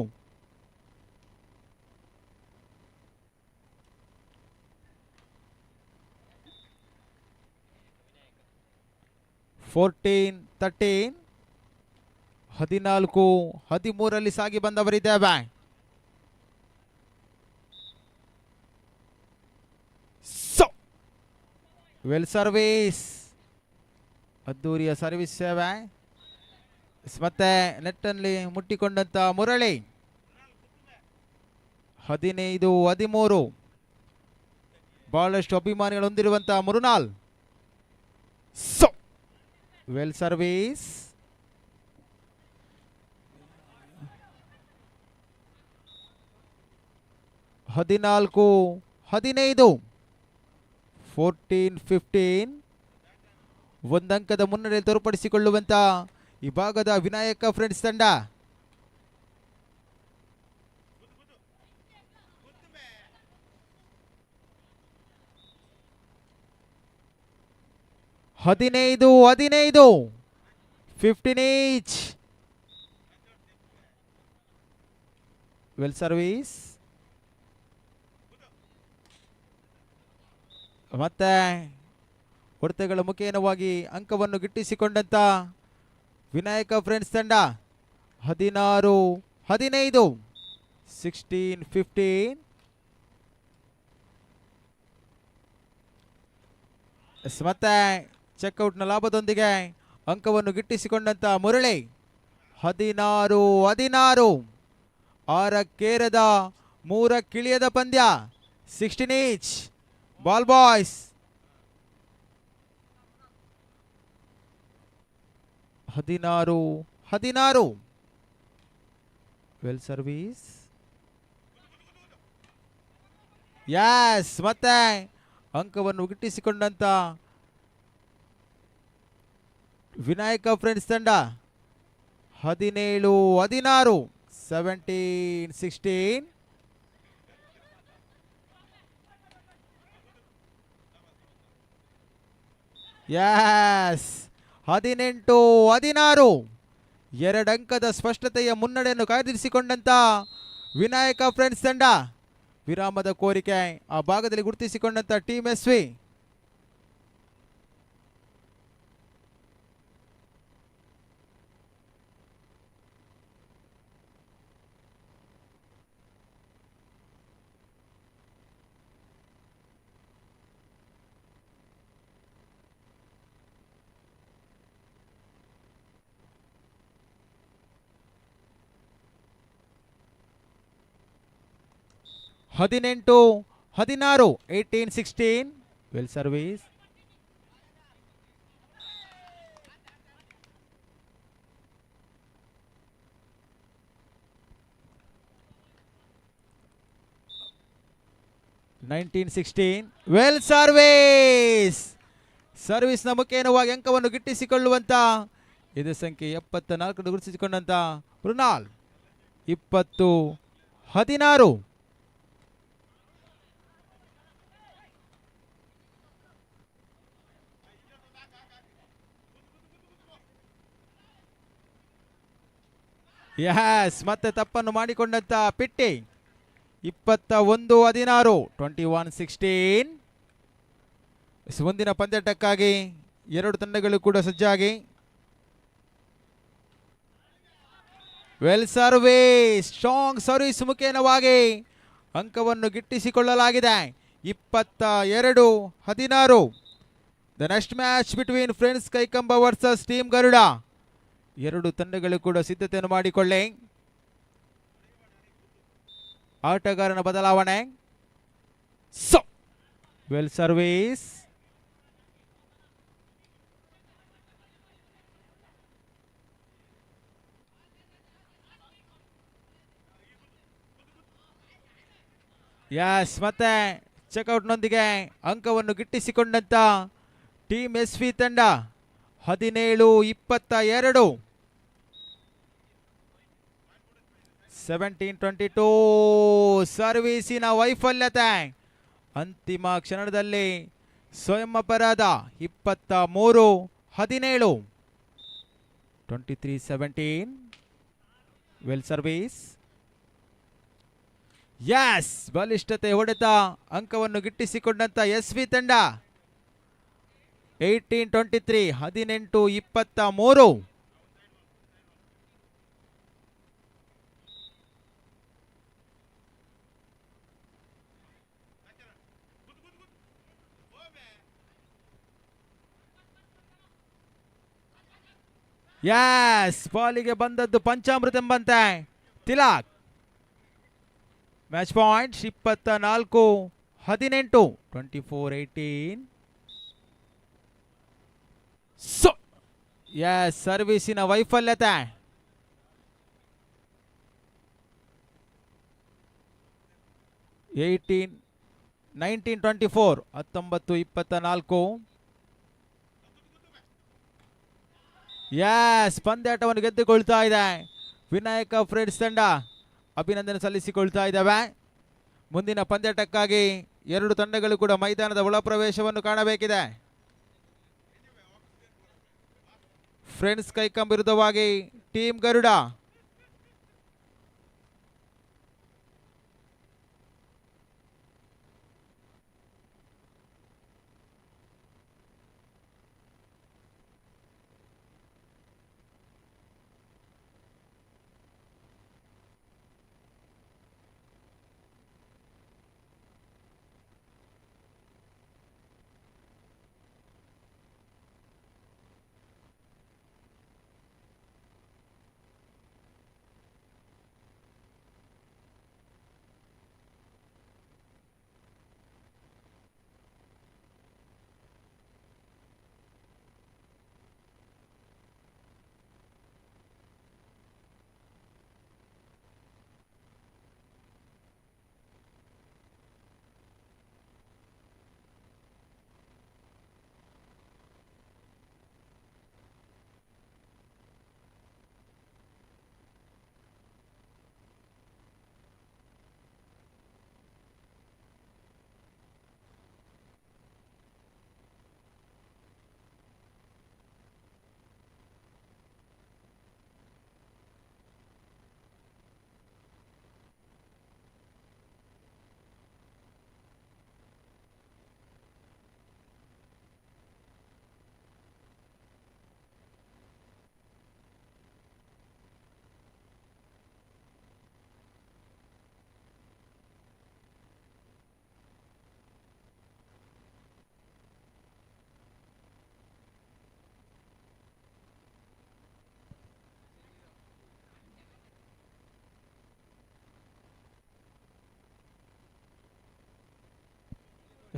14-13 ಸಾಗಿ ಬಂದವರಿದ್ದೇವೆ. ಸೊ ವೆಲ್ ಸರ್ವಿಸ್, ಅದ್ದೂರಿಯ ಸರ್ವಿಸ್ ಸೇವೆ. ಮತ್ತೆ ನೆಟ್ಟಲ್ಲಿ ಮುಟ್ಟಿಕೊಂಡಂತ ಮುರಳಿ. 15-13. ಬಹಳಷ್ಟು ಅಭಿಮಾನಿಗಳು ಹೊಂದಿರುವಂತಹ ಮೃಣಾಲ್. ಸೊ ವೆಲ್ ಸರ್ವಿಸ್, 14-15. 14-15. ಒಂದಂಕದ ಮುನ್ನಡೆ ತೋರ್ಪಡಿಸಿಕೊಳ್ಳುವಂತ ಈ ಭಾಗದ ವಿನಾಯಕ ಫ್ರೆಂಡ್ಸ್ ತಂಡ. 15-15. 15 each. Well service, ಮತ್ತೆ ಹೊಡೆತಗಳ ಮುಖೇನವಾಗಿ ಅಂಕವನ್ನು ಗಿಟ್ಟಿಸಿಕೊಂಡಂತ ವಿನಾಯಕ ಫ್ರೆಂಡ್ಸ್ ತಂಡ. 16-15. 16-15. ಎಸ್, ಮತ್ತೆ ಚೆಕ್ಔಟ್ನ ಲಾಭದೊಂದಿಗೆ ಅಂಕವನ್ನು ಗಿಟ್ಟಿಸಿಕೊಂಡಂತ ಮುರಳಿ. 16-16. ಆರಕ್ಕೇರದ ಮೂರಕ್ಕಿಳಿಯದ ಪಂದ್ಯ. 16 each. Ball boys. 16-16. Well service. Yes, ಮತ್ತೆ ಅಂಕವನ್ನು ಗಿಟ್ಟಿಸಿಕೊಂಡಂತ ವಿನಾಯಕ ಫ್ರೆಂಡ್ಸ್ ತಂಡ. 17-16. 17-16. ಎಸ್, 18-16. ಎರಡಂಕದ ಸ್ಪಷ್ಟತೆಯ ಮುನ್ನಡೆಯನ್ನು ಕಾಯ್ದಿರಿಸಿಕೊಂಡಂತ ವಿನಾಯಕ ಫ್ರೆಂಡ್ಸ್ ತಂಡ. ವಿರಾಮದ ಕೋರಿಕೆ ಆ ಭಾಗದಲ್ಲಿ ಗುರುತಿಸಿಕೊಂಡಂತ team S V. 18-16. 18-16. Well service. 19-16. Well service. ಸರ್ವಿಸ್ನ ಮುಖೇನವಾಗಿ ಅಂಕವನ್ನು ಗಿಟ್ಟಿಸಿಕೊಳ್ಳುವಂತ ಇದು ಸಂಖ್ಯೆ 74 ಗುರುತಿಸಿಕೊಂಡಂತ ಮೃಣಾಲ್. 20-16. ಎಸ್, ಮತ್ತೆ ತಪ್ಪನ್ನು ಮಾಡಿಕೊಂಡಂತ ಪಿಟ್ಟಿ. 21-16. 21-16. ಮುಂದಿನ ಪಂದ್ಯಾಟಕ್ಕಾಗಿ ಎರಡು ತಂಡಗಳು ಕೂಡ ಸಜ್ಜಾಗಿ. ವೆಲ್ ಸರ್ವಿಸ್, ಸ್ಟ್ರಾಂಗ್ ಸರ್ವಿಸ್ ಮುಖೇನವಾಗಿ ಅಂಕವನ್ನು ಗಿಟ್ಟಿಸಿಕೊಳ್ಳಲಾಗಿದೆ. 22-16. The next match between Friends Kaikamba versus team Garuda. ಎರಡು ತಂಡಗಳು ಕೂಡ ಸಿದ್ಧತೆಯನ್ನು ಮಾಡಿಕೊಳ್ಳಿ. ಆಟಗಾರನ ಬದಲಾವಣೆ. ಸೊ ವೆಲ್ ಸರ್ವಿಸ್. ಎಸ್, ಮತ್ತೆ ಚೆಕ್ಔಟ್ನೊಂದಿಗೆ ಅಂಕವನ್ನು ಗಿಟ್ಟಿಸಿಕೊಂಡಂಥ ಟೀಮ್ ಎಸ್ ವಿ ತಂಡ 17-22. 17-22 ಸರ್ವೀಸಿನ ವೈಫಲ್ಯತೆ. ಅಂತಿಮ ಕ್ಷಣದಲ್ಲಿ ಸ್ವಯಂ ಅಪರಾಧ. 23-17. 23-17. Well service. Yes, ಬಲಿಷ್ಠತೆ ಹೊಡೆತ ಅಂಕವನ್ನು ಗಿಟ್ಟಿಸಿಕೊಂಡಂತ ಎಸ್ ವಿ ತಂಡ. 18-23. 18-23. ಯಸ್, ಬಾಲಿಗೆ ಬಂದದ್ದು ಪಂಚಾಮೃತ ಎಂಬಂತೆ ತಿಲಾಕ್. Match point 24-18. 24-18. So yes, ಸರ್ವೀಸಿನ ವೈಫಲ್ಯತೆ. 19-24. 19-24. ಯಸ್, ಪಂದ್ಯಾಟವನ್ನು ಗೆದ್ದುಕೊಳ್ತಾ ಇದೆ ವಿನಾಯಕ ಫ್ರೆಂಡ್ಸ್ ತಂಡ. ಅಭಿನಂದನೆ ಸಲ್ಲಿಸಿಕೊಳ್ತಾ ಇದ್ದಾವೆ. ಮುಂದಿನ ಪಂದ್ಯಾಟಕ್ಕಾಗಿ ಎರಡು ತಂಡಗಳು ಕೂಡ ಮೈದಾನದ ಒಳಪ್ರವೇಶವನ್ನು ಕಾಣಬೇಕಿದೆ. ಫ್ರೆಂಡ್ಸ್ ಕೈಕಂಬ ವಿರುದ್ಧವಾಗಿ ಟೀಮ್ ಗರುಡ.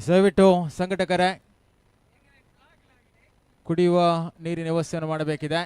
ದಯವಿಟ್ಟು ಸಂಘಟಕರೇ ಕುಡಿಯುವ ನೀರಿನ ವ್ಯವಸ್ಥೆಯನ್ನು ಮಾಡಬೇಕಿದೆ.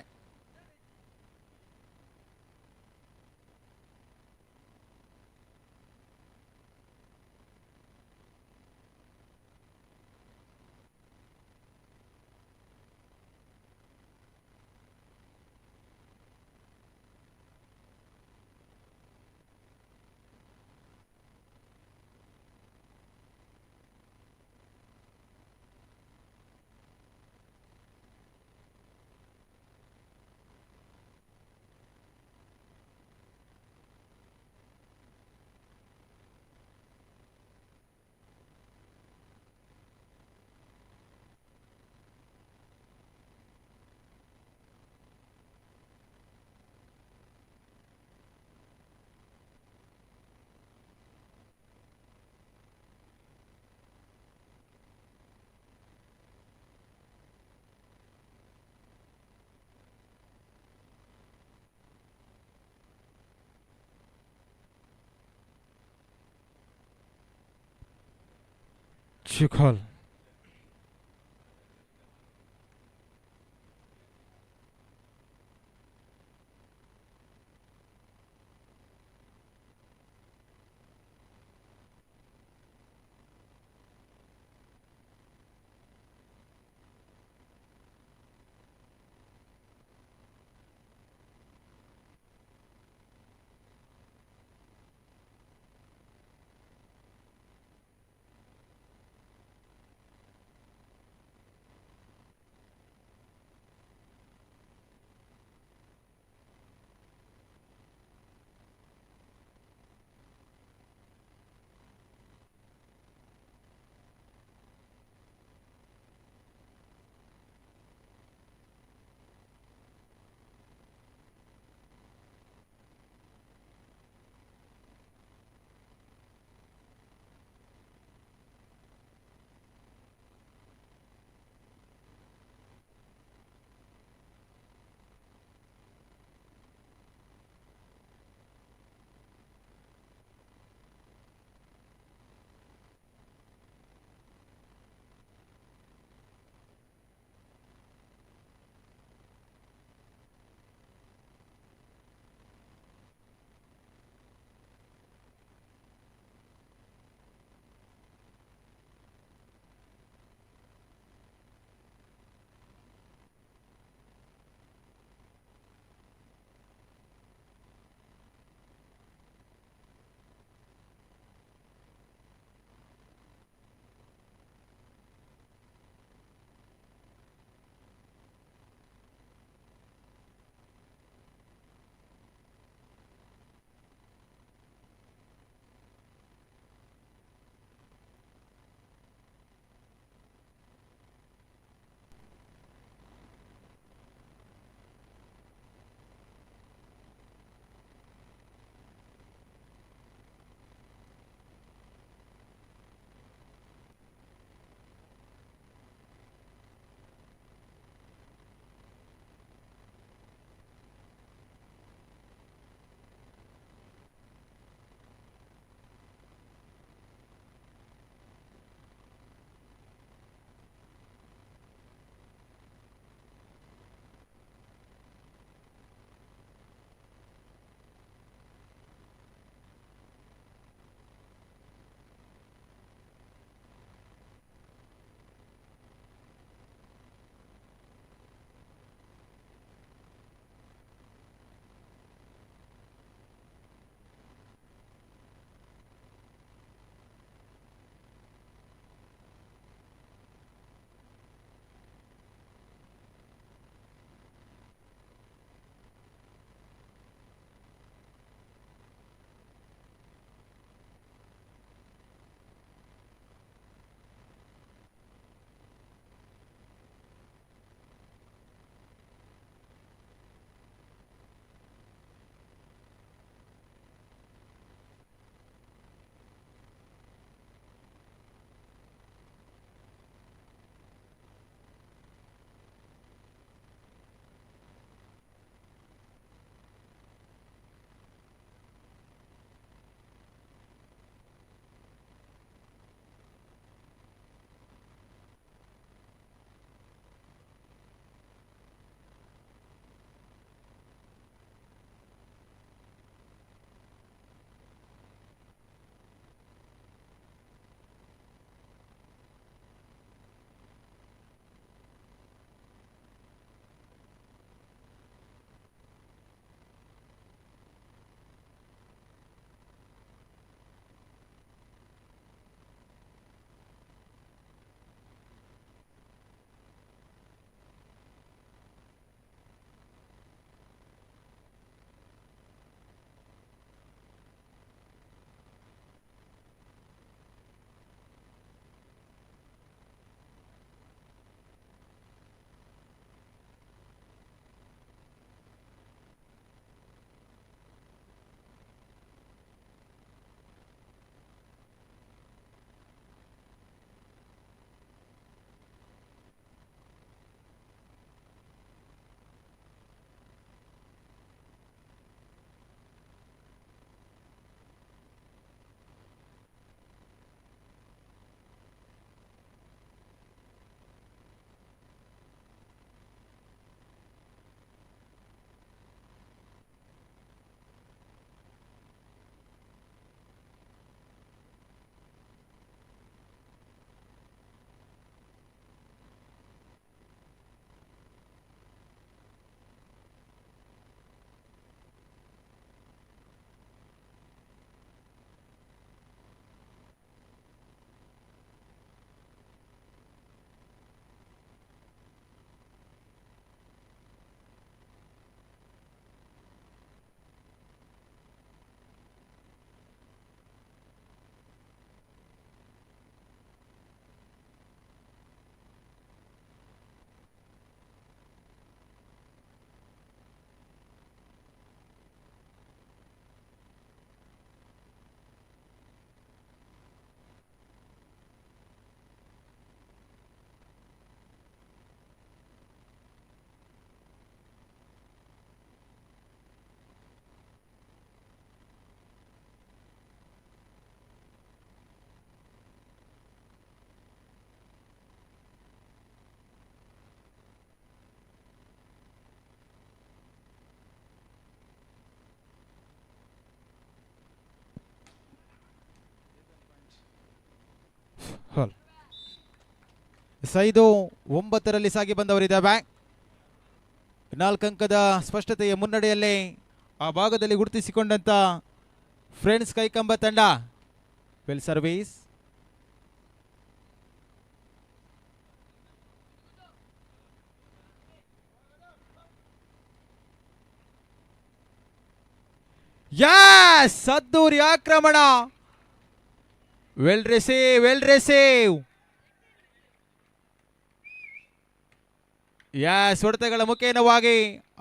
Chukol. ಹಾಲ್ 5-9ರಲ್ಲಿ ಸಾಗಿ ಬಂದವರಿದ್ದಾವೆ. 4 ಅಂಕದ ಸ್ಪಷ್ಟತೆಯ ಮುನ್ನಡೆಯಲ್ಲಿ ಆ ಭಾಗದಲ್ಲಿ ಗುರುತಿಸಿಕೊಂಡಂಥ ಫ್ರೆಂಡ್ಸ್ ಕೈಕಂಬ ತಂಡ. Well service. Yes, ಅದ್ದೂರಿ ಆಕ್ರಮಣ. Well receive, well receive. Yes, ಹೊಡೆತಗಳ ಮುಖೇನವಾಗಿ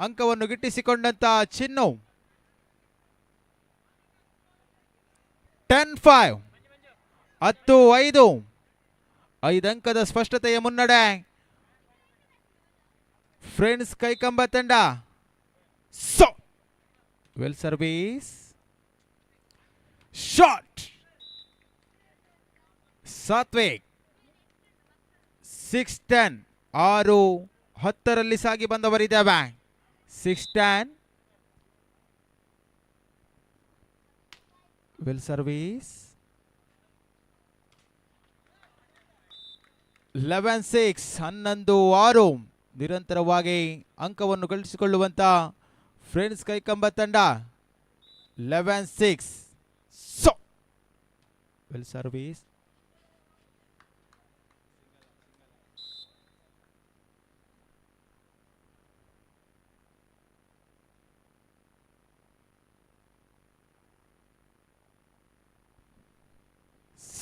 ಅಂಕವನ್ನು ಗಿಟ್ಟಿಸಿಕೊಂಡಂತ ಚಿನ್ನು. 10-5, 10-5, 5 ಅಂಕದ ಸ್ಪಷ್ಟತೆಯ ಮುನ್ನಡೆ ಫ್ರೆಂಡ್ಸ್ ಕೈಕಂಬ ತಂಡ. So well service, shot Satvik. 6-10, 6-10ರಲ್ಲಿ ಸಾಗಿ ಬಂದವರಿದ್ದಾವೆ. 6-10, well service. 11-6, 11-6, ನಿರಂತರವಾಗಿ ಅಂಕವನ್ನು ಗಳಿಸಿಕೊಳ್ಳುವಂತ ಫ್ರೆಂಡ್ಸ್ ಕೈಕಂಬ ತಂಡ. 11-6. So well service.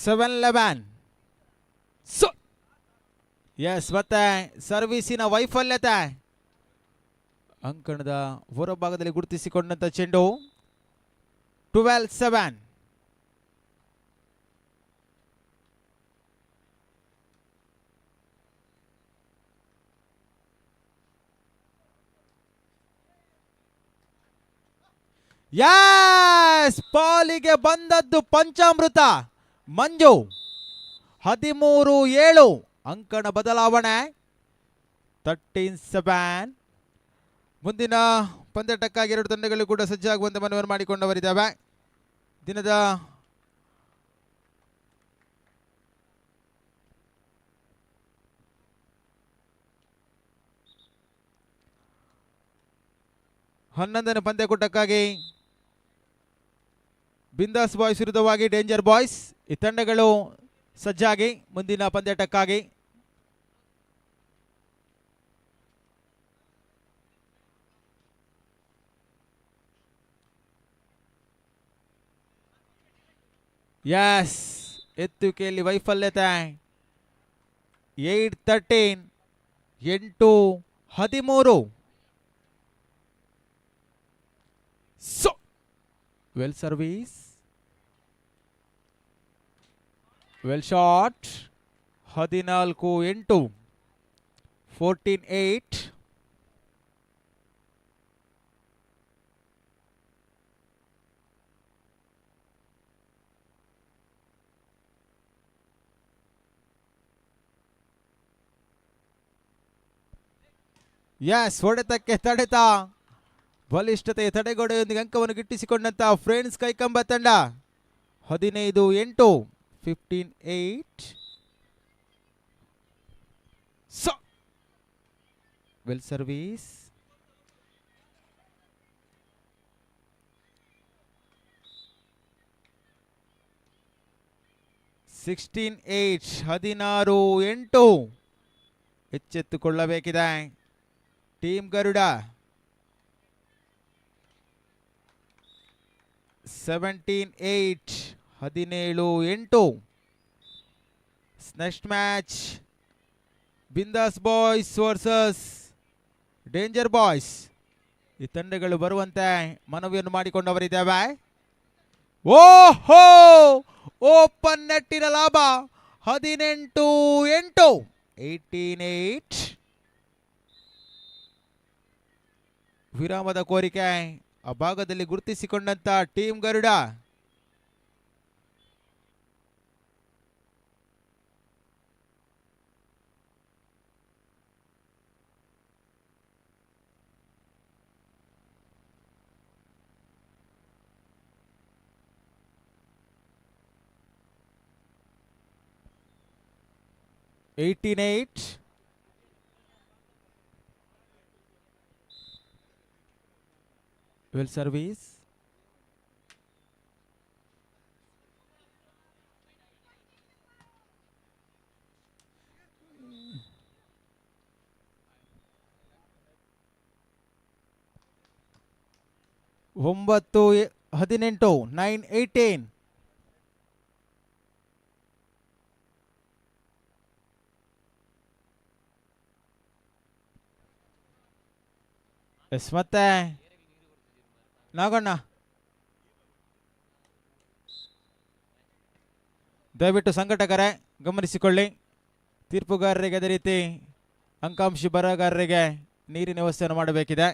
7-11. So yes, ಮತ್ತೆ ಸರ್ವಿಸಿನ ವೈಫಲ್ಯತೆ. ಅಂಕಣದ ಹೊರಭಾಗದಲ್ಲಿ ಗುರುತಿಸಿಕೊಂಡಂತ ಚೆಂಡು. 12-7. ಯಸ್, ಪಾಲಿಗೆ ಬಂದದ್ದು ಪಂಚಾಮೃತ ಮಂಜು. 13-7, ಅಂಕಣ ಬದಲಾವಣೆ. 13-7. ಮುಂದಿನ ಪಂದ್ಯಾಟಕ್ಕಾಗಿ ಎರಡು ತಂಡಗಳು ಕೂಡ ಸಜ್ಜಾಗುವಂತೆ ಮನವಿಯನ್ನು ಮಾಡಿಕೊಂಡವರಿದ್ದಾವೆ. ದಿನದ 11ನೇ ಪಂದ್ಯಕೂಟಕ್ಕಾಗಿ ಬಿಂದಾಸ್ ಬಾಯ್ಸ್ ವಿರುದ್ಧವಾಗಿ ಡೇಂಜರ್ ಬಾಯ್ಸ್ ಈ ತಂಡಗಳು ಸಜ್ಜಾಗಿ ಮುಂದಿನ ಪಂದ್ಯಾಟಕ್ಕಾಗಿ. S, ಎತ್ತುವಿಕೆಯಲ್ಲಿ ವೈಫಲ್ಯತೆ. 8-13, 8-13. So well service, well shot. 14-8, 14-8. Yes, ಹೊಡೆತಕ್ಕೆ ತಡೆತ, ಬಲಿಷ್ಠತೆಯ ತಡೆಗೋಡೆಯೊಂದಿಗೆ ಅಂಕವನ್ನು ಗಿಟ್ಟಿಸಿಕೊಂಡಂತ ಫ್ರೆಂಡ್ಸ್ ಕೈಕಂಬ ತಂಡ. 15-8, 15-8. So well service. 16-8, 16-8. ಎಚ್ಚೆತ್ತುಕೊಳ್ಳಬೇಕಿದೆ ಟೀಮ್ ಗರುಡ. 17-8, 17-8. Next match Bindaas boys versus danger boys. ಈ ತಂಡಗಳು ಬರುವಂತೆ ಮನವಿಯನ್ನು ಮಾಡಿಕೊಂಡವರಿದ್ದೇವೆ. ಓಹೋ, ಓಪನ್ ನೆಟ್ಟಿನ ಲಾಭ 18-8, 18-8. ವಿರಾಮದ ಕೋರಿಕೆ ಆ ಭಾಗದಲ್ಲಿ ಗುರುತಿಸಿಕೊಂಡಂತ ಟೀಮ್ ಗರುಡ. 18-8. Well service. 9-18, 9-18. S ಮತ್ತೆ ನಾಗಣ್ಣ, ದಯವಿಟ್ಟು ಸಂಘಟಕರೇ ಗಮನಿಸಿಕೊಳ್ಳಿ. ತೀರ್ಪುಗಾರರಿಗೆ ಅದೇ ರೀತಿ ಅಂಕಾಂಶ ಬರಹಗಾರರಿಗೆ ನೀರಿನ ವ್ಯವಸ್ಥೆಯನ್ನು ಮಾಡಬೇಕಿದೆ.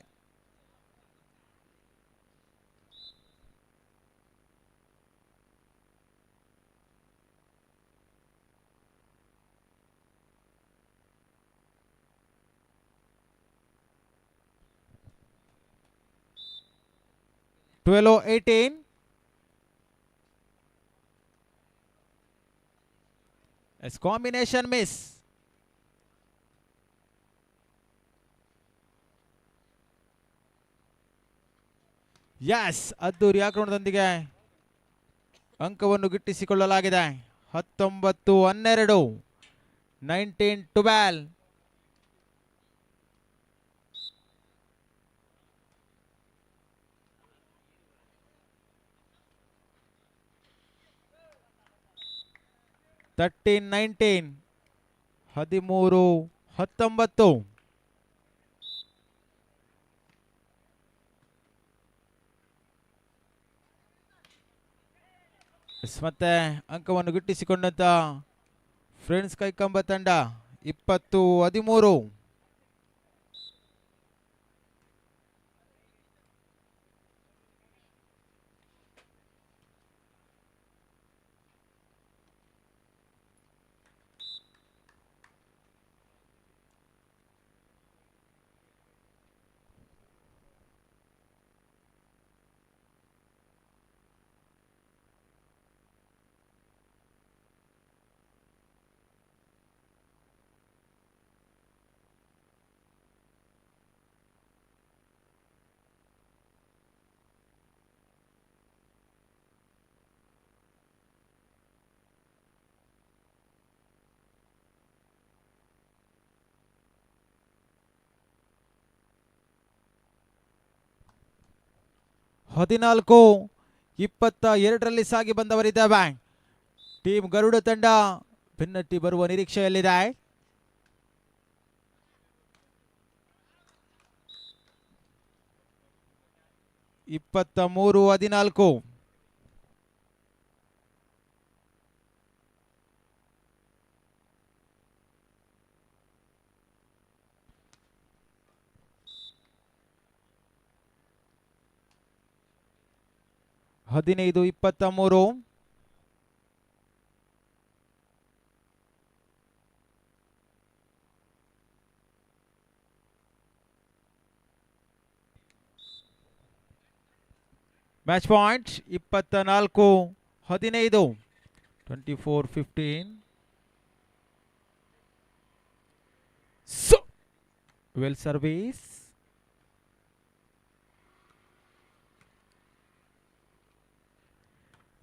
12-18. Yes, combination miss. Yes, ಅದ್ದೂರಿ ಆಕ್ರಮಣದೊಂದಿಗೆ ಅಂಕವನ್ನು ಗಿಟ್ಟಿಸಿಕೊಳ್ಳಲಾಗಿದೆ. 19-12, 19-12. 13-19, 13-19. ಮತ್ತೆ ಅಂಕವನ್ನು ಗಿಟ್ಟಿಸಿಕೊಂಡಂತ ಫ್ರೆಂಡ್ಸ್ ಕೈಕಂಬ ತಂಡ 20-13. 14-22 ಸಾಗಿ ಬಂದವರಿದ್ದಾವೆ. ಟೀಮ್ ಗರುಡ ತಂಡ ಬೆನ್ನಟ್ಟಿ ಬರುವ ನಿರೀಕ್ಷೆಯಲ್ಲಿದೆ. 23-14. 15-23. Match point 24-15, 24-15. So well service.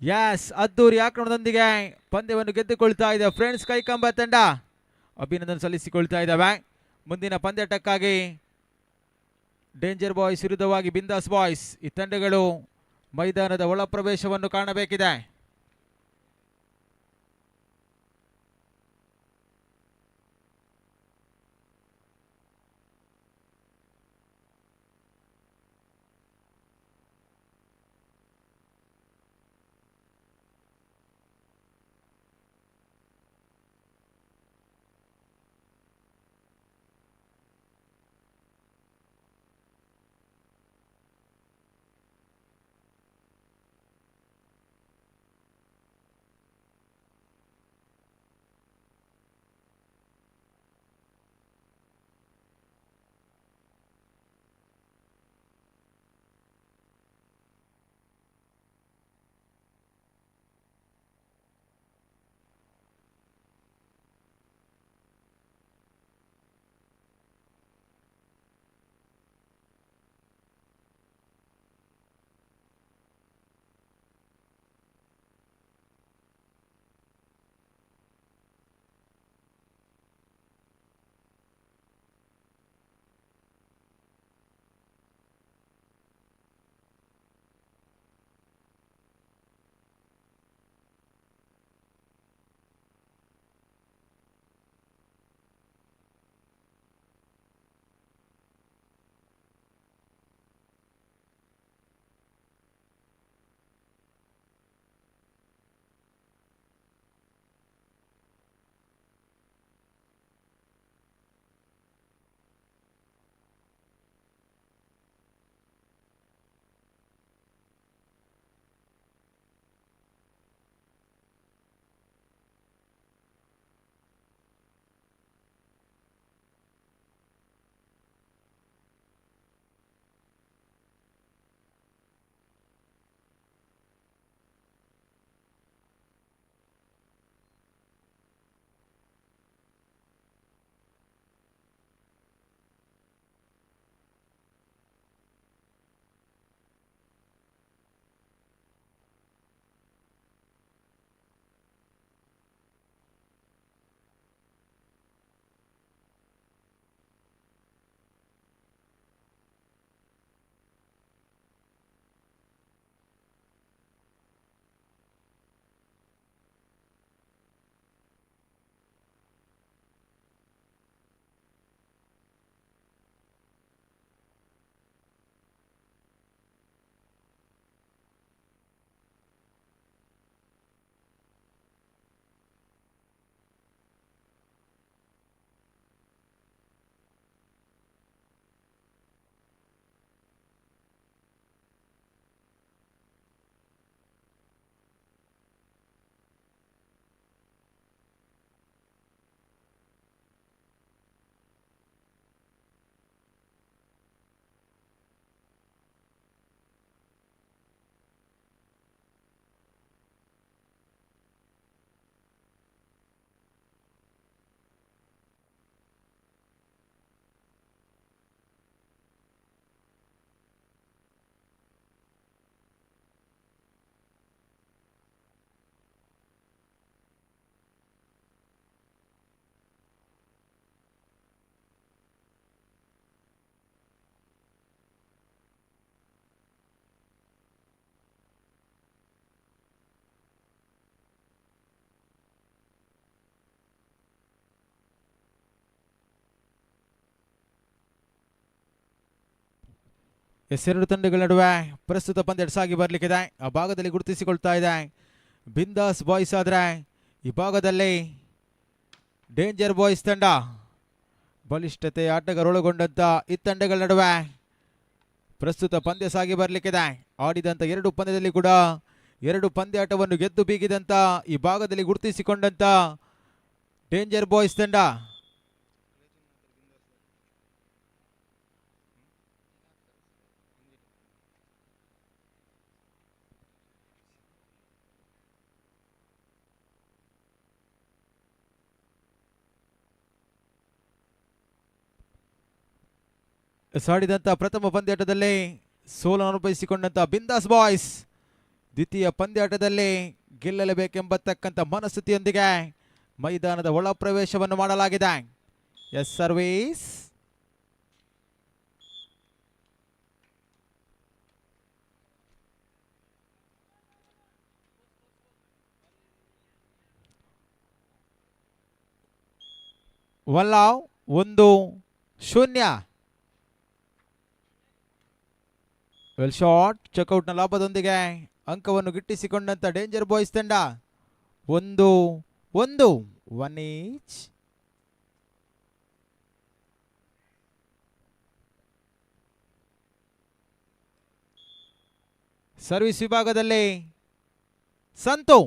Yes, ಅದ್ದೂರಿ ಆಕ್ರಮಣದೊಂದಿಗೆ ಪಂದ್ಯವನ್ನು ಗೆದ್ದುಕೊಳ್ತಾ ಇದೆ ಫ್ರೆಂಡ್ಸ್ ಕೈಕಂಬ ತಂಡ. ಅಭಿನಂದನೆ ಸಲ್ಲಿಸಿಕೊಳ್ತಾ ಇದ್ದಾವೆ. ಮುಂದಿನ ಪಂದ್ಯಾಟಕ್ಕಾಗಿ ಡೇಂಜರ್ ಬಾಯ್ಸ್ ವಿರುದ್ಧವಾಗಿ ಬಿಂದಾಸ್ ಬಾಯ್ಸ್ ಈ ತಂಡಗಳು ಮೈದಾನದ ಒಳ ಪ್ರವೇಶವನ್ನು ಕಾಣಬೇಕಿದೆ. ಎಸ್, ಎರಡು ತಂಡಗಳ ನಡುವೆ ಪ್ರಸ್ತುತ ಪಂದ್ಯ ಸಾಗಿ ಬರಲಿಕ್ಕಿದೆ. ಆ ಭಾಗದಲ್ಲಿ ಗುರುತಿಸಿಕೊಳ್ತಾ ಇದೆ ಬಿಂದಾಸ್ ಬಾಯ್ಸ್, ಆದರೆ ಈ ಭಾಗದಲ್ಲಿ ಡೇಂಜರ್ ಬಾಯ್ಸ್ ತಂಡ. ಬಲಿಷ್ಠತೆ ಆಟಗಾರರೊಳಗೊಂಡಂಥ ಈ ತಂಡಗಳ ನಡುವೆ ಪ್ರಸ್ತುತ ಪಂದ್ಯ ಸಾಗಿ ಬರಲಿಕ್ಕಿದೆ. ಆಡಿದಂಥ ಎರಡು ಪಂದ್ಯದಲ್ಲಿ ಕೂಡ ಎರಡು ಪಂದ್ಯಾಟವನ್ನು ಗೆದ್ದು ಬೀಗಿದಂಥ ಈ ಭಾಗದಲ್ಲಿ ಗುರುತಿಸಿಕೊಂಡಂಥ ಡೇಂಜರ್ ಬಾಯ್ಸ್ ತಂಡ. ಸಾಡಿದಂಥ ಪ್ರಥಮ ಪಂದ್ಯಾಟದಲ್ಲಿ ಸೋಲನ್ನು ಅನುಭವಿಸಿಕೊಂಡಂಥ ಬಿಂದಾಸ್ ಬಾಯ್ಸ್ ದ್ವಿತೀಯ ಪಂದ್ಯಾಟದಲ್ಲಿ ಗೆಲ್ಲಲೇಬೇಕೆಂಬತಕ್ಕಂಥ ಮನಸ್ಥಿತಿಯೊಂದಿಗೆ ಮೈದಾನದ ಒಳ ಪ್ರವೇಶವನ್ನು ಮಾಡಲಾಗಿದೆ. Yes, service 1-0. ವೆಲ್ ಶಾಟ್, ಚೆಕ್ಔಟ್ನ ಲಾಭದೊಂದಿಗೆ ಅಂಕವನ್ನು ಗಿಟ್ಟಿಸಿಕೊಂಡಂತ ಡೇಂಜರ್ ಬಾಯ್ಸ್ ತಂಡ. 1-1, 1 ಈಚ್. ಸರ್ವಿಸ್ ವಿಭಾಗದಲ್ಲಿ ಸಂತು.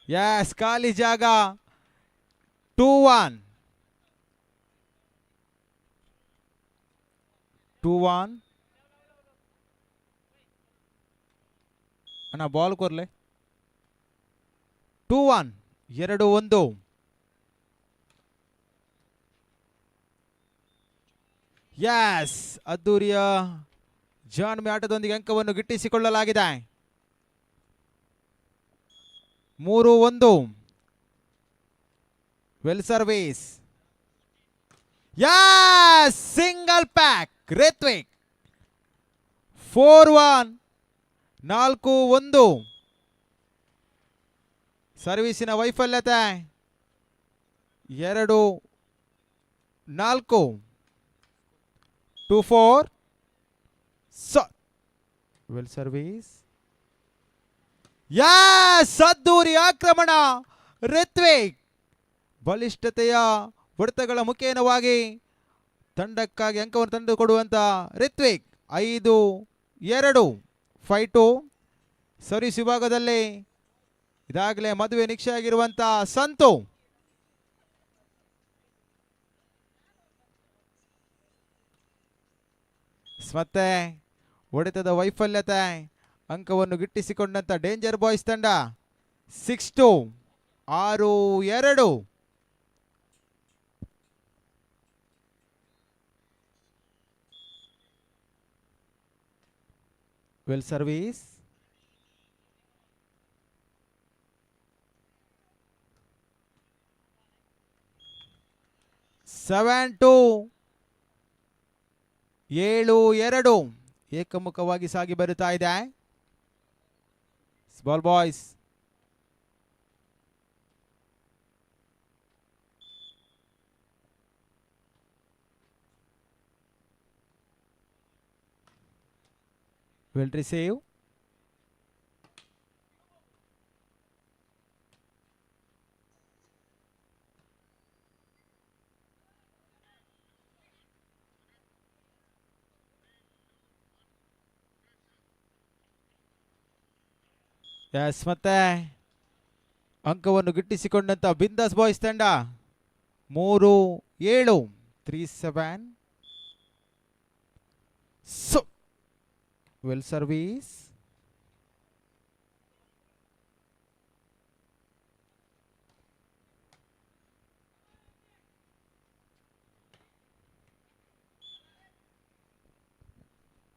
ಎಸ್, ಖಾಲಿ ಜಾಗ. 2-1, 2-1. ಅಣ್ಣ ಬಾಲ್ ಕೊರ್ಲೆ. 2-1, 2-1. ಎಸ್, ಅದ್ದೂರಿಯ ಜಾಣ್ಮೆ ಆಟದೊಂದಿಗೆ ಅಂಕವನ್ನು ಗಿಟ್ಟಿಸಿಕೊಳ್ಳಲಾಗಿದೆ. 3-1. Well service. Yes, single pack Ritvik. 4-1, 4-1. ಸರ್ವಿಸಿನ ವೈಫಲ್ಯತೆ. 2-4, 2-4. Well service. Yes, ಅದ್ದೂರಿ ಆಕ್ರಮಣ ರಿತ್ವಿಕ್. ಬಲಿಷ್ಠತೆಯ ಹೊಡೆತಗಳ ಮುಖೇನವಾಗಿ ತಂಡಕ್ಕಾಗಿ ಅಂಕವನ್ನು ತಂದುಕೊಡುವಂಥ ರಿತ್ವಿಕ್. 5-2, 5-2. ಸರ್ವಿಸ್ ವಿಭಾಗದಲ್ಲಿ ಇದಾಗಲೇ ಮದುವೆ ನಿಕ್ಷೆ ಆಗಿರುವಂಥ ಸಂತು. ಮತ್ತೆ ಹೊಡೆತದ ವೈಫಲ್ಯತೆ, ಅಂಕವನ್ನು ಗಿಟ್ಟಿಸಿಕೊಂಡಂಥ ಡೇಂಜರ್ ಬಾಯ್ಸ್ ತಂಡ. 6-2, 6-2. Well service. 7-2, 7-2. ಏಕಮುಖವಾಗಿ ಸಾಗಿ ಬರುತ್ತಾ ಇದೆ small boys. Well receive. Yes, ಮತ್ತೆ ಅಂಕವನ್ನು ಗಿಟ್ಟಿಸಿಕೊಂಡಂತ ಬಿಂದಾಸ್ ಬಾಯ್ಸ್ ತಂಡ. 3-7, 3-7. So well service.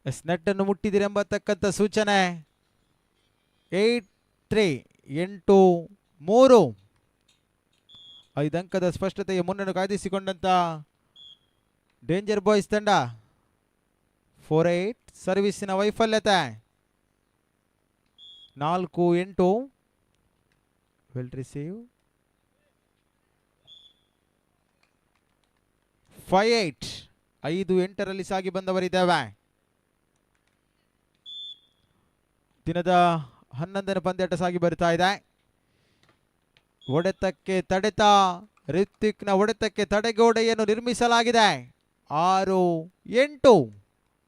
Yes, ನೆಟ್ಟನ್ನು ಮುಟ್ಟಿದಿರೆಂಬತಕ್ಕಂಥ ಸೂಚನೆ. 8-3, 8-3. 5 ಅಂಕದ ಸ್ಪಷ್ಟತೆಯ ಮುನ್ನನ್ನು ಕಾಯ್ದಿಸಿಕೊಂಡಂತ ಡೇಂಜರ್ ಬಾಯ್ಸ್ ತಂಡ. 4-8. ಸರ್ವಿಸಿನ ವೈಫಲ್ಯತೆ. 4-8. Well receive. 5-8 5-8ರಲ್ಲಿ ಸಾಗಿ ಬಂದವರಿದ್ದೇವೆ. ದಿನದ 11ನೇ ಪಂದ್ಯಾಟ ಸಾಗಿ ಬರ್ತಾ ಇದೆ. ಹೊಡೆತಕ್ಕೆ ತಡೆತ, ರಿತ್ವಿಕ್ನ ಹೊಡೆತಕ್ಕೆ ತಡೆಗೋಡೆಯನ್ನು ನಿರ್ಮಿಸಲಾಗಿದೆ. 6-8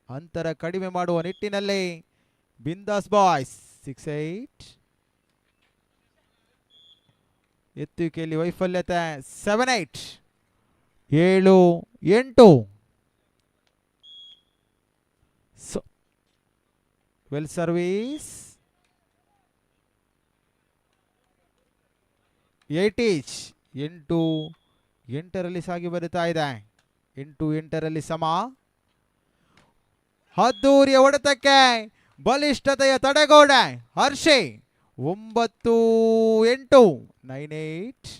ಅಂತರ ಕಡಿಮೆ ಮಾಡುವ ನಿಟ್ಟಿನಲ್ಲಿ ಬಿಂದಾಸ್ ಬಾಯ್ಸ್. 6-8 ಎತ್ತುವಿಕೆಯಲ್ಲಿ ವೈಫಲ್ಯತೆ. 7-8 7-8. ವೆಲ್ ಸರ್ವೀಸ್ 8 ಈಚ್ 8-8ರಲ್ಲಿ ಸಾಗಿ ಬರುತ್ತಾ ಇದೆ. 8-8ರಲ್ಲಿ ಸಮ. ಅದ್ದೂರಿಯ ಹೊಡೆತಕ್ಕೆ ಬಲಿಷ್ಠತೆಯ ತಡೆಗೋಡೆ ಹರ್ಷಿ. 9-8 9-8.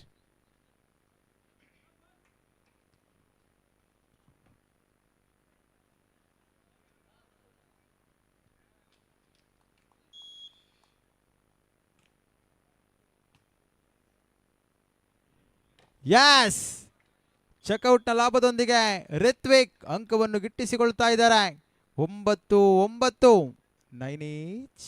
ಎಸ್, ಚೆಕ್ಔಟ್ನ ಲಾಭದೊಂದಿಗೆ ರಿತ್ವಿಕ್ ಅಂಕವನ್ನು ಗಿಟ್ಟಿಸಿಕೊಳ್ತಾ ಇದ್ದಾರೆ. 9-9 9 ಈಚ್.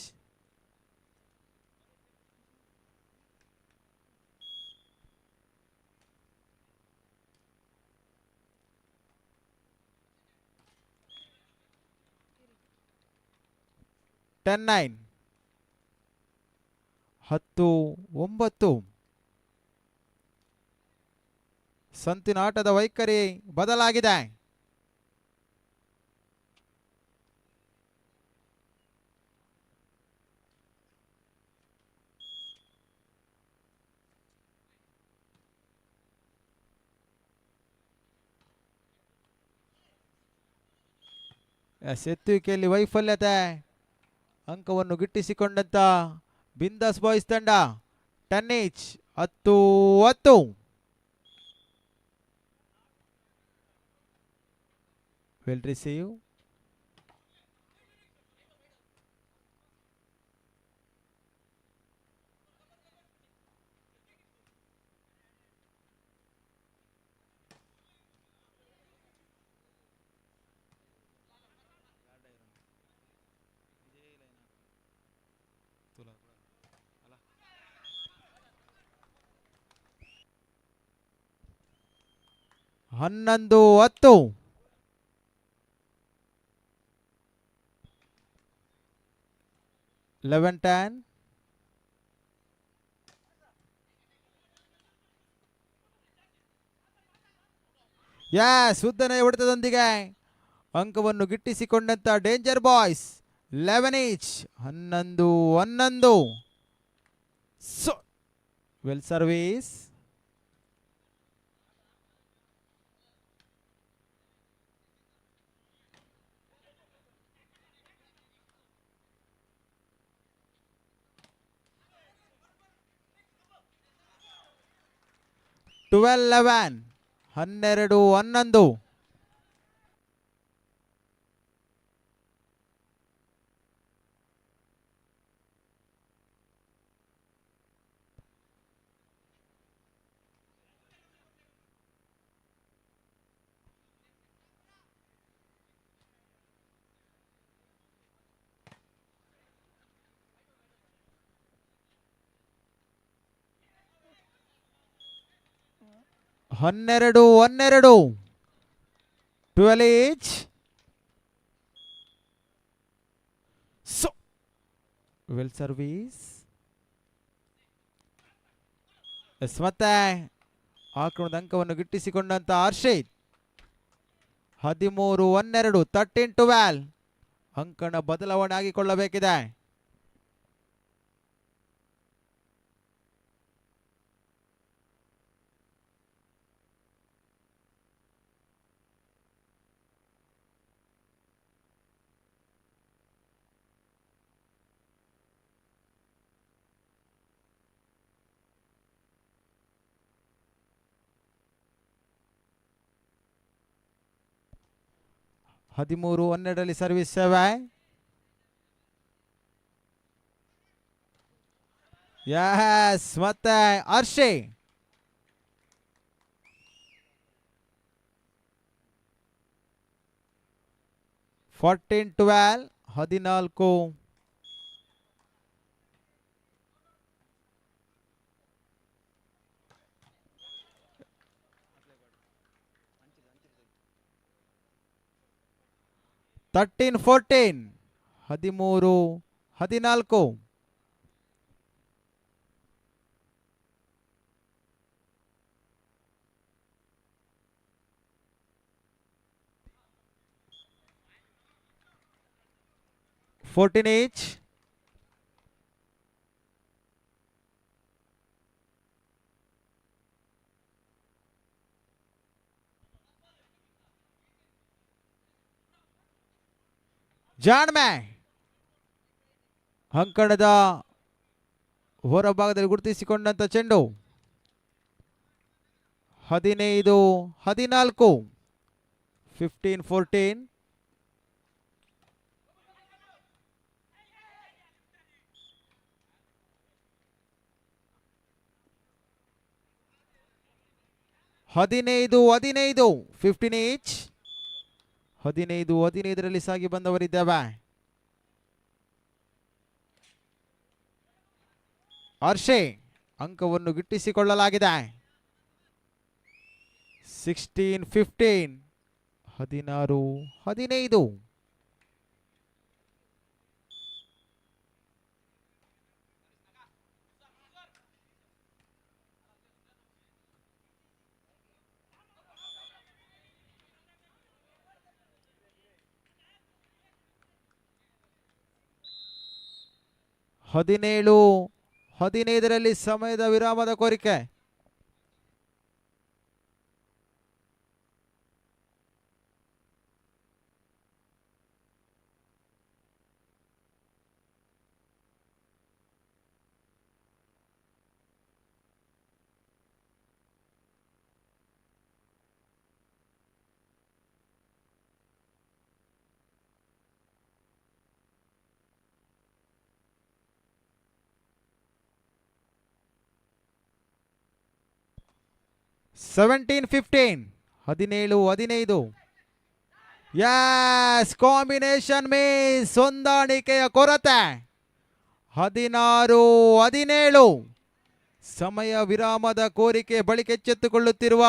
10-9 10-9. ಸಂತಿನ ಆಟದ ವೈಖರಿ ಬದಲಾಗಿದೆ. ಎತ್ತುವಿಕೆಯಲ್ಲಿ ವೈಫಲ್ಯತೆ, ಅಂಕವನ್ನು ಗಿಟ್ಟಿಸಿಕೊಂಡಂತ ಬಿಂದಾಸ್ ಬಾಯ್ಸ್ ತಂಡ. 10 ಈಚ್ 10-10. Well receive. 11-10. 11-10. Yes, ಉದ್ದನೆಯ ಹೊಡೆತದೊಂದಿಗೆ ಅಂಕವನ್ನು ಗಿಟ್ಟಿಸಿಕೊಂಡಂತ danger boys. 11 each 11-11. So well service. 12-11 12-11. 12-12 12 each. So well service. Yes, ಮತ್ತೆ ಆಕ್ರಮಣದ ಅಂಕವನ್ನು ಗಿಟ್ಟಿಸಿಕೊಂಡಂತ ಹರ್ಷಿತ್. 13-12 13-12. ಅಂಕಣ ಬದಲಾವಣೆ ಆಗಿಕೊಳ್ಳಬೇಕಿದೆ. 13-12 ಸರ್ವಿಸ್ ಸೇವೆ. ಎಸ್, ಮತ್ತೆ ಹರ್ಷಿ. 14-12 14. 13-14 13-14. 14 each. ಜಾಣ್ಮೆ ಅಂಕಣದ ಹೊರಭಾಗದಲ್ಲಿ ಗುರುತಿಸಿಕೊಂಡಂತ ಚೆಂಡು. 15-14 15-14. 15-15 15 ಈಚ್. 15-15ರಲ್ಲಿ ಸಾಗಿ ಬಂದವರಿದ್ದೇವೆ. ಹರ್ಷೆ ಅಂಕವನ್ನು ಗಿಟ್ಟಿಸಿಕೊಳ್ಳಲಾಗಿದೆ. 16-15 16-15. 17-15ರಲ್ಲಿ ಸಮಯದ ವಿರಾಮದ ಕೋರಿಕೆ. 17-15 17-15. ಯಸ್, ಕಾಂಬಿನೇಷನ್ ಮಿಸ್, ಹೊಂದಾಣಿಕೆಯ ಕೊರತೆ. 16-17. ಸಮಯ ವಿರಾಮದ ಕೋರಿಕೆ ಬಳಿಕ ಎಚ್ಚೆತ್ತುಕೊಳ್ಳುತ್ತಿರುವ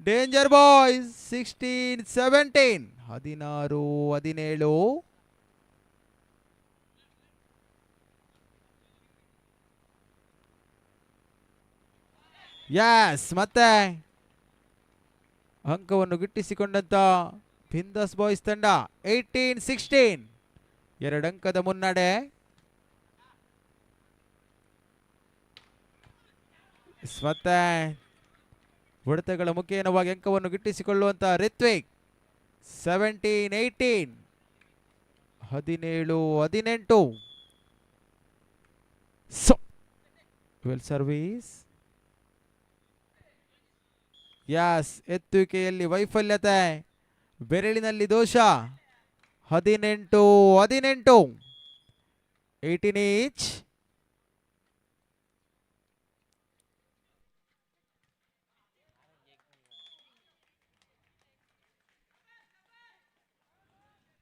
ಡೇಂಜರ್ ಬಾಯ್ಸ್. 16-17 16-17. ಯಸ್, ಮತ್ತೆ ಅಂಕವನ್ನು ಗಿಟ್ಟಿಸಿಕೊಂಡಂತ ಬಿಂದಾಸ್ ಬಾಯ್ಸ್ ತಂಡ. 18-16 2 ಅಂಕದ ಮುನ್ನಡೆ. ಮತ್ತೆ ಹೊಡೆತಗಳ ಮುಖೇನವಾಗಿ ಅಂಕವನ್ನು ಗಿಟ್ಟಿಸಿಕೊಳ್ಳುವಂತ ರಿತ್ವಿಕ್. 17-18 17-18. ಸೊ ವೆಲ್ ಸರ್ವೀಸ್. ಯಾಸ್, ಎತ್ತುವಿಕೆಯಲ್ಲಿ ವೈಫಲ್ಯತೆ, ಬೆರಳಿನಲ್ಲಿ ದೋಷ. 18-18 18 ಈಚ್.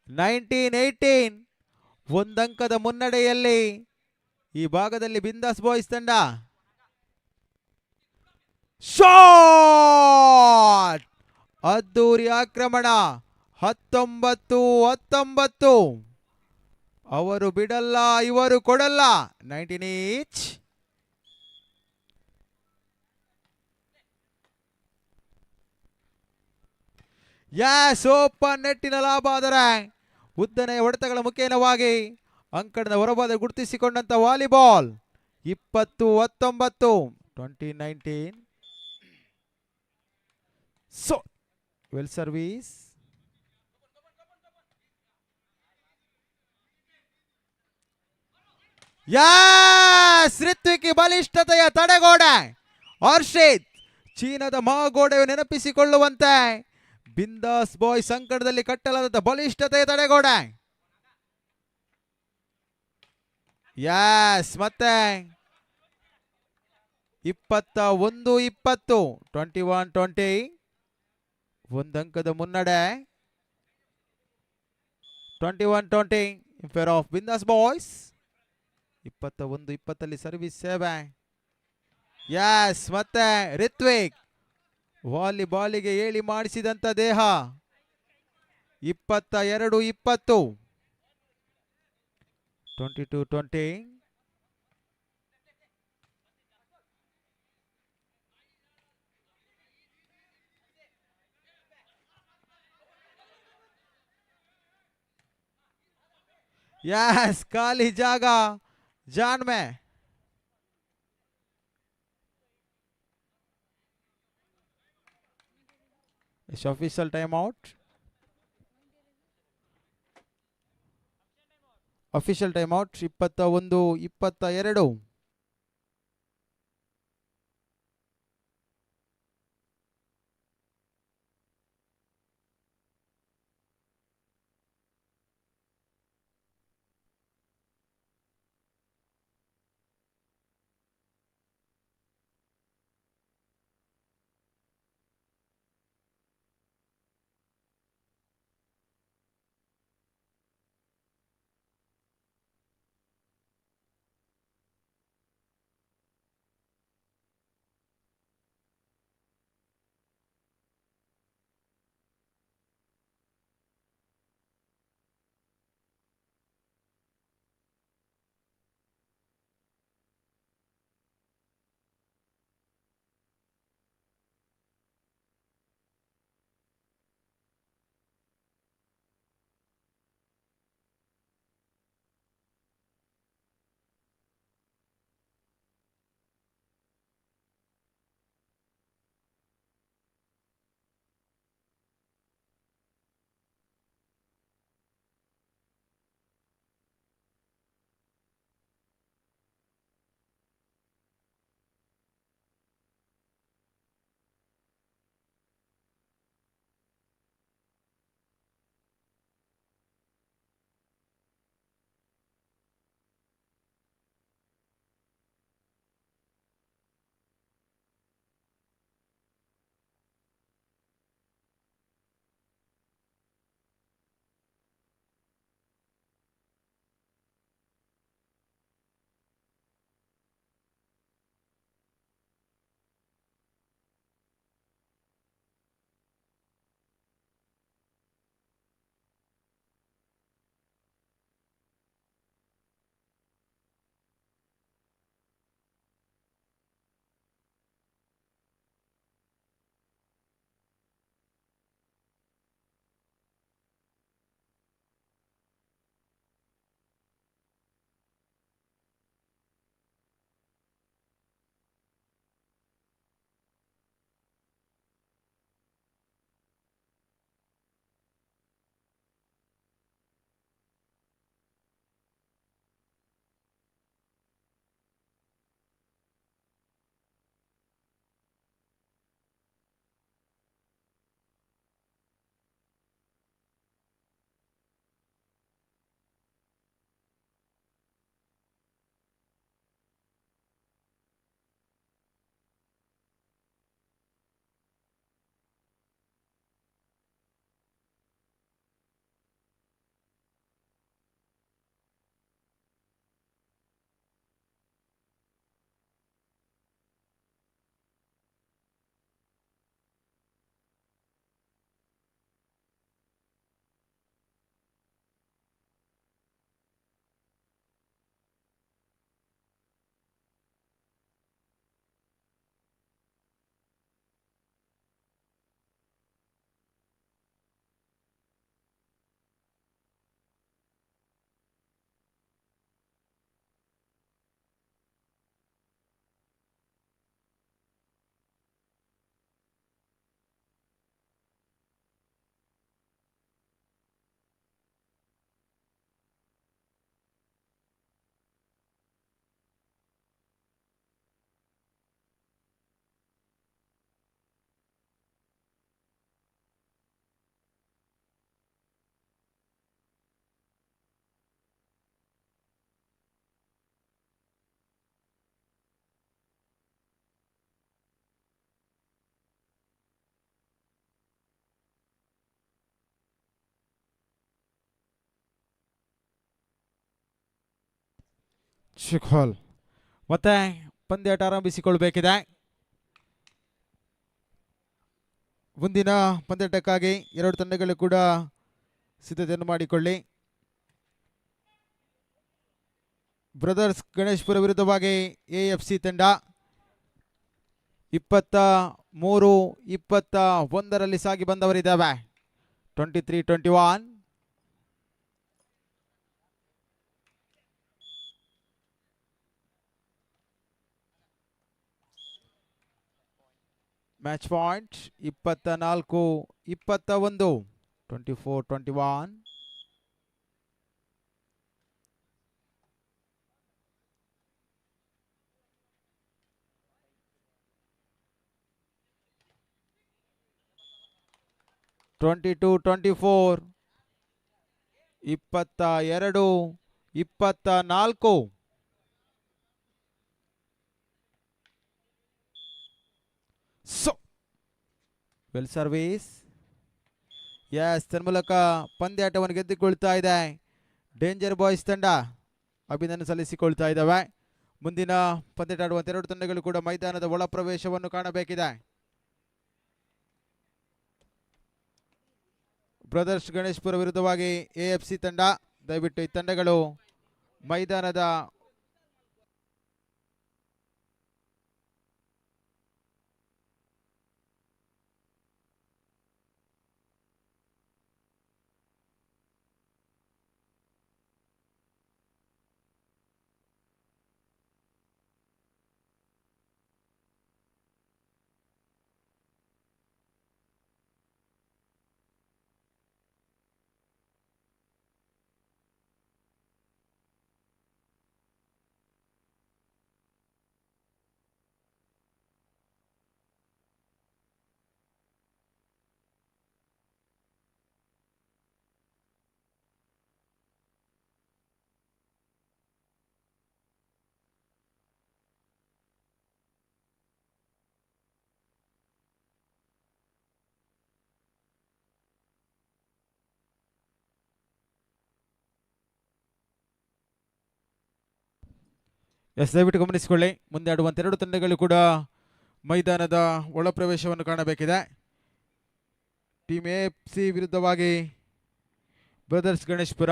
19-18 ಒಂದಂಕದ ಮುನ್ನಡೆಯಲ್ಲಿ ಈ ಭಾಗದಲ್ಲಿ ಬಿಂದಾಸ್ ಬಾಯ್ಸ್ ತಂಡ. ಶಾಟ್, ಅದ್ದೂರಿ ಆಕ್ರಮಣ. 19-19. ಅವರು ಬಿಡಲ್ಲ, ಇವರು ಕೊಡಲ್ಲ. 19 ಈಚ್. ಯಸ್, ಓಪನ್ ನೆಟ್ಟಿನ ಲಾಭ. ಆದರೆ ಉದ್ದನೆಯ ಹೊಡೆತಗಳ ಮುಖೇನವಾಗಿ ಅಂಕಣದ ಹೊರಬಾದ ಗುರುತಿಸಿಕೊಂಡಂತ volleyball. 20-19 20-19. So well service. Yes, Rithvik ಬಲಿಷ್ಠತೆಯ ತಡೆಗೋಡೆ. ಹರ್ಷಿತ್ ಚೀನಾದ ಮಹಾಗೋಡೆಯು ನೆನಪಿಸಿಕೊಳ್ಳುವಂತೆ ಬಿಂದಾಸ್ ಬಾಯ್ ಸಂಕಟದಲ್ಲಿ ಕಟ್ಟಲಾದ ಬಲಿಷ್ಠತೆಯ ತಡೆಗೋಡೆ. ಯಸ್, ಮತ್ತೆ 21-20 21-20 ಒಂದಂಕದ ಮುನ್ನಡೆ. 21-20 in favour of Bindas boys. 21-20 service ಸೇವೆ. ಎಸ್, ಮತ್ತೆ ರಿತ್ವಿಕ್ ವಾಲಿಬಾಲಿಗೆ ಹೇಳಿ ಮಾಡಿಸಿದಂತ ದೇಹ. 22-20, 22-20. यस, काली जागा जान में। It's official time out. Official time out 21-22. ಶಿಖೋಲ್ ಮತ್ತೆ ಪಂದ್ಯಾಟ ಆರಂಭಿಸಿಕೊಳ್ಬೇಕಿದೆ. ಮುಂದಿನ ಪಂದ್ಯಾಟಕ್ಕಾಗಿ ಎರಡು ತಂಡಗಳು ಕೂಡ ಸಿದ್ಧತೆಯನ್ನು ಮಾಡಿಕೊಳ್ಳಿ. ಬ್ರದರ್ಸ್ ಗಣೇಶ್ಪುರ ವಿರುದ್ಧವಾಗಿ ಎ ಎಫ್ ಸಿ ತಂಡ 23-21 ಸಾಗಿ ಬಂದವರಿದ್ದಾವೆ. 23-21. Match point 24-21. 24-21. 22-24. 22-24. So well service. Yes, ತನ್ಮೂಲಕ ಪಂದ್ಯಾಟವನ್ನು ಗೆದ್ದುಕೊಳ್ತಾ ಇದೆ ಡೇಂಜರ್ ಬಾಯ್ಸ್ ತಂಡ. ಅಭಿನಂದನೆ ಸಲ್ಲಿಸಿಕೊಳ್ತಾ ಇದ್ದಾವೆ. ಮುಂದಿನ ಪಂದ್ಯಾಟ ಆಡುವಂಥ ಎರಡು ತಂಡಗಳು ಕೂಡ ಮೈದಾನದ ಒಳ ಪ್ರವೇಶವನ್ನು ಕಾಣಬೇಕಿದೆ. ಬ್ರದರ್ಸ್ ಗಣೇಶ್ಪುರ ವಿರುದ್ಧವಾಗಿ ಎ ಎಫ್ ಸಿ ತಂಡ. ದಯವಿಟ್ಟು ಈ ತಂಡಗಳು ಮೈದಾನದ ಎಸ್, ದಯವಿಟ್ಟು ಗಮನಿಸಿಕೊಳ್ಳಿ. ಮುಂದೆ ಆಡುವಂಥ ಎರಡು ತಂಡಗಳು ಕೂಡ ಮೈದಾನದ ಒಳ ಪ್ರವೇಶವನ್ನು ಕಾಣಬೇಕಿದೆ. ಟೀಮ್ ಎ ಎಫ್ ಸಿ ವಿರುದ್ಧವಾಗಿ brothers Ganeshpura.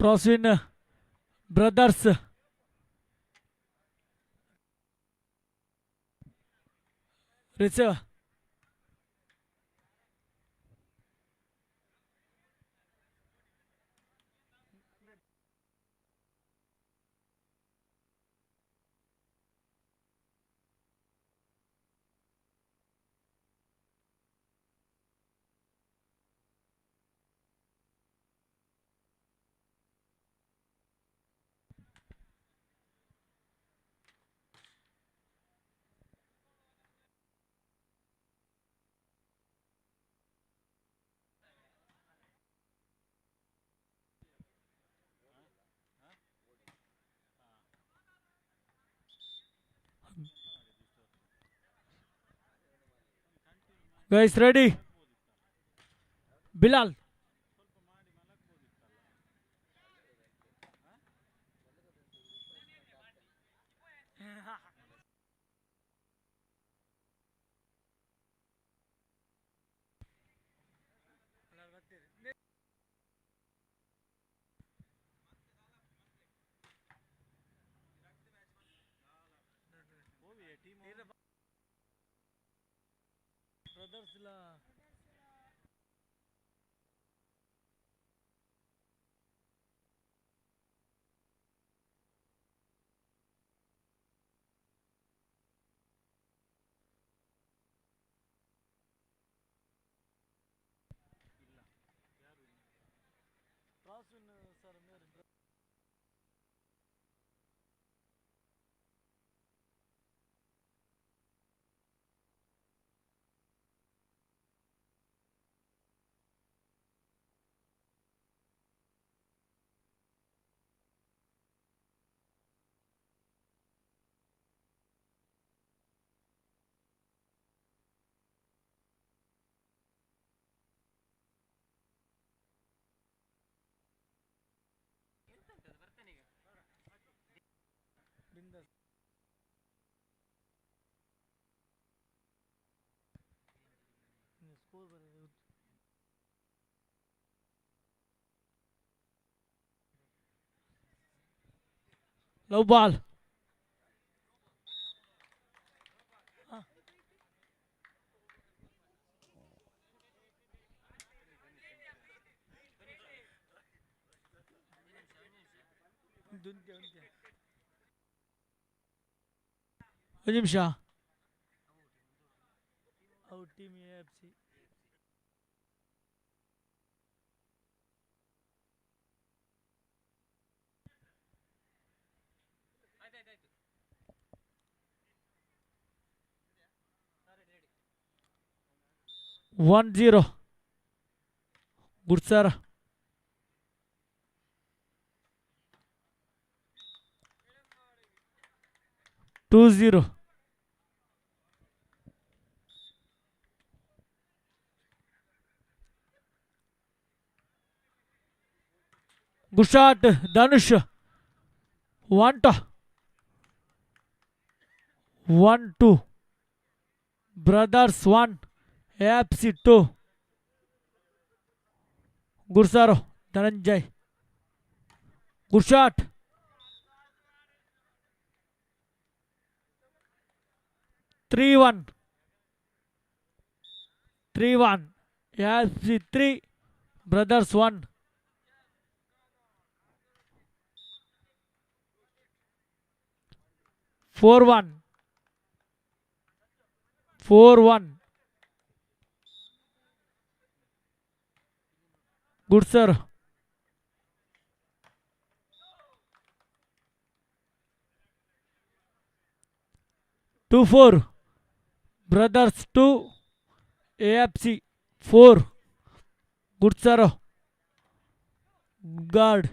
Prasin brothers. Receive. Guys, ready? Bilal. Low ball. ಒಂದು ನಿಮಿಷ. Team AFC. 1-0. Good sir. 2-0. Good shot, Dhanush. 1-2. Brothers 1, AFC 2. Good sir, Dhananjay. Good shot. 3-1. 3-1. AFC 3, Brothers 1. 4-1. 4-1. Good sir. 2-4. Brothers 2, AFC 4. Good sir. Guard.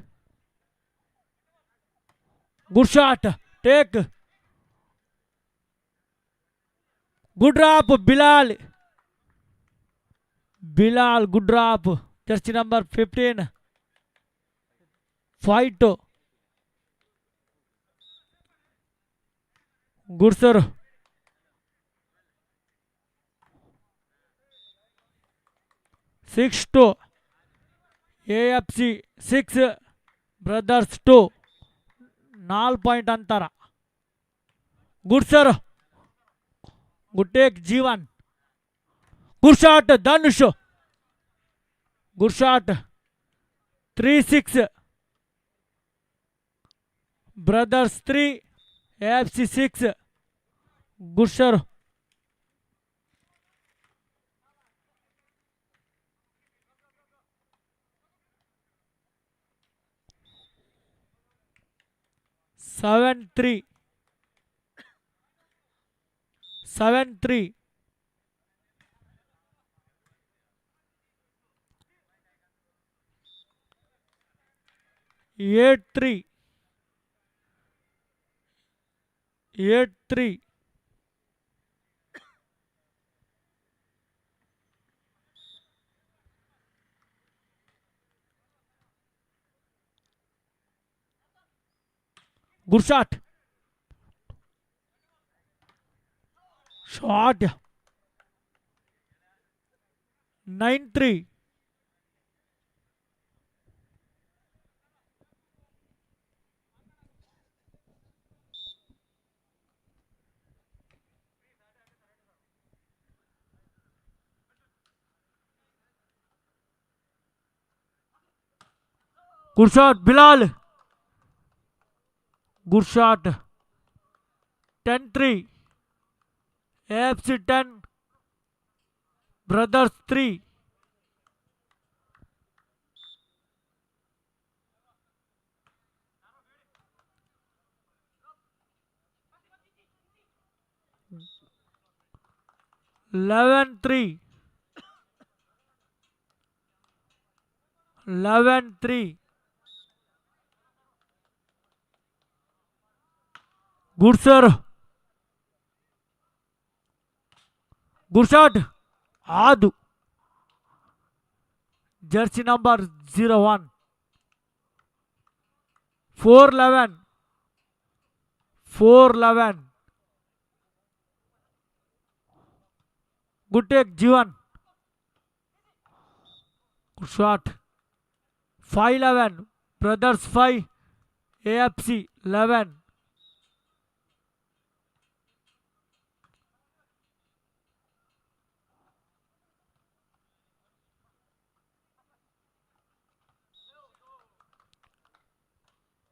Good shot. Take. Good drop, Bilal. Bilal, good drop. Jersey number 15. 5-2. Good sir. 6-2. AFC 6. Brothers 2 4 point ಅಂತರ. Good sir, good take Jeevan, good shot Dhanush, good shot. 3-6 brothers 3 AFC 6. Good sir. 7-3 7-3. 8-3 8-3. Good shot. Shot. 9-3. Good shot, Bilal. Good shot. 10-3. AFC 10. Brothers 3. 11-3. 11-3. Good sir. Good shot. Adu. Jersey number 01. 4-11. 4-11. Good take, Jeevan. Good shot. 5-11. Brothers 5. AFC 11.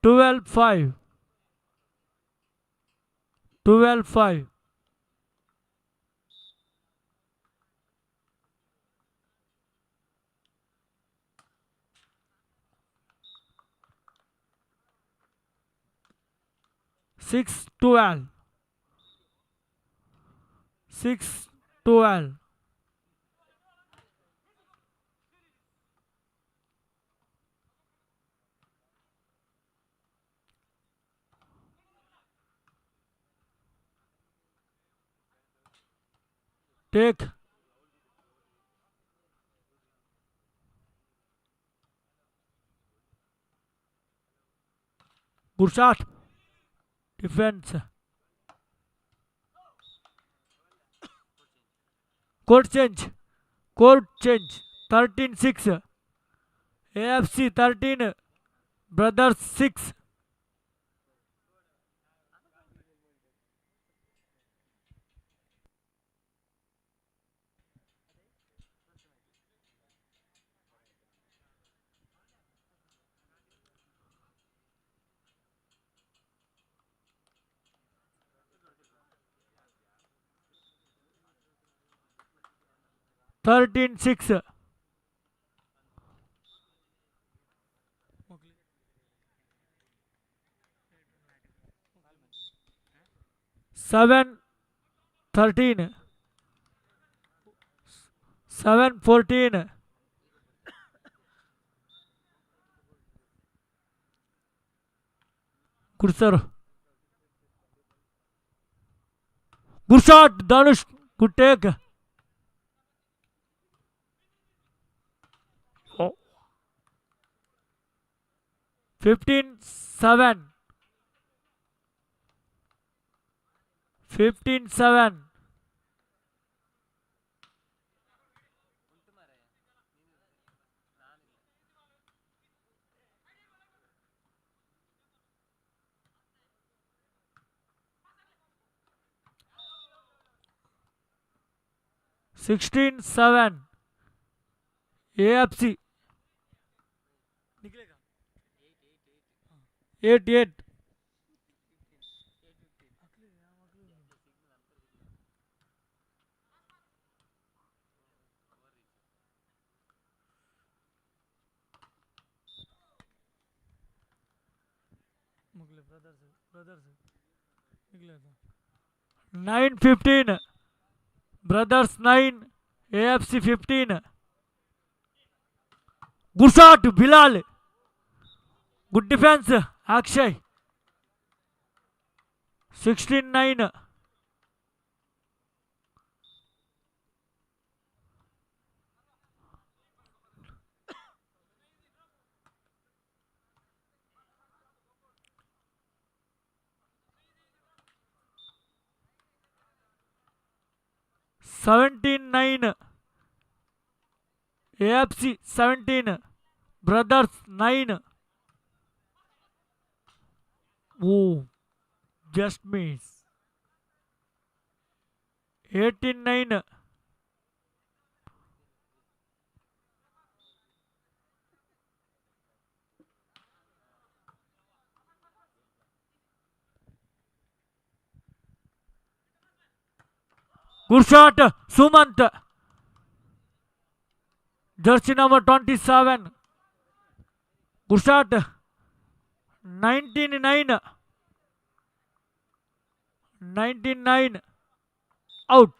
12-5. 12-5. 6-12. 6-12. Take. Good shot. Defense. Court change. Court change. 13-6. AFC 13. Brothers 6. 13-6. 7-13. 7-14. Good sir. Good shot, Dhanush. Good take. 15-7. 15-7. 16-7 AFC. 8-8. 9-15 Brothers 9 AFC 15. Good shot Bilal. Good defense Akshay. 16-9. 17-9 AFC 17 Brothers 9. Oh, just miss. 18-9. Good shot, Sumant. Jersey number 27. Good shot. 19-9. 19-9. Out.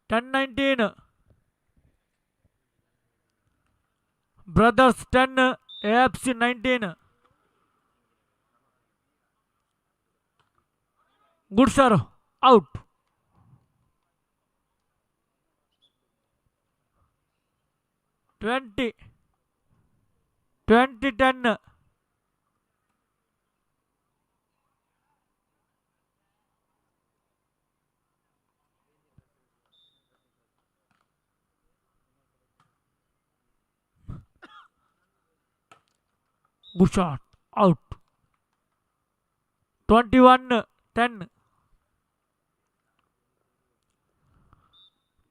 10-19. Brothers 10, AFC 19. Good sir. Out. 20. 20-10. Good shot. Out. 21-10.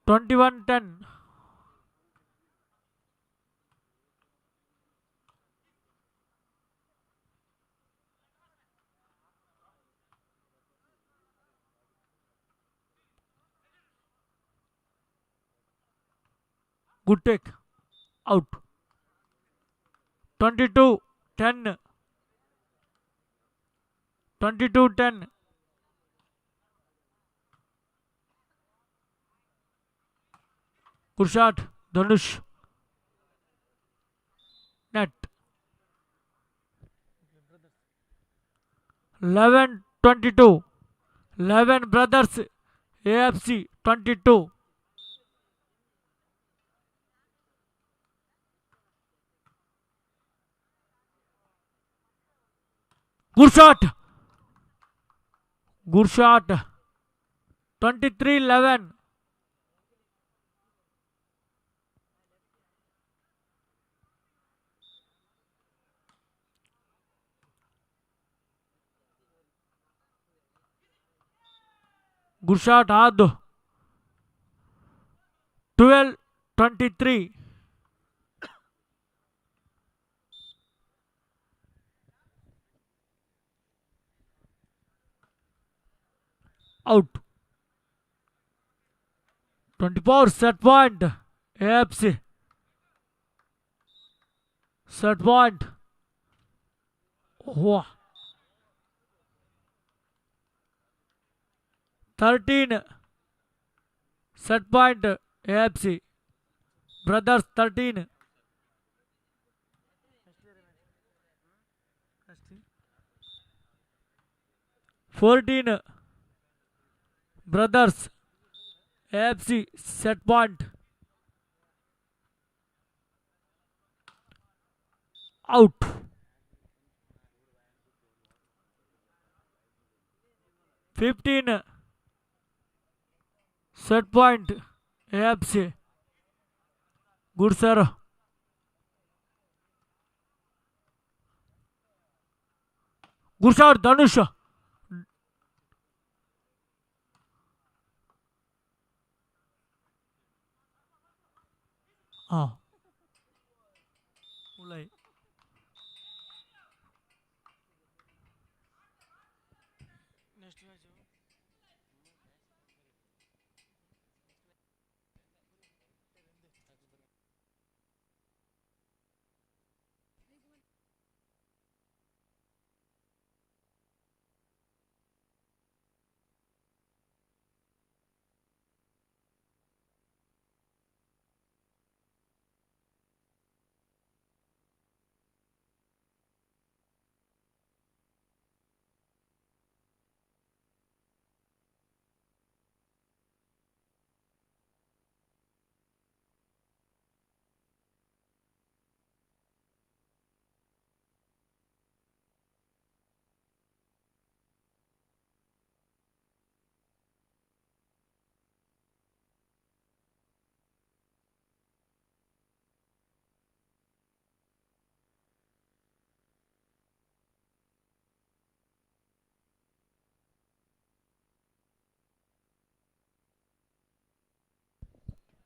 21-10. Good take. Out. 22-10. 22-10. Good shot, Dhanush. Net. 11-22. 11 Brothers AFC 22. Good shot. Good shot. 23-11. Good shot, Adu. 12-23. Out. 24 set point. AFC. Set point. Wow. 13 set point AFC. Brothers 13. 14 Brothers AFC set point. Out. 15 set point AFC. Good sir. Good shot, Dhanush. ಹಾಂ ಉಲೈ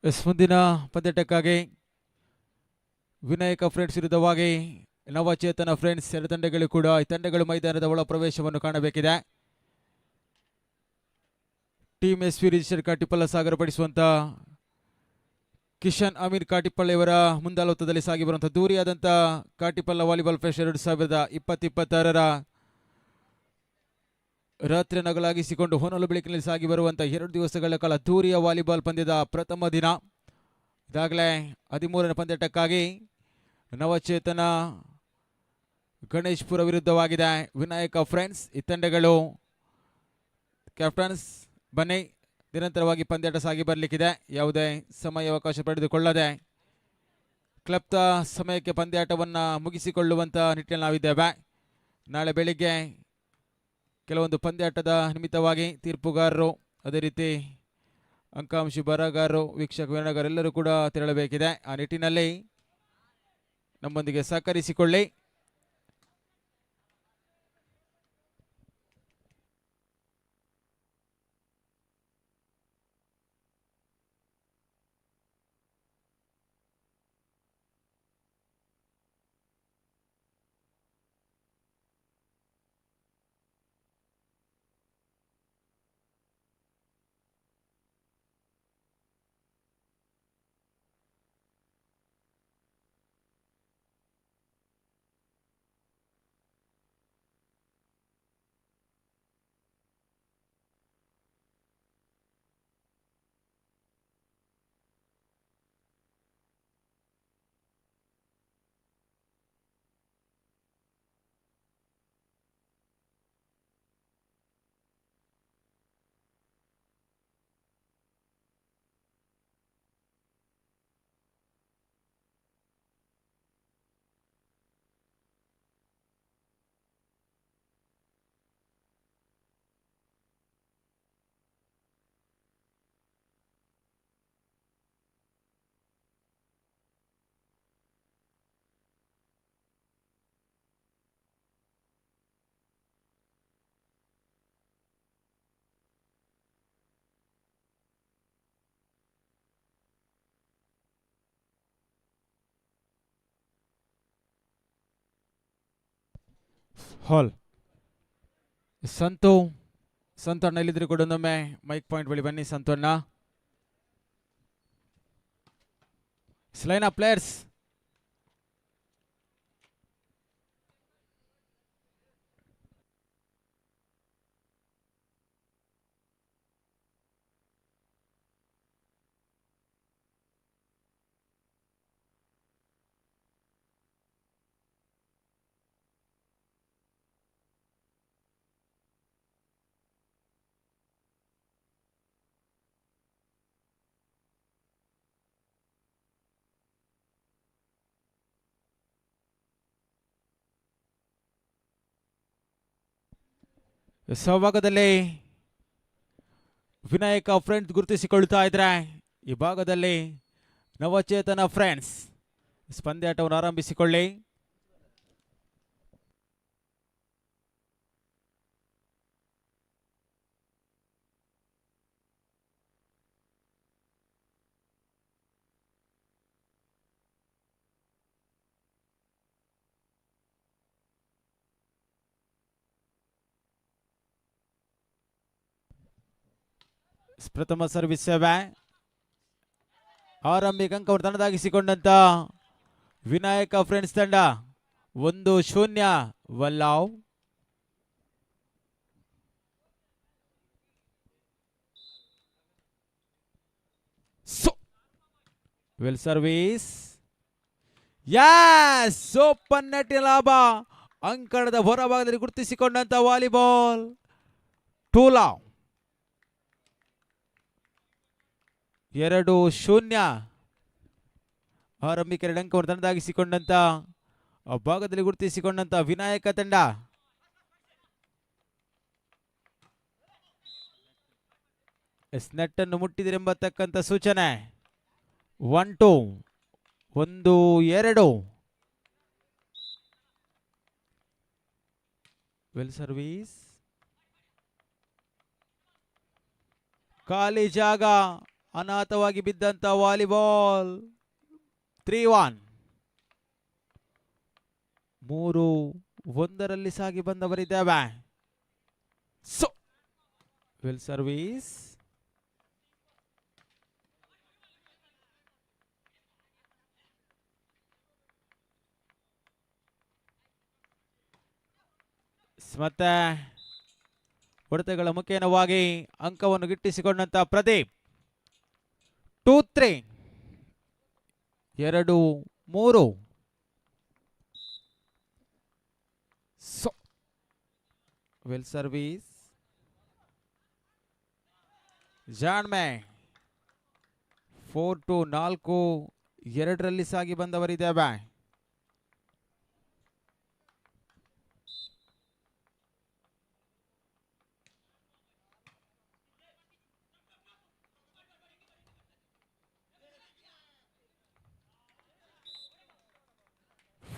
S, ಮುಂದಿನ ಪಂದ್ಯಾಟಕ್ಕಾಗಿ Vinayaka friends ವಿರುದ್ಧವಾಗಿ ನವಚೇತನ friends ಎರಡು ತಂಡಗಳು ಕೂಡ ಈ ತಂಡಗಳು ಮೈದಾನದ ಒಳ ಪ್ರವೇಶವನ್ನು ಕಾಣಬೇಕಿದೆ. Team S V register Katipalla ಸಾಗರಪಡಿಸುವಂಥ Kishan Amir Katipalla ಇವರ ಮುಂದಾಳತ್ವದಲ್ಲಿ ಸಾಗಿ ಬರುವಂಥ ದೂರಿಯಾದಂಥ ಕಾಟಿಪಳ್ಳ ವಾಲಿಬಾಲ್ ಫೆಸ್ಟ್ 2026ರ ರಾತ್ರಿ ನಗಲಾಗಿಸಿಕೊಂಡು ಹೊನಲು ಬೆಳಕಿನಲ್ಲಿ ಸಾಗಿ ಬರುವಂಥ 2 ದಿವಸಗಳ ಕಾಲ ದೂರಿಯ ವಾಲಿಬಾಲ್ ಪಂದ್ಯದ ಪ್ರಥಮ ದಿನ. ಇದಾಗಲೇ 13ನೇ ಪಂದ್ಯಾಟಕ್ಕಾಗಿ ನವಚೇತನ ಗಣೇಶ್ಪುರ ವಿರುದ್ಧವಾಗಿದೆ ವಿನಾಯಕ ಫ್ರೆಂಡ್ಸ್. ಈ ತಂಡಗಳು ಕ್ಯಾಪ್ಟನ್ಸ್ ಬನ್ನಿ, ನಿರಂತರವಾಗಿ ಪಂದ್ಯಾಟ ಸಾಗಿ ಬರಲಿಕ್ಕಿದೆ. ಯಾವುದೇ ಸಮಯಾವಕಾಶ ಪಡೆದುಕೊಳ್ಳದೆ ಕ್ಲಬ್ತ ಸಮಯಕ್ಕೆ ಪಂದ್ಯಾಟವನ್ನು ಮುಗಿಸಿಕೊಳ್ಳುವಂಥ ನಿಟ್ಟಿನಲ್ಲಿ ನಾವಿದ್ದೇವೆ. ನಾಳೆ ಬೆಳಿಗ್ಗೆ ಕೆಲವೊಂದು ಪಂದ್ಯಾಟದ ನಿಮಿತ್ತವಾಗಿ ತೀರ್ಪುಗಾರರು, ಅದೇ ರೀತಿ ಅಂಕಾಂಶ ಬರಹಗಾರರು, ವೀಕ್ಷಕ ವಿವರಣಗಾರರೆಲ್ಲರೂ ಕೂಡ ತೆರಳಬೇಕಿದೆ. ಆ ನಿಟ್ಟಿನಲ್ಲಿ ನಮ್ಮೊಂದಿಗೆ ಸಹಕರಿಸಿಕೊಳ್ಳಿ. ಹಾಲ್ ಸಂತು, ಸಂತಣ್ಣ ಇಲ್ಲಿದ್ರೆ ಕೂಡ ಒಂದೊಮ್ಮೆ ಮೈಕ್ ಪಾಯಿಂಟ್ ಬಳಿ ಬನ್ನಿ ಸಂತಣ್ಣ. Line of players. ಸಹಭಾಗದಲ್ಲಿ ವಿನಾಯಕ ಫ್ರೆಂಡ್ಸ್ ಗುರುತಿಸಿಕೊಳ್ತಾ ಇದ್ರೆ, ಈ ಭಾಗದಲ್ಲಿ ನವಚೇತನ ಫ್ರೆಂಡ್ಸ್ ಪಂದ್ಯಾಟವನ್ನು ಆರಂಭಿಸಿಕೊಳ್ಳಿ. ಪ್ರಥಮ ಸರ್ವಿಸ್ ಸೇವೆ. ಆರಂಭಿಕ ಅಂಕವನ್ನು ತನ್ನದಾಗಿಸಿಕೊಂಡಂತ ವಿನಾಯಕ ಫ್ರೆಂಡ್ಸ್ ತಂಡ 1-0. ವಲ್ಲಾವ್. So well service. Yes, open ನೆಟ್ಟಿನ ಲಾಭ. ಅಂಕಣದ ಹೊರಭಾಗದಲ್ಲಿ ಗುರುತಿಸಿಕೊಂಡಂತ ವಾಲಿಬಾಲ್. 2 ಲಾವ್. 2-0. ಆರಂಭಿಕ ಎರಡು ಅಂಕವನ್ನು ತನ್ನದಾಗಿಸಿಕೊಂಡಂತ ಆ ಭಾಗದಲ್ಲಿ ಗುರುತಿಸಿಕೊಂಡಂತ ವಿನಾಯಕ ತಂಡ. ಎಸ್, ನೆಟ್ಟನ್ನು ಮುಟ್ಟಿದಿರೆಂಬತಕ್ಕಂಥ ಸೂಚನೆ. 1-2, 1-2. Well service. ಖಾಲಿ ಜಾಗ, ಅನಾಥವಾಗಿ ಬಿದ್ದಂತ ವಾಲಿಬಾಲ್. 3-1, 3-1ರಲ್ಲಿ ಸಾಗಿ ಬಂದವರಿದ್ದೇವೆ. ಸೊ ವೆಲ್ ಸರ್ವಿಸ್. ಮತ್ತೆ ಹೊಡೆತಗಳ ಮುಖೇನವಾಗಿ ಅಂಕವನ್ನು ಗಿಟ್ಟಿಸಿಕೊಂಡಂತ ಪ್ರದೀಪ್. 2-3, 2-3. ಸೊ ವೆಲ್ ಸರ್ವಿಸ್. ಜಾಣ್ಮೆ. 4-2, 4-2ರಲ್ಲಿ ಸಾಗಿ ಬಂದವರಿದ್ದೇವೆ.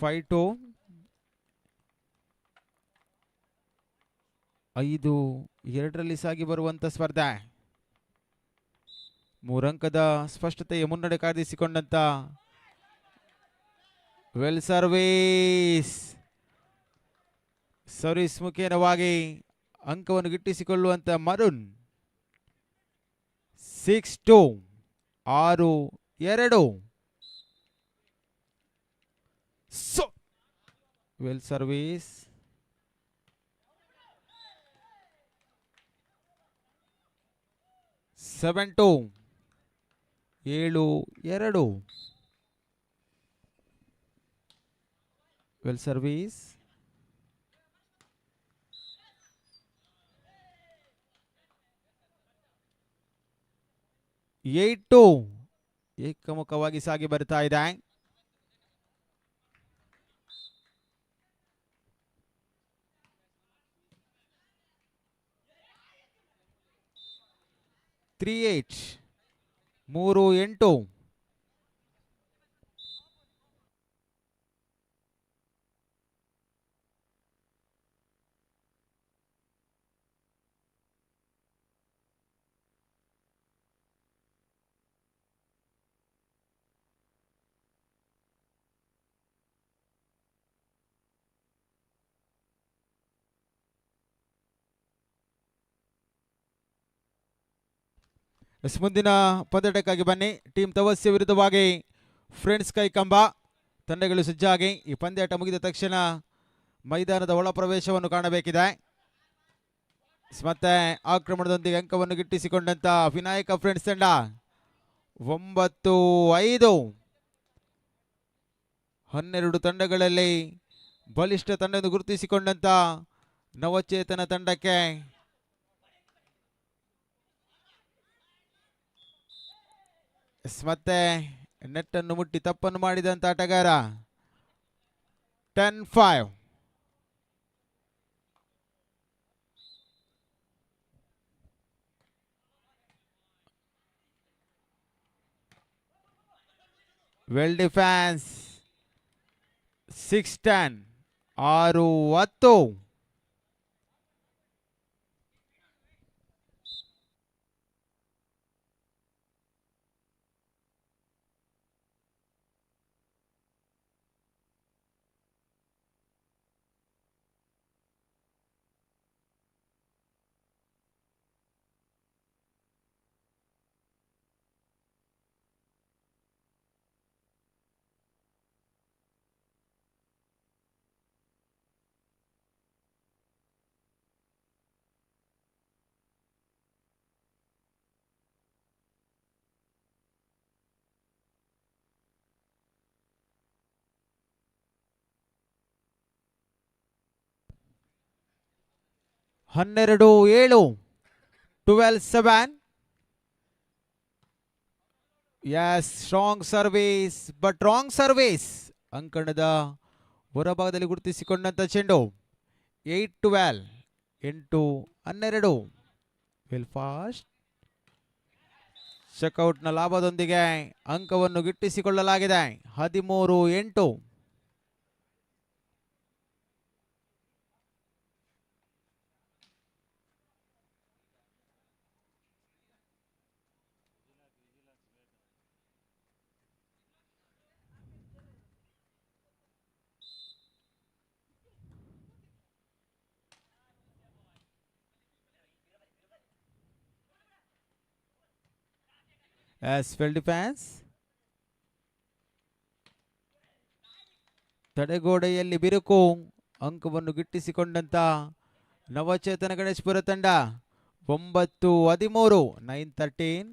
5-2, 5-2ರಲ್ಲಿ ಸಾಗಿ ಬರುವಂತ ಸ್ಪರ್ಧೆ. ಮೂರಂಕದ ಸ್ಪಷ್ಟತೆಯ ಮುನ್ನಡೆ ಕಾಯ್ದಿರಿಸಿಕೊಂಡಂತ. Well service. ಸರ್ವಿಸ್ ಮುಖೇನವಾಗಿ ಅಂಕವನ್ನು ಗಿಟ್ಟಿಸಿಕೊಳ್ಳುವಂತ ಮರುನ್. 6-2, 6-2. So well service. 7-2, 7-2. Well service. 8-2, ಏಕಮುಖವಾಗಿ ಸಾಗಿ ಬರ್ತಾ ಇದೆ. 3-8, 3-8. ಎಸ್, ಮುಂದಿನ ಪಂದ್ಯಾಟಕ್ಕಾಗಿ ಬನ್ನಿ. ಟೀಮ್ ತವಸ್ಯ ವಿರುದ್ಧವಾಗಿ ಫ್ರೆಂಡ್ಸ್ ಕೈಕಂಬ ತಂಡಗಳು ಸಜ್ಜಾಗಿ. ಈ ಪಂದ್ಯಾಟ ಮುಗಿದ ತಕ್ಷಣ ಮೈದಾನದ ಒಳ ಪ್ರವೇಶವನ್ನು ಕಾಣಬೇಕಿದೆ. ಮತ್ತೆ ಆಕ್ರಮಣದೊಂದಿಗೆ ಅಂಕವನ್ನು ಗಿಟ್ಟಿಸಿಕೊಂಡಂತ ವಿನಾಯಕ ಫ್ರೆಂಡ್ಸ್ ತಂಡ 9-5. 12 ತಂಡಗಳಲ್ಲಿ ಬಲಿಷ್ಠ ತಂಡ ಎಂದು ಗುರುತಿಸಿಕೊಂಡಂತ ನವಚೇತನ ತಂಡಕ್ಕೆ ಮತ್ತೆ ನೆಟ್ಟನ್ನು ಮುಟ್ಟಿ ತಪ್ಪನ್ನು ಮಾಡಿದಂತ ಆಟಗಾರ. 10-5. Well defence. 6-10, 6-10. 12-7, 12-7. Yes, strong service but wrong service. ಅಂಕಣದ ಹೊರಭಾಗದಲ್ಲಿ ಗುರುತಿಸಿಕೊಂಡಂಥ ಚೆಂಡು. 8-12, 8-12. ವೆಲ್ ಫಾಸ್ಟ್ ಚೆಕ್ಔಟ್ನ ಲಾಭದೊಂದಿಗೆ ಅಂಕವನ್ನು ಗಿಟ್ಟಿಸಿಕೊಳ್ಳಲಾಗಿದೆ. 13-8. As well defence. ತಡೆಗೋಡೆಯಲ್ಲಿ ಬಿರುಕು. ಅಂಕವನ್ನು ಗಿಟ್ಟಿಸಿಕೊಂಡಂತ ನವಚೇತನ ಗಣೇಶಪುರ ತಂಡ. 9-13, 9-13.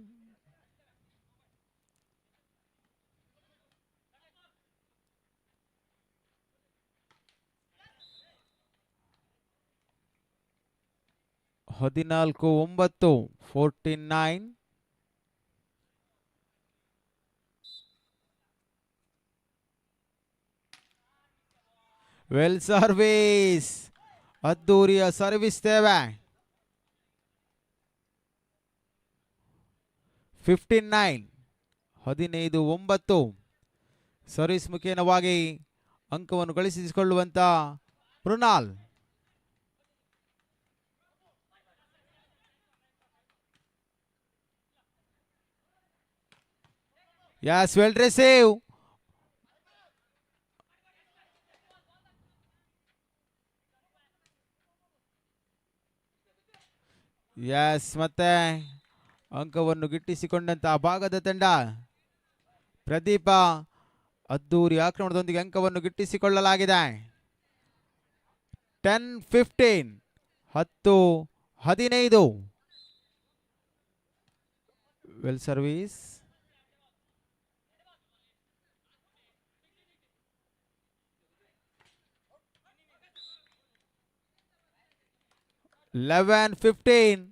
14-9, 14-9. ವೆಲ್ ಸರ್ವಿಸ್, ಅದ್ದೂರಿಯ ಸರ್ವಿಸ್ ಸೇವೆ. 15-9, 15-9. ಸರ್ವಿಸ್ ಮುಖೇನವಾಗಿ ಅಂಕವನ್ನು ಗಳಿಸಿಕೊಳ್ಳುವಂತ Mrinal. Yes, well receive. Yes, ಮತ್ತೆ ಅಂಕವನ್ನು ಗಿಟ್ಟಿಸಿಕೊಂಡಂತಹ ಭಾಗದ ತಂಡ ಪ್ರದೀಪ. ಅದ್ದೂರಿ ಆಕ್ರಮಣದೊಂದಿಗೆ ಅಂಕವನ್ನು ಗಿಟ್ಟಿಸಿಕೊಳ್ಳಲಾಗಿದೆ. 10-15, 10-15. Well service. 11-15.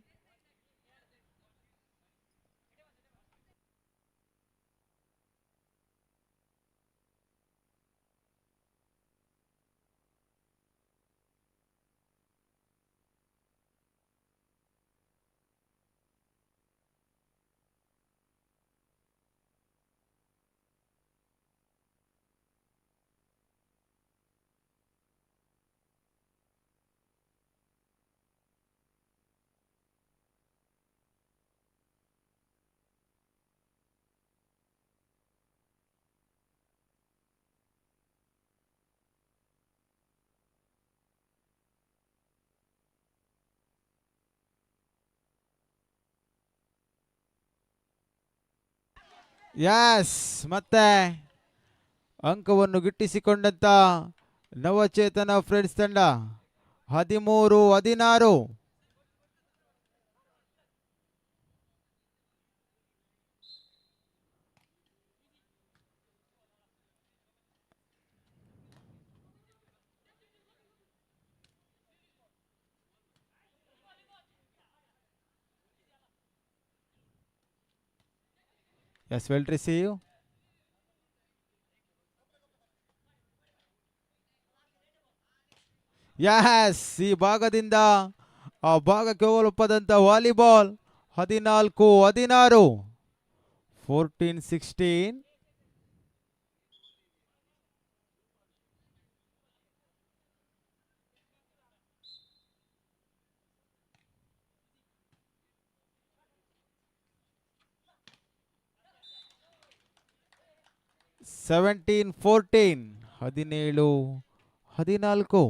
Yes, ಮತ್ತೆ ಅಂಕವನ್ನು ಗಿಟ್ಟಿಸಿಕೊಂಡಂತ ನವಚೇತನ ಫ್ರೆಂಡ್ಸ್ ತಂಡ. 13-16. Yes, well receive. Yes, ಈ ಭಾಗದಿಂದ ಆ ಭಾಗಕ್ಕೆ ಒಲುಪದಂತ ವಾಲಿಬಾಲ್. 14-16, 14-16. 17-14, 17-14.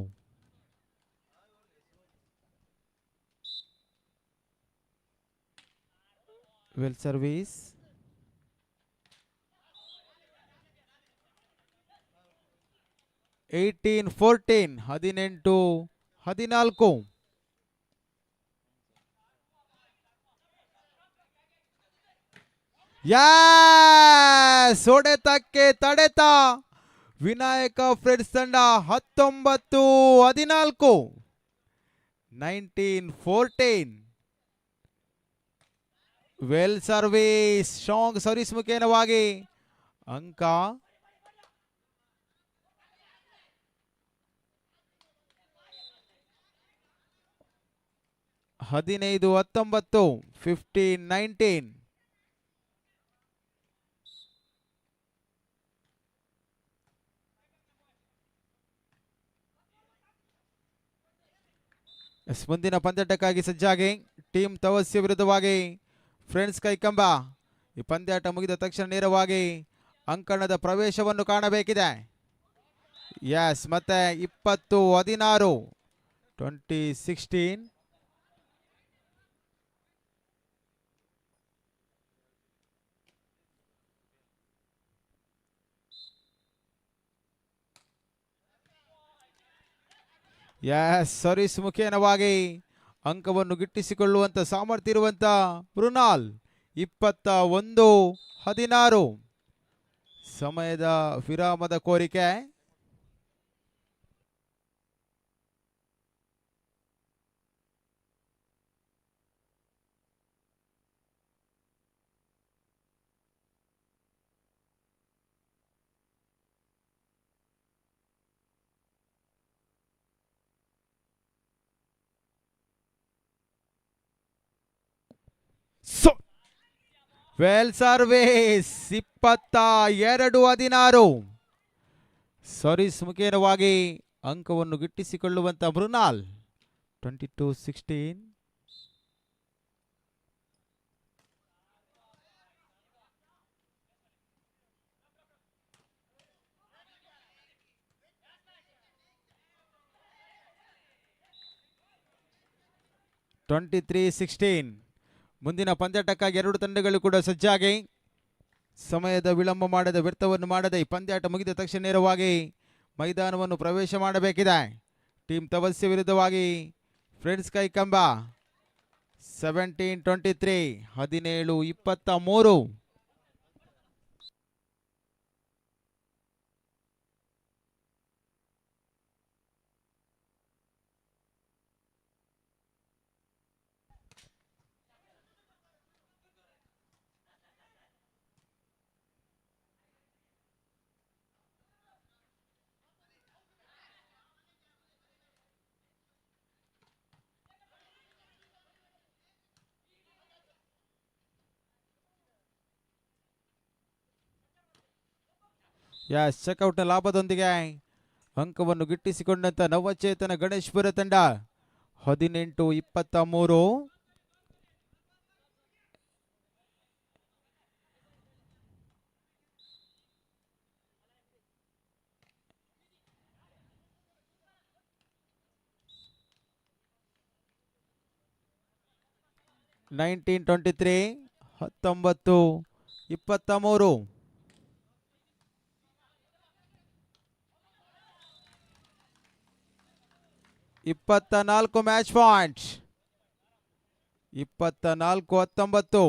Well service. 18-14, 18-14. Yes, ಹೊಡೆತಕ್ಕೆ ತಡೆತ ವಿನಾಯಕ ಫ್ರೆಂಡ್ಸ್ ತಂಡ. 19-14. 19-14. Well service, strong service ಮುಖೇನವಾಗಿ ಅಂಕ. 15-19, 15-19. ಎಸ್, ಮುಂದಿನ ಪಂದ್ಯಾಟಕ್ಕಾಗಿ ಸಜ್ಜಾಗಿ ಟೀಮ್ ತವಸ್ಯ ವಿರುದ್ಧವಾಗಿ ಫ್ರೆಂಡ್ಸ್ ಕೈಕಂಬ. ಈ ಪಂದ್ಯಾಟ ಮುಗಿದ ತಕ್ಷಣ ನೇರವಾಗಿ ಅಂಕಣದ ಪ್ರವೇಶವನ್ನು ಕಾಣಬೇಕಿದೆ. ಎಸ್, ಮತ್ತೆ 20-16, 20-16. ಎಸ್, ಸರ್ವಿಸ್ ಮುಖೇನವಾಗಿ ಅಂಕವನ್ನು ಗಿಟ್ಟಿಸಿಕೊಳ್ಳುವಂಥ ಸಾಮರ್ಥ್ಯ ಇರುವಂಥ ಮೃಣಾಲ್. 21-16. ಸಮಯದ ವಿರಾಮದ ಕೋರಿಕೆ. Well service, 22-16. ಸರ್ವಿಸ್ ಮುಖೇನವಾಗಿ ಅಂಕವನ್ನು ಗಿಟ್ಟಿಸಿಕೊಳ್ಳುವಂತ ಮೃಣಾಲ್. 22-16. 23-16. ಮುಂದಿನ ಪಂದ್ಯಾಟಕ್ಕಾಗಿ ಎರಡು ತಂಡಗಳು ಕೂಡ ಸಜ್ಜಾಗಿ ಸಮಯದ ವಿಳಂಬ ಮಾಡದೆ, ವ್ಯರ್ಥವನ್ನು ಮಾಡದೆ ಈ ಪಂದ್ಯಾಟ ಮುಗಿದ ತಕ್ಷಣ ನೇರವಾಗಿ ಮೈದಾನವನ್ನು ಪ್ರವೇಶ ಮಾಡಬೇಕಿದೆ. ಟೀಮ್ ತವಸ್ಯ ವಿರುದ್ಧವಾಗಿ ಫ್ರೆಂಡ್ಸ್ ಕೈಕಂಬ. 17-23, 17-23. ಎಸ್, ಚೆಕ್ಔಟ್ನ ಲಾಭದೊಂದಿಗೆ ಅಂಕವನ್ನು ಗಿಟ್ಟಿಸಿಕೊಂಡಂತ ನವಚೇತನ ಗಣೇಶ್ಪುರ ತಂಡ. 18-23. 19-23, 19-23. 24 ಮ್ಯಾಚ್ ಪಾಯಿಂಟ್, 24-19.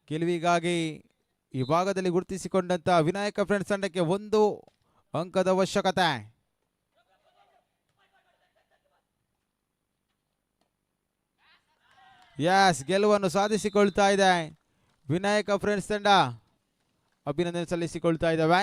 ಗೆಲುವಿಗಾಗಿ ಈ ಭಾಗದಲ್ಲಿ ಗುರುತಿಸಿಕೊಂಡಂತ ವಿನಾಯಕ ಫ್ರೆಂಡ್ಸ್ ತಂಡಕ್ಕೆ 1 ಅಂಕದ ಅವಶ್ಯಕತೆ. ಎಸ್, ಗೆಲುವನ್ನು ಸಾಧಿಸಿಕೊಳ್ತಾ ಇದೆ ವಿನಾಯಕ ಫ್ರೆಂಡ್ಸ್ ತಂಡ. ಅಭಿನಂದನೆ ಸಲ್ಲಿಸಿಕೊಳ್ತಾ ಇದ್ದಾವೆ.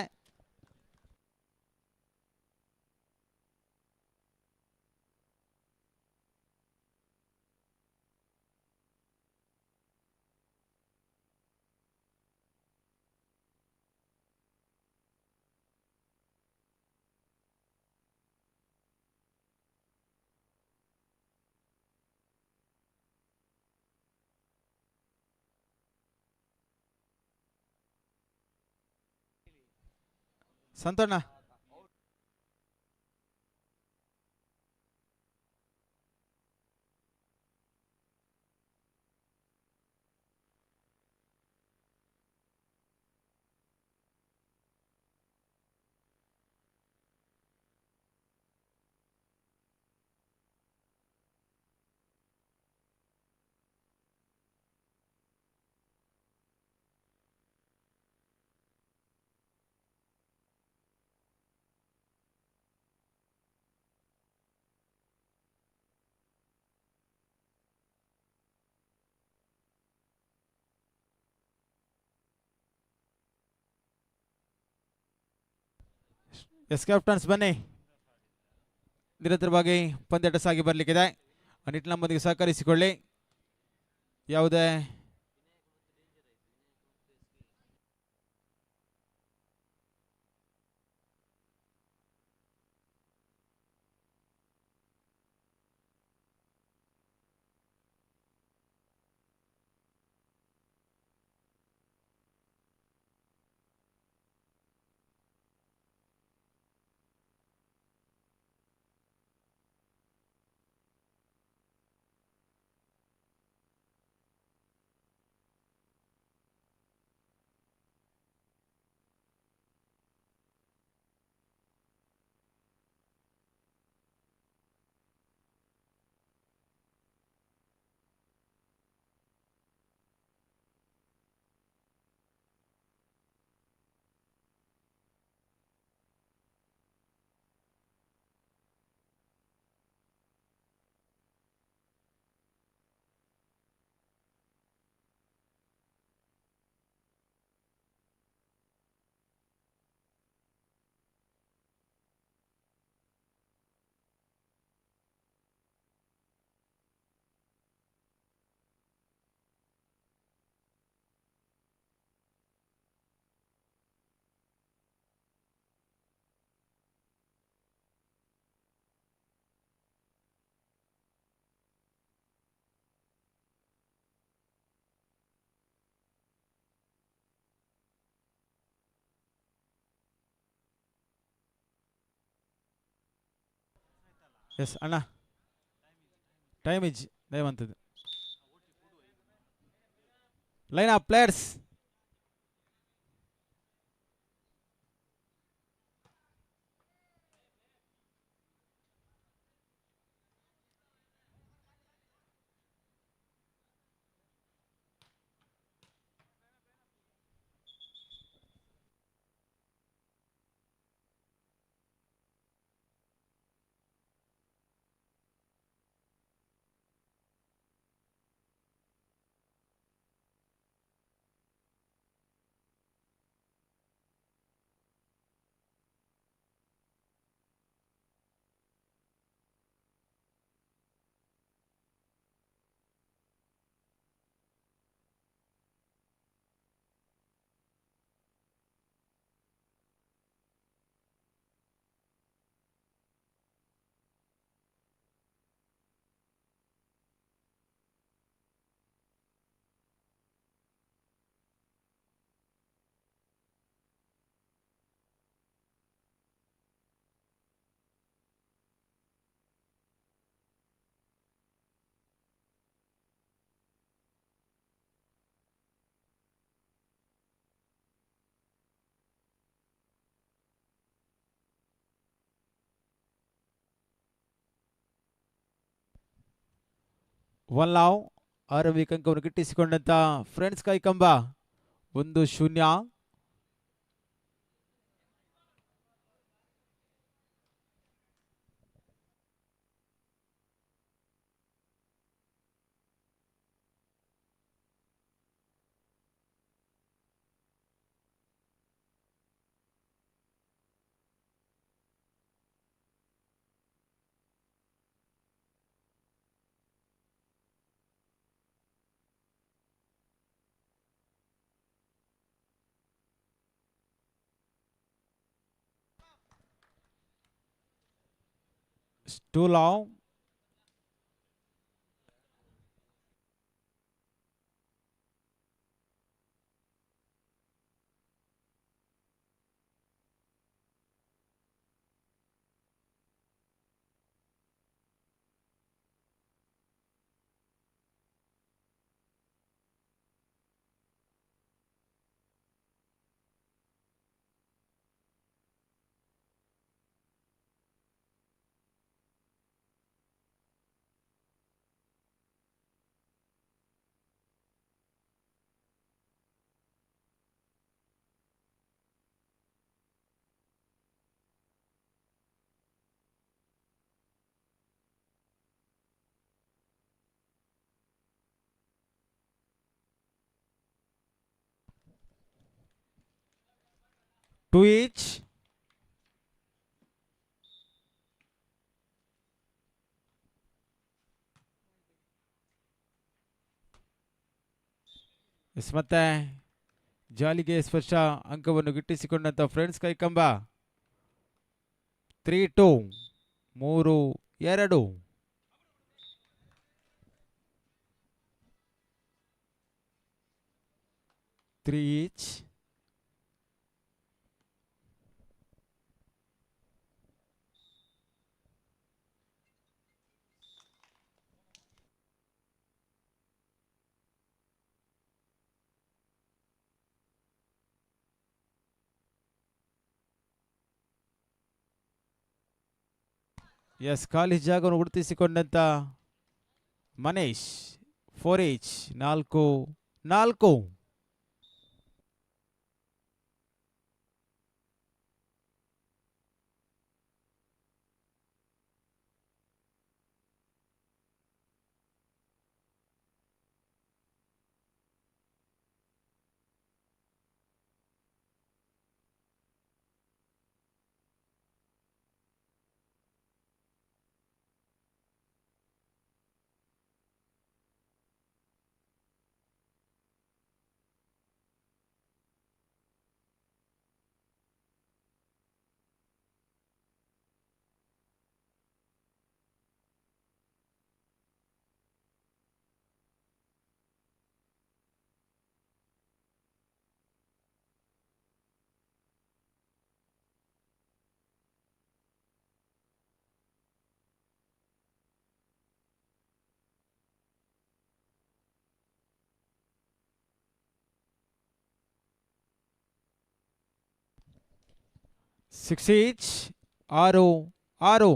ಸಂತಣ್ಣ, ಎಸ್ ಕ್ಯಾಪ್ಟನ್ಸ್ ಬನ್ನಿ, ನಿರಂತರವಾಗಿ ಪಂದ್ಯಾಟ ಸಾಗಿ ಬರಲಿಕ್ಕಿದೆ. ಆ ನಿಟ್ಟಿನ ನಮ್ಮೊಂದಿಗೆ ಸಹಕರಿಸಿಕೊಳ್ಳಿ. ಯಾವುದೇ ಎಸ್ ಅಣ್ಣ ಟೈಮ್ ಇಜ್ ದಯವಂತದ್ದು. Line of players. One love ಆರಂಭಿಕ ಅಂಕವನ್ನು ಗಿಟ್ಟಿಸಿಕೊಂಡಂತ ಫ್ರೆಂಡ್ಸ್ ಕೈಕಂಬ 1-0. Too long. 2 each. ಎಸ್, ಮತ್ತೆ ಜಾಲಿಗೆ ಸ್ಪರ್ಶ ಅಂಕವನ್ನು ಗಿಟ್ಟಿಸಿಕೊಂಡಂಥ ಫ್ರೆಂಡ್ಸ್ ಕೈಕಂಬ. 3-2, 3-2. 3 ಈಚ್. ಎಸ್, ಖಾಲಿ ಜಾಗವನ್ನು ಗುರುತಿಸಿಕೊಂಡಂಥ ಮನೀಶ್. 4 ಈಚ್, 4-4. 6 ಈಚ್, 6-6.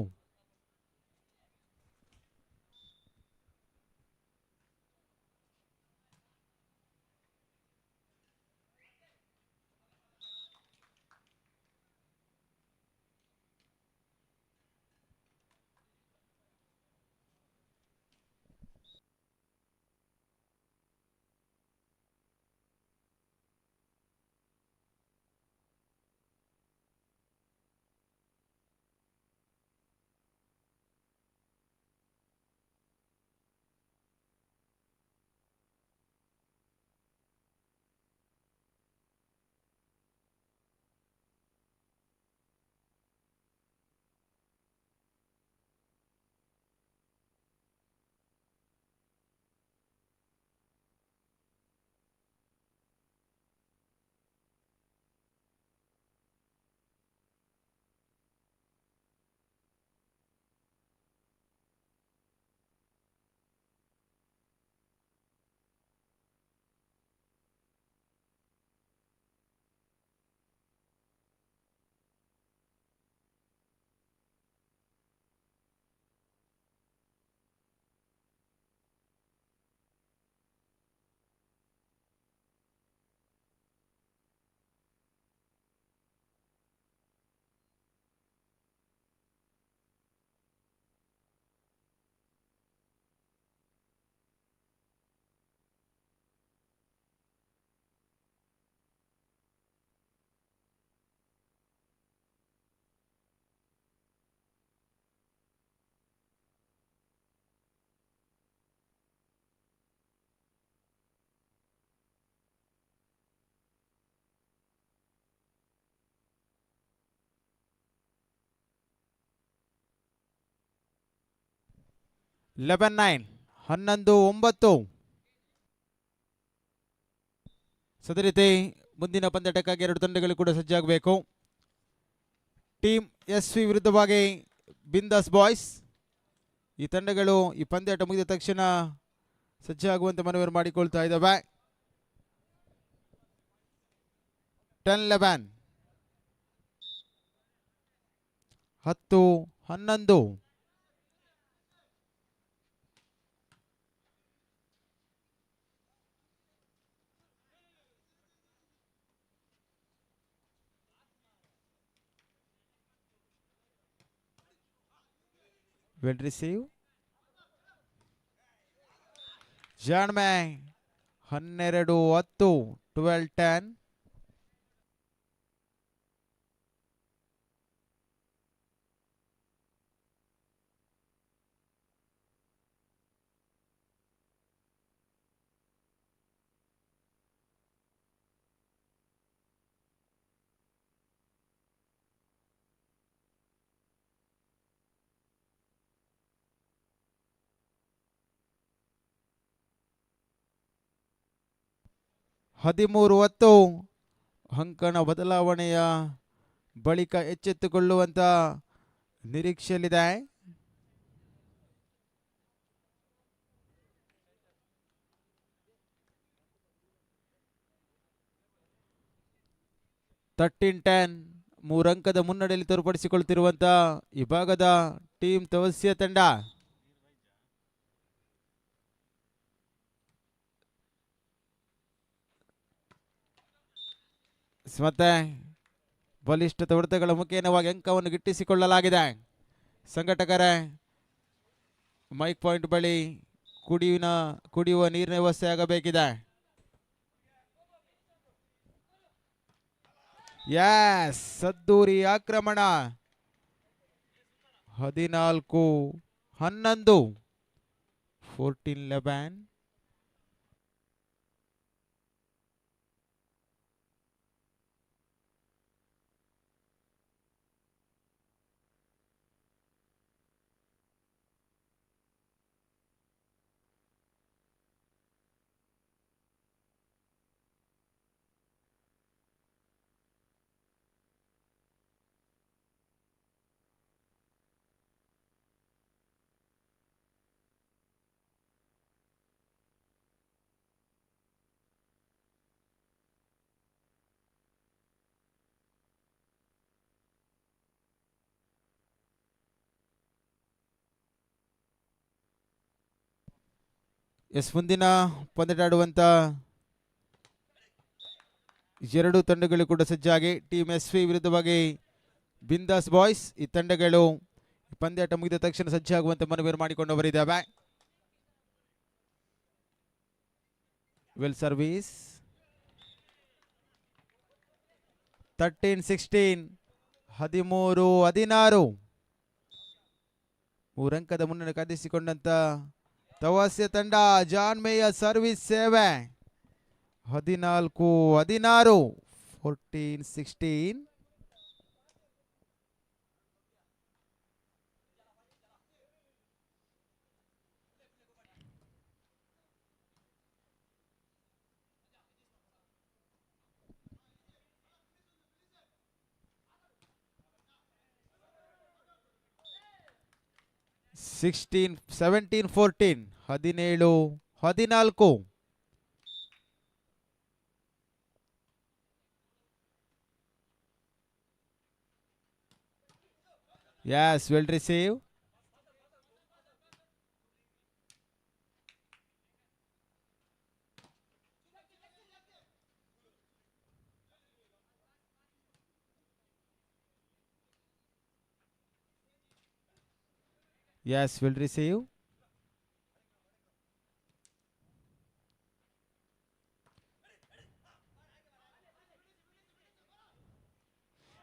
11-9, 11-9. ಅದೇ ರೀತಿ ಮುಂದಿನ ಪಂದ್ಯಾಟಕ್ಕಾಗಿ ಎರಡು ತಂಡಗಳು ಕೂಡ ಸಜ್ಜಾಗಬೇಕು. ಟೀಮ್ ಎಸ್ ವಿ ವಿರುದ್ಧವಾಗಿ ಬಿಂದಾಸ್ ಬಾಯ್ಸ್. ಈ ತಂಡಗಳು ಈ ಪಂದ್ಯಾಟ ಮುಗಿದ ತಕ್ಷಣ ಸಜ್ಜಾಗುವಂತೆ ಮನವಿ ಮಾಡಿಕೊಳ್ತಾ ಇದ್ದಾವೆ. 10-11, 10-11. Well receive. ಜಾಣ್ಮೆ 12-10, 12-10. 13-10 ಅಂಕಣ ಬದಲಾವಣೆಯ ಬಳಿಕ ಎಚ್ಚೆತ್ತುಕೊಳ್ಳುವಂಥ ನಿರೀಕ್ಷೆಯಲ್ಲಿದೆ. ತರ್ಟೀನ್ ಟೆನ್ ಮೂರಂಕದ ಮುನ್ನಡೆಯಲ್ಲಿ ತೋರ್ಪಡಿಸಿಕೊಳ್ತಿರುವಂಥ ಈ ಭಾಗದ ಟೀಮ್ ತವಸ್ಯ ತಂಡ. ಮತ್ತೆ ಬಲಿಷ್ಠ ತೊಡೆತಗಳ ಮುಖೇನವಾಗಿ ಅಂಕವನ್ನು ಗಿಟ್ಟಿಸಿಕೊಳ್ಳಲಾಗಿದೆ. ಸಂಘಟಕರೇ, ಮೈಕ್ ಪಾಯಿಂಟ್ ಬಳಿ ಕುಡಿಯುವ ನೀರಿನ ವ್ಯವಸ್ಥೆ ಆಗಬೇಕಿದೆ. ಎಸ್, ಸದ್ದೂರಿ ಆಕ್ರಮಣ. 14-11, 14-11. ಎಸ್, ಮುಂದಿನ ಪಂದ್ಯಾಡುವಂಥ ಎರಡು ತಂಡಗಳು ಕೂಡ ಸಜ್ಜಾಗಿ. ಟೀಮ್ ಎಸ್ ವಿ ವಿರುದ್ಧವಾಗಿ ಬಿಂದಾಸ್ ಬಾಯ್ಸ್. ಈ ತಂಡಗಳು ಪಂದ್ಯಾಟ ಮುಗಿದ ತಕ್ಷಣ ಸಜ್ಜಾಗುವಂತೆ ಮನವಿ ಮಾಡಿಕೊಂಡವರಿದ್ದಾವೆ. Well service. 13-16, 13-16. ಮೂರಂಕದ ಮುನ್ನಡೆ ಕಾದಿಸಿಕೊಂಡಂತ ತವಾಸ್ಯ ತಂಡ. ಜಾನ್ ಮೇಯರ್ ಸರ್ವಿಸ್ ಸೇವೆ. 14-16, 14-16. 16 17 14, 17-14. Yes, well receive. Yes, will receive.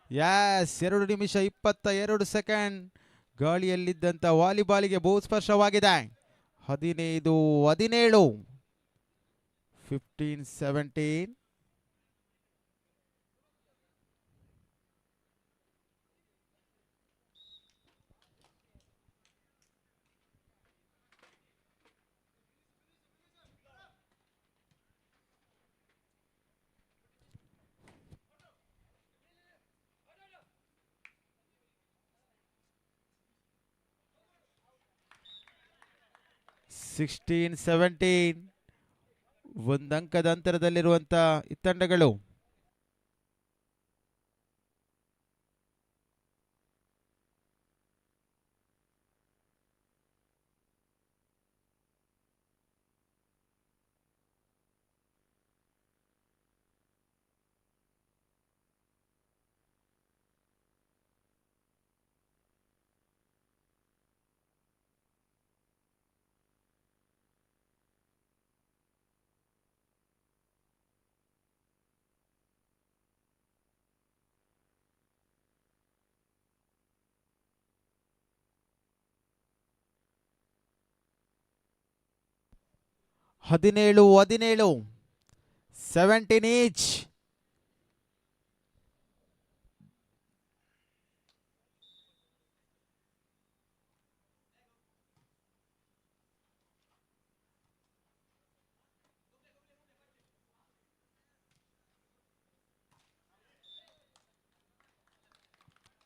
Yes, 2 ನಿಮಿಷ 22 ಸೆಕೆಂಡ್. ಗಾಳಿಯಲ್ಲಿದ್ದಂಥ ವಾಲಿಬಾಲಿಗೆ ಬಹುಸ್ಪರ್ಶವಾಗಿದೆ. 15-17, 15-17. 16-17, ಒಂದಂಕದ ಅಂತರದಲ್ಲಿರುವಂಥ ಈ ತಂಡಗಳು. 17-17, 17 each.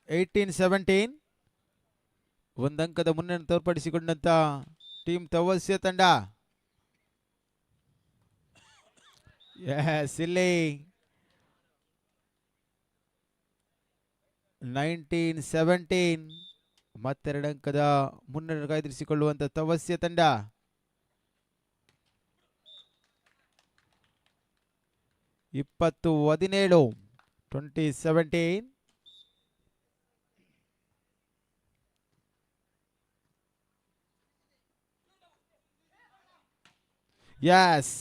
18-17. ಒಂದಂಕದ ಮುನ್ನಡೆ ತೋರ್ಪಡಿಸಿಕೊಂಡಂತ ಟೀಮ್ ತವಸ್ಯ ತಂಡ. ಎಸ್, ಇಲ್ಲಿ 19-17 ಮತ್ತೆರಡು ಅಂಕದ ಮುನ್ನಡೆ ಕಾಯ್ದಿರಿಸಿಕೊಳ್ಳುವಂತ ತವಸ್ಯ ತಂಡ. 20-17 20-17. ಎಸ್,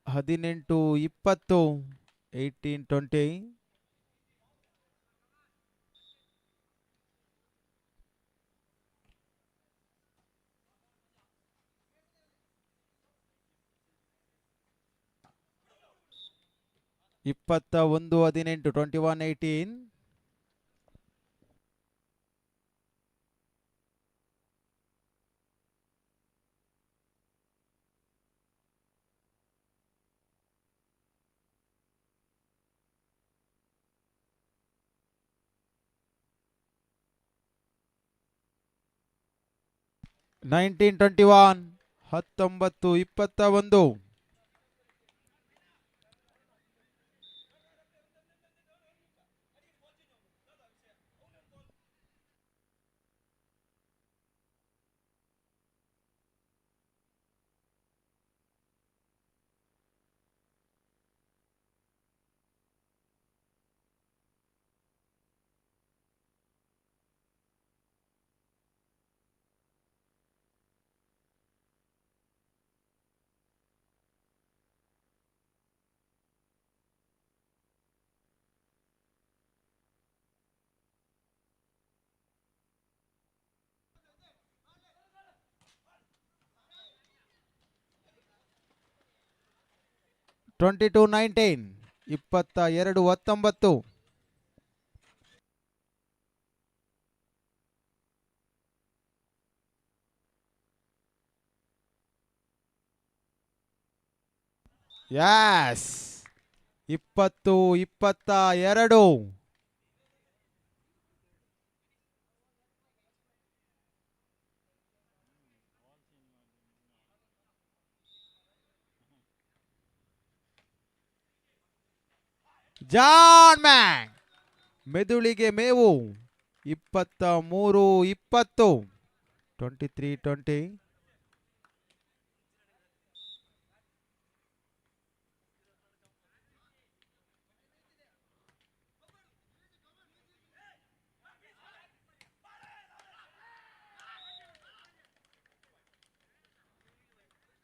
18-20 18-20. 21-18 21-18. 19-21 19-21. 22-19 22-19. ಎಸ್, 20-22. ಜಾನ್ ಮ್ಯಾನ್ ಮೆದುಳಿಗೆ ಮೇವು. 23-20 23-20.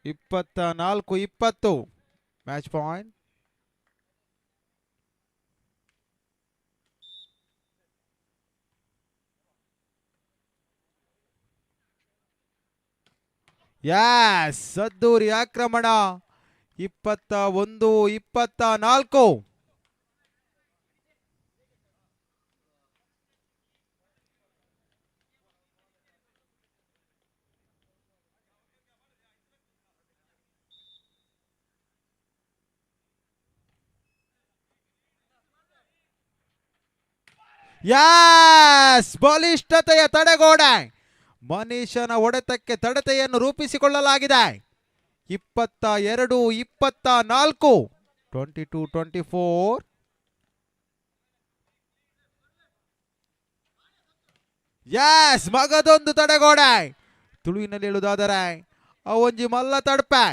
24-20 ಮ್ಯಾಚ್ ಪಾಯಿಂಟ್. ಎಸ್, ಸದ್ದೂರಿ ಆಕ್ರಮಣ. 21-24. ಎಸ್, ಬಲಿಷ್ಠತೆಯ ತಡೆಗೋಡೆ. ಮನೀಶನ ಹೊಡೆತಕ್ಕೆ ತಡೆತೆಯನ್ನು ರೂಪಿಸಿಕೊಳ್ಳಲಾಗಿದೆ. 22-24 22-24. ಎಸ್, ಮಗದೊಂದು ತಡೆಗೋಡೆ. ತುಳುವಿನಲ್ಲಿ ಹೇಳುವುದಾದರೆ ಒಂಜಿ ಮಲ್ಲ ತಡ್ಪೆ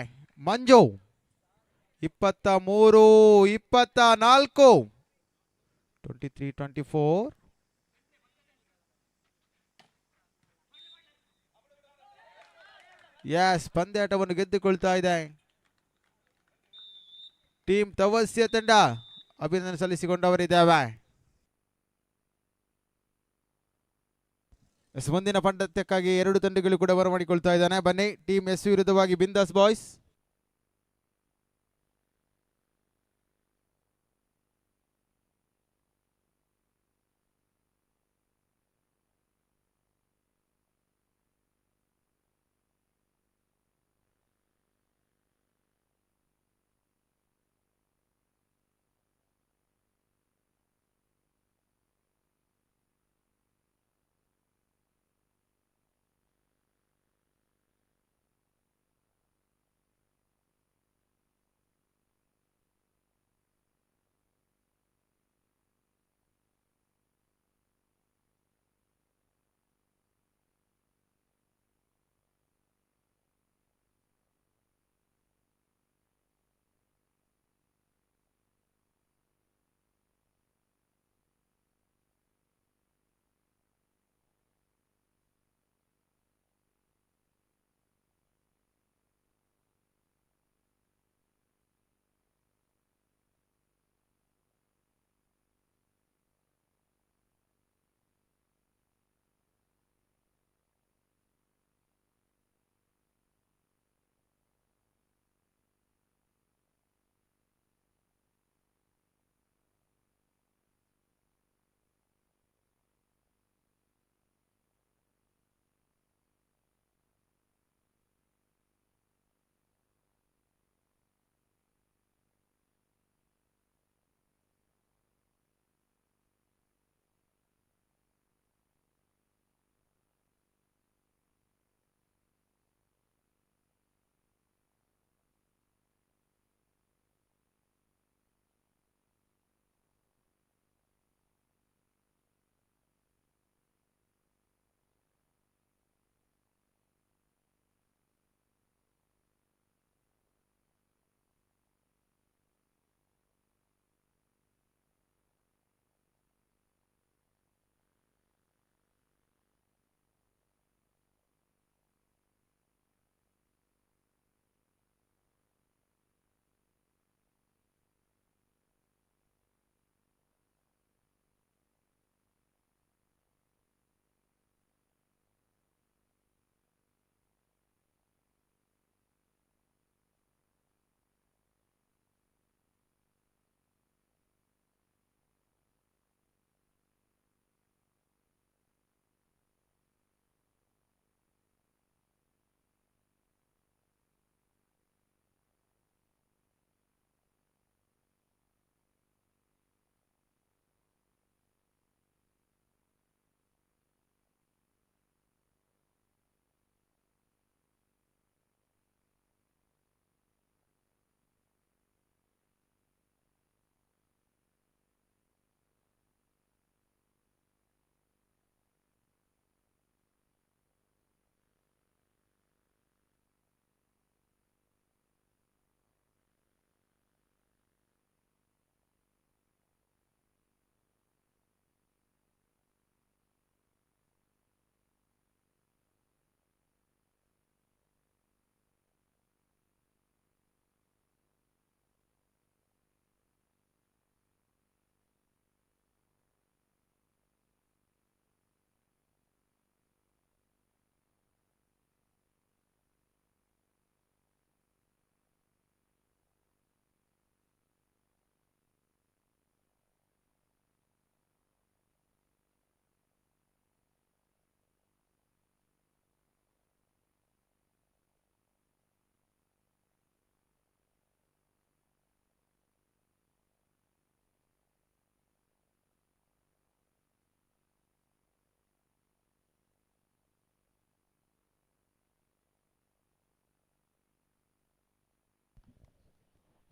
ಮಂಜು. 23-24 23-24. ಎಸ್, ಪಂದ್ಯಾಟವನ್ನು ಗೆದ್ದುಕೊಳ್ತಾ ಇದೆ ಟೀಮ್ ತವಸ್ಯ ತಂಡ. ಅಭಿನಂದನೆ ಸಲ್ಲಿಸಿಕೊಂಡವರಿದ್ದೇವೆ. ಎಸ್, ಮುಂದಿನ ಪಂದ್ಯಕ್ಕಾಗಿ ಎರಡು ತಂಡಗಳು ಕೂಡ ಬರಮಾಡಿಕೊಳ್ತಾ ಇದ್ದಾನೆ. ಬನ್ನಿ, ಟೀಮ್ ಎಸ್ ವಿರುದ್ಧವಾಗಿ ಬಿಂದಾಸ್ boys.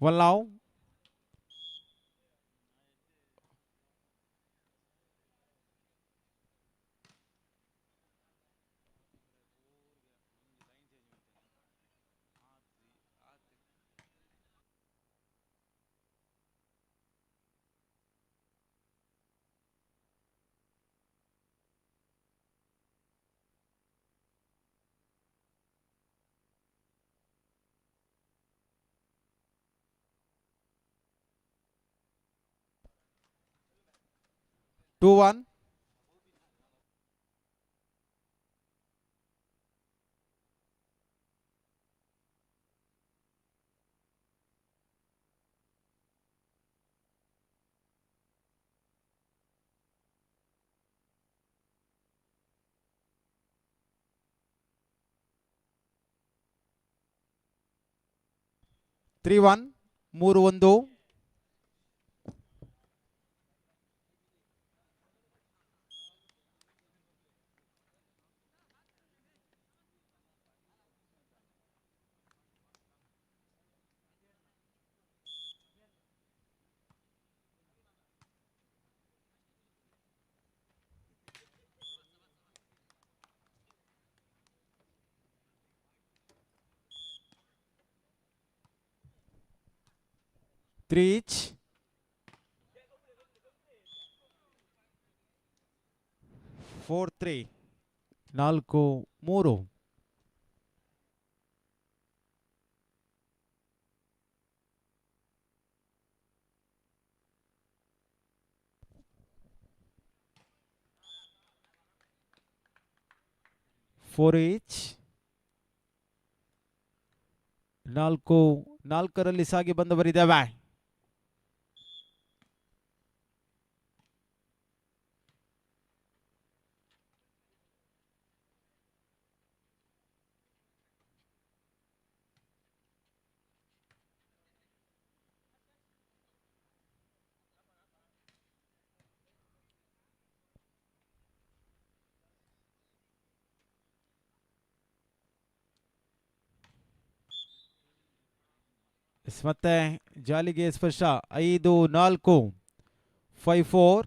One love. 2-1. 3-1. 3-1. 3 each. 4-3. 4-3. 4 each. 4-4ರಲ್ಲಿ ಸಾಗಿ ಬಂದವರಿದ್ದಾವೆ. ಮತ್ತೆ ಜಾಲಿಗೆ ಸ್ಪರ್ಶ. 5-4. 5-4.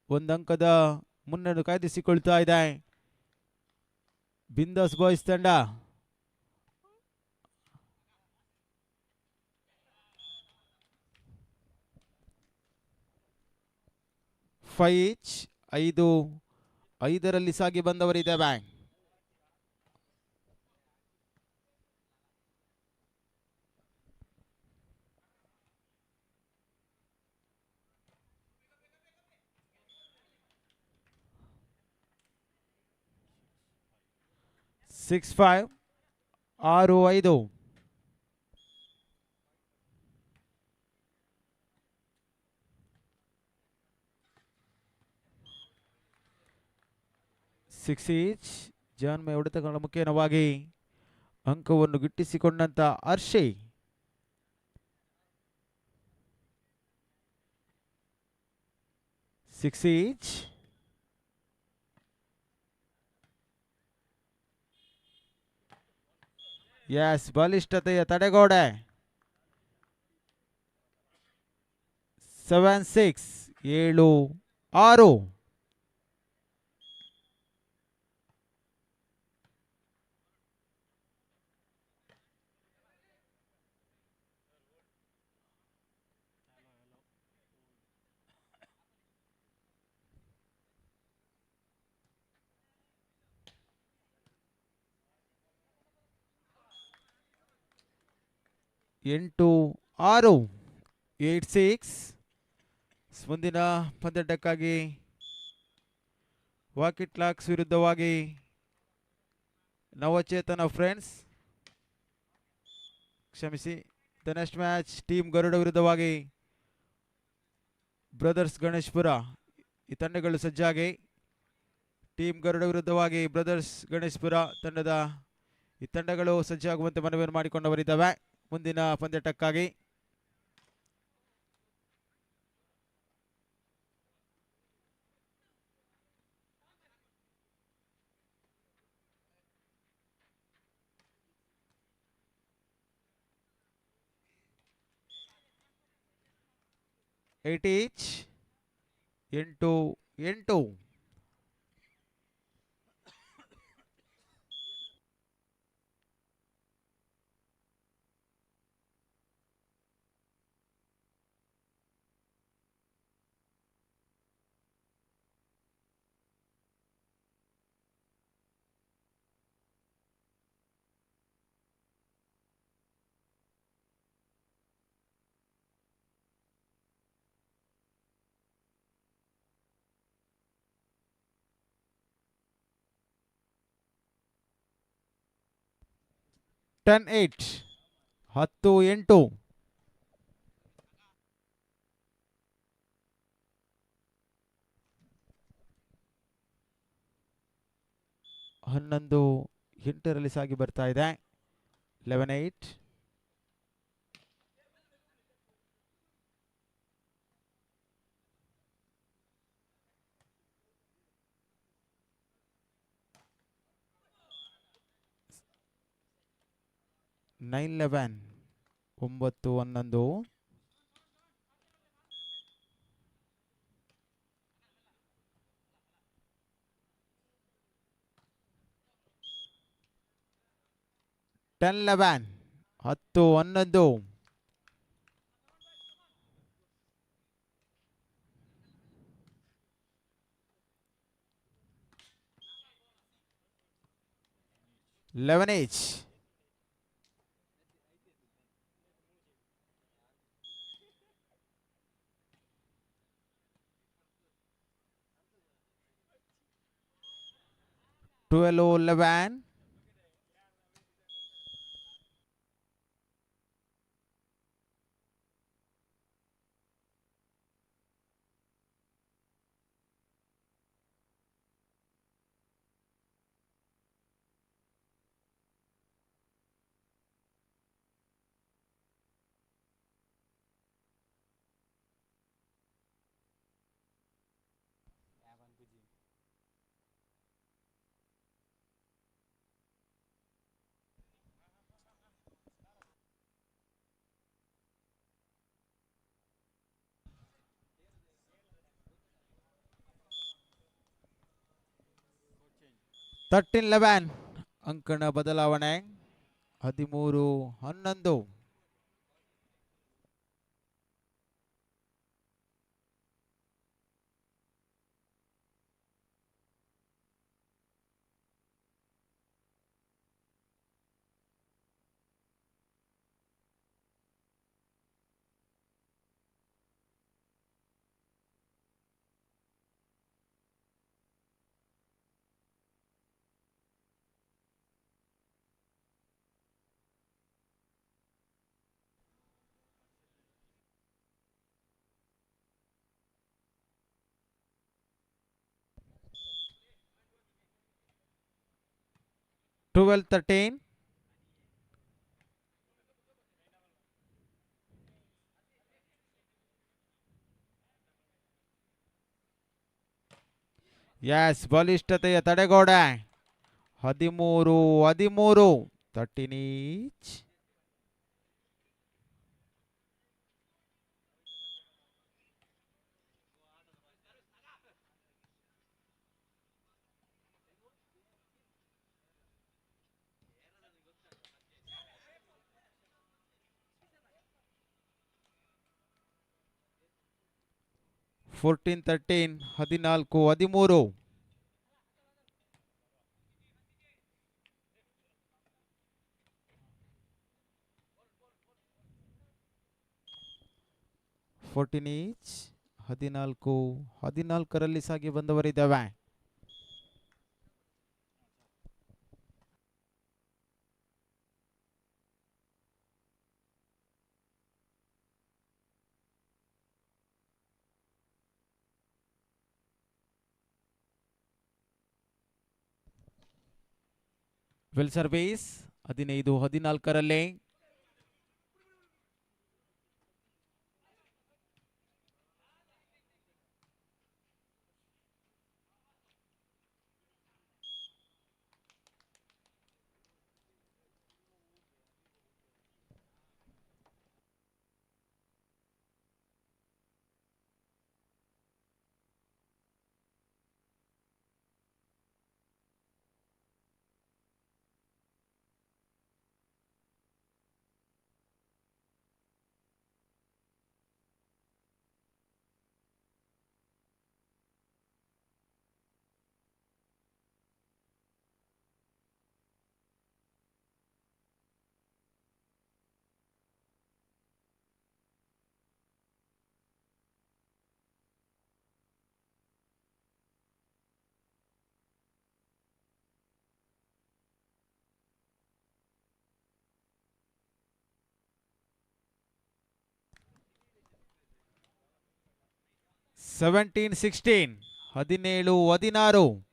ಒಂದು ಅಂಕದ ಮುನ್ನಡೆ ಕಾಯ್ದಿರಿಸಿಕೊಳ್ತಾ ಇದೆ ಬಿಂದಾಸ್ ಬಾಯ್ಸ್ ತಂಡ. 5 ಈಚ್. 5-5ರಲ್ಲಿ ಸಾಗಿ ಬಂದವರಿದ್ದಾವೆ. 6-5. 6-5. 6 ಈಚ್. ಜಾನ್ಮಯ ಹೊಡೆತಗಳ ಮುಖೇನವಾಗಿ ಅಂಕವನ್ನು ಗಿಟ್ಟಿಸಿಕೊಂಡಂತ ಅರ್ಷಿ. 6 ಈಚ್. ಎಸ್, ಬಲಿಷ್ಠತೆಯ ತಡೆಗೋಡೆ. 7-6. 7-6. 8-6. 8-6. ಮುಂದಿನ ಪಂದ್ಯಾಟಕ್ಕಾಗಿ ವಾಕಿಟ್ ಲಾಕ್ಸ್ ವಿರುದ್ಧವಾಗಿ ನವಚೇತನ ಫ್ರೆಂಡ್ಸ್, ಕ್ಷಮಿಸಿ, the next match team Garuda ವಿರುದ್ಧವಾಗಿ ಬ್ರದರ್ಸ್ ಗಣೇಶ್ಪುರ. ಈ ತಂಡಗಳು ಸಜ್ಜಾಗಿ. ಟೀಮ್ ಗರುಡ ವಿರುದ್ಧವಾಗಿ ಬ್ರದರ್ಸ್ ಗಣೇಶ್ಪುರ ತಂಡದ ಈ ತಂಡಗಳು ಸಜ್ಜಾಗುವಂತೆ ಮನವಿಯನ್ನು ಮಾಡಿಕೊಂಡವರಿದ್ದಾವೆ ಮುಂದಿನ ಪಂದ್ಯಾಟಕ್ಕಾಗಿ. 8 each 8-8. 10-8 10-8. 11-8ರಲ್ಲಿ ಸಾಗಿ ಬರ್ತಾ ಇದೆ. 11-8. 9-11 9-11. 10-11 10-11. 11 each. 12-11. 13-11 ಅಂಕಣ ಬದಲಾವಣೆ. 13-11. 12-13. ಎಸ್, ಬಲಿಷ್ಠತೆಯ ತಡೆಗೋಡೆ. 13-13. 13 ಈಚ್. 14-13. 14-13. 14 ಈಚ್. 14-14ರಲ್ಲಿ ಸಾಗಿ ಬಂದವರಿದ್ದಾವೆ. ವೆಲ್ ಸರ್ವಿಸ್ 15-14ರಲ್ಲಿ. 17-16 17-16.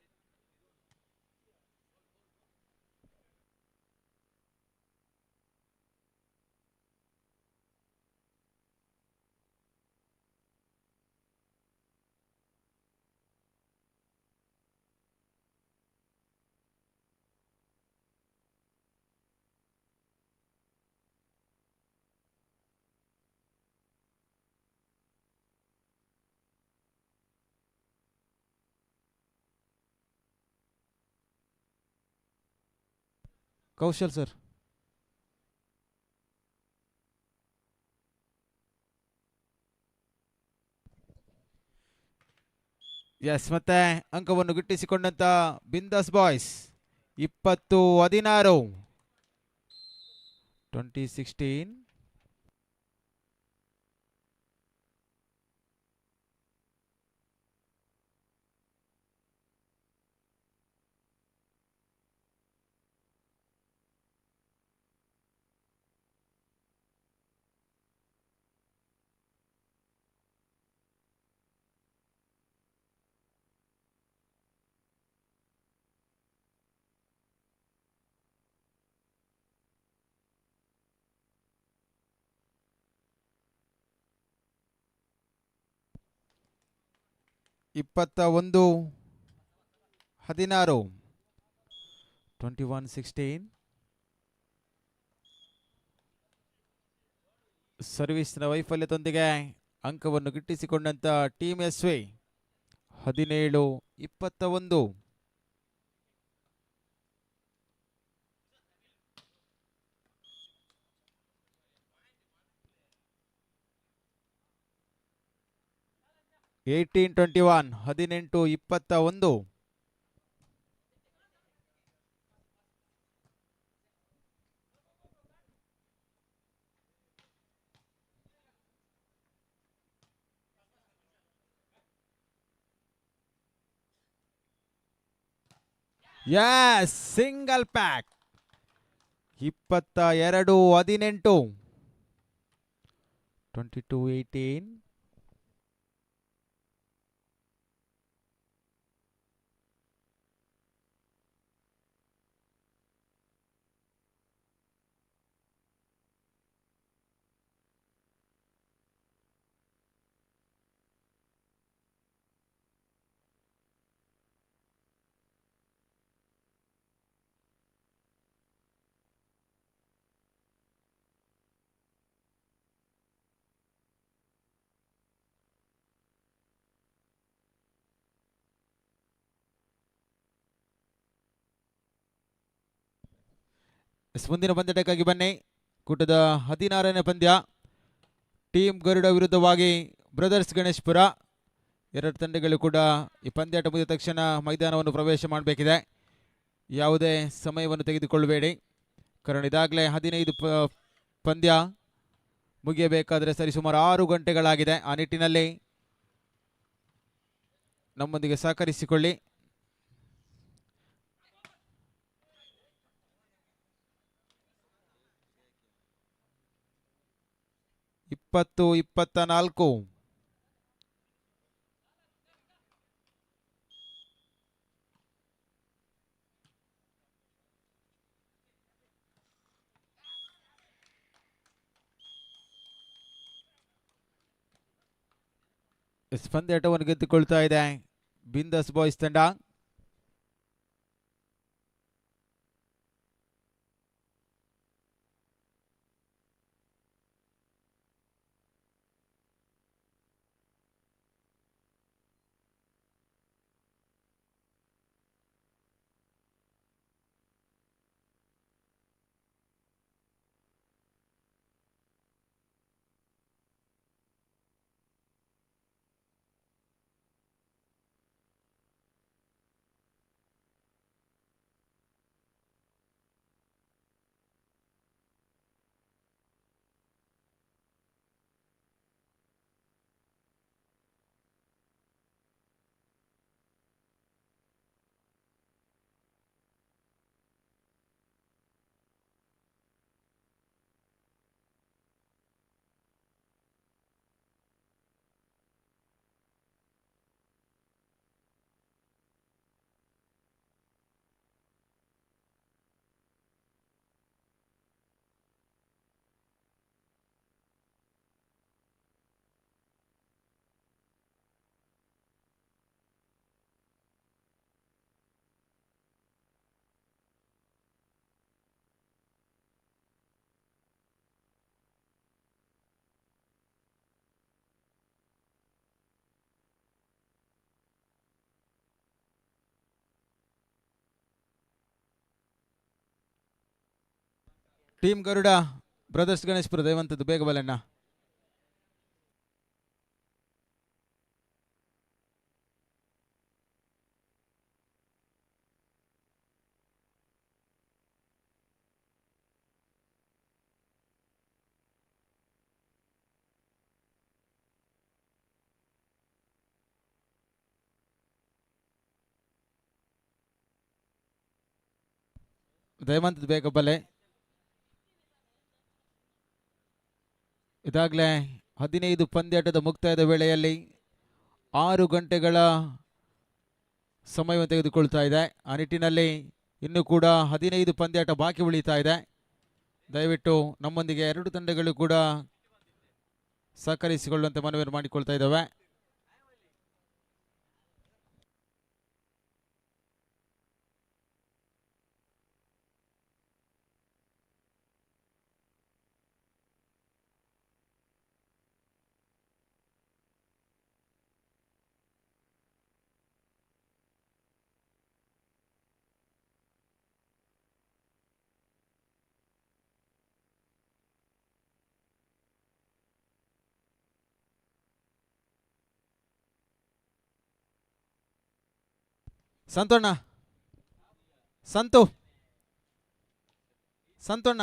Kaushal sir. Yes, ಮತ್ತೆ ಅಂಕವನ್ನು ಗಿಟ್ಟಿಸಿಕೊಂಡಂತ ಬಿಂದಾಸ್ ಬಾಯ್ಸ್ 20-16 20-16. 21-16 21-16. ಸರ್ವಿಸ್ನ ವೈಫಲ್ಯದೊಂದಿಗೆ ಅಂಕವನ್ನು ಗಿಟ್ಟಿಸಿಕೊಂಡಂತ team S V 17-21. 18-21 18-21. Yes, single pack 22-18 22-18. ಮುಂದಿನ ಪಂದ್ಯಟಕ್ಕಾಗಿ ಬನ್ನಿ. ಕೂಟದ 16ನೇ ಪಂದ್ಯ ಟೀಮ್ ಗರುಡ ವಿರುದ್ಧವಾಗಿ ಬ್ರದರ್ಸ್ ಗಣೇಶ್ಪುರ. ಎರಡು ತಂಡಗಳು ಕೂಡ ಈ ಪಂದ್ಯಾಟ ಮುಗಿದ ತಕ್ಷಣ ಮೈದಾನವನ್ನು ಪ್ರವೇಶ ಮಾಡಬೇಕಿದೆ. ಯಾವುದೇ ಸಮಯವನ್ನು ತೆಗೆದುಕೊಳ್ಳಬೇಡಿ, ಕಾರಣ ಇದಾಗಲೇ 15 ಪಂದ್ಯ ಮುಗಿಯಬೇಕಾದರೆ ಸರಿಸುಮಾರು 6 ಗಂಟೆಗಳಾಗಿದೆ. ಆ ನಿಟ್ಟಿನಲ್ಲಿ ನಮ್ಮೊಂದಿಗೆ ಸಹಕರಿಸಿಕೊಳ್ಳಿ. 20-24. ಪಂದ್ಯಾಟವನ್ನು ಗೆದ್ದುಕೊಳ್ತಾ ಇದೆ ಬಿಂದಾಸ್ ಬಾಯ್ಸ್ ತಂಡ. ಟೀಮ್ ಗರುಡ ಬ್ರದರ್ಸ್ ಗಣೇಶ್ಪುರ ದಯವಂತದ್ದು ಬೇಗ ಬಲಣ್ಣ. ದಯವಂತದ್ದು ಬೇಗ ಬಲೆ. ಇದಾಗಲೇ 15 ಪಂದ್ಯಾಟದ ಮುಕ್ತಾಯದ ವೇಳೆಯಲ್ಲಿ 6 ಗಂಟೆಗಳ ಸಮಯವನ್ನು ತೆಗೆದುಕೊಳ್ತಾ ಇದೆ. ಆ ನಿಟ್ಟಿನಲ್ಲಿ ಇನ್ನೂ ಕೂಡ 15 ಪಂದ್ಯಾಟ ಬಾಕಿ ಉಳಿತಾ ಇದೆ. ದಯವಿಟ್ಟು ನಮ್ಮೊಂದಿಗೆ ಎರಡು ತಂಡಗಳು ಕೂಡ ಸಹಕರಿಸಿಕೊಳ್ಳುವಂತೆ ಮನವಿಯನ್ನು ಮಾಡಿಕೊಳ್ತಾ ಇದ್ದಾವೆ. ಸಂತೋಣ್ಣ, ಸಂತು, ಸಂತೋಣ್ಣ.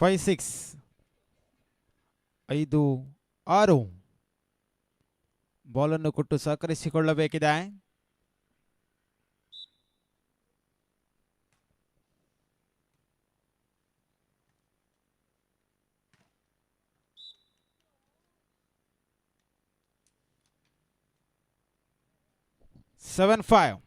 5-6 5-6 ಬಾಲನ್ನು ಕೊಟ್ಟು ಸಹಕರಿಸಿಕೊಳ್ಳಬೇಕಿದೆ. 7-5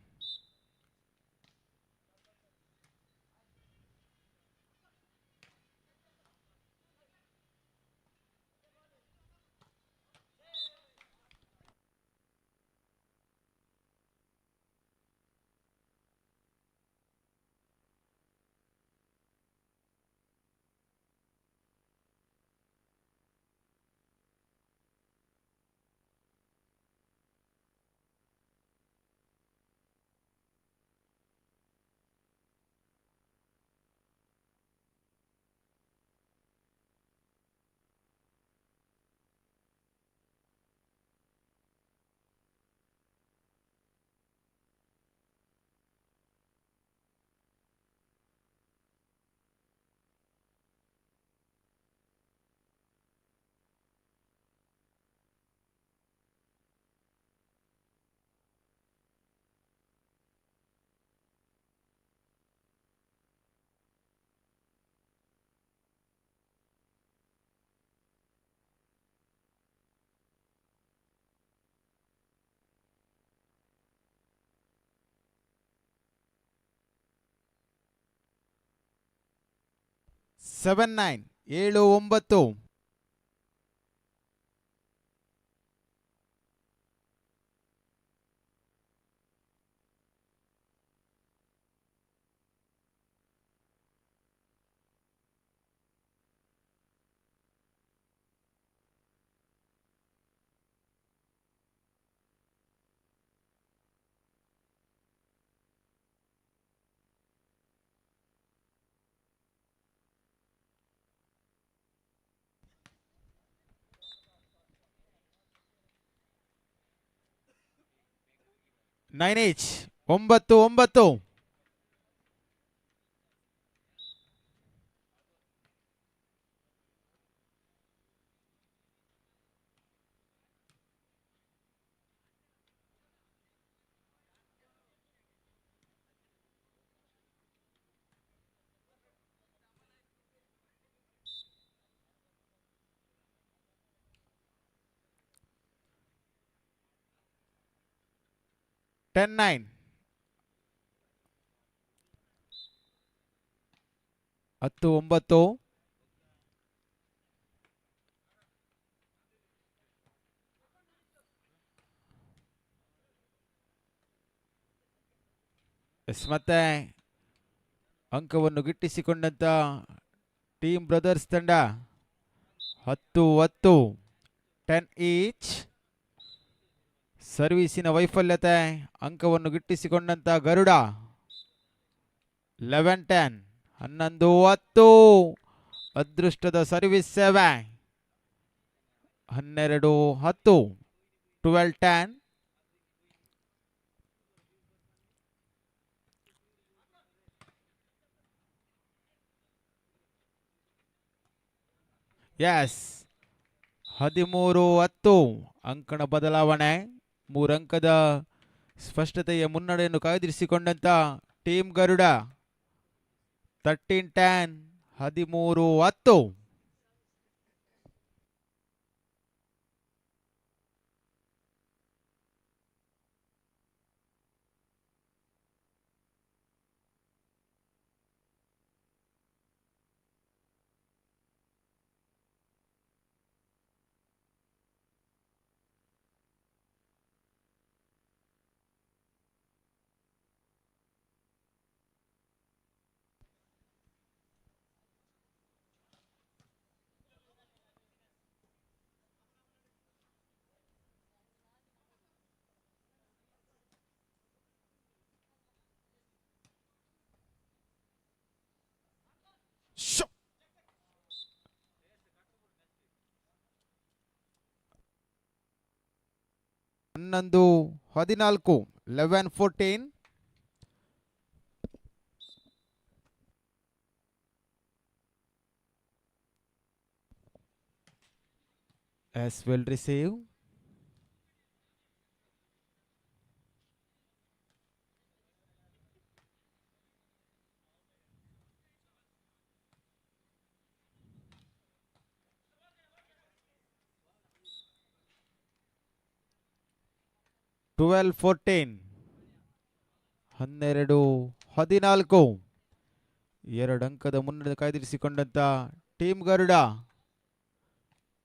7-9 7-9 9 9-9 10-9 10-9 S ಮತ್ತೆ ಅಂಕವನ್ನು ಗಿಟ್ಟಿಸಿಕೊಂಡಂತ ಟೀಮ್ ಬ್ರದರ್ಸ್ ತಂಡ 10-10 10 ಈಚ್. ಸರ್ವೀಸಿನ ವೈಫಲ್ಯತೆ ಅಂಕವನ್ನು ಗಿಟ್ಟಿಸಿಕೊಂಡಂತ ಗರುಡ 11-10 11-10 ಅದೃಷ್ಟದ ಸರ್ವಿಸ್ ಸೇವೆ 12-10 12-10. ಎಸ್ 13-10 ಅಂಕಣ ಬದಲಾವಣೆ, 3 ಅಂಕದ ಸ್ಪಷ್ಟತೆಯ ಮುನ್ನಡೆಯನ್ನು ಕಾಯ್ದಿರಿಸಿಕೊಂಡಂತ ಟೀಮ್ ಗರುಡ 13-10 13-10. 11-14 11-14. Yes, well receive. 12-14, 12-14, 2 ಅಂಕದ ಮುನ್ನಡೆ ಕಾಯ್ದಿರಿಸಿಕೊಂಡಂತ team Garuda.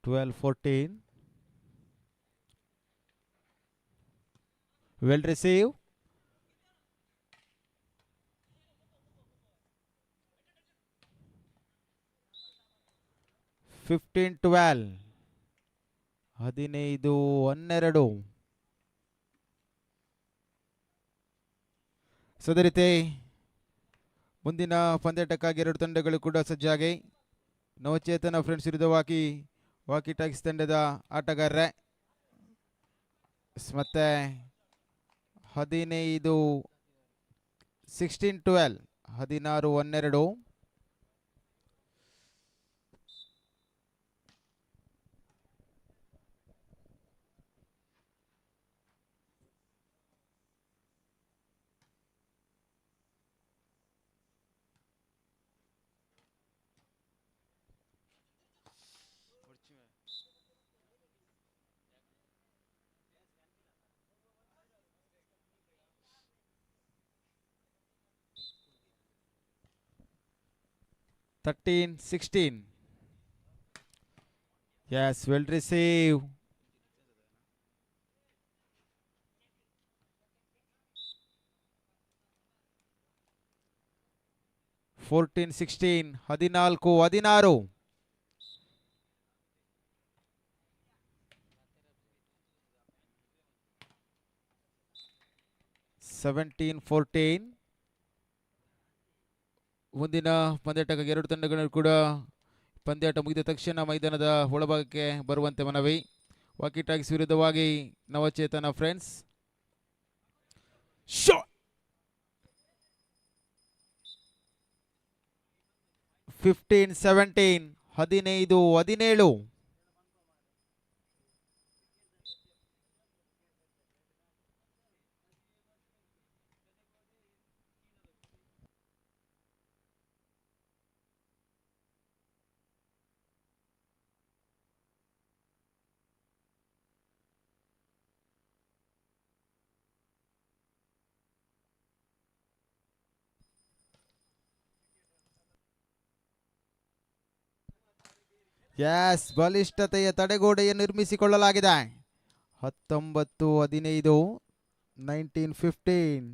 12-14, well receive. 15-12, 15-12. So ಅದೇ ರೀತಿ ಮುಂದಿನ ಪಂದ್ಯಾಟಕ್ಕಾಗಿ 2 ತಂಡಗಳು ಕೂಡ ಸಜ್ಜಾಗಿ. ನವಚೇತನ ಫ್ರೆಂಡ್ಸ್ ವಿರುದ್ಧ ವಾಕಿ ಟಾಕ್ಸ್ ತಂಡದ ಆಟಗಾರರೇ. ಮತ್ತೆ 16-12, 16-12. 13-16. Yes, well receive. 14-16, 14-16. 17-14. ಮುಂದಿನ ಪಂದ್ಯಾಟಕ್ಕಾಗಿ 2 ತಂಡಗಳು ಕೂಡ ಪಂದ್ಯಾಟ ಮುಗಿದ ತಕ್ಷಣ ಮೈದಾನದ ಒಳಭಾಗಕ್ಕೆ ಬರುವಂತೆ ಮನವಿ. ವಾಕಿ ಟಾಕ್ಸ್ ವಿರುದ್ಧವಾಗಿ ನವಚೇತನ ಫ್ರೆಂಡ್ಸ್. 15-17, 15-17. ಎಸ್, ಬಲಿಷ್ಠತೆಯ ತಡೆಗೋಡೆಯನ್ನು ನಿರ್ಮಿಸಿಕೊಳ್ಳಲಾಗಿದೆ. 19-15, 19-15.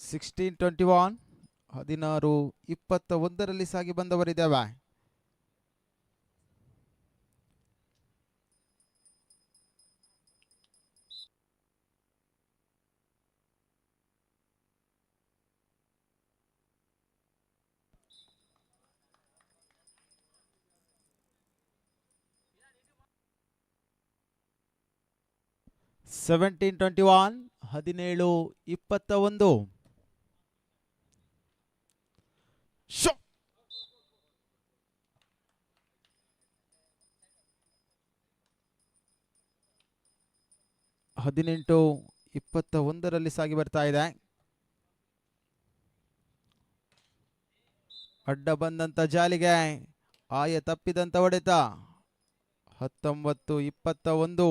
16-21, 16-21 ಸಾಗಿ ಬಂದವರಿದ್ದೇವೆ. 17-21, 17-21. 18-21 ಸಾಗಿ ಬರ್ತಾ ಇದೆ. ಅಡ್ಡ ಬಂದಂತ ಜಾಲಿಗೆ ಆಯ ತಪ್ಪಿದಂತ ಹೊಡೆತ. 19-21,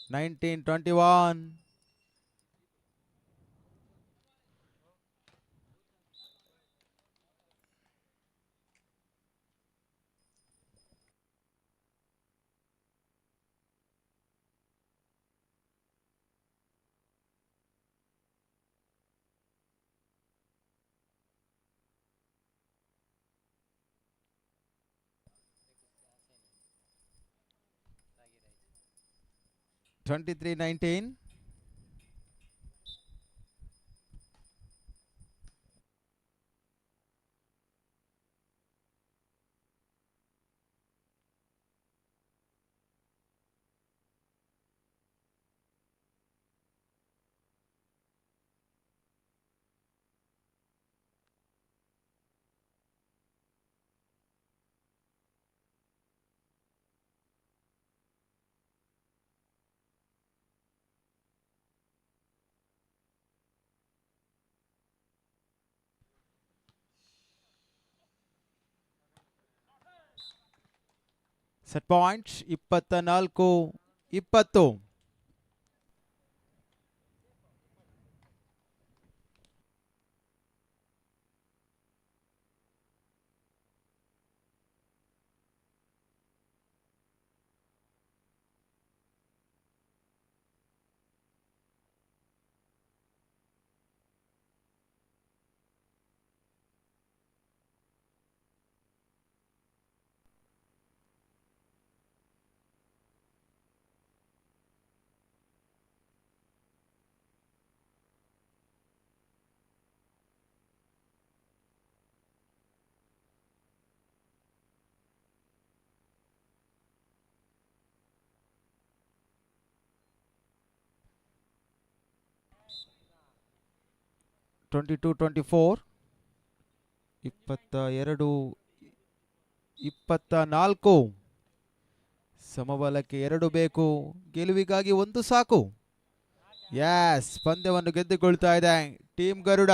19-21. 23-19. Set point 24-20. 22-24. 22-24. ಸಮಬಲಕ್ಕೆ 2 ಬೇಕು, ಗೆಲುವಿಗಾಗಿ 1 ಸಾಕು. ಎಸ್, ಪಂದ್ಯವನ್ನು ಗೆದ್ದುಕೊಳ್ತಾ ಇದೆ ಟೀಮ್ ಗರುಡ.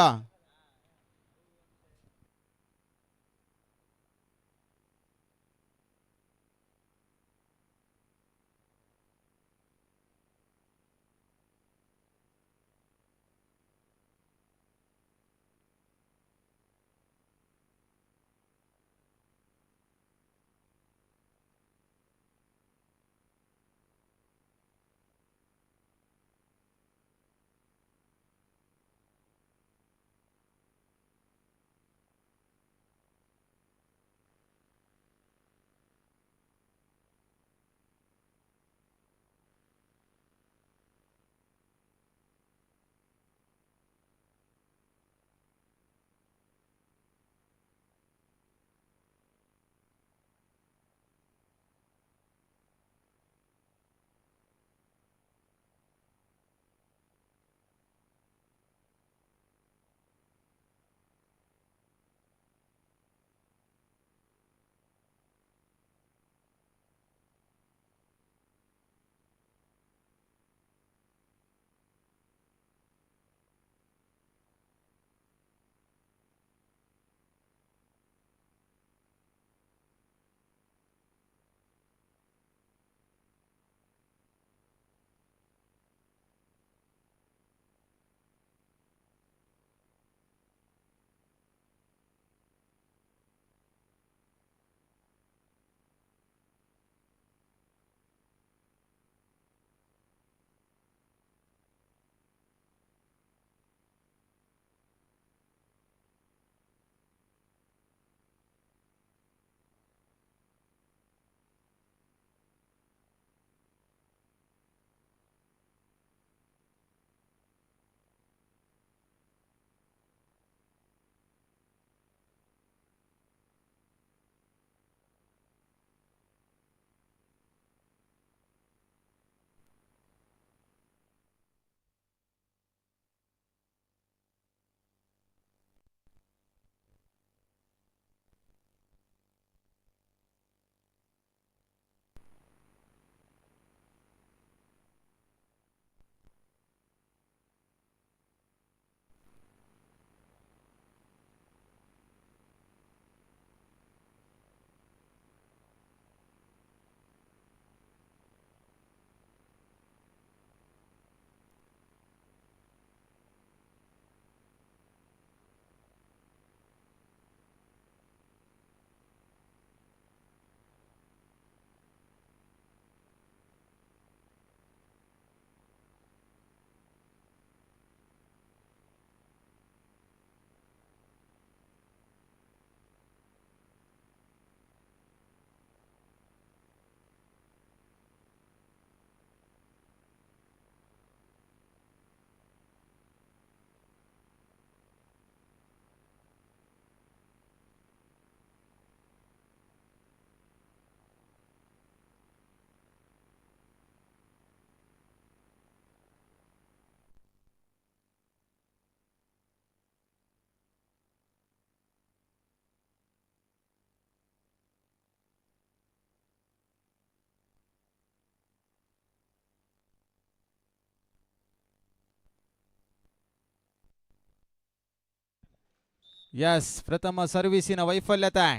ಎಸ್, ಪ್ರಥಮ ಸರ್ವಿಸಿನ ವೈಫಲ್ಯತೆ.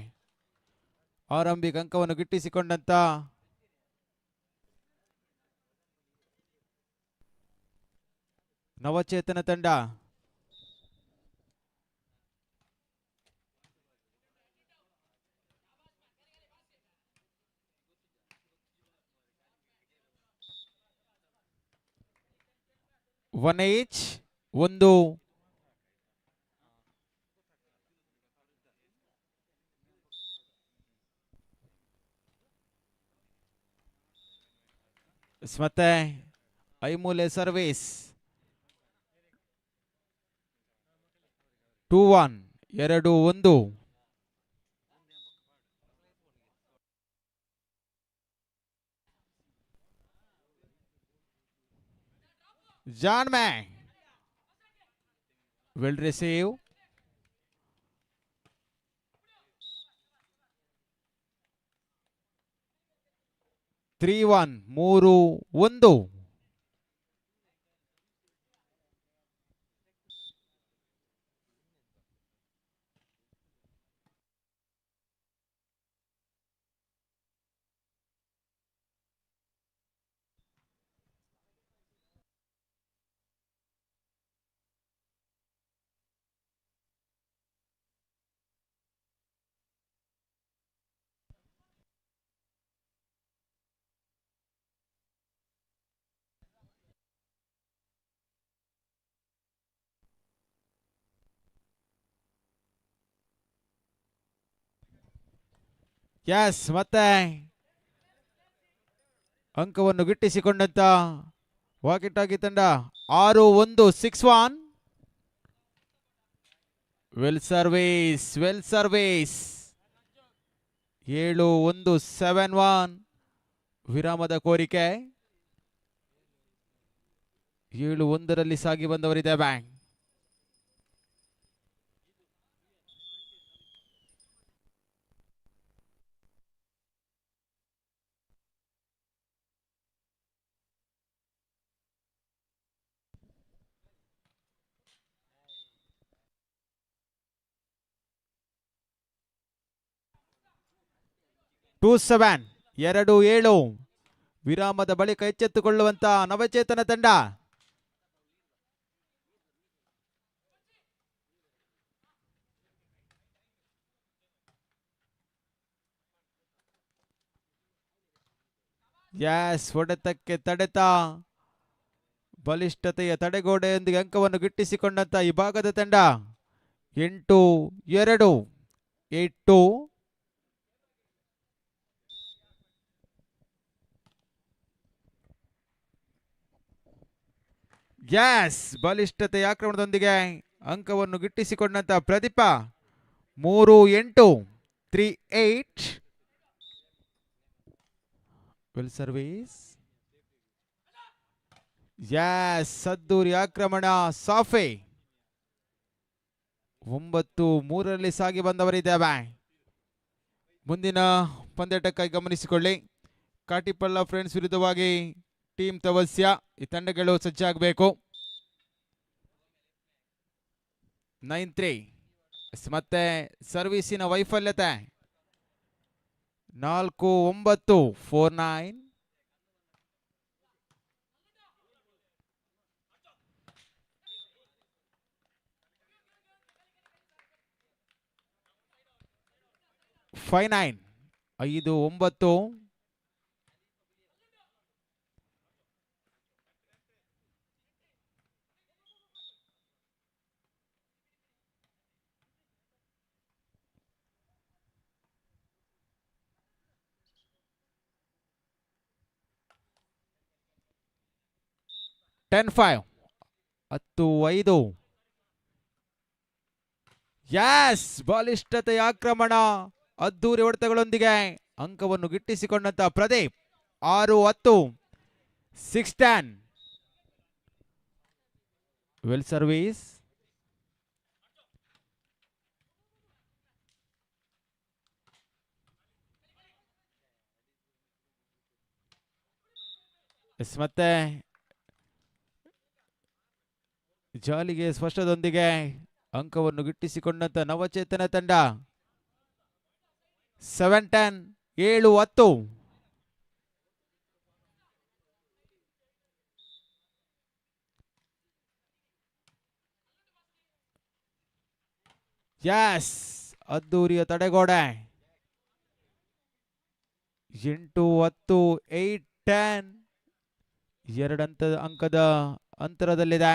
ಆರಂಭಿಕ ಅಂಕವನ್ನು ಗಿಟ್ಟಿಸಿಕೊಂಡಂತ ನವಚೇತನ ತಂಡ. ಒನ್ ಏಚ್ ಒಂದು. ಮತ್ತೆ ಐಮೂಲೆ ಸರ್ವಿಸ್. 2-1, 2-1. ಜಾನ್ಮೆ well receive. 3-1, 3-1. S, ಮತ್ತೆ ಅಂಕವನ್ನು ಗಿಟ್ಟಿಸಿಕೊಂಡಂತ ವಾಕಿಟಾಕಿ ತಂಡ. 6-1, 6-1. Well service, well service. 7-1, 7-1. ವಿರಾಮದ ಕೋರಿಕೆ. 7-1ರಲ್ಲಿ ಸಾಗಿ ಬಂದವರಿದೆ ಬ್ಯಾಂಕ್. 2-7, 2-7. ವಿರಾಮದ ಬಳಿಕ ಎಚ್ಚೆತ್ತುಕೊಳ್ಳುವಂತ ನವಚೇತನ ತಂಡ. ಎಸ್, ಹೊಡೆತಕ್ಕೆ ತಡೆತ, ಬಲಿಷ್ಠತೆಯ ತಡೆಗೋಡೆಯೊಂದಿಗೆ ಅಂಕವನ್ನು ಗಿಟ್ಟಿಸಿಕೊಂಡಂತ ಈ ಭಾಗದ ತಂಡ. 8-2, 8-2. ಎಸ್, ಬಲಿಷ್ಠತೆಯ ಆಕ್ರಮಣದೊಂದಿಗೆ ಅಂಕವನ್ನು ಗಿಟ್ಟಿಸಿಕೊಂಡಂತ ಪ್ರದೀಪ. 3-8, 3-8. Well service. S, ಸದ್ದೂರಿ ಆಕ್ರಮಣ. ಸಾಫೆ. 9-3ರಲ್ಲಿ ಸಾಗಿ ಬಂದವರಿದ್ದೇವೆ. ಮುಂದಿನ ಪಂದ್ಯಾಟಕ್ಕಾಗಿ ಗಮನಿಸಿಕೊಳ್ಳಿ. ಕಾಟಿಪಳ್ಳ ಫ್ರೆಂಡ್ಸ್ ವಿರುದ್ಧವಾಗಿ ಟೀಮ್ ತವಸ್ಯ. ಈ ತಂಡಗಳು ಸಜ್ಜಾಗಬೇಕು. 9-3. ಮತ್ತೆ ಸರ್ವಿಸಿನ ವೈಫಲ್ಯತೆ. 4-9, 4-9. 5-9, 5-9. 10-5, 10-5. ಎಸ್, ಬಲಿಷ್ಠತೆಯ ಆಕ್ರಮಣ, ಅದ್ದೂರಿ ಹೊಡೆತಗಳೊಂದಿಗೆ ಅಂಕವನ್ನು ಗಿಟ್ಟಿಸಿಕೊಂಡಂತ ಪ್ರದೀಪ್. 6-10, 6-10. Well service. S, ಮತ್ತೆ ಜಾಲಿಗೆ ಸ್ಪಷ್ಟದೊಂದಿಗೆ ಅಂಕವನ್ನು ಗಿಟ್ಟಿಸಿಕೊಂಡಂತ ನವಚೇತನ ತಂಡ. 7-10, 7-10. ಎಸ್, ಅದ್ದೂರಿಯ ತಡೆಗೋಡೆ. 8-10, 8-10, 2 ಅಂಕದ ಅಂತರದಲ್ಲಿದೆ.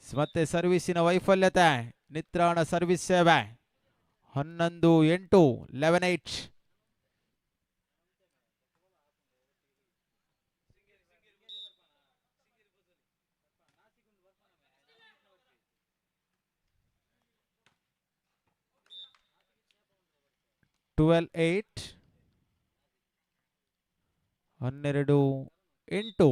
ಮತ್ತೆ ಸರ್ವಿಸಿನ ವೈಫಲ್ಯತೆ. ನಿತ್ರಾಣ ಸರ್ವಿಸ್ ಸೇವೆ. 11-8, 11-8. 12-8, 12-8.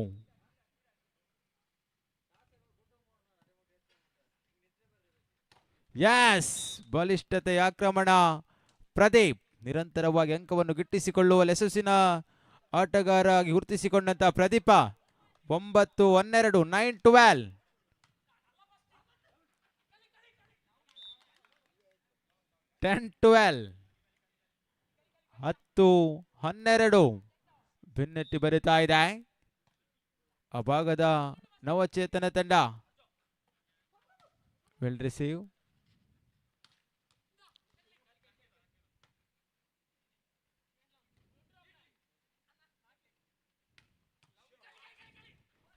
ಎಸ್, ಬಲಿಷ್ಠತೆಯ ಆಕ್ರಮಣ. ಪ್ರದೀಪ್ ನಿರಂತರವಾಗಿ ಅಂಕವನ್ನು ಗಿಟ್ಟಿಸಿಕೊಳ್ಳುವ ಯಶಸ್ಸಿನ ಆಟಗಾರ ಆಗಿ ಗುರುತಿಸಿಕೊಂಡಂತಹ ಪ್ರದೀಪ. 9-12, 9-12. 10-12, 10-12. ಬೆನ್ನಟ್ಟಿ ಬರಿತಾ ಇದೆ ಆ ಭಾಗದ ನವಚೇತನ ತಂಡ. Well receive.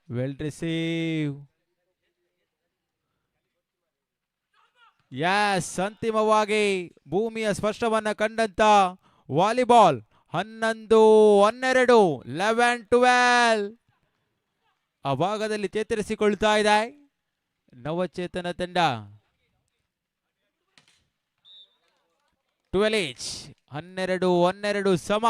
Well receive. Yes, ಅಂತಿಮವಾಗಿ ಭೂಮಿಯ ಸ್ಪರ್ಶವನ್ನು ಕಂಡಂತ ವಾಲಿಬಾಲ್. 11-12, 11-12. ಆ ಭಾಗದಲ್ಲಿ ಚೇತರಿಸಿಕೊಳ್ತಾ ಇದೆ ನವಚೇತನ ತಂಡ. 12 12-12 ಸಮ.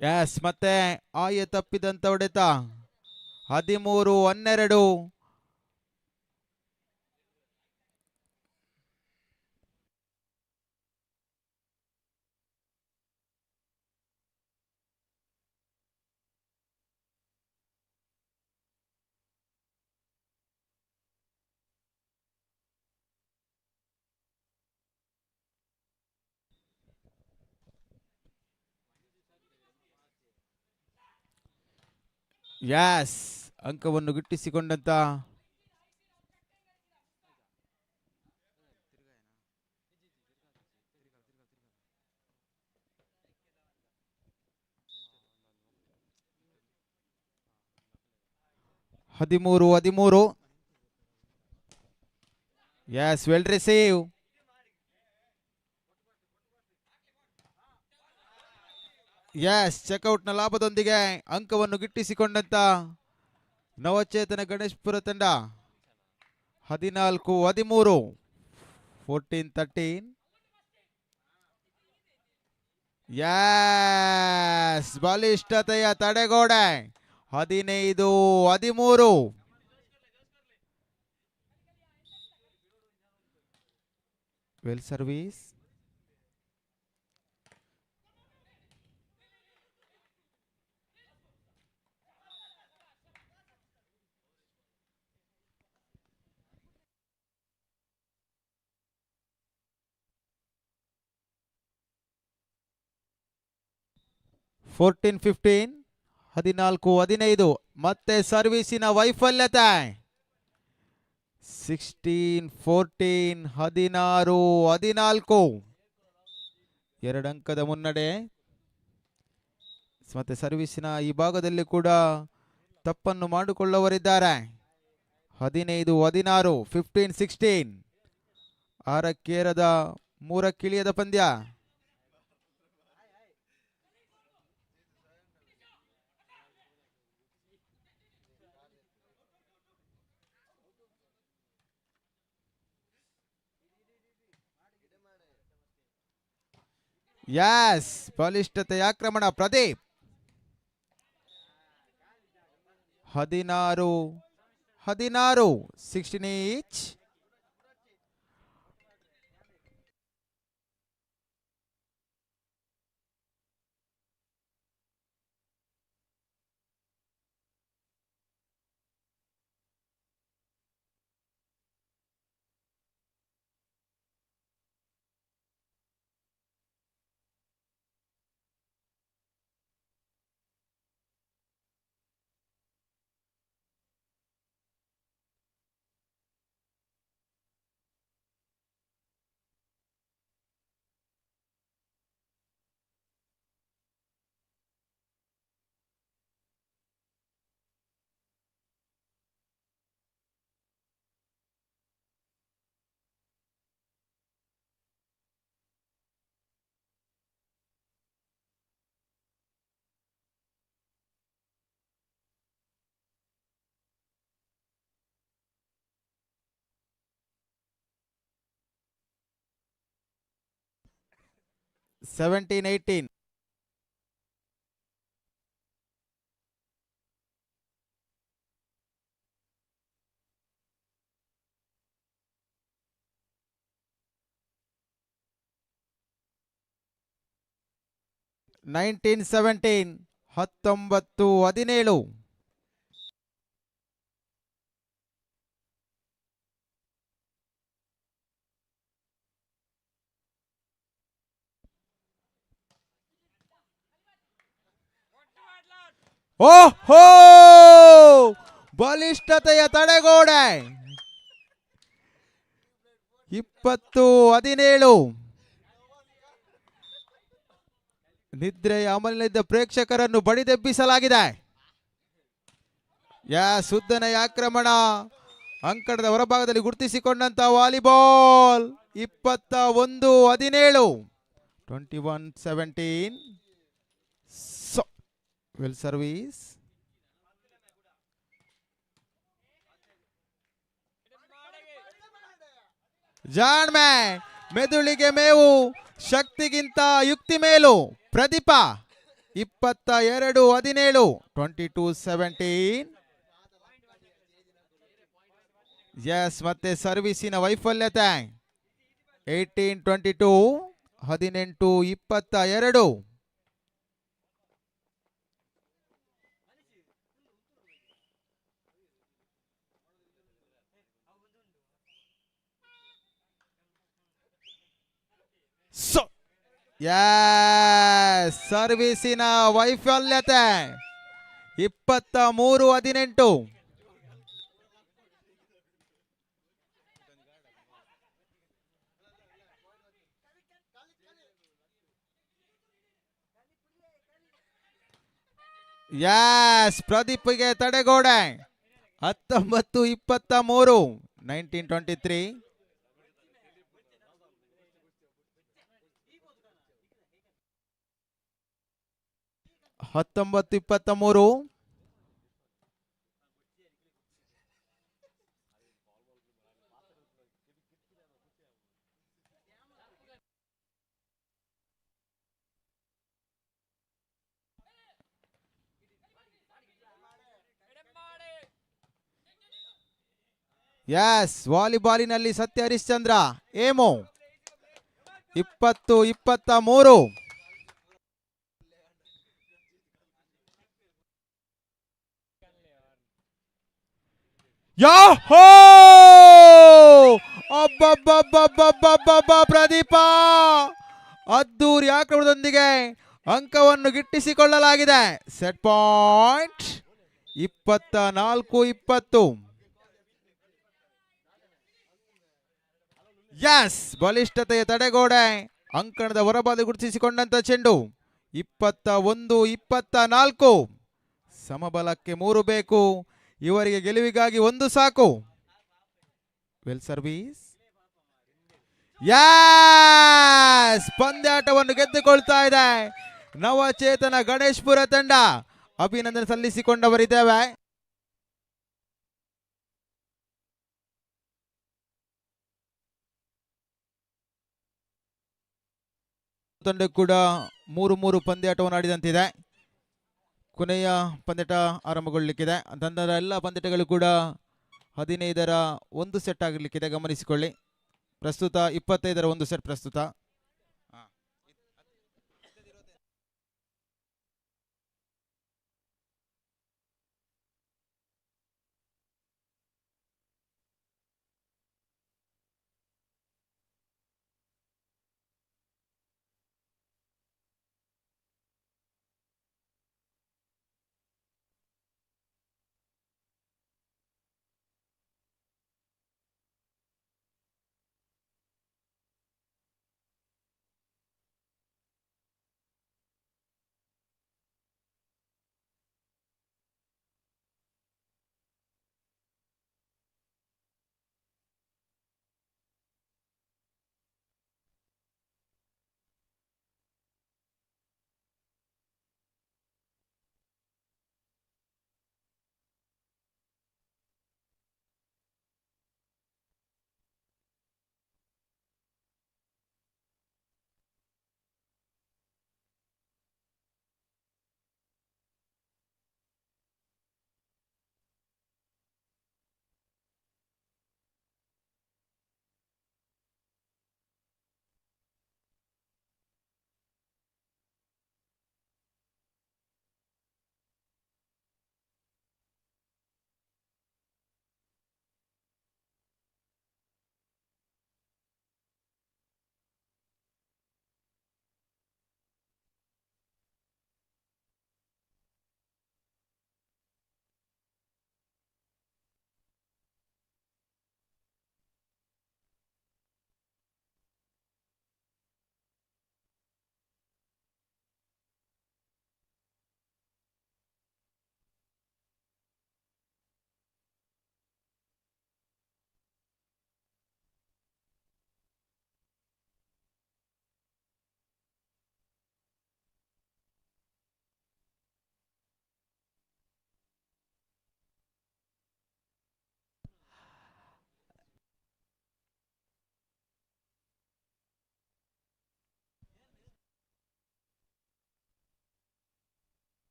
ಎಸ್, ಮತ್ತೆ ಆಯ ತಪ್ಪಿದಂತ ಹೊಡೆತ. 13-12. ಎಸ್, ಅಂಕವನ್ನು ಗಿಟ್ಟಿಸಿಕೊಂಡಂತ 13-13. Yes, well receive. Yes, ಚೆಕ್ಔಟ್ನ ಲಾಭದೊಂದಿಗೆ ಅಂಕವನ್ನು ಗಿಟ್ಟಿಸಿಕೊಂಡಂತ ನವಚೇತನ ಗಣೇಶ್ಪುರ ತಂಡ. 14-13, 14-13. ಎಸ್, ಬಲಿಷ್ಠತೆಯ ತಡೆಗೋಡೆ. 15-13. Well service. 14-15, 14-15. ಮತ್ತೆ ಸರ್ವಿಸಿನ ವೈಫಲ್ಯತೆ. 16-14, 16-14. 2 ಅಂಕದ ಮುನ್ನಡೆ. ಮತ್ತೆ ಸರ್ವಿಸಿನ ಈ ಭಾಗದಲ್ಲಿ ಕೂಡ ತಪ್ಪನ್ನು ಮಾಡಿಕೊಳ್ಳುವರಿದ್ದಾರೆ. 15-16, 15-16. ಆರಕ್ಕೇರದ ಮೂರಕ್ಕಿಳಿಯದ ಪಂದ್ಯ. ಎಸ್, ಬಲಿಷ್ಠತೆಯ ಆಕ್ರಮಣ ಪ್ರದೀಪ್. 16-16, 16 each. 17-18. 19-17, 19-17. ಓಹೋ, ಬಲಿಷ್ಠತೆಯ ತಡೆಗೋಡೆ. 20-17. ನಿದ್ರೆಯ ಅಮಲಿನಲ್ಲಿದ್ದ ಪ್ರೇಕ್ಷಕರನ್ನು ಬಡಿದೆಬ್ಬಿಸಲಾಗಿದೆ. ಸುದ್ದನೆಯ ಆಕ್ರಮಣ ಅಂಕಣದ ಹೊರಭಾಗದಲ್ಲಿ ಗುರುತಿಸಿಕೊಂಡಂತ ವಾಲಿಬಾಲ್. 21-17, 21-17. Well service. ಜಾಣ್ಮೆ ಮೆದುಳಿಗೆ ಮೇವು, ಶಕ್ತಿಗಿಂತ ಯುಕ್ತಿ ಮೇಲು. ಪ್ರದೀಪ. 22-17, 22-17. ಎಸ್, ಮತ್ತೆ ಸರ್ವಿಸಿನ ವೈಫಲ್ಯತೆ. 18-22, 18-22. ಸರ್ವಿಸಿನ ವೈಫಲ್ಯತೆ. 23-18. ಎಸ್, ಪ್ರದೀಪ್ಗೆ ತಡೆಗೋಡೆ. 19-23, 19-23. 19-23. ಎಸ್, ವಾಲಿಬಾಲಿನಲ್ಲಿ ಸತ್ಯ ಹರಿಶ್ಚಂದ್ರ ಏಮೋ. 20-23. ಯಾಹೋ! ಅಬ್ಬಬ್ಬಬ್ಬಬ್ಬಬ್ಬಬ್ಬ ಪ್ರದೀಪ ಅದ್ದೂರಿ ಆಕ್ರಮಣದೊಂದಿಗೆ ಅಂಕವನ್ನು ಗಿಟ್ಟಿಸಿಕೊಳ್ಳಲಾಗಿದೆ. Set point 24-20. ಎಸ್, ಬಲಿಷ್ಠತೆಯ ತಡೆಗೋಡೆ ಅಂಕಣದ ಹೊರಬಾದ ಗುರುತಿಸಿಕೊಂಡಂತ ಚೆಂಡು. 21-24. ಸಮಬಲಕ್ಕೆ 3 ಬೇಕು, ಇವರಿಗೆ ಗೆಲುವಿಗಾಗಿ 1 ಸಾಕು. Well service. Yes, ಪಂದ್ಯಾಟವನ್ನು ಗೆದ್ದುಕೊಳ್ತಾ ಇದೆ ನವಚೇತನ ಗಣೇಶ್ಪುರ ತಂಡ. ಅಭಿನಂದನೆ ಸಲ್ಲಿಸಿಕೊಂಡವರಿದ್ದೇವೆ. ತಂಡ ಕೂಡ ಮೂರು ಮೂರು ಪಂದ್ಯಾಟವನ್ನು ಆಡಿದಂತಿದೆ. ಕೊನೆಯ ಪಂದ್ಯಾಟ ಆರಂಭಗೊಳ್ಳಲಿಕ್ಕಿದೆ. ತಂಡದ ಎಲ್ಲ ಪಂದ್ಯಾಟಗಳು ಕೂಡ 15ರ ಒಂದು ಸೆಟ್ ಆಗಲಿಕ್ಕಿದೆ, ಗಮನಿಸಿಕೊಳ್ಳಿ. ಪ್ರಸ್ತುತ 25ರ ಒಂದು ಸೆಟ್ ಪ್ರಸ್ತುತ.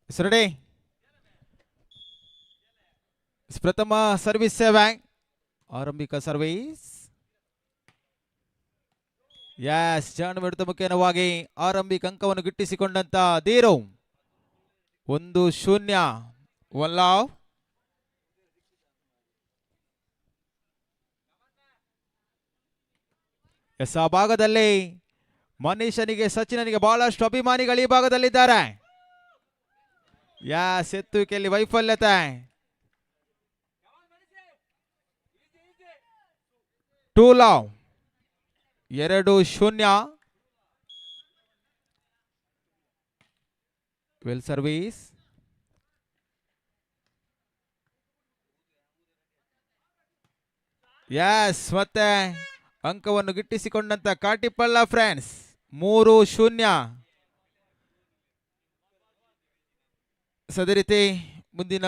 ರೆಡಿ. ಪ್ರಥಮ ಸರ್ವಿಸ್ ಸೇವೆ, ಆರಂಭಿಕ ಸರ್ವಿಸ್. ಎಸ್, ಜಾನು ಮುಖೇನವಾಗಿ ಆರಂಭಿಕ ಅಂಕವನ್ನು ಗಿಟ್ಟಿಸಿಕೊಂಡಂತ ಧೀರು. 1-0, 1 ಲಾವ್. ಎಸ್, ಆ ಭಾಗದಲ್ಲಿ ಮನೀಶನಿಗೆ, ಸಚಿನನಿಗೆ ಬಹಳಷ್ಟು ಅಭಿಮಾನಿಗಳು ಈ ಭಾಗದಲ್ಲಿದ್ದಾರೆ. As, ಎತ್ತುವಿಕೆಯಲ್ಲಿ ವೈಫಲ್ಯತೆ. 2 love, 2-0. Well service. Yes, ಮತ್ತೆ ಅಂಕವನ್ನು ಗಿಟ್ಟಿಸಿಕೊಂಡಂತ ಕಾಟಿಪಳ್ಳ ಫ್ರೆಂಡ್ಸ್. 3-0. ಅದೇ ರೀತಿ ಮುಂದಿನ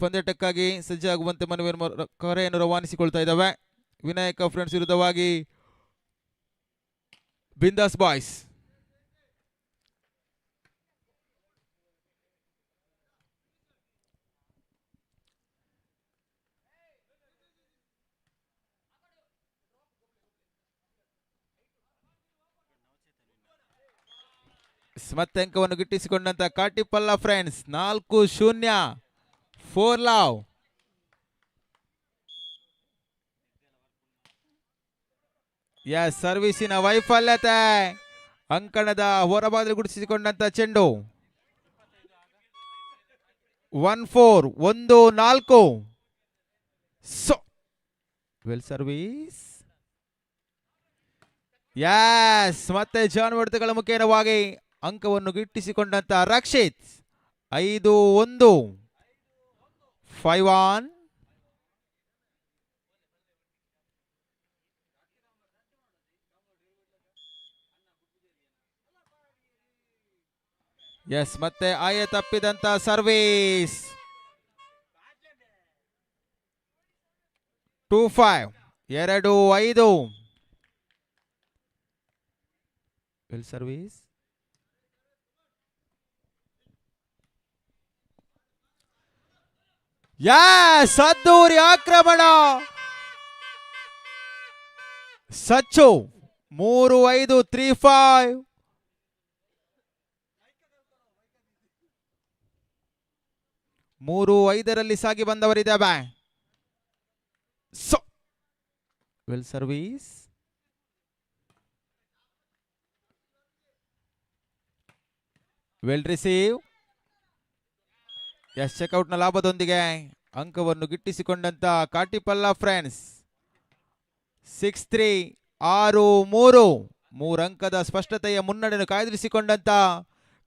ಪಂದ್ಯಾಟಕ್ಕಾಗಿ ಸಜ್ಜಾಗುವಂತೆ ಮನವಿಯನ್ನು ಕರೆಯನ್ನು ರವಾನಿಸಿಕೊಳ್ತಾ ಇದ್ದಾವೆ. ವಿನಾಯಕ ಫ್ರೆಂಡ್ಸ್ ವಿರುದ್ಧವಾಗಿ ಬಿಂದಾಸ್ ಬಾಯ್ಸ್. ಮತ್ತೆ ಅಂಕವನ್ನು ಗಿಟ್ಟಿಸಿಕೊಂಡಂತ ಕಾಟಿಪಲ್ಲ ಫ್ರೆಂಡ್ಸ್. 4-0, 4 ಲಾವ್. ಎಸ್, ಸರ್ವಿಸಿನ ವೈಫಲ್ಯತೆ. ಅಂಕಣದ ಹೊರಬಾಗಿಲು ಗುಡಿಸಿಕೊಂಡಂತ ಚೆಂಡು. 1-4, 1-4. ಸೊ ವೆಲ್ ಸರ್ವಿಸ್. ಎಸ್, ಮತ್ತೆ ಜಾನ್ ಹೊಡೆತಗಳ ಮುಖೇನವಾಗಿ ಅಂಕವನ್ನು ಗಿಟ್ಟಿಸಿಕೊಂಡಂತ ರಕ್ಷಿತ್. 5-1, 5-1. ಎಸ್, ಮತ್ತೆ ಆಯ ತಪ್ಪಿದಂತ ಸರ್ವಿಸ್. 2-5, 2-5. Well service. Yes, ಅದ್ದೂರಿ ಆಕ್ರಮಣ. ಸಚ್ಚು 3-5, 3-5. 3-5ರಲ್ಲಿ ಸಾಗಿ ಬಂದವರಿದ್ದಾವೆ. So well service. Well receive. Yes, ಚೆಕ್ಔಟ್ನ ಲಾಭದೊಂದಿಗೆ ಅಂಕವನ್ನು ಗಿಟ್ಟಿಸಿಕೊಂಡಂತ ಕಾಟಿಪಲ್ಲ ಫ್ರೆಂಡ್ಸ್. 6-3, 6-3, 3 ಅಂಕದ ಸ್ಪಷ್ಟತೆಯ ಮುನ್ನಡೆಯನ್ನು ಕಾಯ್ದಿರಿಸಿಕೊಂಡಂತ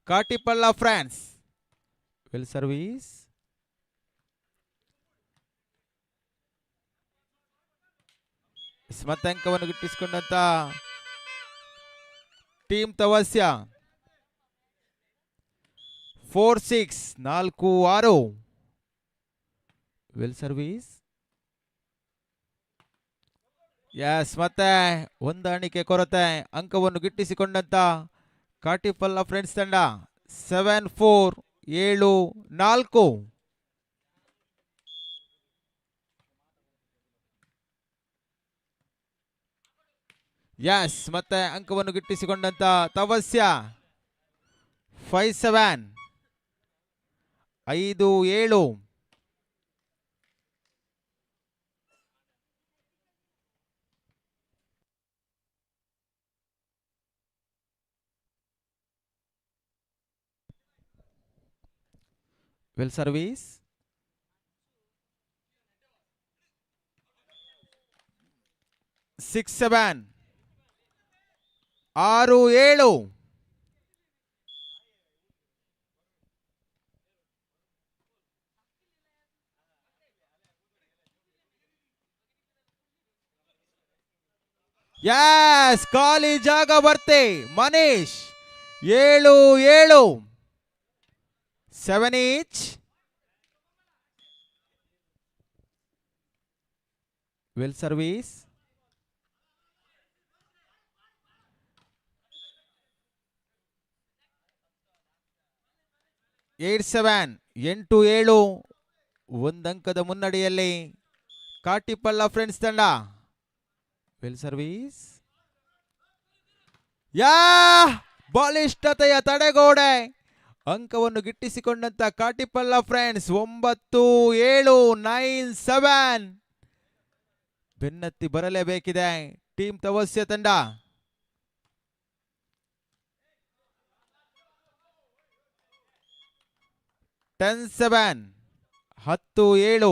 ಕಾಟಿಪಲ್ಲ ಫ್ರೆಂಡ್ಸ್. Well service. ಮತ್ತೆ ಅಂಕವನ್ನು ಗಿಟ್ಟಿಸಿಕೊಂಡಂತ ಟೀಮ್ ತವಸ್ಯ. 4-6, 4-6. Well service. S, ಮತ್ತೆ ಹೊಂದಾಣಿಕೆ ಕೊರತೆ, ಅಂಕವನ್ನು ಗಿಟ್ಟಿಸಿಕೊಂಡಂತ ಕಾಟಿಪಲ್ಲ ಫ್ರೆಂಡ್ಸ್ ತಂಡ. 7-4, 7-4. ಎಸ್, ಮತ್ತೆ ಅಂಕವನ್ನು ಗಿಟ್ಟಿಸಿಕೊಂಡಂತ ತವಸ್ಯ. 5-7, 5-7. Well service. 6-7, 6-7. Yes, ಖಾಲಿ ಜಾಗ ಬರ್ತೆ ಮನೀಶ್. 7-7, 7 each. Well service. 8-7, 8-7, ಒಂದಂಕದ ಮುನ್ನಡೆಯಲ್ಲಿ ಕಾಟಿಪಳ್ಳ ಫ್ರೆಂಡ್ಸ್ ತಂಡ. Well service. ಯಾ, ಬಲಿಷ್ಠತೆಯ ತಡೆಗೋಡೆ, ಅಂಕವನ್ನು ಗಿಟ್ಟಿಸಿಕೊಂಡಂತ ಕಾಟಿಪಳ್ಳ ಫ್ರೆಂಡ್ಸ್. 9-7, 9-7. ಬೆನ್ನತ್ತಿ ಬರಲೇಬೇಕಿದೆ ಟೀಮ್ ತವಸ್ಯ ತಂಡ. 10-7, 10-7.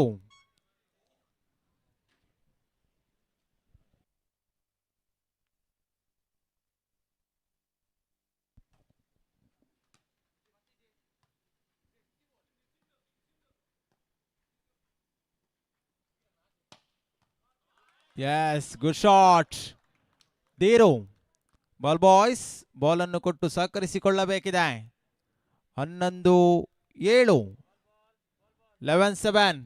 Yes, good shot Dheeru. Ball boys ಬಾಲನ್ನು ಕೊಟ್ಟು ಸಹಕರಿಸಿಕೊಳ್ಳಬೇಕಿದೆ. 11-7, 11-7.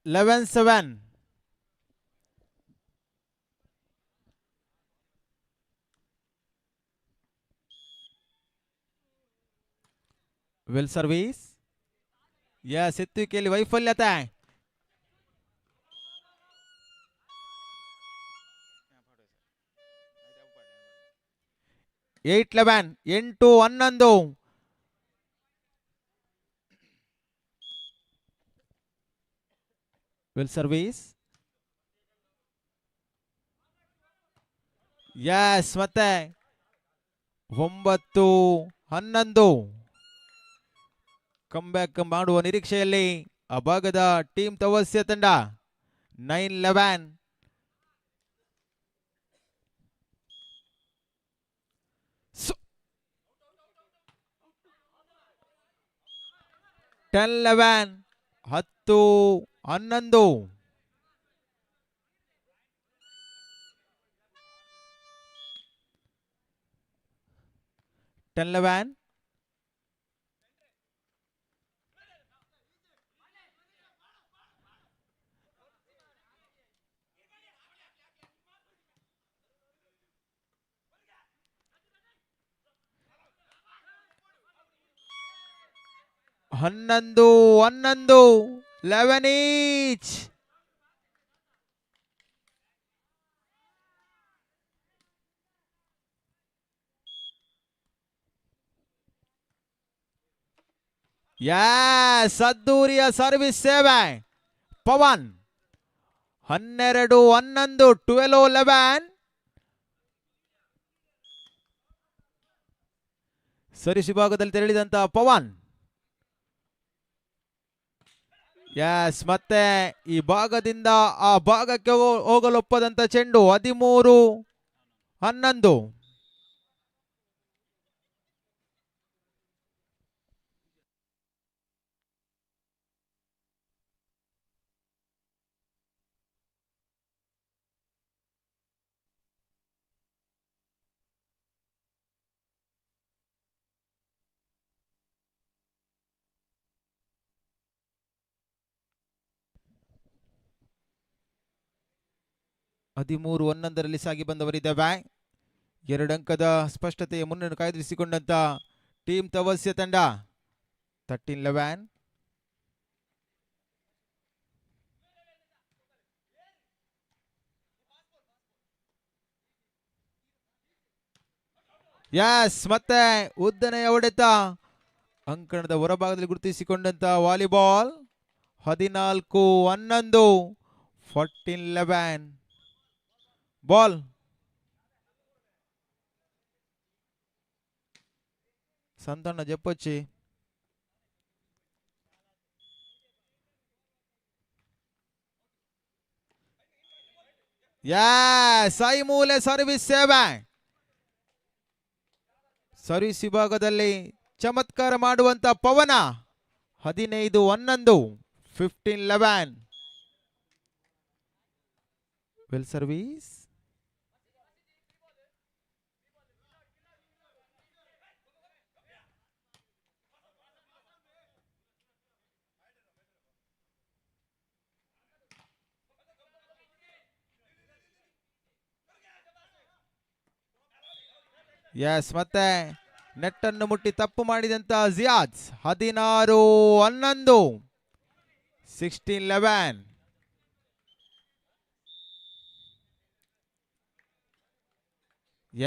11-7. Well service. Yes, ಎತ್ತುವಿಕೆಯಲ್ಲಿ ವೈಫಲ್ಯತೆ. 8-11, 8-11. Well service. Yes, ಮತ್ತೆ 9-11. ಕಮ್ಬ್ಯಾಕ್ ಮಾಡುವ ನಿರೀಕ್ಷೆಯಲ್ಲಿ ಆ ಭಾಗದ ಟೀಮ್ ತವಸ್ಯ ತಂಡ. 9-11. 10-11, 10-11. 10-11. 11-11, 11 each. Yes, ಅದ್ದೂರಿಯ ಸರ್ವಿಸ್ ಸೇವೆ ಪವನ್. 12-11, 12-11. ಸರ್ವಿಸ್ ವಿಭಾಗದಲ್ಲಿ ತೆರಳಿದಂತ ಪವನ್. ಎಸ್, ಮತ್ತೆ ಈ ಭಾಗದಿಂದ ಆ ಭಾಗಕ್ಕೆ ಹೋಗಲೊಪ್ಪದಂತ ಚೆಂಡು. 13-11. 13-11ರಲ್ಲಿ ಸಾಗಿ ಬಂದವರಿದ್ದಾವೆ. 2 ಅಂಕದ ಸ್ಪಷ್ಟತೆಯ ಮುನ್ನನ್ನು ಕಾಯ್ದಿರಿಸಿಕೊಂಡಂತ ಟೀಮ್ ತವಸ್ಯ ತಂಡ. 13-11. ಎಸ್, ಮತ್ತೆ ಉದ್ದನೆಯ ಹೊಡೆತ ಅಂಕಣದ ಹೊರಭಾಗದಲ್ಲಿ ಗುರುತಿಸಿಕೊಂಡಂತ ವಾಲಿಬಾಲ್. 14-11, 14-11. ಬಾಲ್ ಸಂತಣ್ಣ ಜಪ್ಪಚ್ಚಿ. ಸಾಯಿ ಮೂಲೆ ಸರ್ವಿಸ್ ಸೇವೆ. ಸರ್ವಿಸ್ ವಿಭಾಗದಲ್ಲಿ ಚಮತ್ಕಾರ ಮಾಡುವಂತ ಪವನ. 15-11, 15-11. Well service. S, ಮತ್ತೆ ನೆಟ್ಟನ್ನು ಮುಟ್ಟಿ ತಪ್ಪು ಮಾಡಿದಂತ ಜಿಯಾಜ್. 16-11, 16-11.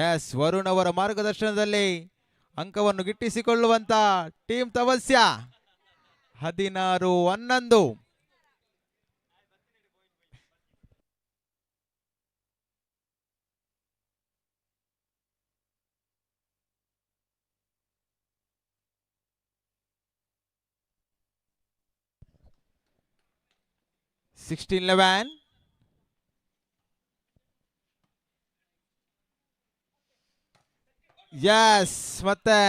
ಎಸ್, ವರುಣ್ ಅವರ ಮಾರ್ಗದರ್ಶನದಲ್ಲಿ ಅಂಕವನ್ನು ಗಿಟ್ಟಿಸಿಕೊಳ್ಳುವಂತ ಟೀಮ್ ತವಸ್ಯ. 16-11. 16-11. ಎಸ್, ಮತ್ತೆ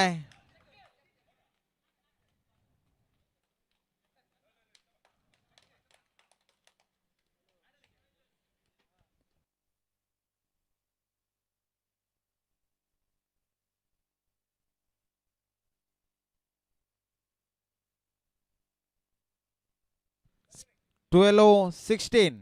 12-16.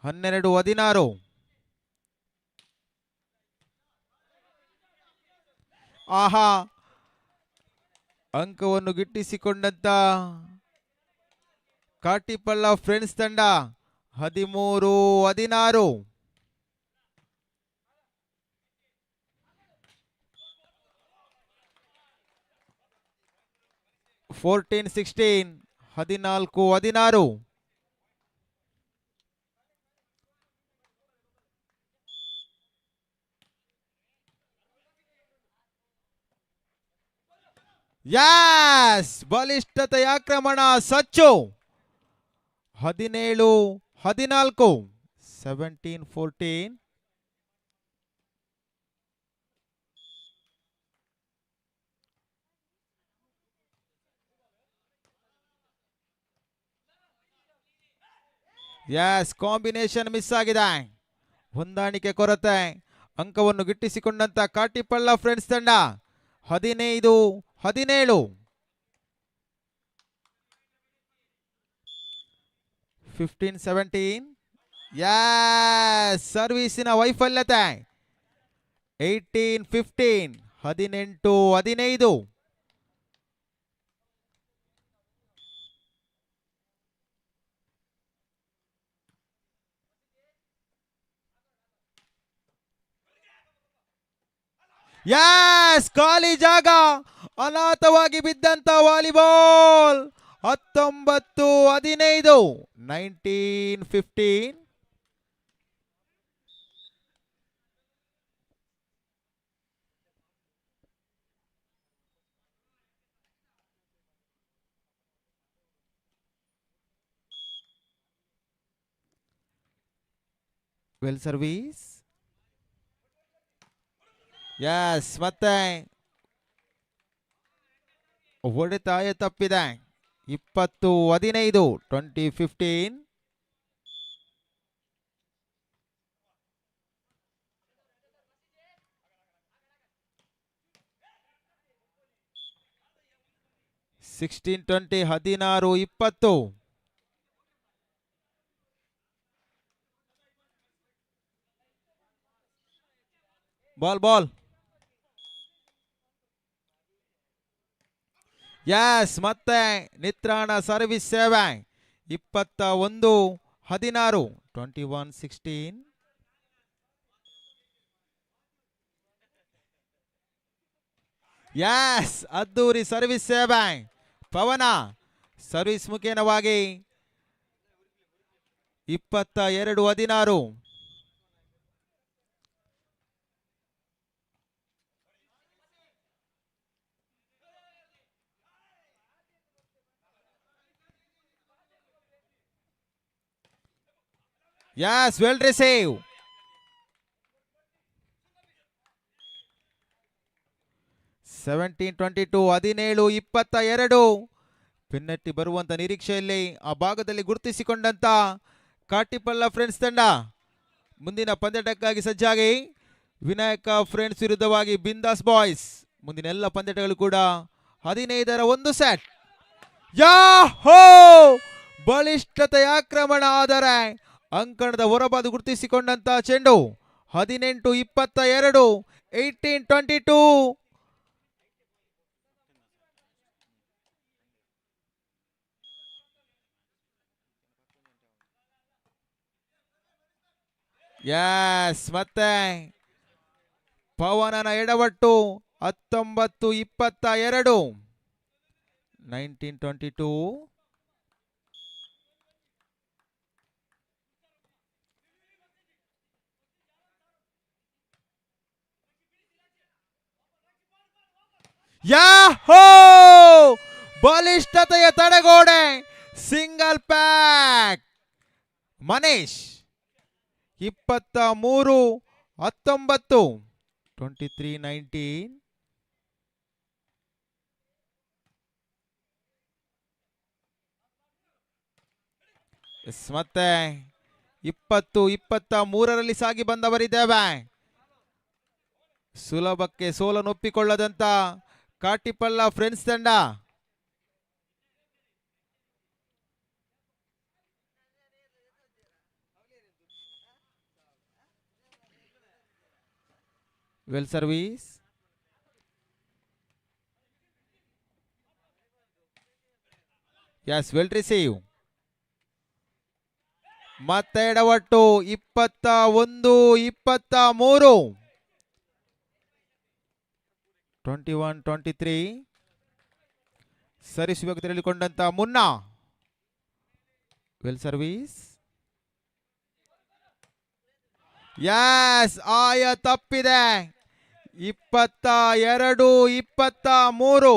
12-16. ಆಹಾ, ಅಂಕವನ್ನು ಗಿಟ್ಟಿಸಿಕೊಂಡಂತ ಕಾಟಿಪಳ್ಳ ಫ್ರೆಂಡ್ಸ್ ತಂಡ. 13-16. 14-16, 14-16. ಯಸ್, ಬಲಿಷ್ಠತೆಯ ಆಕ್ರಮಣ ಸಚ್ಚು. 17-14 17-14. Yes, combination miss ಆಗಿದೆ, ಹೊಂದಾಣಿಕೆ ಕೊರತೆ. ಅಂಕವನ್ನು ಗಿಟ್ಟಿಸಿಕೊಂಡಂತ ಕಾಟಿಪಳ್ಳ ಫ್ರೆಂಡ್ಸ್ ತಂಡ 15-17. 15-17. ಎಸ್, ಸರ್ವೀಸಿನ ವೈಫಲ್ಯತೆ. 18-15 18-15. ಎಸ್, ಖಾಲಿ ಜಾಗ, ಅನಾಥವಾಗಿ ಬಿದ್ದಂತ ವಾಲಿಬಾಲ್. 19-15 19-15. Well service. S, ಮತ್ತೆ ಹೊಡೆತಾಯ ತಪ್ಪಿದೆ. 20-15 20-15. 16-20 16-20. Ball ball. S, ಮತ್ತೆ ನಿತ್ರಾಣ ಸರ್ವಿಸ್ ಸೇವೆ. 21-16 21-16. ಎಸ್, ಅದ್ದೂರಿ ಸರ್ವಿಸ್ ಸೇವೆ. ಪವನ ಸರ್ವಿಸ್ ಮುಖೇನವಾಗಿ 22-16. Yes, well receive. 17-22 17-22. ಬೆನ್ನಟ್ಟಿ ಬರುವಂತ ನಿರೀಕ್ಷೆಯಲ್ಲಿ ಆ ಭಾಗದಲ್ಲಿ ಗುರುತಿಸಿಕೊಂಡಂತ ಕಾಟಿಪಳ್ಳ ಫ್ರೆಂಡ್ಸ್ ತಂಡ ಮುಂದಿನ ಪಂದ್ಯಾಟಕ್ಕಾಗಿ ಸಜ್ಜಾಗಿ. ವಿನಾಯಕ ಫ್ರೆಂಡ್ಸ್ ವಿರುದ್ಧವಾಗಿ ಬಿಂದಾಸ್ ಬಾಯ್ಸ್. ಮುಂದಿನ ಎಲ್ಲ ಪಂದ್ಯಾಟಗಳು ಕೂಡ 15ರ ಒಂದು ಸೆಟ್. ಯಾಹೋ, ಬಲಿಷ್ಠತೆಯ ಆಕ್ರಮಣ, ಆದರೆ ಅಂಕಣದ ಹೊರಬಾದು ಗುರುತಿಸಿಕೊಂಡಂತ ಚೆಂಡು. 18-22 18-22. ಎಸ್, ಮತ್ತೆ ಪವನನ ಎಡವಟ್ಟು. 19-22 19-22. ಯಾಹೋ, ಬಲಿಷ್ಠತೆಯ ತಡೆಗೋಡೆ, ಸಿಂಗಲ್ ಪ್ಯಾಕ್. ಮನೀಶ್ 23-19 23-19. ಎಸ್, ಮತ್ತೆ 20-23ರಲ್ಲಿ ಸಾಗಿ ಬಂದವರಿದ್ದೇವೆ. ಸುಲಭಕ್ಕೆ ಸೋಲನ್ನೊಪ್ಪಿಕೊಳ್ಳದಂತ ಕಾಟಿಪಳ್ಳ ಫ್ರೆಂಡ್ಸ್ ತಂಡ. Well service. Yes, well receive. ಮತ್ತೆ ಎಡವಟ್ಟು. 21-23 21-23. ಸರ್ವಿಸ್ ತೆರಳಿಕೊಂಡಂತ ಮುನ್ನಾ. Well service. S, ಆಯ ತಪ್ಪಿದೆ. 22-23.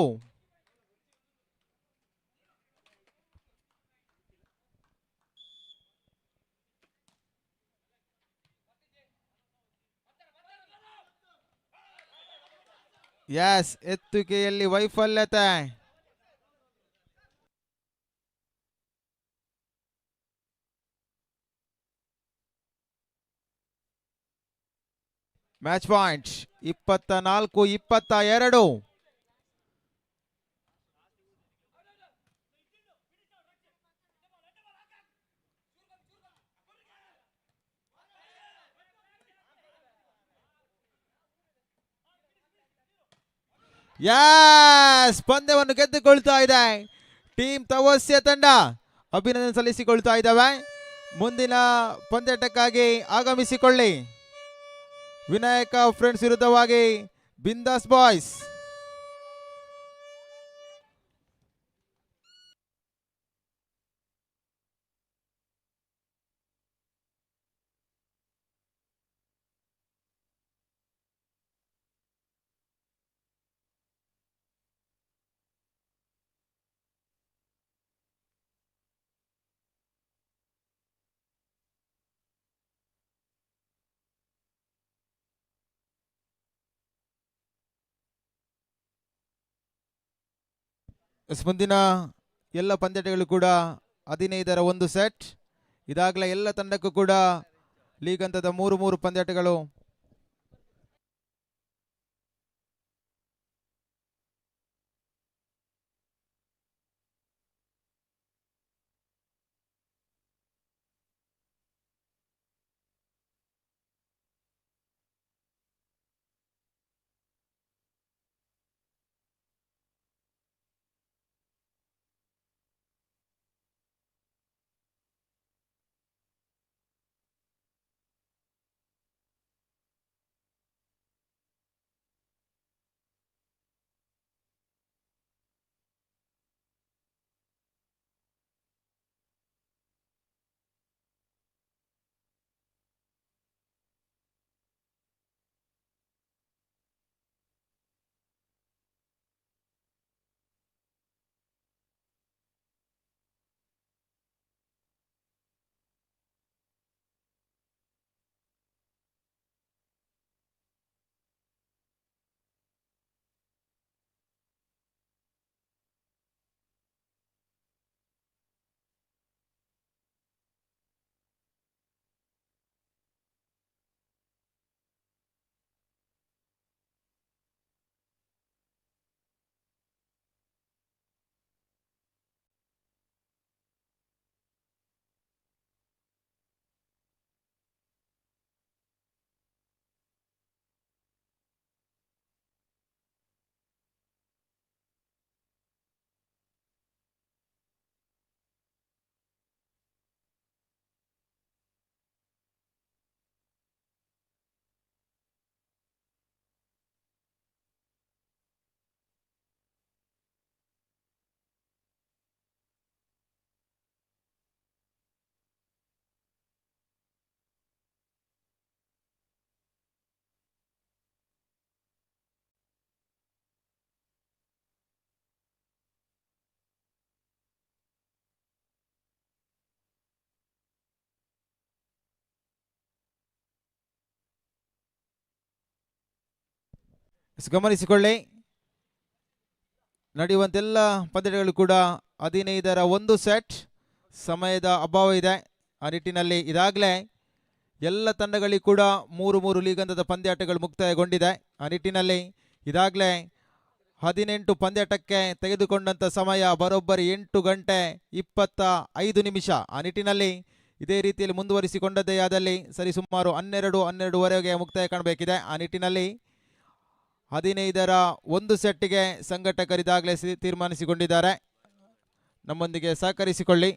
ಎಸ್, ಎತ್ತುಕೆಯಲ್ಲಿ ವೈಫಲ್ಯತೆ. Match point 24-22. Yes, ಪಂದ್ಯವನ್ನು ಗೆದ್ದುಕೊಳ್ತಾ ಇದೆ ಟೀಮ್ ತವಸ್ಯ ತಂಡ. ಅಭಿನಂದನೆ ಸಲ್ಲಿಸಿಕೊಳ್ತಾ ಇದ್ದಾವೆ. ಮುಂದಿನ ಪಂದ್ಯಾಟಕ್ಕಾಗಿ ಆಗಮಿಸಿಕೊಳ್ಳಿ. ವಿನಾಯಕ ಫ್ರೆಂಡ್ಸ್ ವಿರುದ್ಧವಾಗಿ ಬಿಂದಾಸ್ ಬಾಯ್ಸ್. ಮುಂದಿನ ಎಲ್ಲ ಪಂದ್ಯಗಳು ಕೂಡ 15ರ ಒಂದು ಸೆಟ್. ಇದಾಗಲೇ ಎಲ್ಲ ತಂಡಕ್ಕೂ ಕೂಡ ಲೀಗ್ ಹಂತದ 3-3 ಪಂದ್ಯಾಟಗಳು. ಗಮನಿಸಿಕೊಳ್ಳಿ, ನಡೆಯುವಂತೆಲ್ಲ ಪಂದ್ಯಗಳು ಕೂಡ 15ರ ಒಂದು ಸೆಟ್. ಸಮಯದ ಅಭಾವ ಇದೆ. ಆ ನಿಟ್ಟಿನಲ್ಲಿ ಇದಾಗಲೇ ಎಲ್ಲ ತಂಡಗಳಿಗೂ ಕೂಡ 3-3 ಲೀಗ್ ಹಂತದ ಪಂದ್ಯಾಟಗಳು ಮುಕ್ತಾಯಗೊಂಡಿದೆ. ಆ ನಿಟ್ಟಿನಲ್ಲಿ ಇದಾಗಲೇ 18 ಪಂದ್ಯಾಟಕ್ಕೆ ತೆಗೆದುಕೊಂಡಂಥ ಸಮಯ ಬರೋಬ್ಬರಿ 8 ಗಂಟೆ 25 ನಿಮಿಷ. ಆ ನಿಟ್ಟಿನಲ್ಲಿ ಇದೇ ರೀತಿಯಲ್ಲಿ ಮುಂದುವರಿಸಿಕೊಂಡದ್ದೇ ಆದಲ್ಲಿ ಸರಿಸುಮಾರು 12, 12ವರೆಗೆ ಮುಕ್ತಾಯ ಕಾಣಬೇಕಿದೆ. ಆ ನಿಟ್ಟಿನಲ್ಲಿ 15ರ ಒಂದು ಸೆಟ್ಟಿಗೆ ಸಂಘಟಕರಿದಾಗಲೇ ತೀರ್ಮಾನಿಸಿಕೊಂಡಿದ್ದಾರೆ. ನಮ್ಮೊಂದಿಗೆ ಸಹಕರಿಸಿಕೊಳ್ಳಿ.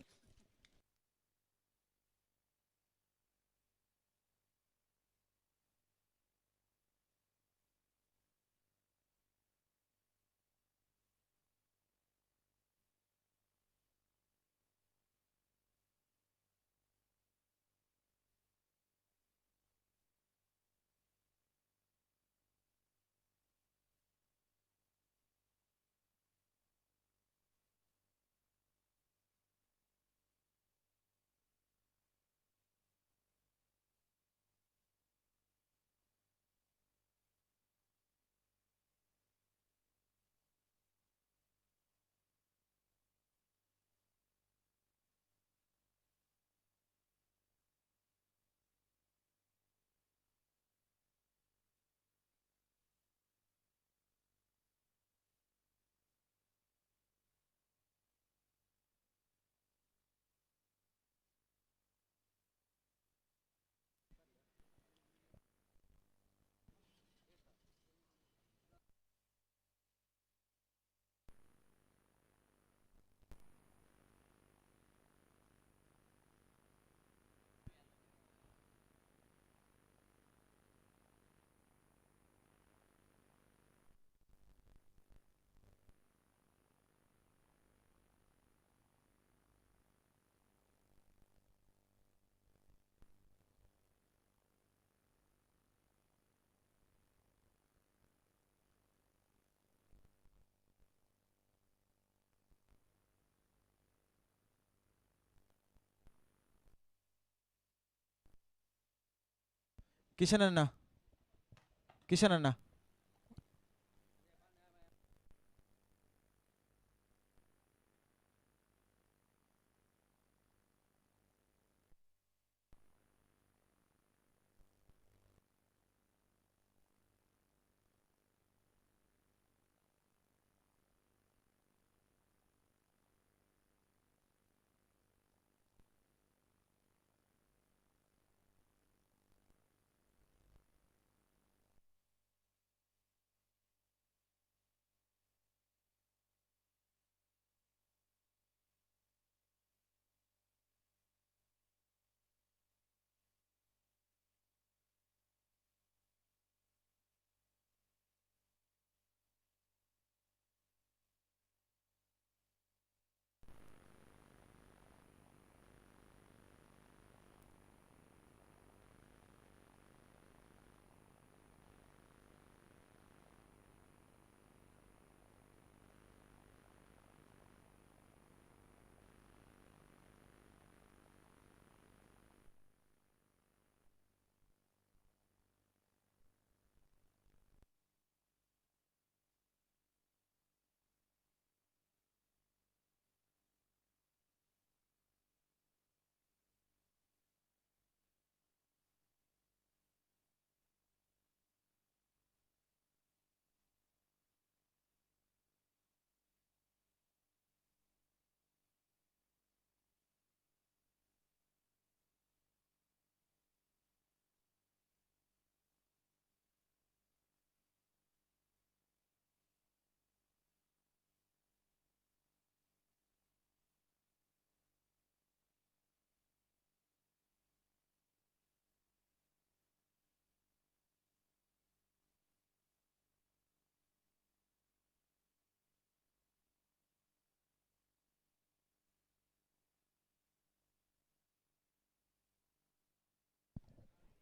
ಕಿಶನ್ ಅಣ್ಣ, ಕಿಶನ್ ಅಣ್ಣ.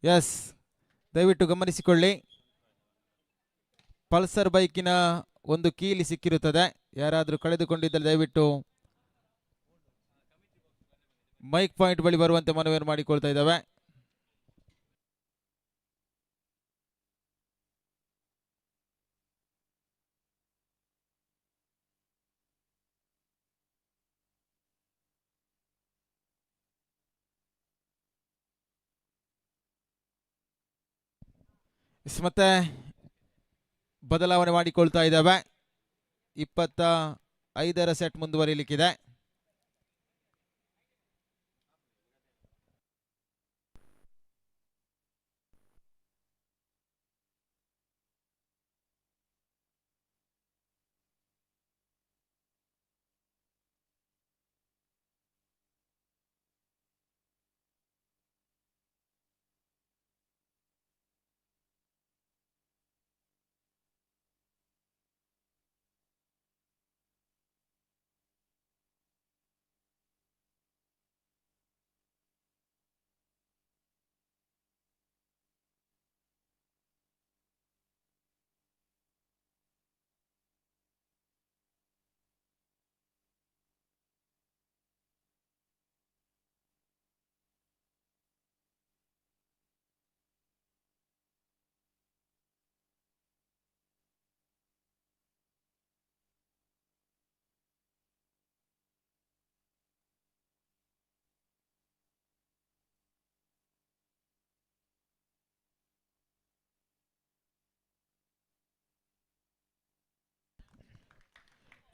ಎಸ್, ದಯವಿಟ್ಟು ಗಮನಿಸಿಕೊಳ್ಳಿ. ಪಲ್ಸರ್ ಬೈಕಿನ ಒಂದು ಕೀಲಿ ಸಿಕ್ಕಿರುತ್ತದೆ. ಯಾರಾದರೂ ಕಳೆದುಕೊಂಡಿದ್ದರೆ ದಯವಿಟ್ಟು ಮೈಕ್ ಪಾಯಿಂಟ್ ಬಳಿ ಬರುವಂತೆ ಮನವಿಯನ್ನು ಮಾಡಿಕೊಳ್ತಾ ಇದ್ದಾವೆ. ಮತ್ತೆ ಬದಲಾವಣೆ ಮಾಡಿಕೊಳ್ತಾ ಇದ್ದಾವೆ. 25ರ ಸೆಟ್ ಮುಂದುವರಿಯಲಿಕ್ಕಿದೆ.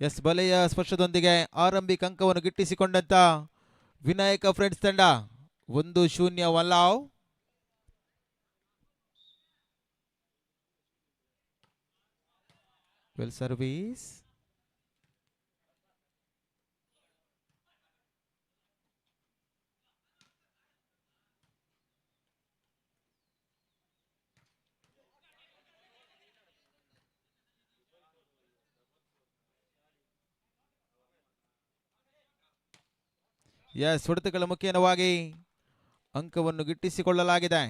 ಎಸ್, ಬಲೆಯ ಸ್ಪರ್ಶದೊಂದಿಗೆ ಆರಂಭಿಕ ಅಂಕವನ್ನು ಗಿಟ್ಟಿಸಿಕೊಂಡಂತ ವಿನಾಯಕ ಫ್ರೆಂಡ್ಸ್ ತಂಡ 1-0 ಒನ್. Well service. S, ಹೊಡೆತಗಳ ಮುಖೇನವಾಗಿ ಅಂಕವನ್ನು ಗಿಟ್ಟಿಸಿಕೊಳ್ಳಲಾಗಿದೆ.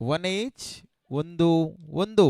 1 ಈಚ್, 1-1.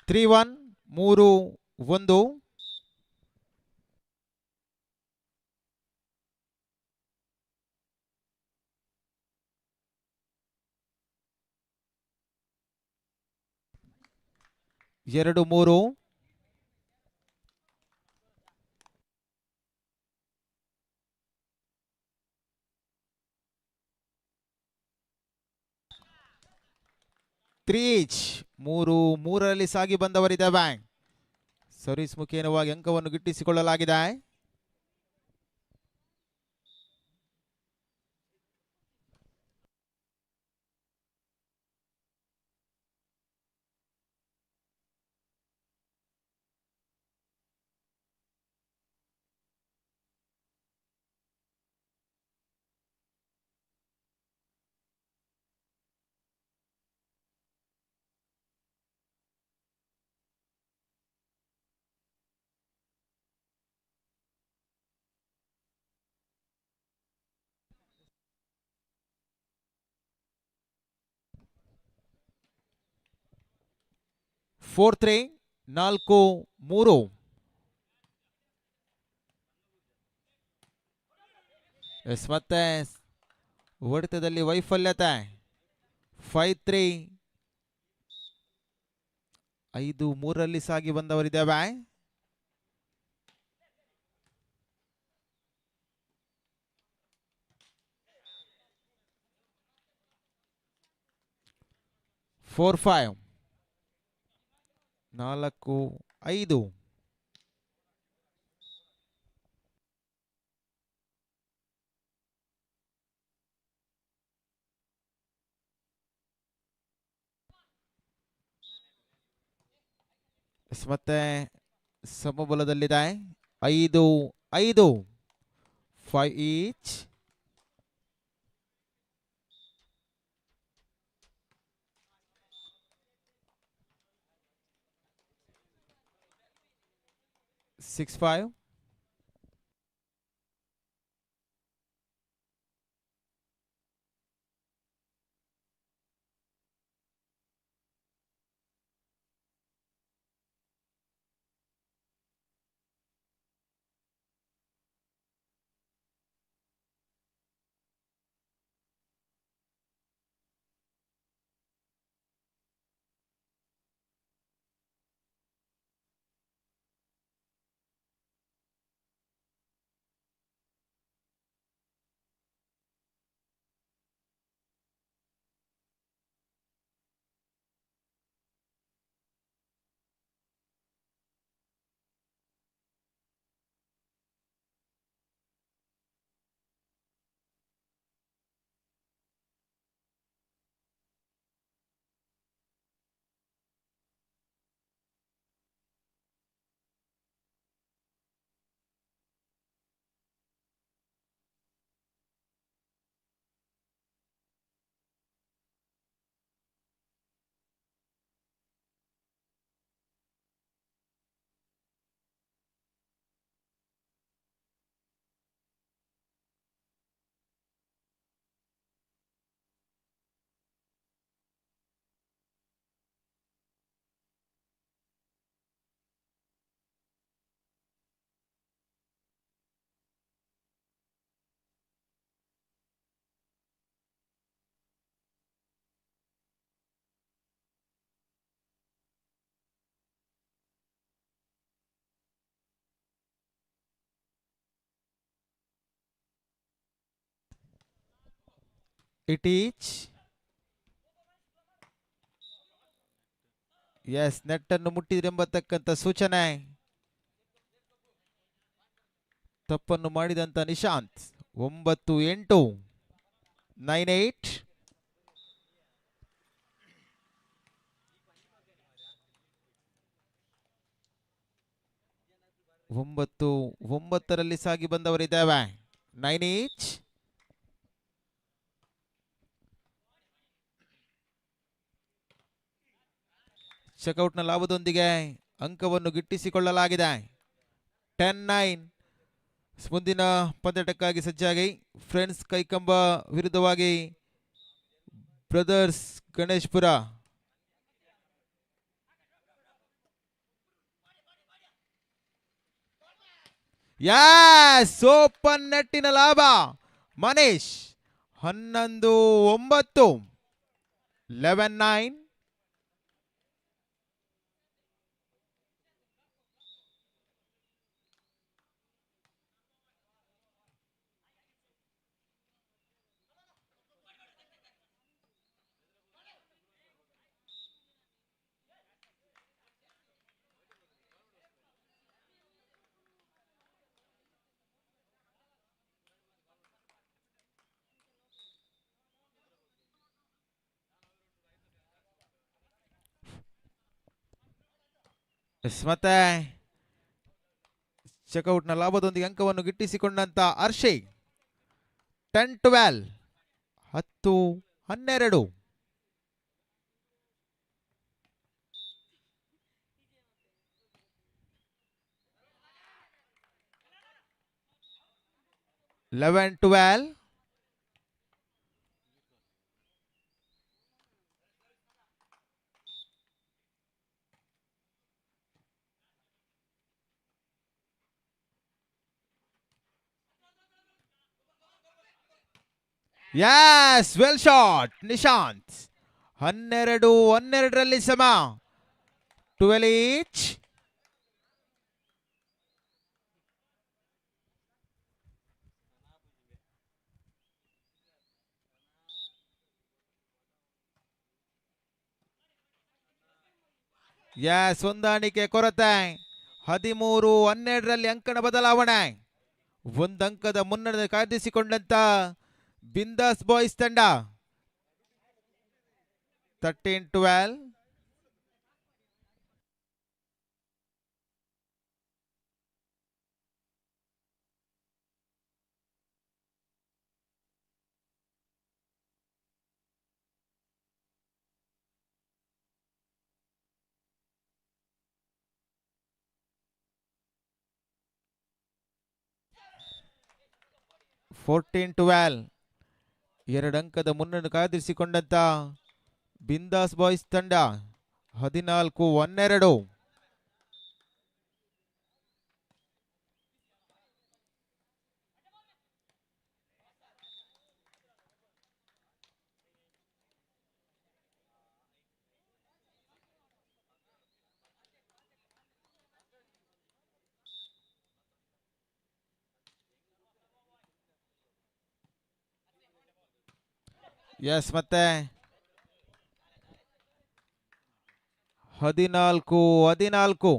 3-1 3-1. 2-3. 3 3-3ರಲ್ಲಿ ಸಾಗಿ ಬಂದವರಿದ್ದಾವೆ. ಸರ್ವಿಸ್ ಮುಖೇನವಾಗಿ ಅಂಕವನ್ನು ಗಿಟ್ಟಿಸಿಕೊಳ್ಳಲಾಗಿದೆ. 4-3 4-3. ಎಸ್, ಮತ್ತೆ ಹೊಡೆತದಲ್ಲಿ ವೈಫಲ್ಯತೆ. 5-3 5-3ರಲ್ಲಿ ಸಾಗಿ ಬಂದವರಿದ್ದಾವೆ. 4-5 4-5. ಮತ್ತೆ ಸಮಬಲದಲ್ಲಿದೆ. 5-5 5 ಈಚ್. 6-5. It each. Yes, ನೆಟ್ಟನ್ನು ಮುಟ್ಟಿದ್ರೆಂಬತಕ್ಕಂಥ ಸೂಚನೆ. ತಪ್ಪನ್ನು ಮಾಡಿದಂತ ನಿಶಾಂತ್. 9-8 9-8. 9-9ರಲ್ಲಿ ಸಾಗಿ ಬಂದವರಿದ್ದೇವೆ. 9 ಈಚ್. ಚೆಕ್ಔಟ್ನ ಲಾಭದೊಂದಿಗೆ ಅಂಕವನ್ನು ಗಿಟ್ಟಿಸಿಕೊಳ್ಳಲಾಗಿದೆ. 10-9. ಮುಂದಿನ ಪಂದ್ಯಾಟಕ್ಕಾಗಿ ಸಜ್ಜಾಗಿ ಫ್ರೆಂಡ್ಸ್ ಕೈಕಂಬ ವಿರುದ್ಧವಾಗಿ ಬ್ರದರ್ಸ್ ಗಣೇಶ್ಪುರ. ಯಾಸ್, ಓಪನ್ ನೆಟ್ಟಿನ ಲಾಭ ಮನೀಶ್. 11-9, 11-9. ಮತ್ತೆ ಚೆಕ್ಔಟ್ನ ಲಾಭದೊಂದಿಗೆ ಅಂಕವನ್ನು ಗಿಟ್ಟಿಸಿಕೊಂಡಂತ Hershey. 10-12, 10-12. 11-12. Yes, well shot Nishant. 12-12 ಸಮ, 12 ಈಚ್. ಎಸ್, ಹೊಂದಾಣಿಕೆ ಕೊರತೆ. 13-12 ಅಂಕಣ ಬದಲಾವಣೆ. ಒಂದಂಕದ ಮುನ್ನಡೆ ಕಾಯ್ದಿಸಿಕೊಂಡಂತ ಬಿಂದಾಸ್ ಬಾಯ್ಸ್ ತಂಡ. 13-12. 14-12. 2 ಅಂಕದ ಮುನ್ನಡೆ ಕಾಯ್ದಿರಿಸಿಕೊಂಡಂತ ಬಿಂದಾಸ್ ಬಾಯ್ಸ್ ತಂಡ. 14-12. ಎಸ್, ಮತ್ತೆ 14-14.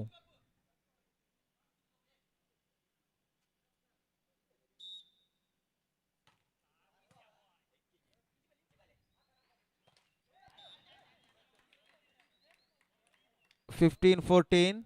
15-14.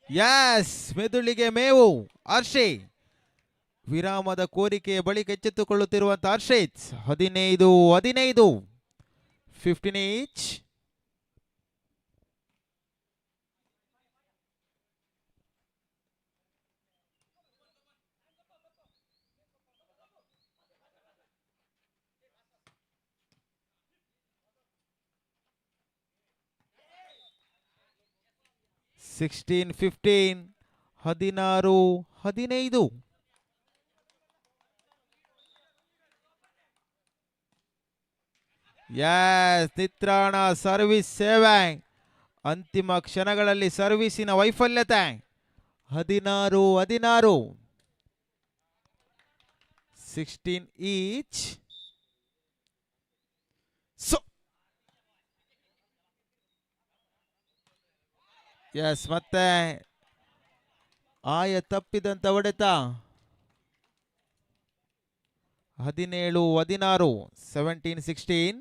ಎಸ್, ಮೆದುಳಿಗೆ ಮೇವು ಹರ್ಷಿ. ವಿರಾಮದ ಕೋರಿಕೆಯ ಬಳಿಕ ಎಚ್ಚೆತ್ತುಕೊಳ್ಳುತ್ತಿರುವಂತಹ ಹರ್ಷಿತ್. 15-15, 15 ಈಚ್. 16-15, 16-15. ಎಸ್, ನಿತ್ರಾಣ ಸರ್ವಿಸ್ ಸೇವೆ. ಅಂತಿಮ ಕ್ಷಣಗಳಲ್ಲಿ ಸರ್ವಿಸಿನ ವೈಫಲ್ಯತೆ. 16-16, 16 ಈಚ್. ಸೊ ಎಸ್, ಮತ್ತೆ ಆಯ ತಪ್ಪಿದಂತ ಹೊಡೆತ. 17-16, 17-16.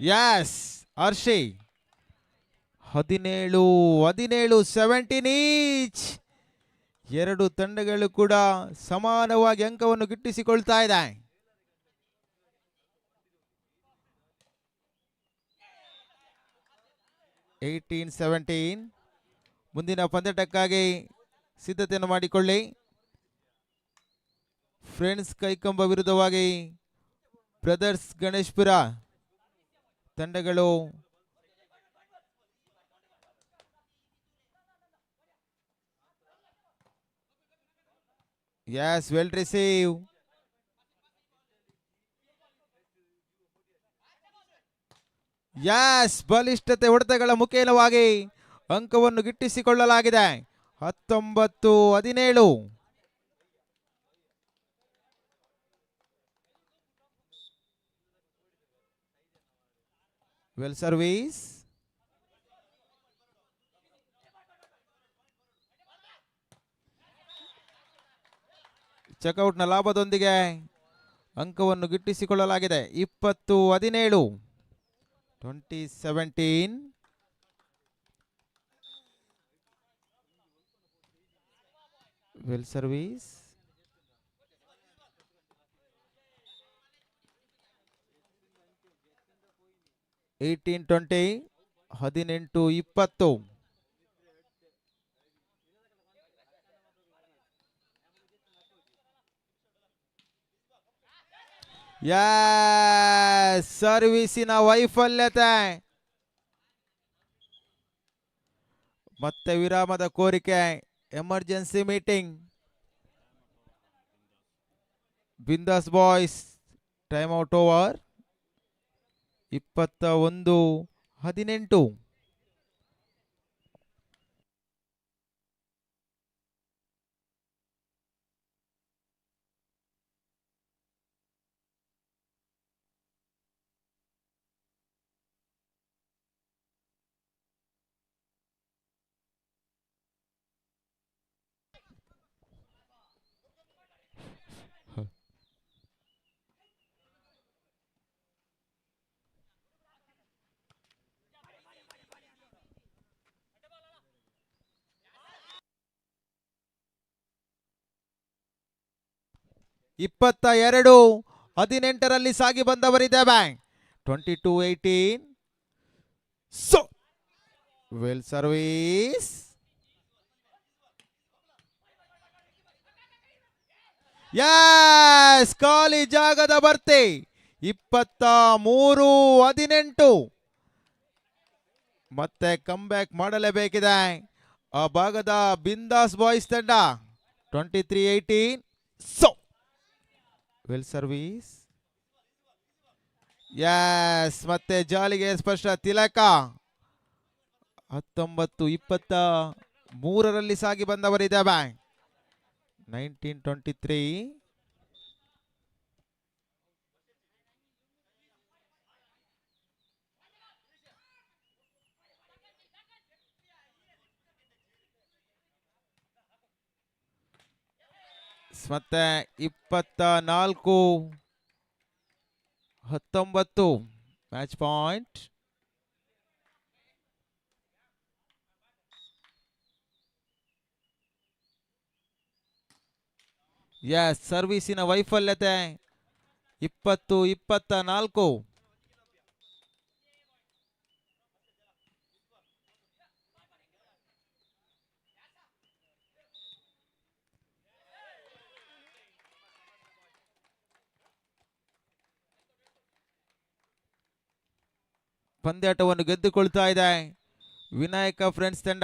S Hershey. 17-17, 17 ಈಚ್. ಎರಡು ತಂಡಗಳು ಕೂಡ ಸಮಾನವಾಗಿ ಅಂಕವನ್ನು ಗಿಟ್ಟಿಸಿಕೊಳ್ತಾ ಇದೆ. 18-17. ಮುಂದಿನ ಪಂದ್ಯಾಟಕ್ಕಾಗಿ ಸಿದ್ಧತೆಯನ್ನು ಮಾಡಿಕೊಳ್ಳಿ. ಫ್ರೆಂಡ್ಸ್ ಕೈಕಂಬ ವಿರುದ್ಧವಾಗಿ ಬ್ರದರ್ಸ್ ಗಣೇಶ್ಪುರ ತಂಡಗಳು. Yes, well receive. S, ಬಲಿಷ್ಠತೆ ಹೊಡೆತಗಳ ಮುಖೇನವಾಗಿ ಅಂಕವನ್ನು ಗಿಟ್ಟಿಸಿಕೊಳ್ಳಲಾಗಿದೆ. 19-17. Well service. ಚೆಕ್ಔಟ್ನ ಲಾಭದೊಂದಿಗೆ ಅಂಕವನ್ನು ಗಿಟ್ಟಿಸಿಕೊಳ್ಳಲಾಗಿದೆ. 20-17, 20-17. Well service. 18-20, 18-20. Yes, ಸರ್ವಿಸಿನ ವೈಫಲ್ಯತೆ. ಮತ್ತೆ ವಿರಾಮದ ಕೋರಿಕೆ. Emergency meeting. Bindaas boys time out over. 21-18. 22-18ರಲ್ಲಿ ಸಾಗಿ ಬಂದವರಿದ್ದೇವೆ. 22-18. So well service. Yes, ಖಾಲಿ ಜಾಗದ ಭರ್ತಿ. 23-18. ಮತ್ತೆ ಕಮ್ ಬ್ಯಾಕ್ ಮಾಡಲೇಬೇಕಿದೆ ಆ ಭಾಗದ ಬಿಂದಾಸ್ ಬಾಯ್ಸ್ ತಂಡ. 23-18. So well service. Yes, ಮತ್ತೆ ಜಾಲಿಗೆ ಸ್ಪರ್ಶ ತಿಲಕ. 19-23ರಲ್ಲಿ ಸಾಗಿ ಬಂದವರಿದ್ದೇವೆ. 19-23. ಮತ್ತೆ 24-19 ಮ್ಯಾಚ್ ಪಾಯಿಂಟ್. ಎಸ್, ಸರ್ವಿಸಿನ ವೈಫಲ್ಯತೆ. 20-24. ಪಂದ್ಯಾಟವನ್ನು ಗೆದ್ದುಕೊಳ್ತಾ ಇದೆ ವಿನಾಯಕ ಫ್ರೆಂಡ್ಸ್ ತಂಡ.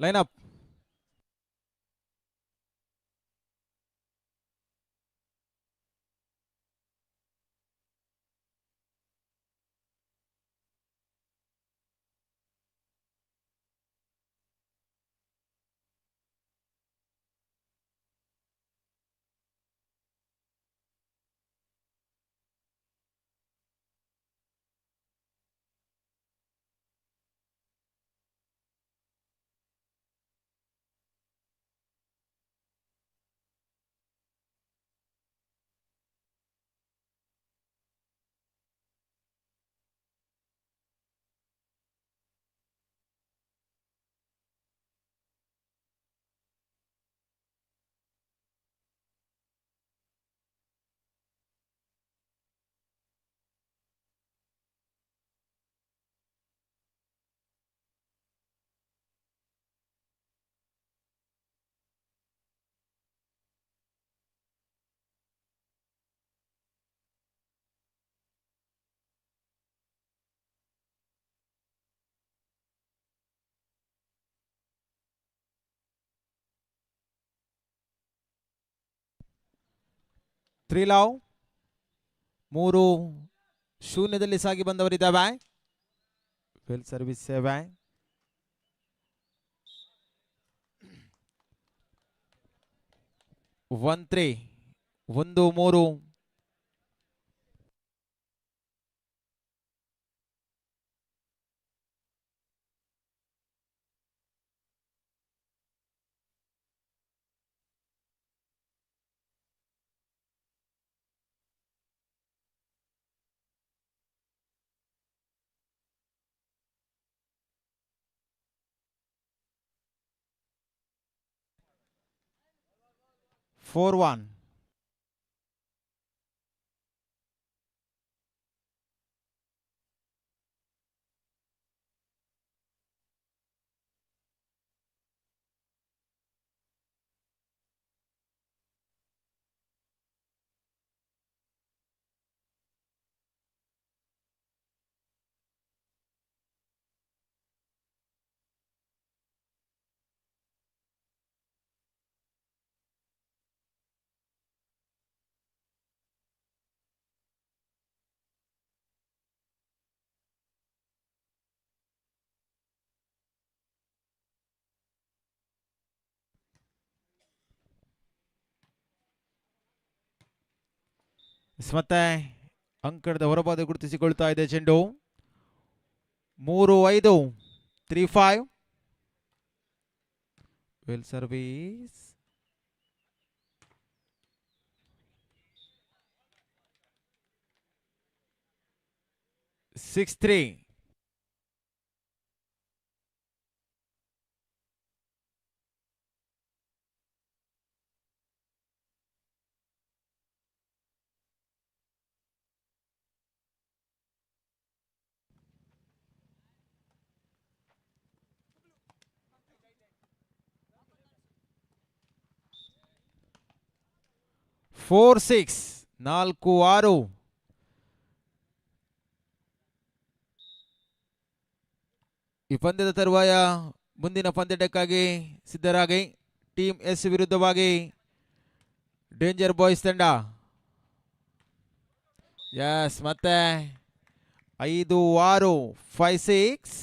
Line up. Three love 3-0ದಲ್ಲಿ ಸಾಗಿ ಬಂದವರಿದ್ದಾವೆ. ವೆಲ್ ಸರ್ವಿಸ್ ಸೇವೆ. 1-3 1-3. 4-1. ಮತ್ತೆ ಅಂಕಣದ ಹೊರಬಾದ ಗುರುತಿಸಿಕೊಳ್ತಾ ಇದೆ ಚೆಂಡು. 3-5 3-5. Well service. 6-3. 4-6 4-6. ಈ ಪಂದ್ಯದ ತರುವಾಯ ಮುಂದಿನ ಪಂದ್ಯಕ್ಕಾಗಿ ಸಿದ್ಧರಾಗಿ ಟೀಮ್ ಎಸ್ ವಿರುದ್ಧವಾಗಿ ಡೇಂಜರ್ ಬಾಯ್ಸ್ ತಂಡ. ಎಸ್ ಮತ್ತೆ 5-6 5-6.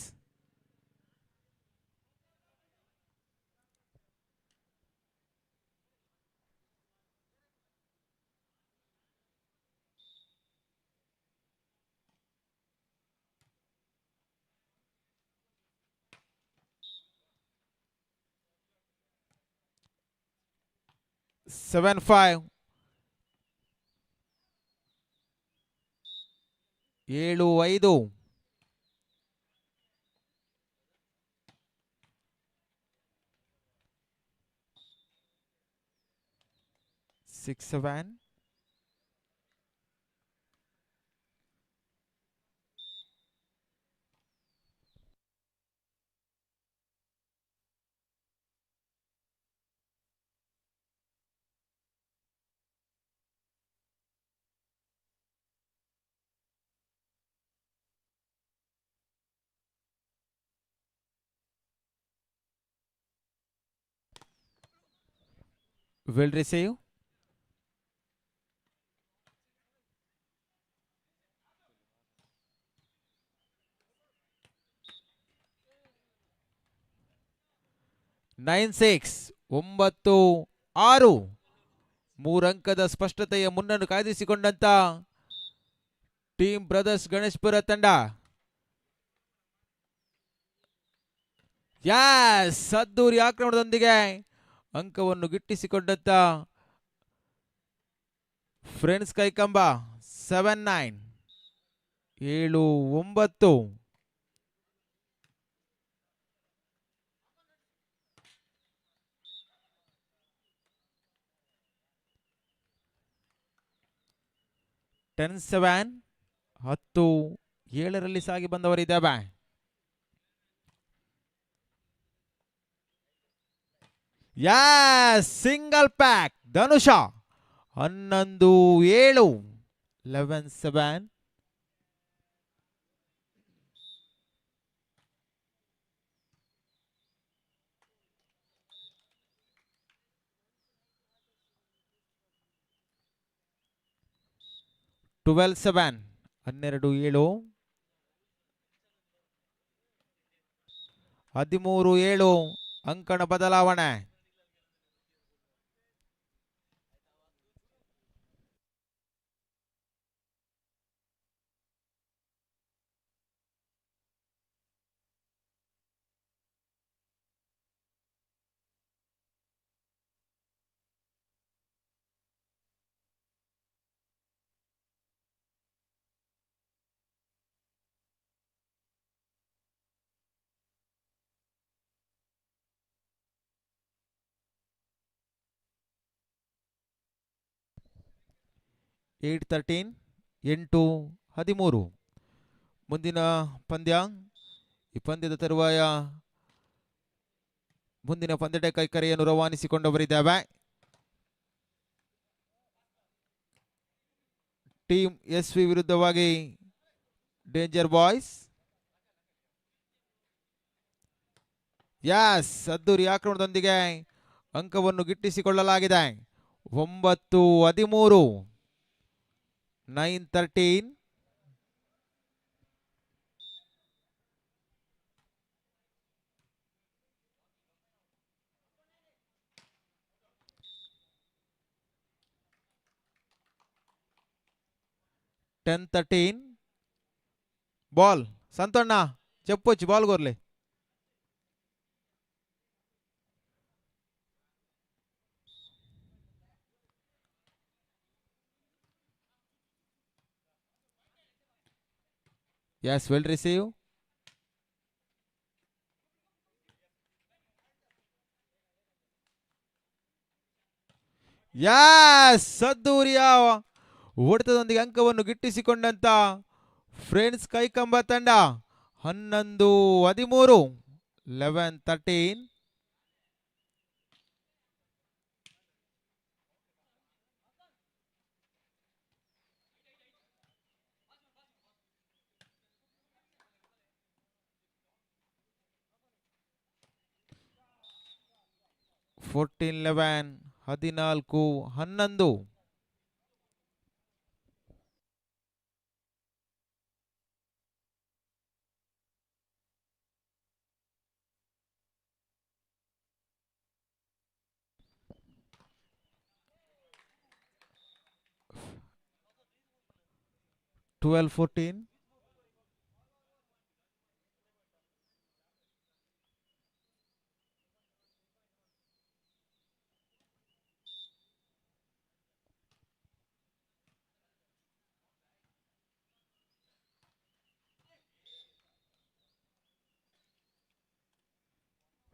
7-5 7-5. 6-7. Well receive. 9-6 9-6 ಮೂರಂಕದ ಸ್ಪಷ್ಟತೆಯ ಮುನ್ನನ್ನು ಕಾಯ್ದಿರಿಸಿಕೊಂಡಂತ team brothers Ganeshpura ತಂಡ. ಯಾಸ್, ಸದ್ದೂರಿ ಆಕ್ರಮಣದೊಂದಿಗೆ ಅಂಕವನ್ನು ಗಿಟ್ಟಿಸಿಕೊಂಡಂತ ಫ್ರೆಂಡ್ಸ್ ಕೈಕಂಬ. 7-9 7-9. 10-7 10-7 ಸಾಗಿ ಬಂದವರಿದ್ದಾವೆ. Yes, single pack Dhanush. 11-7 11-7. 12-7 12-7. 13-7 ಅಂಕಣ ಬದಲಾವಣೆ. 8-13 8-13. ಮುಂದಿನ ಪಂದ್ಯ, ಈ ಪಂದ್ಯದ ತರುವಾಯ ಮುಂದಿನ ಪಂದ್ಯದ ಕೈಕರೆಯನ್ನು ರವಾನಿಸಿಕೊಂಡವರಿದ್ದಾವೆ. ಟೀಮ್ ಎಸ್ ವಿ ವಿರುದ್ಧವಾಗಿ ಡೇಂಜರ್ ಬಾಯ್ಸ್. ಯಾಸ್, ಅದ್ದೂರಿ ಆಕ್ರಮಣದೊಂದಿಗೆ ಅಂಕವನ್ನು ಗಿಟ್ಟಿಸಿಕೊಳ್ಳಲಾಗಿದೆ. 9-13 9-13. 10-13. ಬಾಲ್ ಸಂತಣ್ಣ చెప్పొచ్చు, ball Gorle. Yes, well receive. Yes, ಸದ್ದೂರಿಯ ಹೊಡೆತದೊಂದಿಗೆ ಅಂಕವನ್ನು ಗಿಟ್ಟಿಸಿಕೊಂಡಂತ ಫ್ರೆಂಡ್ಸ್ ಕೈಕಂಬ ತಂಡ. 11-13 11-13. 14-11 14-11. 12-14.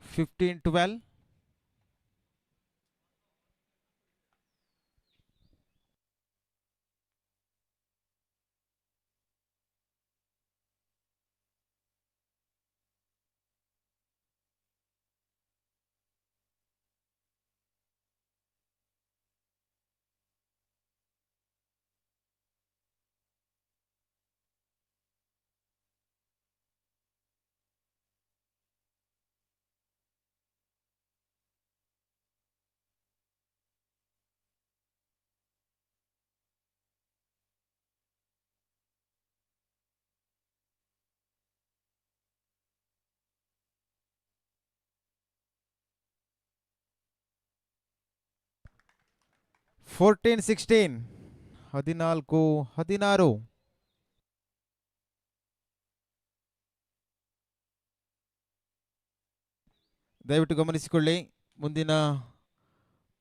15-12. 14-16, 14-16. ದಯವಿಟ್ಟು ಗಮನಿಸಿಕೊಳ್ಳಿ, ಮುಂದಿನ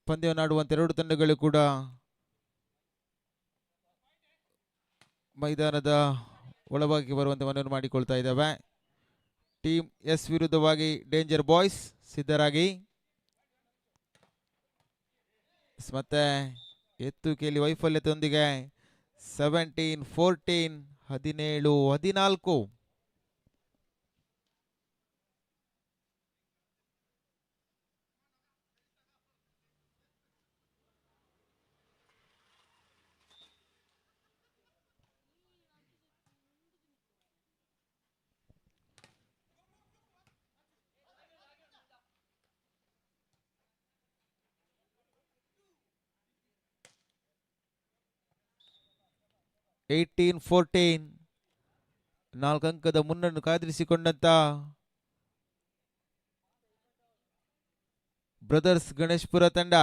ಪಂದ್ಯವನ್ನು ಆಡುವಂಥ ಎರಡು ತಂಡಗಳು ಕೂಡ ಮೈದಾನದ ಒಳಭಾಗಕ್ಕೆ ಬರುವಂತೆ ಮನವಿ ಮಾಡಿಕೊಳ್ತಾ ಇದ್ದಾವೆ. ಟೀಮ್ ಎಸ್ ವಿರುದ್ಧವಾಗಿ ಡೇಂಜರ್ ಬಾಯ್ಸ್ ಸಿದ್ಧರಾಗಿ. ಮತ್ತೆ ಎತ್ತುಕೆಯಲ್ಲಿ ವೈಫಲ್ಯತೆಯೊಂದಿಗೆ 17-14, 17-14. 18-14, 4 ಅಂಕದ ಮುನ್ನನ್ನು ಕಾದಿರಿಸಿಕೊಂಡಂತ ಬ್ರದರ್ಸ್ ಗಣೇಶ್ಪುರ ತಂಡ.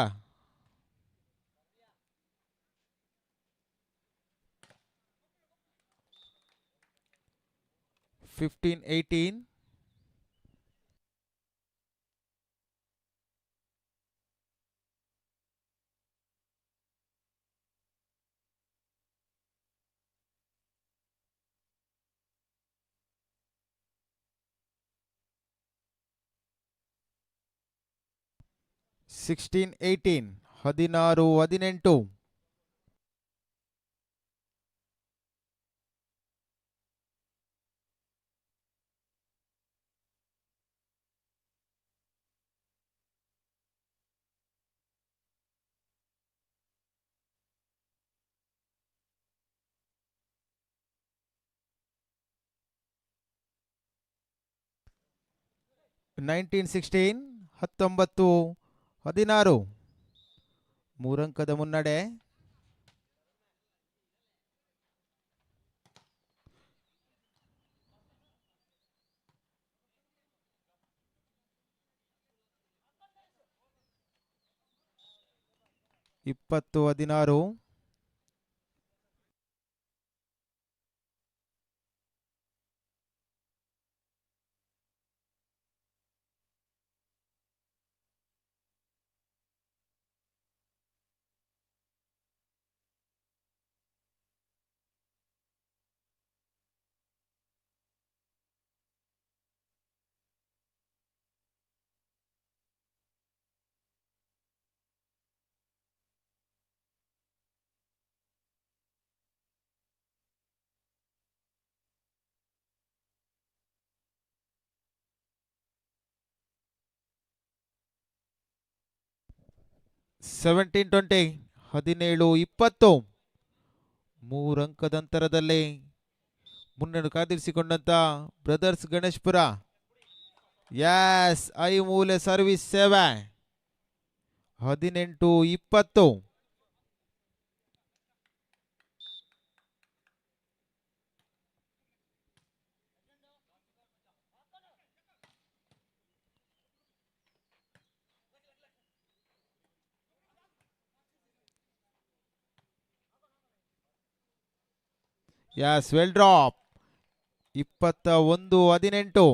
15-18. 16-18, 16-18. 19-16, 19-16, ಮೂರಂಕದ ಮುನ್ನಡೆ. 20-16. 17-20, 17-20, ಮೂರಂಕದಂತರದಲ್ಲಿ ಮುನ್ನಡೆ ಕಾದಿರಿಸಿಕೊಂಡಂತ ಬ್ರದರ್ಸ್ ಗಣೇಶ್ಪುರ. ಎಸ್ I ಮೂಲೆ ಸರ್ವಿಸ್ ಸೇವೆ. 18-20. S well drop. 21-18.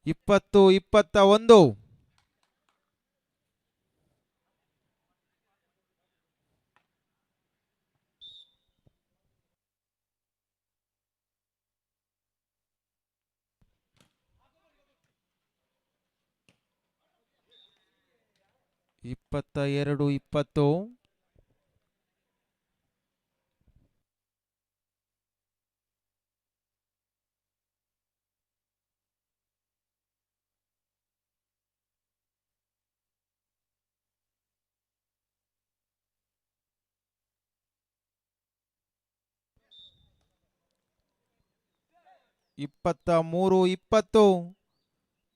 20-21. 22-20. 23-20.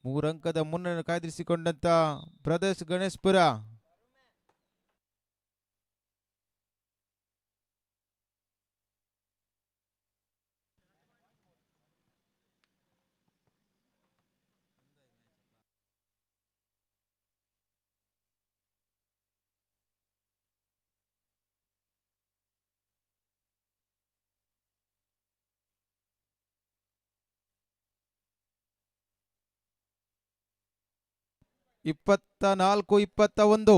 ಮೂರಂಕದ ಮುನ್ನಡೆ ಕಾಯ್ದಿರಿಸಿಕೊಂಡಂತ ಬ್ರದರ್ಸ್ ಗಣೇಶ್ಪುರ. 24-21.